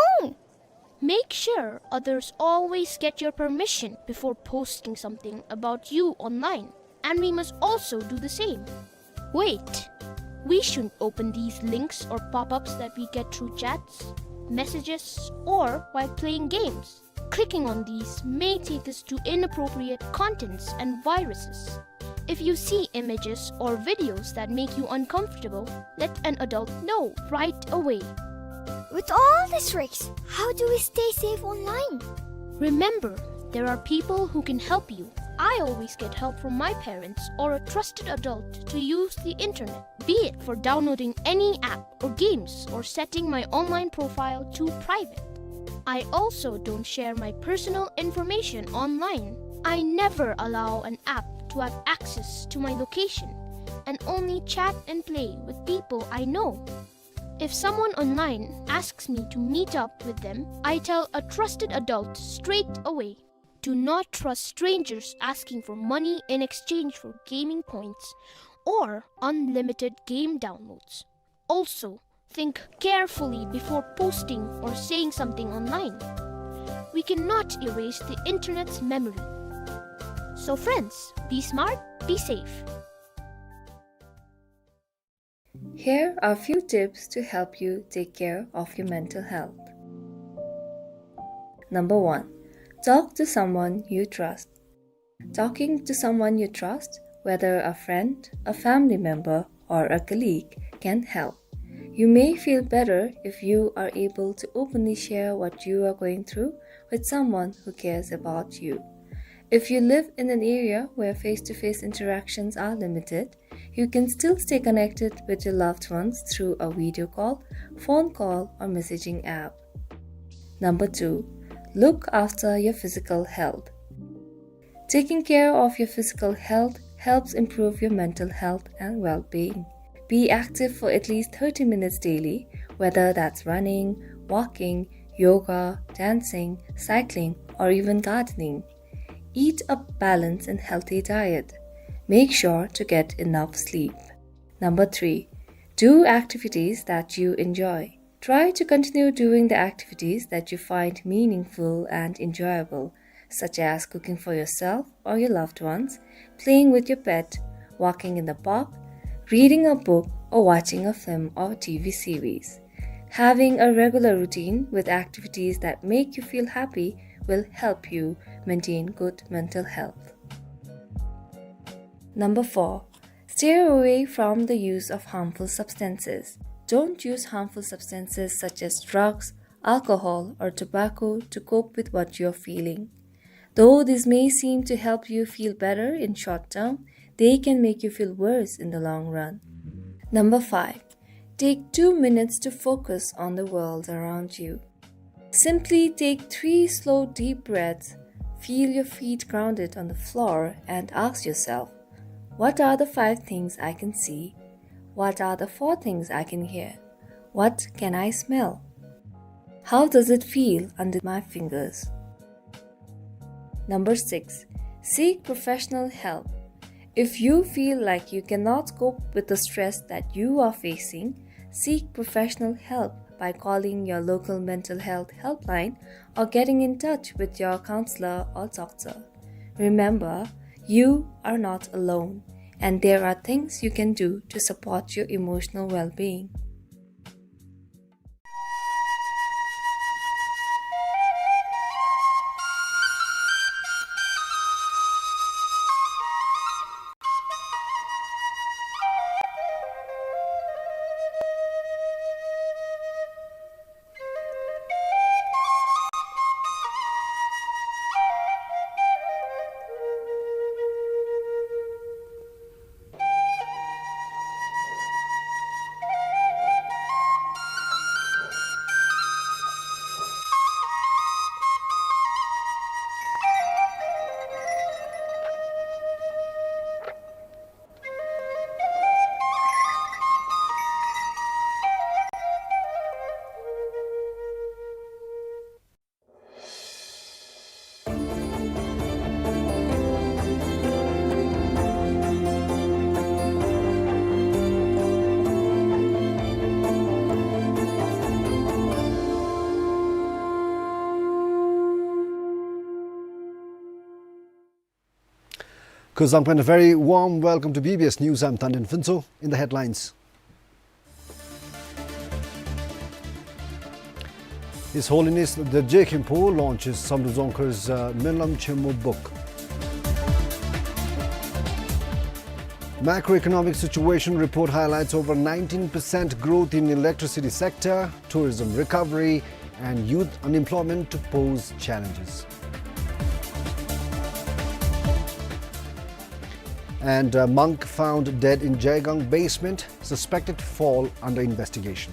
Make sure others always get your permission before posting something about you online, and we must also do the same. Wait, we shouldn't open these links or pop-ups that we get through chats, messages, or while playing games. Clicking on these may take us to inappropriate contents and viruses. If you see images or videos that make you uncomfortable, let an adult know right away. With all these tricks, how do we stay safe online? Remember, there are people who can help you. I always get help from my parents or a trusted adult to use the internet, be it for downloading any app or games or setting my online profile to private. I also don't share my personal information online. I never allow an app to have access to my location and only chat and play with people I know. If someone online asks me to meet up with them, I tell a trusted adult straight away. Do not trust strangers asking for money in exchange for gaming points or unlimited game downloads. Also, think carefully before posting or saying something online. we cannot erase the internet's memory. So friends, be smart, be safe. Here are few tips to help you take care of your mental health. Number one, talk to someone you trust. Talking to someone you trust, whether a friend, a family member, or a colleague, can help. You may feel better if you are able to openly share what you are going through with someone who cares about you. If you live in an area where face-to-face interactions are limited, you can still stay connected with your loved ones through a video call, phone call, or messaging app. Number two, look after your physical health. Taking care of your physical health helps improve your mental health and well-being. Be active for at least thirty minutes daily, whether that's running, walking, yoga, dancing, cycling, or even gardening. Eat a balanced and healthy diet. Make sure to get enough sleep. Number three, do activities that you enjoy. Try to continue doing the activities that you find meaningful and enjoyable, such as cooking for yourself or your loved ones, playing with your pet, walking in the park, reading a book, or watching a film or T V series. Having a regular routine with activities that make you feel happy will help you maintain good mental health. Number four, steer away from the use of harmful substances. Don't use harmful substances such as drugs, alcohol, or tobacco to cope with what you're feeling. Though this may seem to help you feel better in short term, they can make you feel worse in the long run. Number five, take two minutes to focus on the world around you. Simply take three slow, deep breaths, feel your feet grounded on the floor, and ask yourself, "What are the five things I can see? What are the four things I can hear? What can I smell? How does it feel under my fingers?" Number six, seek professional help. If you feel like you cannot cope with the stress that you are facing, seek professional help by calling your local mental health helpline or getting in touch with your counselor or doctor. Remember, you are not alone, and there are things you can do to support your emotional well-being. Kuzuzangpen, a very warm welcome to B B S News. I'm Tanden Phuntsho. In the headlines, His Holiness the Je Khenpo launches Samdrup Dzongkhar's, uh, Menlam Chenmo book. Macroeconomic situation report highlights over nineteen percent growth in electricity sector, tourism recovery, and youth unemployment to pose challenges. And a monk found dead in Jaigang basement, suspected fall under investigation.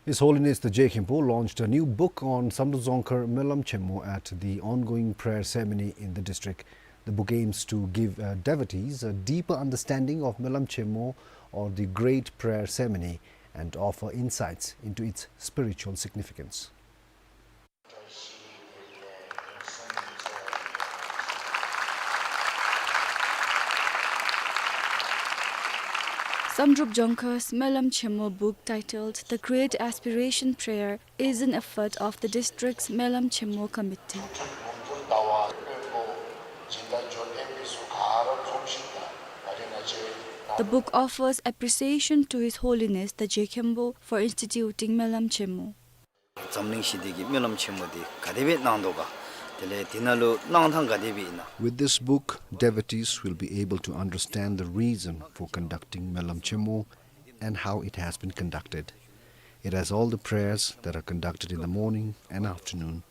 His Holiness the Je Khenpo launched a new book on Samdrup Dzongkhar Menlam Chenmo at the ongoing prayer ceremony in the district. The book aims to give, uh, devotees a deeper understanding of Menlam Chenmo, or the Great Prayer Ceremony, and offer insights into its spiritual significance. བསམ་གྲུབ་ལྗོངས་མཁར་སྨོན་ལམ་ཆེན་མོ book titled The Great Aspiration Prayer is an effort of the district's སྨོན་ལམ་ཆེན་མོ committee. The book offers appreciation to His Holiness the རྗེ་མཁན་པོ for instituting སྨོན་ལམ་ཆེན་མོ. འཛམ་གླིང་ཞི་བདེ་གི་སྨོན་ལམ་ཆེན་མོ་འདི་ག་དེ་སྦེ་གནང་དོ་ག། དེ་ལས་འདི་ནང་ལུ་གནང་ཐངས་ག་དེ་སྦེ་ཨིན་ན། With this book, devotees will be able to understand the reason for conducting སྨོན་ལམ་ཆེན་མོ and how it has been conducted. It has all the prayers that are conducted in the morning and afternoon.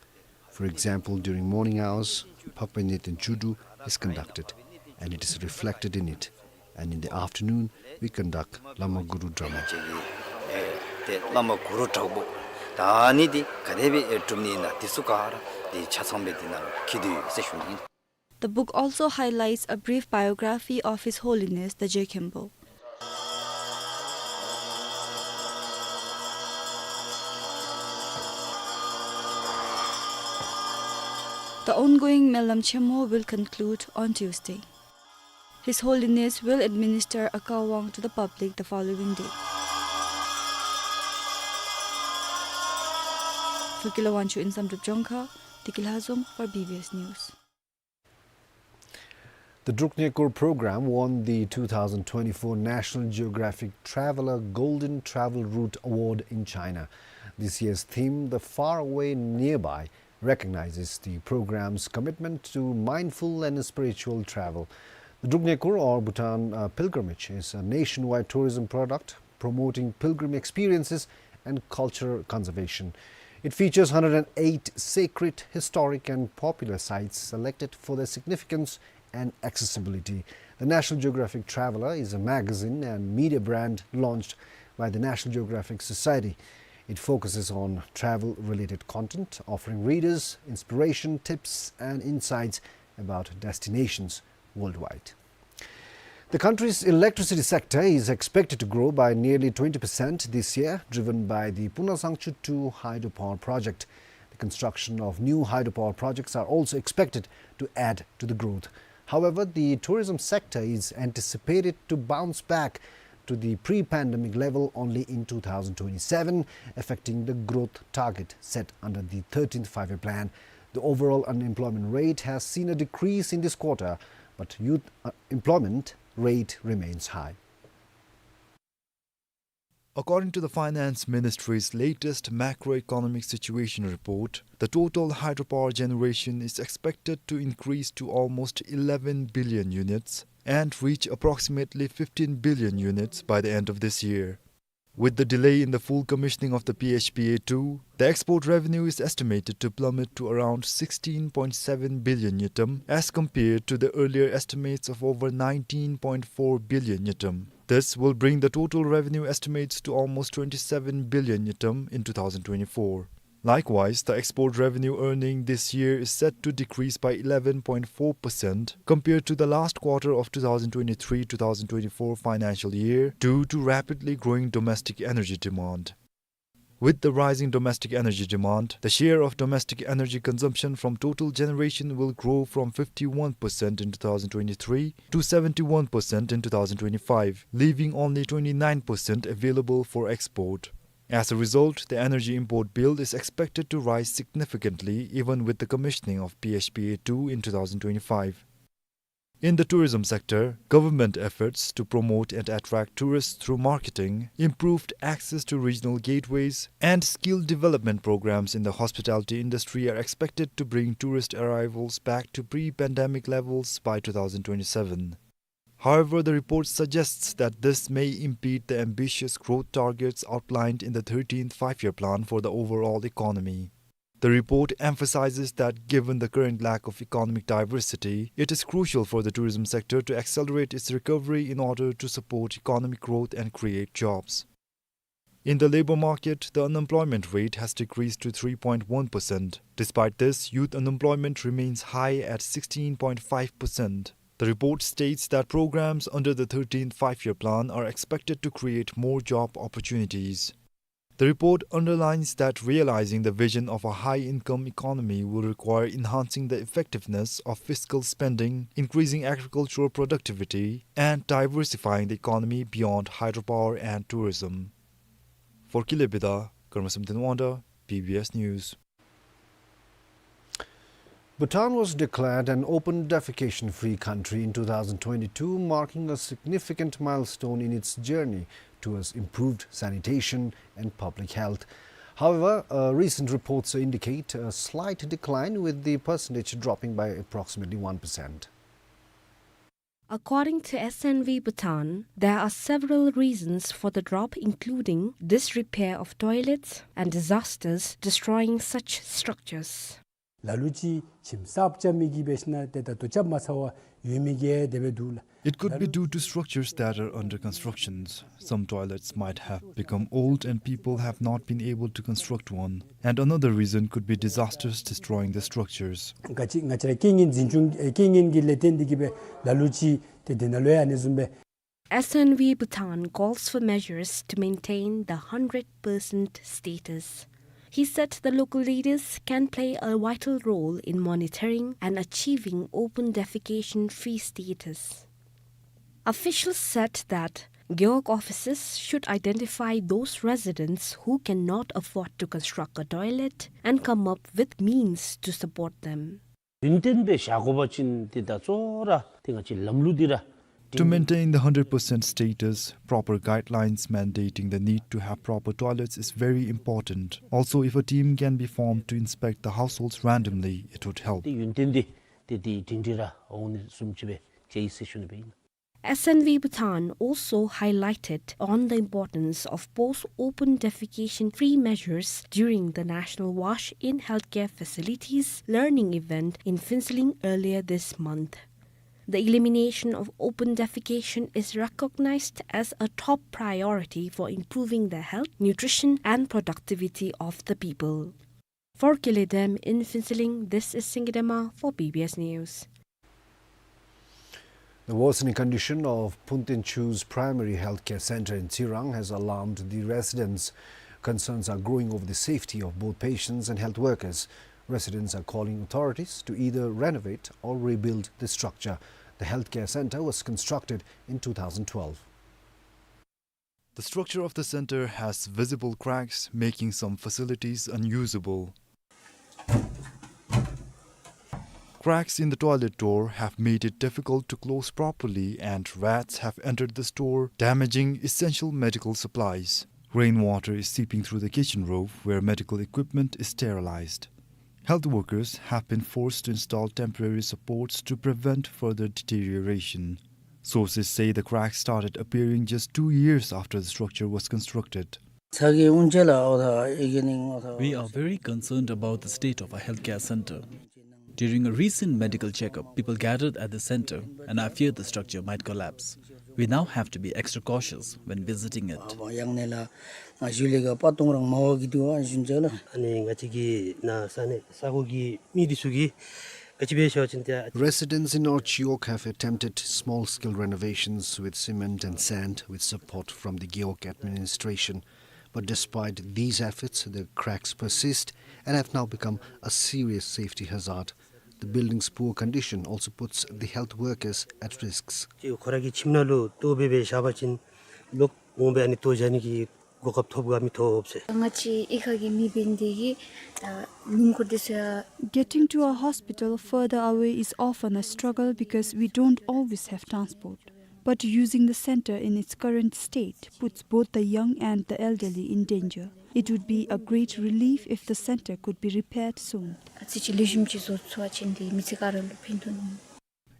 For example, during morning hours, ཕགཔ་གནས་བརྟན་བཅུ་དྲུག་is conducted, and it is reflected in it. And in the afternoon, we conduct བླ་མ་གུ་རུ་དྲག་པོ། ཏེ་བླ་མ་གུ་རུ་དྲག་པོ་ད་ཨ་ནི་འདི་ག་དེ་སྦེ་སྒྲུབ་ནི་ཨིན་ན་འདི་ཚུ་ག་ར་འདི་ཆ་ཚང་སྦེ་འདི་ནང་ལུ་འཁོད་དེ་ཡོད་ཟེར་ཞུ་ནི་ཨིན། The book also highlights a brief biography of His Holiness the རྗེ་མཁན་པོ. The ongoing སྨོན་ལམ་ཆེན་མོ will conclude on Tuesday. His Holiness will administer a Kawang to the public the following day. For Gilwa Wancho in Samdrup Dzongkha, Deki Lhazom for B B S News. The Druk Nyekur program won the two thousand twenty-four National Geographic Traveler Golden Travel Route Award in China. This year's theme, The Far Away Nearby, recognizes the program's commitment to mindful and spiritual travel. The Druk Nyekur, or Bhutan uh, pilgrimage, is a nationwide tourism product promoting pilgrim experiences and cultural conservation. It features hundred and eight sacred, historic, and popular sites selected for their significance and accessibility. The National Geographic Traveler is a magazine and media brand launched by the National Geographic Society. It focuses on travel-related content, offering readers inspiration, tips, and insights about destinations worldwide. The country's electricity sector is expected to grow by nearly twenty percent this year, driven by the Punasangchu two hydropower project. The construction of new hydropower projects are also expected to add to the growth. However, the tourism sector is anticipated to bounce back to the pre-pandemic level only in two thousand twenty-seven, affecting the growth target set under the thirteenth Five-Year Plan. The overall unemployment rate has seen a decrease in this quarter, but youth uh, employment rate remains high. According to the Finance Ministry's latest macroeconomic situation report, the total hydropower generation is expected to increase to almost eleven billion units and reach approximately fifteen billion units by the end of this year. With the delay in the full commissioning of the P H P A two, the export revenue is estimated to plummet to around sixteen point seven billion ngultrum as compared to the earlier estimates of over nineteen point four billion ngultrum. This will bring the total revenue estimates to almost twenty-seven billion ngultrum in two thousand twenty-four. Likewise, the export revenue earning this year is set to decrease by eleven point four percent compared to the last quarter of two thousand twenty-three two thousand twenty-four financial year due to rapidly growing domestic energy demand. With the rising domestic energy demand, the share of domestic energy consumption from total generation will grow from fifty-one percent in two thousand twenty-three to seventy-one percent in two thousand twenty-five, leaving only twenty-nine percent available for export. As a result, the energy import bill is expected to rise significantly even with the commissioning of P H P A two in two thousand twenty-five. In the tourism sector, government efforts to promote and attract tourists through marketing, improved access to regional gateways, and skill development programs in the hospitality industry are expected to bring tourist arrivals back to pre-pandemic levels by two thousand twenty-seven. However, the report suggests that this may impede the ambitious growth targets outlined in the thirteenth Five-Year Plan for the overall economy. The report emphasizes that given the current lack of economic diversity, it is crucial for the tourism sector to accelerate its recovery in order to support economic growth and create jobs. In the labor market, the unemployment rate has decreased to three point one percent. Despite this, youth unemployment remains high at sixteen point five percent. The report states that programs under the thirteenth Five-Year Plan are expected to create more job opportunities. The report underlines that realizing the vision of a high-income economy will require enhancing the effectiveness of fiscal spending, increasing agricultural productivity, and diversifying the economy beyond hydropower and tourism. For Kile Bida, Karma Samten Wanda, B B S News. Bhutan was declared an open defecation-free country in two thousand twenty-two, marking a significant milestone in its journey towards improved sanitation and public health. However, uh, recent reports indicate a slight decline, with the percentage dropping by approximately one percent. According to S N V Bhutan, there are several reasons for the drop, including disrepair of toilets and disasters destroying such structures. ལ་ལུ་ཅིག་ཁྱིམ་གསརཔ་རྐྱབ་མི་གིས་འབད་ཞིན་ན་ཏེ་ད་ལྟོ་རྐྱབ་མ་ཚར་བར་ཡོད་མི་གིས་དེ་སྦེ་འདུག་ལགས། It could be due to structures that are under constructions. Some toilets might have become old and people have not been able to construct one. And another reason could be disasters destroying the structures. ག་ཅི་ང་བཅས་ར་རྐྱེན་ངན་འཛིན་སྐྱོང་ཨེ་རྐྱེན་ངན་གྱི་ལས་བརྟེན་འདི་གིས་སྦེ་ལ་ལུ་ཅིག་ཏེ་དེ་ནང་ལུ་ཡང་ཨ་ནི་བཟུམ་སྦེ། S N V Bhutan calls for measures to maintain the hundred percent status. He said the local leaders can play a vital role in monitoring and achieving open defecation-free status. Officials said that Gewog officers should identify those residents who cannot afford to construct a toilet and come up with means to support them. ཡུན་བརྟན་སྦེ་བཞག་དགོ་པ་ཅིན་ཏེ་ད་གཙོ་བོ་ར་ཏེ་ང་བཅས་ལམ་ལུགས་འདི་ར། To maintain the hundred percent status, proper guidelines mandating the need to have proper toilets is very important. Also, if a team can be formed to inspect the households randomly, it would help. ཏེ་ཡུན་བརྟན་འདི་ཏེ་ཏེ་སྒྲིང་སྒྲི་ར་འོང་ནི་བཟུམ་ཅིག་སྦེ་ཅིག་ཨིན་ཟེར་ཞུ་ནི་སྦེ་ཨིན། S N V Bhutan also highlighted on the importance of post-open defecation-free measures during the National Wash in Healthcare Facilities learning event in Phuentsholing earlier this month. The elimination of open defecation is recognized as a top priority for improving the health, nutrition, and productivity of the people. For Kile Dam in Phuentsholing, this is Singye Dema for B B S News. The worsening condition of Phunten Chus Primary Healthcare Center in Tsirang has alarmed the residents. Concerns are growing over the safety of both patients and health workers. Residents are calling authorities to either renovate or rebuild the structure. The healthcare center was constructed in two thousand twelve. The structure of the center has visible cracks, making some facilities unusable. Cracks in the toilet door have made it difficult to close properly, and rats have entered the store, damaging essential medical supplies. Rainwater is seeping through the kitchen roof, where medical equipment is sterilized. Health workers have been forced to install temporary supports to prevent further deterioration. Sources say the cracks started appearing just two years after the structure was constructed. We are very concerned about the state of our healthcare center. During a recent medical checkup, people gathered at the center, and I fear the structure might collapse. We now have to be extra cautious when visiting it. Residents in North Gewog have attempted small-scale renovations with cement and sand with support from the Gewog administration. But despite these efforts, the cracks persist and have now become a serious safety hazard. The building's poor condition also puts the health workers at risks. ཁོ་ར་གི་ཁྱིམ་ནང་ལུ་ལྟོ་འབད་བཞག་པ་ཅིན་ལོག་འོང་སྦེ་ཨ་ནི་ལྟོ་བཞག་ནི་གི་གོ་སྐབས་ཐོབ་ག་མི་ཐོབ་ཟེར། ང་བཅས་ཨི་ཁ་གི་མི་འབད་ནི་འདི་གིས་ལུང་ཁུག་འདི་ཚུ་ཡང་། Getting to a hospital further away is often a struggle because we don't always have transport. But using the center in its current state puts both the young and the elderly in danger. It would be a great relief if the center could be repaired soon. ཨ་ཙི་ཅིག་ལེགས་ཤོམ་ཅིག་བཟོ་ཚུགས་པ་ཅིན་འདི་མི་ཚེ་ག་ར་ལུ་ཕན་ཐོགས་ནི།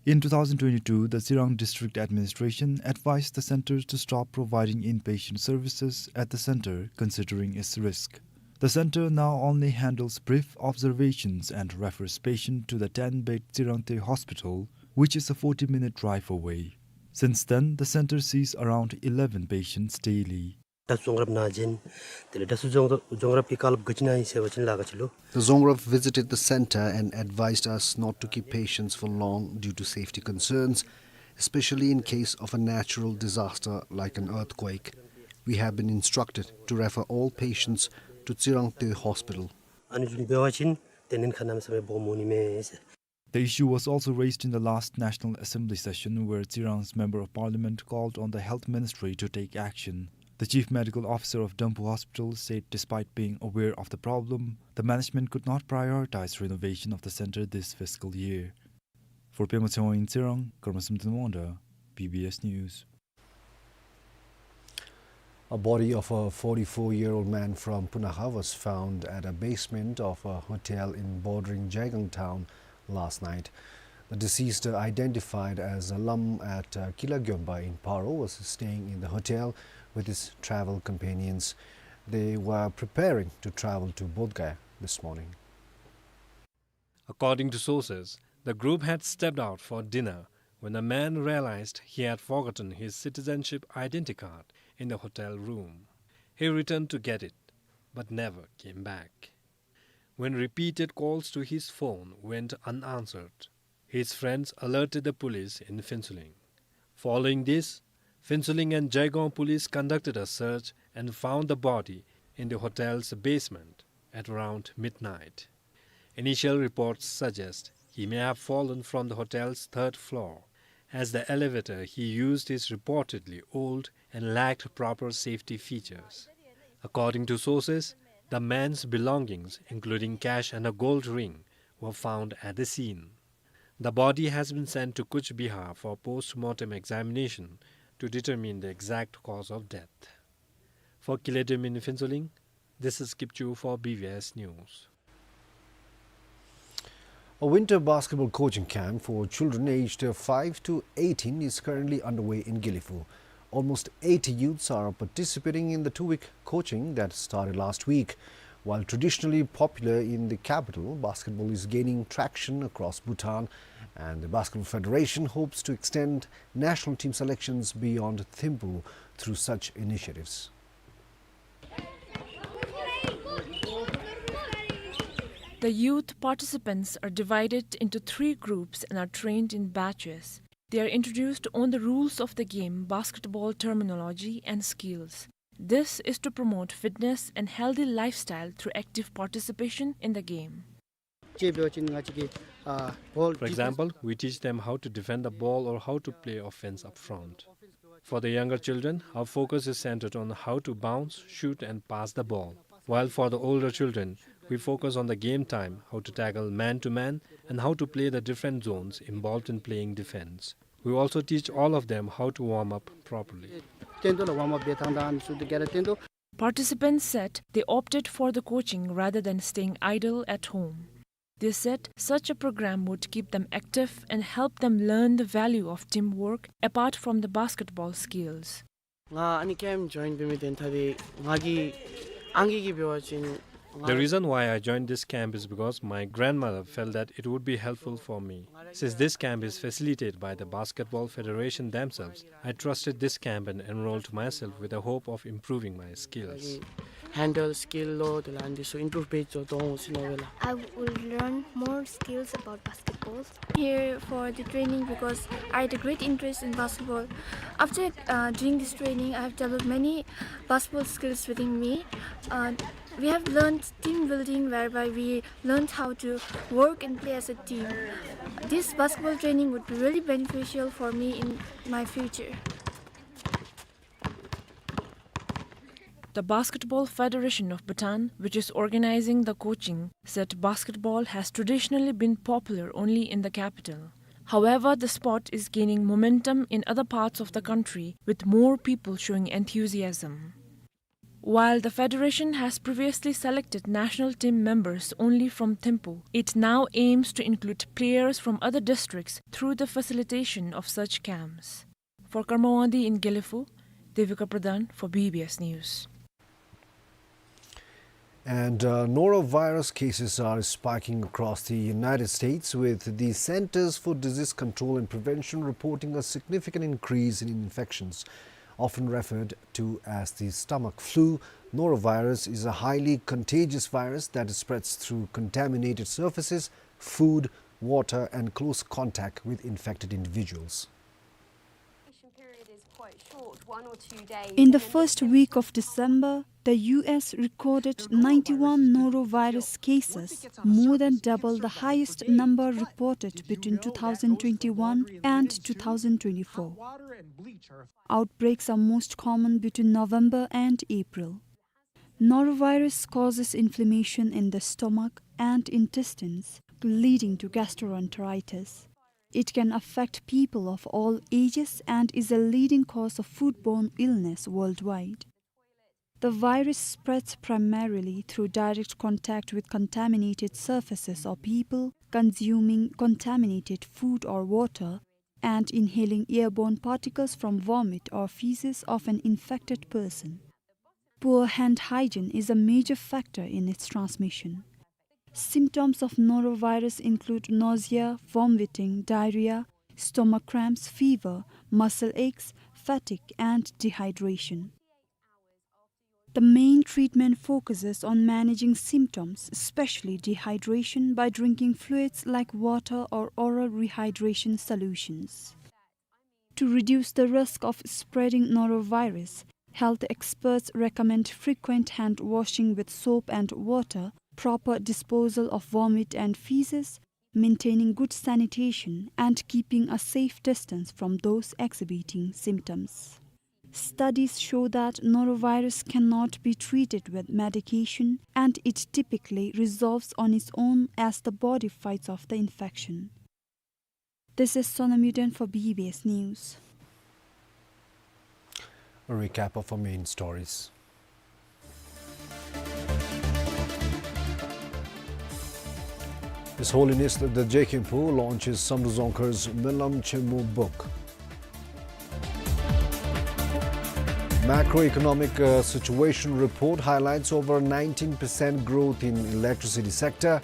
In two thousand twenty-two, the Tsirang District Administration advised the center to stop providing inpatient services at the center, considering its risk. The center now only handles brief observations and refers patients to the ten-bed Tsirang Tei Hospital, which is a forty-minute drive away. Since then, the center sees around eleven patients daily. ད་རྫོང་རབ་ནང་བྱོན། དེ་ལས་ད་རྫོང་རབ་ཀྱི་བཀའ་སློབ་ག་ཅི་ནང་ཨིན་ཟེར་བ་ཅིན་ལཱ་ག་ཅི་ལོ། The Dzongravp visited the center and advised us not to keep patients for long due to safety concerns, especially in case of a natural disaster like an earthquake. We have been instructed to refer all patients to Tsirang Toey Hospital. ཨ་ནི་བཟུམ་འབད་བ་ཅིན་དེ་ནི་ཁ་གནམ་མེད་ས་མེད་སྦོམ་འོང་ནི་མས་ཟེར། The issue was also raised in the last National Assembly session, where Tsirang's Member of Parliament called on the Health Ministry to take action. The Chief Medical Officer of Damphou Hospital said despite being aware of the problem, the management could not prioritize renovation of the center this fiscal year. For Pema Tshewang in Tsirang, Karma Samten Wangda, B B S News. A body of a forty-four-year-old man from Punakha was found at a basement of a hotel in bordering Jaigang town last night. The deceased, identified as Alam at, uh, Kila Gyomba in Paro, was staying in the hotel with his travel companions. They were preparing to travel to Bodh Gaya this morning. According to sources, the group had stepped out for dinner when the man realized he had forgotten his citizenship identity card in the hotel room. He returned to get it, but never came back. When repeated calls to his phone went unanswered, his friends alerted the police in Phuentsholing. Following this, Phuentsholing and Jaigaon police conducted a search and found the body in the hotel's basement at around midnight. Initial reports suggest he may have fallen from the hotel's third floor, as the elevator he used is reportedly old and lacked proper safety features. According to sources, the man's belongings, including cash and a gold ring, were found at the scene. The body has been sent to Cooch Behar for post-mortem examination to determine the exact cause of death. For Kile Dem in Phuentsholing, this is Kipchu for B B S News. A winter basketball coaching camp for children aged five to eighteen is currently underway in Gelephu. Almost eighty youths are participating in the two-week coaching that started last week. While traditionally popular in the capital, basketball is gaining traction across Bhutan, and the Basketball Federation hopes to extend national team selections beyond Thimphu through such initiatives. The youth participants are divided into three groups and are trained in batches. They are introduced on the rules of the game, basketball terminology and skills. This is to promote fitness and healthy lifestyle through active participation in the game. For example, we teach them how to defend the ball or how to play offense up front. For the younger children, our focus is centered on how to bounce, shoot, and pass the ball. While for the older children, we focus on the game time, how to tackle man to man, and how to play the different zones involved in playing defense. We also teach all of them how to warm up properly. སྟོན་དོ་ལགས། ཝརམ་ཨབ་འབད་ཐངས་དང་ཨ་ནི་ཚུ་དེ་ག་ར་སྟོན་དོ། Participants said they opted for the coaching rather than staying idle at home. They said such a program would keep them active and help them learn the value of teamwork apart from the basketball skills. ང་ཨ་ནི་ཀེམཔ་ཇོའིན་འབད་མི་དོན་དག་འདི་ང་གི་ཨང་རྒས་ཀྱིས་འབད་བ་ཅིན། The reason why I joined this camp is because my grandmother felt that it would be helpful for me. Since this camp is facilitated by the Basketball Federation themselves, I trusted this camp and enrolled myself with the hope of improving my skills. Handle skill ལོ་དེ་ལས་ཨ་ནི་ཚུ་ཨིམ་པྲུབ་འབད་ཚུགས་དོ་ཟེར་མནོ་བས་ལགས། I will learn more skills about basketball. Here for the training because I had a great interest in basketball. After, uh, doing this training, I have developed many basketball skills within me. Uh, we have learned team building, whereby we learned how to work and play as a team. This basketball training would be really beneficial for me in my future. The Basketball Federation of Bhutan, which is organizing the coaching, said basketball has traditionally been popular only in the capital. However, the sport is gaining momentum in other parts of the country, with more people showing enthusiasm. While the federation has previously selected national team members only from Thimphu, it now aims to include players from other districts through the facilitation of such camps. For Karma Wangdi in Gelephu, Devika Pradhan for B B S News. And, uh, norovirus cases are spiking across the United States, with the Centers for Disease Control and Prevention reporting a significant increase in infections. Often referred to as the stomach flu, norovirus is a highly contagious virus that spreads through contaminated surfaces, food, water, and close contact with infected individuals. Incubation period is quite In the first week of December, the U S recorded ninety-one norovirus cases, more than double the highest number reported between two thousand twenty-one and two thousand twenty-four. Outbreaks are most common between November and April. Norovirus causes inflammation in the stomach and intestines, leading to gastroenteritis. It can affect people of all ages and is a leading cause of foodborne illness worldwide. The virus spreads primarily through direct contact with contaminated surfaces or people consuming contaminated food or water and inhaling airborne particles from vomit or feces of an infected person. Poor hand hygiene is a major factor in its transmission. Symptoms of norovirus include nausea, vomiting, diarrhea, stomach cramps, fever, muscle aches, fatigue, and dehydration. The main treatment focuses on managing symptoms, especially dehydration, by drinking fluids like water or oral rehydration solutions. To reduce the risk of spreading norovirus, health experts recommend frequent hand washing with soap and water, proper disposal of vomit and feces, maintaining good sanitation, and keeping a safe distance from those exhibiting symptoms. Studies show that norovirus cannot be treated with medication, and it typically resolves on its own as the body fights off the infection. This is Sonam Yuden for B B S News. A recap of our main stories. His Holiness the Jekhinpo launches Samdrup Dzongkhar's Minlam Chenmo book. Macroeconomic, uh, situation report highlights over nineteen percent growth in electricity sector,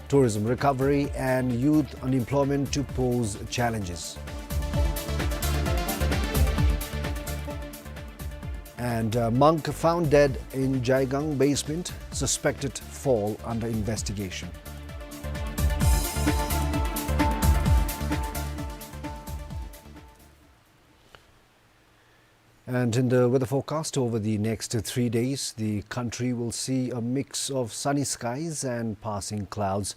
tourism recovery and youth unemployment to pose challenges. And, uh, monk found dead in Jaigang basement, suspected fall under investigation. And in the weather forecast, over the next three days, the country will see a mix of sunny skies and passing clouds.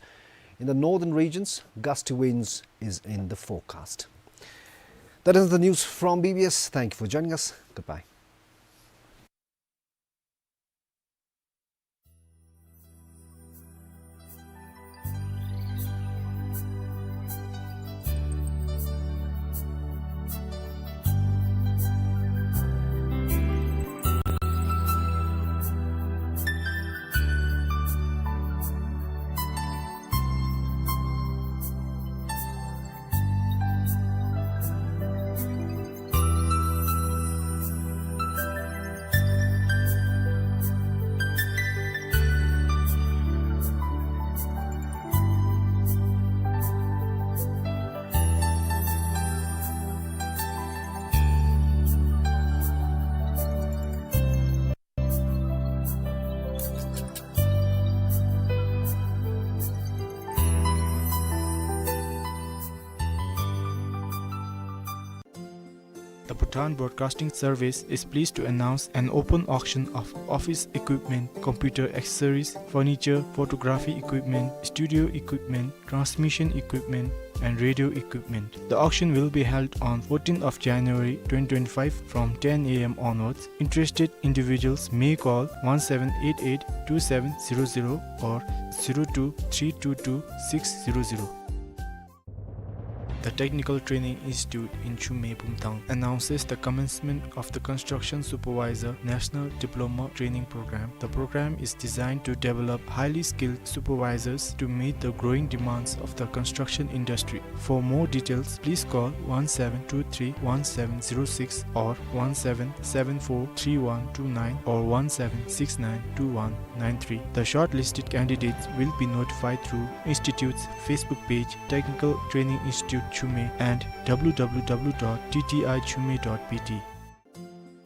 In the northern regions, gusty winds is in the forecast. That is the news from B B S. Thank you for joining us. Goodbye. The Bhutan Broadcasting Service is pleased to announce an open auction of office equipment, computer accessories, furniture, photography equipment, studio equipment, transmission equipment, and radio equipment. The auction will be held on fourteenth of January twenty twenty-five from ten A M onwards. Interested individuals may call one seven eight eight two seven zero zero or zero two three two two six zero zero. The Technical Training Institute in Chumey, Bumthang announces the commencement of the Construction Supervisor National Diploma Training Program. The program is designed to develop highly skilled supervisors to meet the growing demands of the construction industry. For more details, please call one seven two three one seven zero six or one seven seven four three one two nine or one seven six nine two one nine three. The shortlisted candidates will be notified through institute's Facebook page, Technical Training Institute Chumey, and W W W dot T T I chumey dot B T.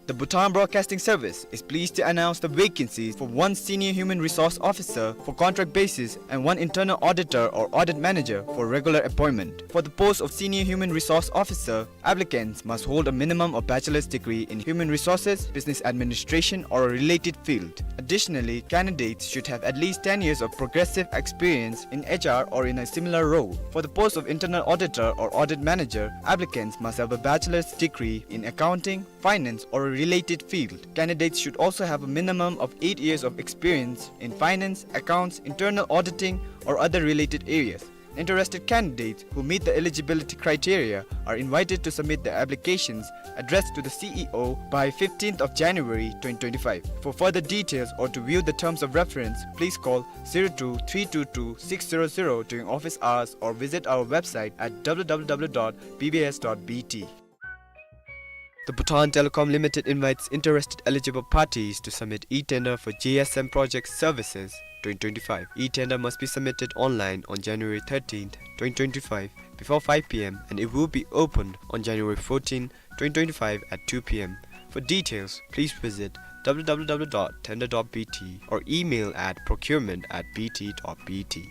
The Bhutan Broadcasting Service is pleased to announce the vacancies for one Senior Human Resource Officer for contract basis and one Internal Auditor or Audit Manager for regular appointment. For the post of Senior Human Resource Officer, applicants must hold a minimum of bachelor's degree in human resources, business administration, or a related field. Additionally, candidates should have at least ten years of progressive experience in H R or in a similar role. For the post of Internal Auditor or Audit Manager, applicants must have a bachelor's degree in accounting, finance, or a related field. Candidates should also have a minimum of eight years of experience in finance, accounts, internal auditing, or other related areas. Interested candidates who meet the eligibility criteria are invited to submit their applications addressed to the C E O by fifteenth of January twenty twenty-five. For further details or to view the terms of reference, please call zero two three two two six zero zero during office hours or visit our website at W W W dot B B S dot B T. The Bhutan Telecom Limited invites interested eligible parties to submit e-tender for G S M project services twenty twenty-five. E-tender must be submitted online on January thirteenth, twenty twenty-five, before five P M, and it will be opened on January fourteenth, twenty twenty-five at two P M. For details, please visit W W W dot tender dot B T or email at procurement at B T dot B T.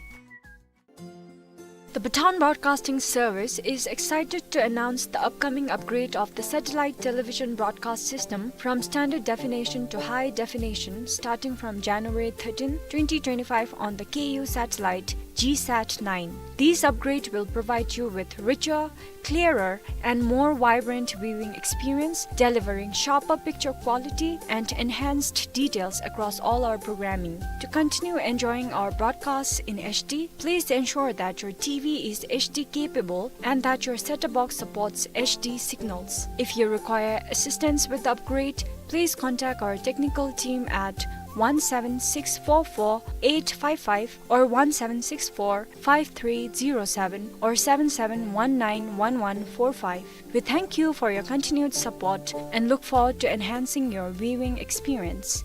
The Bhutan Broadcasting Service is excited to announce the upcoming upgrade of the satellite television broadcast system from standard definition to high definition starting from January thirteenth, twenty twenty-five on the K U satellite G sat nine. This upgrade will provide you with richer, clearer, and more vibrant viewing experience, delivering sharper picture quality and enhanced details across all our programming. To continue enjoying our broadcasts in H D, please ensure that your T V is H D capable and that your set-top box supports H D signals. If you require assistance with the upgrade, please contact our technical team at one seven six four four eight five five or one seven six four five three zero seven or seven seven one nine one one four five. We thank you for your continued support and look forward to enhancing your viewing experience.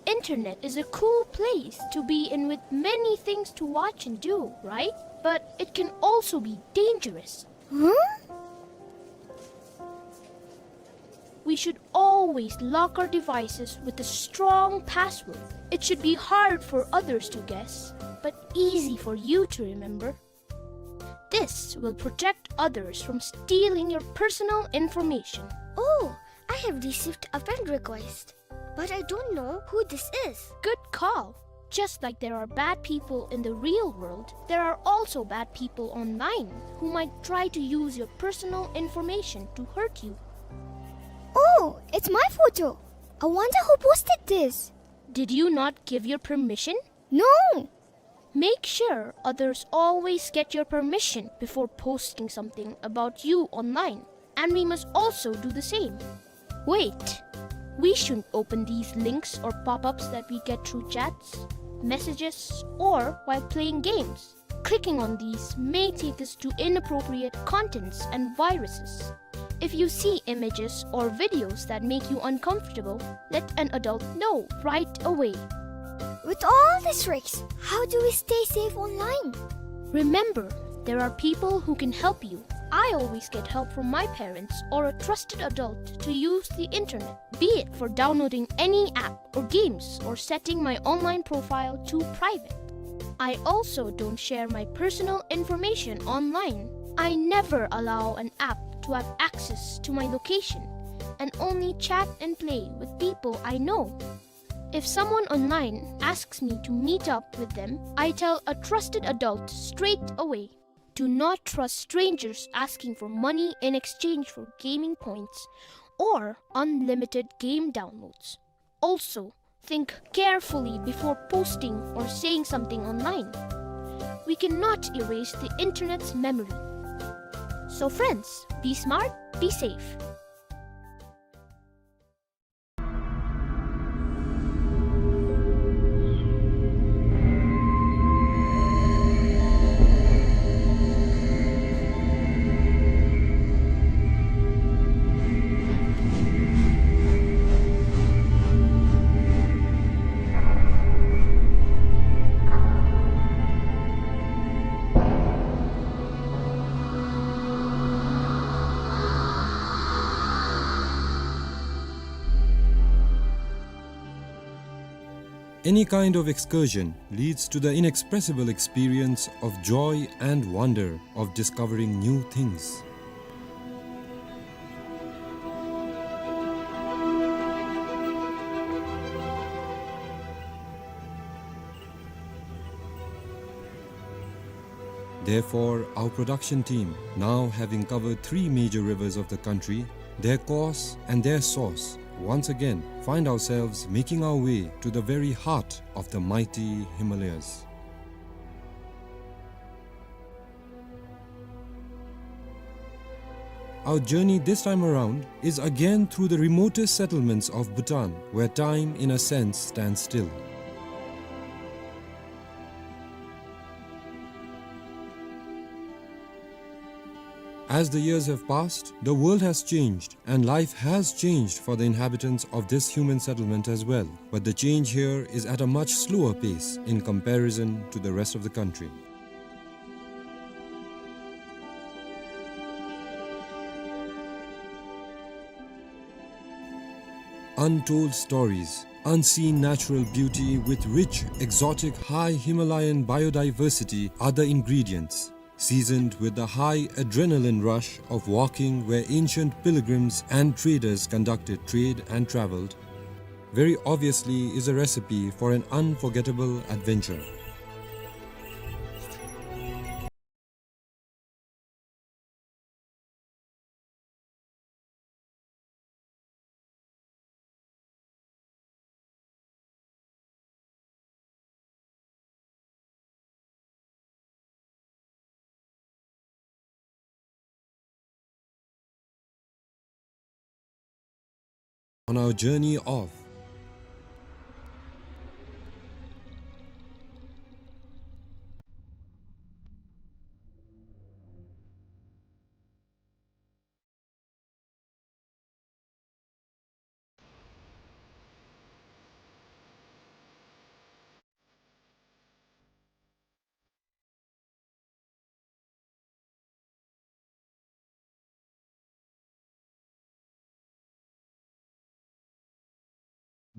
Internet is a cool place to be in with many things to watch and do, right? But it can also be dangerous. Huh? We should always lock our devices with a strong password. It should be hard for others to guess, but easy for you to remember. This will protect others from stealing your personal information. Oh, I have received a friend request, but I don't know who this is. Good call. Just like there are bad people in the real world, there are also bad people online who might try to use your personal information to hurt you. Oh, it's my photo. I wonder who posted this. Did you not give your permission? No. Make sure others always get your permission before posting something about you online, and we must also do the same. Wait, we shouldn't open these links or pop-ups that we get through chats, messages, or while playing games. Clicking on these may take us to inappropriate contents and viruses. If you see images or videos that make you uncomfortable, let an adult know right away. With all these tricks, how do we stay safe online? Remember, there are people who can help you. I always get help from my parents or a trusted adult to use the internet, be it for downloading any app or games or setting my online profile to private. I also don't share my personal information online. I never allow an app to have access to my location and only chat and play with people I know. If someone online asks me to meet up with them, I tell a trusted adult straight away. Do not trust strangers asking for money in exchange for gaming points or unlimited game downloads. Also, think carefully before posting or saying something online. We cannot erase the internet's memory. So friends, be smart, be safe. Any kind of excursion leads to the inexpressible experience of joy and wonder of discovering new things. Therefore, our production team, now having covered three major rivers of the country, their course and their source, once again find ourselves making our way to the very heart of the mighty Himalayas. Our journey this time around is again through the remotest settlements of Bhutan, where time, in a sense, stands still. As the years have passed, the world has changed, and life has changed for the inhabitants of this human settlement as well. But the change here is at a much slower pace in comparison to the rest of the country. Untold stories, unseen natural beauty with rich, exotic, high Himalayan biodiversity are the ingredients, seasoned with the high adrenaline rush of walking where ancient pilgrims and traders conducted trade and traveled, very obviously is a recipe for an unforgettable adventure. On our journey of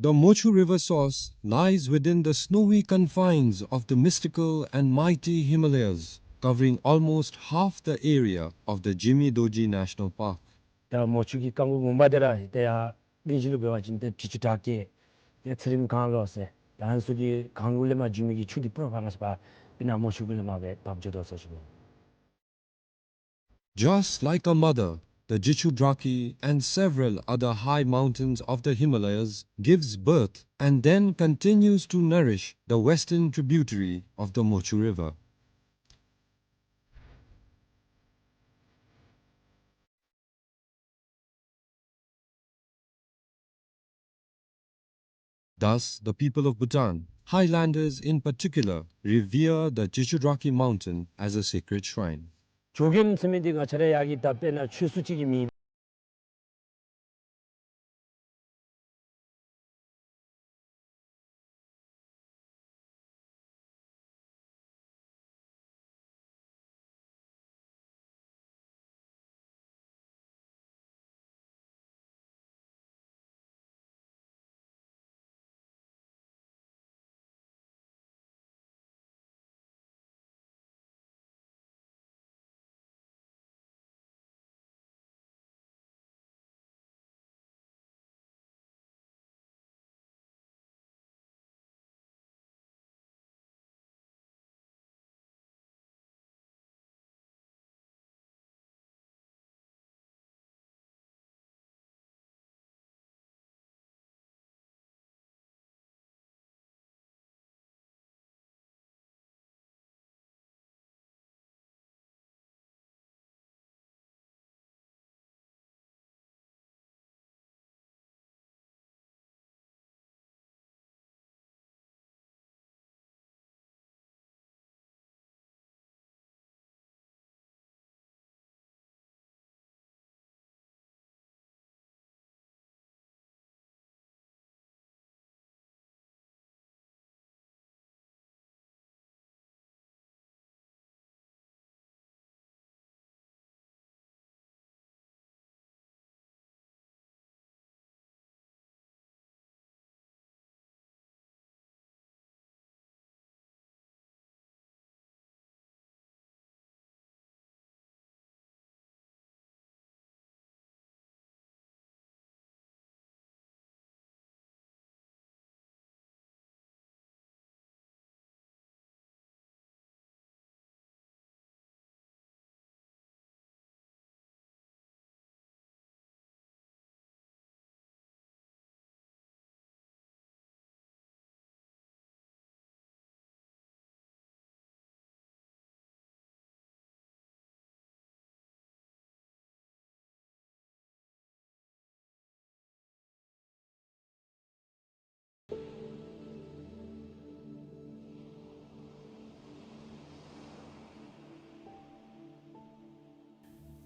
The Mochu River source lies within the snowy confines of the mystical and mighty Himalayas, covering almost half the area of the Jimi Dorji National Park. ད་མོ་ཆུ་གི་རྐང་མགོ་ངོ་མ་དེ་ར་ཏེ་ཡ་གླིང་བཞི་ལུ་འབད་བ་ཅིན་ཏེ་དྲི་ཆུ་བྲག་སྐྱེས་ཏེ་ཚེ་རིང་གངས་ལོག་ཟེར་ད་ཨ་ནི་ཚུ་གི་གངས་ལུ་ལས་མར་འགྱིང་མི་གི་ཆུ་འདི་པུ་ར་ཕར་ང་བཅས་པ་སྤུ་ན་མོ་ཆུ་གུ་ལས་མར་སྦེ་འབབ་འགྱོ་དོ་ཟེར་ཞུ་ནི། Just like a mother, the Jichu Draki and several other high mountains of the Himalayas gives birth and then continues to nourish the western tributary of the Mochu River. Thus, the people of Bhutan, highlanders in particular, revere the Jichu Draki mountain as a sacred shrine. ཇོ་རྒོདམ་ཟེར་མི་འདི་ང་བཅས་ར་ཡར་གྱི་ད་དཔེར་ན་ཆོས་སྲུང་ཅིག་གི་མིང་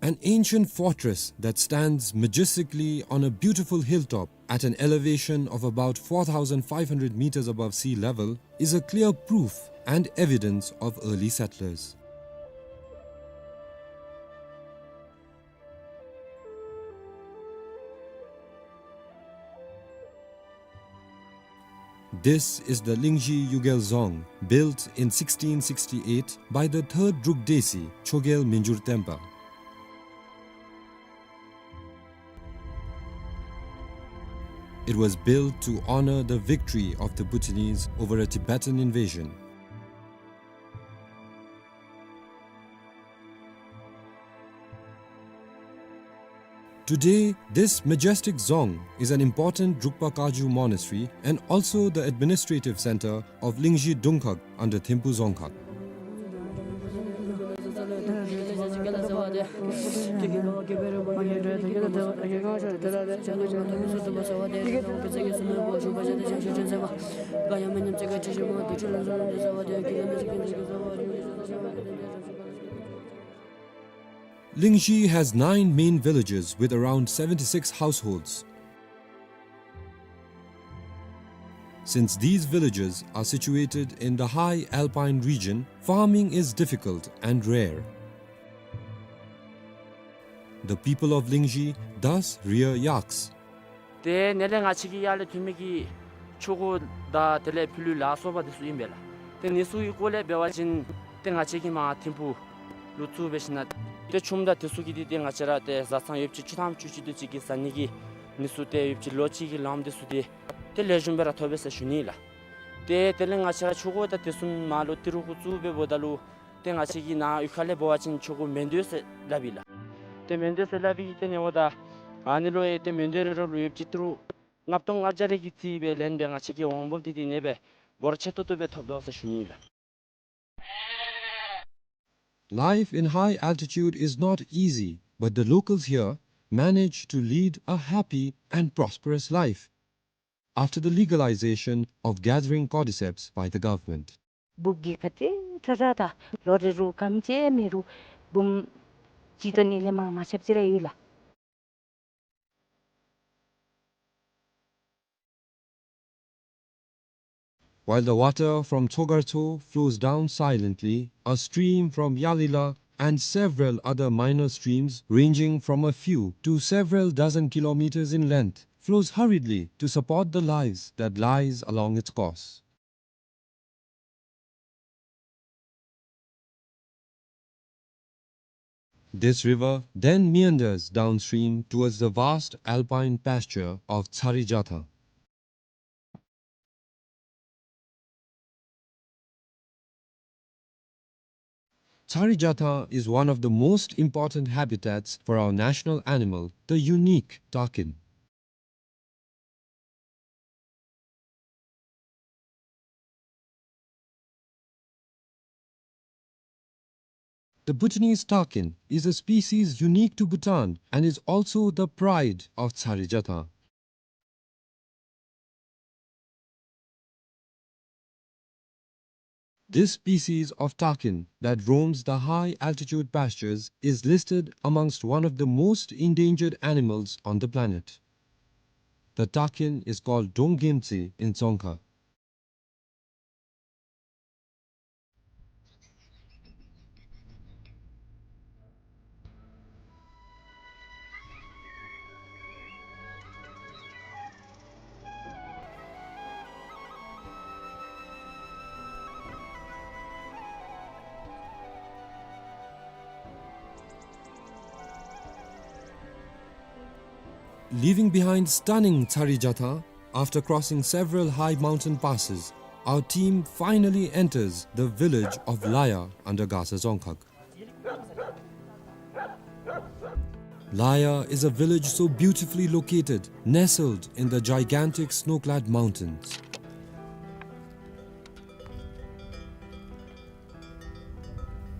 An ancient fortress that stands majestically on a beautiful hilltop at an elevation of about four thousand five hundred meters above sea level is a clear proof and evidence of early settlers. This is the Lingzhi Yugel Dzong, built in sixteen sixty-eight by the third Druk Desi, Chogyel Minjur Tenpa. It was built to honor the victory of the Bhutanese over a Tibetan invasion. Today, this majestic dzong is an important Drukpa Kagyu monastery and also the administrative center of Lingzhi Dungkhag under Thimphu Dzongkhag. Lingzhi has nine main villages with around seventy-six households. Since these villages are situated in the high alpine region, farming is difficult and rare. The people of Lingzhi thus rear yaks. ཏེ་ནཱ་ལས་ང་བཅས་ཀྱི་ཡར་ལས་ཐོན་མི་གི་ཆུ་འགོ་དང་དེ་ལས་ཕུ་ལུ་ལ་སོགས་པ་འདི་ཚུ་ཨིན་པས་ལགས། ཏེ་ནི་ཚུ་གི་སྐོར་ལས་འབད་བ་ཅིན་ཏེ་ང་བཅས་ཀྱིས་མར་ཐིམ་ཕུག་ལུ་བཙུགས་སྦེ་ཞིནམ་ཏེ་ཆུམ་དང་དེ་ཚུ་གི་འདི་ཏེ་ང་བཅས་ར་ཏེ་བཟའ་ཚང་ཡོདཔ་ཅིག་བཅུ་ཐམ་བཅུ་གཅིག་དེ་ཅིག་གི་བཟའ་ནི་གི་ནི་ཚུ་ཏེ་ཡོདཔ་ཅིག་ལོ་གཅིག་གི་ལངམ་འདི་ཚུ་ཏེ་ཏེ་ལེགས་ཤོམ་སྦེ་ར་ཐོབ་པས་ཟེར་ཞུ་ནི་ལགས། ཏེ་དེ་ལས་ང་བཅས་ར་ཆུ་འགོ་དང་དེ་ཚུ་མར་ལུ་ཏི་རུ་གུ་བཙུགས་སྦེ་འབདཝ་ད་ལུ་ཏེ་ང་བཅས་ཀྱི་ནཱ་གཡུས་ཁ་ལས་འབད་བ་ཅིན་ཆུ་འགོ་མེན་དོ་ཟེར་སླབ་ཨིན་ལགས། ཏེ་མེན་དོ་ཟེར་སླབ་ཨིན། ཏེ་ནཱ་འབདཝ་ད་ཨ་ནི་ལུ་ཡང་ཏེ་མེན་དོ་རེ་རེ་ལུ་ཡོདཔ་ཅིག་ཏི་རུ་ལྔ་སྟོང་ལྔ་བརྒྱ་རེ་གི་རྩིས་སྦེ་ལེན་སྦེ་ང་བཅས་ཀྱིས་འོང་འབབ་འདི་ཏེ་ནཱ་སྦེ་འབོར་ཆེ་ཏོག་ཏོ་སྦེ་ཐོབ་དོ་ཟེར་ཞུ་ནི་ལགས། Life in high altitude is not easy, but the locals here manage to lead a happy and prosperous life after the legalization of gathering cordyceps by the government. འབུཔ་གིས་ག་ཏེ་ཚ་ཚ་དང་ལོ་རེ་རུ་གམ་ཅིག་མེད་རུང་འབུམ་གཅིག་དང་ཨ་ནི་ལས་མར་མ་ཆགཔ་ཅིག་ར་ཡོད་ལགས། While the water from Tsogartso flows down silently, a stream from Yalila and several other minor streams ranging from a few to several dozen kilometers in length flows hurriedly to support the lives that lies along its course. This river then meanders downstream towards the vast alpine pasture of Tsari Jatha. Tsari Jatha is one of the most important habitats for our national animal, the unique takin. The Bhutanese takin is a species unique to Bhutan and is also the pride of Tsari Jatha. This species of takin that roams the high altitude pastures is listed amongst one of the most endangered animals on the planet. The takin is called Donggemtsi in Dzongkha. Leaving behind stunning Tsari Jatha, after crossing several high mountain passes, our team finally enters the village of Laya under Gasa Dzongkhag. Laya is a village so beautifully located, nestled in the gigantic snow-clad mountains.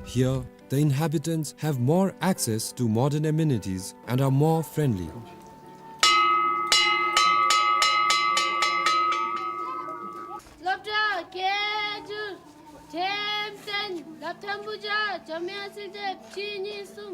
Here, the inhabitants have more access to modern amenities and are more friendly. སློབ་གྲྭ་སྐད་སྒྱུར། འགྲེམས་སྟོན། སློབ་ཐོན་བུ་བྱ། འཇམ་དབྱངས་གསལ་འདེབས་གཅིག་གཉིས་གསུམ།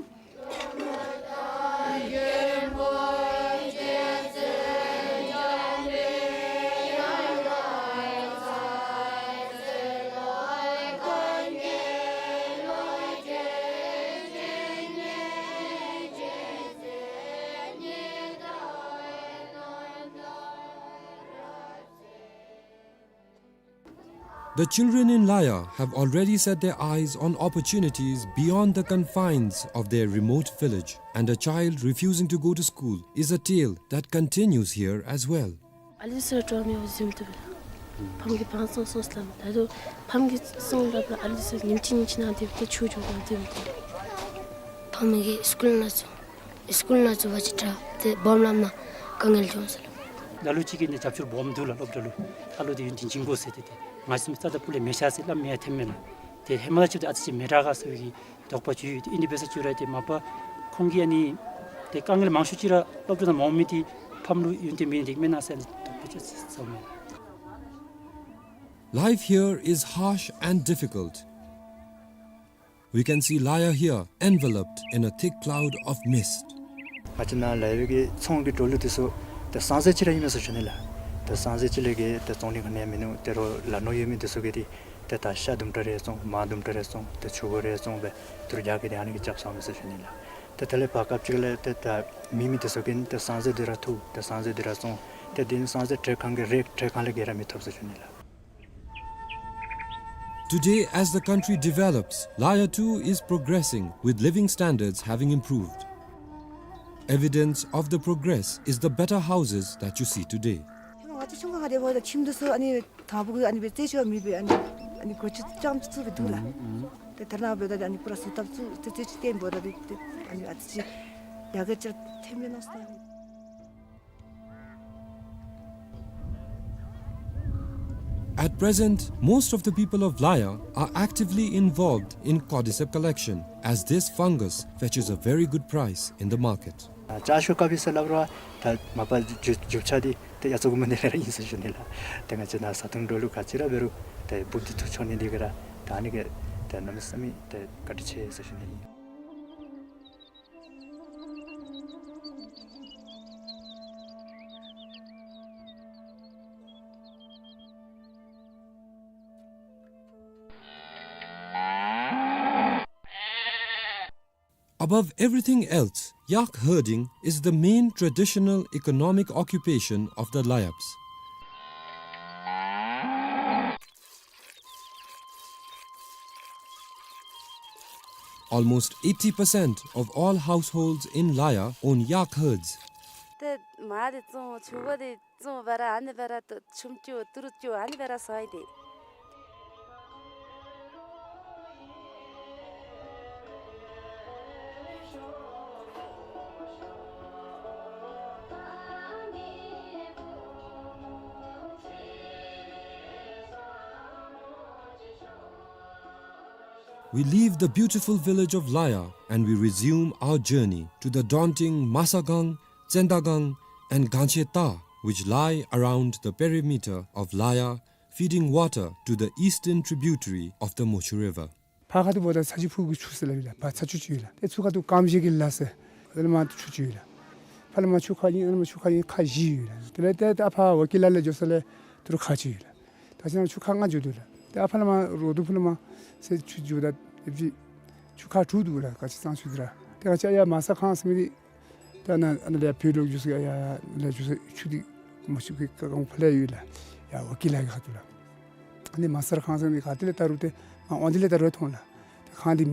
The children in Laya have already set their eyes on opportunities beyond the confines of their remote village, and a child refusing to go to school is a tale that continues here as well. ཨ་ལུ་ཚུ་གྲོངས་མི་བཟུམ་འདུག་ལགས། ཕམ་གྱིས་བང་བཙོང་སོང་ཟེར་སླབ་མས། ད་རུང་ཕམ་གྱིས་བཙོང་སླབ་ལགས། ཨ་ལུ་ཚུ་ཉིནམ་གཅིག་ཉིནམ་གཅིག་ནང་དེ་སྦེ་ཏེ་འཁྱུ་འགྱོ་དགོཔ་འདུག་ལགས། ཕམ་གྱིས་སི་ཀུལ་ནང་བཙུགས། སི་ཀུལ་ནང་བཙུགས་པ་ཅིན་དྲག་ཏེ་སྦོམ་སླབ་ན་དཀའ་ངལ་འབྱུང་ཟེར་སླབ། ལ་ལུ་ཅིག་གིས་ནི་རྒྱབ་སྐྱོར་སྦོམ་འདུག་ལགས། སློབ་གྲྭ་ལུ་ཨ་ལུ་འདི་ཡོན་ཏན་སྦྱིན་དགོ་ཟེར་ཏེ། ཏེ་ང་བཅས་རྩ་དང་སྤུ་ལས་མི་བཞག་ཟེར་སླབ་མི་ཡང་ཐོནམ་མས་ལགས། ཏེ་ཧེ་མ་ལས་ཅིག་ཏེ་ཨ་ཙི་ཅིག་མི་དྲག་ག་ཟེར་བའི་གི་དོགས་པ་བྱུང་ཡོད། ཏེ་ཨིན་དེ་འབད་ས་ཅིག་ར་ཏེ་མ་པ་ཁོང་གིས་ཨ་ནི་ཏེ་དཀའ་ངལ་མང་ཤོས་ཅིག་ར་སློབ་གྲྭ་ནང་མ་འོང་མི་འདི་ཕམ་ལུ་ཡོན་ཏན་མེད་ནི་འདི་མེན་ན་ཟེར་ཨ་ནི་དོགས་པ་ཅིག་ཟ་མས། Life here is harsh and difficult. We can see Laya here enveloped in a thick cloud of mist. ང་བཅས་ནཱ་ལ་ཡོད་པའི་གི་ཚོང་གི་འགྲོ་ལུགས་འདི་ཚུ་ཏེ་སང་ཟེར་ཅིག་ར་ཨིན་མས་ཟེར་ཞུ་ནི་ལགས། ཏེ་སང་ཟེར་ཅིག་ལས་གི་ཏེ་བཙོང་ནི་ག་ནི་ཡང་མིན་ནུག། ཏེ་རོགས་ལ་ནོར་ཡོད་མི་འདི་ཚུ་གིས་འདི་ཏེ་ད་ཤ་དུམ་གྲ་རེ་བཙོང་མར་དུམ་གྲ་རེ་བཙོང་ཏེ་ཕྱུར་བུ་རེ་བཙོང་སྦེ་ཏེ་རྒྱ་གི་འདི་ཨ་ནི་གིས་རྐྱབ་སོང་མས་ཟེར་ཞུ་ནི་ལགས། ཏེ་དེ་ལས་བར་སྐབས་ཅིག་ལས་ཏེ་ད་མེད་མི་འདི་ཚུ་གིས་ཏེ་སང་ཟེར་འདི་ར་འཐུ་ཏེ་སང་ཟེར་འདི་ར་བཙོང་ཏེ་འདི་ནི་སང་ཟེར་ཁྲལ་ཁང་གི་རེ་ཁྲལ་ཁང་ལས་གི་ར་མི་ཐོབ་ཟེར་ཞུ་ནི་ལགས། Today, as the country develops, Laya too is progressing, with living standards having improved. Evidence of the progress is the better houses that you see today. ང་བཅས་ཆུང་ཀུ་ཁར་སྡོདཔ་ད་ཁྱིམ་འདི་ཚུ་ཨ་ནི་དང་ཕུ་གུ་ཨ་ནི་སྦེ་རྩེད་ཆས་མེད་པར་ཨ་ནི་ཨ་ནི་སྒོ་ཅིག་རྐྱངམ་ཅིག་བཙུགས་སྦེ་འདུག་ལགས། ཨུམ་ཨུམ། ཏེ་ད་ནཱ་འབདཝ་ད་ཨ་ནི་ཁོ་ར་བཟོ་ལྟ་བཙུགས་ཏེ་རྩེད་ཆས་བཏོན་འབདཝ་ད་ཏེ་ཨ་ནི་ཨ་ཙི་ཅིག་ཡར་རྒྱས་ཅིག་ཐོནམ་མས་མནོ་སྟེ། At present, most of the people of Laya are actively involved in cordyceps collection, as this fungus fetches a very good price in the market. ཨ་ལྕགས་ཤོག་ཀ་པི་ཟེར་སླབ་རུང་ད་མ་པ་རྒྱུ་རྒྱུ་ཆ་འདི་ཏེ་ཡ་ཚ་གུ་མ་འདི་ལས་ར་ཨིན་ཟེར་ཞུ་ནི་ལགས། ཏེ་ང་བཅས་ནཱ་བཟའ་འཐུང་འགྲོ་ལུགས་ག་ཅི་ར་འབད་རུང་ཏེ་འབུཔ་འདི་འཐུ་འགྱོ་ནི་འདི་གིས་ར་ད་ཨ་ནི་གིས་ཏེ་གནམ་མེད་ས་མེད་ཏེ་བཀའ་དྲིན་ཆེ་ཟེར་ཞུ་ནི་ཨིན། Above everything else, yak herding is the main traditional economic occupation of the Layabs. Almost eighty percent of all households in Laya own yak herds. ཏེ་མར་འདི་བཙོང་ཕྱུར་བུ་འདི་བཙོང་འབད་ར་ཨ་ནི་འབད་ར་ཏེ་ཆུམ་རྐྱབ་ཏི་རུ་རྐྱབ་ཨ་ནི་འབད་ར་ཟ་ཡི་ཏེ། We leave the beautiful village of Laya and we resume our journey to the daunting Masagang, Tsendagang, and Gancheta, which lie around the perimeter of Laya, feeding water to the eastern tributary of the Mochu River. ཕར་ཁ་ཐུག་འབདཝ་ད་ཚ་ཆུ་ཕུག་གི་ཆུ་ཟེར་སླབ་ཨིན་ལགས། ཕར་ཚ་ཆུ་ཅིག་ཡོད་ལགས། ཏེ་ཚུར་ཁ་ཐུག་ཀམ་ཤེ་གི་ལ་ཟེར་ཨ་ནི་མར་ཆུ་ཅིག་ཡོད་ལགས། ཕར་ལས་མར་ཆུ་ཁ་གཉིས་ཨ་ནི་མར་ཆུ་ཁ་གཉིས་ཁ་བཞི་ཡོད་ལགས། དེ་ལས་ཏེ་ད་ཨ་ཕར་ཝ་ཀི་ལ་ལས་འགྱོ་ས་ལས་ཏི་རུ་ཁ་ཅིག་ཡོད་ལགས། ད་ཅི་ན་ཆུ་ཁ་ལྔ་འགྱོ་དོ་ལགས། ཏེ་ཨ་ཕ་ལས་མར་རོ་དུ་ཕུ་ལས་མར་ཟེར་ཆུ་འགྱོཝ་ད་ཨེབ་ཅིག་ཆུ་ཁ་དྲུག་འདུག་ལགས། ག་ཅི་ཙང་ཆུ་འདི་ར། ཏེ་ག་ཅི་ཡར་མ་ས་ཁང་ཟེར་མི་འདི་ད་ཨ་ནཱ་ཨ་ནཱ་ལས་བོད་ལུ་འགྱོ་ས་ཡར་ཡར་ལས་འགྱོ་ས་ཆུ་འདི་མ་ཆུ་གི་ཀ་ཀ་ཕར་ལས་ཡོད་ལགས། ཡར་ཝ་ཀི་ལ་གི་ཁ་ཐུག་ལགས། ཨ་ནི་མ་ས་ཁང་ཟེར་མི་ག་ཏེ་ལས་ད་རུང་ཏེ་མར་འོང་དེ་ལས་ད་རུང་མཐོང་ལགས། ཏེ་ཁང་འདི་